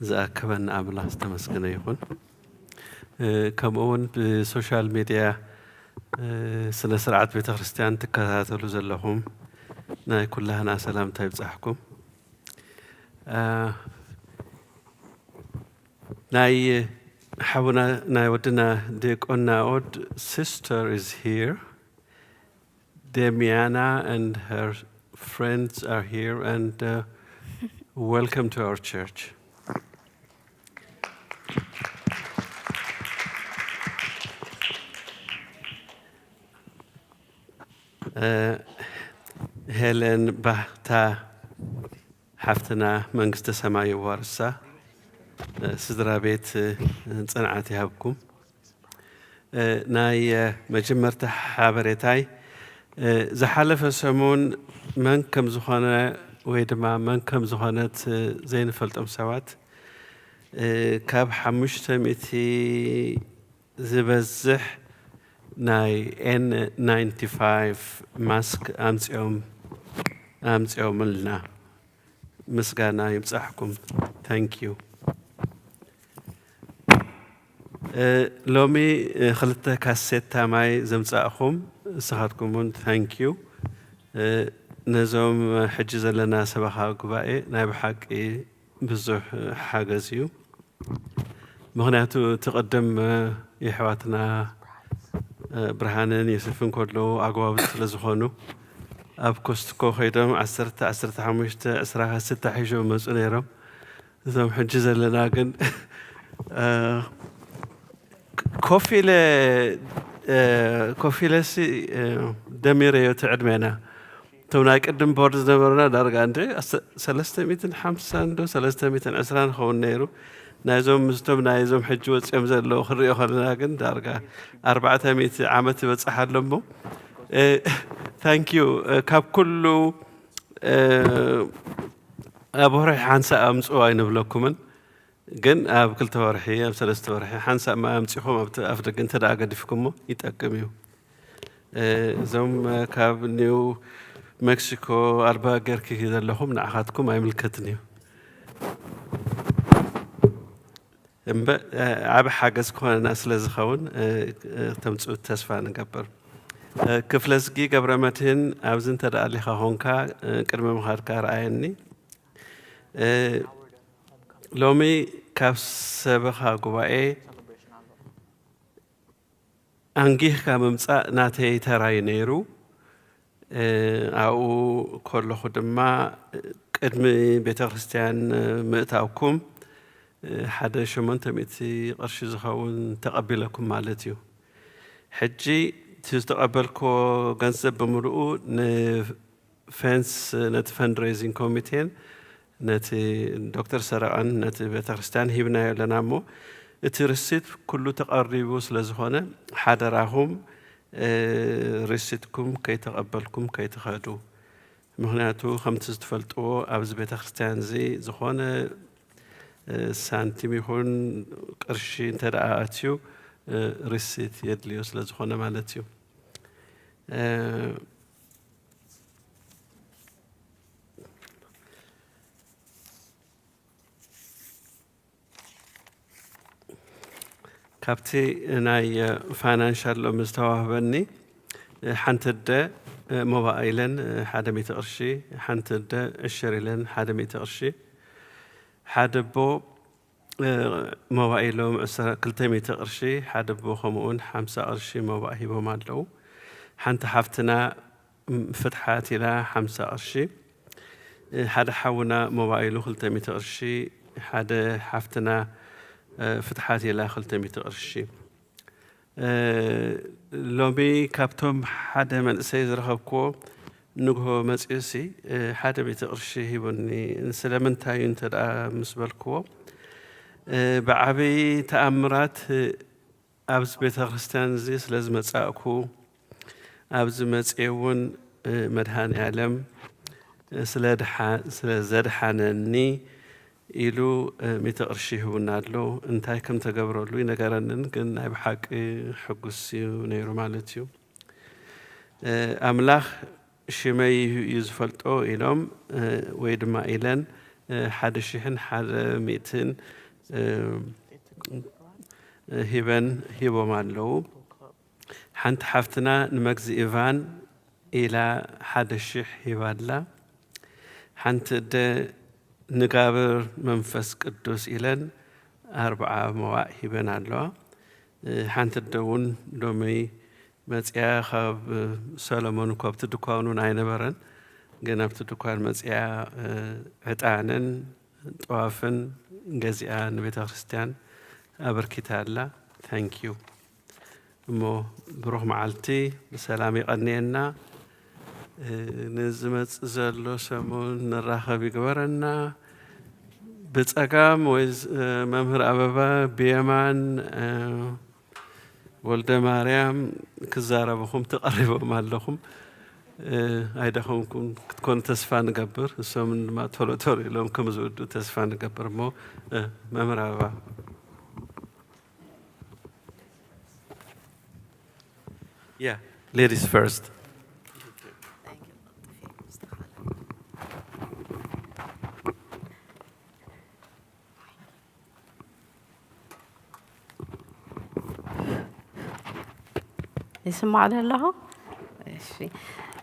ዝኣከበና ኣምላኽ ዝተመስገነ ይኹን። እ፣ ከምኡ እውን ብሶሻል ሚድያ፣ እ፣ ስነ ስርዓት ቤተ ክርስቲያን ትከታተሉ ዘለኹም ናይ ኩላህና ሰላምታ ይብጻሕኩም። እ፣ ናይ ሓውና ናይ ወድና ዲያቆን ናኦድ sister is here. Demiana and her friends are here, and, uh, welcome to our church. Uh, Helen Bahta ሓፍትና መንግስተ ሰማይ የዋርሳ፣ ስድራ ቤት ጽንዓት ይሃብኩም። ናይ መጀመርታ ሓበሬታይ፣ ዝሓለፈ ሰሙን መን ከም ዝኾነ ወይ ድማ መን ከም ዝኾነት ዘይንፈልጦም ሰባት ካብ ሓሙሽተ ሚእቲ ዝበዝሕ ናይ ኤን ናይንቲ ፋይቭ ማስክ ኣምጺኦም፣ ኣምጺኦምልና። ምስጋና ይብጻሕኩም። Thank you። እ፣ ሎሚ፣ እ፣ ክልተ ካሴታ ማይ ዘምጻእኹም ንስኻትኩም እውን thank you። እ፣ ነዞም ሕጂ ዘለና ሰበኻ ጉባኤ ናይ ብሓቂ ብዙሕ ሓገዝ እዩ። ምኽንያቱ እቲ ቅድም የሕዋትና ብርሃንን ዮሴፍን ከለዉ ኣጎባብቲ ስለ ዝኾኑ ኣብ ኮስትኮ ከይዶም ዓሰርተ፣ ዓሰርተ ሓሙሽተ፣ ዕስራ ካሴታ ሒዞም መፁ ነይሮም። እዞም ሕጂ ዘለና ግን ኮፍ ኢለ፣ ኮፍ ኢለሲ ደሚረዮ እቲ ዕድሜና። እቶም ናይ ቅድም ቦርድ ዝነበሩና ዳርጋ እንደ ሰለስተ ሚእትን ሓምሳን ዶ ሰለስተ ሚእትን ዕስራን ንኸውን ነይሩ። ናይዞም ምስቶም ናይዞም ሕጂ ወፂኦም ዘለዉ ክሪኦ ከለና ግን ዳርጋ ኣርባዕተ ሚእቲ ዓመት ይበፅሕ ኣሎ እሞ። ታንኪዩ። ካብ ኩሉ ኣብ ወርሒ ሓንሳእ ኣምፅኡ ኣይንብለኩምን፣ ግን ኣብ ክልተ ወርሒ ኣብ ሰለስተ ወርሒ ሓንሳእ ማይ ኣምፂኹም ኣብቲ ኣፍ ደገ እንተ ደኣ ገዲፍኩሞ ይጠቅም እዩ። እዞም ካብ ኒው ሜክሲኮ ኣልባ ጌርኪ ዘለኹም ንዓኻትኩም ኣይምልከትን እዩ። እምበ ዓብ ሓገዝ ክኾነና ስለ ዝኸውን ተምፅኡ ተስፋ ንገብር። ክፍለዝጊ ገብረ መድህን ኣብዚ እንተ ደኣ ኣሊኻ ኾንካ ቅድሚ ምኻድካ ረኣየኒ። ሎሚ ካብ ሰበኻ ጉባኤ ኣንጊህካ ምምጻእ ናተይ ተራይ ነይሩ። ኣብኡ ከለኹ ድማ ቅድሚ ቤተ ክርስቲያን ምእታውኩም ሓደ ሸሞንተ ሚእቲ ቅርሺ ዝኸውን ተቐቢለኩም ማለት እዩ። ሕጂ እቲ ዝተቐበልክዎ ገንዘብ ብምልኡ ንፌንስ ነቲ ፈንድሬዚንግ ኮሚቴን ነቲ ዶክተር ሰረቐን ነቲ ቤተ ክርስቲያን ሂብናዮ ኣለና እሞ እቲ ርሲት ኩሉ ተቐሪቡ ስለ ዝኾነ ሓደራኹም ርሲትኩም ከይተቐበልኩም ከይትኸዱ። ምኽንያቱ ከምቲ ዝትፈልጥዎ ኣብዚ ቤተ ክርስቲያን እዚ ዝኾነ ሳንቲም ይኹን ቅርሺ እንተ ደኣ ኣትዩ ርሲት የድልዮ ስለ ዝኾነ ማለት እዩ። ካብቲ ናይ ፋይናንሻል ሎሚ ዝተዋህበኒ ሓንቲ ኣደ ሞባእ ኢለን ሓደ ሚእቲ ቅርሺ፣ ሓንቲ ኣደ ዕሽር ኢለን ሓደ ሚእቲ ቅርሺ፣ ሓደ ኣቦ ሞባእ ኢሎም ክልተ ሚእቲ ቅርሺ፣ ሓደ ኣቦ ከምኡውን ሓምሳ ቅርሺ ሞባእ ሂቦም ኣለዉ። ሓንቲ ሓፍትና ፍትሓት ኢላ ሓምሳ ቅርሺ፣ ሓደ ሓውና ሞባይሉ ክልተ ሚእቲ ቅርሺ፣ ሓደ ሓፍትና ፍትሓት ኢላ ክልተ ሚእቲ ቅርሺ። ሎሚ ካብቶም ሓደ መንእሰይ ዝረኸብክዎ ንግሆ መፂኡሲ ሓደ ሚእቲ ቅርሺ ሂቡኒ። ስለምንታይ እዩ እንተ ደኣ ምስ በልክዎ ብዓብዪ ተኣምራት ኣብዚ ቤተ ክርስቲያን እዚ ስለ ዝመጻእኩ ኣብዚ መጽኤ እውን መድሃኔ ዓለም ስለ ዘድሓነኒ ኢሉ ሚእቲ ቅርሺ ይህቡና ኣሎ። እንታይ ከም ተገብረሉ ይነገረንን ግን ናይ ብሓቂ ሕጉስ እዩ ነይሩ ማለት እዩ። ኣምላኽ ሽመይ እዩ ዝፈልጦ ኢሎም ወይ ድማ ኢለን ሓደ ሽሕን ሓደ ሚእትን ሂበን ሂቦም ኣለዉ። ሓንቲ ሓፍትና ንመግዚኢ ቫን ኢላ ሓደ ሽሕ ሂባ ኣላ። ሓንቲ እደ ንጋብር መንፈስ ቅዱስ ኢለን ኣርብዓ መዋእ ሂበን ኣለዋ። ሓንቲ እደ እውን ሎሚ መፅያ ካብ ሰሎሞን እኳ ኣብቲ ድኳን እውን ኣይነበረን፣ ግን ኣብቲ ድኳን መፅያ ዕጣንን ጥዋፍን ገዚኣ ንቤተ ክርስቲያን ኣበርኪታ ኣላ። ታንኪዩ። እሞ ብሩኽ መዓልቲ ብሰላም ይቐንየና። ንዝመጽእ ዘሎ ሰሙን ንራኸብ ይግበረና። ብጸጋም ወይ መምህር ኣበባ፣ ብየማን ወልደ ማርያም ክዛረብኹም ተቐሪቦም ኣለኹም። ኣይደኸምኩም ክትኮኑ ተስፋ ንገብር። እሶም ድማ ቶሎ ቶሎ ኢሎም ከም ዝውዱ ተስፋ ንገብር። እሞ መምህር ኣበባ። Yeah, ladies first. ይስማዕ ዶ ኣለኹ? እሺ።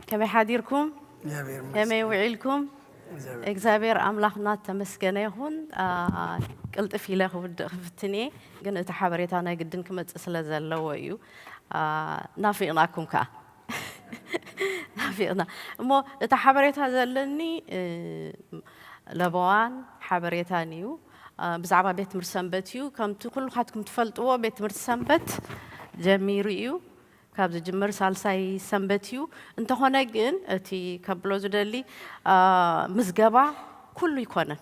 ከመይ ሓዲርኩም? ከመይ ውዒልኩም? እግዚኣብሔር ኣምላኽና ተመስገነ ይኹን። ቅልጥፍ ኢለ ክውድእ ክፍትን እየ፣ ግን እቲ ሓበሬታ ናይ ግድን ክመፅእ ስለ ዘለዎ እዩ። ናፊቕናኩም ከዓ። ናፊቕና። እሞ እቲ ሓበሬታ ዘለኒ ለበዋን ሓበሬታን እዩ። ብዛዕባ ቤት ትምህርቲ ሰንበት እዩ። ከምቲ ኩልኻትኩም ትፈልጥዎ ቤት ትምህርቲ ሰንበት ጀሚሩ እዩ። ካብ ዝጅምር ሳልሳይ ሰንበት እዩ። እንተኾነ ግን እቲ ከብሎ ዝደሊ ምዝገባ ኩሉ ኣይኮነን።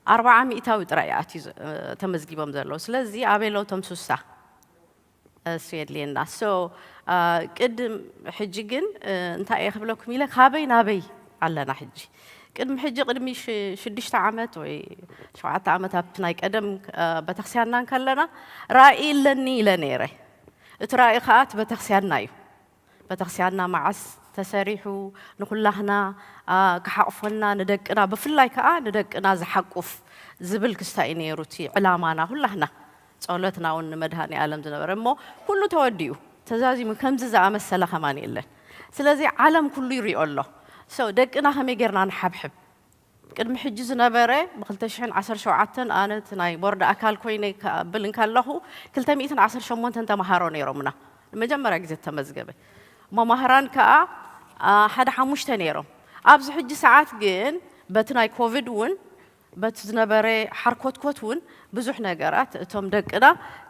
ኣርባዓ ሚእታዊ ጥራይ ኣትዩ ተመዝጊቦም ዘለዉ። ስለዚ ኣበይ ኣለዉ እቶም ስሳ? እሱ የድልየና። So ቅድም ሕጂ ግን እንታይ እየ ክብለኩም ኢለ፣ ካበይ ናበይ ኣለና ሕጂ? ቅድሚ ሕጂ ቅድሚ ሽዱሽተ ዓመት ወይ ሸውዓተ ዓመት ኣብቲ ናይ ቀደም ቤተክርስቲያንና እንከለና ራእይ ኣለኒ ኢለ ነይረ። እቲ ራእይ ከዓ እቲ ቤተክርስቲያንና እዩ። ቤተክርስቲያንና መዓስ ተሰሪሑ ንኩላህና ክሓቕፈና፣ ንደቅና ብፍላይ ከዓ ንደቅና ዝሓቁፍ ዝብል ክስታይ እዩ ነይሩ እቲ ዕላማና ኩላህና። ጸሎትና እውን ንመድሃኔ ኣለም ዝነበረ እሞ ኩሉ ተወዲኡ ተዛዚሙ ከምዚ ዝኣመሰለ ከማን የለን። ስለዚ ዓለም ኩሉ ይሪኦ ኣሎ። So ደቅና ከመይ ጌርና ንሓብሕብ? ቅድሚ ሕጂ ዝነበረ ብ ክልተ ሽሕን ዓሰርተ ሸውዓተን ኣነ እቲ ናይ ቦርድ ኣካል ኮይነ ክብል እንከለኹ ክልተ ሚእትን ዓሰርተ ሸሞንተን ተምሃሮ ነይሮምና ንመጀመርያ ግዜ ተመዝገበ። መማህራን ከኣ ሓደ ሓሙሽተ ነይሮም። ኣብዚ ሕጂ ሰዓት ግን በቲ ናይ ኮቪድ እውን በቲ ዝነበረ ሓርኮትኮት እውን ብዙሕ ነገራት እቶም ደቅና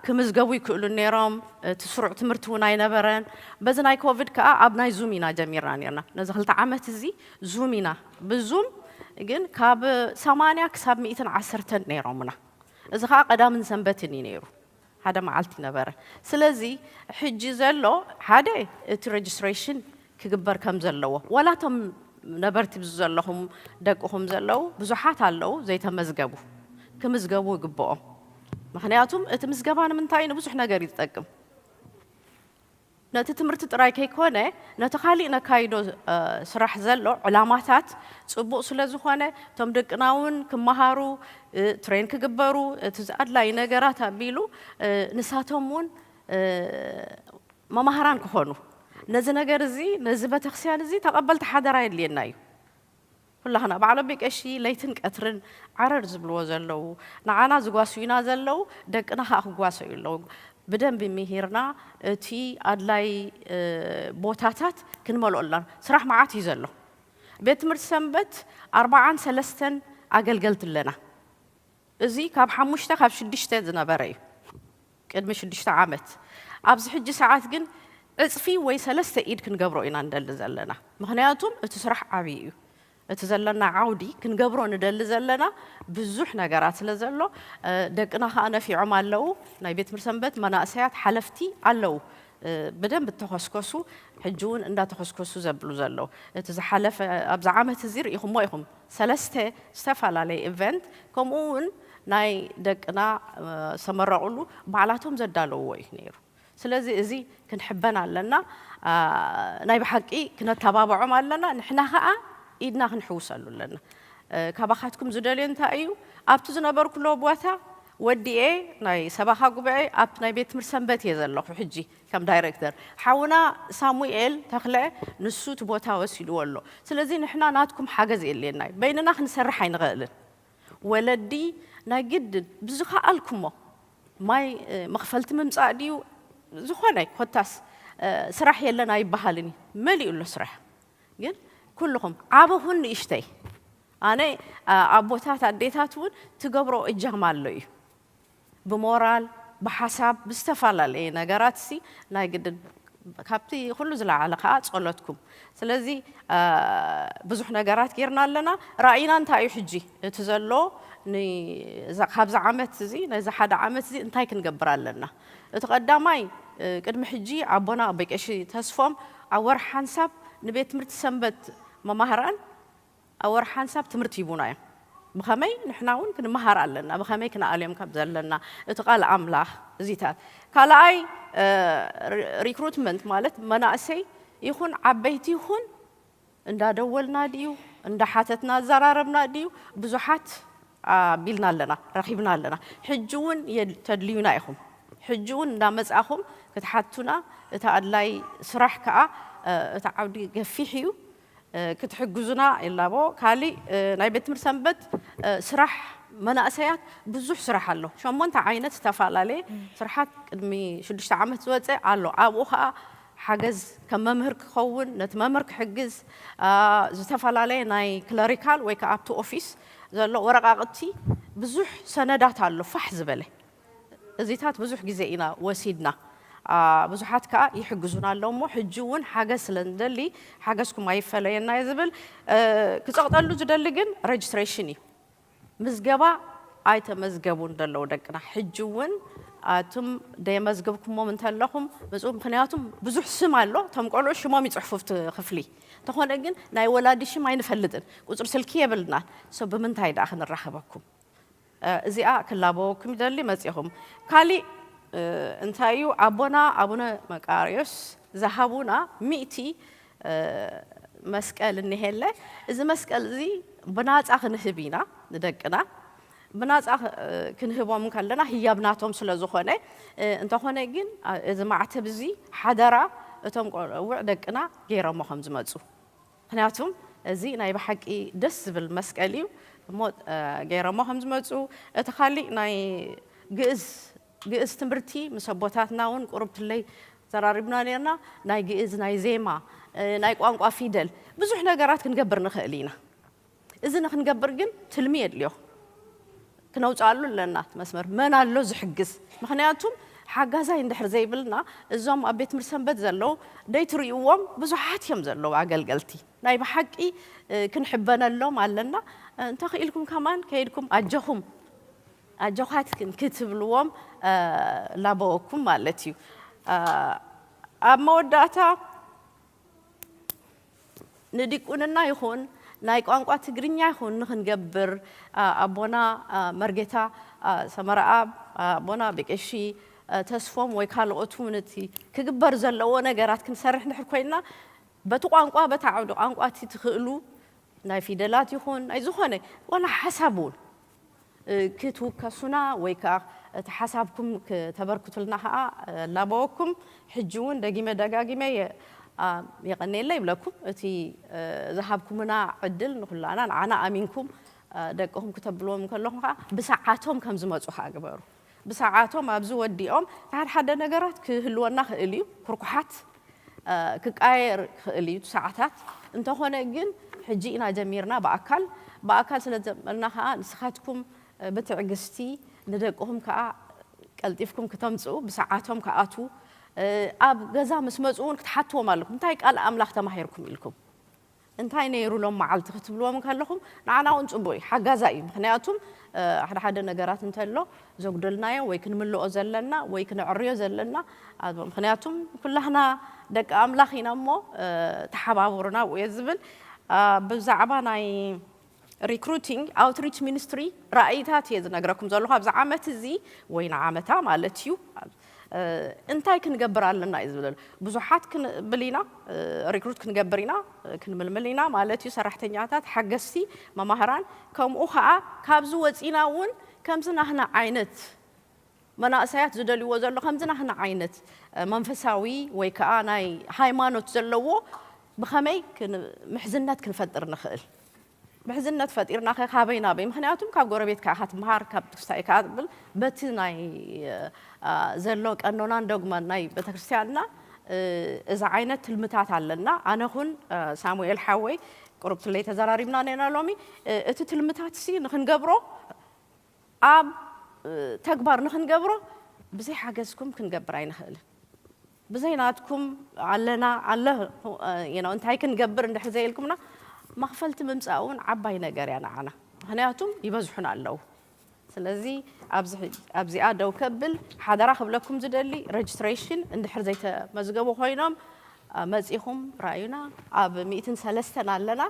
ክምዝገቡ ይክእሉ ነይሮም። እቲ ስሩዕ ትምህርቲ እውን ኣይነበረን። በዚ ናይ ኮቪድ ከዓ ኣብ ናይ ዙም ኢና ጀሚርና ነርና። ነዚ ክልተ ዓመት እዚ ዙም ኢና ብዙም ግን ካብ ሰማንያ ክሳብ ሚእትን ዓሰርተን ነይሮምና። እዚ ከዓ ቀዳምን ሰንበትን እዩ ነይሩ። ሓደ መዓልቲ ነበረ። ስለዚ ሕጂ ዘሎ ሓደ እቲ ሬጅስትሬሽን ክግበር ከም ዘለዎ ዋላ እቶም ነበርቲ ብዚ ዘለኹም ደቅኹም ዘለዉ ብዙሓት ኣለዉ ዘይተመዝገቡ ክምዝገቡ ይግብኦም። ምክንያቱም እቲ ምዝገባ ንምንታይ ንብዙሕ ነገር እዩ ዝጠቅም። ነቲ ትምህርቲ ጥራይ ከይኮነ ነቲ ካሊእ ነካይዶ ስራሕ ዘሎ ዕላማታት ጽቡቕ ስለ ዝኾነ እቶም ደቅና እውን ክመሃሩ ትሬን ክግበሩ እቲ ኣድላይ ነገራት ኣቢሉ ንሳቶም እውን መማህራን ክኾኑ ነዚ ነገር እዚ ነዚ ቤተክርስቲያን እዚ ተቐበልቲ ሓደራ የድልየና እዩ። ኩላህና በዓል ኣቦይ ቀሺ ለይትን ቀትርን ዓረር ዝብልዎ ዘለዉ ንዓና ዝጓስዩና ዘለዉ ደቅና ከዓ ክጓሰዩ ኣለዉ። ብደንቢ ምሂርና እቲ ኣድላይ ቦታታት ክንመልኦ ኣለና። ስራሕ መዓት እዩ ዘሎ። ቤት ትምህርቲ ሰንበት ኣርባዓን ሰለስተን ኣገልገልቲ ኣለና። እዚ ካብ ሓሙሽተ ካብ ሽዱሽተ ዝነበረ እዩ። ቅድሚ ሽዱሽተ ዓመት ኣብዚ ሕጂ ሰዓት ግን ዕፅፊ ወይ ሰለስተ ኢድ ክንገብሮ ኢና ንደሊ ዘለና። ምክንያቱም እቲ ስራሕ ዓብዪ እዩ። እቲ ዘለና ዓውዲ ክንገብሮ ንደሊ ዘለና ብዙሕ ነገራት ስለ ዘሎ ደቅና ከዓ ነፊዖም ኣለዉ። ናይ ቤት ትምህርቲ ሰንበት መናእሰያት ሓለፍቲ ኣለዉ። ብደንብ እተኸስከሱ ሕጂ እውን እንዳተኸስከሱ ዘብሉ ዘለዉ እቲ ዝሓለፈ ኣብዚ ዓመት እዚ ርኢኹሞ ኢኹም ሰለስተ ዝተፈላለየ ኢቨንት ከምኡ እውን ናይ ደቅና ዝተመረቑሉ ባዕላቶም ዘዳለውዎ እዩ ነይሩ። ስለዚ እዚ ክንሕበን ኣለና። ናይ ብሓቂ ክነተባብዖም ኣለና። ንሕና ከዓ ኢድና ክንሕውሰሉ ኣለና። ካባኻትኩም ዝደልዮ እንታይ እዩ? ኣብቲ ዝነበርኩሎ ቦታ ወዲኤ ናይ ሰባኻ ጉባኤ ኣብ ናይ ቤት ትምህርቲ ሰንበት እየ ዘለኹ ሕጂ ከም ዳይሬክተር። ሓውና ሳሙኤል ተኽለ ንሱ እቲ ቦታ ወሲድዎ ኣሎ። ስለዚ ንሕና ናትኩም ሓገዝ የድልየና እዩ። በይንና ክንሰርሕ ኣይንኽእልን። ወለዲ ናይ ግድን ብዝኸኣልኩሞ ማይ መኽፈልቲ ምምፃእ ድዩ ዝኾነ ኮታስ ስራሕ የለን ኣይበሃልን እዩ። መሊኡ ኣሎ ስራሕ። ግን ኩልኹም ዓበኹን ንእሽተይ ኣነ ኣቦታት ኣዴታት እውን ትገብሮ እጃም ኣሎ እዩ። ብሞራል ብሓሳብ ብዝተፈላለየ ነገራት ሲ ናይ ግድን ካብቲ ኩሉ ዝለዓለ ከዓ ጸሎትኩም። ስለዚ ብዙሕ ነገራት ጌርና ኣለና። ራእይና እንታይ እዩ ሕጂ እቲ ዘሎ ካብዚ ዓመት እዚ ነዚ ሓደ ዓመት እዚ እንታይ ክንገብር ኣለና? እቲ ቀዳማይ ቅድሚ ሕጂ ኣቦና ኣቦይ ቀሺ ተስፎም ኣብ ወርሒ ሓንሳብ ንቤት ትምህርቲ ሰንበት መማህራን ኣብ ወርሒ ሓንሳብ ትምህርቲ ሂቡና እዮም። ብኸመይ ንሕና እውን ክንመሃር ኣለና፣ ብኸመይ ክንኣልዮም ከም ዘለና እቲ ቃል ኣምላኽ እዚታት። ካልኣይ ሪክሩትመንት ማለት መናእሰይ ይኹን ዓበይቲ ይኹን እንዳደወልና ድዩ እንዳሓተትና ኣዘራረብና ድዩ ብዙሓት ኣቢልና ኣለና ረኺብና ኣለና። ሕጂ እውን ተድልዩና ኢኹም። ሕጂ እውን እንዳመጻኹም ክትሓቱና እቲ ኣድላይ ስራሕ ከዓ እቲ ዓውዲ ገፊሕ እዩ። ክትሕግዙና ይላቦ። ካሊእ ናይ ቤት ትምህርቲ ሰንበት ስራሕ መናእሰያት ብዙሕ ስራሕ ኣሎ። ሸሞንተ ዓይነት ዝተፈላለየ ስርሓት ቅድሚ ሽዱሽተ ዓመት ዝወፀ ኣሎ። ኣብኡ ከዓ ሓገዝ ከም መምህር ክኸውን ነቲ መምህር ክሕግዝ ዝተፈላለየ ናይ ክለሪካል ወይ ከዓ ኣብቲ ኦፊስ ዘሎ ወረቃቅቲ ብዙሕ ሰነዳት ኣሎ ፋሕ ዝበለ እዚታት ብዙሕ ግዜ ኢና ወሲድና። ብዙሓት ከዓ ይሕግዙና ኣለዉ እሞ ሕጂ እውን ሓገዝ ስለ ንደሊ ሓገዝኩም ኣይፈለየና እየ ዝብል። ክፀቕጠሉ ዝደሊ ግን ረጅስትሬሽን እዩ። ምዝገባ ኣይተመዝገቡን ዘለዉ ደቅና። ሕጂ እውን ኣቱም ደየመዝገብኩሞም እንተለኹም ምፁ። ምክንያቱም ብዙሕ ስም ኣሎ። እቶም ቆልዑ ሽሞም ይፅሕፉ ኣብቲ ክፍሊ። እንተኾነ ግን ናይ ወላዲ ሽም ኣይንፈልጥን፣ ቁፅሪ ስልኪ የብልናን። ሶ ብምንታይ ደኣ ክንራኸበኩም? እዚኣ ክላበወኩም ይደሊ። መፂኹም ካሊእ እንታይ እዩ? ኣቦና ኣቡነ መቃርዮስ ዝሃቡና ሚእቲ መስቀል እኒሄለ። እዚ መስቀል እዚ ብናፃ ክንህብ ኢና ንደቅና። ብናፃ ክንህቦም ከለና ህያብ ናቶም ስለ ዝኾነ፣ እንተኾነ ግን እዚ ማዕተብ እዚ ሓደራ እቶም ቆልዑ ደቅና ገይሮሞ ከም ዝመፁ። ምክንያቱም እዚ ናይ ብሓቂ ደስ ዝብል መስቀል እዩ እሞ፣ ገይሮሞ ከም ዝመፁ። እቲ ካሊእ ናይ ግእዝ ግእዝ ትምህርቲ ምስ ኣቦታትና እውን ቁሩብ ትለይ ዘራሪብና ነርና። ናይ ግእዝ ናይ ዜማ፣ ናይ ቋንቋ ፊደል ብዙሕ ነገራት ክንገብር ንኽእል ኢና። እዚ ንክንገብር ግን ትልሚ የድልዮ። ክነውፅኣሉ ኣለና እቲ መስመር። መን ኣሎ ዝሕግዝ? ምክንያቱም ሓጋዛይ እንድሕር ዘይብልና እዞም ኣብ ቤት ትምህርቲ ሰንበት ዘለዉ ደይትርእይዎም ብዙሓት እዮም ዘለዉ ኣገልገልቲ። ናይ ብሓቂ ክንሕበነሎም ኣለና። እንተኽኢልኩም ከማን ከይድኩም ኣጆኹም ኣጆኻትክን ክትብልዎም ላበወኩም ማለት እዩ። ኣብ መወዳእታ ንዲቁንና ይኹን ናይ ቋንቋ ትግርኛ ይኹን ንኽንገብር ኣቦና መርጌታ ሰመረኣብ ኣቦና ብቄሺ ተስፎም ወይ ካልኦት እውን እቲ ክግበር ዘለዎ ነገራት ክንሰርሕ እንድሕር ኮይንና በቲ ቋንቋ በቲ ዓውዲ ቋንቋ እቲ ትኽእሉ ናይ ፊደላት ይኹን ናይ ዝኾነ ዋላ ሓሳብ እውን ክትውከሱና ወይ ከዓ እቲ ሓሳብኩም ክተበርክቱልና ከዓ ላበወኩም። ሕጂ እውን ደጊመ ደጋጊመ የቐንየለ ይብለኩም። እቲ ዝሃብኩምና ዕድል ንኩላና ንዓና ኣሚንኩም ደቅኹም ክተብልዎም ከለኹም ከዓ ብሰዓቶም ከም ዝመፁ ከዓ ግበሩ። ብሰዓቶም ኣብዚ ወዲኦም ሓደ ሓደ ነገራት ክህልወና ክእል እዩ። ኩርኩሓት ክቃየር ክእል እዩ ሰዓታት። እንተኾነ ግን ሕጂ ኢና ጀሚርና ብኣካል ብኣካል ስለ ዘመልና ከዓ ንስኻትኩም ብትዕግስቲ ንደቅኹም ከዓ ቀልጢፍኩም ክተምፅኡ ብሰዓቶም ክኣትዉ ኣብ ገዛ ምስ መፁ እውን ክትሓትዎም ኣለኩም። እንታይ ቃል ኣምላኽ ተማሂርኩም ኢልኩም እንታይ ነይሩ ሎም መዓልቲ ክትብልዎም ከለኹም ንዓና እውን ፅቡቅ እዩ፣ ሓጋዛ እዩ። ምክንያቱም ሓደ ሓደ ነገራት እንተሎ ዘጉደልናዮ ወይ ክንምልኦ ዘለና ወይ ክነዕርዮ ዘለና ምክንያቱም ኩላህና ደቂ ኣምላኽ ኢና እሞ ተሓባበሩና ብኡ እየ ዝብል። ብዛዕባ ናይ recruiting outreach ministry ራእይታት እየ ዝነግረኩም ዘለኹ ኣብዚ ዓመት እዚ ወይ ንዓመታ ማለት እዩ። እንታይ ክንገብር ኣለና እዩ ዝብል። ብዙሓት ክንብል ኢና፣ ሪክሩት ክንገብር ኢና፣ ክንምልምል ኢና ማለት እዩ። ሰራሕተኛታት፣ ሓገዝቲ፣ መማህራን ከምኡ ከዓ ካብዚ ወፂና እውን ከምዚ ናህና ዓይነት መናእሰያት ዝደልይዎ ዘሎ ከምዚ ናህና ዓይነት መንፈሳዊ ወይ ከዓ ናይ ሃይማኖት ዘለዎ ብኸመይ ምሕዝነት ክንፈጥር ንኽእል ምሕዝነት ፈጢርና ከ ካበይ ናበይ ምክንያቱም ካብ ጎረቤት ከዓ ትምሃር ካብ ትክስታይ ከዓ ትብል በቲ ናይ ዘሎ ቀኖናን ዶግማን ናይ ቤተክርስትያንና እዚ ዓይነት ትልምታት ኣለና ኣነ ኹን ሳሙኤል ሓወይ ቁሩብ ትለይ ተዘራሪብና ነና ሎሚ እቲ ትልምታት ሲ ንክንገብሮ ኣብ ተግባር ንክንገብሮ ብዘይ ሓገዝኩም ክንገብር ኣይንኽእልን ብዘይ ናትኩም ኣለና ኣለ you know እንታይ ክንገብር እንድሕር ዘይልኩምና መኽፈልቲ ምምፃእ እውን ዓባይ ነገር እያ ንዓና ምክንያቱም ይበዝሑን ኣለዉ ስለዚ ኣብዚ ኣብዚኣ ደው ከብል ሓደራ ክብለኩም ዝደሊ registration እንድሕር ዘይተመዝገቡ ኮይኖም መፂኹም ራእዩና ኣብ ሚእትን ሰለስተን ኣለና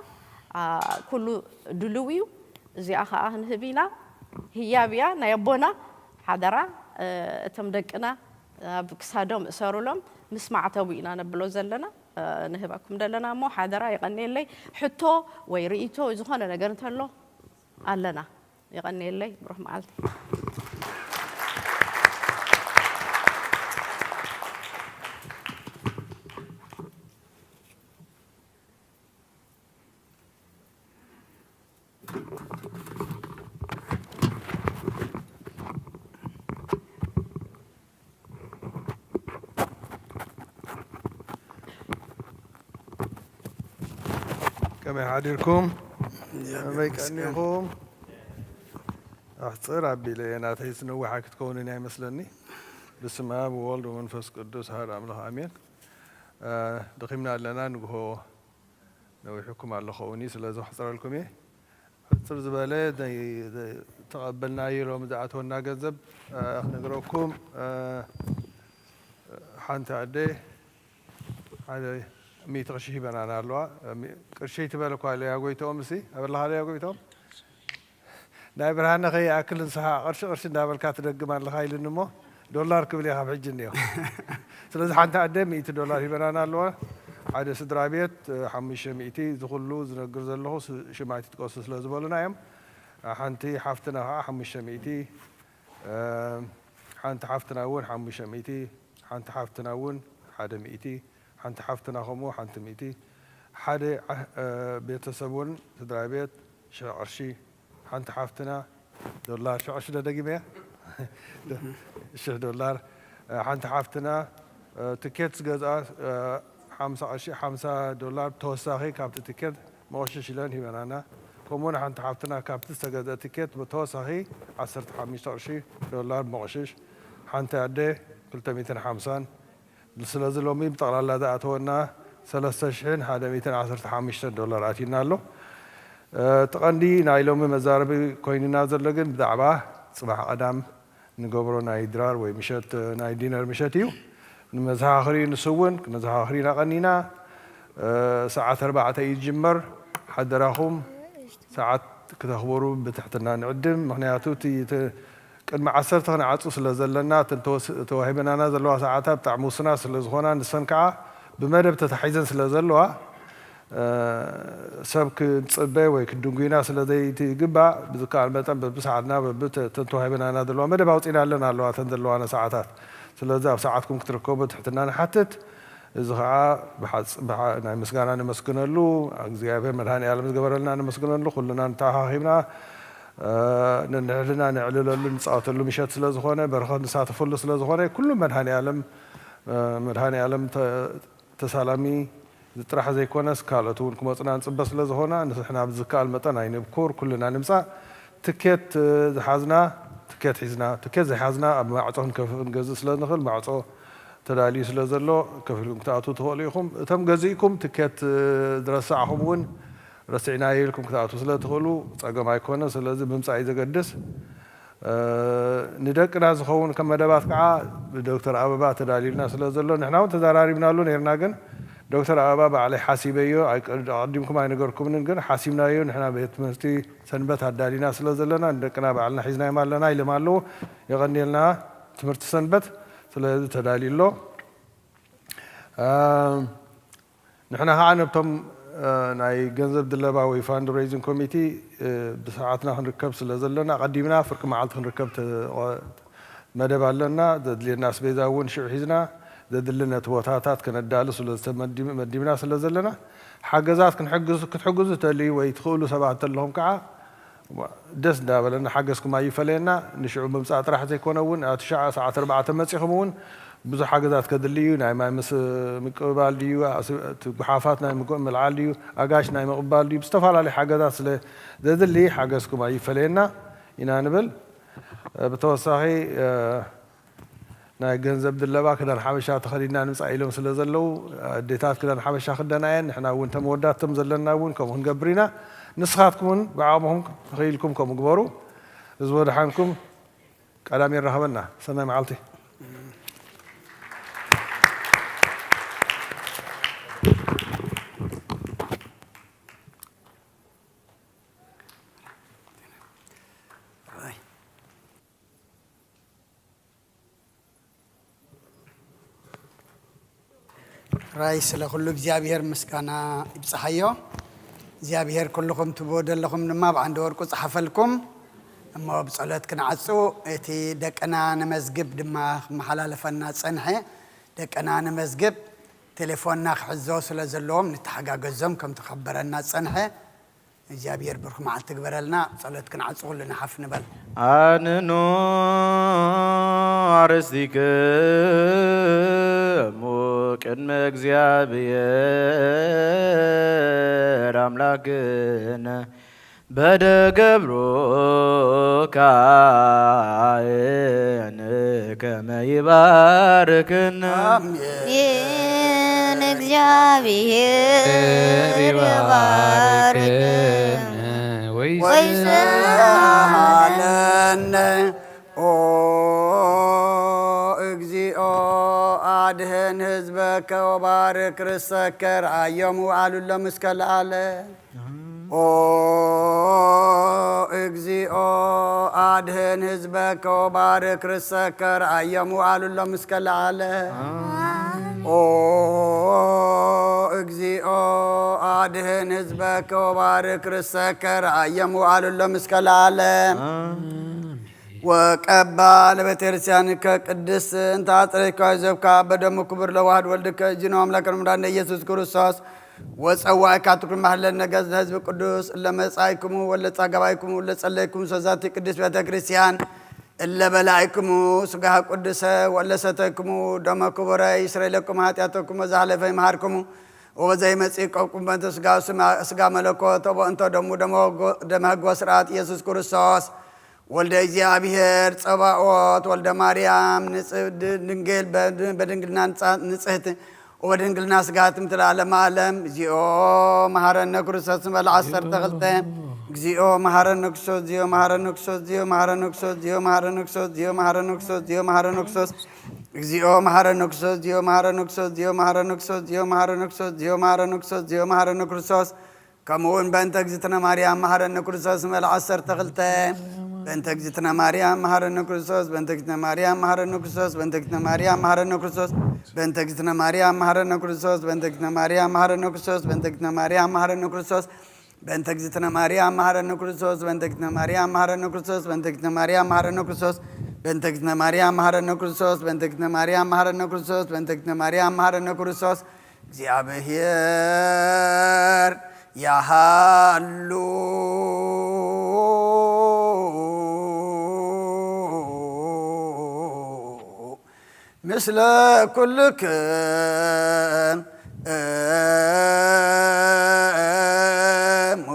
ኩሉ ድልው እዩ እዚኣ ከዓ ክንህብ ኢና ህያብ እያ ናይ ኣቦና ሓደራ እቶም ደቅና ኣብ ክሳዶም እሰሩሎም ምስ ማዕተቡ ኢና ነብሎ ዘለና ንህበኩም ዘለና እሞ ሓደራ ይቐንየለይ ሕቶ ወይ ርእይቶ ዝኾነ ነገር እንተሎ ኣለና ይቐንየለይ ብሩህ መዓልቲ ከመይ ሓዲርኩም ከመይ ቀኒኹም ኣሕፅር ኣቢለ እየ ናተይ ዝነውሓ ክትከውንን እያ ይመስለኒ ብስም ኣብ ወወልድ ወመንፈስ ቅዱስ ሓደ ኣምላኽ ኣሜን ደኺምና ኣለና ንግሆ ነዊሕኩም ኣሎ ኸውን እዩ ስለዚ ክሕፅረልኩም እየ ሕጽር ዝበለ ናይ ተቐበልናዮ ሎሚ ዝኣተወና ገንዘብ ክነግረኩም። ሓንቲ ኣደ ሓደ ሚእቲ ቅርሺ ሂበናና ኣለዋ። ቅርሺ ትበል እኳ ኢለ፣ ያ ጎይትኦም፣ እሲ ኣበላኻ ዶ ያ ጎይትኦም? ናይ ብርሃነ ከይኣክል ንስኻ ቅርሺ ቅርሺ እንዳበልካ ትደግም ኣለኻ ኢሉኒ እሞ፣ ዶላር ክብል እየ ካብ ሕጂ እኒኦ። ስለዚ ሓንቲ ኣደ ሚእቲ ዶላር ሂበናና ኣለዋ። ሓደ ስድራ ቤት ሓሙሽተ ሚእቲ፣ እዚ ኩሉ ዝነግር ዘለኹ ሽማት ይጥቀሱ ስለ ዝበሉና እዮም። ሓንቲ ሓፍትና ከዓ ሓሙሽተ ሚእቲ፣ ሓንቲ ሓፍትና እውን ሓሙሽተ ሚእቲ፣ ሓንቲ ሓፍትና እውን ሓደ ሚእቲ፣ ሓንቲ ሓፍትና ከምኡ ሓንቲ ሚእቲ፣ ሓደ ቤተሰብ እውን ስድራ ቤት ሽሕ ቅርሺ፣ ሓንቲ ሓፍትና ዶላር፣ ሽሕ ቅርሺ ዶ ደጊመያ? ሽሕ ዶላር። ሓንቲ ሓፍትና ትኬት ዝገዝኣ ሓምሳ ቅርሺ፣ ሓምሳ ዶላር ተወሳኺ ካብቲ ትኬት መቕሽሽ ኢለን ሂበናና። ከምኡውን ሓንቲ ሓፍትና ካብቲ ዝተገዝአ ትኬት ብተወሳኺ ዓሰርተ ሓሙሽተ ቅርሺ ዶላር መቕሽሽ፣ ሓንቲ ኣደ ክልተ ሚእትን ሓምሳን። ስለዚ ሎሚ ብጠቕላላ ዝኣተወና ሰለስተ ሽሕን ሓደ ሚእትን ዓሰርተ ሓሙሽተ ዶላር ኣትዩና ኣሎ። እቲ ቀንዲ ናይ ሎሚ መዛረቢ ኮይኑና ዘሎ ግን ብዛዕባ ጽባሕ ቀዳም ንገብሮ ናይ ድራር ወይ ምሸት፣ ናይ ዲነር ምሸት እዩ። ንመዘኻኸሪ ንሱ እውን ክነዘኻኽር ኢና ቀኒና። ሰዓት ኣርባዕተ እዩ ዝጅመር። ሓደራኹም ሰዓት ክተኽብሩ ብትሕትና ንዕድም። ምኽንያቱ እቲ፣ እቲ ቅድሚ ዓሰርተ ክንዓጹ ስለ ዘለና፣ እተን ተወስ-፣ ተዋሂበናና ዘለዋ ሰዓታት ብጣዕሚ ውሱናት ስለ ዝኾና፣ ንሰን ከዓ ብመደብ ተታሒዘን ስለ ዘለዋ፣ እ፣ ሰብ ክንጽበ ወይ ክንድንጉይና ስለ ዘይትግባእ፣ ብዝከኣል መጠን በብሰዓትና በብተ-፣ እተን ተዋሂበናና ዘለዋ መደብ ኣውጺእናለን ኣለዋ፣ እተን ዘለዋና ሰዓታት። ስለዚ ኣብ ሰዓትኩም ክትርከቡ ትሕትና ንሓትት። እዚ ኸዓ ብሓጽ-፣ ብሓ-፣ ናይ ምስጋና ነመስግነሉ፣ እግዚኣብሔር መድኃኔ ዓለም ዝገበረልና ነመስግነሉ፣ ኩልና ንተሓኻኺብና፣ እ፣ ነንሕድና ነዕልለሉ፣ ንጻወተሉ ምሸት ስለ ዝኾነ፣ በረኸት ንሳተፈሉ ስለ ዝኾነ፣ ኩሉ መድኃኔ ዓለም፣ እ፣ መድኃኔ ዓለም ተ-፣ ተሳላሚ ጥራሕ ዘይኮነስ፣ ካልኦት እውን ክመጹና ንጽበ ስለ ዝኾና፣ ንሕና ብዝከኣል መጠን ኣይንብኩር፣ ኩልና ንምጻእ። ትኬት፣ እ፣ ዝሓዝና፣ ትኬት ሒዝና፣ ትኬት ዘይሓዝና ኣብ ማዕጾ ክንከፍ-፣ ክንገዝእ ስለ ንኽእል፣ ማዕጾ ተዳልዩ ስለ ዘሎ፣ ከፊልኩም ክትኣትዉ ትኽእሉ ኢኹም። እቶም ገዚእኩም ትኬት፣ እ፣ ዝረሳዕኹም እውን ረሲዕናዮ ኢልኩም ክትኣትዉ ስለ ትኽእሉ ጸገም ኣይኮነ። ስለዚ ምምጻእ እዩ ዘገድስ። እ፣ ንደቅና ዝኸውን ከም መደባት ከዓ ብዶክተር ኣበባ ተዳልዩልና ስለ ዘሎ፣ ንሕና እውን ተዘራሪብናሉ ነይርና፣ ግን ዶክተር ኣበባ ባዕለይ ሓሲበዮ፣ ኣይቀ-፣ ኣቐዲምኩም ኣይነገርኩምንን፣ ግን ሓሲብናዮ፣ ንሕና ቤት ትምህርቲ ሰንበት ኣዳሊና ስለ ዘለና፣ ንደቅና ባዕልና ሒዝናዮም ኣለና ኢሎም ኣለዉ። የቐንየልና፣ ትምህርቲ ሰንበት ስለዚ ተዳልዩ ኣሎ። እ፣ ንሕና ኸዓ ነብቶም፣ እ፣ ናይ ገንዘብ ድለባ ወይ ፋንድ ሬይዚንግ ኮሚቲ፣ እ፣ ብሰዓትና ክንርከብ ስለ ዘለና፣ ኣቐዲምና ፍርቂ መዓልቲ ክንርከብ ተ-፣ መደብ ኣለና። ዘድልየና ኣስቤዛ እውን ሽዑ ሒዝና፣ ዘድሊ ነቲ ቦታታት ከነዳሉ ስለ ዝተመዲ-፣ መዲብና ስለ ዘለና፣ ሓገዛት ክንሕግዝ-፣ ክትሕግዙ እተልዩ ወይ ትኽእሉ ሰባት እንተለኹም ከዓ፣ ደስ እንዳበለና ሓገዝኩም ኣይፈለየና። ንሽዑ ምምጻእ ጥራሕ ዘይኮነ እውን፣ ኣብቲ ሸዓ ሰዓት ኣርባዕተ መጺኹም እውን ብዙሕ ሓገዛት ከድሊ እዩ። ናይ ማይ ምስ ምቅብባል ድዩ፣ ኣስ-፣ እቲ ጉሓፋት ናይ ምግ-፣ ምልዓል ድዩ፣ ኣጋሽ ናይ ምቕባል ድዩ፣ ብዝተፈላለዩ ሓገዛት ስለ ዘድሊ ሓገዝኩም ኣይፈለየና ኢና ንብል። ብተወሳኺ፣ እ፣ ናይ ገንዘብ ድለባ ክዳን ሓበሻ ተኸዲና ንምጻእ ኢሎም ስለ ዘለዉ፣ ኣዴታት ክዳን ሓበሻ ክደና እየን። ንሕና እውን እቶም መወዳእቶም ዘለና እውን ከምኡ ክንገብር ኢና። ንስኻትኩም እውን ብዓቕምኹም ተኽኢልኩም ከምኡ ግበሩ። እዚ ወደሓንኩም። ቀዳም የራኽበና። ሰናይ መዓልቲ። ራይ ስለ ኩሉ እግዚኣብሔር ምስጋና ይብጽሓዮ። እግዚኣብሔር ኩልኹም ትብዎ ዘለኹም ድማ ብዓንዲ ወርቁ ጸሓፈልኩም። እሞ ብጸሎት ክንዓጹ፣ እቲ ደቅና ነመዝግብ ድማ ክመሓላለፈና ጸንሐ። ደቅና ነመዝግብ፣ ቴሌፎንና ክሕዞ ስለ ዘለዎም ንተሓጋገዞም ከም ተኸበረና ጸንሐ። እግዚኣብሔር ብሩኽ መዓልቲ ግበረልና። ጸሎት ክንዓጹ ኩልና ሓፍ ንበል። ኣንኑ ኣርእስቲክሙ ቅድመ እግዚኣብሔር ኣምላክነ በደ ገብሩ ካህን ከመ ይባርክነ። ኣሜን። ይህን እግዚኣብሔር ይባርክነ። ይባርክነ። ወይ ወይስሃለነ። ኦ እግዚኦ፣ አድህን ህዝበከ ወባርክ ርሰከ፣ ረአዮሙ አሉሎም እስከ ለዓለ። ኦ እግዚኦ፣ አድህን ህዝበከ ወባርክ ርሰከ፣ ረአዮሙ አሉሎም እስከ ለዓለ። ኦ እግዚኦ፣ አድህን ህዝበከ ወባርክ ርሰከ፣ ረአዮሙ አሉሎም እስከ ለዓለ። ወቀባ ለቤተክርስቲያንከ ቅድስት እንተ አጽረይካ ዘብካ በደሙ ክቡር ለዋህድ ወልድከ እጅኖ አምላክ መድኃኒነ ኢየሱስ ክርስቶስ ወጸዋዕካ ትኩን ማህለል ነገዝ ህዝብ ቅዱስ እለ መጻይክሙ ወለ ጻገባይክሙ እለ ጸለይክሙ ሰዛቲ ቅድስት ቤተክርስቲያን እለ በላይክሙ ስጋህ ቅዱሰ ወለ ሰተይክሙ ደመ ክቡረ ይስረይለኩም ኃጢአተኩም ወዛህለፈ ይምሃርክሙ ወዘይመጽእ ቆብኩም በእንተ ስጋ ስማ-፣ ስጋ መለኮት ወበእንተ ደሙ ደመ ወጎ-፣ ደመ ህጎ ስርዓት ኢየሱስ ክርስቶስ ወልደ እግዚኣብሔር ጸባኦት ወልደ ማርያም ንጽ-፣ ድ-፣ ድንግል በ-፣ በድንግልና ንጻ-፣ ንጽሕት ወበድንግልና ስጋ ትምትል ዓለም ዓለም። እግዚኦ መሐረነ ክርስቶስ ንበል ዓሰርተ ክልተ። እግዚኦ መሐረነ ክርስቶስ፣ እግዚኦ መሐረነ ክርስቶስ፣ እግዚኦ መሐረነ ክርስቶስ፣ እግዚኦ መሐረነ ክርስቶስ፣ እግዚኦ መሐረነ ክርስቶስ፣ እግዚኦ መሐረነ ክርስቶስ፣ እግዚኦ መሐረነ ክርስቶስ፣ እግዚኦ መሐረነ ክርስቶስ፣ እግዚኦ መሐረነ ክርስቶስ፣ እግዚኦ መሐረነ ክርስቶስ፣ እግዚኦ መሐረነ ክርስቶስ፣ እግዚኦ መሐረነ ክርስቶስ። ከምኡ እውን በእንተ እግዝእትነ ማርያም መሐረነ ክርስቶስ ንበል ዓሰርተ ክልተ። በእንተ እግዝእትነ ማርያም መሐረነ ክርስቶስ፣ በእንተ እግዝእትነ ማርያም መሐረነ ክርስቶስ፣ በእንተ እግዝእትነ ማርያም መሐረነ ክርስቶስ፣ በእንተ እግዝእትነ ማርያም መሐረነ ክርስቶስ፣ በእንተ እግዝእትነ ማርያም መሐረነ ክርስቶስ፣ በእንተ እግዝእትነ ማርያም መሐረነ ክርስቶስ፣ በእንተ እግዝእትነ ማርያም መሐረነ ክርስቶስ፣ በእንተ እግዝእትነ ማርያም መሐረነ ክርስቶስ፣ በእንተ እግዝእትነ ማርያም መሐረነ ክርስቶስ፣ በእንተ እግዝእትነ ማርያም መሐረነ ክርስቶስ፣ በእንተ እግዝእትነ ማርያም መሐረነ ክርስቶስ፣ በእንተ እግዝእትነ ማርያም መሐረነ ክርስቶስ። እግዚኣብሔር ያሃሉ። ምስለ ኩልክን እሙ።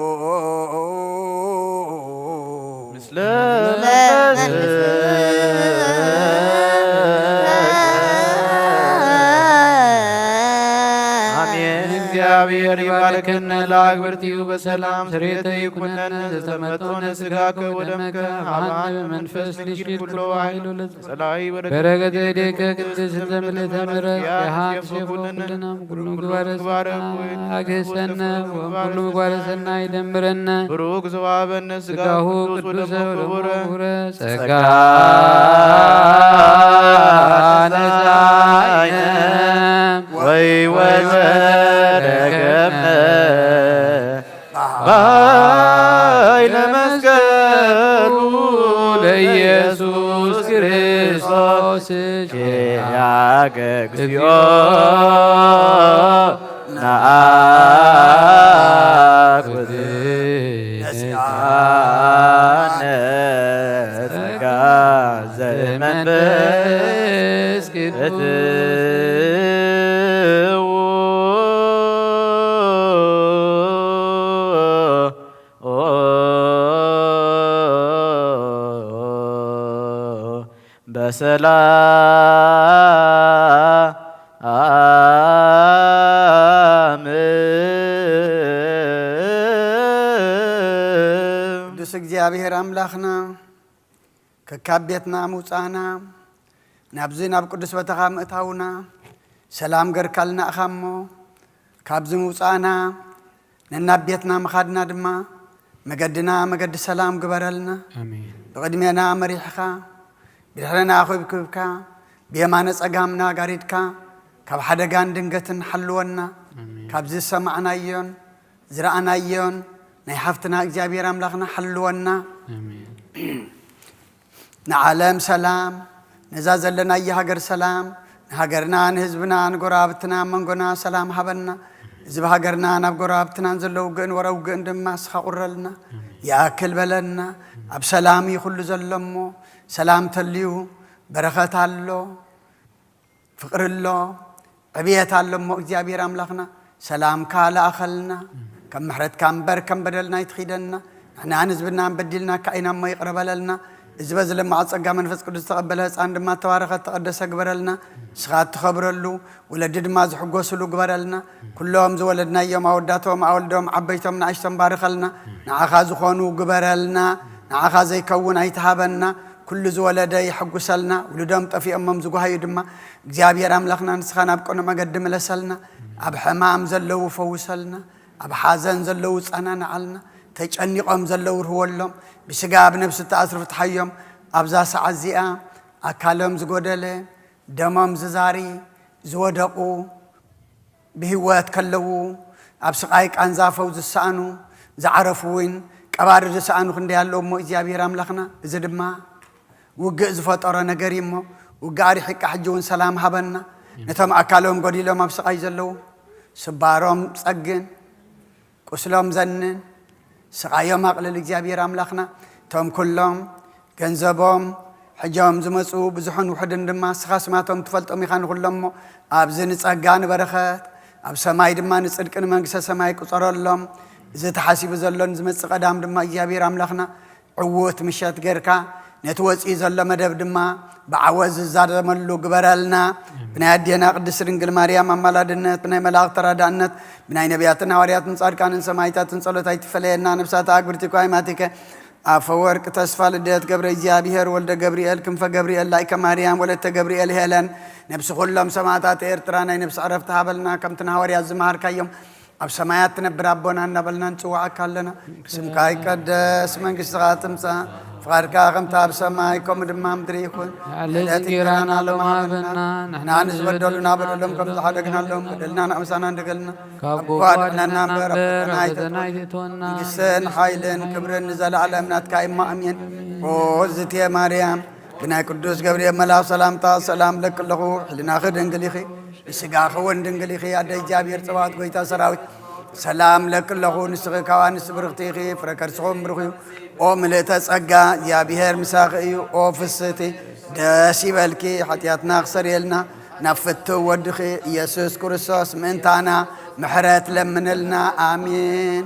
ምስለ አሜን። እግዚአብሔር ይባርክን ለአግብርቲሁ በሰላም ስሬተ ይኩነን ዘተመጦነ ስጋከ ወደምከ አባን መንፈስ ልሽኪት ኩሎ ኃይሉ ለዘ ጸላኢ በረከተ እዴከ ቅድስት እንተ ምልዕተ ምሕረት ያሃብ ሴፎ ኩልናም ኩሉ ምግባረ ሰናይ አግህሰነ ወእም ኩሉ ምግባረ ሰናይ ይደምረነ። ብሩክ ዘወሃበነ ስጋሁ ቅዱሰ ወደሙ ክቡረ ጸጋ ነሳይነ ወይ ወዘረከብነ ባይለ መስቀሉ ለኢየሱስ ክርስቶስ ኪያከ እግዚኦ ነአኩት ነስአነ ጸጋ ዘመንፈስ ቅዱስ። በሰላም። ቅዱስ እግዚኣብሔር ኣምላኽና፣ ከካብ ቤትና ምውጻእና፣ ናብዚ ናብ ቅዱስ ቦታኻ ምእታውና፣ ሰላም ገርካልና ኢኻ እሞ፣ ካብዚ ምውጻእና፣ ነናብ ቤትና ምኻድና ድማ፣ መገድና መገዲ ሰላም ግበረልና። ኣሜን። ብቕድሜና መሪሕኻ፣ ብድሕረና ኹብኩብካ፣ ብየማነ ጸጋምና ጋሪድካ፣ ካብ ሓደጋን ድንገትን ሓልወና። ኣሜን። ካብዚ ዝሰማዕናዮን ዝረኣናዮን ናይ ሓፍትና እግዚኣብሔር ኣምላኽና ሓልወና። ኣሜን። ንዓለም ሰላም፣ ነዛ ዘለናያ ሃገር ሰላም፣ ንሃገርና፣ ንህዝብና፣ ንጎረባብትና፣ ኣብ መንጎና ሰላም ሃበና። ህዝቢ ሃገርና ናብ ጎረባብትናን ዘሎ ውግእን ወረ ውግእን ድማ እስኻ ቁረልና። ይኣክል በለና። ኣብ ሰላም እዩ ኩሉ ዘሎ እሞ፣ ሰላም ተልዩ በረኸት ኣሎ። ፍቕሪ ኣሎ፣ ዕብየት ኣሎ እሞ እግዚኣብሔር ኣምላኽና ሰላምካ ለኣኸልና። ከም ምሕረትካ እምበር ከም በደልና ኣይትኺደና። ንሕናን ህዝብናን በዲልናካ ኢና እሞ ይቕረ በለልና። እዚ በዚ ለማዕ ጸጋ መንፈስ ቅዱስ ዝተቐበለ ህፃን ድማ ተባረኸ ተቐደሰ ግበረልና። ንስኻ እትኸብረሉ፣ ወለዲ ድማ ዝሕጎስሉ ግበረልና። ኩሎም ዝወለድናዮም ኣወዳቶም፣ ኣወልዶም፣ ዓበይቶም፣ ንኣሽቶም ባርኸልና። ንዓኻ ዝኾኑ ግበረልና። ንዓኻ ዘይከውን ኣይትሃበና። ኩሉ ዝወለደ የሐጉሰልና። ውሉዶም ጠፊኦሞም ዝጓሃዩ ድማ እግዚኣብሔር ኣምላኽና ንስኻ ናብ ቅኑዕ መገዲ ምለሰልና። ኣብ ሕማም ዘለዉ ፈውሰልና። ኣብ ሓዘን ዘለዉ ጸናንዓልና። ተጨኒቖም ዘለዉ ርህወሎም። ብስጋ ኣብ ነብሲ ተኣስሩ ፍትሓዮም። ኣብዛ ሰዓት እዚኣ ኣካሎም ዝጎደለ፣ ደሞም ዝዛሪ፣ ዝወደቑ፣ ብህይወት ከለዉ ኣብ ስቓይ ቃንዛ ፈው ዝሰኣኑ፣ ዝዓረፉ እውን ቀባሪ ዝሰኣኑ ክንደይ ኣለዉ እሞ እግዚኣብሔር ኣምላኽና፣ እዚ ድማ ውግእ ዝፈጠሮ ነገር እዩ እሞ፣ ውግእ ኣርሒቃ ሕጂ እውን ሰላም ሃበና። ነቶም ኣካሎም ጎዲሎም ኣብ ስቓይ ዘለዉ፣ ስባሮም ጸግን፣ ቁስሎም ዘንን፣ ስቓዮም ኣቕልል እግዚኣብሔር ኣምላኽና። እቶም ኩሎም ገንዘቦም ሕጆም ዝመፁ ብዙሕን ውሑድን ድማ፣ ንስኻ ስማቶም ትፈልጦም ኢኻ ንኹሎም እሞ፣ ኣብዚ ንጸጋ ንበረኸት፣ ኣብ ሰማይ ድማ ንጽድቂ ንመንግስተ ሰማይ ቁጸረሎም። እዚ ተሓሲቡ ዘሎን ዝመጽእ ቀዳም ድማ እግዚኣብሔር ኣምላኽና ዕዉት ምሸት ጌርካ፣ ነቲ ወፂኡ ዘሎ መደብ ድማ ብዓወት ዝዛዘመሉ ግበረልና። ብናይ ኣዴና ቅድስት ድንግል ማርያም ኣማላድነት፣ ብናይ መላእኽቲ ተራዳእነት፣ ብናይ ነቢያትን ሃዋርያትን ጻድቃንን ሰማዕታትን ጸሎት ኣይትፈለየና። ነፍሳት ኣግብርቲ ኳይማቲከ ኣፈወርቅ ተስፋ ልደት ገብረ እግዚኣብሔር ወልደ ገብርኤል ክንፈ ገብርኤል ላይከ ማርያም ወለተ ገብርኤል ሄለን ነብሲ ኩሎም ሰማዕታት ኤርትራ ናይ ነብሲ ዕረፍቲ ሃበልና። ከምቲ ንሃዋርያት ዝመሃርካዮም ኣብ ሰማያት ትነብር ኣቦና እናበልና ንጽውዓካ ኣለና። ስምካ ይቀደስ፣ መንግስትኻ ትምጻእ፣ ፍቓድካ ከምቲ ኣብ ሰማይ ከምኡ ድማ ምድሪ ይኹን። ዕለት እንጀራና ሎሚ ሃበና፣ ንሕና ንዝበደሉና በደሎም ከም ዝሓደግናሎም በደልና ንኣምሳና እንደገልና ካብ ክፉ ኣድሕነና እምበር ኣብ ፈተና ኣይተእትወና። መንግስትን ሓይልን ክብርን ንዘለኣለም ናትካ እዩ እሞ ኣሜን። ኦ እግዝእትየ ማርያም ብናይ ቅዱስ ገብርኤል መልኣኽ ሰላምታ ሰላም እለኪ ኣለኹ። ሕሊናኺ ድንግል ኢኺ፣ ብስጋኺ እውን ድንግል ኢኺ። ኣደ እግዚኣብሔር ጸባኦት ጎይታ ሰራዊት ሰላም እለኪ ኣለኹ። ንስኺ ካብ ኣንስቲ ብርኽቲ ኢኺ፣ ፍረ ከርስኺ እውን ብሩኽ እዩ። ኦ ምልእተ ጸጋ እግዚኣብሔር ምሳኺ እዩ። ኦ ፍስህቲ ደስ ይበልኪ፣ ሓጢኣትና ክሰርየልና ናብ ፍትው ወድኺ ኢየሱስ ክርስቶስ ምእንታና ምሕረት ለምንልና። ኣሜን።